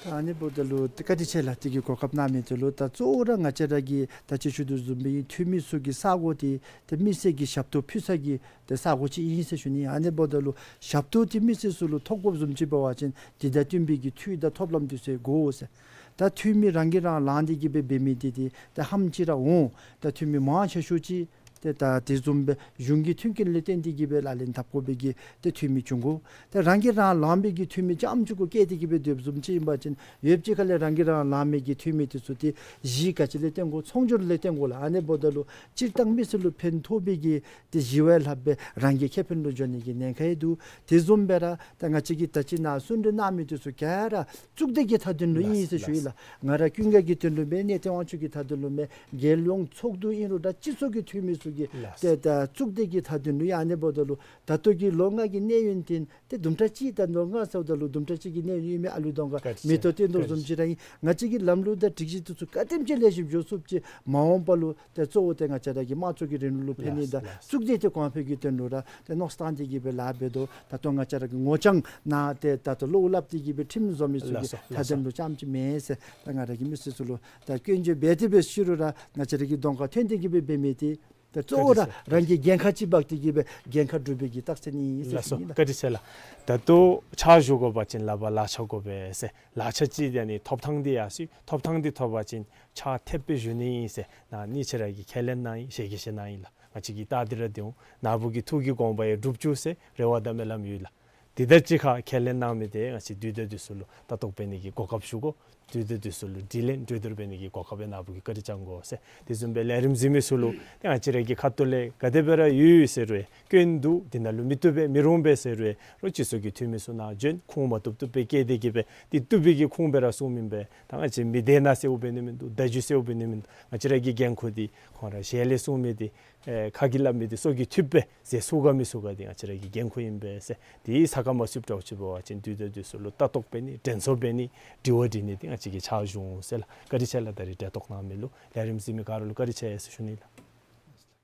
ད་ཨ་ནི་འབདཝ་ད་ལུ་ཏེ་བཀའ་དྲིན་ཆེ་ལགས། དེ་གི་གོ་སྐབས་གནང་མི་དེ་ལུ། ད་གཙོ་བོ་ར་ང་བཅས་ར་གི་ད་ཅི་ཞུ་དོ་བཟུམ་སྦེ་འཐུས་མི་ཚུ་གི་ས་གོ་དེ་ཏེ་མི་སེར་གྱི་ཞབས་ཏོག་ཕུལ་ས་གི་ཏེ་ས་གོ་ཅིག་ཨིན་ཟེར་ཞུ་ནི། ཨ་ནི་འབདཝ་ད་ལུ་ཞབས་ཏོག་དེ་མི་སེར་ཚུ་ལུ་ཐོབ་དགོཔ་བཟུམ་ཅིག་འབད་བ་ཅིན་དེ་དང་བསྟུན་པའི་གི་འཐུས་དང་ཐོབ་ལམ་དེ་ཚུ་དགོ་ཟེར། ད་འཐུས་མི་རང་གིས་རང་ལངས་ཏེ་གི་སྦེ་འབད་མི་དེ་ཏེ་ད་ཧ་ལམ་ཅིག་ར་འོང་། ད་འཐུས་མི་མང་ཆེ་ཤོས་ཅིག་ཏེ་ད་དེ་བཟུམ་སྦེ་གཞུང་གི་མཐུན་རྐྱེན་ལས་བརྟེན་ཏེ་གི་སྦེ་ལག་ལེན་འཐབ་དགོ་པའི་གི་ཏེ་འཐུས་མི་བྱུང་དགོ། ཏེ་རང་གིས་རང་ལངས་པའི་གི་འཐུས་མི་རྐྱངམ་ཅིག་གུ་བཀལ་ཏེ་གི་སྦེ་སྡོདཔ་བཟུམ་ཅིག་ཨིན་པ་ཅིན་ཡོདཔ་ཅིག་ཁ་ལས་རང་གིས་རང་ལངས་མི་གི་འཐུས་མི་དེ་ཚུ་ཏེ་གཞི་ག་ཅི་ལས་བརྟེན་དགོ། ཚོང་སྒྱུར་ལས་བརྟེན་དགོ་ལགས། ཨ་ནི་འབདཝ་ད་ལུ་སྤྱིར་བཏང་མི་སེར་ལུ་ཕན་ཐོགས་པའི་གི་ཏེ་གཞི་བ་ལྷགཔ་སྦེ་རང་གི་ཁེ་ཕན་ལུ་འགྱོ་ནི་གི་ཉེན་ཁ་ཡང་འདུག། དེ་བཟུམ་སྦེ་ར་ད་ང་བཅས་ཀྱིས་ད་ཅི་ནཱ་གསུང་གྲོས་གནང་མི་དེ་ཚུ་ག་ར་གཙུག་སྡེ་གི་མཐའ་དོན་ལུ་ཨིན་ཟེར་ཞུ་ཡི་ལགས། ང་ར་ཀུན་དགའ་གི་དོན་ལུ་མེན། གནས་བརྟན་དབང་ཕྱུག་གི་མཐའ་དོན་ལུ་མེན། རྒྱལ་ཡོངས་ཚོགས་འདུ་ཨིན་རུང་ད་སྤྱི་ཚོགས་ཀྱི་འཐུས་མི་ཚུ་གི་ཏེ་ད་གཙུག་སྡེ་གི་མཐའ་དོན་ལུ་ཨིན། ཨ་ནི་འབདཝ་ད་ལུ་ད་ལྟོ་གི་ལོ་ལྔ་གི་གནས་ཡུན་དེ་ཏེ་དུམ་གྲ་ཅིག་ད་ལོ་ལྔ་ཟེརཝ་ད་ལུ་དུམ་གྲ་ཅིག་གི་གནས་ཡུན་ཨིན་མས། ཨ་ལུ་གདོང་ཁར་མེ་ཏོག་སྟོན་དོ་བཟུམ་ཅིག་ར་ཨིན། ང་བཅས་ཀྱི་ལམ་ལུགས་དང་སྒྲིག་གཞི་དེ་ཚུ་ག་དེམ་ཅིག་ལེགས་ཤོམ་འགྱོ་ཚུགསཔ་ཅིག་མ་འོངས་པ་ལུ་ཏེ་གཙོ་བོ་ཏེ་ང་བཅས་ར་གི་དམངས་གཙོ་གི་རིང་ལུགས་ལུ་ཕན་ནི་དང་གཙུག་སྡེ་དེ་གོང་འཕེལ་གྱི་དོན་ལུ་ར་ཏེ་མནོ་བསམ་བཏང་སྟེ་གི་སྦེ་ལཱ་འབད་དོ། ད་ལྟོ་ང་བཅས་ར་གི་ངོ་རྐྱང་ནང་ཏེ་ད་ལྟོ་བློ་སླབ་སྟེ་གི་སྦེ་ཁྲིམས་བཟོ་མི་ཚུ་གི་མཐའ་དོན་ལུ་རྐྱངམ་ཅིག་མེན་ཟེར། ད་ང་ར་གིས་མི་སེར་ཚུ་ལུ་ད་སྐྱོན་བརྗོད་འབད་དེ་འབད་ཞུ་རུང་ར་ང་བཅས་ར་གི་གདོང་ཁར་ཐོན་ཏེ་གི་སྦེ་འབད་མི་དེ་ད་གཙོ་བོ་ར་རང་གི་འགན་ཁག་ཅིག་འབག་སྟེ་གི་སྦེ་འགན་ཁག་སྒྲུབ་པའི་གི་རྟགས་མཚན་ཨིན་ཟེར་ཞུ་ནི་ལགས། ལགས་སོ། བཀའ་དྲིན་ཆེ་ལགས། ད་ལྟོ་ཕྱག་ཞུ་དགོ་པ་ཅིན་ལག་པར་ལག་ཆ་དགོ་པས་ཟེར། ལག་ཆ་ཅིག་ཡང་ནི་ཐོབ་ཐང་འདི་ཡང་སྲིད། ཐོབ་ཐང་འདི་ཐོབ་པ་ཅིན་ཕྱག་ཐེབས་སྦེ་ཞུ་ནི་ཨིན་ཟེར་ནཱ་ཉེ་ཆར་གྱི་ཁས་ལེན་གནང་ཡི། ཞལ་གྱིས་བཞེས་གནང་ཡི་ལགས། ང་བཅས་ཀྱིས་བལྟ་སྟེ་ར་སྡོད་འོང་། ནཱ་བུ་གི་ཐུགས་ཀྱི་དགོངས་པ་ཡང་འགྲུབ་བཅུག་ཟེར་རེ་བ་དང་སྨོན་ལམ་ཡོད་ལགས། དེ་དང་གཅིག་ཁར་ཁས་ལེན་གནང་མི་དེ་ང་བཅས་དུས་དང་དུས་སུ་ལུ་ལྟ་རྟོག་འབད་ནི་གི་གོ་སྐབས་ཞུ་དགོ། དུས་དང་དུས་སུ་ལུ་དྲི་ལན་གྲོས་བསྡུར་འབད་ནི་གི་གོ་སྐབས་ཡང་ནཱ་བུ་གིས་བཀའ་དྲིན་བསྐྱང་དགོ་ཟེར། དེ་བཟུམ་སྦེ་ལས་རིམ་གཟིགས་མི་ཚུ་ལུ་ཏེ་ང་བཅས་ར་གི་ཁ་ཐུག་ལས་ག་དེ་སྦེ་ར་ཡོད་ཡོད་ཟེར་རུང་སྐྱོན་འདུག། དེ་ནང་ལུ་མི་བཏུབ་པས་མི་རུང་པས་ཟེར་རུང་རོགས་སྤྱི་ཚོགས་ཀྱི་འཐུས་མི་ཚུ་ནང་བྱོན། ཁུངས་མ་བཏུབ་བཏུབ་སྦེ་བཀལ་ཏེ་གི་སྦེ་ཏེ་བཏུབ་པའི་གི་ཁུངས་སྦེ་ར་གསུང་མི་སྦེ་ད་ང་བཅས་མི་སྡེ་ནང་གསལཝ་འབད་ནི་མིན་འདུག། བརྡ་བརྒྱུད་གསལཝ་འབད་ནི་མིན་འདུག། ང་བཅས་ར་གི་འགན་ཁུར་འདི་ཁོང་ར་ཞལ་ལས་གསུང་མི་འདི་ཨེ་ཁ་གིས་སླབ་མི་འདི་སོ་གིས་ཐུབ་པས་ཟེར་ཚུགས་ག་མི་ཚུགས་ག་འདི་ང་བཅས་ར་གི་འགན་ཁུར་ཨིན་པས་ཟེར། དེ་ས་ཁར་མ་ཚུདཔ་འདྲཝ་ཅིག་འབད་བ་ཅིན་དུས་དང་དུས་སུ་ལུ་ལྟ་རྟོག་འབད་ནི་དྲན་གསོ་འབད་ནི་དྲི་བ་དྲི་ནི་འདི་ང་བཅས་ཀྱིས་ཕྱག་ཞུ་འོང་ཟེར་ལགས། བཀའ་དྲིན་ཆེ་ལགས། ད་རིས་གྲལ་གཏོགས་གནང་མི་ལུ་ལས་རིམ་གཟིགས་མི་ག་ར་ལུ་བཀའ་དྲིན་ཆེ་ཟེར་ཞུ་ནི་ལགས།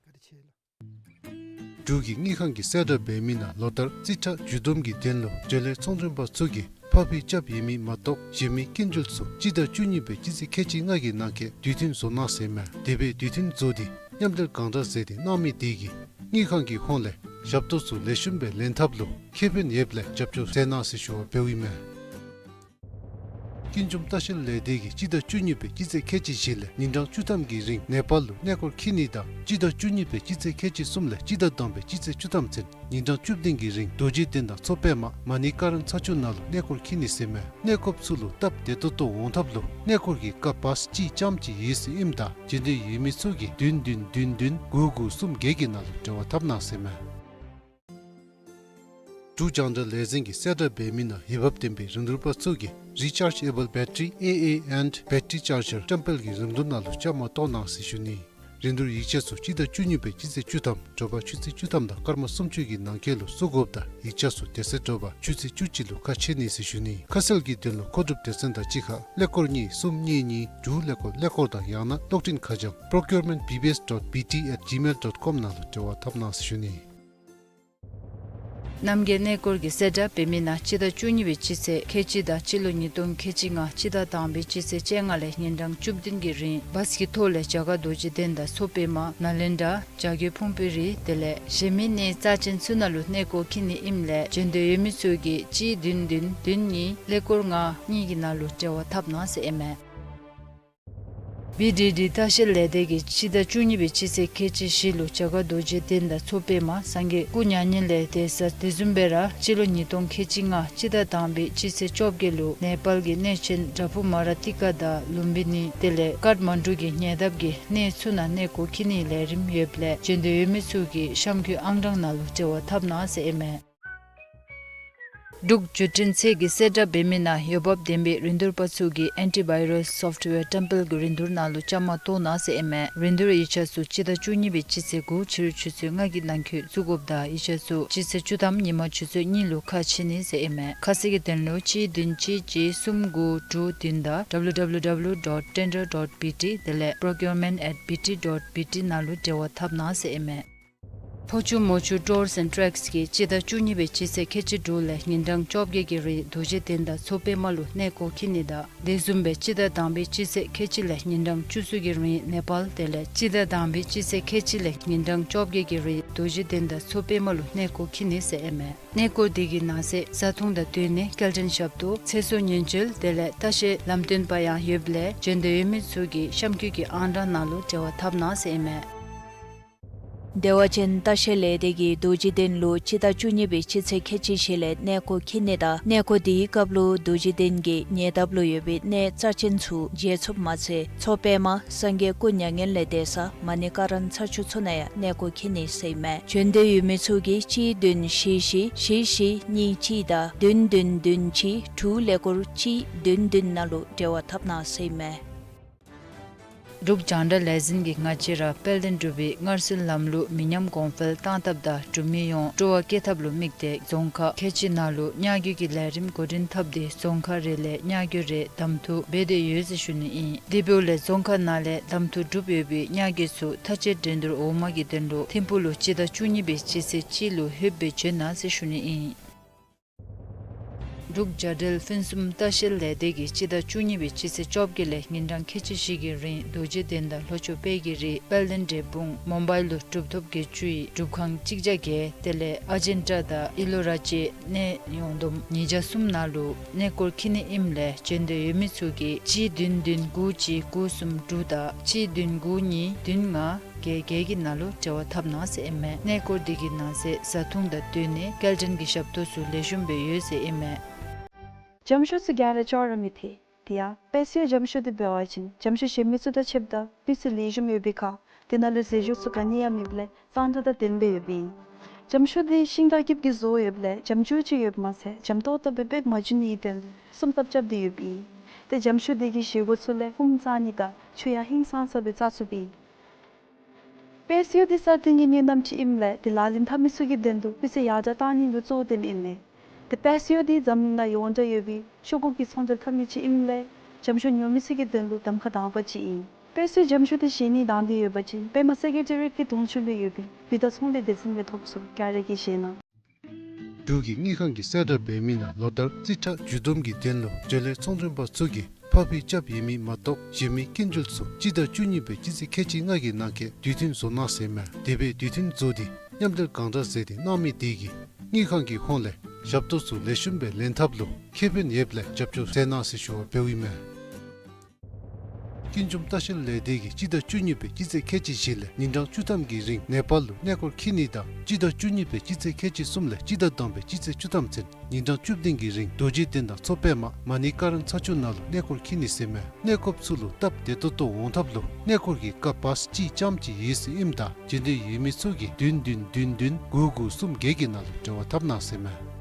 བཀའ་དྲིན་ཆེ་ལགས། འབྲུག་གི་དངུལ་ཁང་གིས་གསལ་བསྒྲགས་འབད་མི་ནང་ལོ་ལྟར་རྩིས་ཁྲ་བསྒྱུར་བསྡོམས་ཀྱི་དོན་ལུ་འབྲེལ་ཡོད་ཚོང་མགྲོན་པ་ཚུ་གིས་ཕབ་ཕུལ་རྐྱབ་ཡོད་མི་མ་གཏོགས་གཞན་མི་སྐྱིན་འགྲུལ་ཚུ་སྤྱི་ཟླ་བཅུ་གཉིས་པའི་སྤྱི་ཚེས་ཁལ་གཅིག་ལྔ་གི་ནང་འཁོད་དུས་མཐུན་བཟོ་གནང་ཟེར་མས། དེ་སྦེ་དུས་མཐུན་བཟོ་སྟེ་མཉམ་འབྲེལ་གང་དྲག་མཛད་དེ་གནང་མི་དེ་གིས་དངུལ་ཁང་གི་ཧོངས་ལས་ཞབས་ཏོག་ཚུ་ལེགས་ཤོམ་སྦེ་ལེན་ཐབས་ལུ་ཁེ་ཕན་ཡོདཔ་ལས་རྒྱབ་སྐྱོར་མཛད་གནང་ཟེར་ཞུ་བ་འབདཝ་ཨིན་མས། སྐྱིན་འཇོམས་ལྟ་བཤལ་ལས་སྡེ་གིས་སྤྱི་ཟླ་བཅུ་གཉིས་པའི་སྤྱི་ཚེས་ཁལ་གཅིག་བཞི་ལས་ཉིན་གྲངས་བཅུ་ཐམ་གྱི་རིང་ནེ་པཱལ་ལུ་གནས་སྐོར་འཁྱིད་ནི་དང་སྤྱི་ཟླ་བཅུ་གཉིས་པའི་སྤྱི་ཚེས་ཁལ་གཅིག་གསུམ་ལས་སྤྱི་ཟླ་དང་པའི་སྤྱི་ཚེས་བཅུ་ཐམ་ཚུན་ཉིན་གྲངས་བཅུ་བདུན་གྱི་རིང་རྡོ་རྗེ་གདན་དང་མཚོ་པདྨ་མ་ཎི་ཀ་ར་ཚ་ཆུ་ནང་ལུ་གནས་སྐོར་འཁྱིད་ནི་ཟེར་མས། གནས་སྐོརཔ་ཚུ་ལུ་སྟབས་བདེ་ཏོག་ཏོ་འོང་ཐབས་ལུ་གནས་སྐོར་གྱི་སྐབས་བཱས་གཅིག་རྐྱངམ་ཅིག་ཡོད་ཟེར་ཨིནམ་ད་འབྱོན་འདོད་ཡོད་མི་ཚུ་གིས་བདུན་བདུན་བདུན་བདུན་དགུ་དགུ་གསུམ་བརྒྱད་ཀྱི་ནང་ལུ་འབྲེལ་བ་འཐབ་གནང་ཟེར་མས། འབྲུག་རྒྱང་བསྒྲགས་ལས་འཛིན་གྱིས་གསལ་བསྒྲགས་འབད་མི་ནང་འོས་འབབ་ལྡན་པའི་རིན་བསྡུར་པ་ཚུ་གིས་Rechargeable Battery A A and Battery Charger བཀྲམ་སྤེལ་གྱི་རིན་བསྡུར་ནང་ལུ་བཅའ་མར་གཏོགས་གནང་ཟེར་ཞུ་ནི། རིན་བསྡུར་ཡིག་ཆ་ཚུ་སྤྱི་ཟླ་བཅུ་གཉིས་པའི་སྤྱི་ཚེས་བཅུ་ཐམ་དྲོ་པ་ཆུ་ཚོད་བཅུ་ཐམ་དང་སྐར་མ་སུམ་ཅུ་གི་ནང་འཁོད་ལུ་བཙུགས་དགོཔ་དང་ཡིག་ཆ་ཚུ་དེ་ཚེ་དྲོ་པ་ཆུ་ཚོད་བཅུ་གཅིག་ལུ་ཁ་ཕྱེ་ནི་ཟེར་ཞུ་ནི། ཁ་གསལ་གྱི་དོན་ལུ་མཁོ་སྒྲུབ་སྡེ་ཚན་དང་གཅིག་ཁར་ཀླད་ཀོར་གཉིས་གསུམ་གཉིས་གཉིས་དྲུག་ཀླད་ཀོར་ཀླད་ཀོར་དང་ཡང་ན་གློག་འཕྲིན་ཁ་བྱང་procurement B B S dot B T at gmail dot com ནང་ལུ་འབྲེལ་བ་འཐབ་གནང་ཟེར་ཞུ་ནི། རྣམ་རྒྱལ་གནས་སྐོར་གྱིས་གསལ་བསྒྲགས་འབད་མི་ནང་སྤྱི་ཟླ་བཅུ་གཉིས་པའི་སྤྱི་ཚེས་ཁལ་གཅིག་དང་སྤྱི་ལོ་ཉིས་སྟོང་ཁལ་གཅིག་ལྔ་སྤྱི་ཟླ་དང་པའི་སྤྱི་ཚེས་བཅོ་ལྔ་ལས་ཉིན་གྲངས་བཅུ་བདུན་གྱི་རིང་བཱས་ཀྱི་ཐོག་ལས་རྒྱ་གར་རྡོ་རྗེ་གདན་དང་མཚོ་པདྨ་ནཱ་ལེནྡྲ་བྱ་རྒོད་ཕུང་པོའི་རི་དེ་ལས་གཞན་མི་གནས་རྩ་ཅན་ཚུ་ནང་ལུ་གནས་སྐོར་འཁྱིད་ནི་ཨིནམ་ལས་འབྱོན་འདོད་ཡོད་མི་ཚུ་གིས་གཅིག་བདུན་བདུན་བདུན་གཉིས་ཀླད་ཀོར་ལྔ་གཉིས་ཀྱི་ནང་ལུ་འབྲེལ་བ་འཐབ་གནང་ཟེར་ཨིན་མས། བི་ཌི་ཌི་ལྟ་བཤལ་ལས་སྡེ་གིས་སྤྱི་ཟླ་བཅུ་གཉིས་པའི་སྤྱི་ཚེས་ཁལ་གཅིག་བཞི་ལུ་རྒྱ་གར་རྡོ་རྗེ་གདན་དང་མཚོ་པདྨ་སངས་རྒྱས་སྐུ་མྱ་ངན་ལས་འདས་ས་དེ་བཟུམ་སྦེ་ར་སྤྱི་ལོ་ཉིས་སྟོང་ཁལ་གཅིག་ལྔ་སྤྱི་ཟླ་དང་པའི་སྤྱི་ཚེས་བཅོ་བརྒྱད་ལུ་ནེ་པཱལ་གྱི་གནས་ཆེན་བྲག་ཕུག་མ་ར་ཏི་ཀ་དང་ལུམ་བི་ནི་དེ་ལས་ཀཱཐ་མན་ཌུ་གི་ཉེ་འདབས་ཀྱི་གནས་ཚུ་ནང་གནས་སྐོར་འཁྱིད་ནིའི་ལས་རིམ་ཡོདཔ་ལས་བྱོན་འདོད་ཡོད་མི་ཚུ་གིས་གཤམ་འཁོད་ཨང་གྲངས་ནང་ལུ་འབྲེལ་བ་འཐབ་གནང་ཟེར་ཨིན་མས། འབྲུག་བརྒྱུད་འཕྲིན་ཚད་ཀྱིས་གསལ་བསྒྲགས་འབད་མི་ནང་འོས་འབབ་ལྡན་པའི་རིན་བསྡུར་པ་ཚུ་གིས་ཨེན་ཊི་བཱའི་རཱསི་སོཕཊ་ཝེར་བཀྲམ་སྤེལ་གྱི་རིན་བསྡུར་ནང་ལུ་བཅའ་མར་གཏོགས་གནང་ཟེར་ཨིན་མས། རིན་བསྡུར་ཡིག་ཆ་ཚུ་སྤྱི་ཟླ་བཅུ་གཉིས་པའི་སྤྱི་ཚེས་དགུ་ཕྱི་རུ་ཆུ་ཚོད་ལྔ་གི་ནང་འཁོད་བཙུགས་དགོཔ་དང་ཡིག་ཆ་ཚུ་སྤྱི་ཚེས་བཅུ་ཐམ་ཉིན་མ་ཆུ་ཚོད་གཉིས་ལུ་ཁ་ཕྱེ་ནི་ཟེར་ཨིན་མས། ཁ་གསལ་གྱི་དོན་ལུ་གཅིག་བདུན་གཅིག་གཅིག་གསུམ་དགུ་དྲུག་བདུན་དང་W W W dot tender dot B T དེ་ལས་procurement at B T dot B T ནང་ལུ་འབྲེལ་བ་འཐབ་གནང་ཟེར་ཨིན་མས། ཕོ་ཆུ་མོ་ཆུ་ཊུརསི་ཨེནཌ་ཊེགསི་གིས་སྤྱི་ཟླ་བཅུ་གཉིས་པའི་སྤྱི་ཚེས་ཁལ་གཅིག་དྲུག་ལས་ཉིན་གྲངས་བཅོ་བརྒྱད་ཀྱི་རིང་རྡོ་རྗེ་གདན་དང་མཚོ་པདྨ་ལུ་གནས་སྐོར་འཁྱིད་ནི་དང་དེ་བཟུམ་སྦེ་སྤྱི་ཟླ་དང་པའི་སྤྱི་ཚེས་ཁལ་གཅིག་ལས་ཉིན་གྲངས་བཅུ་གསུམ་གྱི་རིང་ནེ་པཱལ་དེ་ལས་སྤྱི་ཟླ་དང་པའི་སྤྱི་ཚེས་ཁལ་གཅིག་ལས་ཉིན་གྲངས་བཅོ་བརྒྱད་ཀྱི་རིང་རྡོ་རྗེ་གདན་དང་མཚོ་པདྨ་ལུ་གནས་སྐོར་འཁྱིད་ནི་ཟེར་ཨིན་མས། གནས་སྐོར་དེ་གི་ནང་གསེས་བཟའ་འཐུང་དང་སྡོད་གནས་སྐྱེལ་འདྲེན་ཞབས་ཏོག་ཚེ་སྲོག་ཉེན་བཅོལ་དེ་ལས་ལྟ་བཤལ་ལམ་སྟོན་པ་ཡང་ཡོདཔ་ལས་བྱོན་འདོད་ཡོད་མི་ཚུ་གིས་གཤམ་འཁོད་ཀྱི་ཨང་གྲངས་ནང་ལུ་འབྲེལ་བ་འཐབ་གནང་ཟེར་ཨིན་མས། བདེ་བ་ཅན་ལྟ་བཤལ་ལས་སྡེ་གིས་རྡོ་རྗེ་གདན་ལུ་སྤྱི་ཟླ་བཅུ་གཉིས་པའི་སྤྱི་ཚེས་ཁལ་གཅིག་བཞི་ལས་གནས་སྐོར་འཁྱིད་ནི་དང་གནས་སྐོར་དེའི་སྐབས་ལུ་རྡོ་རྗེ་གདན་གྱི་ཉེ་འདབས་ལུ་ཡོད་པའི་གནས་རྩ་ཅན་ཚུ་མཇལ་ཚུགསཔ་མ་ཚད་མཚོ་པདྨ་སངས་རྒྱས་སྐུ་མྱ་ངན་ལས་འདས་ས་མ་ཎི་ཀ་རན་ཚ་ཆུ་ཚོད་ནང་ཡང་གནས་སྐོར་འཁྱིད་ནི་ཟེར་ཨིན་མས། བྱོན་འདོད་ཡོད་མི་ཚུ་གིས་གཅིག་བདུན་བཞི་བཞི་བཞི་བཞི་གཉིས་གཅིག་དང་བདུན་བདུན་བདུན་གཅིག་དྲུག་ཀླད་ཀོར་གཅིག་བདུན་བདུན་ནང་ལུ་འབྲེལ་བ་འཐབ་གནང་ཟེར་ཨིན་མས། འབྲུག་རྒྱང་བསྒྲགས་ལས་འཛིན་གྱིས་ང་བཅས་ར་དཔལ་ལྡན་འབྲུག་པའི་སྔར་སྲོལ་ལམ་ལུགས་མི་ཉམས་གོང་འཕེལ་གཏང་ཐབས་དང་འབྲུག་མི་ཡོངས་སྤྲོ་བ་བསྐྱེད་ཐབས་ལུ་དམིགས་ཏེ་རྫོང་ཁག་ཁལ་གཅིག་ནང་ལུ་གཉའ་རྒྱུ་གི་ལས་རིམ་འགོ་འདྲེན་འཐབ་སྟེ་རྫོང་ཁག་རེ་ལས་གཉའ་རྒྱུ་རེ་གདམ་འཐུ་འབད་དེ་ཡོད་ཟེར་ཞུ་ནི་ཨིན། དེ་འབདཝ་ལས་རྫོང་ཁག་ནང་ལས་གདམ་འཐུ་གྲུབ་ཡོད་པའི་གཉའ་རྒྱུ་ཚུ་མཐའ་དཔྱད་འགྲན་བསྡུར་འོག་མ་གི་དོན་ལུ་ཐིམ་ཕུག་ལུ་སྤྱི་ཟླ་བཅུ་གཉིས་པའི་སྤྱི་ཚེས་གཅིག་ལུ་ལྷོདཔ་སྦེ་བྱོན་གནང་ཟེར་ཞུ་ནི་ཨིན། འབྲུག་བྱ་བྲལ་ཕུན་སུམ་ལྟ་བཤལ་ལས་སྡེ་གིས་སྤྱི་ཟླ་བཅུ་གཉིས་པའི་སྤྱི་ཚེས་བཅོ་བརྒྱད་ལས་ཉིན་གྲངས་ཁལ་གཅིག་བཞི་གི་རིང་རྡོ་རྗེ་གདན་དང་ལྷོ་ཕྱོགས་དཔལ་གྱི་རི་དཔལ་ལྡན་འབྲས་སྤུངས་མོ་བཱའིལ་ལུ་གྲུབ་ཐོབ་བརྒྱད་ཅུ་ཡི་སྒྲུབ་ཁང་གཅིག་བརྒྱ་བརྒྱད་དེ་ལས་ཨ་ཇན་ཊ་དང་ཨི་ལོ་ར་བཅས་གནས་ཡོངས་བསྡོམས་ཉིས་བརྒྱ་གསུམ་ནང་ལུ་གནས་སྐོར་འཁྱིད་ནི་ཨིནམ་ལས་བྱོན་འདོད་ཡོད་མི་ཚུ་གིས་གཅིག་བདུན་བདུན་དགུ་གཅིག་དགུ་གསུམ་དྲུག་དང་གཅིག་བདུན་དགུ་གཉིས་བདུན་ལྔ་བརྒྱད་བརྒྱད་ཀྱི་ནང་ལུ་འབྲེལ་བ་འཐབ་གནང་ཟེར་ཨིན་མས། གནས་སྐོར་དེ་གི་ནང་གསེས་བཟའ་འཐུང་དང་སྡོད་གནས་སྐྱེལ་འདྲེན་གྱི་ཞབས་ཏོག་ཚུ་ལེགས་ཤོམ་སྦེ་ཡོད་ཟེར་ཨིན་མས། འཇམ་ཤོག་ཚུ་ག་ར་ཅོག་ར་མི་ཐེག། དེ་ཡང་དཔལ་གསེར་འཇམ་ཤོག་དེ་འབད་བ་ཅིན་འཇམ་ཤོག་གཞན་མི་ཚུ་དང་ཕྱདཔ་ད་སྤུས་ཚད་ལེགས་ཤོམ་ཡོད་པའི་ཁར་དེ་ནང་ལུ་ཟས་བཅུད་ཚུ་ག་ནི་ཡང་མེདཔ་ལས་གཙང་སྦྲ་དང་ལྡནམ་སྦེ་ཡོདཔ་ཨིན། འཇམ་ཤོག་དེ་ཤིང་དང་སྐྱིབས་ཀྱིས་བཟོ་ཡོདཔ་ལས་འཇམ་ཅུང་ཅིག་ཡོདཔ་མ་ཚད་འཇམ་ཏོག་ཏོ་སྦེ་སྦེ་མ་འགྱུར་ནིའི་དོན་ལུ་སྲུང་སྐྱོབ་རྐྱབ་སྟེ་ཡོདཔ་ཨིན། ཏེ་འཇམ་ཤོག་དེ་གིས་བཞེས་སྒོ་ཚུ་ལས་ཧཱུྃ་བརྩམ་ནི་དང་ཆུ་ཡང་ཧིང་སངས་ས་སྦེ་བཙག་ཚུགསཔ་ཨིན། དཔལ་གསེར་འོད་དེ་གསར་བཏོན་གྱི་གནས་རྣམ་ཅིག་ཨིནམ་ལས་དེ་ལག་ལེན་འཐབ་མི་ཚུ་གི་དོན་ལུ་སྤུས་ཚད་ཡར་དྲག་གཏང་ནི་ལུ་གཙོ་བོ་བཏོནམ་ཨིན་མས། ཏེ་དཔལ་གསེར་འོད་དེ་འཛམ་གླིང་ནང་ཡོངས་གྲགས་ཡོད་པའི་ཤོག་གུ་གི་ཚོང་འབྲེལ་འཐབ་མི་ཅིག་ཨིནམ་ལས་འཇམ་ཤོག་ཉོ་མི་ཚུ་གི་དོན་ལུ་གདམ་ཁ་དང་པ་ཅིག་ཨིན། དཔལ་གསེར་འཇམ་ཤོག་དེ་བཞེས་ནི་དང་འདོད་ཡོད་པ་ཅིན་པདྨ་སེ་ཀེ་ཊི་རི་ཡེཊ་ཀྱི་གདོང་ཚུ་ལུ་ཡོད་པའི་བུདྡྷ་ཚོང་ལས་སྡེ་ཚན་ལས་ཐོབ་ཚུགས། ག་ར་གིས་བཞེས་གནང་། འབྲུག་གི་དངུལ་ཁང་གིས་གསལ་བསྒྲགས་འབད་མི་ནང་ལོ་ལྟར་རྩིས་ཁྲ་མཇུག་བསྡོམས་ཀྱི་དོན་ལུ་འབྲེལ་ཡོད་ཚོང་དོན་པ་ཚུ་གིས་ཕབ་ཕྱིས་རྐྱབ་ཡོད་མི་མ་གཏོགས་གཞན་མི་སྐྱིན་འགྲུལ་ཚུ་སྤྱི་ཟླ་བཅུ་གཉིས་པའི་སྤྱི་ཚེས་ཁལ་གཅིག་ལྔ་གི་ནང་འཁོད་དུས་མཐུན་བཟོ་གནང་ཟེར་མས། དེ་སྦེ་དུས་མཐུན་བཟོ་སྟེ་མཉམ་འབྲེལ་གང་དྲག་མཛད་དེ་གནང་མི་དེ་གིས་དངུལ་ཁང་གི་ཧོངས་ལས་ཞབས་ཏོག་ཚུ་ལེགས་ཤོམ་སྦེ་ལེན་ཐབས་ལུ་ཁེ་ཕན་ཡོདཔ་ལས་རྒྱབ་སྐྱོར་མཛད་གནང་ཟེར་ཞུ་བ་འབདཝ་ཨིན་མས། ཀུན་འབྱུང་ལྟ་བཤལ་ལས་སྡེ་གིས་སྤྱི་ཟླ་བཅུ་གཉིས་པའི་སྤྱི་ཚེས་ཁལ་གཅིག་བཞི་ལས་ཉིན་གྲངས་བཅུ་ཐམ་གྱི་རིང་ནེ་པཱལ་ལུ་གནས་སྐོར་འཁྱིད་ནི་དང་སྤྱི་ཟླ་བཅུ་གཉིས་པའི་སྤྱི་ཚེས་ཁལ་གཅིག་གསུམ་ལས་སྤྱི་ཟླ་དང་པའི་སྤྱི་ཚེས་བཅུ་ཐམ་ཚུན་ཉིན་གྲངས་བཅུ་བདུན་གྱི་རིང་རྡོ་རྗེ་གདན་དང་མཚོ་པདྨ་མ་ཎི་ཀ་རན་ཚ་ཆུ་ནང་ལུ་གནས་སྐོར་འཁྱིད་ནི་ཟེར་མས། གནས་སྐོརཔ་ཚུ་ལུ་སྟབས་བདེ་ཏོག་ཏོ་འོང་ཐབས་ལུ་གནས་སྐོར་གྱི་སྐབས་བཱས་གཅིག་རྐྱངམ་ཅིག་ཡོད་ཟེར་ཨིནམ་ད་བྱོན་འདོད་ཡོད་མི་ཚུ་གིས་བདུན་བདུན་བདུན་བདུན་དགུ་དགུ་གསུམ་བརྒྱད་ཀྱི་ནང་ལུ་འབྲེལ་བ་འཐབ་གནང་ཟེར་མས།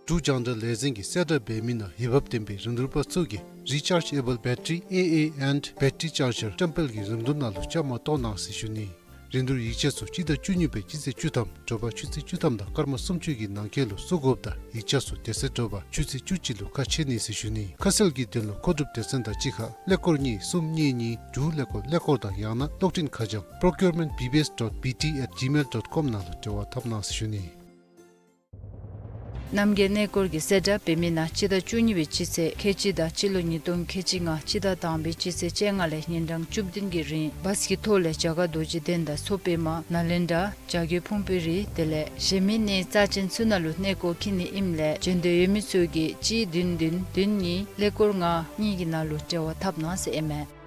འབྲུག་རྒྱང་བསྒྲགས་ལས་འཛིན་གྱིས་གསལ་བསྒྲགས་འབད་མི་ནང་འོས་འབབ་ལྡན་པའི་རིན་བསྡུར་པ་ཚུ་གིས་Rechargeable Battery A A and Battery Charger བཀྲམ་སྤེལ་གྱི་རིན་བསྡུར་ནང་ལུ་བཅའ་མར་གཏོགས་གནང་ཟེར་ཞུ་ནི། རིན་བསྡུར་ཡིག་ཆ་ཚུ་སྤྱི་ཟླ་བཅུ་གཉིས་པའི་སྤྱི་ཚེས་བཅུ་ཐམ་དྲོ་པ་ཆུ་ཚོད་བཅུ་ཐམ་དང་སྐར་མ་སུམ་ཅུ་གི་ནང་འཁོད་ལུ་བཙུགས་དགོཔ་དང་ཡིག་ཆ་ཚུ་དེ་ཚེ་དྲོ་པ་ཆུ་ཚོད་བཅུ་གཅིག་ལུ་ཁ་ཕྱེ་ནི་ཟེར་ཞུ་ནི། ཁ་གསལ་གྱི་དོན་ལུ་མཁོ་སྒྲུབ་སྡེ་ཚན་དང་གཅིག་ཁར་ཀླད་ཀོར་གཉིས་གསུམ་གཉིས་གཉིས་དྲུག་ཀླད་ཀོར་ཀླད་ཀོར་དང་ཡང་ན་གློག་འཕྲིན་ཁ་བྱང་procurement B B S dot B T at gmail dot com ནང་ལུ་འབྲེལ་བ་འཐབ་གནང་ཟེར་ཞུ་ནི། རྣམ་རྒྱལ་གནས་སྐོར་གྱིས་གསལ་བསྒྲགས་འབད་མི་ནང་སྤྱི་ཟླ་བཅུ་གཉིས་པའི་སྤྱི་ཚེས་ཁལ་གཅིག་དང་སྤྱི་ལོ་ཉིས་སྟོང་ཁལ་གཅིག་ལྔ་སྤྱི་ཟླ་དང་པའི་སྤྱི་ཚེས་བཅོ་ལྔ་ལས་ཉིན་གྲངས་བཅུ་བདུན་གྱི་རིང་བཱས་ཀྱི་ཐོག་ལས་རྒྱ་གར་རྡོ་རྗེ་གདན་དང་མཚོ་པདྨ་ནཱ་ལེནྡྲ་བྱ་རྒོད་ཕུང་པོའི་རི་དེ་ལས་གཞན་མི་གནས་རྩ་ཆེན་ཚུ་ནང་ལུ་གནས་སྐོར་འཁྱིད་ནི་ཨིནམ་ལས་བྱོན་འདོད་ཡོད་མི་ཚུ་གིས་གཅིག་བདུན་བདུན་བདུན་གཉིས་ཀླད་ཀོར་ལྔ་གཉིས་ཀྱི་ནང་ལུ་འབྲེལ་བ་འཐབ་གནང་ཟེར་ཨིན་མས།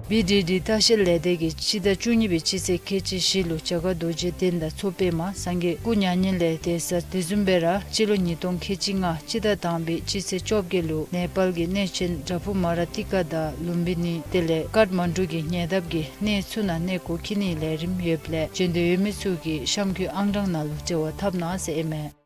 བི་ཌི་ཌི་ལྟ་བཤལ་ལས་སྡེ་གིས་སྤྱི་ཟླ་བཅུ་གཉིས་པའི་སྤྱི་ཚེས་ཁལ་གཅིག་བཞི་ལུ་རྒྱ་གར་རྡོ་རྗེ་གདན་དང་མཚོ་པདྨ་སངས་རྒྱས་སྐུ་མྱ་ངན་ལས་འདས་ས་དེ་བཟུམ་སྦེ་ར་སྤྱི་ལོ་ཉིས་སྟོང་ཁལ་གཅིག་ལྔ་སྤྱི་ཟླ་དང་པའི་སྤྱི་ཚེས་བཅོ་བརྒྱད་ལུ་ནེ་པཱལ་གྱི་གནས་ཆེན་བྲག་ཕུག་མ་ར་ཏི་ཀ་དང་ལུམ་བི་ནི་དེ་ལས་ཀཱཐ་མན་ཌུ་གི་ཉེ་འདབས་ཀྱི་གནས་ཚུ་ནང་གནས་སྐོར་འཁྱིད་ནིའི་ལས་རིམ་ཡོདཔ་ལས་བྱོན་འདོད་ཡོད་མི་ཚུ་གིས་གཤམ་འཁོད་ཨང་གྲངས་ནང་ལུ་འབྲེལ་བ་འཐབ་གནང་ཟེར་ཨིན་མས།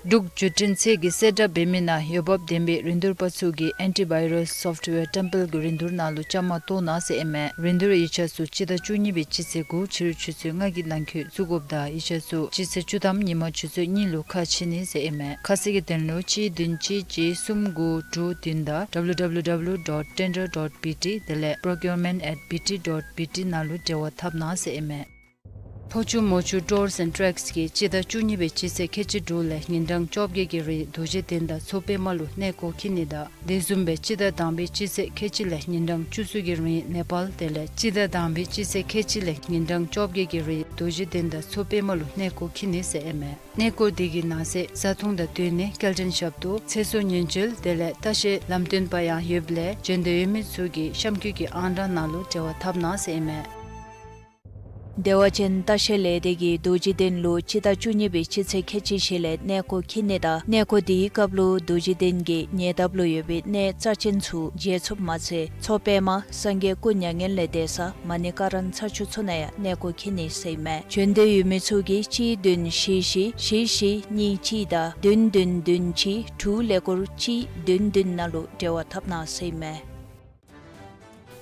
འབྲུག་བརྒྱུད་འཕྲིན་ཚད་ཀྱིས་གསལ་བསྒྲགས་འབད་མི་ནང་འོས་འབབ་ལྡན་པའི་རིན་བསྡུར་པ་ཚུ་གིས་ཨེན་ཊི་བཱའི་རཱསི་སོཕཊ་ཝེར་ཊེམ་པལ་གྱི་རིན་བསྡུར་ནང་ལུ་བཅའ་མར་གཏོགས་གནང་ཟེར་ཨིན་མས། རིན་བསྡུར་ཡིག་ཆ་ཚུ་སྤྱི་ཟླ་བཅུ་གཉིས་པའི་སྤྱི་ཚེས་དགུ་ཕྱི་རུ་ཆུ་ཚོད་ལྔ་གི་ནང་འཁོད་བཙུགས་དགོཔ་དང་ཡིག་ཆ་ཚུ་སྤྱི་ཚེས་བཅུ་ཐམ་ཉིན་མ་ཆུ་ཚོད་གཉིས་ལུ་ཁ་ཕྱེ་ནི་ཟེར་ཨིན་མས། ཁ་གསལ་གྱི་དོན་ལུ་གཅིག་བདུན་གཅིག་གཅིག་གསུམ་དགུ་དྲུག་བདུན་དང་ཌབ་ལུ་ཌབ་ལུ་ཌབ་ལུ་ཌོཊ་ཊེན་ཌར་ཌོཊ་བི་ཊི་དེ་ལས་པྲོ་ཀིའུར་མེནཊ་ཨེཊ་བི་ཊི་ཌོཊ་བི་ཊི་ནང་ལུ་འབྲེལ་བ་འཐབ་གནང་ཟེར་ཨིན་མས། ཕོ་ཆུ་མོ་ཆུ་ཊུརསི་ཨེནཌ་ཊེཀསི་གིས་སྤྱི་ཟླ་བཅུ་གཉིས་པའི་སྤྱི་ཚེས་ཁལ་གཅིག་དྲུག་ལས་ཉིན་གྲངས་བཅོ་བརྒྱད་ཀྱི་རིང་རྡོ་རྗེ་གདན་དང་མཚོ་པདྨ་ལུ་གནས་སྐོར་འཁྱིད་ནི་དང་དེ་བཟུམ་སྦེ་སྤྱི་ཟླ་དང་པའི་སྤྱི་ཚེས་ཁལ་གཅིག་ལས་ཉིན་གྲངས་བཅུ་གསུམ་གྱི་རིང་ནེ་པཱལ་དེ་ལས་སྤྱི་ཟླ་དང་པའི་སྤྱི་ཚེས་ཁལ་གཅིག་ལས་ཉིན་གྲངས་བཅོ་བརྒྱད་ཀྱི་རིང་རྡོ་རྗེ་གདན་དང་མཚོ་པདྨ་ལུ་གནས་སྐོར་འཁྱིད་ནི་ཟེར་ཨིན་མས། གནས་སྐོར་དེ་གི་ནང་གསེས་བཟའ་འཐུང་དང་སྡོད་གནས་སྐྱེལ་འདྲེན་ཞབས་ཏོག་ཚེ་སྲོག་ཉེན་བཅོལ་དེ་ལས་ལྟ་བཤལ་ལམ་སྟོན་པ་ཡང་ཡོདཔ་ལས་བྱོན་འདོད་ཡོད་མི་ཚུ་གིས་གཤམ་འཁོད་ཀྱི་ཨང་གྲངས་ནང་ལུ་འབྲེལ་བ་འཐབ་གནང་ཟེར་ཨིན་མས། བདེ་བ་ཅན་ལྟ་བཤལ་ལས་སྡེ་གིས་རྡོ་རྗེ་གདན་ལུ་སྤྱི་ཟླ་བཅུ་གཉིས་པའི་སྤྱི་ཚེས་ཁལ་གཅིག་བཞི་ལས་གནས་སྐོར་འཁྱིད་ནི་དང་གནས་སྐོར་དེའི་སྐབས་ལུ་རྡོ་རྗེ་གདན་གྱི་ཉེ་འདབས་ལུ་ཡོད་པའི་གནས་རྩ་ཆེན་ཚུ་མཇལ་ཚུགསཔ་མ་ཚད་མཚོ་པདྨ་སངས་རྒྱས་སྐུ་མྱ་ངན་ལས་འདས་ས་མ་ཎི་ཀ་ར་ན་ཚ་ཆུ་ཚོད་ནང་ཡང་གནས་སྐོར་འཁྱིད་ནི་ཟེར་ཨིན་མས། བྱོན་འདོད་ཡོད་མི་ཚུ་གིས་གཅིག་བདུན་བཞི་བཞི་བཞི་བཞི་གཉིས་གཅིག་དང་བདུན་བདུན་བདུན་གཅིག་དྲུག་ཀླད་ཀོར་གཅིག་བདུན་བདུན་ནང་ལུ་འབྲེལ་བ་འཐབ་གནང་ཟེར་ཨིན་མས།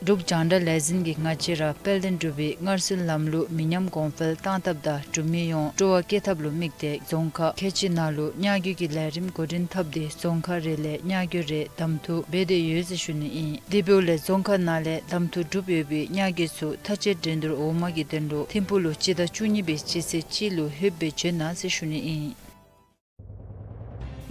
འབྲུག་རྒྱང་བསྒྲགས་ལས་འཛིན་གྱིས་ང་བཅས་ར་དཔལ་ལྡན་འབྲུག་པའི་སྔར་སྲོལ་ལམ་ལུགས་མི་ཉམས་གོང་འཕེལ་གཏང་ཐབས་དང་འབྲུག་མི་ཡོངས་སྤྲོ་བ་སྐྱེད་ཐབས་ལུ་དམིགས་ཏེ་རྫོང་ཁག་ཁལ་གཅིག་ནང་ལུ་གཉའ་རྒོད་ཀྱི་ལས་རིམ་འགོ་འདྲེན་འཐབ་སྟེ་རྫོང་ཁག་རེ་ལས་གཉའ་རྒོད་རེ་གདམ་འཐུ་འབད་དེ་ཡོད་ཟེར་ཞུ་ནི་ཨིན། དེ་འབདཝ་ལས་རྫོང་ཁག་ནང་ལས་གདམ་འཐུ་གྲུབ་ཡོད་པའི་གཉའ་རྒོད་ཚུ་མཐའ་དཔྱད་འགྲན་བསྡུར་འོག་མ་གི་དོན་ལུ་ཐིམ་ཕུག་ལུ་སྤྱི་ཟླ་བཅུ་གཉིས་པའི་སྤྱི་ཚེས་གཅིག་ལུ་ལྷོདཔ་སྦེ་བྱོན་གནང་ཟེར་ཞུ་ནི་ཨིན།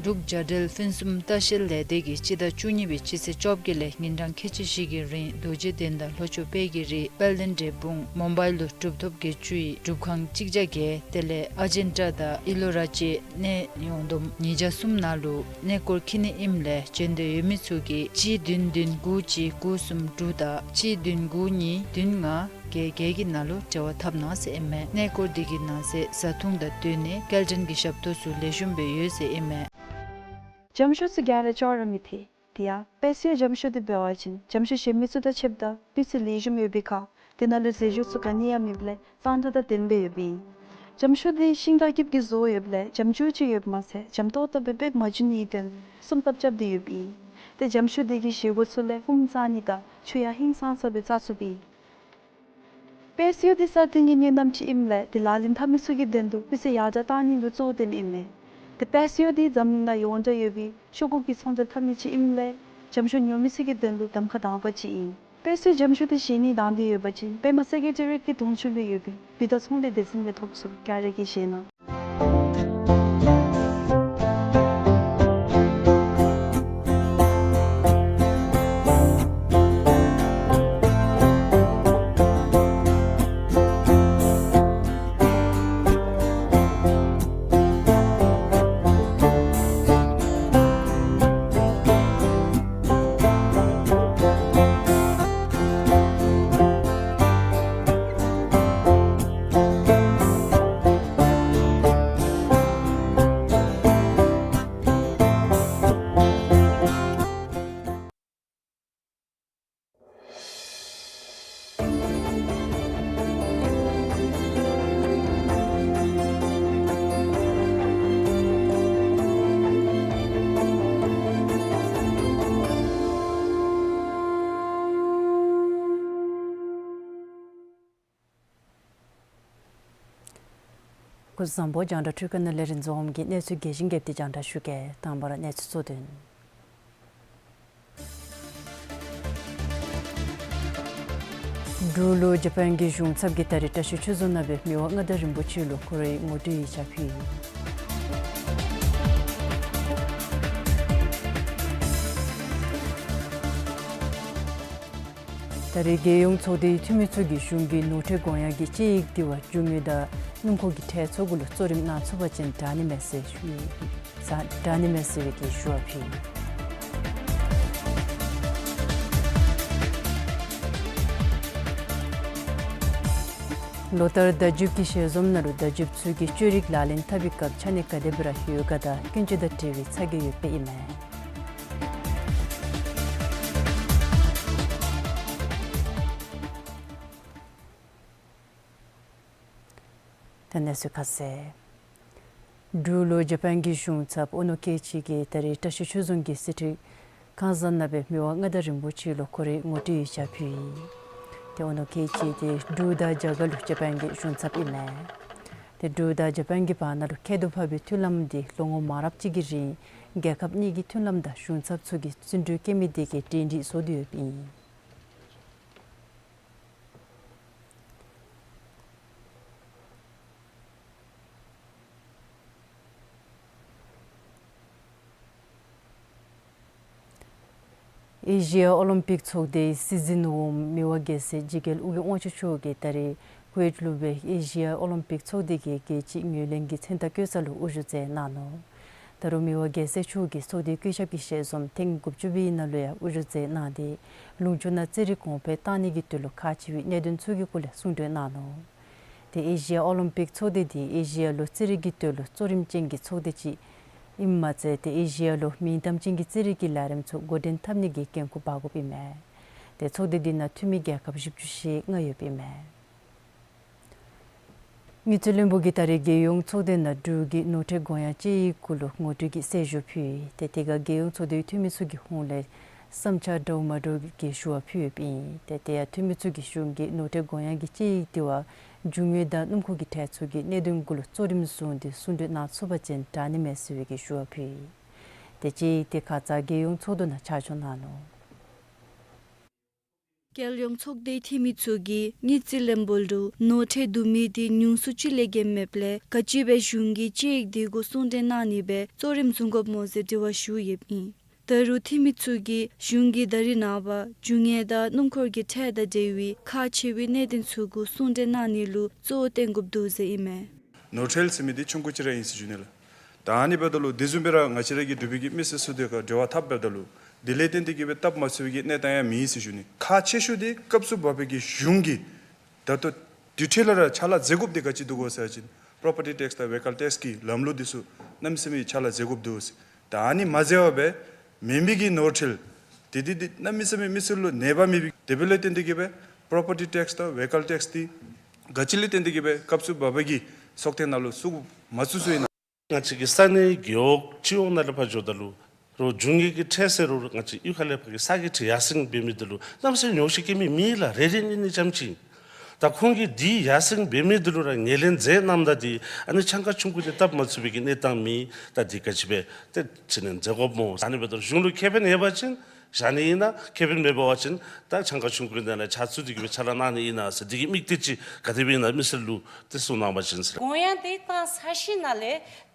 འབྲུག་བྱ་བྲལ་ཕུན་སུམ་ལྟ་བཤལ་ལས་སྡེ་གིས་སྤྱི་ཟླ་བཅུ་གཉིས་པའི་སྤྱི་ཚེས་བཅོ་བརྒྱད་ལས་ཉིན་གྲངས་ཁལ་གཅིག་བཞི་གི་རིང་རྡོ་རྗེ་གདན་དང་ལྷོ་ཕྱོགས་དཔལ་གྱི་རི་དཔལ་ལྡན་འབྲས་སྤུངས་མུམ་བའི་ལུ་གྲུབ་ཐོབ་བརྒྱད་ཅུའི་སྒྲུབ་ཁང་གཅིག་བརྒྱ་བརྒྱད་དེ་ལས་ཨ་ཇན་ཊ་དང་ཨི་ལོ་ར་བཅས་གནས་ཡོངས་བསྡོམས་ཉིས་བརྒྱ་གསུམ་ནང་ལུ་གནས་སྐོར་འཁྱིད་ནི་ཨིནམ་ལས་བྱོན་འདོད་ཡོད་མི་ཚུ་གིས་གཅིག་བདུན་བདུན་དགུ་གཅིག་དགུ་གསུམ་དྲུག་དང་གཅིག་བདུན་དགུ་གཉིས་བདུན་ལྔ་བརྒྱད་བརྒྱད་ཀྱི་ནང་ལུ་འབྲེལ་བ་འཐབ་གནང་ཟེར་ཨིན་མས། གནས་སྐོར་དེ་གི་ནང་གསེས་བཟའ་འཐུང་དང་སྡོད་གནས་སྐྱེལ་འདྲེན་གྱི་ཞབས་ཏོག་ཚུ་ལེགས་ཤོམ་སྦེ་ཡོད་ཟེར་ཨིན་མས། འཇམ་ཤོག་ཚུ་ག་ར་ཅོག་ར་མི་འཐད། དེ་ཡང་དཔལ་གསུམ་འཇམ་ཤོག་འདི་འབད་བ་ཅིན་འཇམ་ཤོག་གཞན་མི་ཚུ་དང་ཕྱདཔ་ད་སྤུས་ཚད་ལེགས་ཤོམ་ཡོད་པའི་ཁར་དེ་ནང་ལུ་ཟས་བཅུད་ཚུ་ག་ནི་ཡང་མེདཔ་ལས་གཙང་སྦྲ་དང་ལྡནམ་སྦེ་ཡོདཔ་ཨིན། འཇམ་ཤོག་འདི་ཤིང་དང་སྐྱིབས་ཀྱིས་བཟོ་ཡོདཔ་ལས་འཇམ་ཅུང་ཅིག་ཡོདཔ་མ་ཚད་འཇམ་ཏོག་ཏོ་སྦེ་དཔེ་མ་འཇུ་ནིའི་དོན་སྲུང་ཐབས་རྐྱབ་སྟེ་ཡོདཔ་ཨིན། ཏེ་འཇམ་ཤོག་འདི་གི་བཞེས་སྒོ་ཚུ་ལས་ཧཱུྃ་བཟའ་ནི་དང་ཆུ་ཡང་ཧིང་སངས་ས་སྦེ་བཙག་ཚུགསཔ་ཨིན། དཔལ་གསུམ་འདི་གསར་བཏོན་གྱི་གཉེན་རྣམ་ཅིག་ཨིནམ་ལས་འདི་ལག་ལེན་འཐབ་མི་ཚུ་གི་དོན་དུ་སྤུས་ཚད་ཡར་དྲག་གཏང་ནི་ལུ་གཙོ་བོ་བཏོནམ་ཨིན་མས། ཏེ་དཔལ་གསུམ་འདི་འཛམ་གླིང་ནང་ཡོངས་གྲགས་ཡོད་པའི་ཤོག་གུ་གི་ཚོང་རྫས་འཐབ་མི་ཅིག་ཨིནམ་ལས་འཇམ་ཤོག་ཉོ་མི་ཚུ་གི་དོན་དུ་གདམ་ཁ་དང་པ་ཅིག་ཨིན། དཔལ་གསུམ་འཇམ་ཤོག་འདི་བཞེས་ནི་དང་འདོད་ཡོད་པ་ཅིན་པདྨ་སེ་ཀེ་ཊི་རི་ཡེཊ་ཀྱི་གདོང་ཅུང་ལུ་ཡོད་པའི་བི་ཊ་ཚོང་ལས་སྡེ་ཚན་ལས་ཐོབ་ཚུགས། ག་ར་གིས་བཞེས་གནང་། སྐུ་གཟུགས་བཟང་པོ། རྒྱང་བསྒྲགས་འཕྲུལ་ཁང་ནང་ལས་རིན་འཛོམས་ཀྱིས་གནས་ཚུལ་རྒྱས་ཤིང་རྒྱསཔ་སྦེ་རྒྱང་བསྒྲགས་ཞུ་གེ། དང་པ་ར་གནས་ཚུལ་གཙོ་དོན། འབྲུག་ལུ་ཇ་པཱན་གྱི་གཞུང་ཚབ་ཀྱིས་ད་རིས་བཀྲིས་ཆོས་རྫོང་ནང་སྦེ་མི་དབང་མངའ་བདག་རིན་པོ་ཆེ་ལུ་ཁོ་རའི་ངོ་སྤྲོད་ཡིག་ཆ་ཕུལ་ཡི། ད་རིས་རྒྱལ་ཡོངས་ཚོགས་སྡེའི་འཐུས་མི་ཚུ་གིས་གཞུང་གི་ནོར་ཁྲལ་དགོངས་ཡངས་ཀྱི་དཔྱད་ཡིག་འདི་བ་རྒྱུ་དངོས་དང་སྣུམ་འཁོར་གྱི་ཁྲལ་ཚུ་གུ་ལུ་གཙོ་རིམ་གནང་ཚུགས་པ་ཅིན་དྲག་ནི་མས་ཟེར་ཞུ་ཡི། ས་དྲག་ནི་མས་ཟེར་བའི་གི་ཞུ་བ་ཕུལ་ཡི། ལོ་ལྟར་བརྡ་བརྒྱུདཔ་གི་ཞལ་འཛོམས་ནང་ལུ་བརྡ་བརྒྱུདཔ་ཚུ་གིས་བཅོས་རིག་ལག་ལེན་འཐབ་པའི་སྐབས་ཕྱགས་སྙིགས་ག་དེ་སྦེ་ར་ཡོད་ག་དང་ཀུན་སྤྱོད་དང་འབྲེལ་བའི་ཚ་གྱང་ཡོདཔ་ཨིན་མས། ད་གནས་ཚུལ་ཁ་གསལ། འབྲུག་ལུ་ཇ་པཱན་གྱི་གཞུང་ཚབ་ཨོ་ནོ་ཀེ་ཨི་ཅི་གིས་ད་རིས་བཀྲིས་ཆོས་རྫོང་གི་གསེར་ཁྲི་ཁང་བཟང་ནང་སྦེ་མི་དབང་མངའ་བདག་རིན་པོ་ཆེ་ལུ་ཁོ་རའི་ངོ་སྤྲོད་ཡིག་ཆ་ཕུལ་ཡི། ཏེ་ཨོ་ནོ་ཀེ་ཨི་ཅི་འདི་འབྲུག་དང་རྒྱ་གར་ལུ་ཇ་པཱན་གྱི་གཞུང་ཚབ་ཨིན་མས། ཏེ་འབྲུག་དང་ཇ་པཱན་གྱི་བར་ན་ལུ་ཁྱད་དུ་འཕགས་པའི་མཐུན་ལམ་འདི་ལོ་ངོ་མང་རབས་ཅིག་གི་རིང་རྒྱལ་ཁབ་གཉིས་ཀྱི་མཐུན་ལམ་དང་གཞུང་ཚབ་ཚུ་གིས་བརྩོན་འགྲུས་བསྐྱེད་མི་དེ་གིས་སྒྲིང་སྒྲིང་བཟོ་སྟེ་ཡོདཔ་ཨིན། ཨེ་ཤི་ཡ་ཨོ་ལིམ་པིག་ཚོགས་སྡེའི་སྲིད་འཛིན་འོགམ་མི་དབང་རྒྱལ་སྲས་འཇིགས་རྒྱལ་ཨོ་རྒྱན་དབང་ཕྱུག་མཆོག་གིས་ད་རིས་ཀུ་ཝེཊ་ལུ་སྦེ་ཨེ་ཤི་ཡ་ཨོ་ལིམ་པིག་ཚོགས་སྡེ་གི་རྒྱལ་སྤྱི་ངོས་ལེན་གྱི་མཚན་རྟགས་བཀོད་ས་ལུ་དབུ་བཞུགས་མཛད་གནང་ནུག། ད་རུང་མི་དབང་རྒྱལ་སྲས་མཆོག་གིས་ཚོགས་སྡེའི་བཀོད་ཁྱབ་ཀྱི་ཞལ་འཛོམས་ཐེངས་དགུ་བཅུ་པའི་ནང་ལུ་ཡང་དབུ་བཞུགས་མཛད་གནང་སྟེ་ལུང་ཕྱོགས་ནང་རྩེད་རིགས་གོང་འཕེལ་གཏང་ནི་གི་དོན་ལུ་ཁག་ཆེ་བའི་གནད་དོན་ཚུ་གི་སྐོར་ལས་གསུང་གྲོས་གནང་ནུག། ཏེ་ཨེ་ཤི་ཡ་ཨོ་ལིམ་པིག་ཚོགས་སྡེ་འདི་ཨེ་ཤི་ཡ་ལུ་རྩེད་རིགས་ཀྱི་དོན་ལུ་གཙོ་རིམ་ཅན་གྱི་ཚོགས་སྡེ་ཅིག་ཨིནམ་མ་ཚད་ཏེ་ཨེ་ཤི་ཡ་ལུ་མིང་གཏམ་ཅན་གྱི་རྩེད་རིགས་ཀྱི་ལས་རིམ་ཚུ་འགོ་འདྲེན་འཐབ་ནི་གི་འགན་ཁུར་འབག་དགོཔ་ཨིན་མས། ཏེ་ཚོགས་སྡེ་འདི་ནང་འཐུས་མི་རྒྱལ་ཁབ་བཞི་བཅུ་ཞེ་ལྔ་ཡོདཔ་ཨིན་མས། དངུལ་རྩིས་བློན་པོ་གིས་ད་རིས་རྒྱལ་ཡོངས་ཚོགས་སྡེ་ནང་འབྲུག་གི་ནོར་ཁྲལ་དགོངས་ཡངས་དཔྱད་ཡིག་གུ་ལུ་ངོ་སྤྲོད་ཀྱི་གསལ་ཞུ་ཕུལ་ཡི། ཏེ་དེ་ཁར་རྒྱལ་ཡོངས་ཚོགས་སྡེའི་འཐུས་མི་ཚུ་གི་ཧོངས་ལས་བསམ་འཆར་འདྲཝ་མ་འདྲཝ་གི་ཞུ་བ་ཕུལ་ཡོདཔ་ཨིན། ཏེ་དེ་ཡང་འཐུས་མི་ཚུ་གིས་གཞུང་གི་ནོར་ཁྲལ་དགོངས་ཡངས་ཀྱི་དཔྱད་ཡིག་འདི་བ་རྒྱུ་དངོས་དང་སྣུམ་འཁོར་གྱི་ཁྲལ་ཚུ་གི་གནད་དོན་གུ་ལུ་གཙོ་རིམ་བཟུང་སྟེ་གསུང་གྲོས་གནང་ཚུགས་པ་ཅིན་དྲག་ནི་མས་ཟེར་བའི་གི་ཞུ་བ་ཕུལ་ཡི། ཏེ་དཔྱད་ཡིག་དེ་ཁ་ཙ་རྒྱལ་ཡོངས་ཚོགས་འདུ་ནང་ཆ་འཇོག་གནང་ནུག། རྒྱལ་ཡོངས་ཚོགས་སྡེའི་འཐུས་མི་ཚུ་གིས་དངུལ་རྩིས་བློན་པོ་ལུ་ནོར་ཁྲལ་བསྡུ་མི་འདི་ཉུང་སུ་ཅིག་ལས་བརྒལ་མེདཔ་ལས་ག་ཅི་སྦེ་གཞུང་གིས་དཔྱད་ཡིག་འདི་གུ་གསུང་གྲོས་གནང་ནི་སྦེ་གཙོ་རིམ་བཟུང་དགོཔ་སྨོ་ཟེར་དྲི་བ་ཞུ་ཡོདཔ་ཨིན། ད་རུང་འཐུས་མི་ཚུ་གིས་གཞུང་གིས་ད་རེས་ནངས་པ་རྒྱུ་དངོས་དང་སྣུམ་འཁོར་གྱི་ཁྲལ་དང་འབྲེལ་བའི་ཁག་ཆེ་བའི་གནད་དོན་ཚུ་གུ་གསུང་གྲོས་གནང་ནི་ལུ་གཙོ་བོ་བཏོན་དགོཔ་འདུག་ཟེར་ཨིན་མས། ནོར་ཁྲལ་ཟེར་མི་འདི་ཆུང་ཀུ་ཅིག་ར་ཨིན་ཟེར་ཞུ་ནི་ལགས། ད་ཨ་ནི་འབདཝ་ད་ལུ་དེ་བཟུམ་སྦེ་ར་ང་བཅས་ར་གི་འབྲུག་པའི་གི་མི་སེར་ཚུ་དེ་ཁར་འབྲེལ་བ་འཐབ་འབདཝ་ད་ལུ་དེ་ལས་བརྟེན་ཏེ་གི་སྦེ་སྟབས་མ་ཚུགས་པའི་གི་གནས་སྟངས་ཡང་མེད་ཟེར་ཞུ་ནི། ཁག་ཆེ་ཤོས་འདི་སྐབས་སུ་བབས་པའི་གི་གཞུང་གིས་ད་ལྟོ་དུས་ཚོད་ལས་ར་ཕྱག་ལཱ་མཛད་དགོཔ་འདི་ག་ཅི་འདུག་གོ་ཟེར་བ་ཅིན་པོ་རོ་པར་ཊི་ཊེགསི་དང་ཝེ་ཀལ་ཊེགསི་གི་ལམ་ལུགས་འདི་ཚུ་གནམ་མེད་ས་མེད་ཕྱག་ལཱ་མཛད་དགོཔ་འདུག་ཟེར། ད་ཨ་ནི་མ་མཛད་པར་སྦེ་མེན་པའི་གི་ནོར་ཁྲལ་དེ་འདི་འདི་གནམ་མེད་ས་མེད་མི་སེར་ལུ་ནུས་པ་མེད་པའི་དེ་འབདཝ་ལས་བརྟེན་ཏེ་གི་སྦེ་པོ་རོ་པར་ཊི་ཊེགསི་དང་ཝེ་ཀལ་ཊེགསི་འདི་ག་ཅི་ལས་བརྟེན་ཏེ་གི་སྦེ་སྐབས་སུ་བབས་པའི་གི་ཚོགས་ཐེངས་ནང་ལུ་བཙུགས་མ་ཚུགས་ཚུགས་ཨིན་ན། ང་བཅས་ཀྱི་ས་གནས་རྒེད་འོག་སྤྱི་འོག་ནང་ལས་ཕར་འགྱོཝ་ད་ལུ་རོགས་རྒྱུ་དངོས་ཀྱི་ཁྲལ་ཟེར་རུང་ང་བཅས་གཡུས་ཁ་ལས་ཕར་གྱི་ས་གི་ཁྲལ་ཡར་སེང་འབད་མི་འདི་ལུ་གནམ་མེད་ས་མེད་ཉོགས་བཤད་བཀལ་མི་མེད་ལགས། རེ་རེ་གཉིས་གཉིས་རྐྱངམ་ཅིག་ཨིན། ད་ཁོང་གིས་འདི་ཡར་སེང་འབད་མི་འདི་ལུ་ར་ངོས་ལེན་མཛད་གནངམ་ད་འདི་ཨ་ནི་ཆང་ཁང་ཆུང་ཀུ་འདི་སྟབས་མ་ཚུགས་པའི་གི་གནས་སྟངས་མེད། ད་འདི་ག་ཅི་སྦེ་ཏེ་ཕྱག་ལཱ་མཛད་དགོཔ་སྨོ། ཨ་ནི་འབདཝ་ད་གཞུང་ལུ་ཁེ་ཕན་ཡོད་པ་ཅིན་བཞག་ནི་ཨིན་ན། ཁེ་ཕན་མེད་པ་ཅིན་ད་ཆང་ཁང་ཆུང་ཀུ་འདི་ནང་ཕྱག་ཚུད་དེ་གི་སྦེ་ཕྱག་ལཱ་གནང་ནི་ཨིན་ན་ཟེར་འདི་གི་དམིགས་གཏད་ཅིག་ག་དེ་སྦེ་ཨིན་ན་མི་སེར་ལུ་ཏེ་གསུང་གནང་བ་ཅིན་ཟེར། དགོངས་ཡངས་འདི་བཏང་ཚར་ཞིནམ་ལས་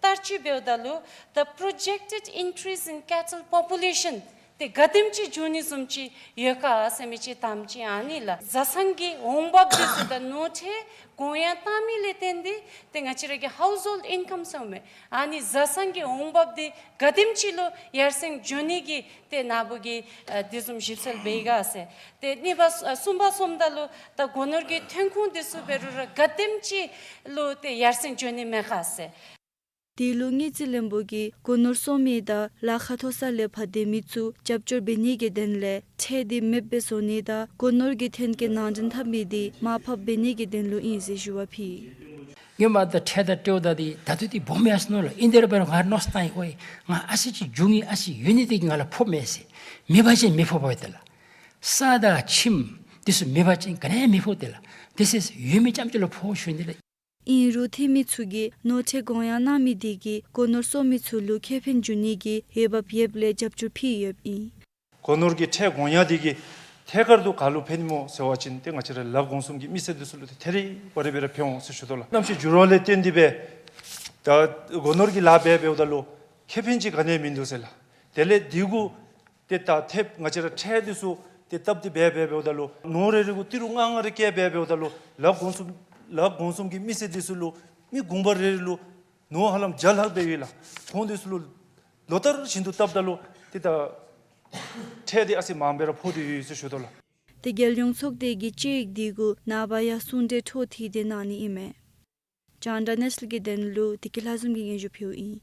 བསྟར་སྤྱོད་འབདཝ་ད་ལུ་the projected increase in cattle population དེ་ག་དེམ་ཅིག་འགྱོ་ནི་བཟུམ་ཅིག་ཡོད་ག་ཟེར་མི་ཅིག་དང་པ་ཅིག་ཨ་ནི་ལགས། བཟའ་ཚང་གི་འོང་འབབ་འདི་ཚུ་དང་ནོར་ཁྲལ་དགོངས་ཡངས་བཏང་མི་ལས་བརྟེན་ཏེ་ཏེ་ང་བཅས་ར་གི་ཧའུསི་ཧོལཌ་ཨིན་ཀམ་ཟེར་མི་ཨ་ནི་བཟའ་ཚང་གི་འོང་འབབ་འདི་ག་དེམ་ཅིག་ལུ་ཡར་སེང་འགྱོ་ནི་གི་ཏེ་ནཱ་བུ་གིས་ཨ་དེ་བཟུམ་ཞིབ་འཚོལ་འབད་ཡི་ག་ཟེར། ཏེ་གཉིས་པ་གསུམ་པ་སོངམ་ད་ལུ་ད་སྒོ་ནོར་གྱི་ཐོན་ཁུངས་འདི་ཚུ་འབད་རུང་ར་ག་དེམ་ཅིག་ལུ་ཏེ་ཡར་སེང་འགྱོ་ནི་མས་ག་ཟེར། དེ་ལུ་དངུལ་རྩིས་བློན་པོ་གིས་སྒོ་ནོར་སོང་མི་དང་ལཱ་ཁག་མཐོ་ས་ལས་ཕར་སྡོད་མི་ཚུ་རྒྱབ་སྐྱོར་འབད་ནི་གི་དོན་ལས་ཁྲལ་འདི་མེདཔ་སྦེ་བཟོ་ནི་དང་སྒོ་ནོར་གྱི་ཐོན་སྐྱེད་ནང་འདྲེན་འཐབ་མི་འདི་མར་ཕབ་འབད་ནི་གི་དོན་ལུ་ཨིན་ཟེར་ཞུ་བ་ཕུལ་ཡི། ངོ་མ་ད་ཁྲལ་དང་འབྲེལཝ་ད་འདི་ད་ལྟོ་འདི་སྦོམ་ཡར་སོང་ནུག་ལགས། ཨིན་དེ་ར་འབད་རུང་ང་མནོ་བསམ་བཏང་ཡི། ཨོ་ང་ཨ་ཙི་ཅིག་རྒྱུ་དངོས་ཨ་ཙི་ཡོད་ནི་དེ་གིས་ང་ལུ་ཕོགཔ་མས་ཟེར། མེད་པ་ཅིན་མི་ཕོགཔ་ཡོད་དེ་ལགས། ས་དང་ཁྱིམ་འདི་ཚུ་མེད་པ་ཅིན་ག་ནི་ཡང་མི་ཕོག་སྟེ་ལགས། དེ་ཚུ་ཡོད་མི་རྐྱངམ་ཅིག་ལུ་ཕོག་ཞུ་ནི་ལགས། ཨིན་རུང་འཐུས་མི་ཚུ་གིས་ནོར་ཁྲལ་དགོངས་ཡངས་གནང་མི་དེ་གིས་སྒོ་ནོར་སོང་མི་ཚུ་ལུ་ཁེ་ཕན་འབྱུང་ནི་གི་འོས་འབབ་ཡོདཔ་ལས་རྒྱབ་སྐྱོར་ཕུལ་ཡོདཔ་ཨིན། སྒོ་ནོར་གྱི་ཁྲལ་དགོངས་ཡངས་དེ་གིས་ ཐད་ཀར་དུ་ག་ལུ་ཕན་སྨོ་ཟེར་བ་ཅིན་ཏེ་ང་བཅས་ར་ལགཔ་གོང་གསུམ་གྱི་མི་སེར་འདི་ཚུ་ལུ་ཏེ་ཐད་རི་བ་རི་སྦེ་ར་ཕན་འོང་ཟེར་ཞུ་དོ་ལགས། གནམ་གཤིས་འགྱུར་བ་ལས་བརྟེན་ཏེ་སྦེ་ད་སྒོ་ནོར་གྱི་ལཱ་འབད་འབདཝ་ད་ལུ་ཁེ་ཕན་ཅིག་ག་ནི་ཡང་མིན་འདུག་ཟེར་ལགས། དེ་ལས་འདི་གུ་ཏེ་ད་ཐེབས་ང་བཅས་ར་ཁྲལ་འདི་ཚུ་ཏེ་བཏབ་སྟེ་འབད་འབད་འབདཝ་ད་ལུ་ནོར་རེ་རེ་གུ་ཏི་རུ་ལྔ་ལྔ་རེ་བཀལ་འབད་འབདཝ་ད་ལུ་ལགཔ་གོང་གསུམ་ལགཔ་གོང་གསུམ་གྱི་མི་སེར་འདི་ཚུ་ལུ་མི་གུང་པ་རེ་རེ་ལུ་ནོར་ཧ་ལམ་བརྒྱ་ལྷག་སྦེ་ཡོད་ལགས། ཁོང་འདི་ཚུ་ལུ་ལོ་ལྟར་བཞིན་དུ་བཏབ་ད་ལུ་ཏེ་ད་ཁྲལ་འདི་ཨ་ཙི་མངམ་སྦེ་ར་ཕོག་སྟེ་ཡོད་ཟེར་ཞུ་དོ་ལགས། ཏེ་རྒྱལ་ཡོངས་ཚོགས་སྡེ་གི་དཔྱད་ཡིག་འདི་གུ་ནངས་པ་ཡང་གསུང་གྲོས་འཕྲོ་མཐུད་དེ་གནང་ནི་ཨིན་མས། རྒྱང་བསྒྲགས་གནས་ཚུལ་གྱི་དོན་ལུ་བདེ་སྐྱིད་ལྷ་འཛོམས་ཀྱིས་སྙན་ཞུ་ཕུལཝ་ཨིན།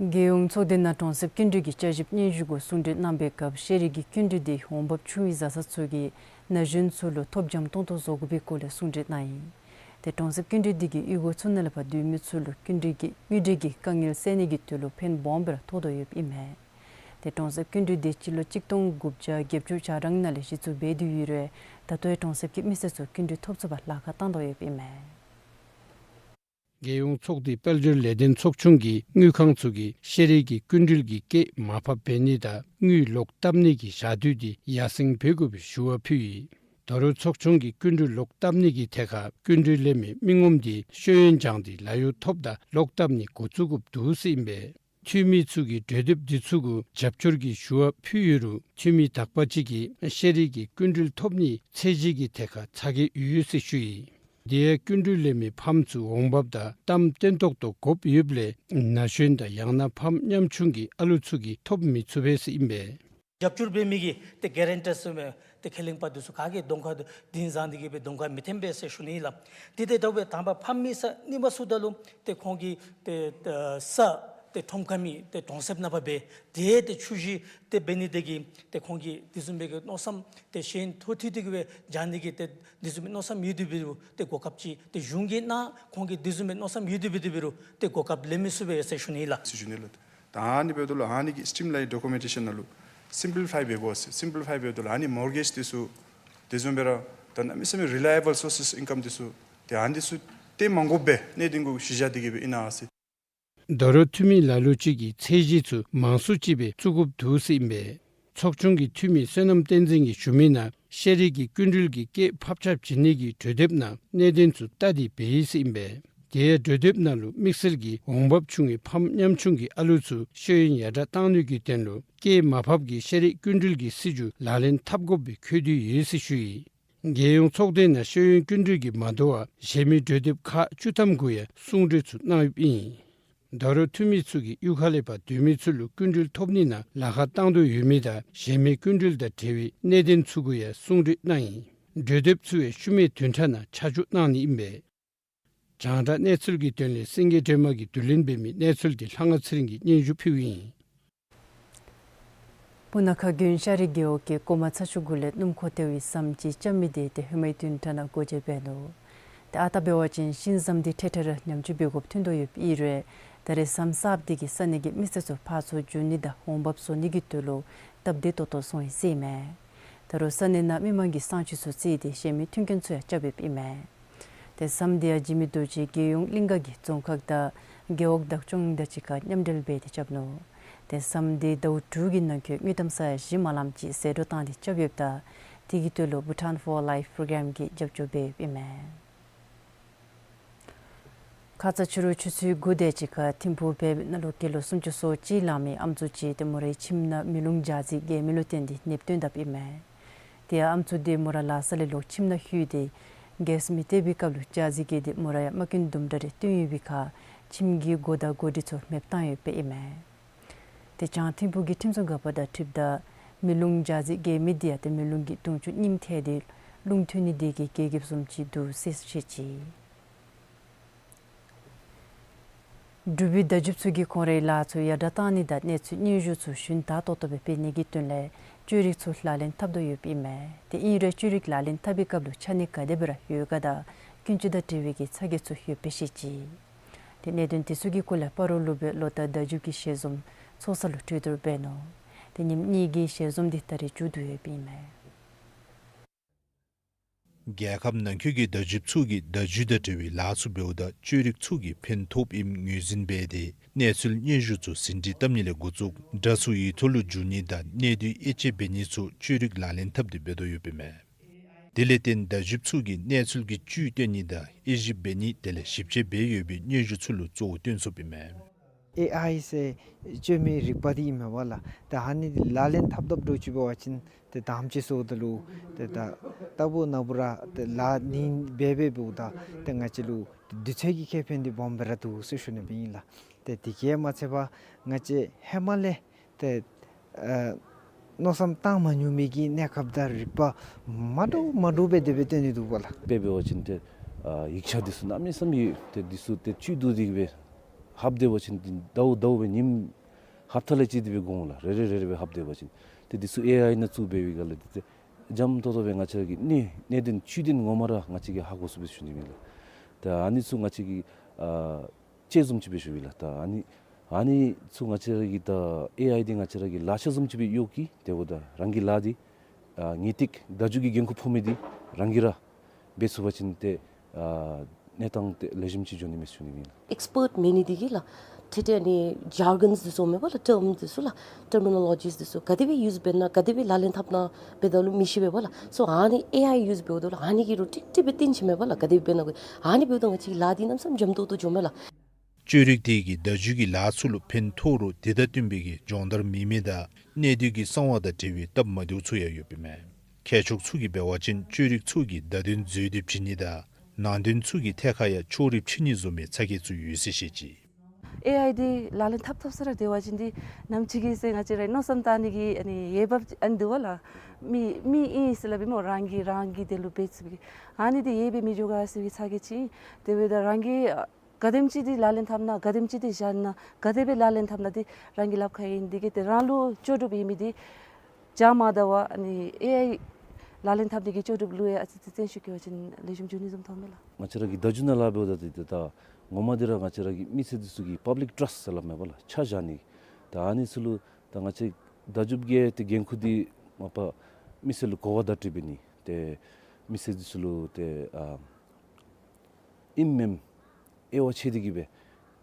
རྒྱལ་ཡོངས་ཚོགས་སྡེ་ནང་གྲོང་གསེབ་སྐྱིན་འགྲུལ་གྱི་བསྐྱར་ཞིབ་སྙན་ཞུ་གུ་གསུང་གྲོས་གནང་པའི་སྐབས་ཤེས་རིག་གི་སྐྱིན་འགྲུལ་འདི་འོང་འབབ་ཆུང་བའི་བཟའ་ཚང་ཚུ་གིས་ན་གཞོན་ཚུ་ལུ་ཐོབ་འཇམ་ཏོང་ཏོ་བཟོ་དགོ་པའི་སྐོར་ལས་གསུང་གྲོས་གནང་ཡི། ཏེ་གྲོང་གསེབ་སྐྱིན་འགྲུལ་འདི་གིས་གཡུས་སྒོ་ཚུ་ནང་ལས་ཕར་སྡོད་མི་ཚུ་ལུ་སྐྱིན་འགྲུལ་གྱི་དངུལ་འབྲེལ་གྱི་དཀའ་ངལ་སེལ་ནི་གི་དོན་ལུ་ཕན་སྦོམ་སྦེ་ར་ཐོགས་དོ་ཡོདཔ་ཨིན་མས། ཏེ་གྲོང་གསེབ་སྐྱིན་འགྲུལ་འདི་སྤྱི་ལོ་གཅིག་སྟོང་དགུ་བརྒྱ་བརྒྱད་ཅུ་གྱ་གྲངས་ནང་ལས་གཞི་བཙུགས་འབད་དེ་ཡོད་རུང་ད་ལྟོ་ཡང་གྲོང་གསེབ་ཀྱི་མི་སེར་ཚུ་སྐྱིན་འགྲུལ་ཐོབ་ཚུགས་པར་ལཱ་ཁག་བཏང་དོ་ཡོདཔ་ཨིན་མས། རྒྱལ་ཡོངས་ཚོགས་སྡེའི་དཔལ་འབྱོར་ལས་དོན་ཚོགས་ཆུང་གིས་དངུལ་ཁང་ཚུ་གིས་ཤེས་རིག་གི་སྐྱིན་འགྲུལ་གྱི་སྐྱེད་མར་ཕབ་འབད་ནི་དང་དངུལ་ལོག་བཏབ་ནི་གི་ཞག་དུས་འདི་ཡར་སེང་འབད་དགོ་པའི་ཞུ་བ་ཕུལ་ཡི། ད་རུང་ཚོགས་ཆུང་གིས་སྐྱིན་འགྲུལ་ལོག་བཏབ་ནི་གི་ཐད་ཁར་སྐྱིན་འགྲུལ་ལེན་མི་མི་ངོམ་འདི་ཤེས་ཡོན་སྦྱང་སྟེ་ལཱ་གཡོག་ཐོབ་ད་ལོག་བཏབ་ནི་འགོ་བཙུགས་དགོཔ་འདུག་ཟེར་ཨིན་པས། འཐུས་མི་ཚུ་གིས་གྲོས་འདེབས་འདི་ཚུ་གུ་རྒྱབ་སྐྱོར་གྱི་ཞུ་བ་ཕུལ་ཡོད་རུང་འཐུས་མི་དག་པ་ཅིག་གིས་ཤེས་རིག་གི་སྐྱིན་འགྲུལ་ཐོབ་ནིའི་ཚད་གཞི་གི་ཐད་ཁར་ཚ་གྱང་ཡོད་ཟེར་ཞུ་ཡི། དེ་ཡང་སྐྱིན་འགྲུལ་ལེན་མི་ཕམ་ཚུ་འོང་འབབ་དང་གཏམ་བརྟན་ཏོག་ཏོ་དགོཔ་ཡོདཔ་ལས་ན་གཞོན་དང་ཡང་ན་ཕམ་ཉམ་ཆུང་གི་ཨ་ལུ་ཚུ་གིས་ཐོབ་མི་ཚུགས་པས་ཟེར་ཨིན་པས། རྒྱབ་སྐྱོར་འབད་མི་གི་ཏེ་གེ་རེན་ཊར་ཟེར་མི་ཏེ་ཁས་ལེན་པ་འདི་ཚུ་ག་གིས་གདོང་ཁར་འདི་བཟུམ་འདི་གིས་སྦེ་གདོང་ཁར་མི་འཐོན་པས་ཟེར་ཞུ་ནི་ལགས། དེ་དེ་འདྲཝ་སྦེ་དང་པ་ཕམ་མི་ས་གཉིས་པ་ཚུ་ད་ལུ་ཏེ་ཁོང་གི་ཏེ་ས་ཏེ་ཁྲོམ་ཁ་མི་ཏེ་གྲོང་གསེབ་ནང་ཕར་འབད་དེ་ཏེ་ཆུ་བཞི་ཏེ་འབད་ནི་དེ་གིས་ཏེ་ཁོང་གིས་དེ་བཟུམ་སྦེ་གི་མནོ་བསམ་ཏེ་ཤེས་ཡོན་ཐོག་ཐོག་དེ་གིས་སྦེ་སྦྱང་ནི་གི་ཏེ་དེ་བཟུམ་སྦེ་མནོ་བསམ་ཡོད་དེ་འབད་རུང་ཏེ་གོ་སྐབས་ཅིག་ཏེ་གཞུང་གིས་གནང་། ཁོང་གིས་དེ་བཟུམ་སྦེ་མནོ་བསམ་ཡོད་དེ་འབད་དེ་འབད་རུང་ཏེ་གོ་སྐབས་ལེན་མི་ཚུགས་པས་ཟེར་ཞུ་ནི་ལགས། ཟེར་ཞུ་ནི་ལགས། ད་ཨ་ནི་འབདཝ་ད་ལུ་ཨ་ནི་གི་སི་ཊིམ་ལའིན་ཌོ་ཀུ་མེན་ཊེ་ཤཱན་ནང་ལུ་སིམ་པི་ལི་ཕའི་འབད་དགོ་ཟེར། སིམ་པི་ལི་ཕའི་འབདཝ་ད་ལུ་ཨ་ནི་མོར་གེཇ་འདི་ཚུ་དེ་བཟུམ་སྦེ་ར་ད་གནམ་མེད་ས་མེད་རི་ལ་ཡེ་བཱལ་སོར་སེས་ཨིན་ཀམ་འདི་ཚུ་ཏེ་ཨ་ནི་འདི་ཚུ་ཏེ་མ་དགོཔ་སྦེ་གནད་དོན་གུ་གཞི་བཞག་སྟེ་གིས་སྦེ་ཨིན་ན་ཟེར། ད་རུང་འཐུས་མི་ལ་ལུ་ཅིག་གིས་ཚད་གཞི་ཚུ་མང་སུ་ཅིག་སྦེ་བཙུགས་དགོཔ་འདུག་ཟེར་ཨིན་པས། ཚོགས་ཆུང་གི་འཐུས་མི་བསོད་ནམས་བསྟན་འཛིན་གྱིས་ཞུ་མི་ནང་ཤེས་རིག་གི་སྐྱིན་འགྲུལ་གྱི་སྐྱེད་ཕབ་ཆག་བྱིན་ནི་གི་གྲོས་འདེབས་ནང་གནད་དོན་ཚུ་བལྟ་སྟེ་འབད་ཡི་ཟེར་ཨིན་པས། དེ་ཡང་གྲོས་འདེབས་ནང་ལུ་དམིགས་བསལ་གྱིས་འོང་འབབ་ཆུང་བའི་ཕམ་ཉམ་ཆུང་གི་ཨ་ལུ་ཚུ་ཤེས་ཡོན་ཡར་དྲག་གཏང་ནི་གི་དོན་ལུ་སྐྱེད་མར་ཕབ་ཀྱི་ཤེས་རིག་སྐྱིན་འགྲུལ་གྱི་སྲིད་བྱུས་ལག་ལེན་འཐབ་དགོཔ་སྦེ་འཁོད་དེ་ཡོད་ཟེར་ཞུ་ཡི། རྒྱལ་ཡོངས་ཚོགས་སྡེ་ནང་ཤེས་ཡོན་སྐྱིན་འགྲུལ་གྱིས་མ་དོ་བར་གཞན་མི་གྲོས་འདེབས་ཁག་བཅུ་ཐམ་གུ་ཡང་གསུང་གྲོས་ཚུ་གནང་ཡོདཔ་ཨིན། ད་རུང་འཐུས་མི་ཚུ་གིས་གཡུས་ཁ་ལས་ཕར་སྡོད་མི་ཚུ་ལུ་སྐྱིན་འགྲུལ་ཐོབ་ནི་ནང་ལཱ་ཁག་བཏང་དོ་ཡོད་མི་དང་གཞན་མི་སྐྱིན་འགྲུལ་དང་འབྲེལ་བའི་གནད་དོན་ཚུ་གུ་ཡང་གསུང་གྲོས་གནང་ཡི། གྲོས་འདེབས་ཚུ་ཡང་ཤུལ་མའི་བདུན་ཕྲག་ནང་ཆ་འཇོག་གནང་ནི་ཨིན་པས། རྒྱང་བསྒྲགས་གནས་ཚུལ་གྱི་དོན་ལས་སེང་གེ་སྒྲོལ་མ་གིས་བསྡུ་ལེན་འབད་མི་གནས་ཚུལ་འདི་ལྷ་དབང་ཚེ་རིང་གིས་སྙན་ཞུ་ཕུལཝ་ཨིན། སྤུ་ན་ཁ་དགོན་ཤ་རི་རྒེད་འོག་གི་གོ་མ་ཚ་ཆུ་གུ་ལས་སྣུམ་འཁོར་ཐལ་བའི་ཟམ་ཅིག་རྐྱབ་མི་དེ་ཏེ་ཧེ་མའི་བདུན་ཕྲག་ནང་སྒོ་འབྱེད་འབད་ནུག། ཏེ་ཨ་རྟག་འབད་བ་ཅིན་ཤིང་ཟམ་འདི་འཕྲལ་འཕྲལ་ར་ཉམས་བཅོས་འབད་དགོཔ་ཐོན་དོ་ཡོདཔ་ཨིན་རུང་ད་རེས་ཟམ་གསརཔ་འདི་གིས་ས་གནས་ཀྱི་མི་སེར་ཚུ་ཕར་ཚུར་འགྱོ་ནི་དང་འོང་འབབ་བཟོ་ནི་གི་དོན་ལུ་སྟབས་བདེ་ཏོག་ཏོ་སོང་ཡི་ཟེར་ཨིན་མས། ད་རུང་ས་གནས་ནང་མི་མང་གིས་གསང་སྤྱོད་ཚུ་བརྩིས་ཏེ་གཞན་མི་མཐུན་རྐྱེན་ཚུ་ཡང་རྐྱབ་ཡོདཔ་ཨིན་མས། ཏེ་ཟམ་འདི་ཡང་འཇིགས་མེད་རྡོ་རྗེ་རྒྱལ་ཡོངས་གླིང་ག་གི་རྫོང་ཁག་དང་རྒེད་འོག་བདག་སྐྱོང་དང་གཅིག་ཁར་མཉམ་འབྲེལ་འབད་དེ་རྐྱབ་ནུག། ཏེ་ཟམ་འདི་ཟླཝ་དྲུག་གི་ནང་འཁོད་དངུལ་ཀྲམ་ས་ཡ་བཞི་མ་ལངམ་ཅིག་ཟད་འགྲོ་བཏང་སྟེ་རྐྱབ་ཡོདཔ་ད་དེ་གི་དོན་ལུ་Bhutan for Life Programme གིས་རྒྱབ་སྐྱོར་འབད་ཡོདཔ་ཨིན་མས། ཁ་ཙ་ཕྱི་རུ་ཆུ་ཚོད་དགུ་དེ་ཅིག་ཁར་ཐིམ་ཕུག་བལ་ནང་ལུ་ཀི་ལོ་སུམ་ཅུ་སོ་གཅིག་ལང་མི་ཨམ་སྲུ་ཅིག་ཏེ་མོ་རའི་ཁྱིམ་ནང་མེ་རླུང་འཇའ་ཟེར་རྒྱས་མི་ལུ་བརྟེན་ཏེ་ནདཔ་བཏོན་དཔ་ཨིན་མས། ཏེ་ཨམ་སྲུ་དེ་མོ་ར་ལཱ་ས་ལས་ལོག་ཁྱིམ་ནང་ལྷོད་དེ་གེསི་མེ་བཏེག་པའི་སྐབས་ལུ་འཇའ་ཟེར་རྒྱས་ཏེ་མོ་ར་ཡང་རྨ་སྐྱོན་དུམ་གྲ་རེ་བཏོན་ཡོད་པའི་ཁར་ཁྱིམ་གྱི་སྒོ་དང་སྒོ་སྒྲིག་ཚུ་མེདཔ་བཏང་ཡོདཔ་ཨིན་མས། ཏེ་བྱང་ཐིམ་ཕུག་གི་ཁྲིམས་སྲུང་འགག་པ་དང་འཁྲིལཝ་ད་མེ་རླུང་འཇའ་ཟེར་རྒྱས་མི་དེ་ཡང་ཏེ་མེ་རླུང་གིས་དུང་ཕྱུར་རྙིངམ་ཐལ་ཏེ་རླུང་ཐོན་ནི་དེ་གིས་རྒྱས་རྒྱསཔ་བཟུམ་ཅིག་འདུག་ཟེར་བཤད་ཅི། འབྲུག་པའི་བརྡ་བརྒྱུདཔ་ཚུ་གིས་ཁོང་རའི་ལཱ་ཚུ་ཡར་དྲག་བཏང་ནི་དང་གནས་ཚུལ་སྙན་ཞུ་ཚུ་ཞུན་དག་ཏོག་ཏོ་སྦེ་སྤེལ་ནི་གི་དོན་ལས་བཅོས་རིག་ཚུ་ལག་ལེན་འཐབ་དོ་ཡོདཔ་ཨིན་མས། ཏེ་ཨིན་རུང་བཅོས་རིག་ལག་ལེན་འཐབ་པའི་སྐབས་ལུ་ཆ་གནས་ག་དེ་སྦེ་ར་ཡོད་ག་དང་ཀུན་སྤྱོད་དང་འབྲེལ་བའི་གི་ཚ་གྱང་ཚུ་ཡོདཔ་སྦེ་བཤད་ཅི། ཏེ་གནད་དོན་དེ་ཚུ་གི་སྐོར་ལས་སྤ་རོ་ལུ་སྦེ་ལོ་བསྟར་བརྡ་བརྒྱུདཔ་གི་ཞལ་འཛོམས་ཚོགས་ས་ལུ་གྲོས་བསྡུར་འབད་ནུག། ཏེ་ཉིནམ་གཉིས་ཀྱི་ཞལ་འཛོམས་འདི་ད་རེས་མཇུག་བསྡུ་ཡོདཔ་ཨིན་མས། རྒྱལ་ཁབ་ནང་འཁོད་ཀྱི་བརྡ་བརྒྱུདཔ་ཚུ་གིས་བརྡ་བརྒྱུད་དང་འབྲེལ་བའི་ལཱ་ཚུ་འབདཝ་ད་བཅོས་རིག་ཚུ་གིས་ཕན་ཐོགསཔ་ཨིནམ་ངོས་འཛིན་འབད་དེ་གནས་ཚུལ་སྙན་ཞུ་ཚུ་ཟིན་བྲིས་བཏབ་ནི་ལས་འགོ་བཙུགས་དྲ་ཚུ་ཡུལ་ཐོག་ལུ་འགྱོ་ནི་དང་གནད་དོན་དབྱེ་དཔྱད་འབད་ནི་ཚུ་བཅོས་རིག་ལག་ལེན་འཐབ་སྟེ་འབད་དོ་ཡོདཔ་ཨིན་མས། དེ་ལས་བརྟེན་བརྡ་བརྒྱུདཔ་ཚུ་གིས་གནས་ཚུལ་གྱི་བཅུད་བཏོན་ནི་དང་དབྱེ་ཞིབ་འབད་ནི་དེ་ལས་ཞིབ་དཔྱད་འབད་ཡོད་པའི་སྙན་ཞུ་ཚུ་ལུ་གཙོ་བོ་སྟོན་ཚུགསཔ་ཨིན་མས། ཨེ་ཨའི་ཟེར་བཅོས་མའི་རིག་པ་འདི་ཨིན་མས་པ་ལགས། ད་ཨ་ནི་འདི་ལག་ལེན་འཐབ་འཐབ་འདྲཝ་ཅིག་འབད་བ་ཅིན་ཏེ་དམ་ཅིག་སོངམ་ད་ལུ་ཏེ་ད་ལྟ་བུ་ན་བུ་ར་ཏེ་ལཱ་ནི་འབད་འབད་འབདཝ་ད་ཏེ་ང་བཅས་ལུ་དུས་ཚོད་ཀྱི་ཁེ་ཕན་འདི་སྦོམ་སྦེ་ར་འདུག་ཟེར་ཞུ་ནི་སྦེ་ཨིན་ལགས། ཏེ་དེ་གིས་མ་ཚད་པར་ང་བཅས་ཧེ་མ་ལས་ཏེ་ཨ་མནོ་བསམ་བཏང་མ་མྱོང་མི་གི་གནས་སྐབས་དང་རིག་པ་མ་འདྲཝ་མ་འདྲཝ་སྦེ་དེ་སྦེ་སྟོན་ནི་འདུག་པ་ལགས། དཔེ་འབད་བ་ཅིན་ཏེ་ཨ་ཡིག་ཆ་འདི་ཚུ་གནམ་མེད་ས་མེད་ཡོད། ཏེ་འདི་ཚུ་ཏེ་བཅུད་བསྡུ་སྟེ་གི་སྦེ་ལྷབ་སྡོད་པ་ཅིན་ཏེ་ཟླཝ་ཟླཝ་སྦེ་ཉིནམ་ཧབ་ཏ་ལས་ཅིག་དེ་སྦེ་འགོར་འོང་ལགས། རེ་རེ་རེ་རེ་སྦེ་ལྷབ་སྡོད་པ་ཅིན། ཏེ་འདི་ཚུ་ཨེ་ཨའི་ནང་བཙུགས་འབད་བའི་སྒང་ལས་ཏེ་ཏེ་འཇམ་ཏོང་ཏོ་སྦེ་ང་བཅས་ར་གི་གནད་གནད་དོན་བཅུད་དོན་ངོ་མ་ར་ང་བཅས་ཀྱིས་ཧ་གོ་ཚུགས་པས་ཟེར་ཞུ་ནི་ཨིན་ལགས། ཏེ་ཨ་ནི་ཚུ་ང་བཅས་ཀྱིས་ཨ་དཔྱད་བཟུམ་ཅིག་སྦེ་ཞུ་ཡི་ལགས། ད་ཨ་ནི་ཨ་ནི་ཚུ་ང་བཅས་ར་གི་ད་ཨེ་ཨའི་འདི་ང་བཅས་ར་གི་ལག་ཆ་བཟུམ་ཅིག་སྦེ་གཡོག་གི། དེ་འབདཝ་ད་རང་གི་ལཱ་འདི་ཨ་ངེས་ཏིག་བརྡ་བརྒྱུད་ཀྱི་འགན་ཁུར་ཕོག་མི་འདི་རང་གིས་ར་འབད་ཚུགས་པ་ཅིན་ཏེ་ཨ་གནས་སྟངས་ཏེ་ལེགས་ཤོམ་ཅིག་འགྱོ་ནི་མས་ཟེར་ཞུ་ནི་ཨིན་ལགས། ཨེགསི་པརཊ་མེད་ནི་འདི་གིས་ལགས། ཏེ་ཏེ་ཨ་ནི་ཇར་གོནསི་འདི་ཚུ་མས་པ་ལགས། ཊརམ་འདི་ཚུ་ལགས། ཊར་མི་ནོ་ལོ་ཇིས་འདི་ཚུ་ག་དེ་སྦེ་ཡུསི་འབད་ན་ག་དེ་སྦེ་ལག་ལེན་འཐབ་ན་འབདཝ་ད་ལུ་མི་ཤེས་པས་པ་ལགས། སོ་ཨ་ནི་ཨེ་ཨའི་ཡུསི་འབདཝ་ད་ལུ་ཨ་ནི་གིས་རོགས་ཀྲིག་ཀྲི་སྦེ་སྟོན་ཅི་མས་པ་ལགས། ག་དེ་སྦེ་འབད་ན་གོ། ཨ་ནི་འབདཝ་ད་ང་བཅས་ཀྱི་ལཱ་འདི་གནམ་མེད་ས་མེད་འཇམ་ཏོང་ཏོ་འགྱོཝ་མས་ལགས། བཅོས་རིག་དེ་གིས་བརྡ་བརྒྱུད་ཀྱི་ལཱ་ཚུ་ལུ་ཕན་ཐོགས་རུང་དེ་དང་བསྟུན་པའི་གི་སྦྱོང་བརྡར་མེད་མི་དང་གནད་དོན་གྱི་གསང་བ་དང་འབྲེལ་བའི་སྟབས་མ་བདེཝ་ཚུ་ཡང་ཡོདཔ་ཨིན་མས། མཁས་མཆོག་ཚུ་གིས་འབད་བ་ཅིན་བཅོས་རིག་ཚུ་གིས་བརྡ་དོན་འཛོལ་ཏེ་བྲིས་ནི་དང་ནང་དོན་ཚུ་གིས་ཐད་ཁར་ཡང་ཕྱོགས་རིས་ཕྱེ་ནི་བཟུམ་མའི་ཚ་གྱང་ཚུ་ཡོད་ཟེར་བཤད་ཅི། ཨེ་ཨའི་འདི་ལག་ལེན་འཐབ་འཐབ་ས་ར་སྡོད་པ་ཅིན་འདི་ནམ་ཅིག་གི་ཚེ་ང་བཅས་ར་མནོ་བསམ་བཏང་ནི་གི་ཨ་ནི་འོས་འབབ་ཨ་ནི་འདུག་པ་ལགས། མི་མི་ཨིན་ཟེར་སླབ་པའི་སྨོ། རང་གིས་རང་གི་དོན་ལུ་འབད་ཚུགས་པའི་ཨ་ནི་འདི་ཡོད་པའི་མི་འགྱོ་ག་ཟེར་བའི་ཚ་གྱང་ཅིག། དེ་འབདཝ་ད་རང་གིས་ག་དེམ་ཅིག་འདི་ལག་ལེན་འཐབ་ན་ག་དེམ་ཅིག་འདི་བཞག་ན་ག་དེ་སྦེ་ལག་ལེན་འཐབ་ན་འདི་རང་གི་ལགཔ་ཁར་ཨིན། དེ་གིས་ཏེ་རང་ལུ་ལྕོགས་གྲུབ་ཨིན་མི་འདི་བྱ་མ་དགའ་བར་ཨ་ནི་ཨེ་ཨའི་ལག་ལེན་འཐབ་ནི་གི་ལྕོགས་གྲུབ་ལུ་ཡང་ཨ་ཙི་ཙི་བརྩོན་ཤུགས་བསྐྱེད་པ་ཅིན་ལེགས་ཤོམ་འགྱོ་ནི་བཟུམ་མཐོངམ་མས་ལགས། ང་བཅས་ར་གི་བརྡ་བརྒྱུད་ནང་ལཱ་འབདཝ་ད་འདི་ཏེ་ད་ངོ་མ་འདི་ར་ང་བཅས་ར་གི་མི་སེར་འདི་ཚུ་གི་པབ་ལིཀ་ཊརསཊ་ཟེར་སླབ་མས་པ་ལགས། ཆ་བཞག་ནི། ད་ཨ་ནི་ཚུ་ལུ་ད་ང་བཅས་བརྡ་བརྒྱུདཔ་གི་ཏེ་འགན་ཁུར་འདི་མ་པ་མི་སེར་ལུ་གོ་བ་བརྡ་སྤྲོད་འབད་ནི། ཏེ་མི་སེར་འདི་ཚུ་ལུ་ཏེ་ཨ་ཨིནམ་མེནམ་དབྱེ་བ་ཕྱེ་སྟེ་གི་སྦེ་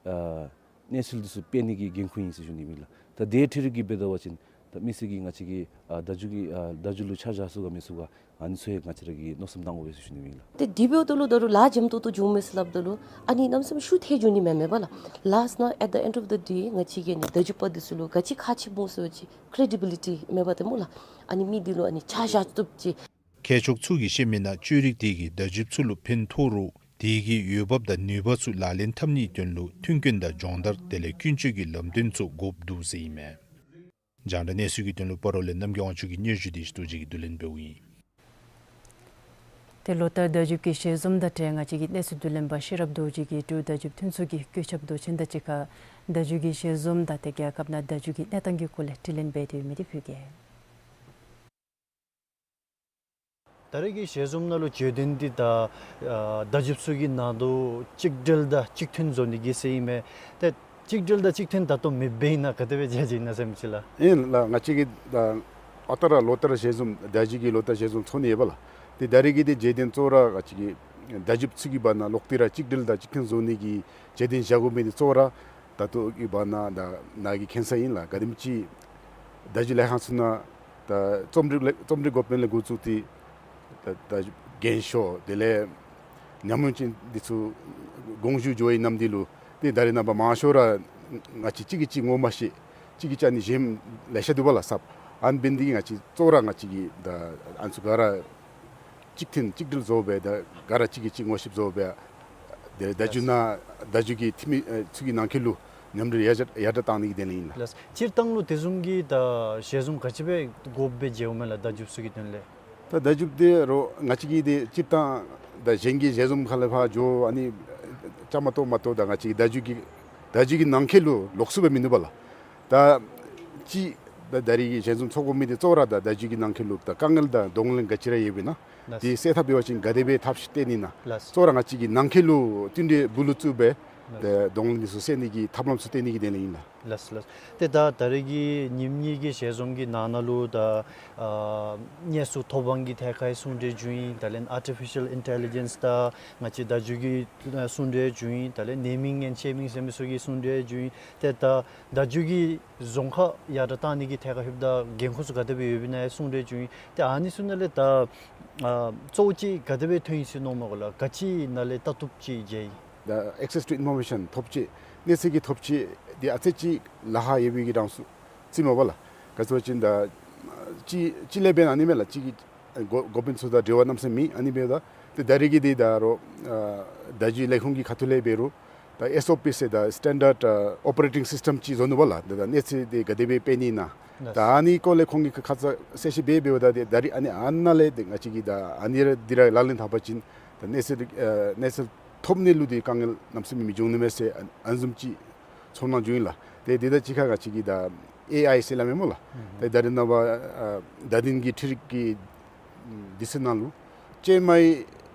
ཨ་གནས་ཚུལ་འདི་ཚུ་སྤེལ་ནི་གི་འགན་ཁུར་ཨིན་ཟེར་ཞུ་ནི་ཨིན་ལགས། ད་དེ་འཕྲོ་རིགས་ཀྱི་འབད་ད་པ་ཅིན་ད་མི་སེར་གྱིས་ང་བཅས་ཀྱི་ཨ་བརྡ་བརྒྱུད་ཀྱི་ཨ་བརྡ་བརྒྱུད་ལུ་ཆ་བཞག་ཚུགས་ག་མི་ཚུགས་ག་ཨ་ནི་ཚུ་ཡང་ང་བཅས་ར་གིས་མནོ་བསམ་བཏང་དགོ་པས་ཟེར་ཞུ་ནི་ཨིན་ལགས། ཏེ་དེ་འབདཝ་ད་ལུ་ད་རུང་ལཱ་འཇམ་ཏོང་ཏོ་འགྱོཝ་མས་ཟེར་སླབ་ད་ལུ་ཨ་ནི་གནམ་མེད་ས་མེད་ཤུགས་ཐལ་འགྱོ་ནི་མེན་མས་པ་ལགས། ལཱསཊ་ནང་at the end of the day ང་བཅས་ཀྱིས་ཨ་ནི་བརྡ་བརྒྱུད་པ་འདི་ཚུ་ལུ་ག་ཅི་ཁག་ཆེ་སྨོ་ཟེར་བ་ཅིན་ཀེ་རེ་ཌི་བི་ལི་ཊི་མེད་པ་ཏེ་སྨོ་ལགས། ཨ་ནི་མི་འདི་ལུ་ཨ་ནི་ཆ་བཞག་བཏུབ་ཅིག། མཁས་མཆོག་ཚུ་གིས་བཤད་མི་ནང་བཅོས་རིག་དེ་གིས་བརྡ་བརྒྱུདཔ་ཚུ་ལུ་ཕན་ཐོགས་རུང་དེ་གི་འོས་འབབ་དང་ནུས་པ་ཚུ་ལག་ལེན་འཐབ་ནིའི་དོན་ལུ་མཐུན་རྐྱེན་དང་སྦྱོང་བརྡར་དེ་ལས་ཀུན་སྤྱོད་ཀྱི་ལམ་སྟོན་ཚུ་དགོཔ་འདུག་ཟེར་ཨིན་མས། རྒྱང་བསྒྲགས་གནས་ཚུལ་གྱི་དོན་ལུ་སྤ་རོ་ལས་རྣམ་རྒྱལ་དབང་ཕྱུག་གི་སྙན་ཞུ་འདི་ཞུ་རྡོ་རྗེ་གིས་བསྡུ་ལེན་འབདཝ་ཨིན། ཏེ་ལོ་ལྟར་བརྡ་བརྒྱུད་ཀྱི་ཞལ་འཛོམས་དང་འབྲེལ་ང་བཅས་ཀྱི་གནས་ཚུལ་བསྡུ་ལེན་པ་ཤེས་རབ་རྡོ་རྗེ་གིས་འབྲུག་བརྡ་བརྒྱུད་མཐུན་ཚོགས་ཀྱི་བཀོད་ཁྱབ་མདོ་ཆེན་དང་གཅིག་ཁར་བརྡ་བརྒྱུད་ཀྱི་ཞལ་འཛོམས་དང་ཏེ་རྒྱལ་ཁབ་ནང་བརྡ་བརྒྱུད་ཀྱི་གནས་སྟངས་ཀྱི་སྐོར་ལས་དྲི་ལན་འབད་དེ་ཡོད་མི་འདི་ཕུལ་གེ། ད་རེས་ཀྱི་ཞལ་འཛོམས་ནང་ལུ་བརྗོད་དོན་འདི་ད་ཨ་བརྡ་བརྒྱུདཔ་ཚུ་གི་ནང་དོག་གཅིག་སྒྲིལ་དང་གཅིག་མཐུན་བཟོ་ནི་གི་ཟེར་ཨིན་མས། ཏེ་གཅིག་སྒྲིལ་དང་གཅིག་མཐུན་ད་ལྟོ་མེདཔ་ཨིན་ན་ག་དེ་སྦེ་མཇལ་ཅི་ཨིན་ན་ཟེར་མི་ཅིག་ལགས། ཨིན་ལགས། ང་བཅས་ཀྱིས་ད་ཨ་རྟག་ར་ལོ་ལྟར་ཞལ་འཛོམས་བརྡ་བརྒྱུད་ཀྱི་ལོ་ལྟར་ཞལ་འཛོམས་ཚོགས་ནི་ཡོད་པ་ལགས། ཏེ་ད་རེས་ཀྱི་འདི་བརྗོད་དོན་གཙོ་བོ་ར་ང་བཅས་ཀྱི་བརྡ་བརྒྱུདཔ་ཚུ་གི་བར་ན་ལོག་སྟེ་ར་གཅིག་སྒྲིལ་དང་གཅིག་མཐུན་བཟོ་ནི་གི་བརྗོད་དོན་བཞག་དགོ་མི་འདི་གཙོ་བོ་ར་ད་ལྟོ་གི་བར་ན་ད་ནཱ་གིས་མཁྱེན་གསལ་ཨིན་ལགས། ག་དེམ་ཅིག་བརྡ་བརྒྱུད་ལས་ཁང་ཚུ་ནང་ད་རྩོམ་སྒྲིག་ལས་རྩོམ་སྒྲིག་འགོ་དཔོན་ལས་འགོ་བཙུགས་ཏེ་ད་ད་རྒན་ཤོས་དེ་ལས་ཉམས་མྱོང་ཅན་འདི་ཚུ་དགོངས་ཞུ་འགྱོ་བའི་ནམ་དུས་ལུ་ཏེ་ད་རེས་ནངས་པ་མང་ཤོས་ར་ང་བཅས་གཅིག་གིས་གཅིག་ངོ་མ་ཤེས། གཅིག་གིས་གཅིག་ཨ་ནི་གཞན་ལེ་ཤ་འདུག་པ་ལགས་གསརཔ། ཨ་ནི་འབད་ནི་འདི་གིས་ང་བཅས་གཙོ་བོ་ར་ང་བཅས་ཀྱིས་ད་ཨ་ནི་ཚུ་ག་ར་གཅིག་མཐུན་གཅིག་སྒྲིལ་བཟོ་སྦེ་ད་ག་ར་གཅིག་གིས་གཅིག་ངོ་ཤེསཔ་བཟོ་སྦེ་ཏེ་བརྡ་བརྒྱུད་ནང་བརྡ་བརྒྱུད་ཀྱི་འཐུས་མི་ཨེ་ཚུ་གི་ནང་འཁོད་ལུ་མཉམ་འབྲེལ་ཡར་དྲག་ཡར་དྲག་བཏང་ནི་གི་དོན་ལས་ཨིན་ལགས། ལགས། སྤྱིར་བཏང་ལུ་དེ་བཟུམ་གྱི་ད་ཞལ་འཛོམས་ག་ཅི་སྦེ་དགོཔ་སྦེ་མཇལཝ་མས་ལགས་བརྡ་བརྒྱུདཔ་ཚུ་གི་དོན་ལས། ད་བརྡ་བརྒྱུད་འདི་རོགས་ང་བཅས་ཀྱིས་འདི་སྤྱིར་བཏང་ད་གཞན་གྱི་ཞལ་འཛོམས་ཁ་ལས་ཕར་འགྱོ་ཨ་ནི་བཅའ་མར་གཏོགས་མ་གཏོགས་ད་ང་བཅས་ཀྱི་བརྡ་བརྒྱུད་ཀྱི་བརྡ་བརྒྱུད་ཀྱི་ནང་འཁོད་ལུ་ལོགས་སུ་སྦེ་མིན་འདུག་པ་ལགས། ད་ཅི་ད་ད་རེས་ཀྱི་ཞལ་འཛོམས་ཚོགས་དགོ་མི་འདི་གཙོ་བོ་ར་ད་བརྡ་བརྒྱུད་ཀྱི་ནང་འཁོད་ལུ་ད་དཀའ་ངལ་དང་གདོང་ལེན་ག་ཅི་ར་ཡོདཔ་ཨིན་ན། ལགས། དེ་སེལ་ཐབས་འབད་བ་ཅིན་ག་དེ་སྦེ་ཐབས་ཤེས་བཏོན་ནི་ཨིན་ན། ལགས། གཙོ་བོ་ར་ང་བཅས་ཀྱི་ནང་འཁོད་ལུ་མཐུན་སྒྲིལ་སྦུག་ལུ་བཙུགས་སྦེ་ ཏེ་གདོང་ལེན་འདི་ཚུ་སེལ་ནི་གི་ཐབས་ལམ་ཚུ་བཏོན་ནི་གི་དོན་ལས་ཨིན་ལགས། ལགས་ལགས། ཏེ་ད་ད་རེས་ཀྱི་ཉིནམ་གཉིས་ཀྱི་ཞལ་འཛོམས་ཀྱི་ནང་ན་ལུ་ད་ཨ་གནས་ཚུལ་ཐོབ་དབང་གི་ཐད་ཁར་གསུང་གྲོས་བྱུང་ཡི། དེ་ལས་artificial intelligence དང་ང་བཅས་བརྡ་བརྒྱུད་ཀྱི་ཨ་གསུང་གྲོས་བྱུང་ཡི། དེ་ལས་naming and shaming ཟེར་མི་ཚུ་གི་གསུང་གྲོས་བྱུང་ཡི། ཏེ་ད་བརྡ་བརྒྱུད་ཀྱི་རྫོང་ཁ་ཡར་དྲག་བཏང་ནི་གི་ཐད་ཁར་ལྷོདཔ་ད་འགན་ཁུར་ཚུ་ག་དེ་སྦེ་ཡོདཔ་ཨིན་ན་གསུང་གྲོས་བྱུང་ཡི། ཏེ་ཨ་ནི་ཚུ་ནང་ལས་ད་ཨ་གཙོ་བོ་ཅིག་ག་དེ་སྦེ་ཐོན་ཡི་ཟེར་མནོཝ་མས་གོ་ལགས། ག་ཅི་ནང་ལས་ལྟ་བཏུབ་ཅིག་མཇལ་ཡི། ད་access to information ཐོབ་ཆེ་གནས་ཚུལ་གྱི་ཐོབ་ཆེ་འདི་ཨ་ཙི་ཅིག་ལཱ་ཁག་ཡོད་པའི་གི་གྲངས་སུ་བརྩིཝ་མས་པ་ལགས། ག་ཅི་ཟེར་བ་ཅིན་ད་ཅིག་ཅིག་ལས་འབད་ན་ཨ་ནི་མས་ལགས། ཅིག་གི་འགོ་འགོ་དཔོན་ཚུ་དང་འབྲེལ་བ་གནམ་མེད་ས་མེད་མེད། ཨ་ནི་འབདཝ་ད་ཏེ་ད་རེས་ཀྱི་འདི་ད་རུང་ཨ་བརྡ་བརྒྱུད་ལས་ཁུངས་ཀྱི་ཁ་ཐུག་ལས་འབད་རུང་ད་ཨེསི་ཨོ་པི་ཟེར་ད་standard operating system ཅིག་བཟོ་ནུག་པ་ལགས། ད་ད་གནས་ཚུལ་འདི་ག་དེ་སྦེ་སྤེལ་ནི་ཨིན་ན། ལགས། ད་ཨ་ནི་སྐོར་ལས་ཁོང་གིས་ཁ་ཙ་གསལ་བཤད་འབད་འབདཝ་ད་ཏེ་ད་རེས་ཨ་ནི་ཨ་ནཱ་ལས་ཏེ་ང་བཅས་ཀྱིས་ད་ཨ་ནི་ར་འདི་ར་ལག་ལེན་འཐབ་པ་ཅིན་ད་གནས་ཚུལ་ཨ་གནས་ཚུལ་ཐོབ་ནི་ལུ་འདི་དཀའ་ངལ་གནམ་མེད་ས་མེད་མི་འབྱུང་ནི་མས་ཟེར་ཨ་ཨ་ནི་བཟུམ་ཅིག་ཚོར་སྣང་བྱུང་ཡི་ལགས། ཏེ་འདི་དང་གཅིག་ཁར་ང་བཅས་ཀྱིས་ད་ཨེ་ཨའི་ཟེར་སླབ་མས་སྨོ་ལགས། ཨུམ། ཏེ་ད་རེས་ནངས་པ་ཨ་བརྡ་དོན་གྱི་འཕྲུལ་རིག་གི་དུས་ཚོད་ནང་ལུ་ཅེ་མའི་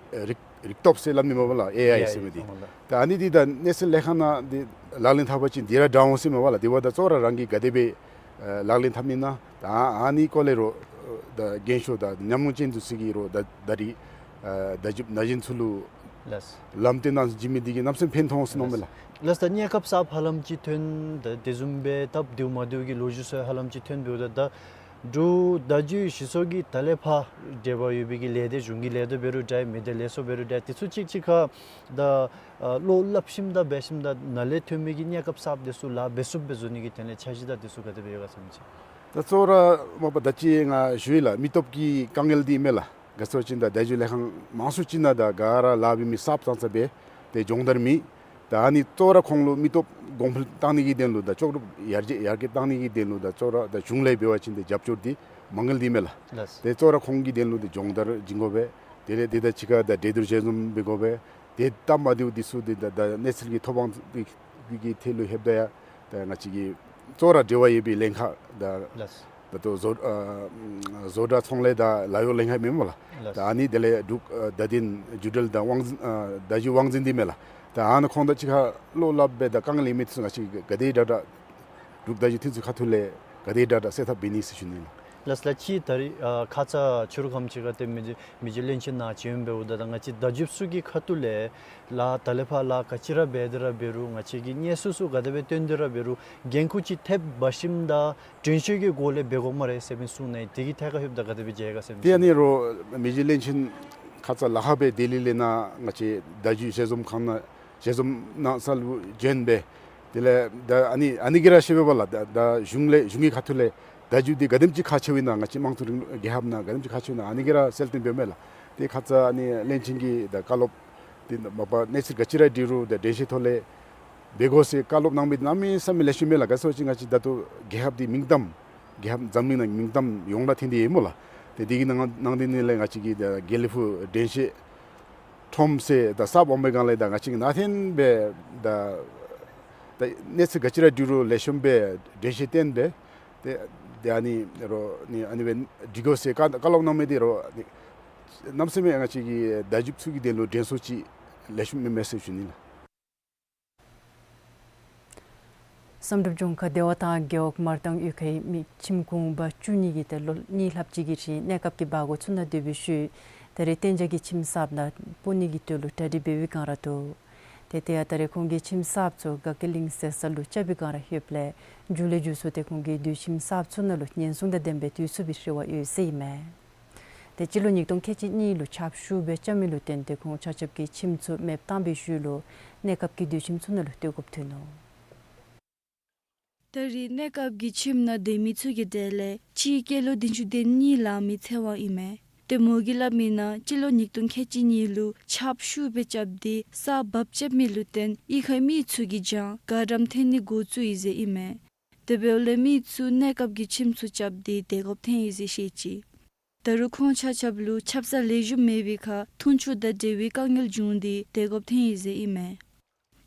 རིག་རིག་སྟོབས་ཟེར་སླབ་ནི་མས་པ་ལགས། ཨེ་ཨའི་ཨེ་ཨའི་ཟེར་མི་འདི། ཨོ་ལགས། ད་ཨ་ནི་འདི་ད་གནས་ཚུལ་ལས་ཁང་ནང་འདི་ལག་ལེན་འཐབ་པ་ཅིན་འདི་ར་དྲག་འོང་ཟེར་མས་པ་ལགས། དེ་འབདཝ་ད་གཙོ་བོ་ར་རང་གིས་ག་དེ་སྦེ་ཨ་ལག་ལེན་འཐབ་ནི་ཨིན་ན། ད་ཨ་ནི་སྐོར་ལས་རོགས་ད་རྒན་ཤོས་དང་ཉམས་མྱོང་ཅན་འདི་ཚུ་གིས་རོགས་ད་ད་རེས་ཨ་བརྡ་བརྒྱུད་ན་གཞོན་ཚུ་ལུ་ལགས། ལམ་སྟོན་གནང་བྱིན་མི་འདི་གིས་གནམ་མེད་ས་མེད་ཕན་ཐོགས་འོང་ཟེར་མནོཝ་མས་ལགས། ལགས། ད་གནས་སྐབས་གསརཔ་ཧ་ལམ་ཅིག་ཐོན། ད་དེ་བཟུམ་སྦེ་སྟབས་བདེཝ་མ་བདེཝ་གི་ལོ་རྒྱུས་ཚུ་ཧ་ལམ་ཅིག་ཐོན་འབདཝ་ད་ད་འབྲུག་བརྡ་བརྒྱུད་སྤྱི་ཚོགས་ཀྱི་ད་ལས་ཕར་འབྲེལ་བ་ཡོད་པའི་གི་ལས་སྡེ་གཞུང་གི་ལས་སྡེ་འབད་རུང་འདྲ་མི་སྡེ་ལས་ཚོགས་འབད་རུང་འདྲ་དེ་ཚུ་གཅིག་གཅིག་ཁར་ད་ཨ་བློ་སླབ་ཞིནམ་དང་འབད་ཞིནམ་དང་ནཱ་ལས་ཐོན་མི་གི་གནས་སྐབས་གསརཔ་དེ་ཚུ་ལཱ་འབད་ཚུགསཔ་སྦེ་བཟོ་ནི་གི་དོན་ལས་འཆར་གཞི་དང་དེ་ཚུ་ག་དེ་སྦེ་ཡོད་ག་ཟེར་མི་ཅིག། ད་གཙོ་བོ་ར་མ་པ་ད་ཅི་ང་ཞུ་ཡི་ལགས། མི་སྟོབས་ཀྱི་དཀའ་ངལ་འདི་མས་ལགས། ག་ཅི་ཟེར་བ་ཅིན་ད་བརྡ་བརྒྱུད་ལས་ཁང་མང་ཤོས་ཅིག་ནང་ད་ག་ར་ལཱ་འབད་མི་གསརཔ་ཙང་ཙ་སྦེ་ཏེ་སྦྱོང་བརྡར་མེད། ད་ཨ་ནི་གཙོ་བོ་ར་ཁོང་ལུ་མི་སྟོབས་གོང་འཕེལ་བཏང་ནི་གི་དོན་ལུ་ད་ལྕོགས་གྲུབ་ཡར་རྒྱས་ཡར་རྒྱས་བཏང་ནི་གི་དོན་ལུ་ད་གཙོ་བོ་ར་ད་གཞུང་ལས་འབད་བ་ཅིན་ཏེ་རྒྱབ་སྐྱོར་འདི་མ་དངུལ་འདི་མས་ལགས། ལགས། ཏེ་གཙོ་བོ་ར་ཁོང་གི་དོན་ལུ་ཏེ་སྦྱོང་བརྡར་བྱིན་དགོ་པས། དེ་ལས་དེ་དང་གཅིག་ཁར་ད་གྲོས་བསྡུར་ཞལ་འཛོམས་འབད་དགོ་པས། དེ་སྟབས་མ་བདེཝ་འདི་ཚུ་འདི་ད་ད་གནས་ཚུལ་གྱི་ཐོབ་དབང་འདི་གི་ཐད་ལུ་ལྷོདཔ་ད་ཡང་ད་ང་བཅས་ཀྱི་གཙོ་བོ་ར་འབྲེལ་བ་ཡོད་པའི་ལྷན་ཁག་ད་ལགས། ད་ལྟོ་བཟོ་ཨ་བཟོ་གྲྭ་ཚོང་ལས་དང་ལཱ་གཡོག་ལྷན་ཁག་མས་སྨོ་ལགས། ལགས། ད་ཨ་ནི་དེ་ལས་འབྲུག་ཨ་བརྡ་དོན་བརྒྱུད་འབྲེལ་དང་དབང་འཛིན་ཨ་བརྡ་བརྒྱུད་དབང་འཛིན་འདི་མས་ལགས། ད་ཨ་ནི་ཁོང་དང་གཅིག་ཁར་བློ་སླབ་སྦེ་ད་དཀའ་ངལ་ཡོད་མི་འདི་ཚུ་ང་བཅས་ག་དེ་དྲག་དྲག་འབྲུག་བརྡ་བརྒྱུད་འཐུས་ཚོགས་ཁ་ཐུག་ལས་ག་དེ་དྲག་དྲག་སེལ་ཐབས་འབད་ནི་ཟེར་ཞུ་ནི་ལགས། ལགས་ལགས། ཅིག་ད་རེས་ཨ་ཁ་ཙ་ཕྱི་རུ་ཁམས་ཅིག་ཁར་ཏེ་མི་རྗེ་མི་རྗེ་བློན་ཆེན་ནཱ་བྱོན་འབདཝ་ད་ད་ང་བཅས་བརྡ་བརྒྱུདཔ་ཚུ་གི་ཁ་ཐུག་ལས་ལཱ་ད་ལས་ཕར་ལཱ་ག་ཅི་ར་འབད་དེ་ར་འབད་རུང་ང་བཅས་ཀྱི་གནས་ཚུལ་ཚུ་ག་དེ་སྦེ་བཏོན་ཏེ་ར་འབད་རུང་འགན་ཁུར་ཅིག་ཐེབས་འབག་ཞིནམ་དང་དྲན་ཤེས་ཀྱི་སྒོ་ལས་འབད་དགོ་སྨ་རེ་ཟེར་མི་གསུངས་ནི་དེ་གི་ཐད་ཁར་ལྷོདཔ་ད་ག་དེ་སྦེ་མཇལ་ག་ཟེར་མི་ཅིག། ཏེ་ཨ་ནི་རོགས་མི་རྗེ་བློན་ཆེན་ཁ་ཙ་ལ་ཧ་སྦེ་ལྡི་ལི་ལས་ནཱ་ང་བཅས་བརྡ་བརྒྱུད་ཞལ་འཛོམས་ཁང་ནང་ཞལ་འཛོམས་གནང་ས་ལུ་བྱོན་སྦེ་དེ་ལས་ད་ཨ་ནི་ཨ་ནི་གིས་ར་ཤེས་པས་པ་ལགས། ད་ད་གཞུང་ལས་གཞུང་གི་ཁ་ཐུག་ལས་བརྡ་བརྒྱུད་འདི་ག་དེམ་ཅིག་ཁག་ཆེཝ་ཨིན་ན་ང་བཅས་དམངས་གཙོའི་རིང་ལུགས་རྒྱལ་ཁབ་ནང་ག་དེམ་ཅིག་ཁག་ཆེཝ་ཨིན་ན་ཨ་ནི་གིས་ར་གསལ་སྟོན་འབདཝ་མས་ལགས། ཏེ་ཁ་ཙ་ཨ་ནི་བློན་ཆེན་གྱིས་ད་བཀའ་སློབ་འདི་མ་པ་གནས་ཚུལ་ག་ཅི་ར་འདི་རུང་ད་དྲན་ཤེས་ཐོག་ལས་འབད་དགོ་ཟེར་བཀའ་སློབ་གནང་མི་གནམ་མེད་ས་མེད་ལེགས་ཤོམ་མས་ལགས། ག་ཅི་ཟེར་བ་ཅིན་ང་བཅས་ད་ལྟོ་རྒྱལ་ཁབ་འདི་མིང་གཏམ་རྒྱལ་ཁབ་འཛམ་གླིང་ནང་མིང་གཏམ་ཡོངས་གྲགས་ཐོན་ཏེ་ཡོད་སྨོ་ལགས། ཏེ་འདི་གི་ནང་ནང་དེ་ནང་ལས་ང་བཅས་ཀྱིས་ད་དགེ་ལེགས་ཕུག་དྲན་ཤེས་ཁྲོམ་ཟེར་ད་གསརཔ་འོང་པའི་སྒང་ལས་ད་ང་བཅས་ཀྱིས་ནང་ཐོན་སྦེ་ད་ད་གནས་ཚུལ་ག་ཅི་ར་འདི་རུང་ལེགས་ཤོམ་སྦེ་དྲན་ཤེས་བསྟེན་སྦེ་ཏེ་ཏེ་ཨ་ནི་རོགས་ནི་ཨ་ནི་སྦེ་འདི་དགོ་ཟེར་བཀའ་བཀའ་སློབ་གནང་མི་འདི་རོགས་ནི་གནམ་མེད་ས་མེད་ང་བཅས་ཀྱི་བརྡ་བརྒྱུདཔ་ཚུ་གི་དོན་ལུ་དྲན་གསོ་ཅིག་ལེགས་ཤོམ་མེན་མས་ཟེར་ཞུ་ནི་ལགས། བསམ་གྲུབ་ལྗོངས་མཁར་བདེ་བ་ཐང་རྒེད་འོག་མར་ཐང་གཡུས་ཁའི་མི་ཁྱིམ་གུང་པ་བཅུ་གཉིས་ཀྱིས་ཏེ་ལོ་གཉིས་ལྷགཔ་ཅིག་གི་རིང་གནས་སྐབས་ཀྱི་སྦ་སྒོར་ཚུ་ནང་སྡོད་པའི་ཤུལ་ད་རེས་གཏན་འཇགས་ཀྱི་ཁྱིམ་གསརཔ་ནང་སྤོ་ནི་གི་དོན་ལུ་གྲ་སྒྲིག་འབད་བའི་སྒང་ར་འདུག། ཏེ་ཏེ་ཡང་ད་རེས་ཁོང་གིས་ཁྱིམ་གསརཔ་ཚུ་དགའ་སྐྱིད་གླིང་ཟེར་ས་ལུ་རྐྱབ་པའི་སྒང་ར་ལྷོདཔ་ལས་མཇུག་ལས་མཇུག་སུ་ཏེ་ཁོང་གིས་སྡོད་ཁྱིམ་གསརཔ་ཚུ་ནང་ལུ་ཉེན་སྲུང་དང་ལྡན་པའི་སྡོད་ཚུགས་པའི་རེ་བ་ཡོད་ཟེར་ཨིན་མས། ཏེ་སྤྱི་ལོ་ཉིས་སྟོང་ཁལ་གཅིག་གཉིས་ལུ་ཆརཔ་ཤུགས་སྦེ་རྐྱབ་མི་ལུ་བརྟེན་ཏེ་ཁོང་ཆ་ཁྱབ་ཀྱིས་ཁྱིམ་ཚུ་མེདཔ་བཏང་བའི་ཤུལ་ལུ་གནས་སྐབས་ཀྱི་སྡོད་ཁྱིམ་ཚུ་ནང་ལུ་སྡོད་དགོཔ་ཐོན་ནུག། ད་རེས་གནས་སྐབས་ཀྱི་ཁྱིམ་ནང་སྡོད་མི་ཚུ་གི་གྲས་ལས་གཅིག་སྐྱེས་ལོ་བདུན་ཅུ་དོན་གཉིས་ལང་མི་ཚེ་དབང་ཨིན་མས། ཏེ་མོ་གིས་སླབ་མིའི་ནང་སྤྱི་ལོ་ཉིས་སྟོང་ཁལ་གཅིག་གཉིས་ལུ་ཆརཔ་ཤུགས་སྦེ་རྐྱབ་སྟེ་ས་བབས་རྐྱབ་མི་ལུ་བརྟེན་གཡུས་ཁའི་མི་ཚུ་གིས་ཀྱང་ག་རམ་འཐེན་ནི་འགོ་བཙུགས་ཡི་ཟེར་ཨིན་མས། དེ་འབདཝ་ལས་མི་ཚུ་གནས་སྐབས་ཀྱི་ཁྱིམ་ཚུ་རྐྱབ་སྟེ་སྡོད་དགོཔ་ཐོན་ཡི་ཟེར་བཤད་ཅི། ད་རུང་ཁོང་ཆ་ཁྱབ་ལུ་ཆབ་གསང་ལེགས་ཤོམ་མེད་པའི་ཁར་འཐུང་ཆུ་དང་འབྲེལ་བའི་དཀའ་ངལ་བྱུང་སྟེ་སྡོད་དགོཔ་ཐོན་ཡི་ཟེར་ཨིན་མས།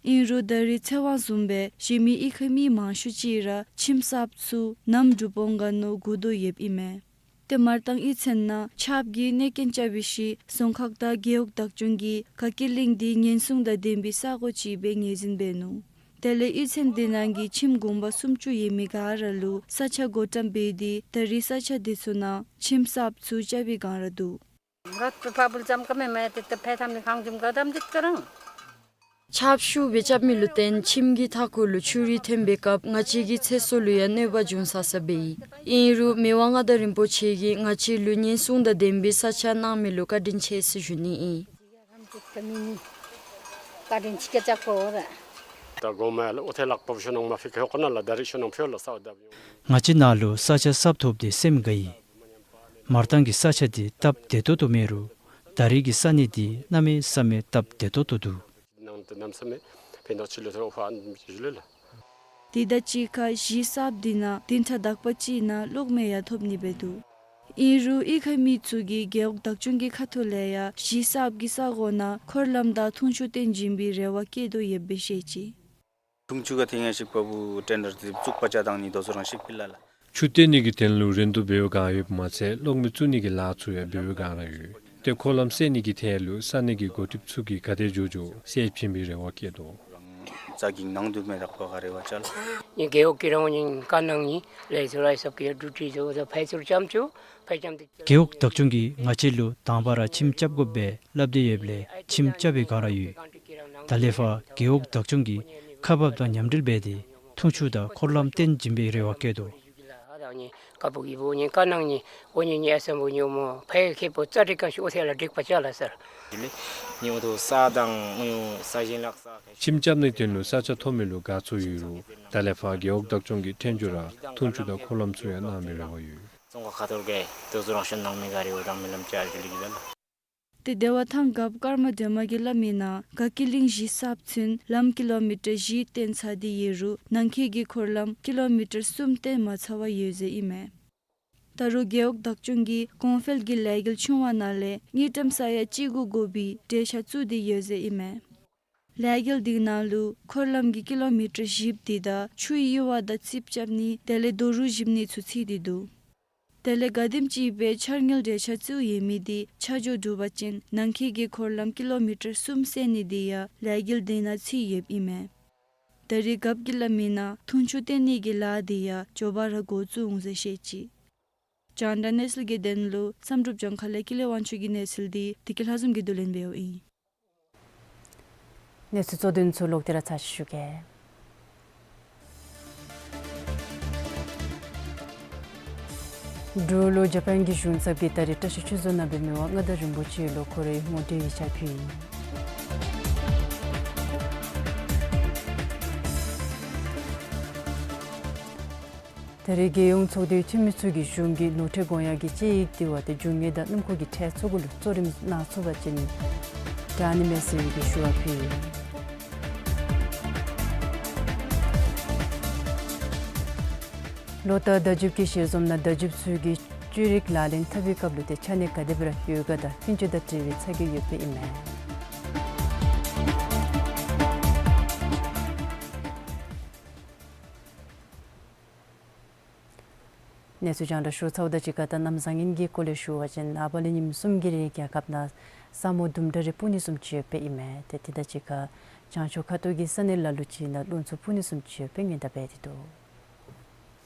ཨིན་རུང་ད་རེས་ཚེ་དབང་བཟུམ་སྦེ་གཞན་མི་གཡུས་ཁའི་མི་མང་ཤོས་ཅིག་ར་ཁྱིམ་གསརཔ་ཚུ་གནམ་གྲུ་བོང་ག་ནང་སྒུག་དོ་ཡོདཔ་ཨིན་མས། ཏེ་མར་ཏང་གཡུས་ཚན་ནང་ཆརཔ་གིས་གནོད་རྐྱེན་རྐྱབ་པའི་ཤུལ་རྫོང་ཁག་དང་རྒེད་འོག་བདག་སྐྱོང་གིས་དགའ་སྐྱིད་གླིང་འདི་ཉེན་སྲུང་དང་ལྡན་པའི་ས་གོ་ཅིག་སྦེ་ངོས་འཛིན་འབད་ནུག། དེ་ལས་གཡུས་ཚན་འདི་ནང་གི་ཁྱིམ་གུང་པ་སུམ་ཅུ་ཡོད་མི་ག་ར་ལུ་ས་ཆ་བགོ་བཀྲམ་འབད་དེ་ད་རེས་ས་ཆ་འདི་ཚུ་ནང་ཁྱིམ་གསརཔ་ཚུ་རྐྱབ་པའི་སྒང་ར་འདུག། ང་ཕ་བུ་ཙམ་ཀ་མེ་མེ་ཏེ་ཏེ་ཕེ་ཐམ་ནི་ཁང་ཁྱིམ་ག་དམ་དེ་ཀ་རང་། ཆརཔ་ཤུགས་སྦེ་རྐྱབ་མི་ལུ་བརྟེན་ཁྱིམ་གྱི་མཐའ་འཁོར་ལུ་ཆུ་རུད་ཐོན་པའི་སྐབས་ང་བཅས་ཀྱི་ཚེ་སྲོག་ལུ་ཡང་གནོད་པ་འབྱུང་ས་ས་སྦེ་ཨིན། ཨིན་རུང་མི་དབང་མངའ་བདག་རིན་པོ་ཆེ་གིས་ང་བཅས་ལུ་ཉེན་སྲུང་དང་ལྡན་པའི་ས་ཆ་གནང་མི་ལུ་བཀའ་དྲིན་ཆེ་ཟེར་ཞུ་ནི་ཨིན། ད་གོ་མ་ལ་ཨོ་ཐེ་ལག་པ་བུ་ཤོ་ནང་མ་ཕི་ཁེ་ཧོ་ཀ་ན་ལ་ད་རིས་ཤོ་ནང་ཕི་ལ་ས་བ་ད་བ་ཡོང་། ང་བཅས་ནཱ་ལུ་ས་ཆ་གསརཔ་ཐོབ་སྟེ་སེམས་དགའ་ཡི། མར་ཏང་གི་ས་ཆ་འདི་སྟབས་བདེ་ཏོག་ཏོ་མེད་རུང་ད་རེས་ཀྱི་ས་གནས་འདི་གནམ་མེད་ས་མེད་སྟབས་བདེ་ཏོག་ཏོ་འདུག། ནང་དུ་གནམ་ས་མེད་ཕན་ཐོགས་ཆེ་ལོ་ཐོག་ཧ་ཇུ་ལེ་ལ། དེ་དང་གཅིག་ཁར་གཞི་གསརཔ་འདི་ནང་བདུན་ཕྲག་དག་པ་ཅིག་ནང་གློག་མེ་ཡང་ཐོབ་ནི་སྦེ་འདུག། ཨིན་རུང་གཡུས་ཁའི་མི་ཚུ་གིས་རྒེད་འོག་བདག་སྐྱོང་གི་ཁ་ཐུག་ལས་ཡང་གཞི་གསརཔ་གི་ས་གོ་ནང་འཁོར་ལམ་དང་འཐུང་ཆུ་བཏོན་བྱིན་པའི་རེ་བ་བསྐྱེད་དོ་ཡོདཔ་སྦེ་བཤད་ཅི། འཐུང་ཆུ་ག་ཐེངས་ཡང་ཞིག་བ་བུ་ཊེན་ཌར་དེ་བཙུགས་པ་ཅ་དང་ནི་དོ་ཚོ་རང་ཞིག་ཕི་ལ་ལ། ཆུ་བཏོན་ནི་གི་དོན་ལུ་རིན་བསྡུར་འབད་བའི་སྒང་ཡོདཔ་མ་ཚད་གློག་མེ་བཙུགས་ནི་གི་ལཱ་ཚུ་ཡང་འབད་བའི་སྒང་ར་ཡོད། ཏེ་འཁོར་ལམ་བསལ་ནི་གི་ཐད་ལུ་ས་གནས་ཀྱི་འགོ་ཁྲིདཔ་ཚུ་གིས་ག་དེ་མགྱོགས་མགྱོགས་སེལ་བྱིན་པའི་རེ་བ་བསྐྱེད་དོ། ཙ་གིང་ནང་དུ་མེ་དག་པ་ག་རེ་བ་ཅལ། ནི་རྒེད་འོག་གི་རང་ཉིད་བཀའ་གནང་ནི་ལས་ཚུ་ར་ཨི་སབ་ཀྱི་ཌུ་ཊི་ཚུ་ད་ཕར་ཚུར་ཙམ་ཅུ་ཕར་ཙམ་ཏེ། རྒེད་འོག་བདག་སྐྱོང་གིས་ང་བཅས་ལུ་དང་པ་ར་ཁྱིམ་རྐྱབ་དགོ་པས་སླབ་སྟེ་ཡོདཔ་ལས་ཁྱིམ་རྐྱབ་པའི་སྒང་ར་ཡོད། ད་ལས་ཕར་རྒེད་འོག་བདག་སྐྱོང་གིས་ཁག་འབགཔ་དང་མཉམ་འབྲེལ་འབད་དེ་འཐུང་ཆུ་དང་འཁོར་ལམ་བཏོན་བྱིན་པའི་རེ་བ་བསྐྱེད་དོ། ཀ་པུ་གི་བུ་ནི་བཀའ་གནང་ནི་འོ་ནི་ནི་ཨ་སམ་བུ་ཉོ་མོ་ཕའི་ཁེ་པོ་ཙ་ཏི་ཀ་ཤུ་ཨོ་ཐེ་ལ་འགྲིག་པ་ཅ་ལ་སར། ཉོ་དོ་ས་དང་ཉོ་ས་ཞིན་ལག་ས། ཁྱིམ་རྐྱབ་ནི་དོན་ལུ་ས་ཆ་ཐོབ་མི་ལུ་དགའ་ཚོར་ཡོད་རུང་ད་ལས་ཕར་རྒེད་འོག་བདག་སྐྱོང་གིས་ཐོན་རྒྱུ་ར་འཐུང་ཆུ་དང་འཁོར་ལམ་ཚུ་ཡང་གནང་མི་རེ་བ་ཡོད། ཙོང་ཁ་ཁ་ཐོར་གེ་དོ་ཚོ་རང་ཤོ་ནང་མི་ག་རེ་འོ་དང་མི་ལམ་ཅ་ཞུ་ལི་གི་ལ་ལ། ཏེ་དེ་བ་ཐང་རྒཔོ་ཀརྨ་སྒྲོལ་མ་གིས་སླབ་མི་ནང་དགའ་སྐྱིད་གླིང་གཞི་གསརཔ་ཚུན་ལམ་ཀི་ལོ་མི་ཊར་བཞི་བཏོན་ཚར་ཏེ་ཡོད་རུང་ནང་འཁོད་ཀྱི་འཁོར་ལམ་ཀི་ལོ་མི་ཊར་གསུམ་བཏོན་མ་ཚར་བར་ཡོད་ཟེར་ཨིན་མས། ད་རུང་རྒེད་འོག་བདག་སྐྱོང་གིས་གོང་འཕེལ་གྱི་ལས་འགུལ་ཆུང་བ་ནང་ལས་དངུལ་ཀྲམ་ས་ཡ་གཅིག་དགུ་དགོ་པའི་གྲོས་འཆར་བཙུགས་ཏེ་ཡོད་ཟེར་ཨིན་མས། ལས་འགུལ་འདི་ནང་ལུ་འཁོར་ལམ་གྱི་ཀི་ལོ་མི་ཊར་བཞི་འདི་དང་ཆུའི་གཡུར་བ་དང་རྩིགཔ་རྐྱབ་ནི་དེ་ལས་རྡོ་རུག་བཞིབ་ནི་ཚུ་ཚུད་དེ་འདུག། དེ་ལས་ག་དེམ་ཅིག་སྦེ་འཆར་དངུལ་གྲོས་འཆར་བཙུགས་ཡོད་མི་འདི་ཆ་འཇོག་གྲུབ་པ་ཅིན་ནང་འཁོད་ཀྱི་འཁོར་ལམ་ཀི་ལོ་མི་ཊར་གསུམ་བསལ་ནི་འདི་ཡང་ལས་འགུལ་འདི་ནང་ཚུད་ཡོདཔ་ཨིན་མས། ད་རེས་རྒཔོ་གིས་སླབ་མི་ནང་འཐུང་ཆུ་བཏོན་ནི་གི་ལཱ་འདི་ཡང་མགྱོགས་པ་ར་འགོ་བཙུགས་འོང་ཟེར་བཤད་ཅི། རྒྱང་བསྒྲགས་གནས་ཚུལ་གྱི་དོན་ལུ་བསམ་གྲུབ་ལྗོངས་མཁར་ལས་ཀུན་ལེགས་དབང་ཕྱུག་གི་གནས་ཚུལ་འདི་བདེ་སྐྱིད་ལྷ་འཛོམས་ཀྱིས་བསྡུ་ལེན་འབདཝ་ཨིན། གནས་ཚུལ་གཙོ་དོན་ཚུ་ལོག་སྟེ་ར་ཚར་ཅིག་ཞུ་གེ། འབྲུག་ལུ་ཇ་པཱན་གྱི་གཞུང་ཚབ་ཀྱིས་ད་རེས་བཀྲ་ཤིས་ཆོས་རྫོང་ནང་འབད་མི་དབང་མངའ་བདག་རིན་པོ་ཆེ་ལུ་ཁོ་རའི་ངོ་སྤྲོད་ཡིག་ཆ་ཕུལ་ཡི། ད་རེས་རྒྱལ་ཡོངས་ཚོགས་སྡེའི་འཐུས་མི་ཚུ་གིས་གཞུང་གི་ནོར་ཁྲལ་དགོངས་ཡངས་ཀྱི་དཔྱད་ཡིག་དེ་བ་ཏེ་རྒྱུ་དངོས་དང་སྣུམ་འཁོར་གྱི་ཁྲལ་ཚུ་གུ་ལུ་གཙོ་རིམ་གནང་ཚུགས་པ་ཅིན་དྲག་ནི་མས་ཟེར་བའི་གི་ཞུ་བ་ཕུལ་ཡི། ལོ་ལྟར་བརྡ་བརྒྱུདཔ་གི་ཞལ་འཛོམས་ནང་བརྡ་བརྒྱུདཔ་ཚུ་གིས་བཅོས་རིག་ལག་ལེན་འཐབ་པའི་སྐབས་ལུ་ཏེ་ཆ་གནས་ག་དེ་སྦེ་ར་ཡོད་ག་དང་སྤུན་ཆ་དང་འབྲེལ་བའི་ཚ་གྱང་ཡོདཔ་ཨིན་མས། གནས་ཚུལ་རྒྱང་བསྒྲགས་ཞུ་ཚརཝ་དང་གཅིག་ཁར་ད་གནམ་བཟང་ངན་གྱི་སྐོར་ལས་ཞུ་བ་ཅིན་ཨ་པ་ལས་ཉིནམ་གསུམ་གྱི་རིང་རྒྱལ་ཁབ་ནང་ས་སྨུག་ལྡུམ་ར་རེ་སྤུབ་ནི་བཟུམ་ཅིག་ཡོདཔ་ཨིན་མས། ཏེ་དེ་དང་གཅིག་ཁར་བྱང་ཕྱོགས་ཁ་ཐུག་གི་ས་གནས་ལ་ལུ་ཅིག་ནང་རླུང་འཚུབ་འཕུ་ནི་བཟུམ་ཅིག་ཡོདཔ་སྔོན་བརྡ་འབད་དེ་འདུག།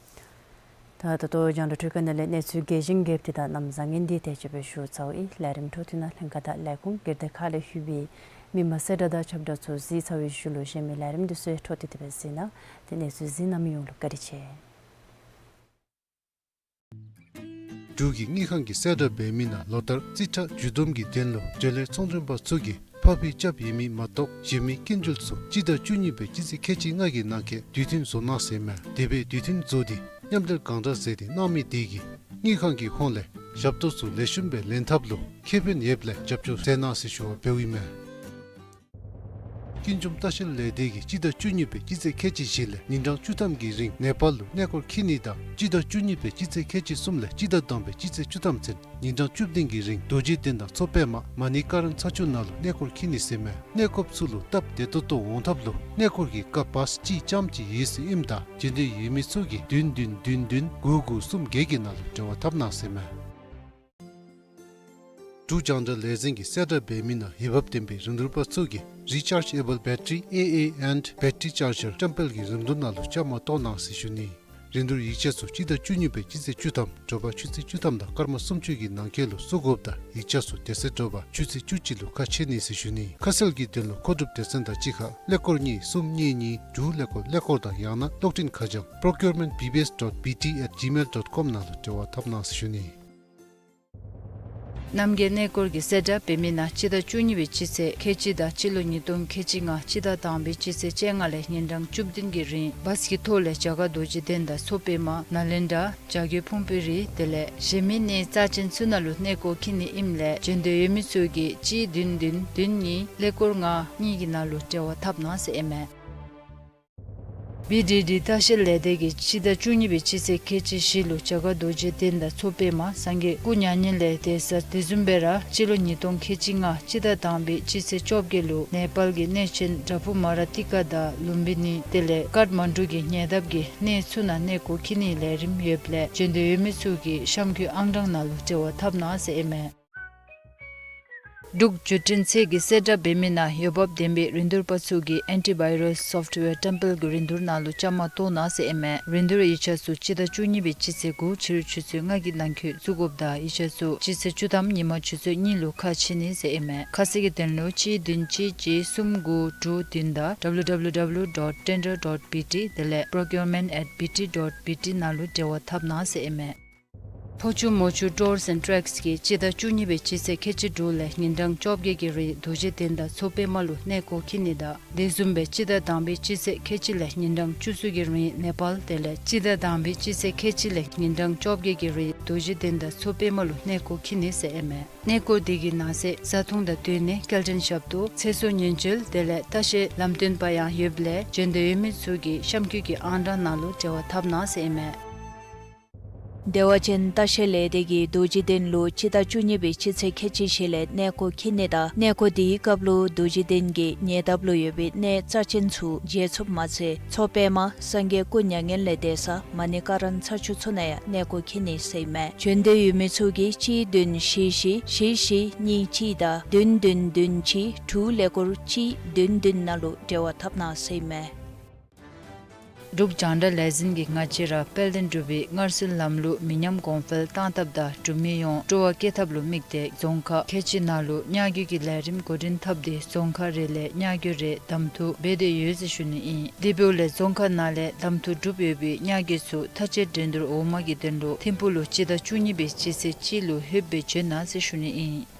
ད་ད་ལྟོ་རྒྱང་བསྒྲགས་འཕྲུལ་ཁང་ནང་ལས་གནས་ཚུལ་རྒྱས་ཤིང་རྒྱསཔ་དེ་དང་གནམ་བཟང་ངན་དེ་དེ་ཅིག་སྦེ་ཞུ་ཚརཝ་ཨིན། ལས་རིམ་འཕྲོ་མཐུད་ནང་ལྷན་ཁག་དང་ལས་ཁུངས་སྒེར་སྡེ་ཁག་ལས་ལྷོད་པའི་མི་མང་གསལ་བསྒྲགས་དང་ཁྱབ་བསྒྲགས་ཚུ་གཟིགས་ཚར་བའི་ཤུལ་ལུ་གཞན་མི་ལས་རིམ་དེ་ཚུ་འཕྲོ་མཐུད་དེ་སྦེ་གཟིགས་གནང་། ཏེ་གནས་ཚུལ་གཟིགས་གནང་མི་ཡོངས་ལུ་བཀའ་དྲིན་ཆེ། འབྲུག་གི་དངུལ་ཁང་གིས་གསལ་བསྒྲགས་འབད་མི་ནང་ལོ་ལྟར་རྩིས་ཁྲ་བསྒྱུར་བསྡོམས་ཀྱི་དོན་ལུ་འབྲེལ་ཡོད་ཚོང་དོན་པ་ཚུ་གིས་ཕབ་ཕབ་རྐྱབ་ཡོད་མི་མ་གཏོགས་གཞན་མི་སྐྱིན་འགྲུལ་ཚུ་སྤྱི་ཟླ་བཅུ་གཉིས་པའི་སྤྱི་ཚེས་ཁལ་གཅིག་ལྔ་གི་ནང་འཁོད་དུས་མཐུན་བཟོ་གནང་ཟེར་མས། དེ་སྦེ་དུས་མཐུན་བཟོ་སྟེ་མཉམ་འབྲེལ་གང་དྲག་མཛད་དེ་གནང་མི་དེ་གིས་དངུལ་ཁང་གི་ཧོངས་ལས་ཞབས་ཏོག་ཚུ་ལེགས་ཤོམ་སྦེ་ལེན་ཐབས་ལུ་ཁེ་ཕན་ཡོདཔ་ལས་རྒྱབ་སྐྱོར་མཛད་གནང་ཟེར་ཞུ་བ་འབདཝ་ཨིན་མས། སྐྱིན་འཇོམས་ལྟ་བཤལ་ལས་སྡེ་གིས་སྤྱི་ཟླ་བཅུ་གཉིས་པའི་སྤྱི་ཚེས་ཁལ་གཅིག་བཞི་ལས་ཉིན་གྲངས་བཅུ་ཐམ་གྱི་རིང་ནེ་པཱལ་ལུ་གནས་སྐོར་འཁྱིད་ནི་དང་སྤྱི་ཟླ་བཅུ་གཉིས་པའི་སྤྱི་ཚེས་ཁལ་གཅིག་གསུམ་ལས་སྤྱི་ཟླ་དང་པའི་སྤྱི་ཚེས་བཅུ་ཐམ་ཚུན་ཉིན་གྲངས་བཅུ་བདུན་གྱི་རིང་རྡོ་རྗེ་གདན་དང་མཚོ་པདྨ་མ་ཎི་ཀ་རན་ཚ་ཆུ་ནང་ལུ་གནས་སྐོར་འཁྱིད་ནི་ཟེར་མས། གནས་སྐོརཔ་ཚུ་ལུ་སྟབས་བདེ་ཏོག་ཏོ་འོང་ཐབས་ལུ་གནས་སྐོར་གྱི་ཀ་པཱསི་གཅིག་རྐྱངམ་ཅིག་ཡོད་ཟེར་ཨིནམ་ད་འབྱོན་འདོད་ཡོད་མི་ཚུ་གིས་བདུན་བདུན་བདུན་བདུན་དགུ་དགུ་གསུམ་བརྒྱད་ཀྱི་ནང་ལུ་འབྲེལ་བ་འཐབ་གནང་ཟེར་མས། འབྲུག་རྒྱང་བསྒྲགས་ལས་འཛིན་གྱིས་གསལ་བསྒྲགས་འབད་མི་ནང་འོས་འབབ་ལྡན་པའི་རིན་བསྡུར་པ་ཚུ་གིས་Rechargeable Battery, A A, and Battery Charger བཀྲམ་སྤེལ་གྱི་རིན་བསྡུར་ནང་ལུ་བཅའ་མར་གཏོགས་གནང་ཟེར་ཞུ་ནི། རིན་བསྡུར་ཡིག་ཆ་ཚུ་སྤྱི་ཟླ་བཅུ་གཉིས་པའི་སྤྱི་ཚེས་བཅུ་ཐམ་དྲོ་པ་ཆུ་ཚོད་བཅུ་ཐམ་དང་སྐར་མ་སུམ་ཅུ་གི་ནང་འཁོད་ལུ་བཙུགས་དགོཔ་དང་ཡིག་ཆ་ཚུ་དེ་ཚེ་དྲོ་པ་ཆུ་ཚོད་བཅུ་གཅིག་ལུ་ཁ་ཕྱེ་ནི་ཟེར་ཞུ་ནི། ཁ་གསལ་གྱི་དོན་ལུ་མཁོ་སྒྲུབ་སྡེ་ཚན་དང་གཅིག་ཁར་ཀླད་ཀོར་གཉིས་གསུམ་གཉིས་གཉིས་དྲུག་ཀླད་ཀོར་ཀླད་ཀོར་དང་ཡང་ན་གློག་འཕྲིན་ཁ་བྱང་procurement B B S dot B T at gmail dot com ནང་ལུ་འབྲེལ་བ་འཐབ་གནང་ཟེར་ཞུ་ནི། གནམ་གྱི་གནས་སྐོར་གྱི་གསལ་བསྒྲགས་འབད་མི་ནང་སྤྱི་ཟླ་བཅུ་གཉིས་པའི་སྤྱི་ཚེས་ཁལ་གཅིག་དང་སྤྱི་ལོ་ཉིས་སྟོང་ཁལ་གཅིག་ལྔ་སྤྱི་ཟླ་དང་པའི་སྤྱི་ཚེས་བཅོ་ལྔ་ལས་ཉིན་གྲངས་བཅུ་བདུན་གྱི་རིང་བཱས་ཀྱི་ཐོག་ལས་རྒྱ་གར་རྡོ་རྗེ་གདན་དང་མཚོ་པདྨ་ནཱ་ལེནྡྲ་བྱ་རྒོད་ཕུང་པོའི་རི་དེ་ལས་གཞན་མི་གནས་རྩ་ཅན་ཚུ་ནང་ལུ་གནས་སྐོར་འཁྱིད་ནི་ཨིནམ་ལས་བྱོན་འདོད་ཡོད་མི་ཚུ་གིས་གཅིག་བདུན་བདུན་བདུན་གཉིས་ཀླད་ཀོར་ལྔ་གཉིས་ཀྱི་ནང་ལུ་འབྲེལ་བ་འཐབ་གནང་ཟེར་ཨིན་མས། བི་ཌི་ཌི་ལྟ་བཤལ་ལས་སྡེ་གིས་སྤྱི་ཟླ་བཅུ་གཉིས་པའི་སྤྱི་ཚེས་ཁལ་གཅིག་བཞི་ལུ་རྒྱ་གར་རྡོ་རྗེ་གདན་དང་མཚོ་པདྨ་སངས་རྒྱས་སྐུ་མྱ་ངན་ལས་འདས་ས་དེ་བཟུམ་སྦེ་ར་སྤྱི་ལོ་ཉིས་སྟོང་ཁལ་གཅིག་ལྔ་སྤྱི་ཟླ་དང་པའི་སྤྱི་ཚེས་བཅོ་བརྒྱད་ལུ་ནེ་པཱལ་གྱི་གནས་ཆེན་བྲག་ཕུག་མ་ར་ཏི་ཀ་དང་ལུམ་བི་ནི་དེ་ལས་ཀཱཐ་མན་ཌུ་གི་ཉེ་འདབས་ཀྱི་གནས་ཚུ་ནང་གནས་སྐོར་འཁྱིད་ནིའི་ལས་རིམ་ཡོདཔ་ལས་བྱོན་འདོད་ཡོད་མི་ཚུ་གིས་གཤམ་འཁོད་ཨང་གྲངས་ནང་ལུ་འབྲེལ་བ་འཐབ་གནང་ཟེར་ཨིན་མས། འབྲུག་བརྒྱུད་འཕྲིན་ཚད་ཀྱི་གསལ་བསྒྲགས་འབད་མི་ནང་འོས་འབབ་ལྡན་པའི་རིན་བསྡུར་པ་ཚུ་གིས་ཨེན་ཊི་བཱའི་རཱསི་སོཕཊ་ཝེར་བཀྲམ་སྤེལ་གྱི་རིན་བསྡུར་ནང་ལུ་བཅའ་མར་གཏོགས་གནང་ཟེར་ཨིན་མས། རིན་བསྡུར་ཡིག་ཆ་ཚུ་སྤྱི་ཟླ་བཅུ་གཉིས་པའི་སྤྱི་ཚེས་དགུ་ཕྱི་རུ་ཆུ་ཚོད་ལྔ་གི་ནང་འཁོད་བཙུགས་དགོཔ་དང་ཡིག་ཆ་ཚུ་སྤྱི་ཚེས་བཅུ་ཐམ་ཉིན་མ་ཆུ་ཚོད་གཉིས་ལུ་ཁ་ཕྱེ་ནི་ཟེར་ཨིན་མས། ཁ་གསལ་གྱི་དོན་ལུ་གཅིག་བདུན་གཅིག་གཅིག་གསུམ་དགུ་དྲུག་བདུན་དང་W W W dot tender dot B T དེ་ལས་procurement at B T dot B T ནང་ལུ་འབྲེལ་བ་འཐབ་གནང་ཟེར་ཨིན་མས། ཕོ་ཆུ་མོ་ཆུ་ཊུརསི་ཨེནཌ་ཊེགསི་གིས་སྤྱི་ཟླ་བཅུ་གཉིས་པའི་སྤྱི་ཚེས་ཁལ་གཅིག་དྲུག་ལས་ཉིན་གྲངས་བཅོ་བརྒྱད་ཀྱི་རིང་རྡོ་རྗེ་གདན་དང་མཚོ་པདྨ་ལུ་གནས་སྐོར་འཁྱིད་ནི་དང་དེ་བཟུམ་སྦེ་སྤྱི་ཟླ་དང་པའི་སྤྱི་ཚེས་ཁལ་གཅིག་ལས་ཉིན་གྲངས་བཅུ་གསུམ་གྱི་རིང་ནེ་པཱལ་དེ་ལས་སྤྱི་ཟླ་དང་པའི་སྤྱི་ཚེས་ཁལ་གཅིག་ལས་ཉིན་གྲངས་བཅོ་བརྒྱད་ཀྱི་རིང་རྡོ་རྗེ་གདན་དང་མཚོ་པདྨ་ལུ་གནས་སྐོར་འཁྱིད་ནི་ཟེར་ཨིན་མས། གནས་སྐོར་དེ་གི་ནང་གསེས་བཟའ་འཐུང་དང་སྡོད་གནས་སྐྱེལ་འདྲེན་ཞབས་ཏོག་ཚེ་སྲོག་ཉེན་བཅོལ་དེ་ལས་ལྟ་བཤལ་ལམ་སྟོན་པ་ཡང་ཡོདཔ་ལས་བྱོན་འདོད་ཡོད་མི་ཚུ་གིས་གཤམ་འཁོད་ཀྱི་ཨང་གྲངས་ནང་ལུ་འབྲེལ་བ་འཐབ་གནང་ཟེར་ཨིན་མས། བདེ་བ་ཅན་ལྟ་བཤལ་ལས་སྡེ་གིས་རྡོ་རྗེ་གདན་ལུ་སྤྱི་ཟླ་བཅུ་གཉིས་པའི་སྤྱི་ཚེས་ཁལ་གཅིག་བཞི་ལས་གནས་སྐོར་འཁྱིད་ནི་དང་གནས་སྐོར་དེའི་སྐབས་ལུ་རྡོ་རྗེ་གདན་གྱི་ཉེ་འདབས་ལུ་ཡོད་པའི་གནས་རྩ་ཅན་ཚུ་མཇལ་ཚུགསཔ་མ་ཚད་མཚོ་པདྨ་སངས་རྒྱས་སྐུ་མྱ་ངན་ལས་འདས་ས་མ་ཎི་ཀ་རན་ཚ་ཆུ་ཚུ་ནང་ཡང་གནས་སྐོར་འཁྱིད་ནི་ཟེར་ཨིན་མས། བྱོན་འདོད་ཡོད་མི་ཚུ་གིས་གཅིག་བདུན་བཞི་བཞི་བཞི་བཞི་གཉིས་གཅིག་དང་བདུན་བདུན་བདུན་གཅིག་དྲུག་ཀླད་ཀོར་གཅིག་བདུན་བདུན་ནང་ལུ་འབྲེལ་བ་འཐབ་གནང་ཟེར་ཨིན་མས། འབྲུག་རྒྱང་བསྒྲགས་ལས་འཛིན་གྱིས་ང་བཅས་ར་དཔལ་ལྡན་འབྲུག་པའི་སྔར་སྲོལ་ལམ་ལུགས་མི་ཉམས་གོང་འཕེལ་གཏང་ཐབས་དང་འབྲུག་མི་ཡོངས་སྤྲོ་བ་བསྐྱེད་ཐབས་ལུ་དམིགས་ཏེ་རྫོང་ཁག་ཁལ་གཅིག་ནང་ལུ་གཉའ་རྒྱུ་གི་ལས་རིམ་འགོ་འདྲེན་འཐབ་སྟེ་རྫོང་ཁག་རེ་ལས་གཉའ་རྒྱུ་རེ་གདམ་འཐུ་འབད་དེ་ཡོད་ཟེར་ཞུ་ནི་ཨིན། དེ་འབདཝ་ལས་རྫོང་ཁག་ནང་ལས་གདམ་འཐུ་གྲུབ་ཡོད་པའི་གཉའ་རྒྱུ་ཚུ་མཐའ་དཔྱད་འགྲན་བསྡུར་འོག་མ་གི་དོན་ལུ་ཐིམ་ཕུག་ལུ་སྤྱི་ཟླ་བཅུ་གཉིས་པའི་སྤྱི་ཚེས་གཅིག་ལུ་ལྷོདཔ་སྦེ་བྱོན་གནང་ཟེར་ཞུ་ནི་ཨིན།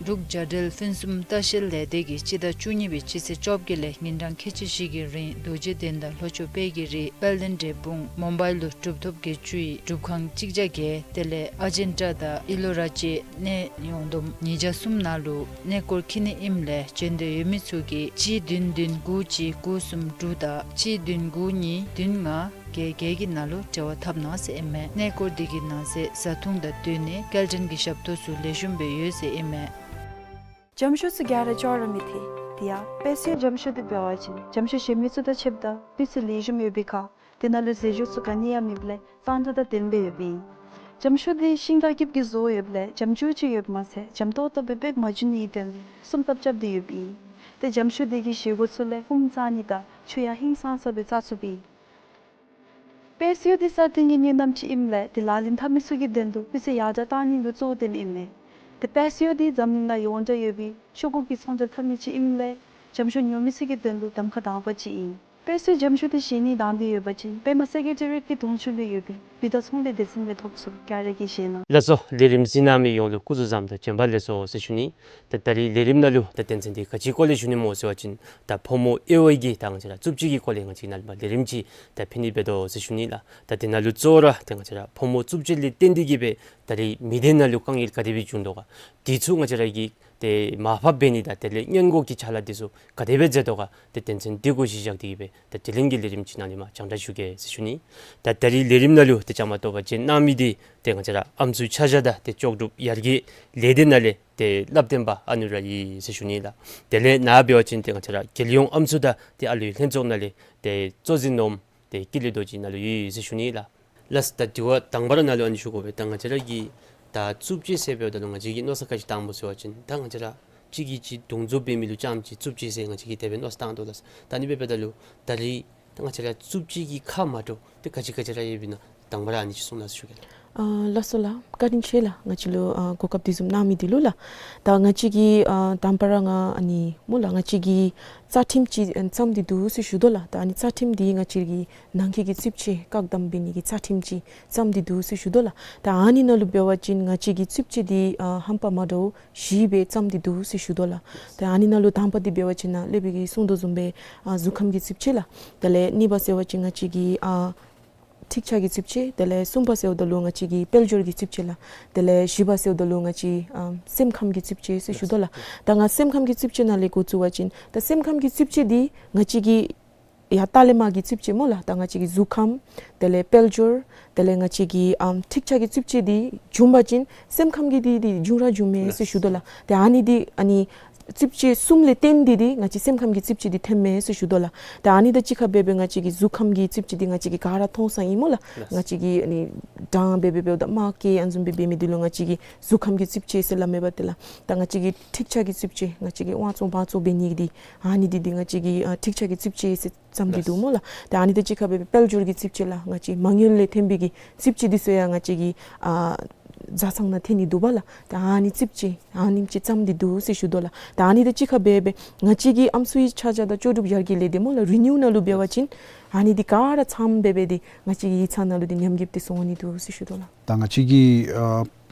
འབྲུག་བྱ་བྲལ་ཕུན་སུམ་ལྟ་བཤལ་ལས་སྡེ་གིས་སྤྱི་ཟླ་བཅུ་གཉིས་པའི་སྤྱི་ཚེས་བཅོ་བརྒྱད་ལས་ཉིན་གྲངས་ཁལ་གཅིག་བཞི་གི་རིང་རྡོ་རྗེ་གདན་དང་ལྷོ་ཕྱོགས་དཔལ་གྱི་རི་དཔལ་ལྡན་འབྲས་སྤུངས་མུམ་བའི་ལུ་གྲུབ་ཐོབ་བརྒྱད་ཅུའི་སྒྲུབ་ཁང་གཅིག་བརྒྱ་བརྒྱད་དེ་ལས་ཨ་ཇན་ཊ་དང་ཨི་ལོ་ར་བཅས་གནས་ཡོངས་བསྡོམས་ཉིས་བརྒྱ་གསུམ་ནང་ལུ་གནས་སྐོར་འཁྱིད་ནི་ཨིནམ་ལས་བྱོན་འདོད་ཡོད་མི་ཚུ་གིས་གཅིག་བདུན་བདུན་དགུ་གཅིག་དགུ་གསུམ་དྲུག་དང་གཅིག་བདུན་དགུ་གཉིས་བདུན་ལྔ་བརྒྱད་བརྒྱད་ཀྱི་ནང་ལུ་འབྲེལ་བ་འཐབ་གནང་ཟེར་ཨིན་མས། གནས་སྐོར་དེ་གི་ནང་གསེས་བཟའ་འཐུང་དང་སྡོད་གནས་སྐྱེལ་འདྲེན་གྱི་ཞབས་ཏོག་ཚུ་ལེགས་ཤོམ་སྦེ་ཡོད་ཟེར་ཨིན་མས། འཇམ་ཤོག་ཚུ་ག་ར་ཅོག་ར་མི་འཐད། དེ་ཡང་དཔལ་གསོ་ཡི་འཇམ་ཤོག་དེ་འབད་བ་ཅིན་འཇམ་ཤོག་གཞན་མི་ཚུ་དང་ཕྱདཔ་ད་སྤུས་ཚད་ལེགས་ཤོམ་ཡོད་པའི་ཁར་དེ་ནང་ལུ་ཟས་བཅུད་ཚུ་ག་ནི་ཡང་མེདཔ་ལས་གཙང་སྦྲ་དང་ལྡནམ་སྦེ་ཡོདཔ་ཨིན། འཇམ་ཤོག་དེ་ཤིང་འདབ་རྒསཔ་གིས་བཟོ་ཡོདཔ་ལས་འཇམ་ཅུང་ཅིག་ཡོདཔ་མ་ཚད་འཇམ་ཏོག་ཏོ་སྦེ་འབག་མ་འགྱོ་ནིའི་དོན་ལུ་སྲུང་ཐབས་རྐྱབ་སྟེ་ཡོདཔ་ཨིན། ཏེ་འཇམ་ཤོག་དེ་གིས་བཞེས་སྒོ་ཚུ་ལས་ཕུངམ་བཙག་ནི་དང་ཆུ་ཡང་ཧིང་སངས་ས་སྦེ་བཙག་ཚུགསཔ་ཨིན། དཔལ་གསོ་དེ་སྲ་བརྟན་གྱི་གནས་རྣམ་ཅིག་ཨིནམ་ལས་དེ་ལག་ལེན་འཐབ་མི་ཚུ་གི་དོན་ལུ་སྤུས་ཚད་ཡར་དྲགས་གཏང་ནི་ལུ་གཙོ་བོ་བཏོནམ་ཨིན་མས། དེ་དཔལ་གསོ་དེ་འཛམ་གླིང་ནང་ཡོངས་གྲགས་ཡོད་པའི་ཤོག་གུ་གི་ཚོང་རྒྱག་འཐབ་མི་ཅིག་ཨིནམ་ལས་འཇམ་ཤོག་ཉོ་མི་ཚུ་གི་དོན་ལུ་གདམ་ཁ་དང་པ་ཅིག་ཨིན། དཔལ་གསོའི་འཇམ་ཤོག་དེ་བཞེས་ནི་དང་འདོད་ཡོད་པ་ཅིན་པདྨ་སེ་ཀེ་ཊི་རི་ཡེཊ་ཀྱི་གདོང་ཕྱོགས་ལུ་ཡོད་པའི་བི་ཏ་ཚོང་ལས་སྡེ་ཚན་ལས་ཐོབ་ཚུགས། ག་ར་གིས་བཞེས་གནང་། ལགས་སོ། ལས་རིམ་གཟིགས་གནང་མི་ཡོངས་ལུ་སྐུ་གཟུགས་བཟང་དང་བྱོན་པ་ལེགས་སོ་ཟེར་ཞུ་ནི། ད་ད་རིས་ལས་རིམ་ནང་ལུ་ད་དོན་ཚན་དེ་ག་ཅིའི་སྐོར་ལས་ཞུ་ནི་སྨོ་ཟེར་བ་ཅིན་ད་ཕོ་མོ་དབྱེ་བའི་གི་ད་ང་བཅས་ར་རྩུབ་སྤྱོད་ཀྱི་སྐོར་ལས་ང་བཅས་ནཱ་ལས་མར་ལས་རིམ་ཅིག་ད་ཕུལ་ནི་འབད་དོ་ཟེར་ཞུ་ནི་ལགས། ད་དེ་ནང་ལུ་གཙོ་བོ་ར་ད་ང་བཅས་ར་ཕོ་མོ་རྩུབ་སྤྱོད་ལས་བརྟེན་ཏེ་གིས་སྦེ་ད་རིས་མི་སྡེ་ནང་ལུ་དཀའ་ངལ་ག་དེ་སྦེ་བྱུང་དོ་ག། དེ་ཚུ་ང་བཅས་ར་གིས་ཏེ་མར་ཕབ་འབད་ནི་དང་དེ་ལས་སྔོན་འགོག་གི་ཕྱག་ལཱ་དེ་ཚུ་ག་དེ་སྦེ་མཛད་དོ་ག། ཏེ་དོན་ཚན་དེ་གུ་གཞི་བཞག་སྟེ་གིས་སྦེ་ད་དེ་རིང་གི་ལས་རིམ་ཅིག་ནང་ལས་མར་རྒྱང་བསྒྲགས་ཞུ་གེ་ཟེར་ཞུ་ནི། ད་ད་རིས་ལས་རིམ་ནང་ལུ་ཏེ་བཅའ་མར་གཏོགས་པར་བྱོན་གནང་མི་དེ་ཏེ་ང་བཅས་ར་ཨམ་སྲུ་ཆ་བཞག་དང་ཏེ་ལྕོགས་གྲུབ་ཡར་རྒྱས་ལས་སྡེ་ནང་ལས་ཏེ་སླབ་སྟོན་པ་ཨ་ནུ་ར་ཨིན་ཟེར་ཞུ་ནི་ལགས། དེ་ལས་ནཱ་འབད་བ་ཅིན་ཏེ་ང་བཅས་ར་རྒྱལ་ཡོངས་ཨམ་སྲུ་དང་ཏེ་ཨ་ལུའི་ལྷན་ཚོགས་ནང་ལས་ཏེ་གཙོ་འཛིན་ནོར་བུ་ཏེ་ཀུན་ལེགས་རྡོ་རྗེ་ནཱ་ལུ་ཡོད་ཟེར་ཞུ་ནི་ལགས། ལགས། ད་དྲི་བ་དང་པ་ར་ནཱ་ལུ་ཨ་ནི་ཞུ་དགོ་པས། ད་ང་བཅས་ར་གི་ ད་རྩུབ་སྤྱོད་ཟེར་འབདཝ་ད་ལུ་ང་བཅས་ཀྱིས་མནོ་བསམ་ག་ཅི་བཏངམ་སྨོ་ཟེར་བ་ཅིན་ད་ང་བཅས་ར་གཅིག་གིས་གཅིག་རྡོག་རྫོགས་འབད་མི་ལུ་རྐྱངམ་ཅིག་རྩུབ་སྤྱོད་ཟེར་ང་བཅས་ཀྱིས་དེ་སྦེ་མནོ་བསམ་བཏང་དོ་ལགས། ད་ཨ་ནི་འབདཝ་ད་ལུ་ད་རེས་ད་ང་བཅས་ར་རྩུབ་སྤྱོད་ཀྱི་ཁག་མ་འདྲཝ་ཏེ་ག་ཅི་ག་ཅི་ར་ཡོདཔ་ཨིན་ན་དང་པ་ར་ཨ་ནི་ཅིག་གསུང་གནང་ཟེར་ཞུ་གེ་ལགས། ཨ་ལགས་སོ་ལགས། བཀའ་དྲིན་ཆེ་ལགས། ང་བཅས་ལུ་ཨ་གོ་སྐབས་དེ་བཟུམ་གནང་མི་འདི་ལུ་ལགས། ད་ང་བཅས་ཀྱིས་ཨ་དང་པ་ར་ང་ཨ་ནི་སྨོ་ལགས་ང་བཅས་ཀྱིས་རྩ་ཁྲིམས་ཅིག་ཨ་བརྩམས་ཏེ་འདུག་ཟེར་ཞུ་དོ་ལགས། ད་ཨ་ནི་རྩ་ཁྲིམས་འདི་ང་བཅས་ཀྱི་ནང་འཁོད་ཀྱི་རྩུབ་སྤྱོད་བཀག་སྡོམ་འབད་ནི་གི་རྩ་ཁྲིམས་ཅིག་བརྩམས་ཏེ་འདུག་ཟེར་ཞུ་དོ་ལགས། ད་ཨ་ནི་ནང་ལུ་འབད་བ་ཅིན་ང་བཅས་ཀྱི་རྩུབ་སྤྱོད་འདི་ཨ་རྣམ་པ་མ་འདྲཝ་བཞི་སྦེ་བརྩམས་ཏེ་འདུག་ཟེར་ཞུ་དོ་ལགས། ད་ཨ་ནི་ནང་ལུ་དང་པ་འདི་འབད་བ་ཅིན་ནཱ་ལས་འབད་གི་གསུང་དོ་བཟུམ་སྦེ་ཨ་གཟུགས་ཁམས་ཀྱི་རྩུབ་སྤྱོད་ལགས། དེ་ལས་གཉིས་པ་ཟེར་བ་ཅིན་ང་བཅས་ཀྱི་ཨ་འཁྲིག་ཆགས་ཀྱི་རྩུབ་སྤྱོད། དེ་ལས་གསུམ་པ་ཟེརཝ་ད་ལུ་ང་བཅས་ཀྱི་དཔལ་འབྱོར་གྱི་རྩུབ་སྤྱོད་ལགས། དེ་ལས་བཞི་པ་ཟེརཝ་ད་ལུ་ང་བཅས་ཨ་སེམས་ཁམས་ཀྱི་རྩུབ་སྤྱོད་ཟེར་ཞུ་དོ་ལགས། ད་ང་སེམས་ཁམས་ཀྱི་རྩུབ་སྤྱོད་ནང་ལས་འགོ་བཙུགས་པ་ཅིན་ད་སེམས་ཁམས་ཀྱི་རྩུབ་སྤྱོད་འདི་ང་བཅས་ཀྱི་ཡར་ལྟག་ལས་མར་གྱི་རྩུབ་སྤྱོད་སྨོ་ལགས། ད་ང་བཅས་ཀྱི་གཟུགས་ཁམས་དེ་ལས་དཔལ་འབྱོར་དེ་ལས་ང་བཅས་ཀྱི་ཨམ་འཁྲིག་ཆགས་ཀྱི་རྩུབ་སྤྱོད་འདི་བྱུང་པ་ཅིན་སེམས་ཁམས་ཀྱི་འདི་འདི་བྱུང་ར་བྱུངམ་མས་ཟེར་ཞུ་དོ་ལགས། ད་ཨ་ནི་འདི་ཨ་ནི་རྩུབ་སྤྱོད་གསུམ་ལས་བརྟེན་ཏེ་འདི་ང་བཅས་སེམས་ཁམས་ཀྱི་རྩུབ་སྤྱོད་འདི་ཐོནམ་མས་ཟེར་ཞུ་དོ་ལགས། ད་ཨ་ནི་དང་གཅིག་ཁར་འབད་འབད་ང་བཅས་ཀྱི་གཟུགས་ཁམས་ཀྱི་རྩུབ་སྤྱོད་འདི་ང་བཅས་ཀྱིས་ག་ར་མཐོང་ས་ཨིན་སྨོ་ལགས། ལགས། ང་བཅས་ཀྱིས་ཨ་ནི་དྲང་འབད་འབད་འབདཝ་ད་དམག་གི་ཨ་ནི་བཟུམ་སྦེ་འབད་མི་འདི་ལུ་ང་བཅས་ཀྱི་གཟུགས་ཁམས་ཀྱི་རྩུབ་སྤྱོད་ཟེར་སླབ་མས་པ་ཏེ་ལགས། ད་ང་བཅས་ཀྱི་འཁྲིག་ཆགས་ཀྱི་རྩུབ་སྤྱོད་ང་བཅས་ཀྱིས་དབང་བཙོང་འབག་བཙོང་འབད་ནི་འདི་ཨ་ནི་འདི་འདི་ང་བཅས་ཀྱི་ཨ་འཁྲིག་ཆགས་ཀྱི་རྩུབ་སྤྱོད་ཟེར་བརྩམས་ཏེ་འདུག་སྨོ་ལགས། ད་ཨ་ནི་དང་གཅིག་ཁར་འབད་འབད་དཔལ་འབྱོར་གྱི་རྩུབ་སྤྱོད་ལགས། ང་བཅས་མ་དངུལ་ལས་ཐོན་པའི་གི་རྩུབ་སྤྱོད་འདི་ཚུ་ཡང་ང་བཅས་ཀྱིས་ཨ་བཟའ་ཚང་ནང་ཐོན་ནི་འདུག་པ་ལགས། ད་ཨ་ནི་རྩུབ་སྤྱོད་ཨ་ནེམ་ཅིག་བརྩམས་ཏེ་འདུག་ཟེར་ཞུ་དོ་ལགས། ད་ཨ་ནི་དང་གཅིག་ཁར་འབད་འབད་ང་བཅས་ཀྱི་ཨམ་སྲུའི་ཆ་བཞག་དང་ལྕོགས་གྲུབ་ཡར་རྒྱས་ལས་སྡེ་སྨོ་ལགས་རི་ནིའུ་ནང་ལུ་འབད་བ་ཅིན་ཨ་ནི་འདི་ག་ར་ཚངམ་འབད་འབད་འདི་ང་བཅས་ཀྱི་ཡིག་ཚང་ནང་ལུ་འདི་ཉམས་རྒུདཔ་འདི་སོང་ནི་འདུག་ཟེར་ཞུ་དོ་ལགས། ད་ང་བཅས་ཀྱིས་ཨ་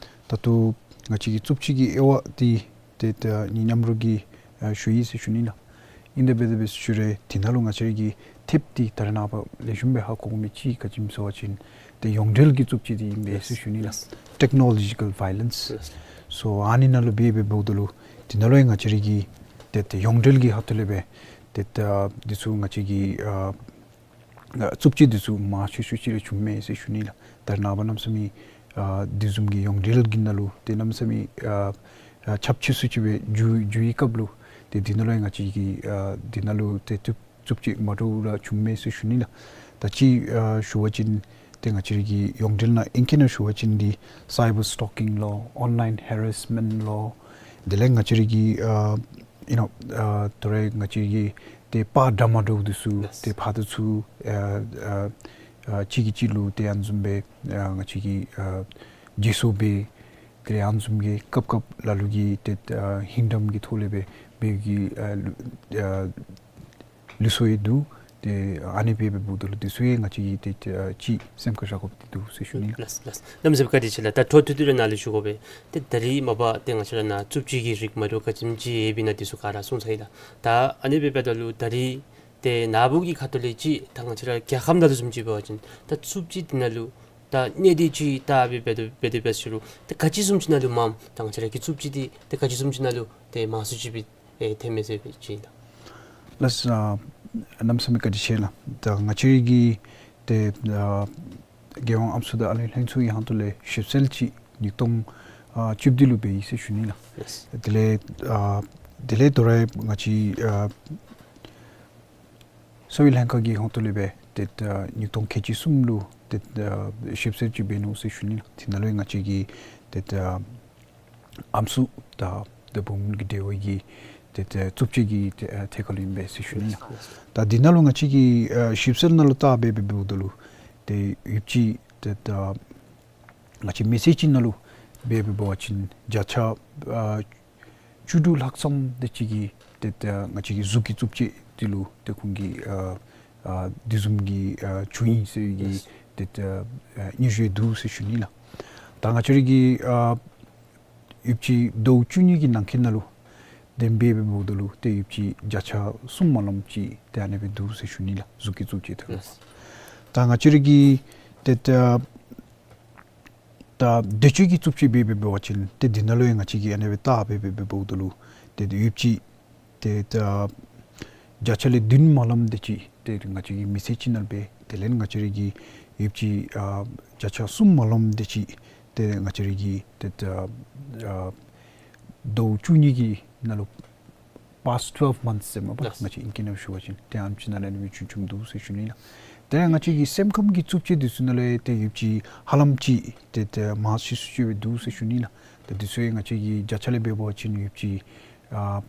ད་ལྟོ་ང་བཅས་ཀྱི་རྩུབ་སྤྱོད་ཀྱི་དབྱེ་བ་འདི་ཏེ་ད་ནི་མཉམ་རོགས་ཀྱིས་ཨ་ཞུ་ཡི་ཟེར་ཞུ་ནི་ལགས། ཨིན་དེ་འབད་དེ་འབད་ཞུ་རུང་འདི་ནང་ལུ་ང་བཅས་ར་གིས་ཐེབས་ཏེ་ད་རེས་ནངས་པ་ལེགས་ཤོམ་སྦེ་ཧ་གོ་མི་ཅིག་ག་ཅི་སྨོ་ཟེར་བ་ཅིན་ཏེ་ཡོངས་འབྲེལ་གྱི་རྩུབ་སྤྱོད་འདི་ཨིན་པས་ཟེར་ཞུ་ནི་ལགས། Technological violence. སོ་ཨ་ནི་ནང་ལུ་འབད་འབད་འབདཝ་ད་ལུ་འདི་ནང་ལུ་ཡང་ང་བཅས་ར་གིས་ཏེ་ཏེ་ཡོངས་འབྲེལ་གྱི་ཁ་ཐུག་ལས་སྦེ་ཏེ་ད་འདི་ཚུ་ང་བཅས་ཀྱིས་ཨ་ཨ་རྩུབ་སྤྱོད་འདི་ཚུ་མང་ཤོས་ཤོས་ཅིག་ར་བྱུངམ་མས་ཟེར་ཞུ་ནི་ལགས། ད་རེས་ནངས་པ་གནམ་མེད་ས་མེད་ཨ་འདི་བཟུམ་གྱི་ཡོངས་འབྲེལ་གྱི་ནང་ལུ་ཏེ་གནམ་མེད་ས་མེད་ཨ་ཨ་ཁྱབ་ཆེ་སུ་ཅིག་སྦེ་འགྱོ་འགྱོ་བའི་སྐབས་ལུ་ཏེ་འདི་ནང་ལུ་ཡང་ང་བཅས་ཀྱིས་ཨ་འདི་ནང་ལུ་ཏེ་རྩུབ་རྩུབ་སྤྱོད་མ་འདྲཝ་ར་བྱུངམ་མས་ཟེར་ཞུ་ནི་ལགས། ད་ཅི་ཨ་ཞུ་བ་ཅིན་ཏེ་ང་བཅས་ར་གི་ཡོངས་འབྲེལ་ནང་ཨིང་སྐད་ནང་ཞུ་བ་ཅིན་འདི་cyber stalking ལོ་online harassment ལོ་དེ་ལས་ང་བཅས་ར་གི་ཨ་you know ཨ་ད་རེས་ང་བཅས་ར་གི་ཏེ་པར་འདྲ་མ་འདྲཝ་འདི་ཚུ་ལགས། ཏེ་ཕར་འདི་ཚུ་ཨ་ཨ་ཨ་གཅིག་གིས་གཅིག་ལུ་ཏེ་ཨ་ནི་བཟུམ་སྦེ་ཨ་ང་བཅས་ཀྱིས་ཨ་བརྗེ་སོར་འབད་དེ་ལས་ཨ་ནི་བཟུམ་གྱི་སྐབས་སྐབས་ལ་ལུ་གིས་ཏེ་ཨ་ཧིང་འདམ་གྱི་ཐོག་ལས་སྦེ་འབད་གི་ཨ་ལུ་ཨ་ལུགས་སྲོལ་ཡང་འདུག། ཏེ་ཨ་ནི་འབད་འབད་འབདཝ་ད་ལུ་འདི་ཚུ་ཡང་ང་བཅས་ཀྱིས་ཏེ་ཨ་ཅིག་སེམས་ཁར་བཞག་དགོཔ་འདི་འདུག་ཟེར་ཞུ་ནི་ལགས། ལགས་ལགས། གནམ་མེད་ས་མེད་བཀའ་དྲིན་ཆེ་ལགས། ད་འཕྲོ་མཐུད་དེ་ར་ནཱ་ལུ་ཞུ་དགོ་པས། ཏེ་ད་རེས་མ་པ་ཏེ་ང་བཅས་ར་ནཱ་རྩུབ་སྤྱོད་ཀྱི་རིགས་མ་འདྲཝ་ག་ཅི་སྨོ་ཅིག་ཡོདཔ་ཨིན་ན་འདི་ཚུ་ག་ར་གསུངས་ཚར་ཡི་ལགས། ད་ཨ་ནི་འབད་འབདཝ་ད་ལུ་ད་རེས་ཏེ་ནཱ་བུ་གི་ཁ་ཐུག་ལས་ཅིག་ད་ང་བཅས་ར་རྒྱལ་ཁབ་ནང་ལུ་བཟུམ་ཅིག་འབད་བ་ཅིན་ད་རྩུབ་སྤྱོད་འདི་ནང་ལུ་ད་གནད་དེ་ཅིག་ད་འབད་འབད་དེ་འབད་དེ་འབད་ཞུ་རུང་ད་ག་ཅི་བཟུམ་ཅིག་ནང་ལུ་མངམ་ད་ང་བཅས་ར་གི་རྩུབ་སྤྱོད་འདི་ད་ག་ཅི་བཟུམ་ཅིག་ནང་ལུ་ཏེ་མང་སུ་ཅིག་སྦེ་ཨེ་ཐོནམ་མས་ཟེར་བའི་ཅིག་ད། ལགས། ཨ་གནམ་མེད་ས་མེད་བཀའ་དྲིན་ཆེ་ལགས། ད་ང་བཅས་ར་གི་ཏེ་ཨ་རྒྱལ་ཡོངས་ཨམ་སྲུ་དང་ཨར་ལས་ལྷན་ཚོགས་ཀྱི་ཁ་ཐུག་ལས་ཞིབ་འཚོལ་ཅིག་ཉིས་སྟོང་ཨ་བཅུ་བདུན་ལུ་འབད་ཡི་ཟེར་ཞུ་ནི་ལགས། ལགས། དེ་ལས་ཨ་དེ་ལས་ད་རེས་ང་བཅས་ཨ་གསོ་བའི་ལྷན་ཁག་གི་ཁ་ཐུག་ལས་སྦེ་ཏེ་ཨ་ཉིས་སྟོང་ཁལ་གཅིག་གསུམ་ལུ་ཏེ་ཨ་ཞིབ་འཚོལ་ཅིག་འབད་ནུག་ཟེར་ཞུ་ནི་ལགས། དེ་ནང་ལུ་ཡང་ང་བཅས་ཀྱིས་ཏེ་ཨ་ཨམ་སྲུ་དང་ཏེ་བུམོ་གི་འབྲེལ་བའི་གི་ཏེ་ཏེ་རྩུབ་སྤྱོད་ཀྱི་ཏེ་ཨ་ཐད་ཁར་ལུ་ཨིན་པས་ཟེར་ཞུ་ནི་ལགས། ད་འདི་ནང་ལུ་ང་བཅས་ཀྱིས་ཨ་ཞིབ་འཚོལ་ནང་ལུ་བལྟ་སྦེ་འབད་འབདཝ་ད་ལུ་ཏེ་ཡོདཔ་ཅིག་ཏེ་ད་ང་བཅས་མི་ཚེ་ཅིག་ནང་ལུ་འབད་འབད་བ་ཅིན་བརྒྱ་ཆ་ཨ་བཅུ་དྲུག་ལྷག་ཙམ་དེ་ཅིག་གིས་ཏེ་ད་ང་བཅས་ཀྱི་གཟུགས་ཀྱི་རྩུབ་སྤྱོད་འདི་ལུ་ཏེ་ཁོང་གིས་ཨ་ཨ་དེ་བཟུམ་གྱི་ཨ་བྱུང་ཡི་ཟེར་བའི་གི་ཏེ་ད་ཨ་སྙན་ཞུ་འདུག་ཟེར་ཞུ་ནི་ལགས། ད་ང་བཅས་ར་གི་ཨ་ཡོདཔ་ཅིག་ཟླཝ་བཅུ་གཉིས་ཀྱི་ནང་འཁོད་ནང་ལུ་དེ་སྦེ་འབད་འབདཝ་ད་ལུ་ཏེ་ཡོདཔ་ཅིག་བརྒྱ་ཆ་གསུམ་མ་ལངམ་ཅིག་ཏེ་ཨ་ནི་སྦེ་འདུག་ཟེར་ཞུ་ནི་ལགས། གཟུགས་ཀྱི་རྩུབ་སྤྱོད་ཐད་ཁར། ལགས། ད་ང་བཅས་ར་གི་ཏེ་ད་ད་འདོད་སྤྱོད་ཀྱི་རྩུབ་སྤྱོད་འབད་འབད་བ་ཅིན་ཏེ་འདི་ནང་ལུ་ཡང་ང་བཅས་ཀྱིས་ཨ་ནི་སྦེ་བལྟ་སྦེ་འབད་འབདཝ་ད་ལུ་ཏེ་ཡོདཔ་ཅིག་ཏེ་ད་བརྒྱ་ཆ་ལས་བདུན་མ་ལངམ་དེ་ཅིག་ཏེ་ང་བཅས་ཀྱི་མི་ཚེ་ཅིག་ནང་སྦེ་དེ་ལས་ང་བཅས་ར་གི་ཡོདཔ་ཅིག་ཨ་བརྒྱ་ཆ་གསུམ་མ་ལངམ་དེ་ཅིག་ཏེ་ང་བཅས་ར་གི་ཏེ་ད་ཨ་ཟླཝ་བཅུ་གཉིས་ཀྱི་ནང་ལུ་past twelve months ཟེར་མས་པ། ལགས། ང་བཅས་ཨིང་སྐད་ནང་ཞུ་བ་ཅིན་ཏེ་ཨ་ནེམ་ཅིག་ནང་ལུ་ཨ་ནི་སྦེ་བྱུང་བྱུངམ་འདུག་ཟེར་ཞུ་ནི་ལགས། དེ་ལས་ང་བཅས་ཀྱི་སེམས་ཁམས་ཀྱི་རྩུབ་སྤྱོད་འདི་ཚུ་ནང་ལས་ཏེ་ཡོདཔ་ཅིག་ཧ་ལམ་ཅིག་ཏེ་ཏེ་མང་ཤོས་ཤོས་སྦེ་འདུག་ཟེར་ཞུ་ནི་ལགས། ཏེ་འདི་ཚུ་ཡང་ང་བཅས་ཀྱི་བརྒྱ་ཆ་ལས་འབད་བ་ཅིན་ཡོདཔ་ཅིག་ཨ་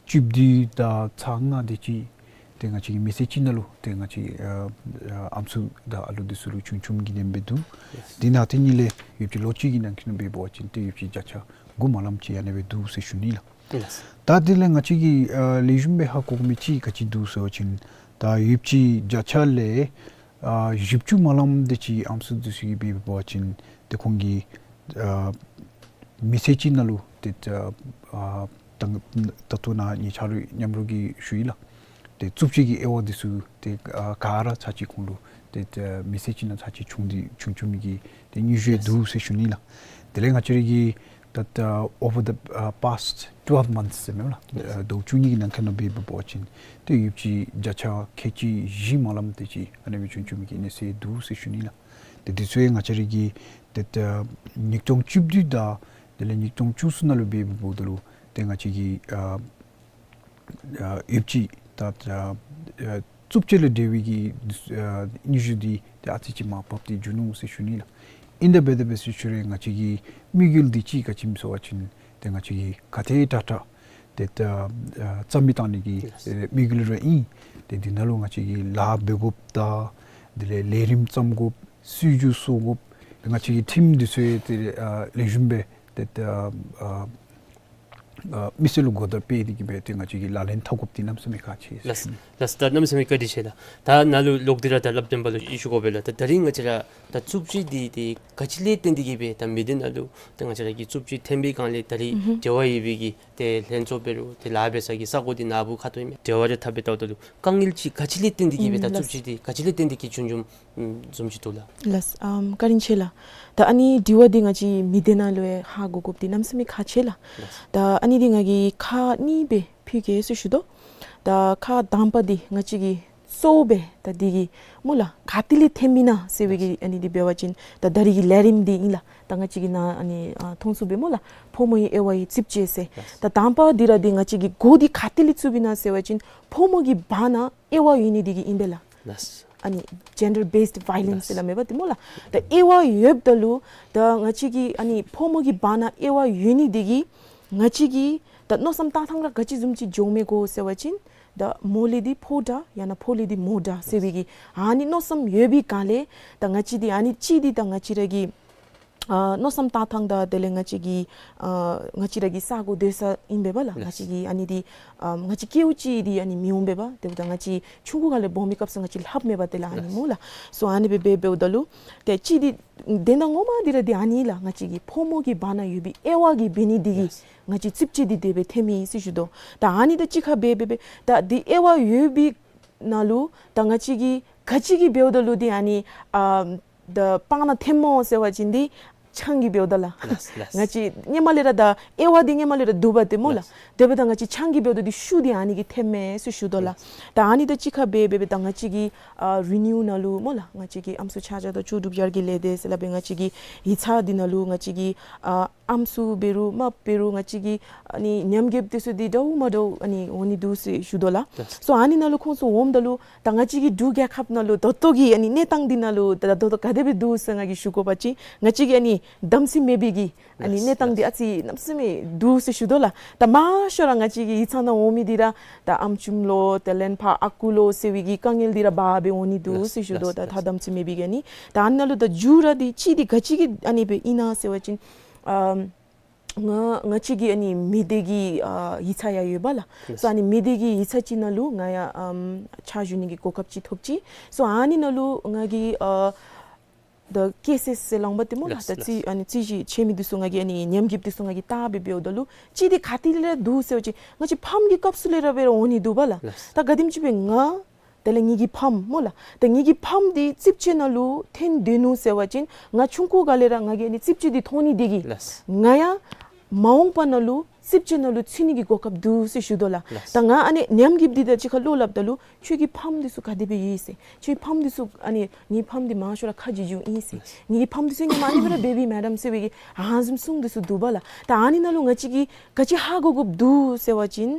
བཅུ་བདུན་དང་ཚག་ལྔ་དེ་ཅིག་ཏེ་ང་བཅས་ཀྱི་མི་ཚེ་གཅིག་ནང་ལུ་ཏེ་ང་བཅས་ཨ་ཨ་ཨམ་སྲུ་དང་ཨ་ལུ་འདི་ཚུ་ལུ་བྱུང་བྱུངམ་གི་དེ་སྦེ་འདུག། ཡེས། དེ་ནང་དེ་གཉིས་ལས་ཡོདཔ་ཅིག་ལོ་གཅིག་གི་ནང་འཁོད་ནང་འབད་བ་ཅིན་ཏེ་ཡོདཔ་ཅིག་བརྒྱ་ཆ་དགུ་ཧ་ལམ་ཅིག་ཨ་ནེ་སྦེ་འདུག་ཟེར་ཞུ་ནི་ལགས། ཡེས། ད་དེ་ལས་ང་བཅས་ཀྱིས་ཨ་ལེགས་ཤོམ་སྦེ་ཧ་གོ་དགོ་མི་ཅིག་ག་ཅི་འདུག་ཟེར་བ་ཅིན་ད་ཡོདཔ་ཅིག་བརྒྱ་ཆ་ལས་ཨ་བཞི་བཅུ་ཧ་ལམ་དེ་ཅིག་ཨམ་སྲུ་འདི་ཚུ་གིས་འབད་བ་ཅིན་ཏེ་ཁོང་གི་ཨ་མི་ཚེ་གཅིག་ནང་ལུ་ཏེ་ཨ་ད་ད་ལྟོ་ནཱ་ངེའི་ཆ་རོགས་མཉམ་རོགས་ཀྱིས་ཞུ་ཡི་ལགས། ཏེ་རྩུབ་སྤྱོད་ཀྱི་དབྱེ་བ་འདི་ཚུ་ཏེ་ཨ་ག་ར་ཚར་གཅིག་ཁོང་ལུ་ཏེ་ཨ་མི་ཚེ་གཅིག་ནང་ཚར་གཅིག་བྱུང་སྟེ་བྱུང་བྱུང་མི་གི་ཏེ་སྙན་ཞུ་ཡོད་འདུག་ཟེར་ཞུ་ནི་ལགས། དེ་ལས་ང་བཅས་ར་གི་ད་ཨ་over the uh, past twelve months ཟེར་མས་ལགས། ཨ་ཟླཝ་བཅུ་གཉིས་ཀྱི་ནང་འཁོད་ནང་འབད་བ་ཅིན་ཏེ་ཡོདཔ་ཅིག་བརྒྱ་ཆ་ཁལ་གཅིག་བཞི་ཧ་ལམ་དེ་ཅིག་ཨ་ནེ་སྦེ་བྱུང་བྱུང་མི་གི་གནས་ཚུལ་འདུག་ཟེར་ཞུ་ནི་ལགས། ཏེ་འདི་ཚུ་ཡང་ང་བཅས་ར་གི་ཏེ་ཨ་ཉིས་སྟོང་བཅུ་བདུན་དང་དེ་ལས་ཉིས་སྟོང་བཅུ་གསུམ་ནང་ལུ་འབདཝ་ད་ལུ་ཏེ་ང་བཅས་ཀྱི་ཨ་ཨ་ཡོདཔ་ཅིག་ད་ཨ་རྩུབ་སྤྱོད་ལུ་འབྲེལ་བའི་གི་ཨ་སྙན་ཞུ་འདི་ཏེ་ཨ་ཙི་ཅིག་མར་བབས་ཏེ་འགྱོ་ནུག་ཟེར་ཞུ་ནི་ལགས། ཨིན་ཏེ་འབད་དེ་འབད་ཟེར་ཞུ་རུང་ང་བཅས་ཀྱི་དམིགས་ཡུལ་འདི་ཅིག་ག་ཅི་སྨོ་ཟེར་བ་ཅིན་ཏེ་ང་བཅས་ཀྱིས་ག་དེ་དྲག་དྲག་ཏེ་ཨ་རྩ་མེད་བཏང་ནི་གི་ཡེས། ཨེ་དམིགས་ཡུལ་ར་ཨིན། ཏེ་འདི་ནང་ལུ་ང་བཅས་ཀྱིས་ལཱ་འབད་དགོཔ་དང་དེ་ལས་ལས་རིམ་བརྩམ་དགོཔ་སྲིད་བྱུས་བཟོ་དགོཔ་ཏེ་ང་བཅས་ཀྱི་ཊིམ་འདི་ཚུ་ཡང་ཏེ་ཨ་ལེགས་ཤོམ་སྦེ་ཏེ་ཨ་ཨ་ཨ་མི་སེར་ལུ་གོ་བརྡ་སྤེལ་ཏེ་གིས་སྦེ་ཏེ་ང་བཅས་ཀྱིས་ལག་ལེན་འཐབ་དགོཔ་འདི་གནམ་མེད་ས་མེད་ཁག་ཆེ་ཟེར་ཞུ་ནི། ལགས་ལགས། ད་གནམ་མེད་ས་མེད་བཀའ་དྲིན་ཆེ་ལགས། ད་ནཱ་ལུ་ལོག་སྟེ་ར་ད་སླབ་སྟོན་པ་ལུ་ཞུ་དགོ་པས་ལགས། ད་ད་རིས་ང་བཅས་ར་ད་རྩུབ་སྤྱོད་འདི་ཏེ་ག་ཅི་ལས་བརྟེན་ཏེ་གིས་སྦེ་ད་མི་སྡེ་ནང་ལུ་ད་ང་བཅས་ར་གི་རྩུབ་སྤྱོད་ཐོན་པའི་སྒང་ལས་ད་རིས་ཨུ་ཧུམ་འབྲེལ་བ་ཡོད་པའི་གི་ཏེ་ལྷན་ཚོགས་འབད་རུང་ཏེ་ལཱ་འབད་ས་གི་ས་གོ་འདི་ནཱ་བུ་ཁ་ཐུག་ཨིན་མས། འབྲེལ་བ་རེ་འཐབ་སྦེ་ལྟཝ་ད་ལུ་དཀའ་ངལ་ཅིག་ག་ཅི་ལས་བརྟེན་ཏེ་གིས་སྦེ་ད་ཨུམ་རྩུབ་སྤྱོད་འདི་ག་ཅི་ལས་བརྟེན་ཏེ་གིས་བྱུང་བྱུངམ་བཟུམ་ཅིག་འདུག་ལགས། ལགས། ཨམ་བཀའ་དྲིན་ཆེ་ལགས། ད་ཨ་ནི་དྲི་བ་འདི་ང་བཅས་མི་སྡེ་ནང་ལུ་ཡང་ཧ་གོ་དགོཔ་འདི་གནམ་མེད་ས་མེད་ཁག་ཆེ་ལགས། ལགས། ད་ཨ་ནི་འདི་ང་གིས་ཁག་གཉིས་སྦེ་ཕུལ་གེ་ཟེར་ཞུ་དོ། ད་ཁག་དང་པ་འདི་ང་བཅས་ཀྱི་གཙོ་བོ་སྦེ་ད་འདི་གིས་སྨོ་ལགས་ག་ཏེ་ལས་ཐོནམ་ཨིན་ན་ཟེར་བའི་གི་ཨ་ནི་འདི་འབད་བ་ཅིན་ད་ད་རིས་ཀྱི་ལས་རིམ་འདི་ཨིན་ལགས། ད་ང་བཅས་ཀྱིས་ནཱ་ཨ་ནི་ཨ་མཐོང་ཚུལ་སྦེ་སྨོ་ལགས་ཕོ་མོའི་དབྱེ་བའི་རྩུབ་སྤྱོད་ཟེར། ད་དང་པ་འདི་ར་འདི་ང་བཅས་ཀྱིས་འགོ་འདི་ག་ཏེ་ལས་བཙུགསཔ་ཨིན་ན་ཟེར་བ་ཅིན་ཕོ་མོ་གི་བར་ན་དབྱེ་བ་ཡོད་ནི་འདི་གིས་ཨིན་པས་ལགས། ལགས། ཨ་ནི་gender based violence ལགས། ཟེར་སླབ་མས་པ་ཏེ་སྨོ་ལགས། ད་དབྱེ་བ་ཡོདཔ་ད་ལུ་ད་ང་བཅས་ཀྱི་ཨ་ནི་ཕོ་མོ་གི་བར་ན་དབྱེ་བ་ཡོད་ནི་འདི་གིས་ང་བཅས་ཀྱིས་ད་མནོ་བསམ་བཏང་ཐངས་ར་ག་ཅི་བཟུམ་ཅིག་འགྱོ་མི་དགོ་ཟེར་བ་ཅིན་ད་མོ་ལས་འདི་ཕོ་དྲག་ཡང་ན་ཕོ་ལས་འདི་མོ་དྲག་ཟེར་བའི་གི་ཨ་ནི་མནོ་བསམ་ཡོད་པའི་སྒང་ལས་ད་ང་བཅས་འདི་ཨ་ནི་གཅིག་འདི་ད་ང་བཅས་ར་གི་ཨ་མནོ་བསམ་བཏང་ཐངས་དང་དེ་ལས་ང་བཅས་ཀྱི་ཨ་ང་བཅས་ར་གི་ས་གོ་སྡོད་ས་ཨིན་པས་པ་ལགས། ལགས། ང་བཅས་ཀྱི་ཨ་ནི་འདི་ཨ་ང་བཅས་སྐྱེ་བ་ཅིག་འདི་ཨ་ནི་མི་འོང་པས་པ། དེ་འབདཝ་ད་ང་བཅས་ཆུང་ཀུ་སྒང་ལས་སྦོམ་མི་སྐབས་སུ་ང་བཅས་ལྷབ་མས་པ་དེ་ལགས་ཨ་ནི་ལགས། སྨོ་ལགས། སོ་ཨ་ནི་སྦེ་འབད་འབདཝ་ད་ལུ་ཏེ་གཅིག་འདི་དོན་དག་ངོ་མ་འདི་ར་འདི་ཨ་ནི་ལགས། ང་བཅས་ཀྱི་ཕོ་མོ་གི་བར་ན་ཡོད་པའི་དབྱེ་བ་གིས་འབད་ནི་འདི་གིས་ལགས། ང་བཅས་རྩུབ་སྤྱོད་འདི་དེ་སྦེ་ཐོནམ་ཨིན་ཟེར་ཞུ་དོ། ད་ཨ་ནི་དང་གཅིག་ཁར་འབད་འབད་འབད་ད་འདི་དབྱེ་བ་ཡོད་པའི་ནང་ལུ་ད་ང་བཅས་ཀྱིས་ག་ཅི་གིས་འབདཝ་ད་ལུ་འདི་ཨ་ནི་ཨ་ད་སྤང་ནང་ཐོནམ་སྨོ་ཟེར་བ་ཅིན་འདི་ཆང་གིས་འབདཝ་ད་ལགས། ལགས་ལགས། ང་བཅས་སྔོན་མ་ལས་ར་ད་དབྱེ་བ་འདི་སྔོན་མ་ལས་ར་འདུག་པ་ཏེ་སྨོ་ལགས། ལགས། དེ་འབདཝ་ད་ང་བཅས་ཆང་གིས་འབདཝ་ད་འདི་ཤུགས་འདི་ཨ་ནི་གིས་ཐོནམ་མས་ཟེར་ཞུ་དོ་ལགས། ལགས། ད་ཨ་ནི་དང་གཅིག་ཁར་འབད་འབད་འབད་ད་ང་བཅས་ཀྱི་ཨ་རི་ནིའུ་ནང་ལུ་སྨོ་ལགས། ང་བཅས་ཀྱི་ཨམ་སྲུ་ཆ་བཞག་དང་ལྕོགས་གྲུབ་ཡར་རྒྱས་ལས་སྡེ་ཟེར་སླབ་པའི་ང་བཅས་ཀྱི་ཡིག་ཚང་འདི་ནང་ལུ་ང་བཅས་ཀྱི་ཨ་ཨམ་སྲུ་འབད་རུང་རྨགཔ་འབད་རུང་ང་བཅས་ཀྱི་ཨ་ནི་ཉམས་རྒུདཔ་འདི་ཚུ་འདི་འདྲཝ་མ་འདྲཝ་ཨ་ནི་འོང་ནི་འདུག་ཟེར་ཞུ་དོ་ལགས། ལགས། སོ་ཨ་ནི་ནང་ལུ་ཁོང་ཚུ་འོངམ་ད་ལུ་ད་ང་བཅས་ཀྱི་འབྲུག་རྒྱལ་ཁབ་ནང་ལུ་ད་ལྟོ་གི་ཨ་ནི་གནས་སྟངས་འདི་ནང་ལུ་ད་ད་ལྟོ་ག་དེ་སྦེ་འདུག་ཟེར་ང་གིས་ཞུ་དགོ་པ་ཅིན་ང་བཅས་ཀྱི་ཨ་ནི་གདམ་གསེས་མེད་པའི་གི་ཨ་ནི་ལགས་གནས་སྟངས་འདི་ལགས། ཨ་ཙི་གནམ་མེད་ས་མེད་འདུག་ཟེར་ཞུ་དོ་ལགས། ད་མང་ཤོས་ར་ང་བཅས་ཀྱི་ཡིག་ཚང་ནང་འོང་མི་འདི་ར་ད་ཨམ་ཅུམ་ལོ་དེ་ལས་ཕར་ཨ་ཁུ་ལོ་ཟེར་བའི་གི་དཀའ་ངལ་འདི་ར་འབག་སྦེ་འོང་ནི་འདུག་ལགས་ཟེར་ཞུ་དོ། ལགས་ད་ད་ལགས། གདམ་གསེས་མེད་པའི་གི་ཨ་ནི་ད་ཨ་ནི་ནང་ལུ་ད་མཇུག་ར་འདི་གཅིག་འདི་ག་ཅི་གི་ཨ་ནི་སྦེ་ཨིན་ན་ཟེར་བ་ཅིན་ཨ་ང་ང་བཅས་ཀྱི་ཨ་ནི་མི་སྡེ་གི་ཨ་ཡིག་ཚང་ཡང་ཡོད་པ་ལགས། ལགས། སོ་ཨ་ནི་མི་སྡེ་གི་ཡིག་ཚང་ཅིག་ནང་ལུ་ང་ཡང་ཨམ་ཕྱག་ཞུ་ནི་གི་གོ་སྐབས་ཅིག་ཐོབ་ཅི། སོ་ཨ་ནི་ནང་ལུ་ང་གིས་ཨ་ད་ཀེ་སི་ཨེསི་ཟེར་ལངམ་ཏེ་སྨོ་ལགས། ལགས་ད་ལགས། རྩིས་ཨ་ནི་རྩོད་གཞི་ཆེ་མི་འདི་ཚུ་ང་གིས་ཨ་ནི་ཉམས་རྒུདཔ་འདི་ཚུ་ང་གིས་བལྟ་སྦེ་འབདཝ་ད་ལུ་གཅིག་འདི་ག་ཏེ་ལས་འདུག་ཟེར་བ་ཅིན་ང་བཅས་ཕམ་གྱི་སྐབས་སུ་ལས་ར་འབད་ར་འོང་ནི་འདུག་པ་ལགས། ལགས། ད་ག་དེམ་ཅིག་སྦེ་ང་དེ་ལས་ངེ་གི་ཕམ་སྨོ་ལགས། ད་ངེ་གི་ཕམ་འདི་རྩུབ་སྤྱོད་ནང་ལུ་ཐོན་སྡོད་ནུག་ཟེར་བ་ཅིན་ང་ཆུང་ཀུ་སྒང་ལས་ར་ང་གིས་ཨ་ནི་རྩུབ་སྤྱོད་འདི་མཐོང་ནི་འདི་གིས་ལགས། ང་ཡང་མ་འོངས་པ་ནང་ལུ་རྩུབ་སྤྱོད་ནང་ལུ་ཚུད་ནི་གི་གོ་སྐབས་འདུག་ཟེར་ཞུ་དོ་ལགས། ལགས། ད་ང་ཨ་ནི་ཉམས་རྒུདཔ་འདི་དང་གཅིག་ཁར་བློ་སླབ་ད་ལུ་ཁྱོད་ཀྱི་ཕམ་འདི་ཚུ་ག་དེ་སྦེ་ཡོད་ཟེར། ཁྱོད་ཕམ་འདི་ཚུ་ཨ་ནི་ངེ་ཕམ་འདི་མང་ཤོས་ར་ཁ་འཇིགས་འཇིགསཔ་ཨིན་ཟེར། ལགས། ངེ་ཕམ་འདི་ཚུ་ངེ་མ་ཨ་ནི་སྦེ་ར་འབད་འབདཝ་མེན་ན་ཟེར་བའི་གི་ཨ་ནེམ་གསུང་འདི་ཚུ་འདུག་པ་ལགས། ད་ཨ་ནི་ནང་ལུ་ང་བཅས་ཀྱིས་ག་ཅི་ཧ་གོ་དགོཔ་འདུག་ཟེར་བ་ཅིན་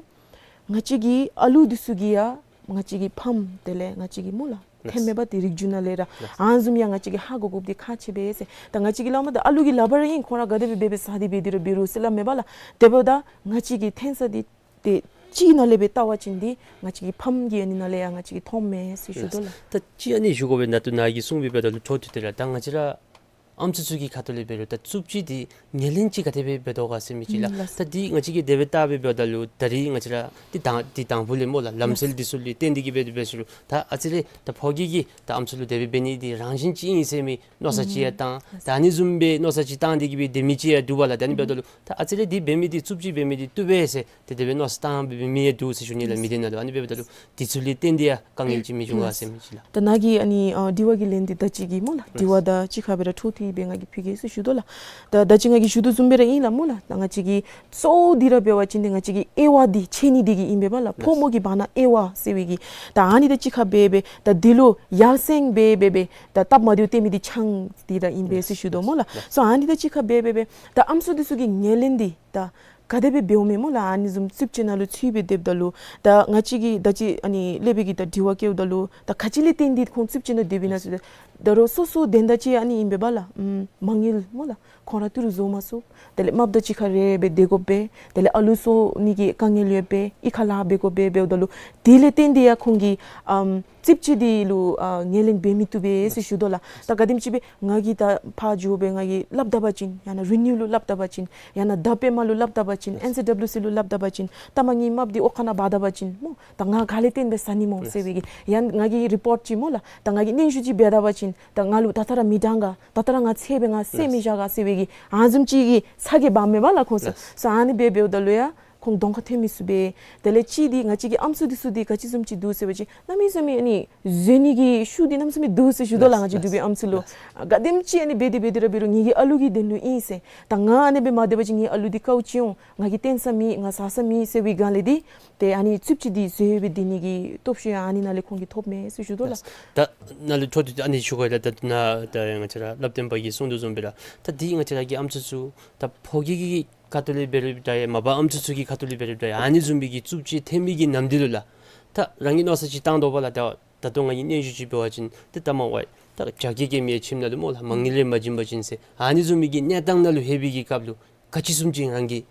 ང་བཅས་ཀྱི་ཨ་ལུ་འདི་ཚུ་གིས་ཡང་ང་བཅས་ཀྱི་ཕམ་དེ་ལས་ང་བཅས་ཀྱི་སྨོ་ལགས། ཐོནམ་མས་པ་ཏེ་རིག་རྒྱུན་ནང་ལས་ར། ཨ་ནི་བཟུམ་ཡང་ང་བཅས་ཀྱིས་ཧ་གོ་དགོཔ་འདི་ཁག་ཆེ་པས་ཟེར། ད་ང་བཅས་ཀྱིས་སླབ་མ་ད་ཨ་ལུ་གི་ལག་པར་ར་ཨིན། ཁོང་ར་ག་དེ་སྦེ་འབད་འབད་རུང་ཟེར་སླབ་མས་པ་ལགས། དེ་འབདཝ་ད་ང་བཅས་ཀྱིས་ཐོན་ས་འདི་ཏེ་ཅིག་ནང་ལས་སྦེ་བལྟ་བ་ཅིན་འདི་ང་བཅས་ཀྱི་ཕམ་གྱི་ཨ་ནི་ནང་ལས་ཡང་ང་བཅས་ཀྱིས་མཐོངམ་མས་ཟེར་ཞུ་དོ་ལགས། ད་ཅིག་ཨ་ནི་ཞུ་དགོ་པས། ད་ལྟོ་ནཱ་གིས་གསུངས་པའི་འབདཝ་ད་ལུ་འཕྲོ་མཐུད་དེ་ར་ད་ང་བཅས་ར་ཨམ་སྲུ་ཚུ་གི་ཁ་ཐུག་ལས་འབད་རུང་ད་རྩུབ་སྤྱོད་འདི་ཉེར་ལེན་ཅིག་ག་དེ་སྦེ་འབད་དོ་ག་ཟེར་མི་ཅིག་ལགས། ཨུམ་ལགས། ད་འདི་ང་བཅས་ཀྱིས་དེ་སྦེ་བལྟ་སྦེ་འབདཝ་ད་ལུ་ད་རིས་ང་བཅས་ར་འདི་དང་འདི་དང་ཕུ་ལས་སྨོ་ལགས། ལམ་སྲོལ་འདི་ཚུ་ལུ་བརྟེན་ཏེ་གིས་སྦེ་འབད་ཟེར་རུང་ད་ཨ་ཙི་རེ་ད་ཕོ་སྐྱེས་ཀྱིས་ད་ཨམ་སྲུ་ལུ་དེ་སྦེ་འབད་ནི་འདི་རང་བཞིན་ཅིག་ཨིན་ཟེར་མི་མནོ་བསམ་ཅིག་ཡང་བཏང་། ད་ཨ་ནི་བཟུམ་སྦེ་མནོ་བསམ་ཅིག་བཏང་སྟེ་གིས་སྦེ་སྡོད་མི་ཅིག་ཡང་འདུག་པ་ལགས། ད་ཨ་ནི་འབདཝ་ད་ལུ་ད་ཨ་ཙི་རེ་འདི་འབད་མི་འདི་རྩུབ་སྤྱོད་འབད་མི་འདི་བཏུབ་པས་ཟེར་ཏེ་དེ་སྦེ་མནོ་བསམ་བཏང་སྦེ་འབད་མི་ཡང་འདུག་ཟེར་ཞུ་ནི་ལགས། མི་སྡེ་ནང་ལུ་ཨ་ནི་འབདཝ་ད་ལུ་འདི་ཚུ་ལུ་བརྟེན་ཏེ་ཡང་དཀའ་ངལ་ཅིག་མི་འབྱུང་ག་ཟེར་མི་ཅིག་ལགས། ད་ནཱ་གིས་ཨ་ནི་ཨ་དྲི་བ་གི་ལན་འདི་ད་ཅི་གི་སྨོ་ལགས། དྲི་བ་དང་གཅིག་ཁར་སྦེ་ར་འཕྲོ་མཐུད་སྦེ་ང་གིས་ཕུལ་གེ་ཟེར་ཞུ་དོ་ལགས། ད་ད་ཅི་ང་གིས་ཞུ་དོ་བཟུམ་སྦེ་ར་ཨིན་ལགས་སྨོ་ལགས། ད་ང་བཅས་ཀྱི་གཙོ་བོ་འདི་ར་འབད་བ་ཅིན་འདི་ང་བཅས་ཀྱི་དབྱེ་བ་འདི་ཕྱེ་ནི་འདི་གིས་ཨིན་པས་པ་ལགས། ཕོ་མོ་གི་བར་ན་དབྱེ་བ་ཟེར་བའི་གི་ད་ཨ་ནི་དང་གཅིག་ཁར་སྦེ་སྦེ་ད་འདི་ལུ་ཡར་སེང་སྦེ་སྦེ་སྦེ་ད་སྟབས་མ་བདེཝ་སྟོན་མི་འདི་ཆང་འདི་ར་ཨིན་པས་ཟེར་ཞུ་དོ་སྨོ་ལགས། སོ་ཨ་ནི་དང་གཅིག་ཁར་སྦེ་སྦེ་སྦེ་ད་ཨམ་སྲུ་འདི་ཚུ་གི་ཉེར་ལེན་འདི་ད་ག་དེ་སྦེ་འབདཝ་མས་སྨོ་ལགས། ཨ་ནི་བཟུམ་རྩུབ་སྤྱོད་ནང་ལུ་ཚུད་སྦེ་སྡོདཔ་ད་ལུ་ད་ང་བཅས་ཀྱིས་ད་ཅི་ཨ་ནི་ལས་པའི་གི་ད་དྲི་བ་བཀོདཔ་ད་ལུ་ད་ག་ཅི་ལས་བརྟེན་ཏེ་ཁོང་རྩུབ་སྤྱོད་ནང་སྡོདཔ་ཨིན་ན་ཟེར་ད་རུང་སོ་སོ་དོན་དག་ཅིག་ཨ་ནི་ཨིན་པས་པ་ལགས། ཨམ་མ་དངུལ་སྨོ་ལགས། ཁོང་ར་ཏི་རུ་བཟོ་མ་ཚུགས། དེ་ལས་རྨགཔ་དང་གཅིག་ཁར་ར་སྦེ་སྡོད་དགོ་པས། དེ་ལས་ཨ་ལུ་གསོ་ནི་གི་དཀའ་ངལ་ཡོད་པས། གཡུས་ཁར་ལཱ་འབད་དགོ་པས། འབདཝ་ད་ལུ་དེ་ལས་བརྟེན་ཏེ་ཡང་ཁོང་གིས་ཨམ་རྩུབ་སྤྱོད་འདི་ལུ་ཨ་ཉེར་ལེན་འབད་མི་བཏུབ་པས་ཟེར་ཞུ་དོ་ལགས། ད་ག་དེམ་ཅིག་སྦེ་ང་གིས་ད་ཕར་འགྱོ་སྦེ་ང་གིས་སླབ་ད་པ་ཅིན་ཡང་ན་རི་ནིའུ་ལུ་སླབ་ད་པ་ཅིན་ཡང་ན་ད་པདྨ་ལུ་སླབ་ད་པ་ཅིན་ཨེན་སི་ཌབ་ལུ་སི་ལུ་སླབ་ད་པ་ཅིན་ད་མ་ངེའི་རྨགཔ་འདི་འོག་ཁང་ནང་འབག་ད་པ་ཅིན་སྨོ་ད་ང་ག་ལས་བརྟེན་སྦེ་ཟ་ནི་སྨོ་ཟེར་བའི་གི་ཡང་ང་གིས་རི་པོརཊ་ཅིག་སྨོ་ལགས། ད་ང་གིས་སྙན་ཞུ་ཅིག་འབད་ད་པ་ཅིན་ད་ང་ལུ་ད་ལྟོ་ར་མི་འདང་ག། ད་ལྟོ་ར་ང་འཚེར་སྦེ་ང་བསད་མི་བཞག་ག་ཟེར་བའི་གི་ཨ་ནི་བཟུམ་ཅིག་གི་ཚ་གྱང་འབག་མས་པ་ལགས་ཁོང་ཚུ། སོ་ཨ་ནི་སྦེ་འབདཝ་ད་ལུ་ཡང་ཁོང་གདོང་ཁར་ཐོན་མི་ཚུགས་པས། དེ་ལས་གཅིག་འདི་ང་བཅས་ཀྱི་ཨམ་སྲུ་འདི་ཚུ་འདི་ག་ཅི་བཟུམ་ཅིག་འདུག་ཟེར་བ་ཅིན་གནམ་མེད་ས་མེད་ཨ་ནི་བཟོད་ནི་གི་ཤུགས་འདི་གནམ་མེད་ས་མེད་འདུག་ཟེར་ཞུ་དོ་ལགས། ང་བཅས་འབྲུག་པའི་ཨམ་སྲུ་ལུ་ག་དེམ་ཅིག་ཨ་ནི་འབད་དེ་འབད་དེ་ར་འབད་རུང་ངེ་གི་ཨ་ལུ་གི་དོན་ལུ་ཨིན་ཟེར། ད་ང་ཨ་ནི་སྦེ་མ་སྡོད་པ་ཅིན་ངེའི་ཨ་ལུ་འདི་ག་ཅི་འོང་། ང་གིས་བསྟེན་ས་མེད། ང་ཟ་ས་མེད་ཟེར་བའི་སྒང་ལས་འདི་ཏེ་ཨ་ནི་རྩུབ་སྤྱོད་འདི་བཟོད་སྦེ་སྡོད་ནི་གི་སྟོབས་ཤུགས་ཡང་ཨ་ནི་ནང་ལས་ཁོང་གིས་ཐོབ་མས་ཟེར་ཞུ་དོ་ལགས། ད་ནཱ་ལུ་འཕྲོ་མཐུད་ཨ་ནི་ཞུ་དགོ་ལགས། ད་ནཱ་ད་ང་བཅས་ར་བསླབ་སྟོན་པ་གིས་གསུངས་དོ་བཟུམ་སྦེ་ར་ད་འདི་ང་བཅས་ར་གི་ཨམ་སྲུ་ཚུ་ད་ཕོ་སྐྱེས་ཀྱི་ཁ་ཐུག་ལས་འབད་རུང་འདྲ་ཡང་མ་པ་ཨམ་སྲུ་ཚུ་གི་ཁ་ཐུག་ལས་འབད་རུང་འདྲ་ཡང་ཨ་ནི་བཟུམ་མའི་གི་རྩུབ་སྤྱོད་ཐོན་མི་གི་ནམ་དུས་ལུ་ལགས། ད་རང་གིས་མནོ་བསམ་ཅིག་བཏང་དོ་པ་ལགས། ད་ད་ལྟོ་ང་གིས་སྙན་ཞུ་ཅིག་འབད་བ་ཅིན་ཏེ་ད་མ་ཝའི་ད་བྱ་སྐྱེས་སྐྱེས་མའི་ཁྱིམ་ནང་ལུ་སྨོ་ལགས་མ་དངུལ་ལས་མ་བྱིན་པ་ཅིན་ཟེར་ཨ་ནི་བཟུམ་མའི་གི་གནས་སྟངས་ནང་ལུ་ལྷོད་པའི་གི་སྐབས་ལུ་ག་ཅི་བཟུམ་ཅིག་རང་གིས་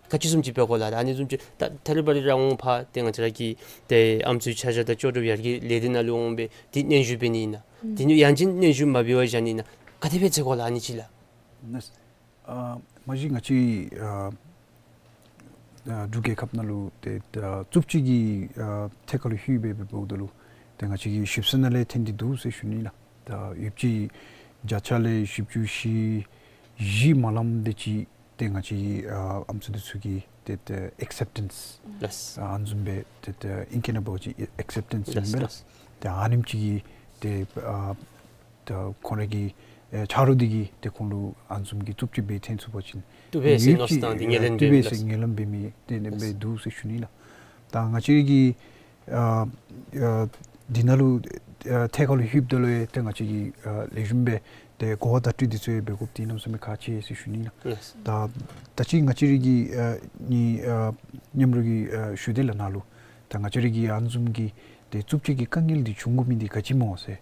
ག་ཅི་བཟུམ་ཅིག་འབད་དགོ་ལགས། ད་ཨ་ནི་བཟུམ་ཅིག་ད་ཐད་རི་བ་རི་ར་འོང་ཕར་ཏེ་ང་བཅས་ར་གི་ཏེ་ཨམ་སྲུའི་ཆ་བཞག་དང་ལྕོགས་གྲུབ་ཡར་རྒྱས་ལས་སྡེ་ནང་ལུ་འོང་སྦེ་ཏེ་སྙན་ཞུ་འབད་ནི་ཨིན་ན། ཨུམ་དེ་ནི་ཡང་ཅིན་སྙན་ཞུ་མ་འབད་བར་བཞག་ནི་ཨིན་ན། ག་དེ་སྦེ་འཚོལ་དགོ་ལགས་ཨ་ནི་ཅིག་ལགས། ནཱ་ཨ་མ་གཞི་ང་བཅས་ཨ་ཨ་འབྲུག་རྒྱལ་ཁབ་ནང་ལུ་ཏེ་ཨ་རྩུབ་སྤྱོད་ཀྱི་ཨ་ཐད་ཁར་ལུ་ལྷོད་སྦེ་འབདཝ་ད་ལུ་ཏེ་ང་བཅས་ཀྱི་ཞིབ་འཚོལ་ནང་ལས་ཐོན་ཏེ་འདུག་ཟེར་ཞུ་ནི་ལགས། ད་ཡོདཔ་ཅིག་བརྒྱ་ཆ་ལས་བཞི་བཅུ་ཞེ་བཞི་མ་ལངམ་དེ་ཅིག་ཏེ་ང་བཅས་ཨ་ཨམ་སྲུ་འདི་ཚུ་གི་ཏེ་ཨེག་སེཔ་ཊེནསི་ལགས། ཨ་ཨ་ནི་བཟུམ་སྦེ་ཏེ་ཨིང་སྐད་ནང་འབད་བ་ཅིན་ཨེག་སེཔ་ཊེནསི་ཨིན་པས་ལགས། ཏེ་ཨ་ནེམ་ཅིག་གི་ཏེ་ཨ་ཏེ་ཁོང་ར་གི་ཨེ་ཆ་རོགས་འདི་གིས་ཏེ་ཁོང་ལུ་ཨ་ནི་བཟུམ་གྱི་རྩུབ་སྤྱོད་འབད་ཐོན་ཚུགས་པ་ཅིན་བཏུབ་པས་ཟེར་མནོ་བསམ་བཏང་སྟེ་ངོས་ལེན་འབད་མི་ལགས། བཏུབ་པས་ཟེར་ངོས་ལེན་འབད་མི་ཏེ་ཨ་ནི་སྦེ་འདུག་ཟེར་ཞུ་ནི་ལགས། ད་ང་བཅས་ར་གི་ཨ་ཨ་འདི་ནང་ལུ་ཨ་ཐད་ཁར་ལུ་ལྷོདཔ་ད་ལུ་ཡང་ཏེ་ང་བཅས་ཀྱིས་ཨ་ལེགས་ཤོམ་སྦེ་ཏེ་གོ་བ་བརྡ་སྤྲོད་འདི་ཚུ་ཡང་འབད་དགོཔ་འདི་གནམ་མེད་ས་མེད་ཁག་ཆེ་ཟེར་ཞུ་ནི་ལགས། ལགས། ད་ད་ཅི་ང་བཅས་ར་གི་ཨ་ནི་ཨ་མཉམ་རོགས་ཀྱིས་ཨ་ཞུ་དེས་ལགས་ནཱ་ལུ། ད་ང་བཅས་ར་གི་ཨ་ནི་བཟུམ་གྱི་ཏེ་རྩུབ་སྤྱོད་ཀྱི་དཀའ་ངལ་འདི་བྱུང་དགོ་མི་འདི་ག་ཅི་སྨོ་ཟེར།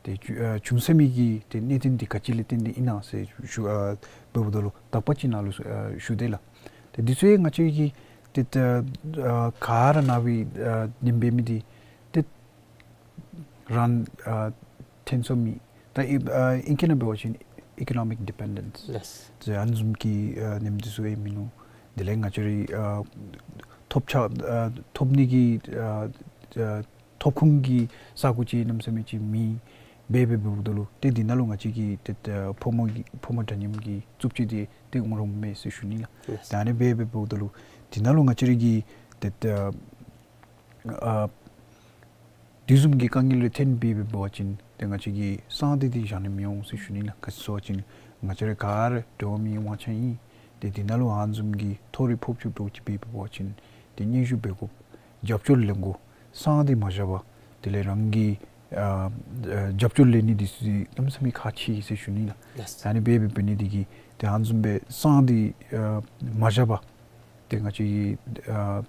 ཏེ་བྱུ་ཨ་བྱུང་ས་མི་གི་ཏེ་གནད་དོན་འདི་ག་ཅི་ལས་བརྟེན་ཏེ་ཨིན་ན་ཟེར་ཞུ་ཨ་འབདཝ་ད་ལུ་དག་པ་ཅིག་ནཱ་ལུ་ཨ་ཞུ་དེས་ལགས། ཏེ་འདི་ཚུ་ཡང་ང་བཅས་ཀྱིས་ཏེ་ཏེ་ཨ་ག་ར་ནཱ་སྦེ་ཨ་ཉན་འབད་མི་འདི་ཏེ་རང་ཨ་ཐོན་ཚུགས་མི་ད་ཨི་ཨ་ཨིང་སྐད་ནང་འབད་བ་ཅིན་ཨི་ཀོ་ནོ་མིག་ཌི་པེན་ཌེནསི་ལགས། ཏེ་ཨ་ནི་བཟུམ་གྱི་ཨ་ཉམས་འདི་ཚུ་ཡང་མིན་ནུག། དེ་ལས་ང་བཅས་ར་ཨ་ཐོབ་ཆ་ཨ་ཐོབ་ནི་གི་ཨ་ཨ་ཐོབ་ཁུངས་ཀྱི་ས་གོ་ཅིག་གནམ་མེད་ས་མེད་ཅིག་མེདཔ་སྦེ་འབདཝ་ད་ལུ་ཏེ་འདི་ནང་ལུ་ང་བཅས་ཀྱིས་ཏེ་ཏེ་ཕོ་མོ་གི་ཕོ་མོ་འདྲ་མཉམ་གྱི་རྩུབ་སྤྱོད་འདི་ཏེ་འོང་རུང་མེད་ཟེར་ཞུ་ནི་ལགས། ལགས། ད་ཨ་ནི་སྦེ་འབདཝ་ད་ལུ་འདི་ནང་ལུ་ང་བཅས་ར་གིས་ཏེ་ཏེ་ཨ་དེ་བཟུམ་གྱི་དཀའ་ངལ་ལུ་ཐོན་སྦེ་འབད་བ་ཅིན་ཏེ་ང་བཅས་ཀྱིས་སང་སྟེ་འདི་བཞག་ནི་མི་འོང་ཟེར་ཞུ་ནི་ལགས། ག་ཅི་ཟེར་བ་ཅིན་ང་བཅས་ར་ག་ར་འགྲོ་བ་མིའི་དབང་ཆ་ཨིན། ཏེ་འདི་ནང་ལུ་ཨ་ནི་བཟུམ་གྱི་མཐོ་རིས་ཕོག་ཐུག་འདྲཝ་ཅིག་འབད་འབད་བ་ཅིན་ཏེ་སྙན་ཞུ་འབད་དགོ། རྒྱབ་སྐྱོར་ལེན་དགོ། སང་སྟེ་མ་བཞག་པར་དེ་ལས་རང་གི་ཨ་ཨ་རྒྱབ་སྐྱོར་ལེན་ནི་འདི་ཚུ་གནམ་མེད་ས་མེད་ཁག་ཆེ་ཟེར་ཞུ་ནི་ལགས། ལགས། ད་ཨ་ནི་སྦེ་འབད་འབད་ནི་འདི་གིས་ཏེ་ཨ་ནི་བཟུམ་སྦེ་སང་སྟེ་ཨ་མ་བཞག་པར་ཏེ་ང་བཅས་ཀྱིས་ཨ་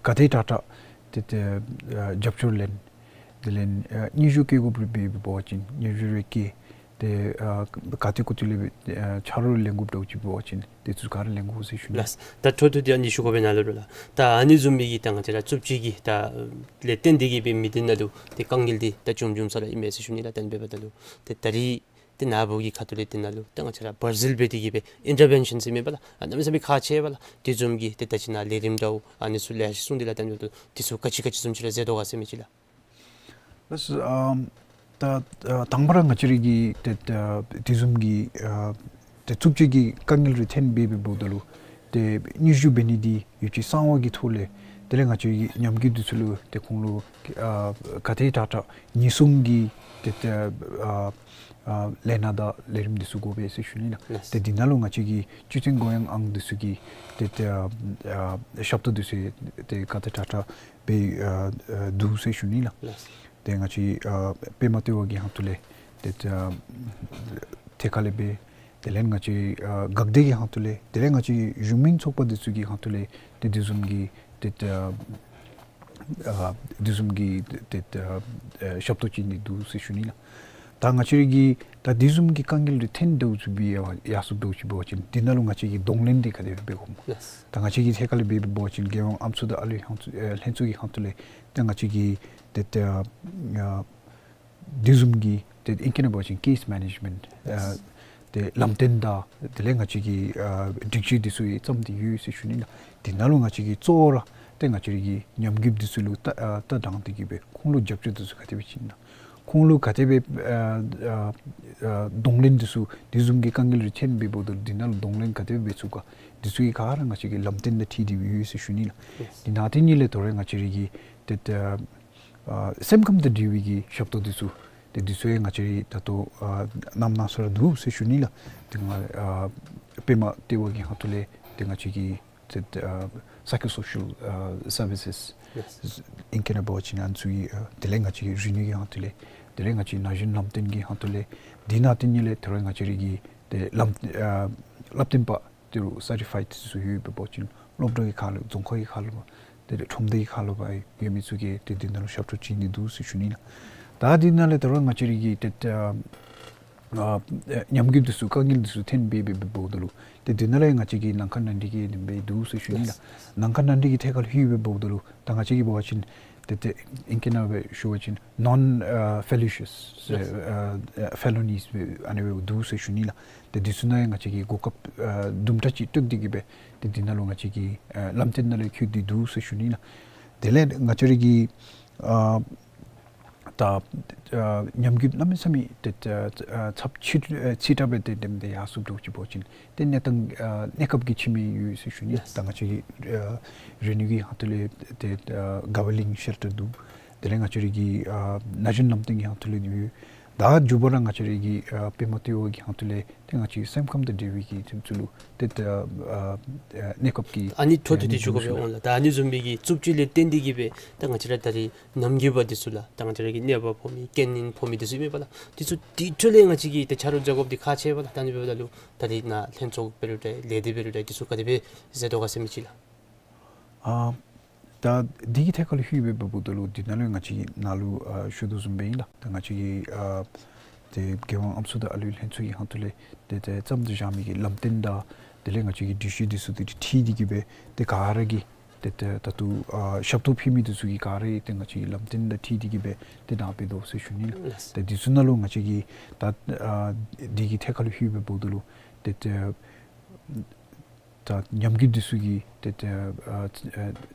ག་དེ་དྲག་དྲག་ཏེ་ཏེ་ཨ་རྒྱབ་སྐྱོར་ལེན། དེ་ལས་ཨ་སྙན་ཞུ་བཀལ་དགོཔ་རེ་འབད་འབད་བ་ཅིན་སྙན་ཞུ་རེ་བཀལ། ཏེ་ཨ་ག་ཏེ་གུ་ཏེ་ལས་ཨ་ཆ་རོགས་ལེན་དགོཔ་འདྲཝ་ཅིག་འབད་བ་ཅིན་དེ་ཚུ་ག་ར་ལེན་དགོ་ཟེར་ཞུ་ནི་ལགས། ལགས། ད་འཕྲོ་མཐུད་དེ་ཨ་ནི་ཞུ་དགོ་པས་ནཱ་ལུ་ར་ལགས། ད་ཨ་ནི་བཟུམ་མའི་གི་ད་ང་བཅས་ར་རྩུབ་སྤྱོད་ཀྱི་ད་ལས་བརྟེན་ཏེ་གིས་འབད་མི་འདི་ནང་ལུ་ཏེ་དཀའ་ངལ་འདི་ད་བྱུང་བྱུངམ་ས་ར་ཨིན་མས་ཟེར་ཞུ་ནི་ལགས། ད་ཨ་ནི་འབདཝ་ད་ལུ་ཏེ་ད་རིས་ཏེ་ནཱ་བུ་གི་ཁ་ཐུག་ལས་དེ་ནང་ལུ་ད་ང་བཅས་ར་བར་ཟིལ་འབད་དེ་གིས་འབད་ཨིན་ཊར་བེན་ཤཱན་ཟེར་མི་འབད་ལགས། ཨ་གནམ་མེད་ས་མེད་ཁག་ཆེ་བས་ལགས། དེ་བཟུམ་གྱི་ཏེ་ད་ཅི་ནཱ་ལས་རིམ་འདྲཝ་ཨ་ནི་ཚུ་ལེ་ཤ་གསུངས་ཏེ་ལགས། ད་ཨ་ནི་འབདཝ་ད་དེ་ཚུ་ག་ཅི་ག་ཅི་བཟུམ་ཅིག་ར་མཛད་དོ་ག་ཟེར་མི་ཅིག་ལགས། ལགས་སོ། ཨམ་ད་ཨ་དང་པ་ར་ང་བཅས་ར་གི་ཏེ་ད་དེ་བཟུམ་གྱི་ཨ་ཏེ་རྩུབ་སྤྱོད་ཀྱི་དཀའ་ངལ་རེ་ཐོན་འབད་འབད་འབདཝ་ད་ལུ་ཏེ་སྙན་ཞུ་འབད་ནི་འདི་ཡོད་ཅི་གསང་བ་གི་ཐོག་ལས་དེ་ལས་ང་བཅས་ཀྱི་ཉམས་རྒུད་འདི་ཚུ་ལུ་ཏེ་ཁོང་ལུ་ཨ་ག་དེ་དྲག་དྲག་ཉེན་སྲུང་གི་ཏེ་ད་ཨ་ཨ་ལས་སྣ་དང་ལས་རིམ་འདི་ཚུ་དགོ་པས་ཟེར་ཞུ་ནི་ལགས། ལགས། ཏེ་འདི་ནང་ལུ་ང་བཅས་ཀྱི་སྤྱི་མཚན་གུ་ཡངས་ཨང་འདི་ཚུ་གི་ཏེ་ད་ཨ་ཞབས་ཏོག་འདི་ཚུ་ཏེ་ག་དེ་དྲག་དྲག་འབད་ཨ་ཨ་འདུག་ཟེར་ཞུ་ནི་ལགས། ལགས། ཏེ་ང་བཅས་ཨ་པདྨ་ལྟེ་བ་གི་ཧོངས་ཐོག་ལས་ཏེ་ཨ་ཐད་ཀར་ལས་འབད། དེ་ལས་ང་བཅས་ཨ་འགག་སྡེ་གི་ཧོངས་ཐོག་ལས། དེ་ལས་ང་བཅས་གཞུང་མིན་ཚོགས་པ་འདི་ཚུ་གི་ཧོངས་ཐོག་ལས་ཏེ་དེ་བཟུམ་གྱི་ཏེ་ཨ་ཨ་དེ་བཟུམ་གྱི་ཏེ་ཨ་ཨ་ཞབས་ཏོག་ཅིག་ནི་འདུག་ཟེར་ཞུ་ནི་ལགས། ད་ང་བཅས་ར་གི་ད་དེ་བཟུམ་གྱི་དཀའ་ངལ་རེ་ཐོན་འདྲཝ་ཅིག་འབད་ཡར་སོང་འདྲཝ་ཅིག་འབད་བ་ཅིན་དེ་ནང་ལུ་ང་བཅས་ཀྱིས་གདོང་ལེན་འདི་ག་དེ་སྦེ་འབད་དགོཔ་སྨོ། ལགས། ད་ང་བཅས་ཀྱིས་ཐད་ཀར་ལས་འབད་འབད་བ་ཅིན་རྒྱལ་ཡོངས་ཨམ་སྲུ་དང་ཨ་ལུའི་ཧོངས་ཨ་ལྷན་ཚོགས་ཀྱི་ཧོངས་ཐོག་ལས་ད་ང་བཅས་ཀྱིས་ཏེ་ཨ་ཨ་དེ་བཟུམ་གྱི་ཏེ་ཨིང་སྐད་ནང་འབད་བ་ཅིན་ཀེསི་མེ་ནེཇ་མེནཊ་ཨ་ཏེ་ལམ་སྟོན་དང་དེ་ལས་ང་བཅས་ཀྱི་ཨ་སྒྲིག་གཞི་འདི་ཚུ་ཡང་བརྩམས་ཏེ་ཡོད་ཟེར་ཞུ་ནི་ལགས། དེ་ནང་ལུ་ང་བཅས་ཀྱིས་གཙོ་བོ་ར་ཏེ་ང་བཅས་ར་གི་ཉམས་རྒུད་འདི་ཚུ་ལུ་ལྟ་ཨ་ལྟ་དྲངས་ཏེ་གིས་འབད་ཁོང་ལུ་རྒྱབ་སྐྱོར་འདི་ཚུ་ག་དེ་སྦེ་བྱིན་ན། ཁོང་ལུ་ག་དེ་སྦེ་ཨ་ཨ་ཨ་གདོང་ལེན་འདི་ཚུ་དེ་བཟུམ་གྱི་དཀའ་ངལ་རེ་ཐོན་འབད་འབདཝ་ད་ལུ་དེ་ནང་ལུ་གདོང་ལེན་ག་དེ་སྦེ་འབད་ཚུགས་ག་དེ་ཚུ་གི་ག་ར་ང་བཅས་ཀྱིས་ལམ་སྟོན་དང་འཁྲིལ་ཏེ་ཡོད་ཟེར་ཞུ་ནི་ལགས། དེ་ནང་དེ་ཉིད་ལས་དོ་རུང་ང་བཅས་ར་གི་ཏེ་ཨ་ཨ་སེམས་ཁམས་དང་འབྲེལ་བའི་གི་ཞབས་ཏོག་འདི་ཚུ་ཏེ་འདི་ཚུ་ཡང་ང་བཅས་ར་ད་ལྟོ་ཨ་གནངམ་གནངམ་ས་ར་འདུག་ཟེར་ཞུ་ནི་ལགས། ཏེ་ང་ཨ་པདྨ་ལྟེ་བ་གི་ཧོངས་ཐོག་ལས་ཏེ་ང་བཅས་ཀྱི་ཏེ་ཨ་སའི་ཀོ་སོ་ཤལ་ཨ་སར་བི་སེས་ཨིང་སྐད་ནང་འབད་བ་ཅིན་ཨ་ནི་ཚུ་གི་ཨ་དེ་ལས་ང་བཅས་ཀྱི་རིག་ནུས་ཀྱི་ཧོངས་ཐོག་ལས་དེ་ལས་ང་བཅས་ཀྱི་ན་གཞོན་ལམ་སྟོན་གྱི་ཧོངས་ཐོག་ལས་དེ་ནང་དེ་ཉིད་ལས་དོ་རུང་ང་བཅས་ར་གི་ཏེ་ལམ་ཨ་བསླབ་སྟོན་པ་ཏེ་རུ་སར་ཊི་ཕའིཌ་འདི་ཚུ་ཡོད་པའི་འབད་བ་ཅིན་སློབ་གྲྭ་གི་ཁ་ལུ་རྫོང་ཁག་གི་ཁ་ལུ་ཏེ་ཁྲོམ་སྡེ་གི་ཁ་ལུ་འབད་ཡོད་མི་ཚུ་གིས་ཏེ་དེ་ནང་ལུ་ཞབས་ཏོག་བྱིན་ནི་འདུག་ཟེར་ཞུ་ནི་ལགས། ད་དེ་ནང་ལས་དོ་རུང་ང་བཅས་ར་གི་ཏེ་ཨ་ཨ་ཉམས་རྒུད་འདི་ཚུ་དཀའ་ངལ་འདི་ཚུ་ཐོན་འབད་འབད་འབདཝ་ད་ལུ་ཏེ་དེ་ནང་ལས་ང་བཅས་ཀྱི་ནང་ཁ་ནང་འགྲིག་གི་ཨ་ནི་སྦེ་འདུག་ཟེར་ཞུ་ནི་ལགས། ནང་ཁ་ནང་འགྲིག་གི་ཐད་ཁར་ལྷོད་འབད་འབདཝ་ད་ལུ་ད་ང་བཅས་ཀྱིས་འབད་བ་ཅིན་ཏེ་ཏེ་ཨིང་སྐད་ནང་སྦེ་ཞུ་བ་ཅིན་ནོན་ཨ་ཕེ་ལི་ཤི་ཡས་ཨ་ཨ་ཕེ་ལོ་ནིས་སྦེ་ཨ་ནི་སྦེ་འདུག་ཟེར་ཞུ་ནི་ལགས། ཏེ་འདི་ཚུ་ནང་ཡང་ང་བཅས་ཀྱིས་གོ་སྐབས་ཨ་དུམ་གྲ་ཅིག་སྤྲོད་དེ་གིས་འབད་ཏེ་འདི་ནང་ལུ་ང་བཅས་ཀྱིས་ཨ་ལམ་སྟོན་ནང་ལུ་འཁོད་དེ་འདུག་ཟེར་ཞུ་ནི་ལགས། དེ་ལས་ང་བཅས་ར་གི་ཨ་ད་ཨ་ཉམས་རྒུད་གནམ་མེད་ས་མེད་ཏེ་ཨ་ཨ་ཚབས་ཆེ་ཨ་ཆེ་དྲགས་སྦེ་ཏེ་དེམ་དེ་ཡར་སོང་འདྲཝ་ཅིག་འབད་བ་ཅིན་ཏེ་གནས་སྟངས་ཨ་གནས་སྐབས་ཀྱི་ཕྱེ་མི་ཡོད་ཟེར་ཞུ་ནི། ད་ང་བཅས་ཀྱི་ཨ་རིག་ནུས་ཀྱི་ཧོངས་ཐོག་ལས་ཏེ་ཨ་ག་བར་ལིང་ཤེལ་ཊར་འདུག། དེ་ལས་ང་བཅས་ར་གི་ཨ་ན་གཞོན་ལམ་སྟོན་གྱི་ཧོངས་ཐོག་ལས་འདུག། ད་མཇུག་པ་ར་ང་བཅས་ར་གི་ཨ་པདྨ་ལྟེ་བ་གི་ཧོངས་ཐོག་ལས་ཏེ་ང་བཅས་སེམས་ཁམས་དང་འབྲེལ་བའི་གི་ཐིམ་ཚུ་ལུ་ཏེ་ཨ་ཨ་གནས་སྐབས་ཀྱི་ཨ་ནི་འཕྲོ་མཐུད་དེ་ཞུ་དགོ་པས་འོང་ལགས། ད་ཨ་ནི་བཟུམ་མའི་གི་རྩུབ་སྤྱོད་ལས་བརྟེན་ཏེ་གིས་འབད་ད་ང་བཅས་ར་ད་རིས་ནམ་རྒྱུན་པ་འདི་ཚུ་ལགས་ད་ང་བཅས་ར་གི་གནོད་པ་ཕོག་མི་རྐྱེན་ངན་ཕོག་མི་འདི་ཚུ་ཨིན་མས་པ་ལགས། འདི་ཚུ་དེ་འཕྲོ་ལས་ང་བཅས་ཀྱིས་ཏེ་ཆ་རོགས་མཛད་དགོཔ་འདི་ཁག་ཆེ་བས་ལགས། ད་ཨ་ནི་འབདཝ་ད་ལུ་ད་རིས་ནཱ་ལྷན་ཚོགས་འབད་རུང་འདྲ་ལས་སྡེ་འབད་རུང་འདྲ་འདི་ཚུ་ག་དེ་སྦེ་མཛད་དོ་ག་ཟེར་མི་ཅིག་ལགས། ཨ་ད་འདི་གི་ཐད་ཁར་ལྷོད་འབད་འབདཝ་ད་ལུ་འདི་ནང་ལུ་ང་བཅས་ནཱ་ལུ་ཨ་ཞུ་དོ་བཟུམ་སྦེ་ཨིན་ལགས། ད་ང་བཅས་ཀྱི་ཨ་ཏེ་རྒྱལ་ཡོངས་ཨམ་སྲུ་དང་ཨ་ལུའི་ལྷན་ཚོགས་ཀྱི་ཧོངས་ཐོག་ལས་ཏེ་ཏེ་བརྩམས་ཏེ་བཞག་མི་གི་ལམ་སྟོན་དང་དེ་ལས་ང་བཅས་ཀྱི་སྒྲིག་གཞི་འདི་ཚུ་དེ་འཁྲིལ་ཏེ་གིས་འབད་ཏེ་ག་ར་གིས་ཏེ་ཏེ་ད་ལྟོ་ཨ་ཞབས་ཏོག་ཕུལ་མི་འདི་ཚུ་གིས་ག་ར་ཏེ་ང་བཅས་ཀྱི་ལམ་སྟོན་དང་འཁྲིལ་ཏེ་གིས་འབད་ཏེ་ད་འབད་དོ་ཟེར་ཞུ་ནི་ལགས། ལགས། ཏེ་འདི་ཚུ་ནང་ལུ་ང་བཅས་ཀྱིས་ད་ཨ་འདི་གི་ཐད་ཁར་ལྷོད་འབད་འབདཝ་ད་ལུ་ཏེ་ཏེ་ད་ཉམས་རྒུད་འདི་ཚུ་གི་ཏེ་ཏེ་ཨ་ཨ་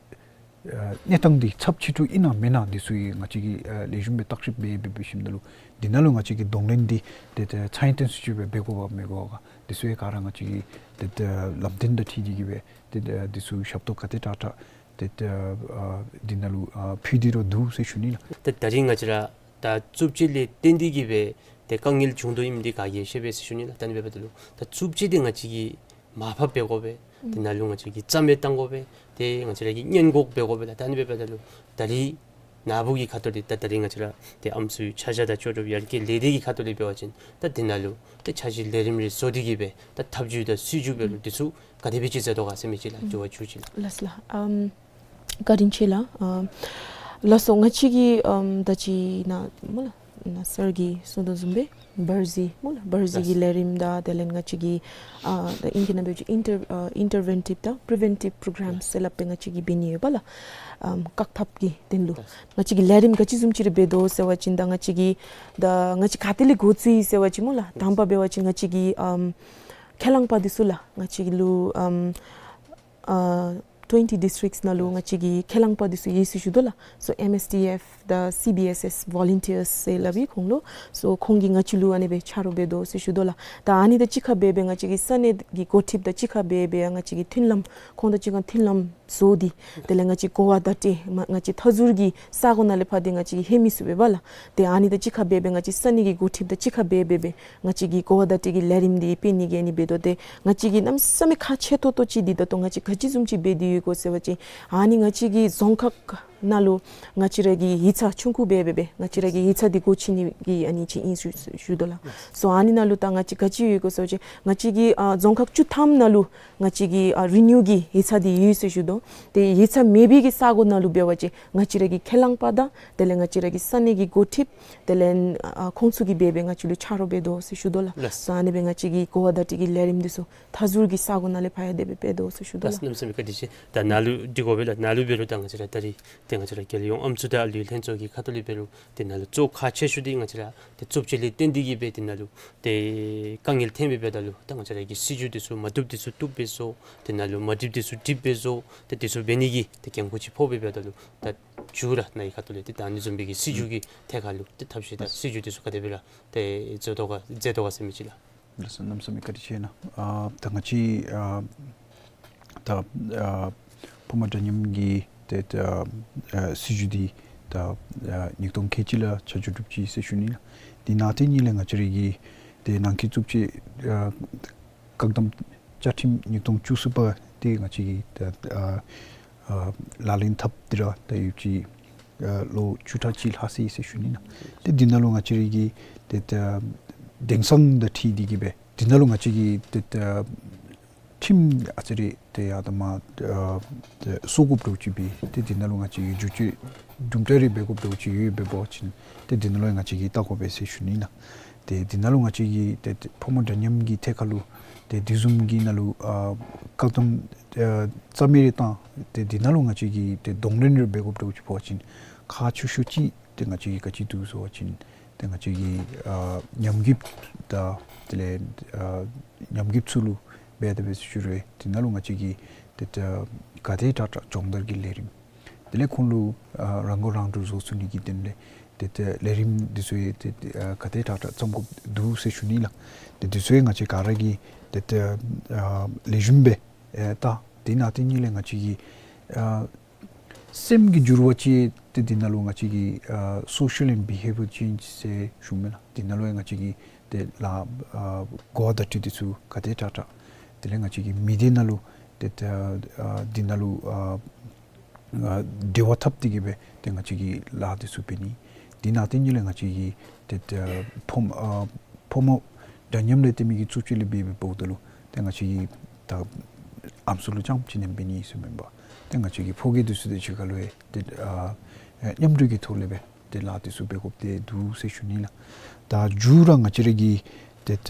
ཨ་གནས་སྟངས་འདི་ཚབས་ཆེ་དྲགས་ཨིན་ན་མེན་ན་འདི་ཚུ་ཡང་ང་བཅས་ཀྱིས་ཨ་ལེགས་ཤོམ་སྦེ་བརྟག་ཞིབ་འབད་འབད་འབད་ཞིནམ་ད་ལུ་འདི་ནང་ལུ་ང་བཅས་ཀྱིས་གདོང་ལེན་འདི་ཏེ་ཏེ་ཚད་ཡོད་ཚད་སུ་ཅིག་སྦེ་འབད་དགོ་ག་མི་དགོ་ག་འདི་ཚུ་ཡང་ག་ར་ང་བཅས་ཀྱིས་ཏེ་ཏེ་ལམ་སྟོན་དང་འཁྲིལ་ཏེ་གིས་འབད་ཏེ་ཏེ་འདི་ཚུ་ཞབས་ཏོག་ག་དེ་དྲག་དྲག་ཏེ་ཏེ་ཨ་འདི་ནང་ལུ་ཨ་ཕུལ་ཏེ་ར་འདུག་ཟེར་ཞུ་ནི་ལགས། ད་ད་རིས་ང་བཅས་ར་ད་རྩུབ་སྤྱོད་ལས་བརྟེན་ཏེ་གིས་འབད་ཏེ་དཀའ་ངལ་བྱུང་དོ་ཨིནམ་འདི་ག་གིས་ཤེས་པས་ཟེར་ཞུ་ནི་ལགས། ད་ཨ་ནི་འབདཝ་ད་ལུ་ད་རྩུབ་སྤྱོད་འདི་ང་བཅས་ཀྱིས་མར་ཕབ་འབད་དགོ་པས། དེ་ནང་ལུ་ང་བཅས་ཀྱིས་རྩ་མེད་བཏང་དགོ་པས། ཏེ་ང་བཅས་ར་གིས་སྔོན་འགོག་འབད་དགོ་པས་ལགས། ད་ཨ་ནི་འབདཝ་ད་ལུ་ད་རིས་ནཱ་བུ་གི་ཁ་ཐུག་ལས་ད་ད་རིས་ང་བཅས་ར་ཏེ་ཨམ་སྲུའི་ཆ་བཞག་དང་ལྕོགས་གྲུབ་ཡར་རྒྱས་ལས་སྡེ་གི་ཁ་ཐུག་ལས་འབད་བ་ཅིན་ད་དེ་ནང་ལུ་ཏེ་འཆར་གཞི་ལས་རིམ་རེ་བཟོ་སྟེ་གིས་འབད་ད་ཐབས་བྱུས་དང་སྲིད་བྱུས་འབད་རུང་འདི་ཚུ་ག་དེ་སྦེ་ཅིག་མཛད་དོ་ག་ཟེར་མི་ཅིག་ལགས། འགྱུར་བ་བྱུང་ཅི་ལགས། ལགས་ལགས། ཨམ་བཀའ་དྲིན་ཆེ་ལགས། ཨ་ ལགས་སོ། ང་བཅས་ཀྱིས་ཨམ་ད་ཅི་ནཱ་སྨོ་ལགས་ནཱ་སར་གྱིས་གསུངས་དོ་བཟུམ་སྦེ་བར་གཟིགས་སྨོ་ལགས་བར་གཟིགས་ཀྱི་ལས་རིམ་དང་དེ་ལས་ང་བཅས་ཀྱི་ཨ་ད་ཨིང་སྐད་ནང་འབད་བ་ཅིན་ཨིན་ཊར་ཨ་ཨིན་ཊར་བེན་ཊིབ་དང་པི་རི་ཝེན་ཊིབ་པྲོ་གརམ་ཟེར་སླབ་སྦེ་ང་བཅས་ཀྱིས་འབད་ནི་ཡོད་པ་ལགས། ཨམ་བཀག་ཐབས་ཀྱི་དོན་ལུ་ང་བཅས་ཀྱིས་ལས་རིམ་ག་ཅི་བཟུམ་ཅིག་ར་འབད་དོ་ཟེར་བ་ཅིན་ད་ང་བཅས་ཀྱིས་ད་ང་བཅས་ག་ཏེ་ལས་འགོ་བཙུགས་ཡི་ཟེར་བ་ཅིན་སྨོ་ལགས་དང་པ་འབད་བ་ཅིན་ང་བཅས་ཀྱི་ཨམ་ཁས་བླངས་པ་འདི་ཚུ་ལགས་ང་བཅས་ཀྱི་ལུ་ཨམ་ཨ་ཊུ་ཝེན་ཊི་ཌིསི་ཊིགསི་ནང་ལུ་ང་བཅས་ཀྱི་ཁས་བླངས་པ་འདི་ཚུ་ཡོད་ཟེར་ཞུ་དོ་ལགས། སོ་ཨེམ་ཨེས་ཌི་ཨེཕ་དང་སི་བི་ཨེས་ཨེས་ཝོ་ལུན་ཊིརསི་ཟེར་སླབ་ཨིན་ཁོང་ལུ། སོ་ཁོང་གིས་ང་བཅས་ལུ་ཨ་ནི་སྦེ་ཆ་རོགས་འབད་དོ་ཟེར་ཞུ་དོ་ལགས། ད་ཨ་ནི་དང་གཅིག་ཁར་འབད་སྦེ་ང་བཅས་ཀྱི་ས་གནས་ཀྱི་འགོ་ཁྲིདཔ་དང་གཅིག་ཁར་འབད་སྦེ་ང་བཅས་ཀྱིས་མཐུན་ལམ་ཁོང་དང་གཅིག་ཁར་མཐུན་ལམ་བཟོ་སྟེ་དེ་ལས་ང་བཅས་གོ་བ་བརྡ་སྤྲོད་མ་ང་བཅས་མཐའ་ཟུར་གྱི་ས་གོ་ནང་ལས་ཕར་འདི་ང་བཅས་ཀྱིས་ལྷོད་མི་ཚུགས་པས་པ་ལགས། ཏེ་ཨ་ནི་དང་གཅིག་ཁར་འབད་སྦེ་ང་བཅས་ས་གནས་ཀྱི་འགོ་ཁྲིདཔ་དང་གཅིག་ཁར་འབད་སྦེ་སྦེ་ང་བཅས་ཀྱིས་གོ་བ་བརྡ་སྤྲོད་ཀྱི་ལས་རིམ་འདི་སྤེལ་ནི་གི་ཨ་ནི་འབད་དོ། ཏེ་ང་བཅས་ཀྱི་གནམ་མེད་ས་མེད་ཁག་ཆེ་ཏོག་ཏོ་ཅིག་འདི་ད་ལྟོ་ང་བཅས་ག་ཅི་བཟུམ་ཅིག་འབད་དེ་ཡོད་གོ་ཟེར་བ་ཅིན་ཨ་ནི་ང་བཅས་ཀྱི་རྫོང་ཁག་ནང་ལུ་ང་བཅས་ར་གི་ཡིག་ཚང་ཆུང་ཀུ་འབད་སྦེ་སྦེ་ང་བཅས་ར་གི་ཡིག་ཚང་འདི་སྒོ་ཕྱེ་ནི་གི་ཨ་ནི་ཅིག་ཨིན་ཞུ་ཞུ་དོ་ལགས། སོ་ཨ་ནི་ནང་ལུ་ད་ང་བཅས་ག་ཅི་ཡོད་གོ་ཟེར་བ་ཅིན་ང་བཅས་ཀྱི་ཨ་རྫོང་ཁག་བཅུ་ཐམ་ནང་ལུ་ང་བཅས་ཀྱི་ཨ་རི་ནིའུ་གི་ཡིག་ཚང་འདི་ཡོད་ཟེར་ཞུ་དོ། ཏེ་ཡིག་ཚང་མེད་པའི་གི་ས་གོ་ནང་ལུ་འབད་བ་ཅིན་ང་བཅས་ར་གི་ཁས་བླངས་པ་དང་དེ་ལས་ང་བཅས་ར་གི་ས་གནས་ཀྱི་འགོ་ཁྲིདཔ་དེ་ལས་ཨ་ཁོང་ཚུ་གིས་འབད་སྦེ་ང་བཅས་ལུ་ཆ་རོགས་འབད་དོ་ཟེར་ཞུ་དོ་ལགས། ལགས། སོ་ཨ་ནི་སྦེ་ང་བཅས་ཀྱི་གོ་བ་བརྡ་སྤྲོད་ཀྱི་ལས་རིམ་འདི་ཚུ་མཐའ་ཟུར་གྱི་ས་གོ་ནང་ལས་ཕར་ཡང་དེ་སྦེ་འབད་དོ་ཟེར་ཞུ་དོ་ལགས། ལགས། གནམ་མེད་ས་མེད་བཀའ་དྲིན་ཆེ། ད་ནཱ་ལུ་འདི་གོ་སྦེ་ལགས་ནཱ་ལུ་འབད་རུང་ད་ང་བཅས་ར་ད་རིས་ཏེ་ང་བཅས་ར་རྒྱལ་ཡོངས་ཨམ་སྲུ་དང་ལུས་ལྷན་ཚོགས་ཀྱི་ཁ་ཐུག་ལས་འབད་རུང་ཏེ་ནཱ་ལུ་གཙོ་ཁག་ཆེ་ཤོས་འདི་ང་བཅས་ར་ཏེ་རྩུབ་སྤྱོད་ལས་བརྟེན་ཏེ་གིས་སྦེ་ཏེ་ནཱ་ལུ་ཏེ་དཀའ་ངལ་ཐོན་སྦེ་འབདཝ་ད་ལུ་ད་ང་བཅས་ར་གི་སྲིད་བྱུས་འདི་ཚུ་མ་བཏུབ་འདི་ཚུ་བཏུབ་སྦེ་བཟོ། ཏེ་ནཱ་ལུ་མ་འགྲིགཔ་འདི་ཚུ་འགྲིག་སྦེ་བཟོ། ཏེ་འདི་ཚུ་འབད་ནི་གི་ཏེ་འགན་ཁུར་ཅིག་ཕོག་སྦེ་འབདཝ་ད་ལུ་ད་མཇུག་ར་ནཱ་གི་ཁ་ཐུག་ལས་ཏེ་ད་ཨ་ནི་བཟུམ་སྦེ་གི་སྲིད་བྱུས་ཀྱི་ཐད་ཁར་ལུ་ཏེ་ཐབས་ཤེས་དང་སྲིད་བྱུས་འདི་ཚུ་ག་དེ་སྦེ་ར་ཏེ་མཛད་དོ་ག་མཛད་དོ་ག་ཟེར་མི་ཅིག་ལགས། ལགས་སོ། གནམ་མེད་ས་མེད་བཀའ་དྲིན་ཆེ་ལགས། ཨ་ད་ང་བཅས་ཨ་ད་ཨ་ཕོ་མོ་འདྲ་མཉམ་གྱི་ཏེ་ད་ཨ་སྲིད་བྱུས་འདི་ད་ཨ་ཉིས་སྟོང་ཁལ་གཅིག་ལུ་ཆ་འཇོག་གྲུབ་ཅི་ཟེར་ཞུ་ནི་ལགས། དེ་ནང་དེ་ཉིད་ལས་ང་བཅས་ར་གི་ཏེ་ནང་འཁོད་རྩུབ་སྤྱོད་ཨ་བཀག་སྡོམ་བཅའ་ཁྲིམས་ཉིས་སྟོང་བཅུ་གསུམ་པ་འདི་ང་བཅས་ཀྱིས་ད་ཨ་ཨ་ལག་ལེན་འཐབ་སྟེ་ར་ད་ཡོད་ཅི་ཨ་ལོ་བཅུ་ཕྲག་གཅིག་ལྷག་སོ་ཡི་ཟེར་ཞུ་ནི་ལགས། ཏེ་འདི་ནང་ལུ་ང་བཅས་ར་གི་ཏེ་ད་དེང་སང་དང་འཁྲིལ་ཏེ་གིས་སྦེ་འདི་ནང་ལུ་ང་བཅས་ཀྱིས་ཏེ་ད་ཁྲིམས་ཨ་ཙི་རེ་ཏེ་ཡར་དང་མར་ཨ་ཏེ་བཟོ་དགོཔ་འདྲཝ་ཅིག་སྦེ་ཏེ་འདི་ནང་ལུ་ང་བཅས་ཀྱིས་བསྒྱུར་བཅོས་དུམ་གྲ་རེ་འབད་དགོཔ་འདྲཝ་ཅིག་ཡོད་པ་འབད་བ་ཅིན་ཏེ་འདི་ནང་ལུ་ང་བཅས་ཀྱིས་བལྟ་དགོ་པས་ཟེར་ཞུ་ནི་ལགས། ཏེ་འདི་ནང་ལུ་ང་བཅས་ཀྱིས་ཏེ་ཏེ་ཕོ་མོ་འདྲ་མཉམ་གྱི་ཐད་ཁར་ལུ་ཏེ་དེ་བཟུམ་གྱི་ནང་ལུ་ཨ་བཀག་སྡོམ་ཨ་རྩ་མེད་རེ་བཏང་ཏེ་འདི་ནང་ལུ་ང་བཅས་ཀྱིས་ཏེ་གདོང་ལེན་རེ་འབད་དགོཔ་འདྲཝ་ཅིག་འབད་བ་ཅིན་ཁག་ཆེ་ཤོས་ཅིག་ཏེ་ང་བཅས་ཀྱིས་ག་ཅི་འདུག་ཟེར་བ་ཅིན་ཏེ་ང་བཅས་ཀྱིས་ཨ་ཉམས་རྒུད་དང་དེ་ལས་ཨ་ཉམས་རྒུད་ཚུ་ལུ་འབད་དེ་འབད་ཞུ་རུང་འདི་ནང་ལུ་ང་བཅས་ཀྱིས་ཏེ་ད་ག་དེ་དྲག་དྲག་སྦྱོང་བརྡར་གྱི་ལས་རིམ་དེ་ལས་ཁོང་ལུ་ཨ་རང་མགོ་རང་འདྲོངས་བཟོ་ཚུགས་ནི་གི་དོན་ལས་ཏེ་ད་ལས་རིམ་འདི་ཚུ་ཡང་ཏེ་ཨ་ག་དེ་དྲག་དྲག་བརྩམ་དགོཔ་འདུག་ཟེར་ཞུ་ནི་ལགས། ཏེ་འདི་ཚུ་ཡང་ང་བཅས་ག་ར་གིས་ཏེ་ད་ཨ་ལེགས་ཤོམ་སྦེ་ཨེ་བལྟ། དེ་ནང་དེ་ཉིད་ལས་ང་བཅས་ཀྱིས་ཨ་སེམས་ཀྱི་འགྱུར་བ་ཅིག་ཏེ་འདི་ནང་ལུ་ང་བཅས་ཀྱིས་ཨ་social and behavioral change ཟེར་ཞུཝ་མས་ལགས། འདི་ནང་ལུ་ཡང་ང་བཅས་ཀྱིས་ཏེ་ལཱ་ཨ་གོ་བརྡ་སྤྲོད་འདི་ཚུ་ག་དེ་དྲག་དྲག་དེ་ལས་ང་བཅས་ཀྱིས་མི་སྡེ་ནང་ལུ་ཏེ་ད་ཨ་འདི་ནང་ལུ་ཨ་ཨ་འབྲེལ་བ་འཐབ་སྟེ་གིས་སྦེ་ཏེ་ང་བཅས་ཀྱིས་ལཱ་འདི་ཚུ་འབད་ནི། དེ་ནང་དེ་ཉིད་ལས་ང་བཅས་ཀྱིས་ཏེ་ད་ཕོ་ཨ་ཕོ་མོ་འདྲ་མཉམ་ལས་བརྟེན་མི་གི་རྩུབ་སྤྱོད་ལས་འབད་འབདཝ་ད་ལུ་ཏེ་ང་བཅས་ཀྱིས་ད་ཨམ་སྲུ་ལུ་རྐྱངམ་ཅིག་ནང་འབད་ནི་ཟེར་མེན་པར་ཏེ་ང་བཅས་ཀྱི་ཕོ་སྐྱེས་འདི་ཚུ་དང་གཅིག་ཁར་ལུ་ཡང་ཏེ་ཨ་མཉམ་རུབ་ཀྱི་ཐོག་ལས་སྦེ་ཏེ་ལཱ་འདི་ཚུ་འབད་དགོཔ་འདི་འདུག་ཟེར་ཞུ་ནི་ལགས། ད་མཇུག་ར་ང་བཅས་ར་གི་ཏེ་ད་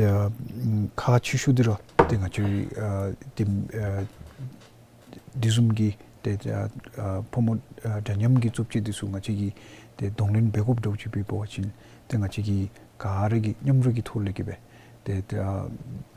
ཁག་ཆེ་ཤོས་འདི་ར་ཏེ་ང་བཅས་ར་ཨ་ཏེ་ཨ་དེ་བཟུམ་གྱི་ཏེ་ཨ་ཨ་ཕོ་མོ་ཨ་འདྲ་མཉམ་གྱི་རྩུབ་སྤྱོད་འདི་ཚུ་ང་བཅས་ཀྱིས་ཏེ་གདོང་ལེན་འབད་དགོཔ་འདྲཝ་ཅིག་འབད་བ་ཅིན་ཏེ་ང་བཅས་ཀྱིས་ག་ར་གིས་མཉམ་རུབ་ཀྱི་ཐོག་ལས་ཀྱི་སྦེ་ཏེ་ཏེ་ཨ་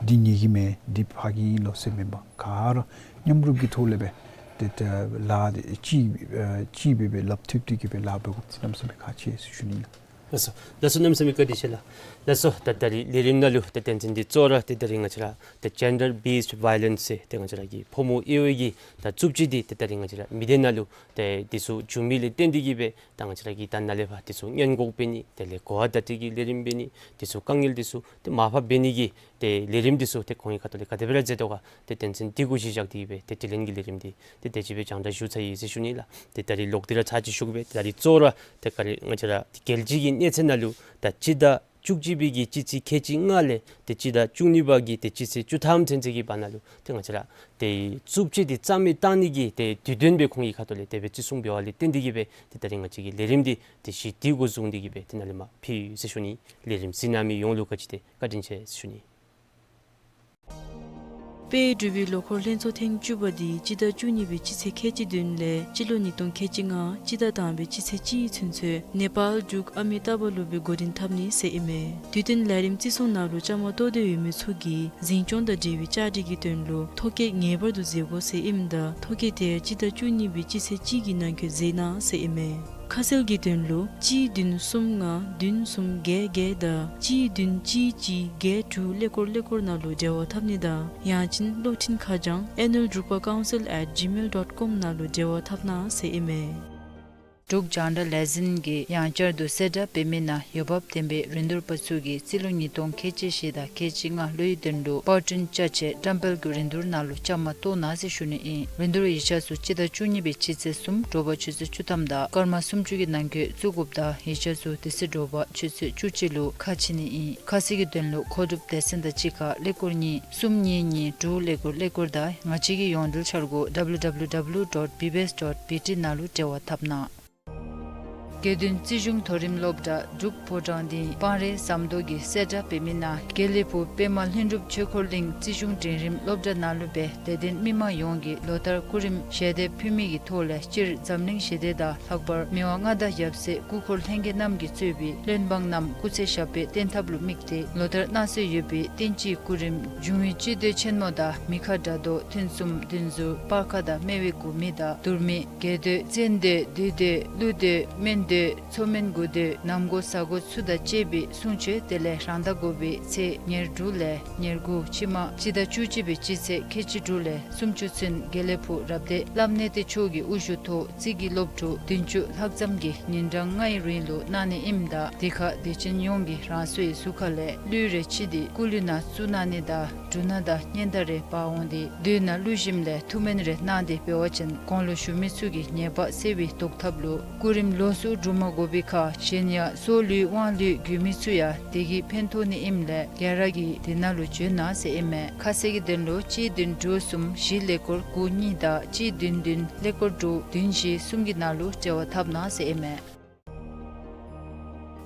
འདི་ཉེས་ཀྱི་མས་འདི་ཕར་གྱི་ཨིན་ལོ་ཟེར་མེན་པར་ག་ར་མཉམ་རུབ་ཀྱི་ཐོག་ལས་སྦེ་ཏེ་ཏེ་ལཱ་འདི་གཅིག་ཨ་གཅིག་སྦེ་སྦེ་ལགཔ་མཐུད་དེ་གི་སྦེ་ལཱ་འབད་དགོཔ་འདི་གནམ་མེད་ས་མེད་ཁག་ཆེ་ཟེར་ཞུ་ནི་ལགས། ལགས་སོ། ལགས་སོ། གནམ་མེད་ས་མེད་བཀའ་དྲིན་ཆེ་ལགས། ལགས་སོ། ད་ད་རིས་ལས་རིམ་ནང་ལུ་ཏེ་དོན་ཚན་འདི་གཙོ་བོ་ར་ཏེ་ད་རིས་ང་བཅས་ར་ཏེ་gender based violence ཟེར་ཏེ་ང་བཅས་ར་གི་ཕོ་མོ་དབྱེ་བའི་གི་ད་རྩུབ་སྤྱོད་འདི་ཏེ་ད་རིས་ང་བཅས་ར་མི་སྡེ་ནང་ལུ་ཏེ་འདི་ཚུ་བྱུང་མི་ལས་བརྟེན་ཏེ་གི་སྦེ་ད་ང་བཅས་ར་གིས་ད་ནཱ་ལས་ཕར་འདི་ཚུ་སྔོན་འགོག་འབད་ནི་དེ་ལས་གོ་བ་བརྡ་སྤྲོད་ཀྱི་ལས་རིམ་འབད་ནི་འདི་ཚུ་དཀའ་ངལ་འདི་ཚུ་ཏེ་མར་ཕབ་འབད་ནི་གི་ཏེ་ལས་རིམ་འདི་ཚུ་ཏེ་ཁོང་གི་ཁ་ཐུག་ལས་ག་དེ་སྦེ་ར་མཛད་དོ་ག་ཏེ་དོན་ཚན་འདི་གུ་གཞི་བཞག་སྟེ་གི་སྦེ་ཏེ་དྲི་ལན་གྱི་ལས་རིམ་འདི་ཏེ་དེ་ཅིག་སྦེ་རྒྱང་བསྒྲགས་ཞུ་ཚར་ཡི་ཟེར་ཞུ་ནི་ལགས། ཏེ་ད་རིས་ལོག་སྟེ་ར་ཚར་གཅིག་ཞུ་གེ་སྦེ་ད་རིས་གཙོ་བོ་ར་ཏེ་ག་ར་ང་བཅས་ར་ཏེ་རྒྱལ་སྤྱི་གི་གནས་ཚད་ནང་ལུ་ད་སྤྱི་ཟླ་ བཅུ་གཅིག་པའི་གི་སྤྱི་ཚེས་ཁལ་གཅིག་ལྔ་ལས་ཏེ་སྤྱི་ཟླ་བཅུ་གཉིས་པ་གི་ཏེ་སྤྱི་ཚེས་བཅུ་ཐམ་ཚུན་ཚོད་ཀྱི་བར་ན་ལུ་ཏེ་ང་བཅས་ར་ཏེ་རྩུབ་སྤྱོད་འདི་རྩ་མེད་བཏང་ནི་གི་ཏེ་དུས་སྟོན་སྦེ་ཁོང་གི་ཁ་ཐུག་ལས་དེ་སྦེ་བརྩི་སྲུང་འབད་བ་ལས་བརྟེན་ཏེ་གིས་སྦེ་ཏེ་ད་རིས་ང་བཅས་ཀྱི་ལས་རིམ་འདི་ཏེ་གཞི་འདི་གུ་བཟུང་སྟེ་གིས་སྦེ་ཏེ་ནཱ་ལས་མར་ཕུལ་ཡི་ཟེར་ཞུ་ནི། ལས་རིམ་གཟིགས་གནང་མི་ཡོངས་ལུ་ག་ཅི་ཏེ་བཀའ་དྲིན་ཆེ་ཟེར་ཞུ་ནི། དཔལ་འབྲུག་པའི་ལོ་འཁོར་ལྷན་ཚོགས་ཐེངས་བཅུ་པ་འདི་སྤྱི་ཟླ་བཅུ་གཉིས་པའི་སྤྱི་ཚེས་ཁལ་གཅིག་བདུན་ལས་སྤྱི་ལོ་ཉིས་སྟོང་ཁལ་གཅིག་ལྔ་སྤྱི་ཟླ་དང་པའི་སྤྱི་ཚེས་གཅིག་ཚུན་ཚོད་ནེ་པཱལ་འབྲུག་ཨ་མི་ཏཱ་བ་ལུ་སྦེ་འགོ་འདྲེན་འཐབ་ནི་ཟེར་ཨིན་མས། དུས་སྟོན་ལས་རིམ་བརྩི་སྲུང་ནང་ལུ་བཅའ་མར་གཏོགས་ཏེ་ཡོད་མི་ཚུ་གིས་འཛིན་སྐྱོང་དང་འབྲེལ་བའི་བཅའ་སྒྲིག་གི་དོན་ལུ་ཐོ་བཀོད་ངེས་པར་དུ་མཛད་དགོ་ཟེར་ཨིནམ་ད་ཐོ་བཀོད་དེ་སྤྱི་ཟླ་བཅུ་གཉིས་པའི་སྤྱི་ཚེས་གཅིག་གི་ནང་འཁོད་མཛད་གནང་ཟེར་ཨིན་མས། ཁ་གསལ་གྱི་དོན་ལུ་གཅིག་བདུན་གསུམ་ལྔ་བདུན་གསུམ་བརྒྱད་བརྒྱད་དང་གཅིག་བདུན་གཅིག་གཅིག་བརྒྱད་དྲུག་ཀླད་ཀོར་ཀླད་ཀོར་ནང་ལུ་འབྲེལ་བ་འཐབ་ནི་དང་ཡང་ཅིན་གློག་འཕྲིན་ཁ་བྱང་ཨེ་ནུལ་འབྲུག་པ་ཀའུན་སིལ་ཨེཊ་ཇི་མེལ་ཌོཊ་ཀོམ་ནང་ལུ་འབྲེལ་བ་འཐབ་གནང་ཟེར་ཨིན་མས། འབྲུག་རྒྱང་བསྒྲགས་ལས་འཛིན་གྱིས་ཡང་བསྐྱར་དུ་གསལ་བསྒྲགས་འབད་མི་ནང་འོས་འབབ་ལྡན་པའི་རིན་བསྡུར་པ་ཚུ་གིས་རྩིས་ལོ་ཉིས་སྟོང་ཁལ་གཅིག་བཞི་དང་ཁལ་གཅིག་ལྔ་ལོའི་དོན་ལུ་པར་སྐྲུན་ཅ་ཆས་བཀྲམ་སྤེལ་གྱི་རིན་བསྡུར་ནང་ལུ་བཅའ་མར་གཏོགས་གནང་ཟེར་ཞུ་ནི་ཨིན། རིན་བསྡུར་ཡིག་ཆ་ཚུ་སྤྱི་ཟླ་བཅུ་གཉིས་པའི་སྤྱི་ཚེས་གསུམ་དྲོ་པ་ཆུ་ཚོད་བཅུ་ཐམ་དང་སྐར་མ་སུམ་ཅུ་གི་ནང་འཁོད་བཙུགས་དགོཔ་དང་ཡིག་ཆ་ཚུ་དེ་ཚེ་དྲོ་པ་ཆུ་ཚོད་བཅུ་གཅིག་ལུ་ཁ་ཕྱེ་ནི་ཨིན། ཁ་གསལ་གྱི་དོན་ལུ་མཁོ་སྒྲུབ་སྡེ་ཚན་དང་གཅིག་ཁར་ཀླད་ཀོར་གཉིས་གསུམ་གཉིས་གཉིས་དྲུག་ཀླད་ཀོར་ཀླད་ཀོར་དང་ང་བཅས་ཀྱི་ཡོངས་འབྲེལ་འཆར་སྒོ་W W W dot B B S dot B T ནང་ལུ་འབྲེལ་བ་འཐབ་གནང་། དགེ་འདུན་རྩིས་གཞུང་མཐོ་རིམ་སློབ་གྲྭ་འབྲུག་ཕོ་བྲང་སྡིངས་སྤང་རི་ཟམ་མདོ་གིས་གསལ་བསྒྲགས་འབད་མི་ནང་དགེ་ལེགས་ཕུག་པདྨ་ལྷུན་གྲུབ་ཆོས་འཁོར་གླིང་རྩིས་གཞུང་འབྲིང་རིམ་སློབ་གྲྭ་ནང་ལུ་སྦེ་དད་ལྡན་མི་མང་ཡོངས་ཀྱིས་ལོ་ལྟར་སྐུ་རིམ་ཞལ་འདེབས་ཕུལ་མི་གི་ཐོག་ལས་སྤྱིར་འཛམ་གླིང་ཞི་བདེ་དང་ལྷག་པར་མི་དབང་མངའ་བདག་ཡབ་སྲས་སྐུ་འཁོར་ལྷན་རྒྱས་རྣམས་ཀྱིས་གཙོས་པའི་བློན་འབངས་རྣམས་སྐུ་ཚེ་ཞབས་པད་བརྟན་ཐབས་ལུ་དམིགས་ཏེ་ལོ་ལྟར་གནང་སྲོལ་ཡོད་པའི་བསྟན་སྤྱིའི་སྐུ་རིམ་འབྱུང་བའི་སྤྱི་མདོས་ཆེན་མོ་དང་མི་ཁ་དགྲ་བཟློག་ཐུན་གསུམ་བདུན་ཟུར་སྤར་ཁ་དང་སྨེ་བའི་དགུ་མི་དང་དུར་མི་རྒྱས་མདོས་བཙན་མདོས་བདུད་མདོས་ཀླུ་མདོས་སྨན་མདོས་མཚོ་སྨན་དགུ་མདོས་ནམ་མགོ་གཟའ་མགོ་ཚུ་དང་བཅས་པའི་གསུང་ཆོག། དེ་ལས་རང་ཟླ་དགུ་པའི་ཚེས་ཉེར་དྲུག་ལས་ཉེར་དགུ་ཕྱི་མ་སྤྱི་ཟླ་བཅུ་གཅིག་པའི་སྤྱི་ཚེས་ཁལ་གཅིག་དྲུག་ལས་སུམ་ཅུ་ཚུན་དགེ་ལེགས་ཕུག་རབ་སྡེ་བླམ་གནས་བརྟན་མཆོག་གི་དབུ་བཞུགས་ཐོག་རྩིས་ཀྱི་སློབ་ཕྲུག་བདུན་ཅུ་ལྷག་ཙམ་གྱིས་ཉིན་གྲངས་ལྔའི་རིང་ལུ་གནང་ནི་ཨིནམ་ད་དེ་ཁར་དད་ཅན་ཡོངས་ཀྱིས་རང་སོའི་གཟུགས་ཁ་ལས་གླུད་རེ་ཕྱིས་ཏེ་སྐུ་གླུད་ནང་བཙུགས་གནང་ནི་དང་འབྲུ་སྣ་དང་སྙན་དར་རེ་འབག་འོང་སྟེ་མདོས་ནང་གླུད་ཞིམ་ལས་ཐུགས་སྨོན་རེ་གནང་སྟེ་འབད་བ་ཅིན་གོང་ལུ་ཞུ་མི་ཚུ་གི་ཉེས་པ་སེལ་བའི་བཟློག་ཐབས་ལུ་སྐུ་རིམ་ལོགས་སུ་སྒྲུབ་མ་དགོ་པའི་ཁར་གཞན་ཡང་སྲོག་བླུས་དབང་བླུས་དགོས་མི་ཚུ་ཡང་དེ་གིས་ཕན་ཐོགས་ནི་ཨིནམ་ལས་ག་ར་གིས་དེ་ནང་ལུ་འབྱོན་གནང་ཟེར་ཨིན་མས། ཁ་གསལ་གྱི་དོན་ལུ་གཅིག་བདུན་དྲུག་གསུམ་བཞི་ཀླད་ཀོར་དགུ་གཉིས་དང་གཅིག་བདུན་བདུན་ཀླད་ཀོར་དྲུག་བདུན་བཞི་གསུམ་གྱི་ནང་ལུ་འབྲེལ་བ་འཐབ་གནང་ཟེར་ཨིན་མས།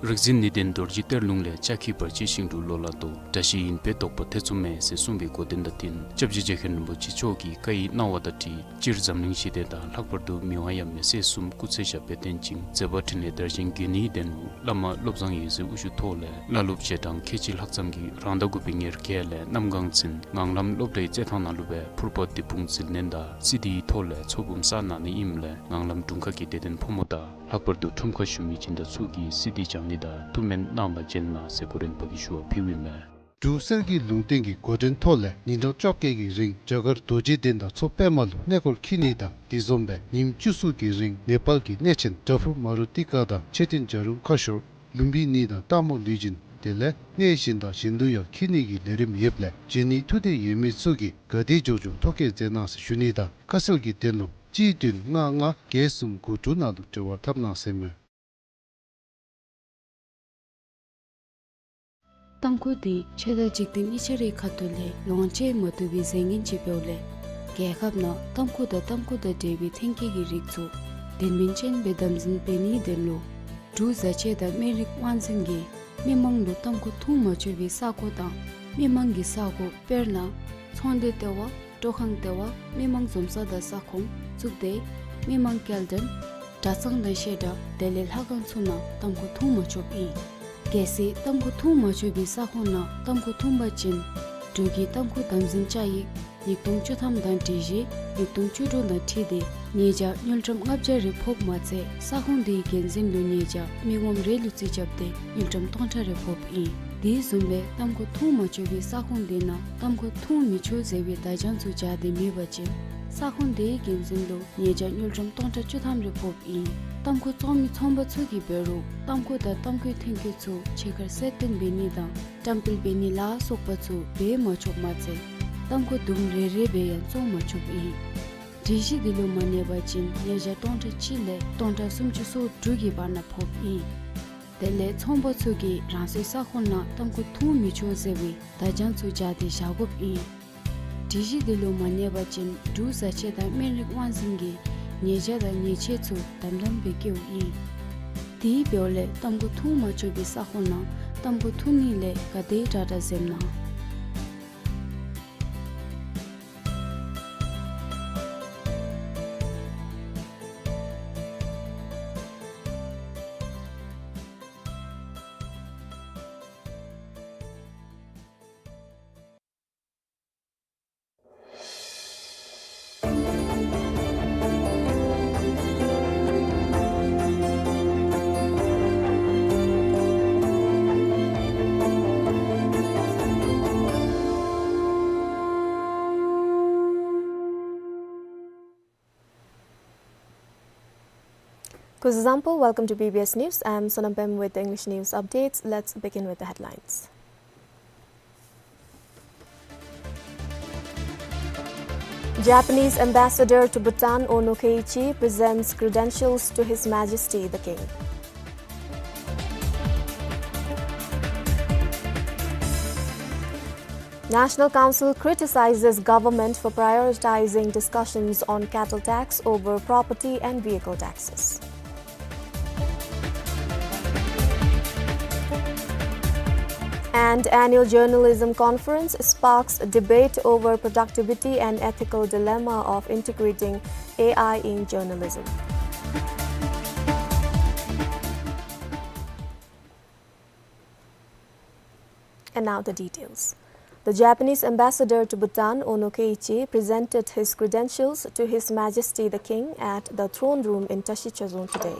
རིག་འཛིན་ནུས་ལྡན་རྡོ་རྗེ་གཏེར་ལུང་ལས། ལྕགས་ཀྱུས་བར་ཆད་ཞིང་དུ་ལོ་ལ་ལྟོས། དགྲ་ཞི་ཡིན་པས་བཟློག་པ་ཐེ་ཚོམ་མེད། ཟེར་གསུངས་པའི་གོ་དོན་དང་བསྟུན་སྐྱབས་རྗེ་རྗེ་མཁན་རིན་པོ་ཆེ་མཆོག་གི་བཀའ་ཡི་གནང་བ་དང་འཁྲིལ་སྤྱིར་འཛམ་གླིང་ཞི་བདེ་དང་ལྷག་པར་དུ་མི་དབང་ཡབ་མེས་སྲས་གསུམ་སྐུ་ཚེ་ཞབས་པད་བརྟན་ཅིང་མཛད་པ་འཕྲིན་ལས་དར་ཞིང་རྒྱས་ནིའི་དོན་ལུ་བླ་མ་བློ་བཟང་འོད་ཟེར་དབུ་བཞུགས་ཐོག་ལས་བླ་སློབ་ཞལ་གྲངས་ཁལ་གཅིག་ལྷག་ཙམ་གྱིས་རང་ཟླ་དགུ་པའི་ཉེར་བརྒྱད་ལས་གནམ་སྒང་ཚུན་ངང་ལམ་སློབ་གྲྭའི་རྩེད་ཐང་ནང་ལུ་སྦེ་ཕུར་པ་རྡེ་སྤུངས་ཟིལ་གནོན་དང་སི་ཌིའི་ཐོག་ལས་ཚོགས་འབུམ་བསགས་གནང་ནི་ཨིནམ་ལས་ངང་ལམ་དྲུང་ཁག་གི་དད་ལྡན་ཕོ་མོ་དང་ལྷག་པར་དུ་ཁྲོམ་ཁར་བཞུགས་མི་སྦྱིན་བདག་ཚུ་གིས་སི་ཌི་སྦྱང་ནི་དང་ཐུགས་སྨོན་གནང་བར་བྱོན་གནང་ཟེར་གོ་རིམ་པ་གིས་ཞུ་བ་ཕུལཝ་ཨིན་མས། འབྲུག་གསེར་གྱི་ལུང་བསྟན་གྱི་འགོ་འདྲེན་ཐོག་ལས་ཉིན་གྲངས་བཅོ་བརྒྱད་ཀྱི་རིང་རྒྱ་གར་རྡོ་རྗེ་གདན་དང་མཚོ་པདྨ་ལུ་གནས་སྐོར་འཁྱིད་ནི་དང་དེ་བཟུམ་སྦེ་ཉིནམ་བཅུ་གསུམ་གྱི་རིང་ནེ་པཱལ་གྱི་གནས་ཆེན་པྲ་བྷུ་མ་རུ་ཏི་ཀ་དང་མཆོད་རྟེན་བྱ་རུང་ཁ་ཤོར་ལུམ་བི་ནི་དང་སྟག་མོ་ལུས་སྦྱིན་དེ་ལས་གནས་གཞན་དང་གཞན་དུ་ཡང་འཁྱིད་ནི་གི་ལས་རིམ་ཡོདཔ་ལས་འབྱོན་ནི་ཐུགས་འདོད་ཡོད་མི་ཚུ་གིས་ག་དེ་མགྱོགས་མགྱོགས་ཐོ་བཀོད་མཛད་གནང་ཟེར་ཞུ་ནི་དང་ཁ་གསལ་གྱི་དོན་ལུ་གཅིག་བདུན་ལྔ་ལྔ་བརྒྱད་གསུམ་དགུ་དྲུག་ནང་ལུ་འབྲེལ་བ་འཐབ་གནང་ཟེར་མས། ཏམ་ཁུ་འདི་ཆོས་དང་འཇིག་རྟེན་གཉིས་ཆ་རའི་ཁ་ཐུག་ལས་ལོངས་སྤྱོད་མ་བཏུབ་པའི་རྫས་ངན་ཅིག་འབདཝ་ལས་རྒྱལ་ཁབ་ནང་ཏམ་ཁུ་དང་ཏམ་ཁུ་དང་འབྲེལ་བའི་ཐོན་སྐྱེད་ཀྱི་རིགས་ཚུ་དོན་སྨིན་ཅན་སྦེ་དམ་འཛིན་འབད་ནིའི་དོན་ལུ་འབྲུག་བཟའ་ཆས་དང་སྨན་རིགས་དབང་འཛིན་གྱིས་མི་མང་ལུ་ཏམ་ཁུ་འཐུང་མ་ཆོག་པའི་ས་གོ་དང་མི་མང་གི་ས་གོ་དཔེར་ན་ཚོང་སྡེ་ལྟེ་བ། སྤྲོ་ཁང་ལྟེ་བ། མི་མང་འཛོམས་ས་དང་ས་ཁོངས་བཙུགས་ཏེ་མི་མང་སྐྱེལ་འདྲེན་གྲྭ་ཚང་དང་བཤད་གྲྭ་དེ་ལས་ལྷ་ཁང་ཚུ་ནང་ཏམ་ཁུ་འཐུང་མ་ཆོགཔ་ཨིན། གལ་སྲིད་ཏམ་ཁུ་འཐུང་མ་ཆོག་པའི་ས་ཁོངས་ནང་ཏམ་ཁུ་འཐུང་པ་ཅིན་འབྲུག་གི་ཏམ་ཁུ་དམ་འཛིན་བཅའ་ཡིག་ཉིས་སྟོང་བཅུ་ཐམ་དང་སྒྲིག་གཞི་ཉིས་སྟོང་བཅུ་དྲུག་དང་འཁྲིལ་ཏེ་ཉེས་བྱ་དངུལ་ཀྲམ་ལྔ་བརྒྱ་རེ་ཕོགཔ་མ་ཚད་ས་ཁོངས་དེའི་འགན་འཛིན་ལུ་ཉེས་བྱ་མི་ངོམ་རེ་ལུ་རྩིས་རྐྱབ་སྟེ་དངུལ་ཀྲམ་སྟོང་ཕྲག་རེ་ཕོགཔ་ཨིན། དེ་བཟུམ་སྦེ་ཏམ་ཁུ་འཐུང་མ་ཆོག་པའི་ས་ཁོངས་དེ་ནང་ཏམ་ཁུ་འཐུང་མི་ཆོག་ཟེར་བའི་བརྡ་བྱང་ཚུ་སྦྱར་ཏེ་མེད་པ་ཅིན་ས་ཁོངས་དེའི་འགན་འཛིན་ལུ་ཉེས་བྱ་དངུལ་ཀྲམ་སྟོང་ཕྲག་བཅུ་ཐམ་རེ་ཕོགཔ་ཨིན། ཏམ་ཁུ་བཙོང་མི་ཚོང་པ་ཚུ་གིས་འབད་རུང་ཏམ་ཁུ་དང་ཏམ་ཁུའི་ཐོན་སྐྱེད་ཚུ་ཕྱི་ཁར་གསལ་སྟོན་འབད་ནི་དང་བཀྲམ་སྤེལ་འབད་ནི་ལ་སོགས་པ་ཚུ་འབད་མ་ཆོགཔ་མ་ཚད་ཏམ་ཁུ་དུམ་རེ་རེ་སྦེ་ཡང་བཙོང་མ་ཆོགཔ་ཨིན། སྒྲིག་གཞི་འདི་ལུ་མ་གནས་པ་ཅིན་ཉེས་བྱ་སྟོང་ཕྲག་གཅིག་ལས་སྟོང་ཕྲག་སུམ་ཅུ་སོ་དྲུག་གི་བར་ན་ཕོགཔ་ཨིན། དེ་ལས་ཚོང་པ་ཚུ་གིས་རང་སོའི་ས་ཁོངས་ནང་ཏམ་ཁུ་འཐུང་མི་ཆོག་ཟེར་བའི་བརྡ་བྱང་ཚུ་སྦྱར་ཏེ་བཞག་དགོཔ་ཨིན། སྒྲིག་གཞི་དེ་ལུ་མ་གནས་པ་ཅིན་འབྲུག་བཟའ་ཆས་དང་སྨན་རིགས་དབང་འཛིན་གྱིས་ཉེས་བྱ་དང་ཉེས་ཆད་ཚུ་དམ་དམ་སྦེ་བཀལཝ་ཨིན། དེ་འབདཝ་ལས་ཏམ་ཁུ་འཐུང་མ་ཆོག་པའི་ས་ཁོངས་ནང་ཏམ་ཁུ་འཐུང་ནི་ལས་ག་དེ་དྲག་དྲག་འཛེམ་གནང་། Kuzuzangpo, welcome to B B S News. I am Sonam Pem with the English news updates. Let's begin with the headlines. Japanese ambassador to Bhutan, Ono Keiichi, presents credentials to His Majesty the King. National Council criticizes government for prioritizing discussions on cattle tax over property and vehicle taxes. And annual journalism conference sparks debate over productivity and ethical dilemma of integrating A I in journalism. And now the details. The Japanese ambassador to Bhutan, Ono Keiichi, presented his credentials to His Majesty the King at the Throne Room in Tashichazong today.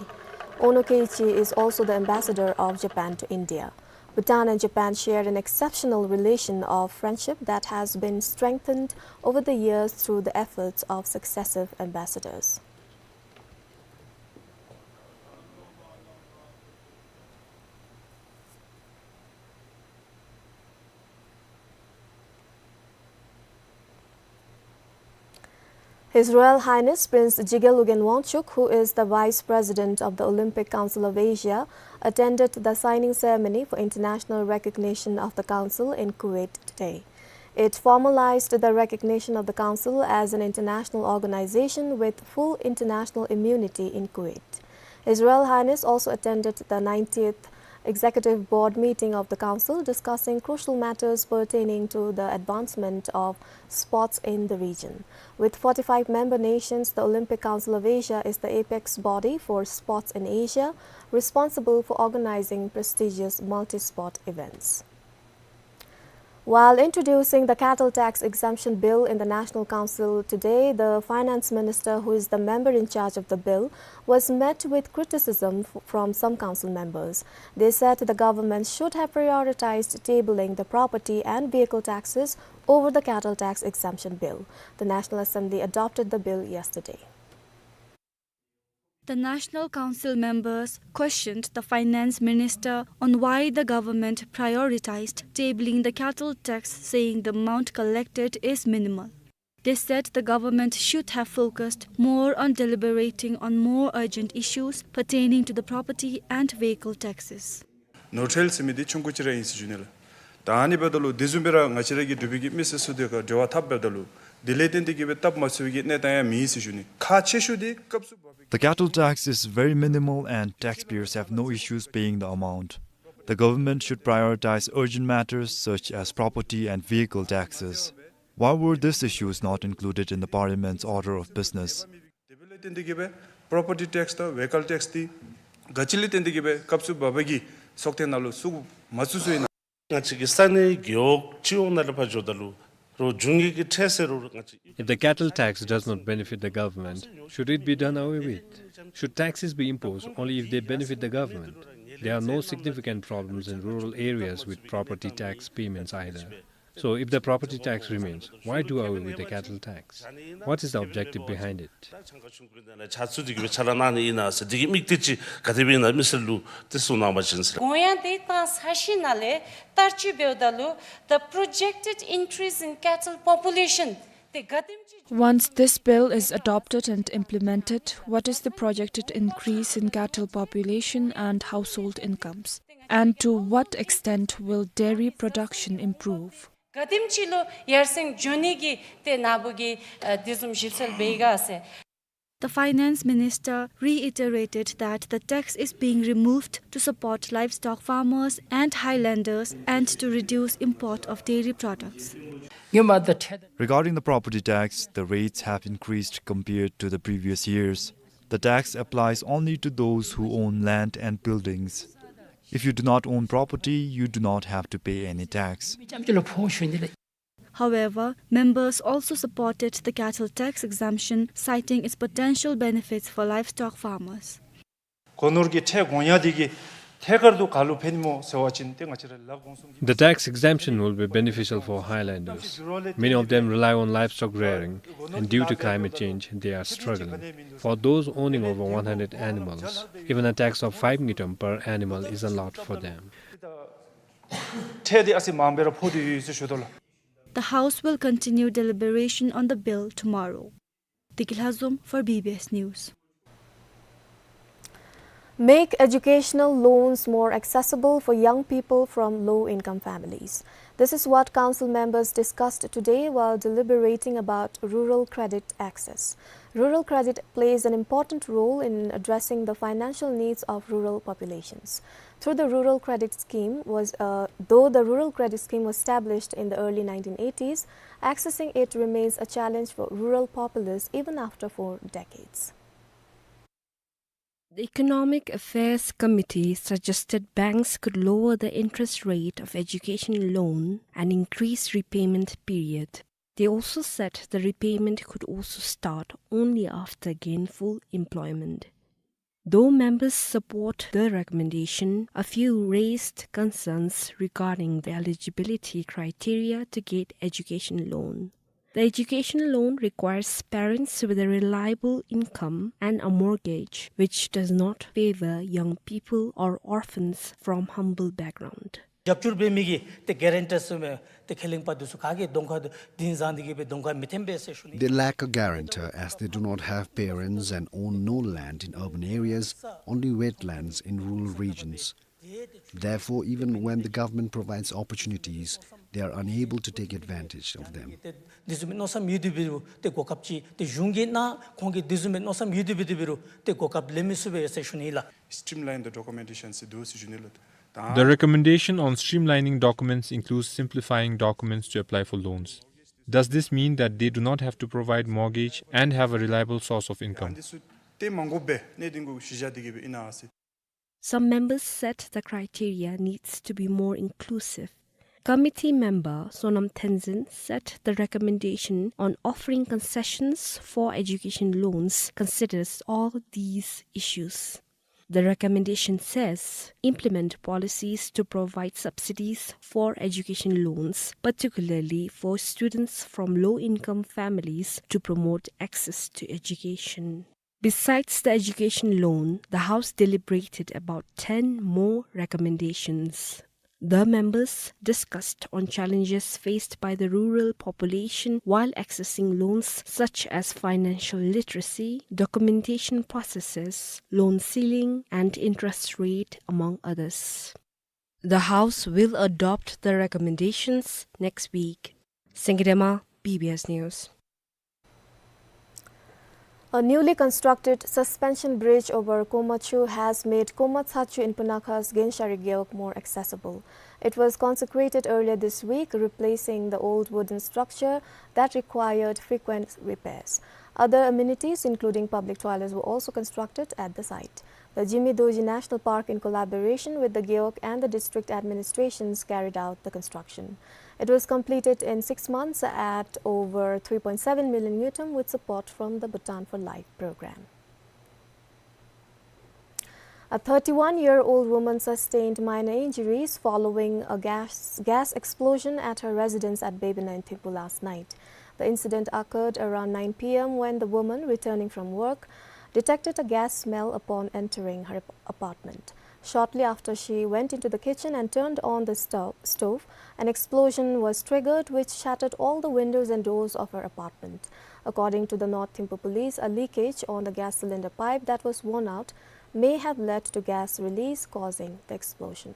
Ono Keiichi is also the ambassador of Japan to India. Bhutan and Japan share an exceptional relation of friendship that has been strengthened over the years through the efforts of successive ambassadors. His Royal Highness Prince Jigme Lobgyen Wangchuck, who is the Vice President of the Olympic Council of Asia, attended the signing ceremony for international recognition of the Council in Kuwait today. It formalized the recognition of the Council as an international organization with full international immunity in Kuwait. His Royal Highness also attended the ninetieth Executive Board meeting of the Council, discussing crucial matters pertaining to the advancement of sports in the region. With forty-five member nations, the Olympic Council of Asia is the apex body for sports in Asia, responsible for organizing prestigious multi-sport events. While introducing the cattle tax exemption bill in the National Council today, the finance minister, who is the member in charge of the bill, was met with criticism f-, from some council members. They said the government should have prioritized tabling the property and vehicle taxes over the cattle tax exemption bill. The National Assembly adopted the bill yesterday. The National Council members questioned the finance minister on why the government prioritized tabling the cattle tax, saying the amount collected is minimal. They said the government should have focused more on deliberating on more urgent issues pertaining to the property and vehicle taxes. ནོར་འཁྲུལ་ཟེར་མི་འདི་ཆུང་ཀུ་ཅིག་ར་ཨིན་ཟེར་ཞུ་ནི་ལགས། ད་ཨ་ནི་འབདཝ་ད་ལུ་དེ་བཟུམ་སྦེ་ར་ང་བཅས་ར་གི་འབྲུག་པའི་གི་མི་སེར་ཚུ་དེ་ཁར་འབྲེལ་བ་འཐབ་འབདཝ་ད་ལུ་དེ་ལས་བརྟེན་ཏེ་གི་སྦེ་སྟབས་མ་བྱུང་བའི་གི་གནས་སྟངས་ཡང་མེད་ཟེར་ཞུ་ནི། ཁག་ཆེ་ཤོས་འདི་སྐབས་སུ་བབ་པའི། The cattle tax is very minimal and taxpayers have no issues paying the amount. The government should prioritize urgent matters such as property and vehicle taxes. Why were these issues not included in the Parliament's order of business? དེ་འབདཝ་ལས་བརྟེན་ཏེ་གི་སྦེ་property tax དང་vehicle tax འདི་ག་ཅི་ལས་བརྟེན་ཏེ་གི་སྦེ་སྐབས་སུ་བབ་པའི་གི་ཚོགས་ཐེངས་ནང་ལུ་བཙུགས་མ་བཙུགས་ཚུ་ཨིན་ན། ང་བཅས་ཀྱི་ས་གནས་རྒེད་འོག་སྤྱི་འོག་ནང་ལས་ཕར་འགྱོཝ་ད་ལུ་རོགས་འབྱུང་ནི་གི་ཁྲལ་ཟེར་རུང་རོགས་ང་བཅས། If the cattle tax does not benefit the government, should it be done away with? Should taxes be imposed only if they benefit the government? There are no significant problems in rural areas with property tax payments either. So, if the property tax remains, why do away with the cattle tax? What is the objective behind it? ཆ་ཚུ་འདི་གིས་སྦེ་ཕྱག་ལཱ་གནང་ནི་ཨིན་ན་ཟེར་འདི་གི་དམིགས་གཏད་ཅིག་ག་དེ་སྦེ་ཨིན་ན་མི་སེར་ལུ་དེ་གསུང་གནང་བ་ཅིན་ཟེར། དགོངས་ཡངས་དེ་བཏང་ཚར་ཞིནམ་ལས་བསྟར་སྤྱོད་འབདཝ་ད་ལུ་the projected increase in cattle population Once this bill is adopted and implemented, what is the projected increase in cattle population and household incomes? And to what extent will dairy production improve? ག་དེམ་ཅིག་ལུ་ཡར་སེང་འགྱོ་ནི་གི་ཏེ་ནཱ་བུ་གིས་ཨ་དེ་བཟུམ་ཞིབ་འཚོལ་འབད་ག་ཟེར། The finance minister reiterated that the tax is being removed to support livestock farmers and highlanders and to reduce import of dairy products. Regarding the property tax, the rates have increased compared to the previous years. The tax applies only to those who own land and buildings. If you do not own property, you do not have to pay any tax. However, members also supported the cattle tax exemption, citing its potential benefits for livestock farmers. སྒོ་ནོར་གྱི་ཁྲལ་དགོངས་ཡ་འདི་གིས་ཐད་ཀར་དུ་ག་ལུ་ཕན་སྨོ་ཟེར་བ་ཅིན་ཏེ་ང་བཅས་ར་ལ་གོང་གསུམ་གྱི། The tax exemption will be beneficial for highlanders. Many of them rely on livestock rearing, and due to climate change, they are struggling. For those owning over one hundred animals, even a tax of five ngultrum per animal is a lot for them. ཁྲལ་འདི་ཨ་ཙི་མངམ་སྦེ་ར་ཕོག་སྟེ་ཡོད་ཟེར་ཞུ་དོ་ལགས། The House will continue deliberation on the bill tomorrow. Tiki Lhazom for B B S News. Make educational loans more accessible for young people from low-income families. This is what council members discussed today while deliberating about rural credit access. Rural credit plays an important role in addressing the financial needs of rural populations. Through the Rural Credit Scheme was, uh, though the Rural Credit Scheme was established in the early nineteen eighties, accessing it remains a challenge for rural populace even after four decades. The Economic Affairs Committee suggested banks could lower the interest rate of education loan and increase repayment period. They also said the repayment could also start only after gainful employment. Though members support the recommendation, a few raised concerns regarding the eligibility criteria to get education loan. The education loan requires parents with a reliable income and a mortgage, which does not favor young people or orphans from humble background. རྒྱབ་སྐྱོར་འབད་མི་གི་ཏེ་གེ་རེན་ཊར་ཟེར་མི་ཏེ་ཁས་ལེན་པ་འདི་ཚུ་ག་གིས་གདོང་ཁར་འདི་བཟུམ་འདི་གིས་སྦེ་གདོང་ཁར་མི་འཐོན་པས་ཟེར་ཞུ་ནི། They lack a guarantor as they do not have parents and own no land in urban areas, only wetlands in rural regions. Therefore, even when the government provides opportunities, they are unable to take advantage of them. འདི་བཟུམ་མའི་མནོ་བསམ་ཡོད་དེ་འབད་རུང་ཏེ་གོ་སྐབས་ཅིག་ཏེ་གཞུང་གིས་གནང་ཁོང་གིས་འདི་བཟུམ་མའི་མནོ་བསམ་ཡོད་དེ་འབད་དེ་འབད་རུང་ཏེ་གོ་སྐབས་ལེན་མི་ཚུགས་པས་ཟེར་ཞུ་ནི་ལགས། Streamline the documentation ཟེར་འདུག་ཟེར་ཞུ་ནི་ལགས། The recommendation on streamlining documents includes simplifying documents to apply for loans. Does this mean that they do not have to provide mortgage and have a reliable source of income? འདི་ཚུ་ཏེ་མ་དགོཔ་སྦེ་གནད་དོན་གུ་གཞི་བཞག་སྟེ་གིས་སྦེ་ཨིན་ན་ཟེར། Some members said the criteria needs to be more inclusive. Committee member Sonam Tenzin said the recommendation on offering concessions for education loans considers all these issues. The recommendation says implement policies to provide subsidies for education loans, particularly for students from low-income families, to promote access to education. Besides the education loan, the House deliberated about ten more recommendations. The members discussed on challenges faced by the rural population while accessing loans, such as financial literacy, documentation processes, loan ceiling, and interest rate, among others. The House will adopt the recommendations next week. Sengye Dema, B B S News. A newly constructed suspension bridge over Komachu has made Koma Tsachu in Punakha's Genshari Gewog more accessible. It was consecrated earlier this week, replacing the old wooden structure that required frequent repairs. Other amenities, including public toilets, were also constructed at the site. The Jigme Dorji National Park, in collaboration with the Gewog and the district administrations, carried out the construction. It was completed in six months at over three point seven million ngultrum with support from the Bhutan for Life program. A thirty-one-year-old woman sustained minor injuries following a gas, gas explosion at her residence at Bebena in Thimphu last night. The incident occurred around nine P M when the woman, returning from work, detected a gas smell upon entering her ap-, apartment. Shortly after she went into the kitchen and turned on the sto-, stove, an explosion was triggered, which shattered all the windows and doors of her apartment. According to the North Thimphu police, a leakage on the gas cylinder pipe that was worn out may have led to gas release, causing the explosion.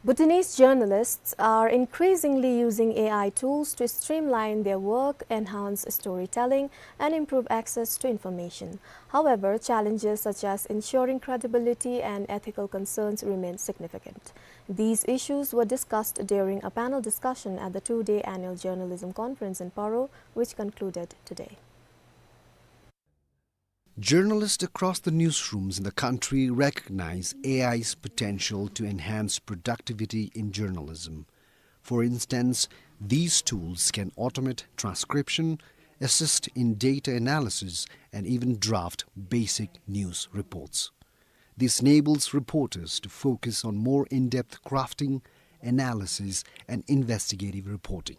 Bhutanese journalists are increasingly using A I tools to streamline their work, enhance storytelling, and improve access to information. However, challenges such as ensuring credibility and ethical concerns remain significant. These issues were discussed during a panel discussion at the two-day annual journalism conference in Paro, which concluded today. Journalists across the newsrooms in the country recognize A I's potential to enhance productivity in journalism. For instance, these tools can automate transcription, assist in data analysis, and even draft basic news reports. This enables reporters to focus on more in-depth crafting, analysis, and investigative reporting.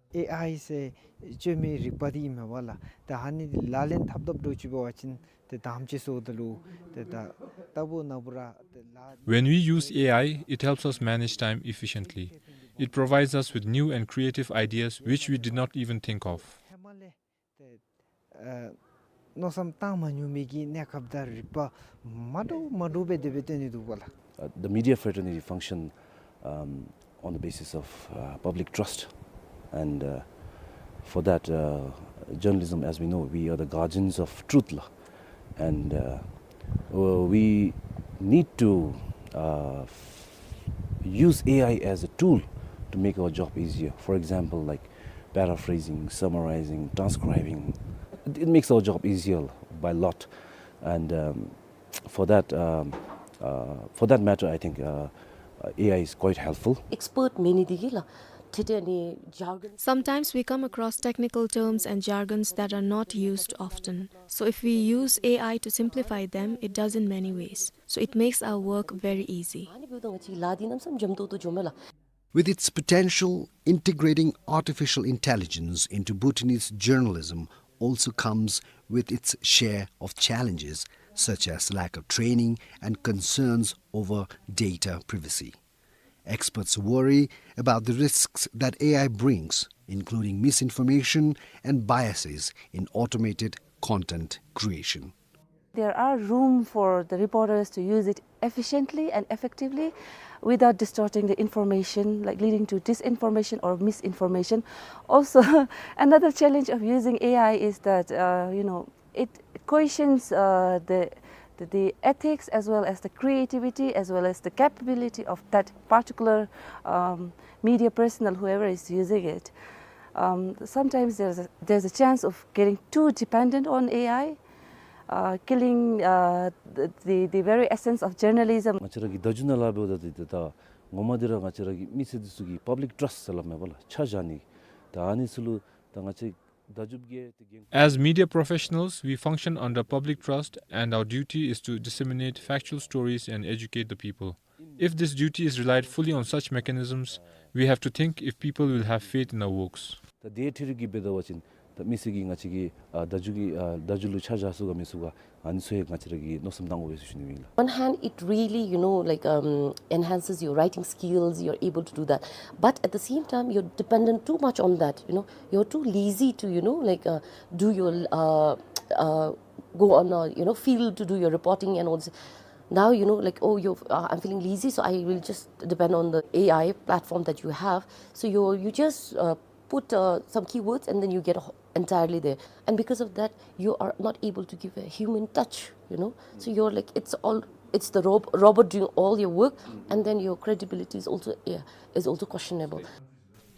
ཨེ་ཨའི་ཟེར་བཅོས་མའི་རིག་པ་འདི་ཨིན་མས་པ་ལགས། ད་ཨ་ནི་འདི་ལག་ལེན་འཐབ་འཐབ་འདྲཝ་ཅིག་འབད་བ་ཅིན་ཏེ་དམ་ཅིག་སོངམ་ད་ལུ་ཏེ་ད་ལྟ་བུ་ན་བུ་ར་ཏེ་ལག When we use A I, it helps us manage time efficiently. It provides us with new and creative ideas which we did not even think of. ཧེ་མ་ལས་ཏེ་ཨ་མནོ་བསམ་བཏང་མ་མྱོང་མི་གི་གནས་སྐབས་དང་རིག་པ་མ་འདྲཝ་མ་འདྲཝ་སྦེ་དེ་སྦེ་སྟོན་ནི་འདུག་པ་ལགས། Uh, the media fraternity function, um, on the basis of, uh, public trust. And, uh, for that, uh, journalism, as we know, we are the guardians of truth, la. And, uh, uh, we need to, uh, f-, use A I as a tool to make our job easier. For example, like paraphrasing, summarizing, transcribing. It, it makes our job easier by a lot. And, um, for that, um, uh, for that matter, I think, uh, uh, A I is quite helpful. Expert མེད་ནི་འདི་གིས་ལགས། ཏེ་ཏེ་ནི་jargon. Sometimes we come across technical terms and jargons that are not used often. So if we use A I to simplify them, it does in many ways. So it makes our work very easy. ཨ་ནི་འབདཝ་ད་ང་བཅས་ལཱ་འདི་གནམ་མེད་ས་མེད་འཇམ་ཏོང་ཏོ་འགྱོཝ་མས་ལགས། With its potential, integrating artificial intelligence into Bhutanese journalism also comes with its share of challenges, such as lack of training and concerns over data privacy. Experts worry about the risks that A I brings, including misinformation and biases in automated content creation. There are room for the reporters to use it efficiently and effectively without distorting the information, like leading to disinformation or misinformation. Also, another challenge of using A I is that, uh, you know, it questions, uh, the, the, the ethics as well as the creativity as well as the capability of that particular, um, media personnel, whoever is using it. Um, sometimes there's a, there's a chance of getting too dependent on A I, uh, killing, uh, the, the, the very essence of journalism. ང་བཅས་ར་གི་བརྡ་བརྒྱུད་ནང་ལཱ་འབདཝ་ད་འདི་ད་ངོ་མ་འདི་ར་ང་བཅས་ར་གི་མི་སེར་འདི་ཚུ་གི་པབ་ལིཀ་ཊརསཊ་ཟེར་སླབ་མས་པ་ལགས། ཆ་བཞག་ནི། ད་ཨ་ནི་ཚུ་ལུ་ད་ང་བཅས་བརྡ་བརྒྱུདཔ་གིས་ཏེ་འགན། As media professionals, we function under public trust, and our duty is to disseminate factual stories and educate the people. If this duty is relied fully on such mechanisms, we have to think if people will have faith in our works. ད་དེ་འཕྲོ་རིགས་ཀྱི་འབད་བ་ཅིན་ད་མི་སེར་གྱིས་ང་བཅས་ཀྱི་ཨ་བརྡ་བརྒྱུད་ཀྱི་ཨ་བརྡ་བརྒྱུད་ལུ་ཆ་བཞག་ཚུགས་ག་མི་ཚུགས་ག་ཨ་ནི་ཚུ་ཡང་ང་བཅས་ར་གིས་མནོ་བསམ་བཏང་དགོ་པས་ཟེར་ཞུ་ནི་ཨིན་ལགས། On hand, it really, you know, like, um, enhances your writing skills, you're able to do that. But at the same time, you're dependent too much on that, you know. You're too lazy to, you know, like, uh, do your, uh, uh, go on a, you know, field to do your reporting and all this. Now, you know, like, oh, you're, uh, I'm feeling lazy, so I will just depend on the A I platform that you have. So you you just, uh, put, uh, some keywords and then you get a ho-, entirely there. And because of that, you are not able to give a human touch, you know. So you're like, it's all, it's the rob-, robot doing all your work, and then your credibility is also, yeah, is also questionable.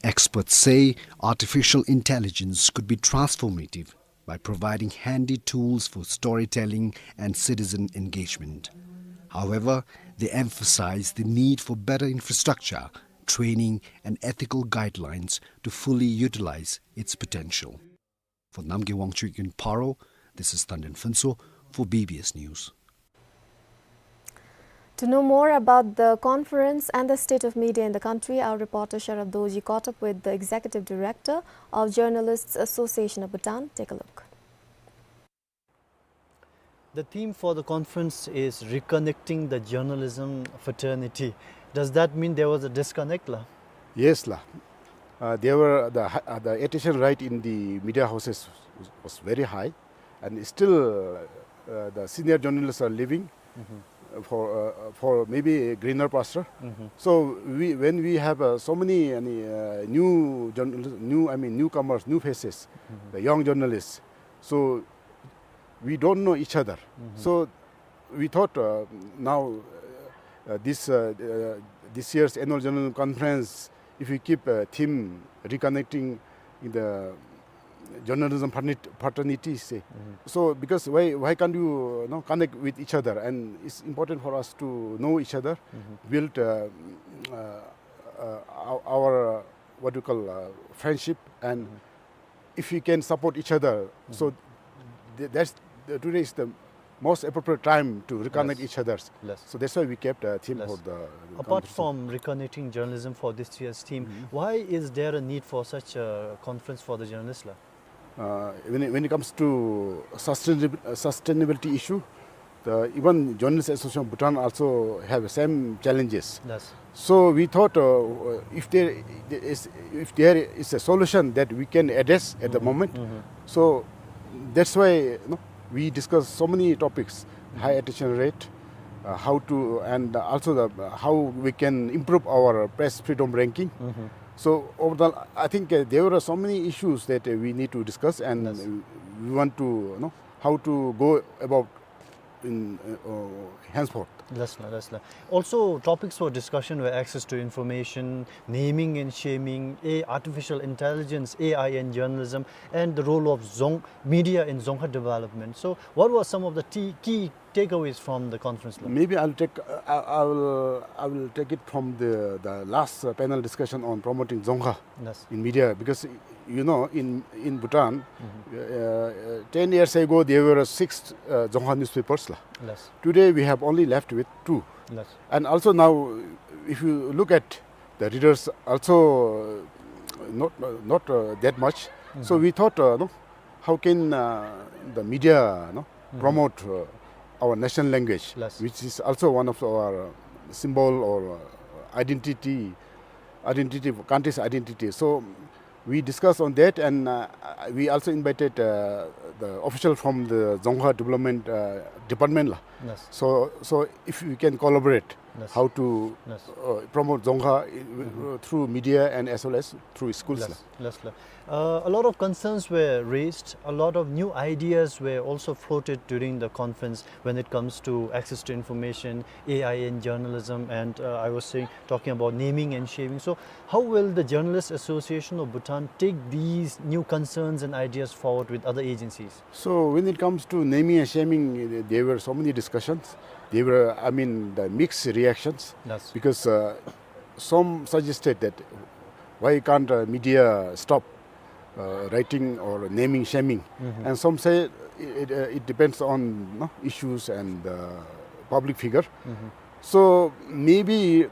Experts say artificial intelligence could be transformative by providing handy tools for storytelling and citizen engagement. However, they emphasize the need for better infrastructure, training, and ethical guidelines to fully utilize its potential. For Namgay Wangchuk in Paro, this is Tanden Phuntsho for B B S News. To know more about the conference and the state of media in the country, our reporter Sharad Dorji caught up with the executive director of Journalists Association of Bhutan. Take a look. The theme for the conference is reconnecting the journalism fraternity. Does that mean there was a disconnect, la? Yes, la. Uh, there were the hi-, uh, the attrition rate in the media houses was, was very high, and still, uh, the senior journalists are leaving, mm-hmm, uh, for, uh, for maybe a greener pasture. Mm-hmm. So we, when we have, uh, so many, any, uh, new journal-, new, I mean, newcomers, new faces, mm-hmm, the young journalists, so we don't know each other. Mm-hmm. So we thought, uh, now, uh, uh, this, uh, uh, this year's annual general conference, if we keep a theme reconnecting in the journalism fraternit-, fraternity, say. Mm-hmm. So because why, why can't you, you know, connect with each other? And it's important for us to know each other, mm-hmm, build, uh, uh, uh, our, our, uh, what you call, uh, friendship, and, mm-hmm, if we can support each other. So, mm-hmm, th-, that's the, today is the most appropriate time to reconnect, yes, each others. Yes. So that's why we kept a theme, yes, for the, the conference. Apart from reconnecting journalism for this year's theme, mm-hmm, why is there a need for such a conference for the journalists, la? Uh, when it, when it comes to sustainab-, uh, sustainability issue, the, even Journalists Association of Bhutan also have the same challenges. Yes. So we thought, uh, if there is, if there is a solution that we can address at the, mm-hmm, moment, mm-hmm, so that's why, you know, we discuss so many topics, high, mm-hmm, attrition rate, uh, how to, and also the, uh, how we can improve our press freedom ranking. Mm-hmm. So over the, I think, uh, there were so many issues that, uh, we need to discuss, and, yes, uh, we want to, you know, how to go about in, uh, uh, henceforth. Yes, la, yes, la. Also, topics for discussion were access to information, naming and shaming, A I, artificial intelligence, A I and journalism, and the role of Dzong-, media in Dzongkha development. So, what were some of the t-, key takeaways from the conference, la? Maybe I'll take, uh, I, I will, I will take it from the, the last, uh, panel discussion on promoting Dzongkha, yes, in media, because, you know, in, in Bhutan, mm-hmm, uh, uh, ten years ago, there were six, uh, Dzongkha newspapers, la. Yes. Today, we have only left with two. Yes. And also now, if you look at the readers also, uh, not, uh, not, uh, that much. So, mm-hmm, we thought, uh, no, how can, uh, the media, no, mm-hmm, promote, uh, our national language, yes, which is also one of our, uh, symbol or, uh, identity, identity, country's identity. So we discussed on that, and, uh, we also invited, uh, the official from the Dzongkha Development, uh, Department, la. Yes. So, so if we can collaborate, yes, how to, yes, uh, promote Dzongkha, uh, mm-hmm, through media and as well as through schools, la. Yes, yes, la. Uh, a lot of concerns were raised, a lot of new ideas were also floated during the conference when it comes to access to information, A I and journalism, and, uh, I was saying, talking about naming and shaming. So, how will the Journalists Association of Bhutan take these new concerns and ideas forward with other agencies? So, when it comes to naming and shaming, uh, there were so many discussions. There were, I mean, the mixed reactions. Yes. Because, uh, some suggested that why can't, uh, media stop, uh, writing or naming shaming? Mm-hmm. And some say it, uh, it depends on, no, issues and, uh, public figure. Mm-hmm. So maybe, uh,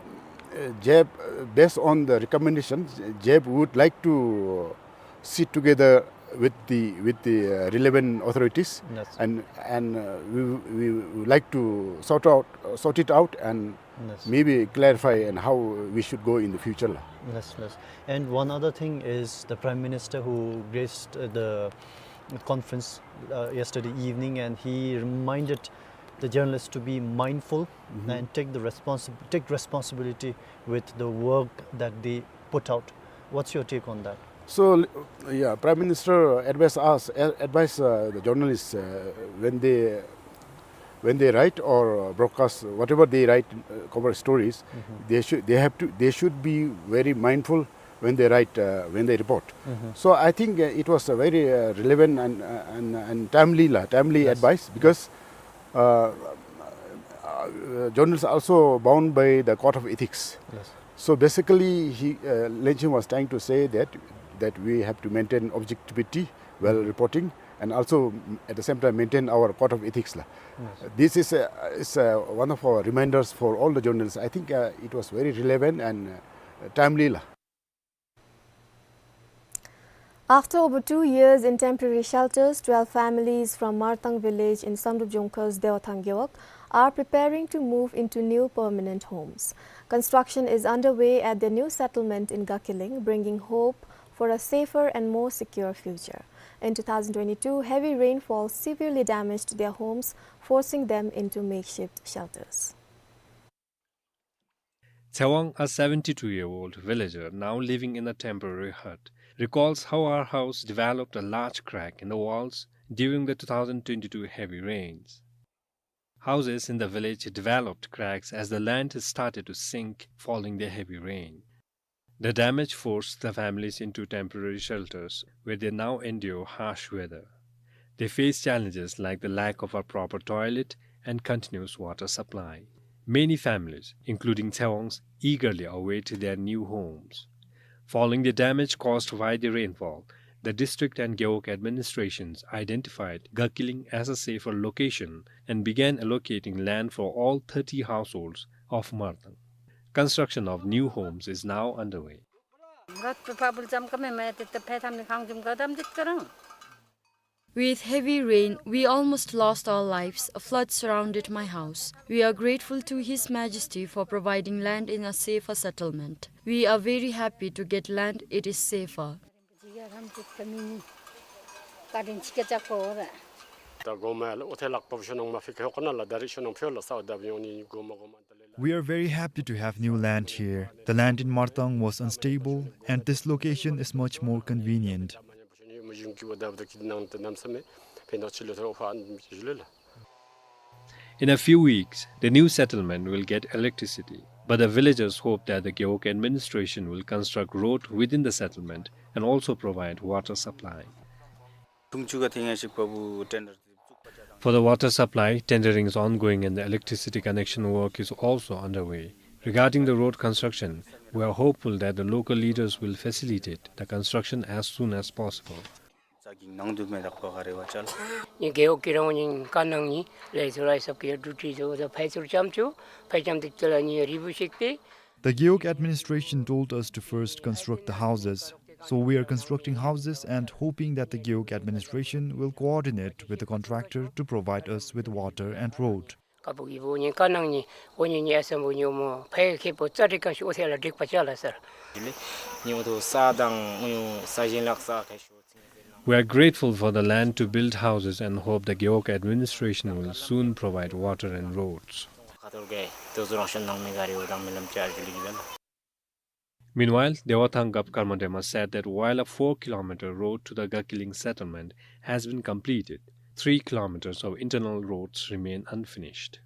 JAB, uh, based on the recommendation, JAB would like to sit together with the, with the, uh, relevant authorities, yes, and, and, uh, we, we would like to sort out, uh, sort it out and, yes, maybe clarify and how we should go in the future, la. Yes, yes. And one other thing is the Prime Minister who graced, uh, the conference, uh, yesterday evening, and he reminded the journalists to be mindful, mm-hmm, and take the responsi-, take responsibility with the work that they put out. What's your take on that? So, yeah, Prime Minister advise us, a-, advise, uh, the journalists, uh, when they, when they write or broadcast, whatever they write, uh, cover stories, mm-hmm, they should, they have to, they should be very mindful when they write, uh, when they report. Mm-hmm. So I think, uh, it was a very, uh, relevant and, uh, and, and timely, la, timely, yes, advice, because, uh, uh, journalists are also bound by the code of ethics. Yes. So basically, he, uh, Lenshing was trying to say that, that we have to maintain objectivity while, mm-hmm, reporting, and also, mm, at the same time maintain our code of ethics, la. Yes. This is, uh, is, uh, one of our reminders for all the journalists. I think, uh, it was very relevant and, uh, timely, la. After over two years in temporary shelters, twelve families from Martang village in Samdrup Jongkhar's Dewathang Gewog are preparing to move into new permanent homes. Construction is underway at their new settlement in Gakiling, bringing hope for a safer and more secure future. In two thousand twenty-two, heavy rainfall severely damaged their homes, forcing them into makeshift shelters. Tsewang, a seventy-two-year-old villager now living in a temporary hut, recalls how her house developed a large crack in the walls during the two thousand twenty-two heavy rains. Houses in the village developed cracks as the land started to sink following the heavy rain. The damage forced the families into temporary shelters, where they now endure harsh weather. They face challenges like the lack of a proper toilet and continuous water supply. Many families, including Tsewangs, eagerly await their new homes. Following the damage caused by the rainfall, the district and Gewog administrations identified Gakiling as a safer location and began allocating land for all thirty households of Martang. Construction of new homes is now underway. With heavy rain, we almost lost our lives. A flood surrounded my house. We are grateful to His Majesty for providing land in a safer settlement. We are very happy to get land, it is safer. We are very happy to have new land here. The land in Martang was unstable, and this location is much more convenient. In a few weeks, the new settlement will get electricity, but the villagers hope that the Gewog administration will construct road within the settlement and also provide water supply. For the water supply, tendering is ongoing and the electricity connection work is also underway. Regarding the road construction, we are hopeful that the local leaders will facilitate the construction as soon as possible. ནི་རྒེད་འོག་གི་རང་ཉིད་བཀའ་གནང་ནི་ལས་ཚུ་ར་ཨི་སབ་ཀྱི་ཡ་ཌུ་ཊི་ཚུ་ད་ཕར་ཚུར་ཙམ་ཅིག་ཕར་ཙམ་དེ་ཅིག་ལ་ནི་རི་བུ་ཞིག་སྟེ། The Gewog administration told us to first construct the houses, so we are constructing houses and hoping that the Gewog administration will coordinate with the contractor to provide us with water and road. ཀ་པོ་གི་བུ་ཉིད་བཀའ་གནང་ནི་འོ་ཉི་ཉི་ཨ་སམ་བུ་ཉོ་མོ་ཕའི་ཁེ་པོ་ཙ་ཏི་ཀ་ཤི་འོ་ཐེ་ལ་འགྲིག་པ་ཅ་ལ་སར། ཉོ་དོ་ས་དང་ཉོ་ས་ཞིན་ལག་ས་ཁ་ཤོ། We are grateful for the land to build houses and hope the Gewog administration will soon provide water and roads. ཁ་ཐོར་གེ་དོ་ཟུ་རང་ཤོན་ནང་མི་ག་རི་འོ་དང་མི་ལམ་ཅ་ཞུ་ལི་གི་ལ། Meanwhile, Dewathang Gap Karma Dema said that while a four kilometer road to the Gakiling settlement has been completed, three kilometers of internal roads remain unfinished.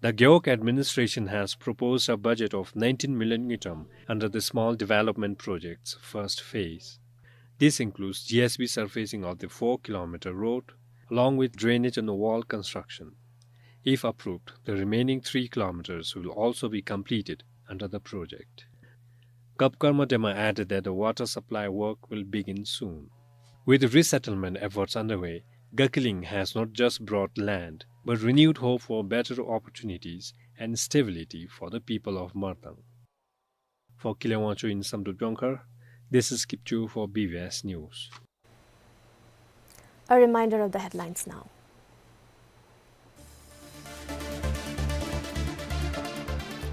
The Gewog administration has proposed a budget of nineteen million ngultrum under the Small Development Project's first phase. This includes G S B surfacing of the four kilometer road, along with drainage and wall construction. If approved, the remaining three kilometers will also be completed under the project. Gap Karma Dema added that the water supply work will begin soon. With resettlement efforts underway, Gakiling has not just brought land, but renewed hope for better opportunities and stability for the people of Martang. For Kile Wangchuk in Samdrup Jongkhar, this is Kipchu for B B S News. A reminder of the headlines now.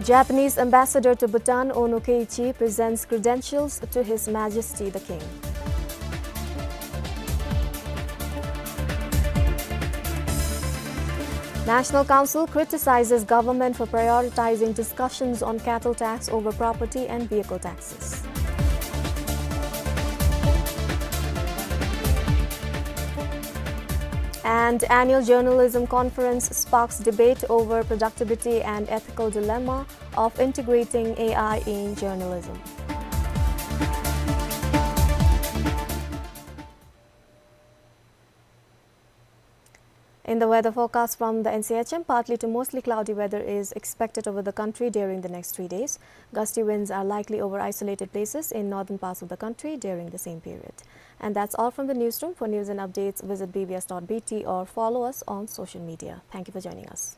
Japanese Ambassador to Bhutan, Ono Keiichi, presents credentials to His Majesty the King. National Council criticizes government for prioritizing discussions on cattle tax over property and vehicle taxes. And annual journalism conference sparks debate over productivity and ethical dilemma of integrating A I in journalism. In the weather forecast from the N C H M, partly to mostly cloudy weather is expected over the country during the next three days. Gusty winds are likely over isolated places in northern parts of the country during the same period. And that's all from the newsroom. For news and updates, visit B B S dot B T or follow us on social media. Thank you for joining us.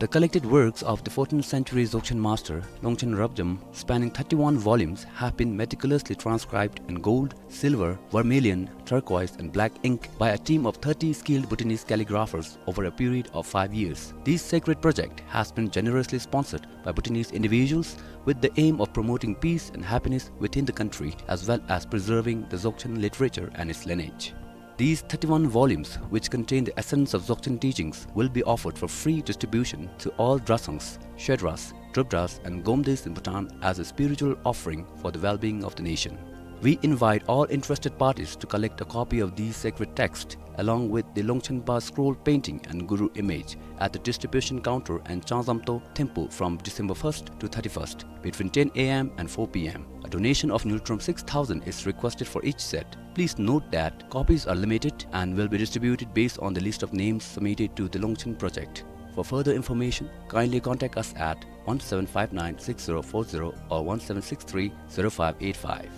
The collected works of the fourteenth century Dzogchen master, Longchen Rabjam, spanning thirty-one volumes, have been meticulously transcribed in gold, silver, vermilion, turquoise, and black ink by a team of thirty skilled Bhutanese calligraphers over a period of five years. This sacred project has been generously sponsored by Bhutanese individuals with the aim of promoting peace and happiness within the country, as well as preserving the Dzogchen literature and its lineage. These thirty-one volumes, which contain the essence of Dzogchen teachings, will be offered for free distribution to all Drasangs, Shedras, Drupdas, and Gomdes in Bhutan as a spiritual offering for the well-being of the nation. We invite all interested parties to collect a copy of these sacred texts along with the Longchenpa scroll painting and Guru image at the distribution counter in Changzamto, Thimphu from December first to thirty-first between ten A M and four P M. A donation of ngultrum six thousand is requested for each set. Please note that copies are limited and will be distributed based on the list of names submitted to the Longchen project. For further information, kindly contact us at one seven five nine six zero four zero or one seven six three zero five eight five.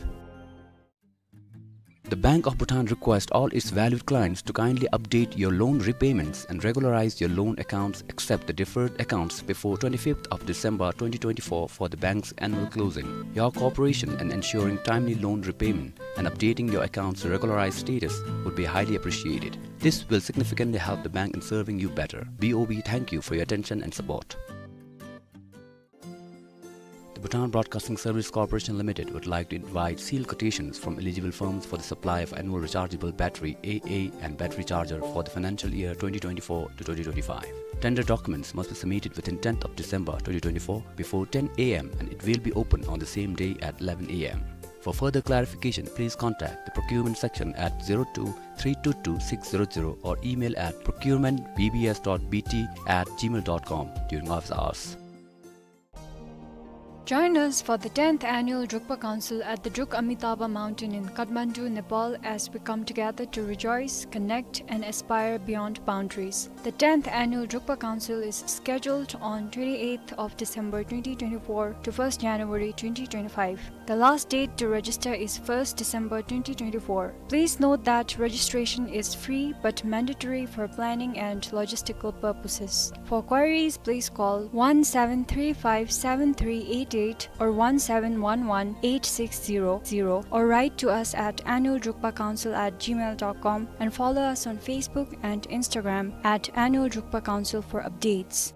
The Bank of Bhutan requests all its valued clients to kindly update your loan repayments and regularize your loan accounts except the deferred accounts before twenty-fifth of December twenty twenty-four for the bank's annual closing. Your cooperation in ensuring timely loan repayment and updating your accounts to regularized status would be highly appreciated. This will significantly help the bank in serving you better. B O B thank you for your attention and support. The Bhutan Broadcasting Service Corporation Limited would like to invite sealed quotations from eligible firms for the supply of annual rechargeable battery A A and battery charger for the financial year twenty twenty-four to twenty twenty-five. Tender documents must be submitted within tenth of December twenty twenty-four before ten A M and it will be open on the same day at eleven A M. For further clarification, please contact the procurement section at zero two three two two six zero zero or email at procurement B B S dot B T at gmail dot com during office hours. Join us for the tenth annual Drukpa Council at the Druk Amitabha Mountain in Kathmandu, Nepal, as we come together to rejoice, connect, and aspire beyond boundaries. The tenth annual Drukpa Council is scheduled on twenty-eighth of December twenty twenty-four to first January twenty twenty-five. The last date to register is first December twenty twenty-four. Please note that registration is free but mandatory for planning and logistical purposes. For queries, please call one seven three five seven three eight eight or one seven one one eight six zero zero or write to us at annual drukpa council at gmail dot com and follow us on Facebook and Instagram at annual drukpa council for updates.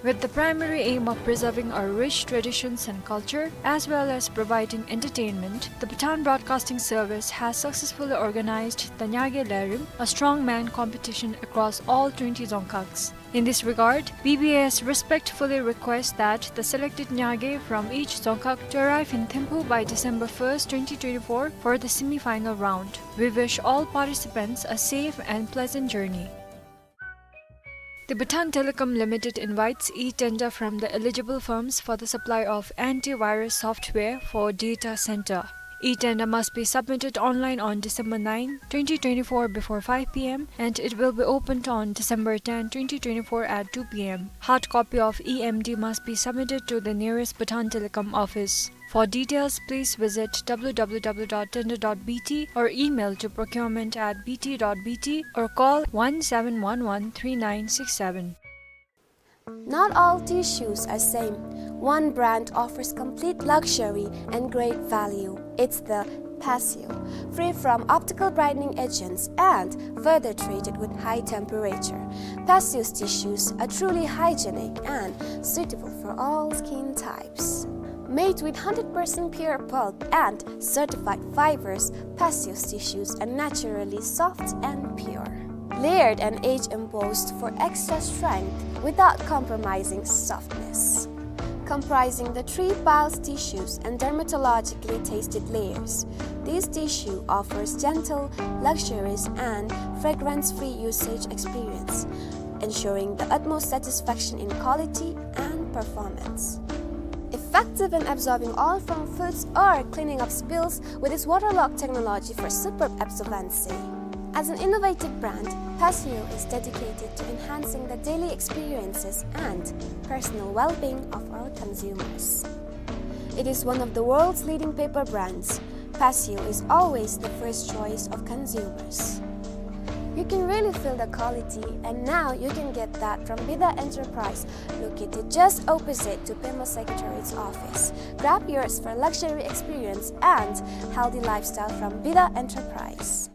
With the primary aim of preserving our rich traditions and culture, as well as providing entertainment, the Bhutan Broadcasting Service has successfully organized the Nyage Lerim, a strongman competition across all twenty dzongkhags. In this regard, B B S respectfully requests that the selected Nyage from each dzongkhag to arrive in Thimphu by December first, twenty twenty-four for the semi-final round. We wish all participants a safe and pleasant journey. The Bhutan Telecom Limited invites e-tender from the eligible firms for the supply of antivirus software for data center. E-tender must be submitted online on December ninth, twenty twenty-four before five P M and it will be opened on December tenth, twenty twenty-four at two P M. Hard copy of E M D must be submitted to the nearest Bhutan Telecom office. For details, please visit W W W dot tender dot B T or email to procurement at B T dot B T or call one seven one one three nine six seven. Not all tissues are same. One brand offers complete luxury and great value. It's the Passio, free from optical brightening agents and further treated with high temperature. Passio's tissues are truly hygienic and suitable for all skin types. Made with hundred percent pure pulp and certified fibers, Passio's tissues are naturally soft and pure. Layered and age embossed for extra strength without compromising softness. Comprising the three piles tissues and dermatologically tested layers, this tissue offers gentle, luxurious, and fragrance-free usage experience, ensuring the utmost satisfaction in quality and performance. Effective in absorbing oil from foods or cleaning up spills with its waterlock technology for superb absorbency. As an innovative brand, Passio is dedicated to enhancing the daily experiences and personal well-being of our consumers. It is one of the world's leading paper brands. Passio is always the first choice of consumers. You can really feel the quality, and now you can get that from Bida Enterprise, located just opposite to Pema Secretariat's office. Grab yours for luxury experience and healthy lifestyle from Bida Enterprise.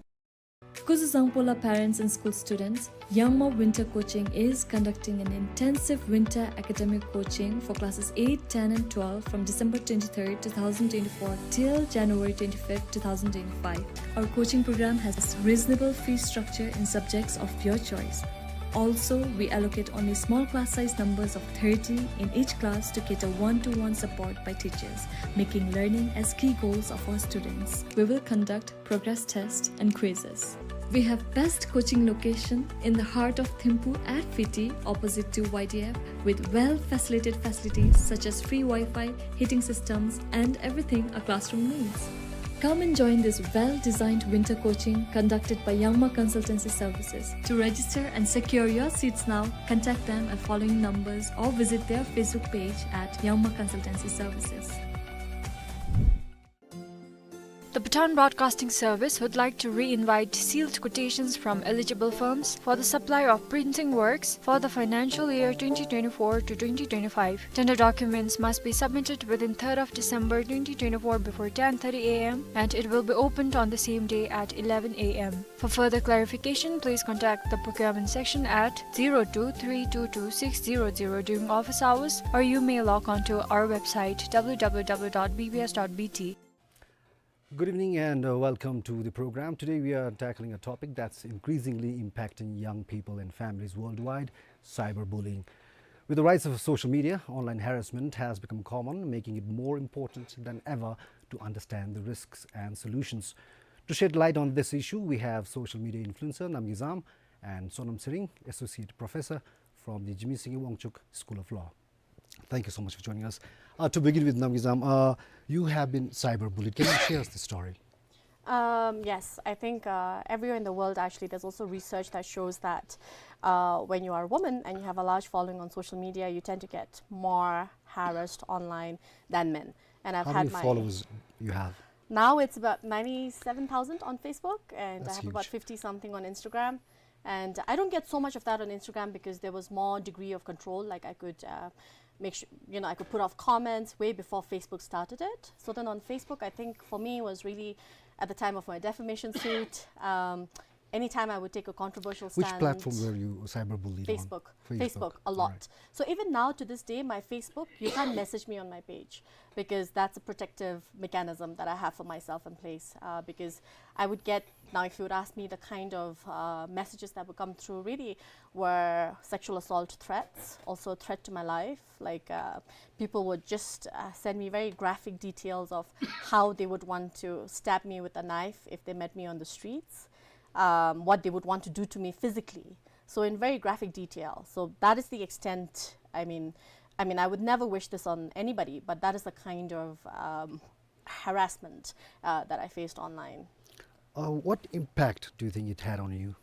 Kuzuzangpola parents and school students, Yangma Winter Coaching is conducting an intensive winter academic coaching for classes eight, ten and twelve from December twenty-third, two thousand twenty-four till January twenty-fifth, two thousand twenty-five. Our coaching program has reasonable fee structure in subjects of your choice. Also, we allocate only small class size numbers of thirty in each class to cater one-to-one support by teachers, making learning as key goals of our students. We will conduct progress tests and quizzes. We have best coaching location in the heart of Thimphu at Fiti, opposite to Y D F, with well-facilitated facilities such as free Wi-Fi, heating systems, and everything a classroom needs. Come and join this well-designed winter coaching conducted by Yangma Consultancy Services. To register and secure your seats now, contact them at following numbers or visit their Facebook page at Yangma Consultancy Services. The Bhutan Broadcasting Service would like to re-invite sealed quotations from eligible firms for the supply of printing works for the financial year twenty twenty-four to twenty twenty-five. Tender documents must be submitted within third of December twenty twenty-four before ten thirty A M, and it will be opened on the same day at eleven A M. For further clarification, please contact the procurement section at zero two three two two six zero zero during office hours, or you may log on to our website, W W W dot B B S dot B T. Good evening and, uh, welcome to the program. Today we are tackling a topic that's increasingly impacting young people and families worldwide, cyberbullying. With the rise of social media, online harassment has become common, making it more important than ever to understand the risks and solutions. To shed light on this issue, we have social media influencer Namgay Zam and Sonam Tshering, Associate Professor from the Jigme Singye Wangchuck School of Law. Thank you so much for joining us. Uh, to begin with, Namgay Zam, uh, you have been cyberbullied. Can you share us the story? Um, yes, I think, uh, everywhere in the world, actually, there's also research that shows that, uh, when you are a woman and you have a large following on social media, you tend to get more harassed online than men. And I've How had many my followers you have? Now it's about ninety-seven thousand on Facebook, and I That's have about huge. fifty something on Instagram. And I don't get so much of that on Instagram because there was more degree of control. Like, I could, uh, make sure, you know, I could put off comments way before Facebook started it. So then on Facebook, I think for me it was really at the time of my defamation suit. Um, anytime I would take a controversial Which stand. platform were you cyberbullied on? Facebook. Facebook. Facebook, a All lot. right. So even now to this day, my Facebook, you can't message me on my page because that's a protective mechanism that I have for myself in place. Uh, because I would get, now if you would ask me, the kind of, uh, messages that would come through really were sexual assault threats, also a threat to my life. Like, uh, people would just, uh, send me very graphic details of how they would want to stab me with a knife if they met me on the streets, um, what they would want to do to me physically. So in very graphic detail. So that is the extent, I mean, I mean, I would never wish this on anybody, but that is the kind of, um, harassment, uh, that I faced online. Uh, what impact do you think it had on you?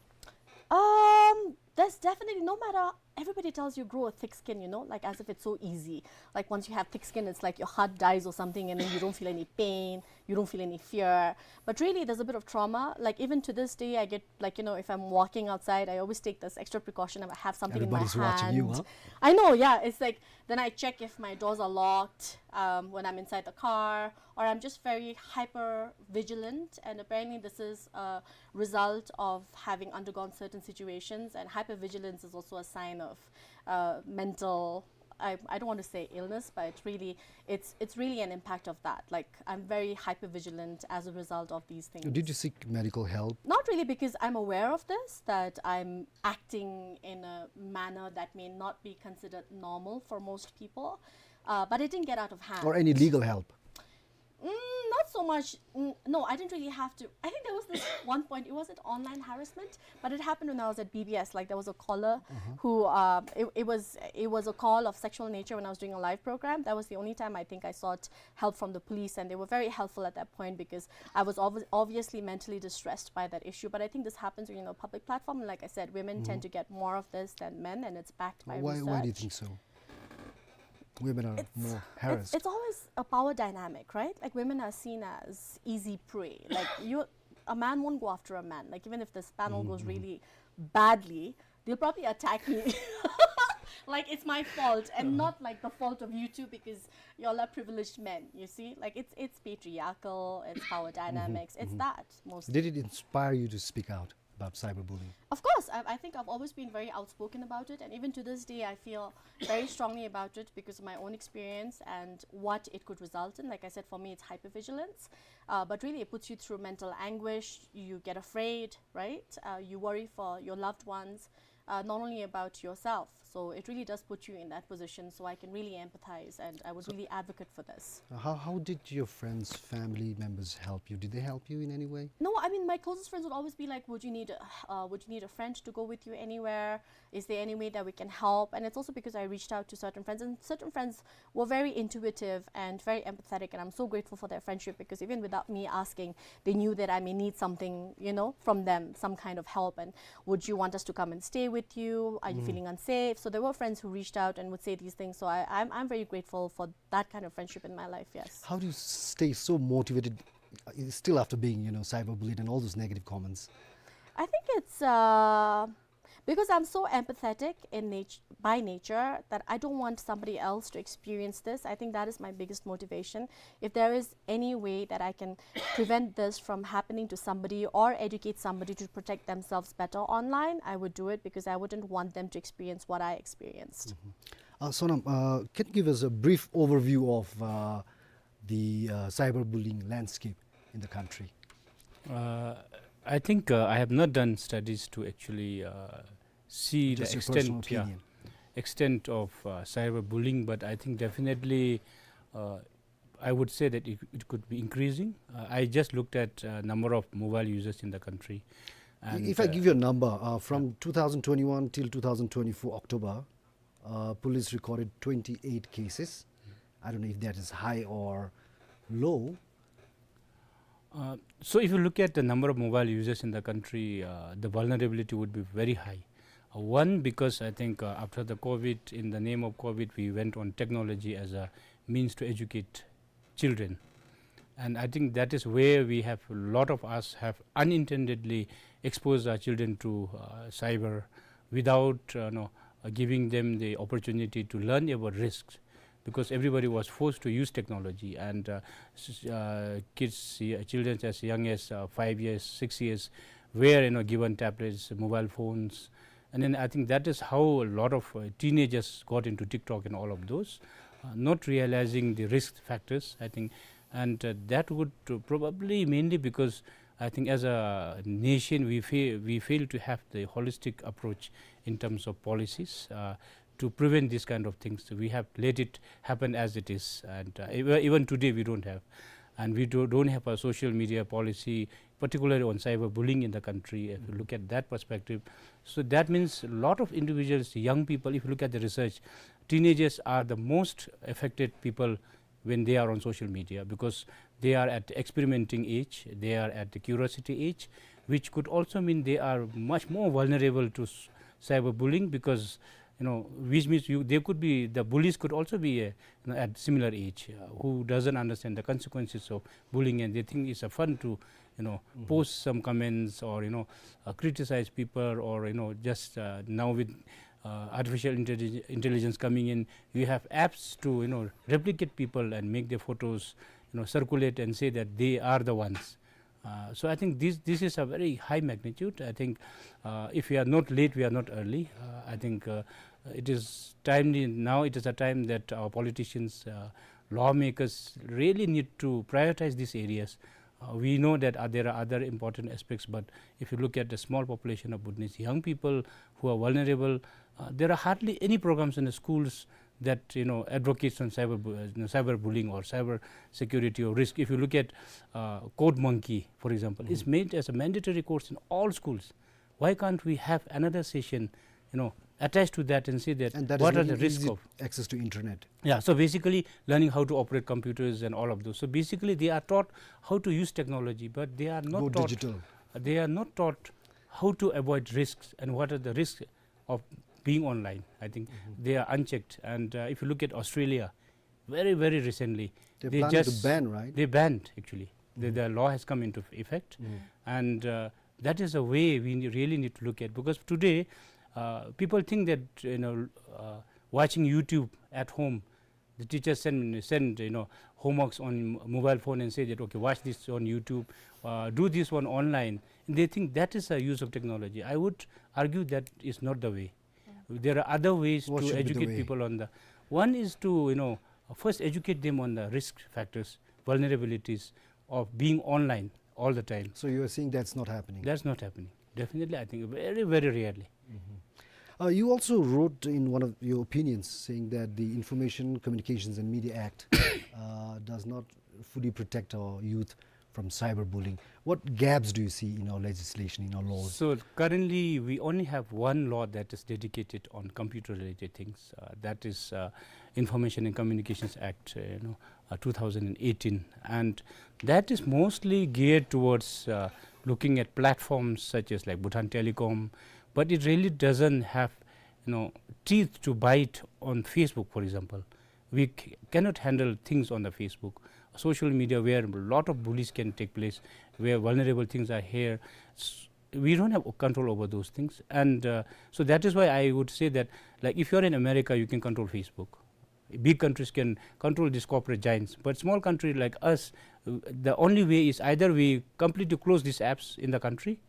Um, there's definitely, no matter, everybody tells you grow a thick skin, you know, like, as if it's so easy. Like, once you have thick skin, it's like your heart dies or something, and then you don't feel any pain, you don't feel any fear. But really, there's a bit of trauma. Like, even to this day, I get, like, you know, if I'm walking outside, I always take this extra precaution. I have something Everybody's in my watching hand. You, huh? I know, yeah. It's like, then I check if my doors are locked, um, when I'm inside the car, or I'm just very hyper vigilant. And apparently, this is a result of having undergone certain situations. And hypervigilance is also a sign of, uh, mental, I, I don't want to say illness, but it's really, it's, it's really an impact of that. Like, I'm very hyper vigilant as a result of these things. Did you seek medical help? Not really, because I'm aware of this, that I'm acting in a manner that may not be considered normal for most people. Uh, but it didn't get out of hand. Or any legal help? Mm, not so much. Mm, no, I didn't really have to. I think there was this one point. It wasn't online harassment, but it happened when I was at B B S. Like, there was a caller Mm-hmm. who, uh, it, it was, it was a call of sexual nature when I was doing a live program. That was the only time I think I sought help from the police, and they were very helpful at that point because I was obvi- obviously mentally distressed by that issue. But I think this happens when, you know, public platform. And like I said, women tend Mm-hmm. to get more of this than men, and it's backed by Why, research. Why do you think so? Women are It's, more it's, harassed. It's always a power dynamic, right? Like, women are seen as easy prey. Like, you, A man won't go after a man. Like, even if this panel goes really badly, they'll probably attack me. Like, it's my fault and not, like, the fault of you two because y'all are privileged men, you see? Like, it's, it's patriarchal, it's power dynamics, it's that mostly. Did it inspire you to speak out about cyberbullying? Of course, I, I think I've always been very outspoken about it, and even to this day, I feel very strongly about it because of my own experience and what it could result in. Like I said, for me, it's hypervigilance, uh, but really it puts you through mental anguish. You get afraid, right? Uh, you worry for your loved ones, uh, not only about yourself. So it really does put you in that position. So I can really empathize, and I would really advocate for this. Uh, how, how did your friends, family members help you? Did they help you in any way? No, I mean, my closest friends would always be like, "Would you need, a- uh, would you need a friend to go with you anywhere? Is there any way that we can help?" And it's also because I reached out to certain friends, and certain friends were very intuitive and very empathetic, and I'm so grateful for their friendship because even without me asking, they knew that I may need something, you know, from them, some kind of help. And, "Would you want us to come and stay with you? Are you feeling unsafe?" So there were friends who reached out and would say these things. So I, I'm, I'm very grateful for that kind of friendship in my life, yes. How do you stay so motivated, uh, still after being, you know, cyberbullied and all those negative comments? I think it's, uh, because I'm so empathetic in nat- by nature that I don't want somebody else to experience this. I think that is my biggest motivation. If there is any way that I can prevent this from happening to somebody or educate somebody to protect themselves better online, I would do it because I wouldn't want them to experience what I experienced. Uh, Sonam, uh, can you give us a brief overview of, uh, the, uh, cyberbullying landscape in the country? Uh, I think, uh, I have not done studies to actually, uh, see the Just your personal extent, yeah, opinion. Extent of, uh, cyberbullying, but I think definitely, uh, I would say that it, it could be increasing. Uh, I just looked at, uh, number of mobile users in the country. And, If I uh, give you a number, uh, from two thousand twenty-one till two thousand twenty-four October, uh, police recorded twenty-eight cases. I don't know if that is high or low. Uh, so if you look at the number of mobile users in the country, uh, the vulnerability would be very high. Uh, one, because I think, uh, after the COVID, in the name of COVID, we went on technology as a means to educate children. And I think that is where we have, a lot of us have unintendedly exposed our children to, uh, cyber without, uh, no, uh, giving them the opportunity to learn about risks, because everybody was forced to use technology, and, uh, s- uh, kids, uh, children as young as, uh, five years, six years, were, you know, given tablets, mobile phones, and then I think that is how a lot of, uh, teenagers got into TikTok and all of those, uh, not realizing the risk factors, I think. And, uh, that would, uh, probably mainly because I think as a nation, we fail, we fail to have the holistic approach in terms of policies, uh, to prevent these kind of things. We have let it happen as it is, and, uh, even, even today we don't have. And we do, don't have a social media policy, particularly on cyberbullying in the country, if you look at that perspective. So that means a lot of individuals, young people, if you look at the research, teenagers are the most affected people when they are on social media, because they are at the experimenting age, they are at the curiosity age, which could also mean they are much more vulnerable to s- cyberbullying, because, you know, which means you, they could be, the bullies could also be, uh, you know, at similar age, uh, who doesn't understand the consequences of bullying, and they think it's a fun to, you know, post some comments or, you know, uh, criticize people, or, you know, just, uh, now with, uh, artificial intellig- intelligence coming in, you have apps to, you know, replicate people and make their photos, you know, circulate and say that they are the ones. Uh, so I think this, this is a very high magnitude. I think, uh, if we are not late, we are not early. Uh, I think, uh, it is timely now. It is a time that our politicians, uh, lawmakers really need to prioritize these areas. Uh, we know that, uh, there are other important aspects, but if you look at the small population of Bhutanese young people who are vulnerable, uh, there are hardly any programs in the schools that, you know, advocates on cyber, bu- uh, you know, cyberbullying or cyber security or risk. If you look at, uh, Code Monkey, for example, it's made as a mandatory course in all schools. Why can't we have another session, you know, attached to that and say that And that is what are the making risk easy of access to internet. Yeah, so basically learning how to operate computers and all of those. So basically they are taught how to use technology, but they are not Go taught digital. They are not taught how to avoid risks and what are the risks of being online. I think they are unchecked. And, uh, if you look at Australia, very, very recently, They're they planning to just ban, right? They banned, actually. The, the law has come into effect, and uh, that is a way we ne- really need to look at, because today uh, people think that, you know, uh, watching YouTube at home, the teacher send send, you know, homeworks on mobile phone and say that, okay, watch this on YouTube, uh, do this one online, and they think that is a use of technology. I would argue that is not the way. There are other ways to educate people on the. One is to, you know, first educate them on the risk factors, vulnerabilities of being online all the time. So you are saying that's not happening? That's not happening. Definitely, I think very, very rarely. Uh, you also wrote in one of your opinions saying that the Information Communications and Media Act uh, does not fully protect our youth from cyberbullying. What gaps do you see in our legislation, in our laws? So currently, we only have one law that is dedicated on computer-related things. Uh, that is uh, Information and Communications Act, uh, you know, uh, two thousand eighteen, and that is mostly geared towards uh, looking at platforms such as like Bhutan Telecom, but it really doesn't have, you know, teeth to bite on Facebook, for example. We c- cannot handle things on the Facebook, social media, where a lot of bullies can take place, where vulnerable things are here. S- we don't have control over those things, and uh, so that is why I would say that, like, if you're in America, you can control Facebook. Big countries can control these corporate giants, but small country like us, uh, the only way is either we completely close these apps in the country,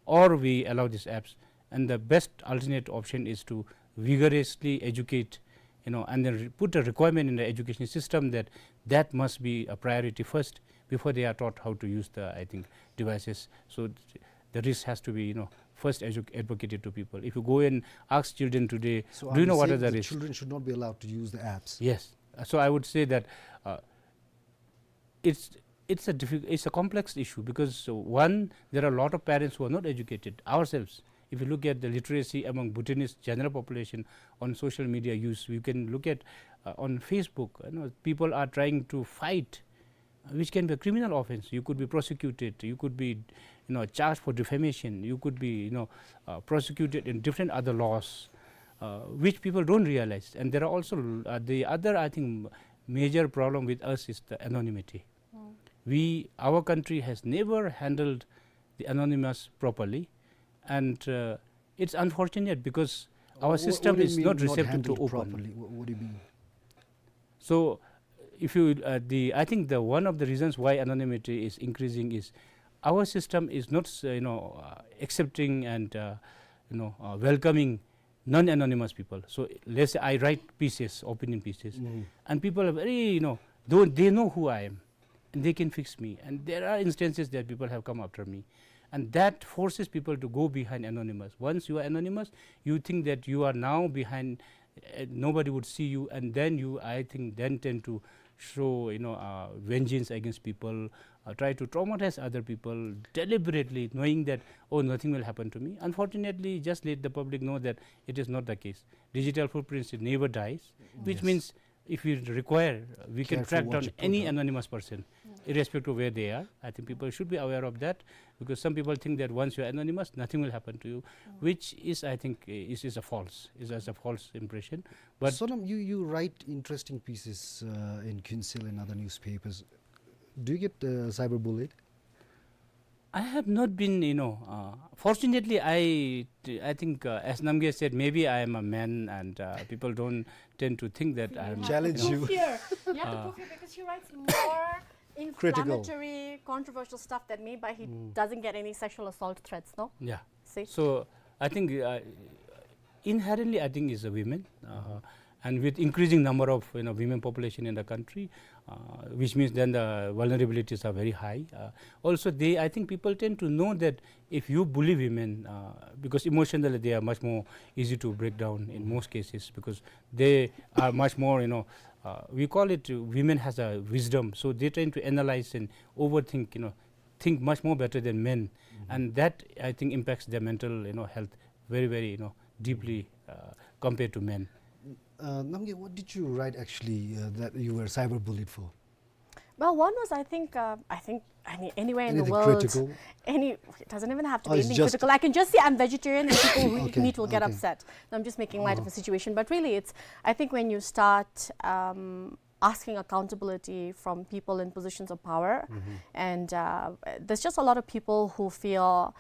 or we allow these apps. And the best alternate option is to vigorously educate, you know, and then re- put a requirement in the education system that that must be a priority first before they are taught how to use the, I think, devices. So th- the risk has to be, you know, first edu- advocated to people. If you go and ask children today, so do you know what are the risks? Children should not be allowed to use the apps? Yes. Uh, so I would say that uh, it's it's a difficult, it's a complex issue because uh, one, there are a lot of parents who are not educated ourselves. If you look at the literacy among Bhutanese general population on social media use, you can look at uh, on Facebook. You know, people are trying to fight, uh, which can be a criminal offense. You could be prosecuted. You could be, you know, charged for defamation. You could be, you know, uh, prosecuted in different other laws, uh, which people don't realize. And there are also uh, the other, I think, major problem with us is the anonymity. We, our country has never handled the anonymous properly, and uh, it's unfortunate because our system is not receptive to open. What do you mean, not handled properly? What, what do you mean? So, if you, uh, the, I think the one of the reasons why anonymity is increasing is our system is not, uh, you know, uh, accepting and uh, you know, uh, welcoming non-anonymous people. So let's say I write pieces, opinion pieces, and people are very, you know, though they know who I am, and they can fix me. And there are instances that people have come after me, and that forces people to go behind anonymous. Once you are anonymous, you think that you are now behind, uh, nobody would see you, and then you, I think, then tend to show, you know, uh, vengeance against people, uh, try to traumatize other people deliberately, knowing that, oh, nothing will happen to me. Unfortunately, just let the public know that it is not the case. Digital footprints, it never dies, which means if we require, uh, we can track down any anonymous person, irrespective of where they are. I think people should be aware of that, because some people think that once you are anonymous, nothing will happen to you, which is, I think, is, is a false, is, is a false impression. But Sonam, you, you write interesting pieces uh, in Khyentse and other newspapers. Do you get uh, cyberbullied? I have not been, you know, uh, fortunately, I, I think, uh, as Namgay said, maybe I am a man, and uh, people don't tend to think that I am. Challenge you. You have to prove fear. You have to prove fear because he writes more inflammatory, controversial stuff than me, but he doesn't get any sexual assault threats, no? Yeah. See? So I think uh, inherently, I think it's a women, uh, and with increasing number of, you know, women population in the country, uh, which means then the vulnerabilities are very high. Uh, also, they, I think people tend to know that if you bully women, uh, because emotionally they are much more easy to break down in most cases, because they are much more, you know, uh, we call it, uh, women has a wisdom, so they tend to analyze and overthink, you know, think much more better than men, and that, I think, impacts their mental, you know, health very, very, you know, deeply uh, compared to men. Uh, Namgay, what did you write actually uh, that you were cyberbullied for? Well, one was, I think, uh, I think I mean, anywhere in the world. Anything critical? Any, it doesn't even have to be anything critical. I can just say I'm vegetarian and people who eat meat will get upset. No, I'm just making light of the situation. But really, it's, I think when you start um, asking accountability from people in positions of power, and uh, there's just a lot of people who feel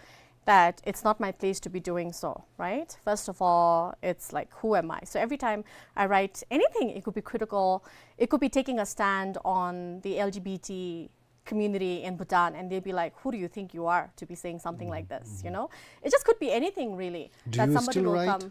that it's not my place to be doing so, right? First of all, it's like, who am I? So every time I write anything, it could be critical, it could be taking a stand on the L G B T community in Bhutan, and they'll be like, "Who do you think you are to be saying something like this?" You know, it just could be anything really. Do you still write?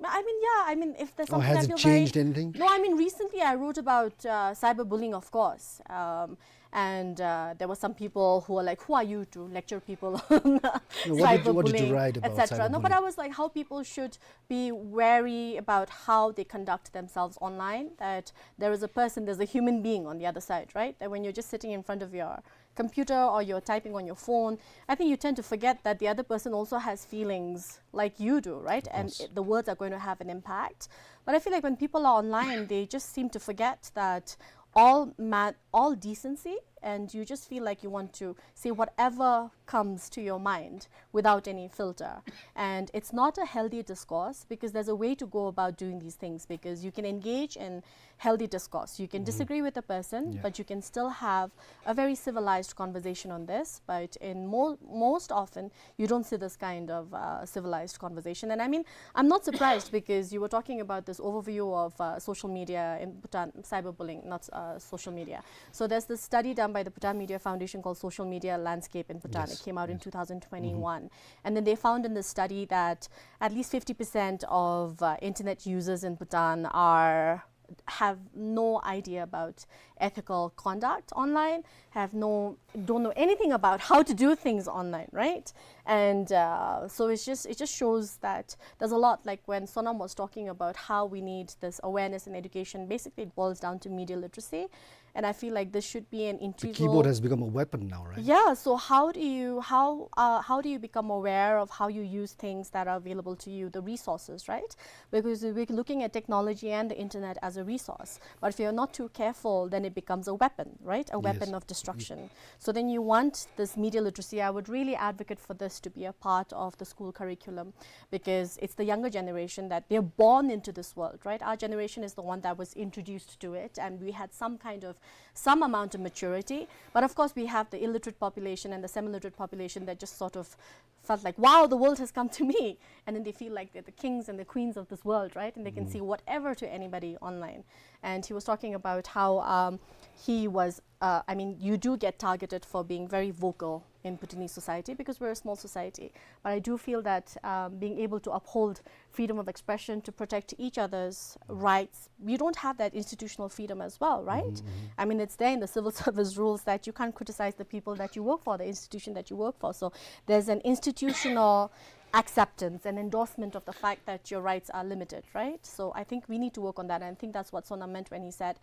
I mean, yeah, I mean, if there's something that feels like, no, I mean, recently I wrote about uh, cyberbullying, of course. Um, and uh, there were some people who were like, "Who are you to lecture people on cyberbullying, et cetera?" No, but I was like, how people should be wary about how they conduct themselves online, that there is a person, there's a human being on the other side, right? That when you're just sitting in front of your computer or you're typing on your phone, I think you tend to forget that the other person also has feelings like you do, right? And it, the words are going to have an impact. But I feel like when people are online, they just seem to forget that all ma- all decency, and you just feel like you want to say whatever comes to your mind without any filter. And it's not a healthy discourse, because there's a way to go about doing these things, because you can engage in healthy discourse. You can disagree with the person, but you can still have a very civilized conversation on this. But in mo- most often, you don't see this kind of uh, civilized conversation. And I mean, I'm not surprised, because you were talking about this overview of uh, social media in Bhutan, cyberbullying, not uh, social media. So there's this study done by the Bhutan Media Foundation called Social Media Landscape in Bhutan. It came out in two thousand twenty-one. And then they found in the study that at least fifty percent of uh, internet users in Bhutan are have no idea about ethical conduct online, have no, don't know anything about how to do things online, right? And uh, so it's just, it just shows that there's a lot, like when Sonam was talking about how we need this awareness and education, basically it boils down to media literacy. And I feel like this should be an integral. The keyboard has become a weapon now, right? Yeah, so how do you, how uh, how do you become aware of how you use things that are available to you, the resources, right? Because we're looking at technology and the internet as a resource. But if you're not too careful, then it becomes a weapon, right? A weapon of destruction. So then you want this media literacy. I would really advocate for this to be a part of the school curriculum, because it's the younger generation that they're born into this world, right? Our generation is the one that was introduced to it, and we had some kind of, some amount of maturity. But of course, we have the illiterate population and the semi-literate population that just sort of felt like, "Wow, the world has come to me." And then they feel like they're the kings and the queens of this world, right? And they can say whatever to anybody online. And he was talking about how um, he was, uh, I mean, you do get targeted for being very vocal in Bhutanese society, because we're a small society. But I do feel that um, being able to uphold freedom of expression, to protect each other's rights, we don't have that institutional freedom as well, right? I mean, it's there in the civil service rules that you can't criticize the people that you work for, the institution that you work for. So there's an institutional acceptance and endorsement of the fact that your rights are limited, right? So I think we need to work on that, and I think that's what Sonam meant when he said,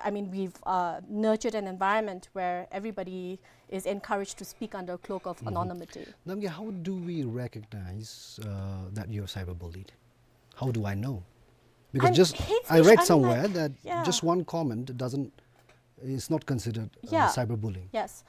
I mean, we've uh, nurtured an environment where everybody is encouraged to speak under a cloak of anonymity. Namgay, how do we recognize uh, that you're cyberbullied? How do I know? Because just I read somewhere that just one comment doesn't, is not considered uh, cyberbullying. Yes.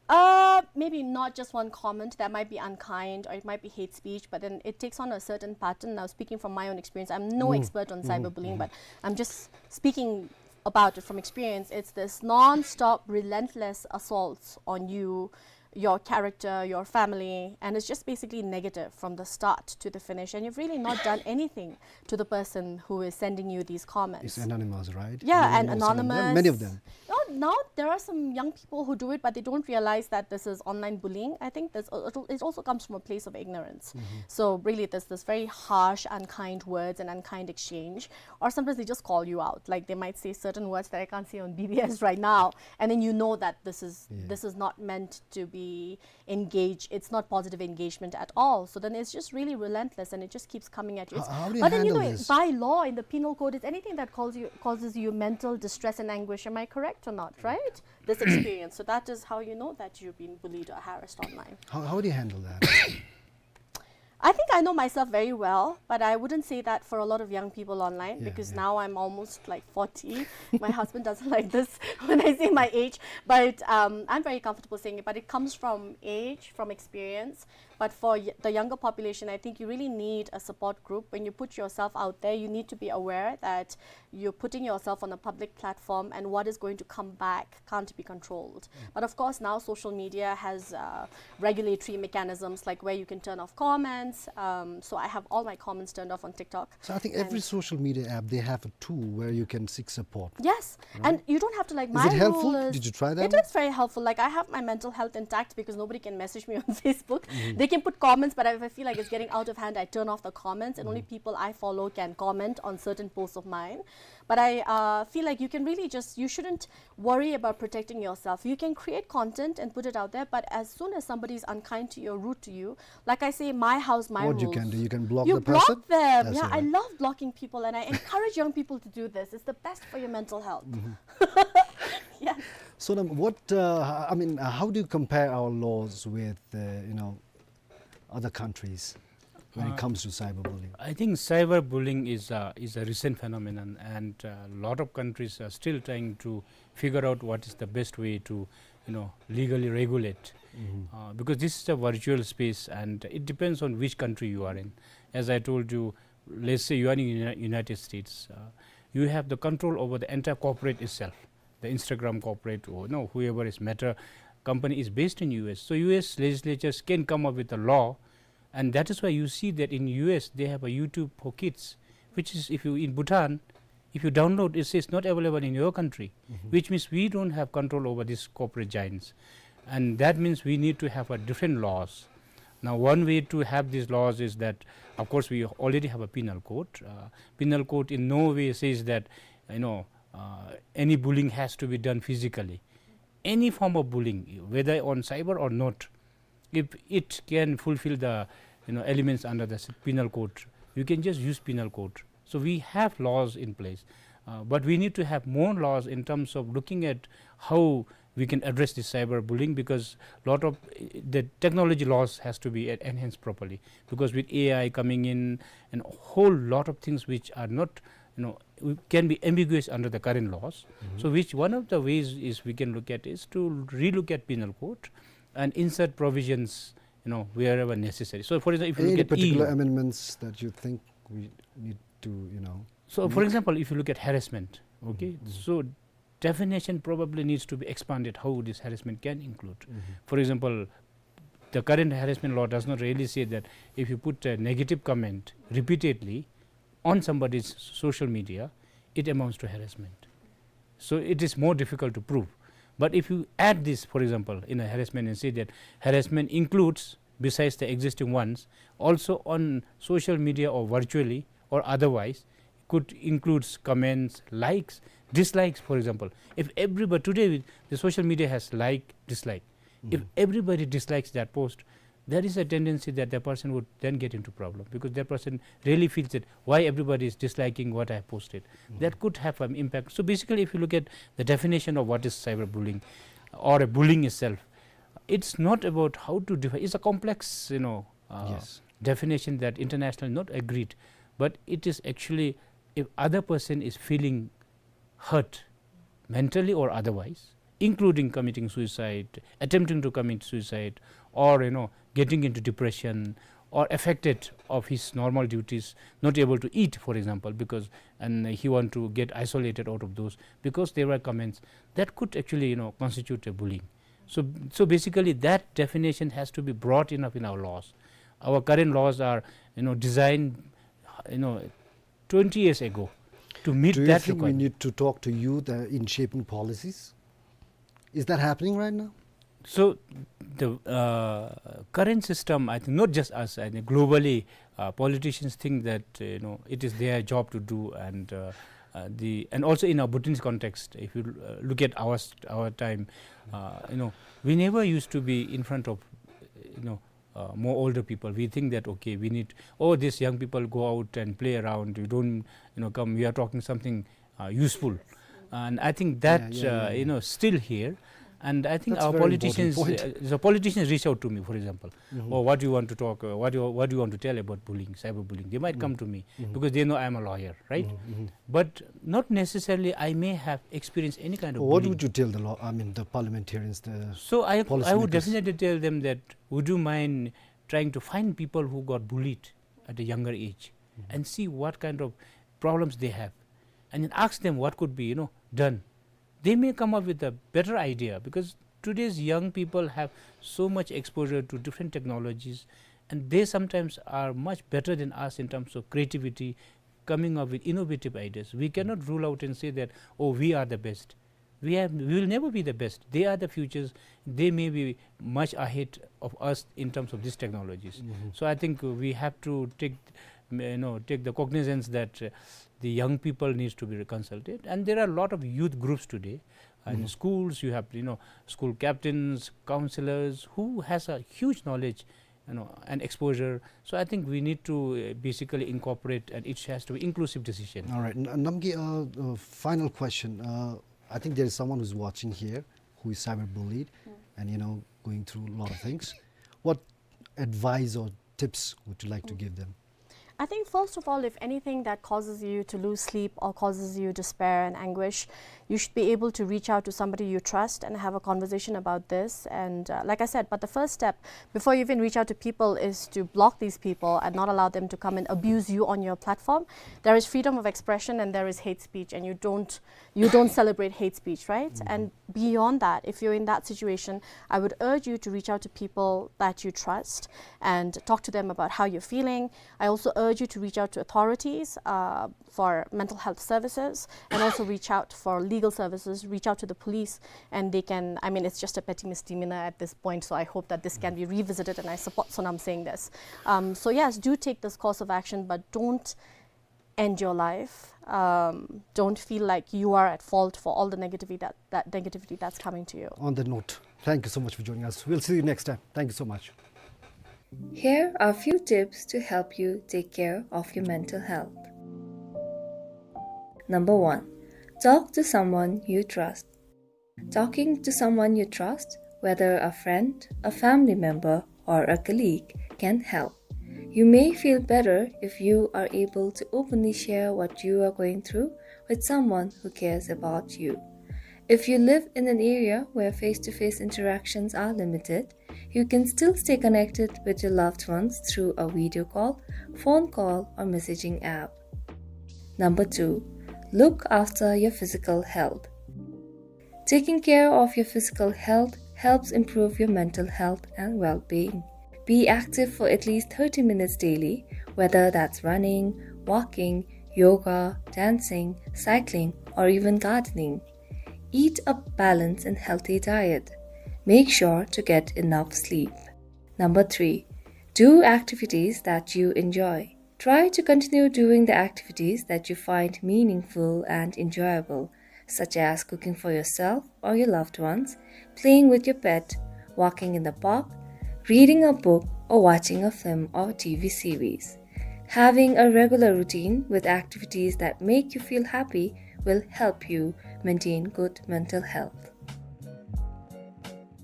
Uh, maybe not just one comment that might be unkind or it might be hate speech, but then it takes on a certain pattern. Now, speaking from my own experience, I'm no expert on cyberbullying, but I'm just speaking about it from experience. It's this non-stop, relentless assaults on you, your character, your family, and it's just basically negative from the start to the finish, and you've really not done anything to the person who is sending you these comments. It's anonymous, right? Yeah, and anonymous. Many of them. No, now there are some young people who do it, but they don't realize that this is online bullying. I think this, it also comes from a place of ignorance. So really, there's this very harsh, unkind words and unkind exchange, or sometimes they just call you out. Like, they might say certain words that I can't say on B B S right now, and then you know that this is this is not meant to be engage, it's not positive engagement at all. So then it's just really relentless, and it just keeps coming at you. How do you handle this? But then, you know, by law in the penal code, it's anything that calls you, causes you mental distress and anguish. Am I correct or not, right? This experience. So that is how you know that you've been bullied or harassed online. How, how do you handle that? I think I know myself very well, but I wouldn't say that for a lot of young people online. Yeah, because yeah. Now I'm almost, like, forty. My husband doesn't like this when I say my age, but um, I'm very comfortable saying it. But it comes from age, from experience. But for y- the younger population, I think you really need a support group. When you put yourself out there, you need to be aware that you're putting yourself on a public platform, and what is going to come back can't be controlled. But of course, now social media has uh, regulatory mechanisms, like where you can turn off comments. Um, so I have all my comments turned off on TikTok. So I think every And- social media app, they have a tool where you can seek support. Yes, and you don't have to, like, Is my it helpful? rule is Did you try that It one? Is very helpful. Like, I have my mental health intact because nobody can message me on Facebook. They can put comments, but if I feel like it's getting out of hand, I turn off the comments, and only people I follow can comment on certain posts of mine. But I uh, feel like you can really just, you shouldn't worry about protecting yourself. You can create content and put it out there, but as soon as somebody is unkind to you or rude to you, like I say, my house, my What rules. You can do, you can block You the block person. Them. That's Yeah, all I right. Love blocking people, and I encourage young people to do this. It's the best for your mental health. Yeah. Sonam, what, uh, I mean, uh, how do you compare our laws with, uh, you know, other countries when Uh, it comes to cyberbullying? I think cyberbullying is a, is a recent phenomenon, and a lot of countries are still trying to figure out what is the best way to, you know, legally regulate. Uh, because this is a virtual space, and it depends on which country you are in. As I told you, let's say you are in the Uni- United States, uh, you have the control over the entire corporate itself, the Instagram corporate, or no, whoever is Meta company is based in U S. So U S legislatures can come up with a law, and that is why you see that in U S they have a YouTube for kids, which is, if you in Bhutan, if you download, it says not available in your country, which means we don't have control over these corporate giants. And that means we need to have a different laws. Now, one way to have these laws is that, of course, we already have a penal code. Uh, penal code in no way says that, you know, uh, any bullying has to be done physically. Any form of bullying, whether on cyber or not, if it can fulfill the, you know, elements under the s- penal code, you can just use penal code. So we have laws in place, uh, but we need to have more laws in terms of looking at how we can address this cyberbullying, because lot of uh, the technology laws has to be en- enhanced properly, because with A I coming in and a whole lot of things which are not, you know, we- can be ambiguous under the current laws. So which one of the ways is we can look at is to relook at penal code and insert provisions, you know, wherever necessary. So for example, if you Any look at particular E U, amendments that you think we need to, you know? So for example, if you look at harassment, okay, so definition probably needs to be expanded how this harassment can include. For example, the current harassment law does not really say that if you put a negative comment repeatedly on somebody's social media, it amounts to harassment. So it is more difficult to prove. But if you add this, for example, in a harassment and say that harassment includes, besides the existing ones, also on social media or virtually or otherwise, could includes comments, likes, dislikes, for example. If everybody today, the social media has like, dislike. If everybody dislikes that post, there is a tendency that the person would then get into problem, because that person really feels that why everybody is disliking what I have posted. That could have an impact. So basically, if you look at the definition of what is cyberbullying or a bullying itself, it's not about how to define. It's a complex, you know, uh, Yes. definition that internationally not agreed, but it is actually if other person is feeling hurt mentally or otherwise, including committing suicide, attempting to commit suicide, or, you know, getting into depression, or affected of his normal duties, not able to eat, for example, because, and he want to get isolated out of those because there were comments that could actually, you know, constitute a bullying. So, so basically, that definition has to be broad enough in our laws. Our current laws are, you know, designed, you know, twenty years ago to meet Do you that think we requirement. Need to talk to youth uh, in shaping policies? Is that happening right now? So the uh, current system, I think, not just us, I think globally, uh, politicians think that, uh, you know, it is their job to do, and uh, uh, the and also in our Bhutanese context, if you uh, look at our st- our time, uh, you know, we never used to be in front of, you know, uh, more older people. We think that, okay, we need, oh, these young people go out and play around. You don't, you know, come. We are talking something uh, useful, and I think that Yeah, yeah, uh, yeah. You know, still here. And I think our politicians, uh, the politicians reach out to me, for example, "Oh, what do you want to talk, uh, what do you, what do you want to tell about bullying, cyberbullying?" They might come to me because they know I'm a lawyer, right? But not necessarily I may have experienced any kind of bullying. What would you tell the law, I mean, the parliamentarians, the So I, I would definitely tell them that, "Would you mind trying to find people who got bullied at a younger age and see what kind of problems they have, and then ask them what could be, you know, done." They may come up with a better idea, because today's young people have so much exposure to different technologies, and they sometimes are much better than us in terms of creativity, coming up with innovative ideas. We cannot rule out and say that, "Oh, we are the best." We have, we will never be the best. They are the futures. They may be much ahead of us in terms of these technologies. So I think we have to take, you know, take the cognizance that, uh, the young people needs to be consulted. And there are a lot of youth groups today. And schools, you have, you know, school captains, counselors, who has a huge knowledge, you know, and exposure. So I think we need to, uh, basically incorporate, and it has to be inclusive decision. All right, N-, Namgay, uh, uh, final question. Uh, I think there is someone who's watching here who is cyberbullied and, you know, going through a lot of things. What advice or tips would you like to give them? I think, first of all, if anything that causes you to lose sleep or causes you despair and anguish, you should be able to reach out to somebody you trust and have a conversation about this. And, uh, like I said, but the first step before you even reach out to people is to block these people and not allow them to come and abuse you on your platform. There is freedom of expression and there is hate speech, and you don't, you don't celebrate hate speech, right? And beyond that, if you're in that situation, I would urge you to reach out to people that you trust and talk to them about how you're feeling. I also urge you to reach out to authorities, uh, for mental health services, and also reach out for legal services, reach out to the police, and they can, I mean, it's just a petty misdemeanor at this point, so I hope that this can be revisited, and I support Sonam saying this. Um, so yes, do take this course of action, but don't end your life. Um, don't feel like you are at fault for all the negativity that, that negativity that's coming to you. On that note, thank you so much for joining us. We'll see you next time. Thank you so much. Here are a few tips to help you take care of your mental health. Number one, talk to someone you trust. Talking to someone you trust, whether a friend, a family member, or a colleague, can help. You may feel better if you are able to openly share what you are going through with someone who cares about you. If you live in an area where face-to-face interactions are limited, you can still stay connected with your loved ones through a video call, phone call, or messaging app. Number two, look after your physical health. Taking care of your physical health helps improve your mental health and well-being. Be active for at least thirty minutes daily, whether that's running, walking, yoga, dancing, cycling, or even gardening. Eat a balanced and healthy diet. Make sure to get enough sleep. Number three, do activities that you enjoy. Try to continue doing the activities that you find meaningful and enjoyable, such as cooking for yourself or your loved ones, playing with your pet, walking in the park, reading a book, or watching a film or T V series. Having a regular routine with activities that make you feel happy will help you maintain good mental health.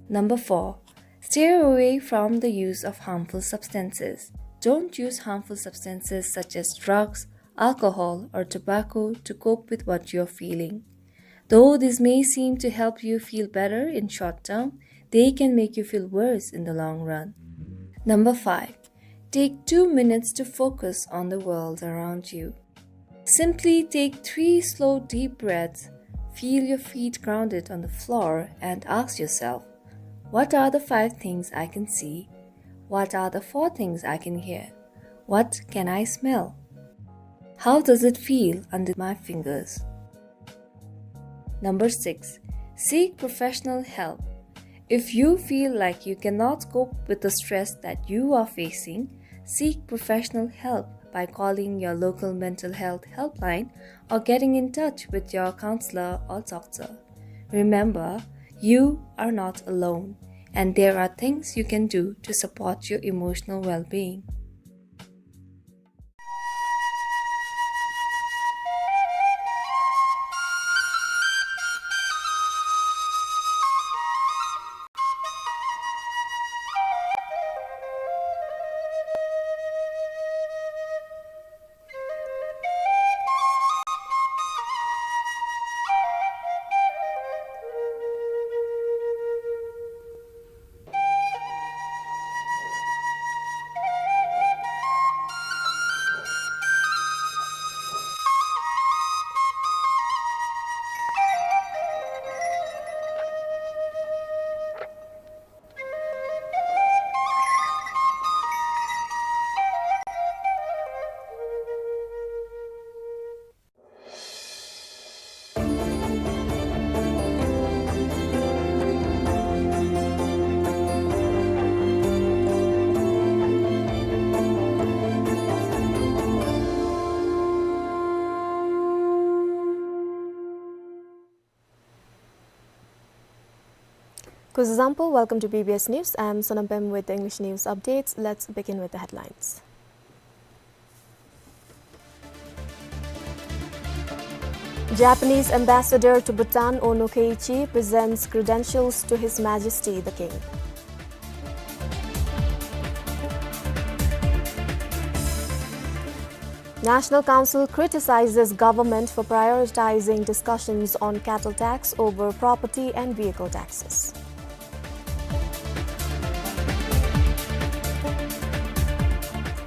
Number four, steer away from the use of harmful substances. Don't use harmful substances such as drugs, alcohol, or tobacco to cope with what you're feeling. Though this may seem to help you feel better in short term, they can make you feel worse in the long run. Number five, take two minutes to focus on the world around you. Simply take three slow, deep breaths, feel your feet grounded on the floor, and ask yourself, "What are the five things I can see? What are the four things I can hear? What can I smell? How does it feel under my fingers?" Number six, seek professional help. If you feel like you cannot cope with the stress that you are facing, seek professional help by calling your local mental health helpline or getting in touch with your counselor or doctor. Remember, you are not alone, and there are things you can do to support your emotional well-being. Kuzuzangpo, welcome to B B S News. I'm Sonam Pem with the English news updates. Let's begin with the headlines. Japanese ambassador to Bhutan, Ono Keiichi, presents credentials to His Majesty the King. National Council criticizes government for prioritizing discussions on cattle tax over property and vehicle taxes.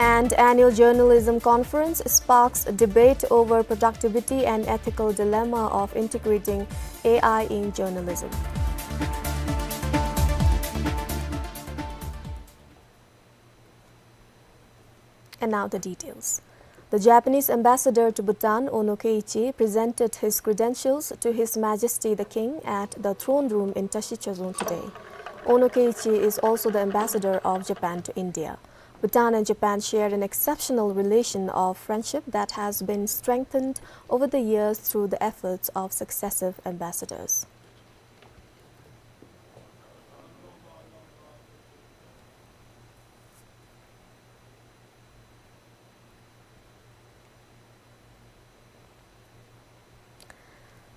And annual journalism conference sparks debate over productivity and ethical dilemma of integrating A I in journalism. And now the details. The Japanese ambassador to Bhutan, Ono Keiichi, presented his credentials to His Majesty the King at the Throne Room in Tashi-Chorzong today. Ono Keiichi is also the ambassador of Japan to India. Bhutan and Japan share an exceptional relation of friendship that has been strengthened over the years through the efforts of successive ambassadors.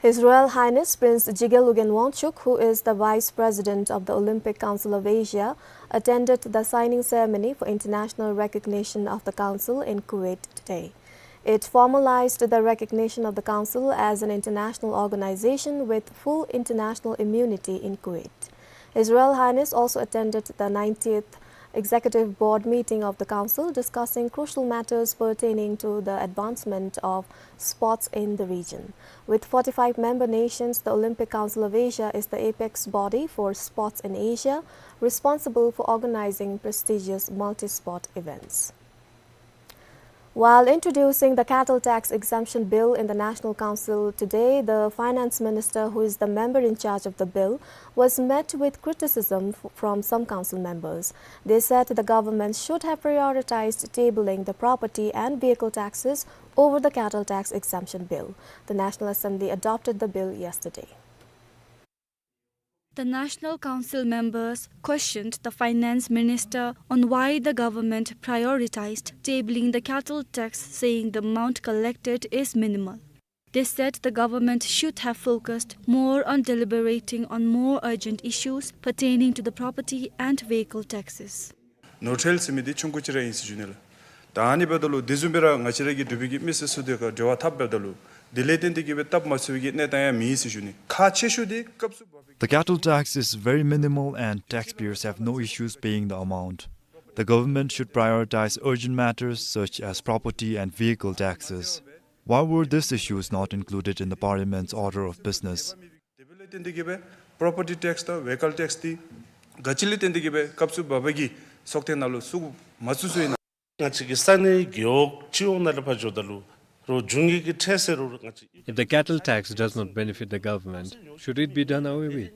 His Royal Highness Prince Jigme Lobgyen Wangchuck, who is the Vice President of the Olympic Council of Asia, attended the signing ceremony for international recognition of the Council in Kuwait today. It formalized the recognition of the Council as an international organization with full international immunity in Kuwait. His Royal Highness also attended the ninetieth Executive Board meeting of the Council, discussing crucial matters pertaining to the advancement of sports in the region. With forty-five member nations, the Olympic Council of Asia is the apex body for sports in Asia, responsible for organizing prestigious multi-sport events. While introducing the cattle tax exemption bill in the National Council today, the finance minister, who is the member in charge of the bill, was met with criticism f-, from some council members. They said the government should have prioritized tabling the property and vehicle taxes over the cattle tax exemption bill. The National Assembly adopted the bill yesterday. The National Council members questioned the finance minister on why the government prioritized tabling the cattle tax, saying the amount collected is minimal. They said the government should have focused more on deliberating on more urgent issues pertaining to the property and vehicle taxes. ནོར་ཁྲལ་ཟེར་མི་འདི་ཆུང་ཀུ་ཅིག་ར་ཨིན་ཟེར་ཞུ་ནི་ལགས། ད་ཨ་ནི་འབདཝ་ད་ལུ་དེ་བཟུམ་སྦེ་ར་ང་བཅས་ར་གི་འབྲུག་པའི་གི་མི་སེར་ཚུ་དེ་ཁར་འབྲེལ་བ་འཐབ་འབདཝ་ད་ལུ་དེ་ལས་བརྟེན་ཏེ་གི་སྦེ་སྟབས་མ་ཚུགས་པའི་གི་གནས་སྟངས་ཡང་མེད་ཟེར་ཞུ་ནི། ཁག་ཆེ་ཤོས་འདི་སྐབས་སུ་བབ་པའི། The cattle tax is very minimal and taxpayers have no issues paying the amount. The government should prioritize urgent matters such as property and vehicle taxes. Why were these issues not included in the Parliament's order of business? དེ་འབདཝ་ལས་བརྟེན་ཏེ་གི་སྦེ་པོརོ་པར་ཊི་ཊེགསི་དང་ཝེ་ཀལ་ཊེགསི་འདི་ག་ཅི་ལས་བརྟེན་ཏེ་གི་སྦེ་སྐབས་སུ་བབ་པའི་གི་ཚོགས་ཐེངས་ནང་ལུ་བཙུགས་མ་བཙུགས་ཚུགས་ཨིན་ན། ང་བཅས་ཀྱི་ས་གནས་རྒེད་འོག་སྤྱི་འོག་ནང་ལས་ཕར་འགྱོཝ་ད་ལུ་རོགས་འབྱུང་གི་གི་ཁྲལ་ཟེར་རུང་ང་བཅས། If the cattle tax does not benefit the government, should it be done away with?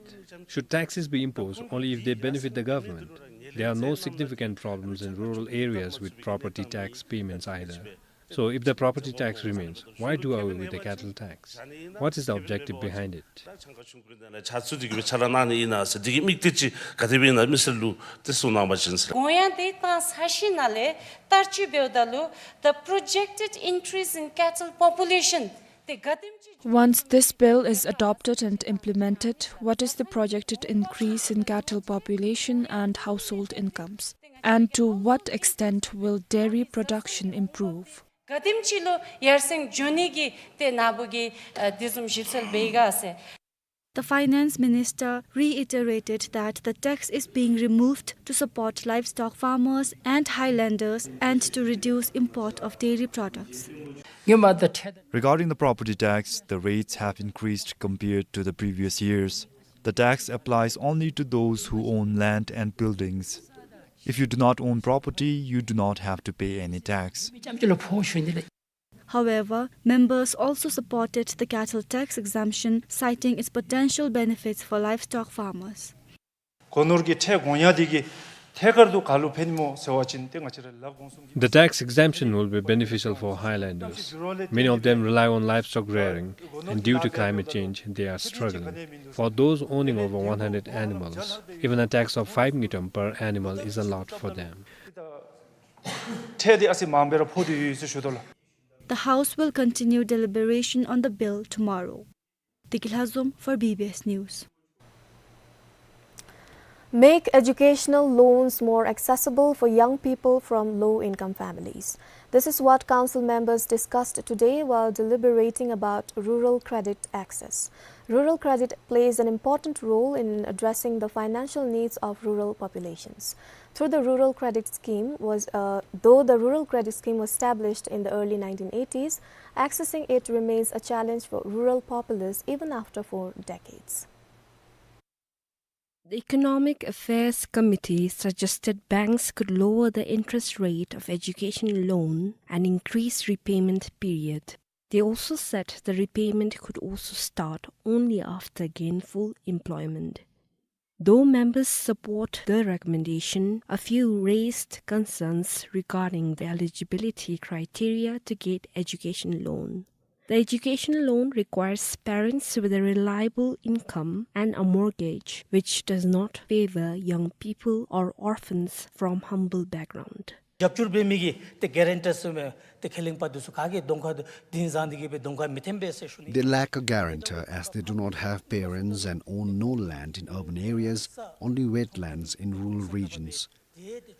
Should taxes be imposed only if they benefit the government? There are no significant problems in rural areas with property tax payments either. So, if the property tax remains, why do away with the cattle tax? What is the objective behind it? ད་ཆང་ཁ་ཆུང་ཀུ་ནང་ལས་ཆ་ཚུ་འདི་གིས་སྦེ་ཆ་ར་གནང་ནི་ཨིན་ན་ཟེར་འདི་གི་དམིགས་གཏད་ཅིག་ག་དེ་སྦེ་ཨིན་ན་མི་སེར་ལུ་ཏེ་གསུང་གནང་བ་ཅིན་ཟེར། དགོངས་ཡངས་དེ་བཏང་ཚར་ཞིནམ་ལས་བསྟར་སྤྱོད་འབདཝ་ད་ལུ་the projected increase in cattle population དེ་ག་དེམ་ཅིག། Once this bill is adopted and implemented, what is the projected increase in cattle population and household incomes? And to what extent will dairy production improve? ག་དེམ་ཅིག་ལུ་ཡར་སེང་འགྱོ་ནི་གི་ཏེ་ནཱ་བུ་གིས་ཨ་དེ་བཟུམ་ཞིབ་འཚོལ་འབད་ཡི་ག་ཟེར། The finance minister reiterated that the tax is being removed to support livestock farmers and highlanders and to reduce import of dairy products. Regarding the property tax, the rates have increased compared to the previous years. The tax applies only to those who own land and buildings. If you do not own property, you do not have to pay any tax. However, members also supported the cattle tax exemption, citing its potential benefits for livestock farmers. སྒོ་ནོར་གྱི་ཁྲལ་དགོངས་ཡངས་འདི་གིས་ ཐད་ཀར་དུ་ག་ལུ་ཕན་སྨོ་ཟེར་བ་ཅིན་ཏེ་ང་བཅས་ར་ལས་འགོ་བཟུང་གི། The tax exemption will be beneficial for highlanders. Many of them rely on livestock rearing, and due to climate change, they are struggling. For those owning over one hundred animals, even a tax of five ngultrum per animal is a lot for them. ཁྲལ་འདི་ཨ་ཙི་མངམ་སྦེ་ར་ཕོག་སྟེ་ཡོད་ཟེར་ཞུ་དོ་ལགས། The House will continue deliberation on the bill tomorrow. Tiki Lhazom for B B S News. Make educational loans more accessible for young people from low-income families. This is what council members discussed today while deliberating about rural credit access. Rural credit plays an important role in addressing the financial needs of rural populations. Through the Rural Credit Scheme was, uh, though the Rural Credit Scheme was established in the early nineteen eighties, accessing it remains a challenge for rural populace even after four decades. The Economic Affairs Committee suggested banks could lower the interest rate of education loan and increase repayment period. They also said the repayment could also start only after gainful employment. Though members support the recommendation, a few raised concerns regarding the eligibility criteria to get education loan. The education loan requires parents with a reliable income and a mortgage, which does not favor young people or orphans from humble background. རྒྱབ་སྐྱོར་འབད་མི་གི་ཏེ་གེ་རེན་ཊར་ཟེར་མི་ཏེ་ཁས་ལེན་པ་འདི་ཚུ་ག་གིས་གདོང་ཁར་འདི་བཟུང་སྟེ་གི་སྦེ་གདོང་ཁར་མི་འཐོན་པས་ཟེར་ཞུ་ནི། They lack a guarantor as they do not have parents and own no land in urban areas, only wetlands in rural regions.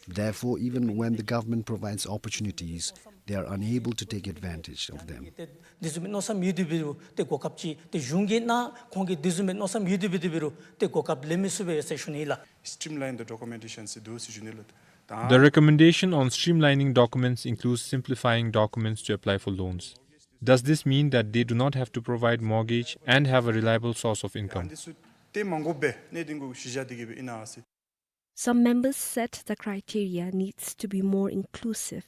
Therefore, even when the government provides opportunities, they are unable to take advantage of them. ཏེ་འདི་བཟུམ་མའི་མནོ་བསམ་ཡོད་དེ་འབད་རུང་ཏེ་གོ་སྐབས་ཅིག་ཏེ་གཞུང་གིས་ནཱ་ཁོང་གིས་འདི་བཟུམ་མའི་མནོ་བསམ་ཡོད་དེ་འབད་དེ་འབད་རུང་ཏེ་གོ་སྐབས་ལེན་མི་ཚུགས་པས་ཟེར་ཞུ་ནི་ལགས། Streamline the documentation ཟེར་འདུག་ཟེར་ཞུ་ནི་ལགས། ད་The recommendation on streamlining documents includes simplifying documents to apply for loans. Does this mean that they do not have to provide mortgage and have a reliable source of income? འདི་ཚུ་ཏེ་མ་དགོཔ་སྦེ་གནད་དོན་གུ་གཞི་བཞག་སྟེ་གི་སྦེ་ཨིན་ན་ཟེར། Some members said the criteria needs to be more inclusive.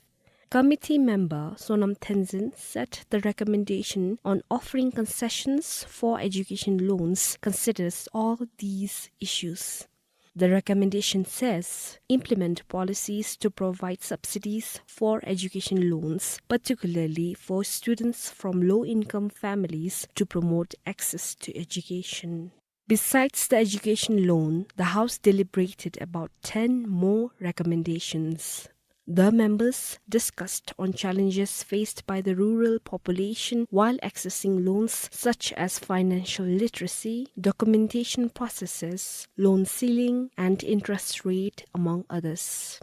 Committee member Sonam Tenzin said the recommendation on offering concessions for education loans considers all these issues. The recommendation says implement policies to provide subsidies for education loans, particularly for students from low-income families, to promote access to education. Besides the education loan, the House deliberated about ten more recommendations. The members discussed on challenges faced by the rural population while accessing loans, such as financial literacy, documentation processes, loan ceiling, and interest rate, among others.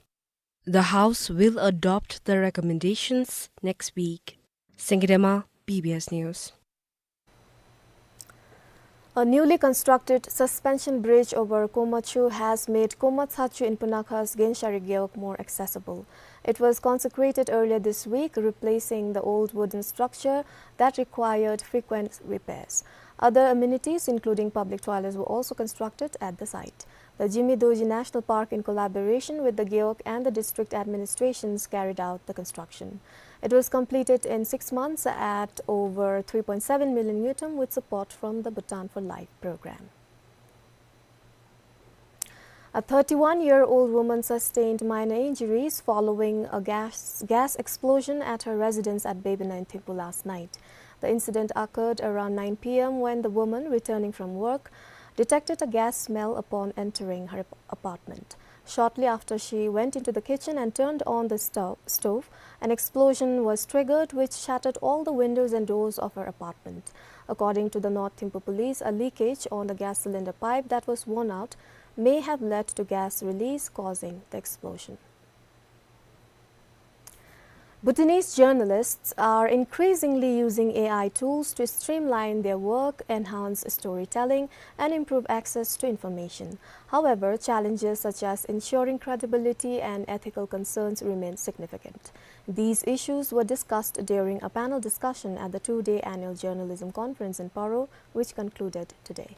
The House will adopt the recommendations next week. Sengidema, B B S News. A newly constructed suspension bridge over Komachu has made Komachachu in Punakha's Genshari Gewog more accessible. It was consecrated earlier this week, replacing the old wooden structure that required frequent repairs. Other amenities, including public toilets, were also constructed at the site. The Zhimi Dorji National Park, in collaboration with the Gewog and the district administrations, carried out the construction. It was completed in six months at over three point seven million ngultrum with support from the Bhutan for Life program. A thirty-one-year-old woman sustained minor injuries following a gas, gas explosion at her residence at Bebena in Thimphu last night. The incident occurred around nine P M when the woman, returning from work, detected a gas smell upon entering her ap-, apartment. Shortly after she went into the kitchen and turned on the sto-, stove, an explosion was triggered, which shattered all the windows and doors of her apartment. According to the North Thimphu Police, a leakage on the gas cylinder pipe that was worn out may have led to gas release, causing the explosion. Bhutanese journalists are increasingly using A I tools to streamline their work, enhance storytelling, and improve access to information. However, challenges such as ensuring credibility and ethical concerns remain significant. These issues were discussed during a panel discussion at the two-day annual journalism conference in Paro, which concluded today.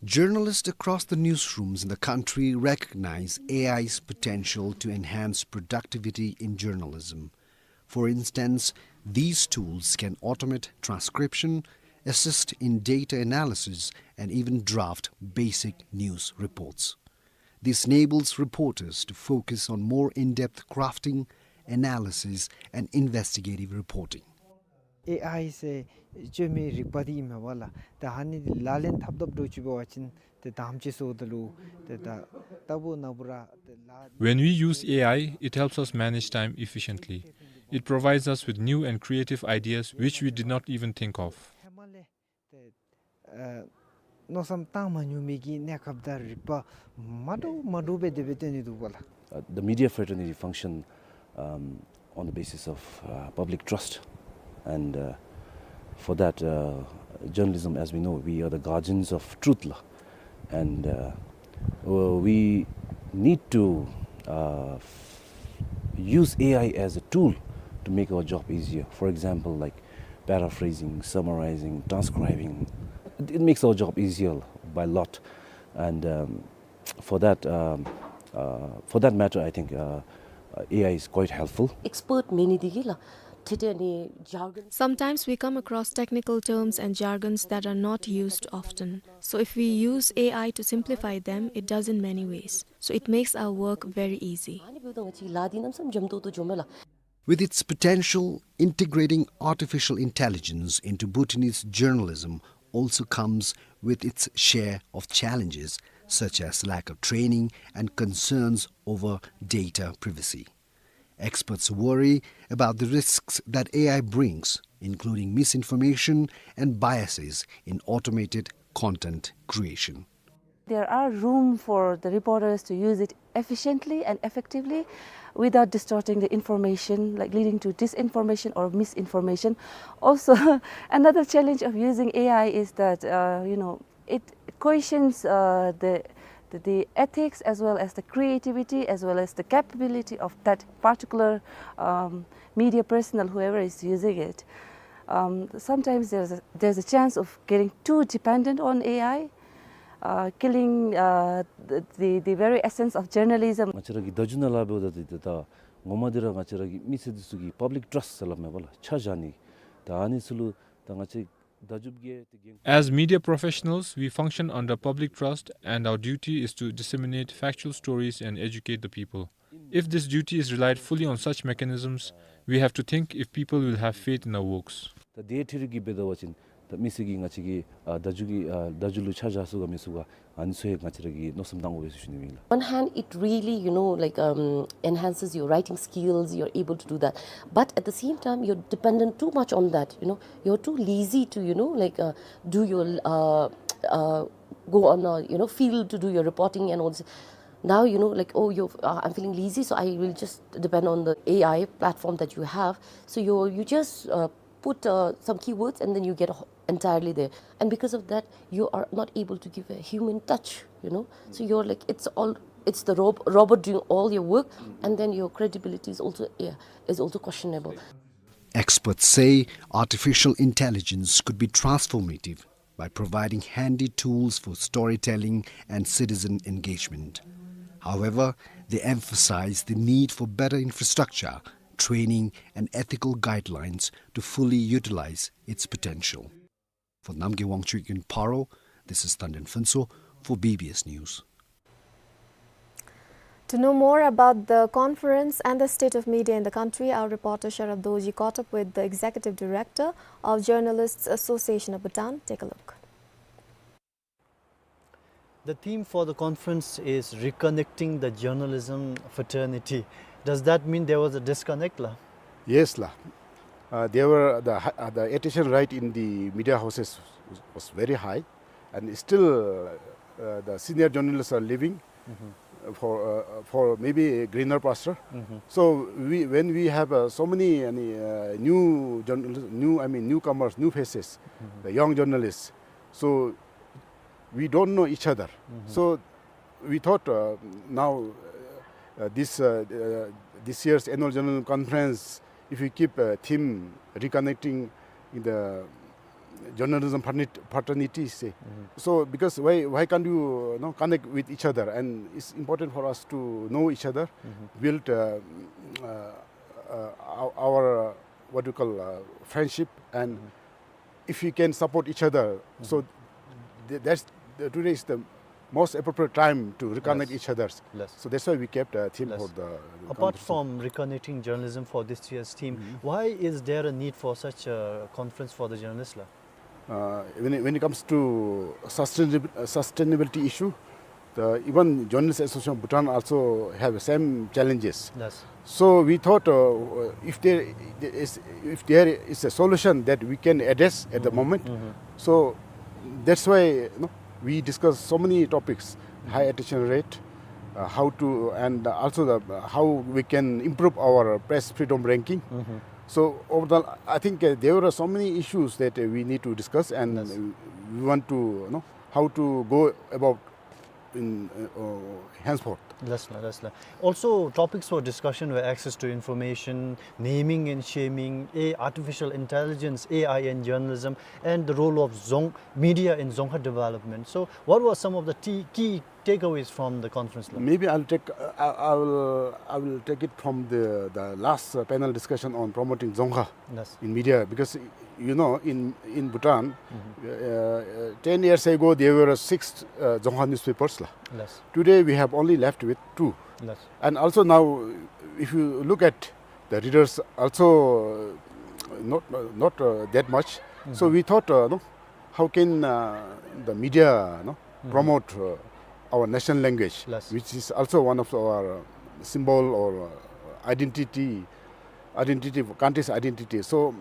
Journalists across the newsrooms in the country recognize A I's potential to enhance productivity in journalism. For instance, these tools can automate transcription, assist in data analysis, and even draft basic news reports. This enables reporters to focus on more in-depth crafting, analysis, and investigative reporting. ཨེ་ཨའི་ཟེར་བཅོས་མའི་རིག་པ་འདི་ཨིན་མས་པ་ལགས། ད་ཨ་ནི་འདི་ལག་ལེན་འཐབ་འཐབ་འདྲཝ་ཅིག་འབད་བ་ཅིན་ཏེ་དམ་ཅིག་སོངམ་ད་ལུ་ཏེ་ད་ལྟ་བུ་ན་བུ་ར་ཏེ་ལཱ། When we use A I, it helps us manage time efficiently. It provides us with new and creative ideas which we did not even think of. ཧེ་མ་ལས་ཏེ་ཨ་མནོ་བསམ་བཏང་མ་མྱོང་མི་གི་གནས་སྐབས་དང་རིག་པ་མ་འདྲཝ་མ་འདྲཝ་སྦེ་དེ་སྦེ་སྟོན་ནི་འདུག་པ་ལགས། Uh, the media fraternity function, um, on the basis of, uh, public trust. And, uh, for that, uh, journalism, as we know, we are the guardians of truth, la. And, uh, uh, we need to, uh, f-, use A I as a tool to make our job easier. For example, like paraphrasing, summarizing, transcribing. It, it makes our job easier by a lot. And, um, for that, um, uh, for that matter, I think, uh, uh, A I is quite helpful. Expert མེད་ནི་འདི་གིས་ལགས། ཏེ་ཏེ་ནི་jargon. Sometimes we come across technical terms and jargons that are not used often. So if we use A I to simplify them, it does in many ways. So it makes our work very easy. ཨ་ནི་འབདཝ་ད་ང་བཅས་ལཱ་འདི་གནམ་མེད་ས་མེད་འཇམ་ཏོང་ཏོ་འགྱོཝ་མས་ལགས། With its potential, integrating artificial intelligence into Bhutanese journalism also comes with its share of challenges, such as lack of training and concerns over data privacy. Experts worry about the risks that A I brings, including misinformation and biases in automated content creation. There are room for the reporters to use it efficiently and effectively without distorting the information, like leading to disinformation or misinformation. Also, another challenge of using A I is that, uh, you know, it questions, uh, the, the, the ethics as well as the creativity as well as the capability of that particular, um, media personnel, whoever is using it. Um, sometimes there's a, there's a chance of getting too dependent on A I, uh, killing, uh, the, the, the very essence of journalism. ང་བཅས་ར་གི་བརྡ་བརྒྱུད་ནང་ལཱ་འབདཝ་ད་འདི་ད་ངོ་མ་འདི་ར་ང་བཅས་ར་གི་མི་སེར་འདི་ཚུ་གི་public trust ཟེར་སླབ་མས་པ་ལགས། ཆ་བཞག་ནི། ད་ཨ་ནི་ཚུ་ལུ་ད་ང་བཅས་བརྡ་བརྒྱུདཔ་གིས་ཏེ་འགན། As media professionals, we function under public trust, and our duty is to disseminate factual stories and educate the people. If this duty is relied fully on such mechanisms, we have to think if people will have faith in our works. ད་དེ་འཕྲོ་རིགས་ཀྱི་འབད་བ་ཅིན་ད་མི་སེར་གྱིས་ང་བཅས་ཀྱི་ཨ་བརྡ་བརྒྱུད་ཀྱི་ཨ་བརྡ་བརྒྱུད་ལུ་ཆ་བཞག་ཚུགས་ག་མི་ཚུགས་ག། ཨ་ནི་ཚུ་ཡང་ང་བཅས་ར་གིས་མནོ་བསམ་བཏང་དགོ་པས་ཟེར་ཞུ་ནི་ཨིན་ལགས། One hand, it really, you know, like, um, enhances your writing skills, you're able to do that. But at the same time, you're dependent too much on that, you know. You're too lazy to, you know, like, uh, do your, uh, uh, go on a, you know, field to do your reporting and all this. Now, you know, like, oh, you're, uh, I'm feeling lazy, so I will just depend on the A I platform that you have. So you, you just, uh, put, uh, some keywords and then you get a ho-, entirely there. And because of that, you are not able to give a human touch, you know. So you're like, it's all, it's the rob-, robot doing all your work, and then your credibility is also, yeah, is also questionable. Experts say artificial intelligence could be transformative by providing handy tools for storytelling and citizen engagement. However, they emphasize the need for better infrastructure, training, and ethical guidelines to fully utilize its potential. For Namgay Wangchuk in Paro, this is Tanden Phuntsho for B B S News. To know more about the conference and the state of media in the country, our reporter Sharad Dorji caught up with the executive director of Journalists Association of Bhutan. Take a look. The theme for the conference is reconnecting the journalism fraternity. Does that mean there was a disconnect, la? Yes, la. Uh, there were the hi-, uh, the attention right in the media houses was, was very high, and still, uh, the senior journalists are leaving, mm-hmm, uh, for, uh, for maybe a greener pasture. Mm-hmm. So we, when we have, uh, so many, uh, new journal-, new, I mean, newcomers, new faces, mm-hmm, the young journalists, so we don't know each other. Mm-hmm. So we thought, uh, now, uh, this, uh, uh, this year's annual general conference, if we keep a theme reconnecting in the journalism fraternit-, fraternity, say. Mm-hmm. So because why, why can't you, you know, connect with each other? And it's important for us to know each other, mm-hmm, build, uh, uh, uh, our, our, uh, what do you call, uh, friendship, and, mm-hmm, if we can support each other. So, mm-hmm, th-, that's the, today is the most appropriate time to reconnect Yes. each others. Yes. So that's why we kept a theme Yes. for the Apart conference. from reconnecting journalism for this year's theme, Mm-hmm. why is there a need for such a conference for the journalists, la? Uh, when it, when it comes to sustainab-, uh, sustainability issue, the, even Journalists Association of Bhutan also have the same challenges. Yes. So we thought, uh, if there is, if there is a solution that we can address at the Mm-hmm. moment, Mm-hmm. so that's why, you know, we discuss so many topics, high Mm-hmm. attention rate, uh, how to, and also the, uh, how we can improve our press freedom ranking. Mm-hmm. So over the, I think, uh, there were so many issues that, uh, we need to discuss, and, Yes. uh, we want to, you know, how to go about in, uh, uh, henceforth. Yes, la, yes, la. Also, topics for discussion were access to information, naming and shaming, A I, artificial intelligence, A I and journalism, and the role of Dzong-, media in Dzongkha development. So, what were some of the t-, key takeaways from the conference, la? Maybe I'll take, uh, I, I will, I will take it from the, the last, uh, panel discussion on promoting Dzongkha Yes. in media, because, you know, in, in Bhutan, Mm-hmm. uh, uh, ten years ago, there were six, uh, Dzongkha newspapers, la. Yes. Today, we have only left with two. Yes. And also now, if you look at the readers, also, uh, not, uh, not, uh, that much. So Mm-hmm. we thought, uh, no, how can, uh, the media, no, Mm-hmm. promote, uh, our national language, Yes. which is also one of our symbol or, uh, identity, identity, country's identity. So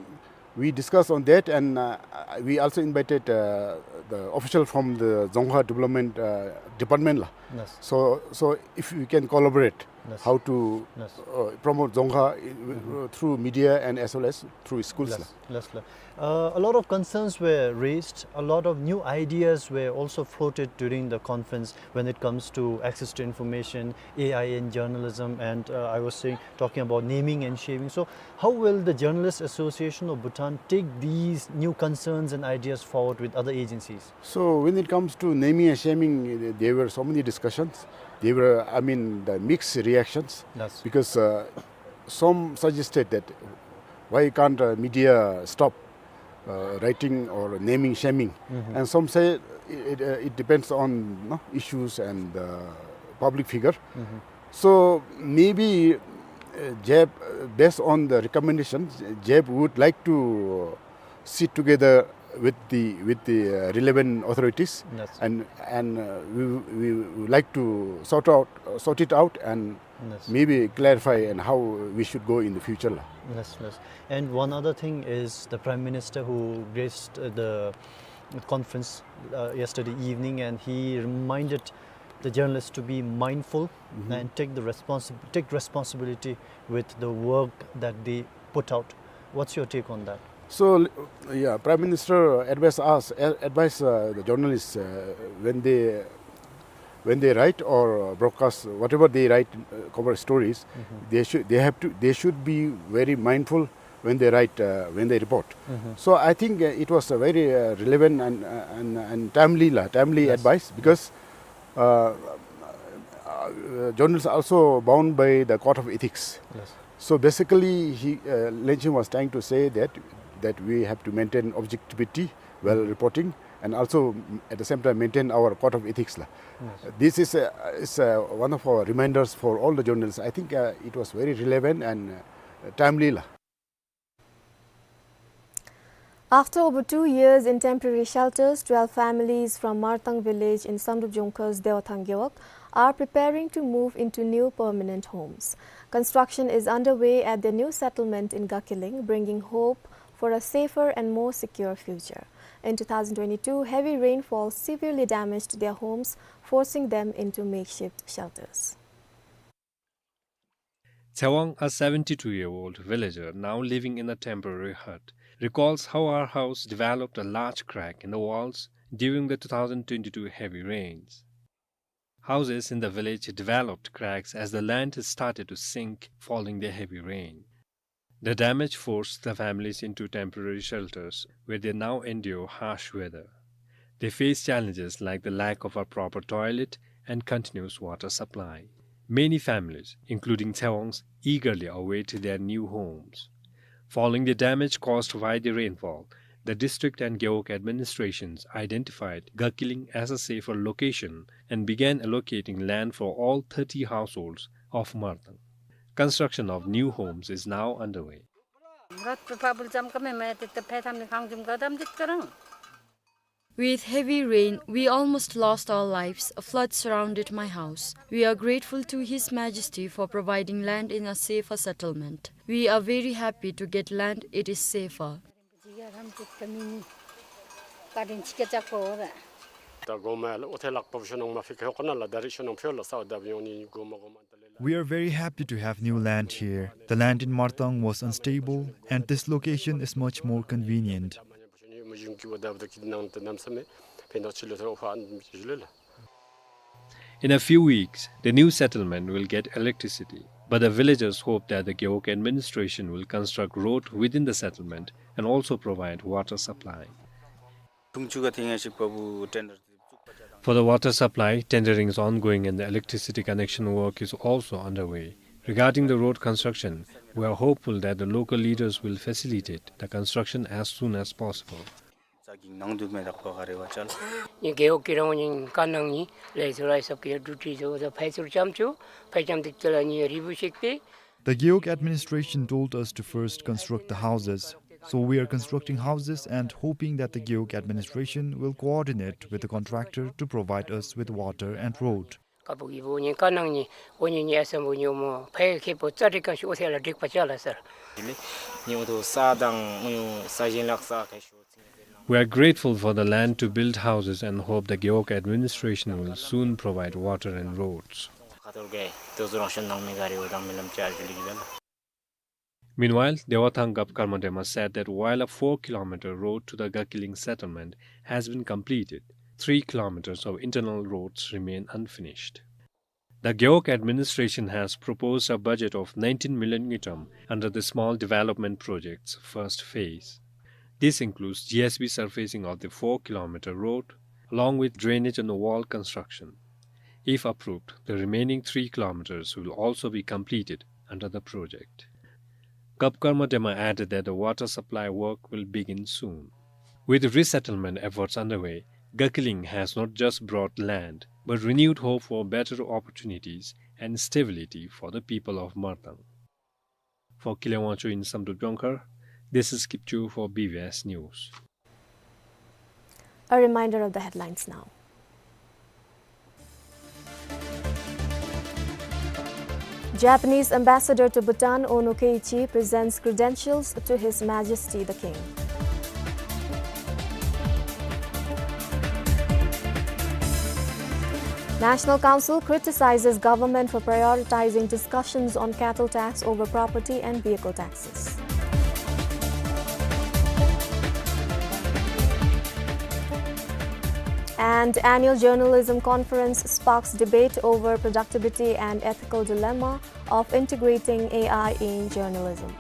we discussed on that, and, uh, we also invited, uh, the official from the Dzongkha Development, uh, Department, la. Yes. So, so if we can collaborate, Yes. how to, Yes. uh, promote Dzongkha, uh, Mm-hmm. through media and as well as through schools, la. Yes, yes, la. Uh, a lot of concerns were raised. A lot of new ideas were also floated during the conference when it comes to access to information, A I and journalism, and, uh, I was saying, talking about naming and shaming. So, how will the Journalists Association of Bhutan take these new concerns and ideas forward with other agencies? So, when it comes to naming and shaming, uh, there were so many discussions. There were, I mean, the mixed reactions. Yes. Because, uh, some suggested that why can't, uh, media stop, uh, writing or naming shaming? Mm-hmm. And some say it, uh, it depends on, you know, issues and, uh, public figure. Mm-hmm. So maybe, uh, JAB, uh, based on the recommendation, JAB would like to sit together with the, with the, uh, relevant authorities, Yes. and, and, uh, we, we would like to sort out, uh, sort it out and Yes. maybe clarify and how we should go in the future, la. Yes, yes. And one other thing is the Prime Minister who graced, uh, the conference, uh, yesterday evening, and he reminded the journalists to be mindful Mm-hmm. and take the responsi-, take responsibility with the work that they put out. What's your take on that? So, l-, yeah, Prime Minister advise us, a-, advise, uh, the journalists, uh, when they, when they write or broadcast, whatever they write, uh, cover stories, Mm-hmm. they should, they have to, they should be very mindful when they write, uh, when they report. Mm-hmm. So I think, uh, it was a very, uh, relevant and, uh, and, and timely, la, timely Yes. advice, because, uh, uh, journalists are also bound by the code of ethics. Yes. So basically, he, uh, Lenshin was trying to say that, that we have to maintain objectivity while Mm-hmm. reporting, and also, mm, at the same time maintain our code of ethics, la. Yes. This is, uh, is, uh, one of our reminders for all the journalists. I think, uh, it was very relevant and, uh, timely, la. After over two years in temporary shelters, twelve families from Martang village in Samdrup Jongkha's Dewathang Gewog are preparing to move into new permanent homes. Construction is underway at their new settlement in Gakiling, bringing hope for a safer and more secure future. In two thousand twenty-two, heavy rainfall severely damaged their homes, forcing them into makeshift shelters. Tsewang, a seventy-two-year-old villager now living in a temporary hut, recalls how her house developed a large crack in the walls during the two thousand twenty-two heavy rains. Houses in the village developed cracks as the land started to sink following the heavy rain. The damage forced the families into temporary shelters, where they now endure harsh weather. They face challenges like the lack of a proper toilet and continuous water supply. Many families, including Tsewang's, eagerly await their new homes. Following the damage caused by the rainfall, The district and Gewog administrations identified Gakiling as a safer location and began allocating land for all thirty households of Martang. Construction of new homes is now underway. With heavy rain, we almost lost our lives. A flood surrounded my house. We are grateful to His Majesty for providing land in a safer settlement. We are very happy to get land, it is safer. We are very happy to have new land here. The land in Martang was unstable, and this location is much more convenient. In a few weeks, the new settlement will get electricity, but the villagers hope that the Gewog administration will construct road within the settlement and also provide water supply. For the water supply, tendering is ongoing and the electricity connection work is also underway. Regarding the road construction, we are hopeful that the local leaders will facilitate the construction as soon as possible. ནི་རྒེད་འོག་གི་རང་ཉིད་དཀར་ནག་ནི་ལས་ཚུ་ར་ཨི་སབ་ཀྱི་ཌུ་ཊི་ཚུ་ད་ཕར་ཚུར་ཙམ་ཅིག་ཕར་ཙམ་དེ་ཅིག་ལས་ནི་རི་བུ་ཤེག་སྟེ། The Gewog administration told us to first construct the houses, so we are constructing houses and hoping that the Gewog administration will coordinate with the contractor to provide us with water and road. ཀ་པོ་གི་བུ་ཉིད་དཀར་ནག་ནི་བུ་ཉིད་ནི་ཨ་སམ་བུ་ཉོ་མོ་ཕའི་ཁེ་པོ་ཙ་དྲི་ཀ་ཤོ་ཐེ་ལ་དྲིག་པ་ཅ་ལ་སར། ནི་འུ་ཐུ་ས་དང་འུ་ས་ཞིང་ལག་ས་ཁེ་ཤོ་ཚིང་ཟེར་ན། We are grateful for the land to build houses and hope the Gewog administration will soon provide water and roads. ཁ་ཐོར་གེ་དོ་ཟུ་རང་ཤོ་ནང་མི་ག་རི་འོ་དང་མི་ལམ་ཅ་ཞུ་ལི་གི་ལ། Meanwhile, Dewathang Gap Karma Dema said that while a four kilometer road to the Gakiling settlement has been completed, three kilometers of internal roads remain unfinished. The Gewog administration has proposed a budget of nineteen million ngultrum under the Small Development Project's first phase. This includes G S B surfacing of the four kilometer road, along with drainage and wall construction. If approved, the remaining three kilometers will also be completed under the project. Gap Karma Dema added that the water supply work will begin soon. With resettlement efforts underway, Gakiling has not just brought land, but renewed hope for better opportunities and stability for the people of Martang. For Kile Wangchuk in Samdrup Jongkhar, this is Kipchu for B B S News. A reminder of the headlines now. Japanese Ambassador to Bhutan, Ono Keiichi, presents credentials to His Majesty the King. National Council criticizes government for prioritizing discussions on cattle tax over property and vehicle taxes. And annual journalism conference sparks debate over productivity and ethical dilemma of integrating A I in journalism.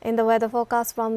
In the weather forecast from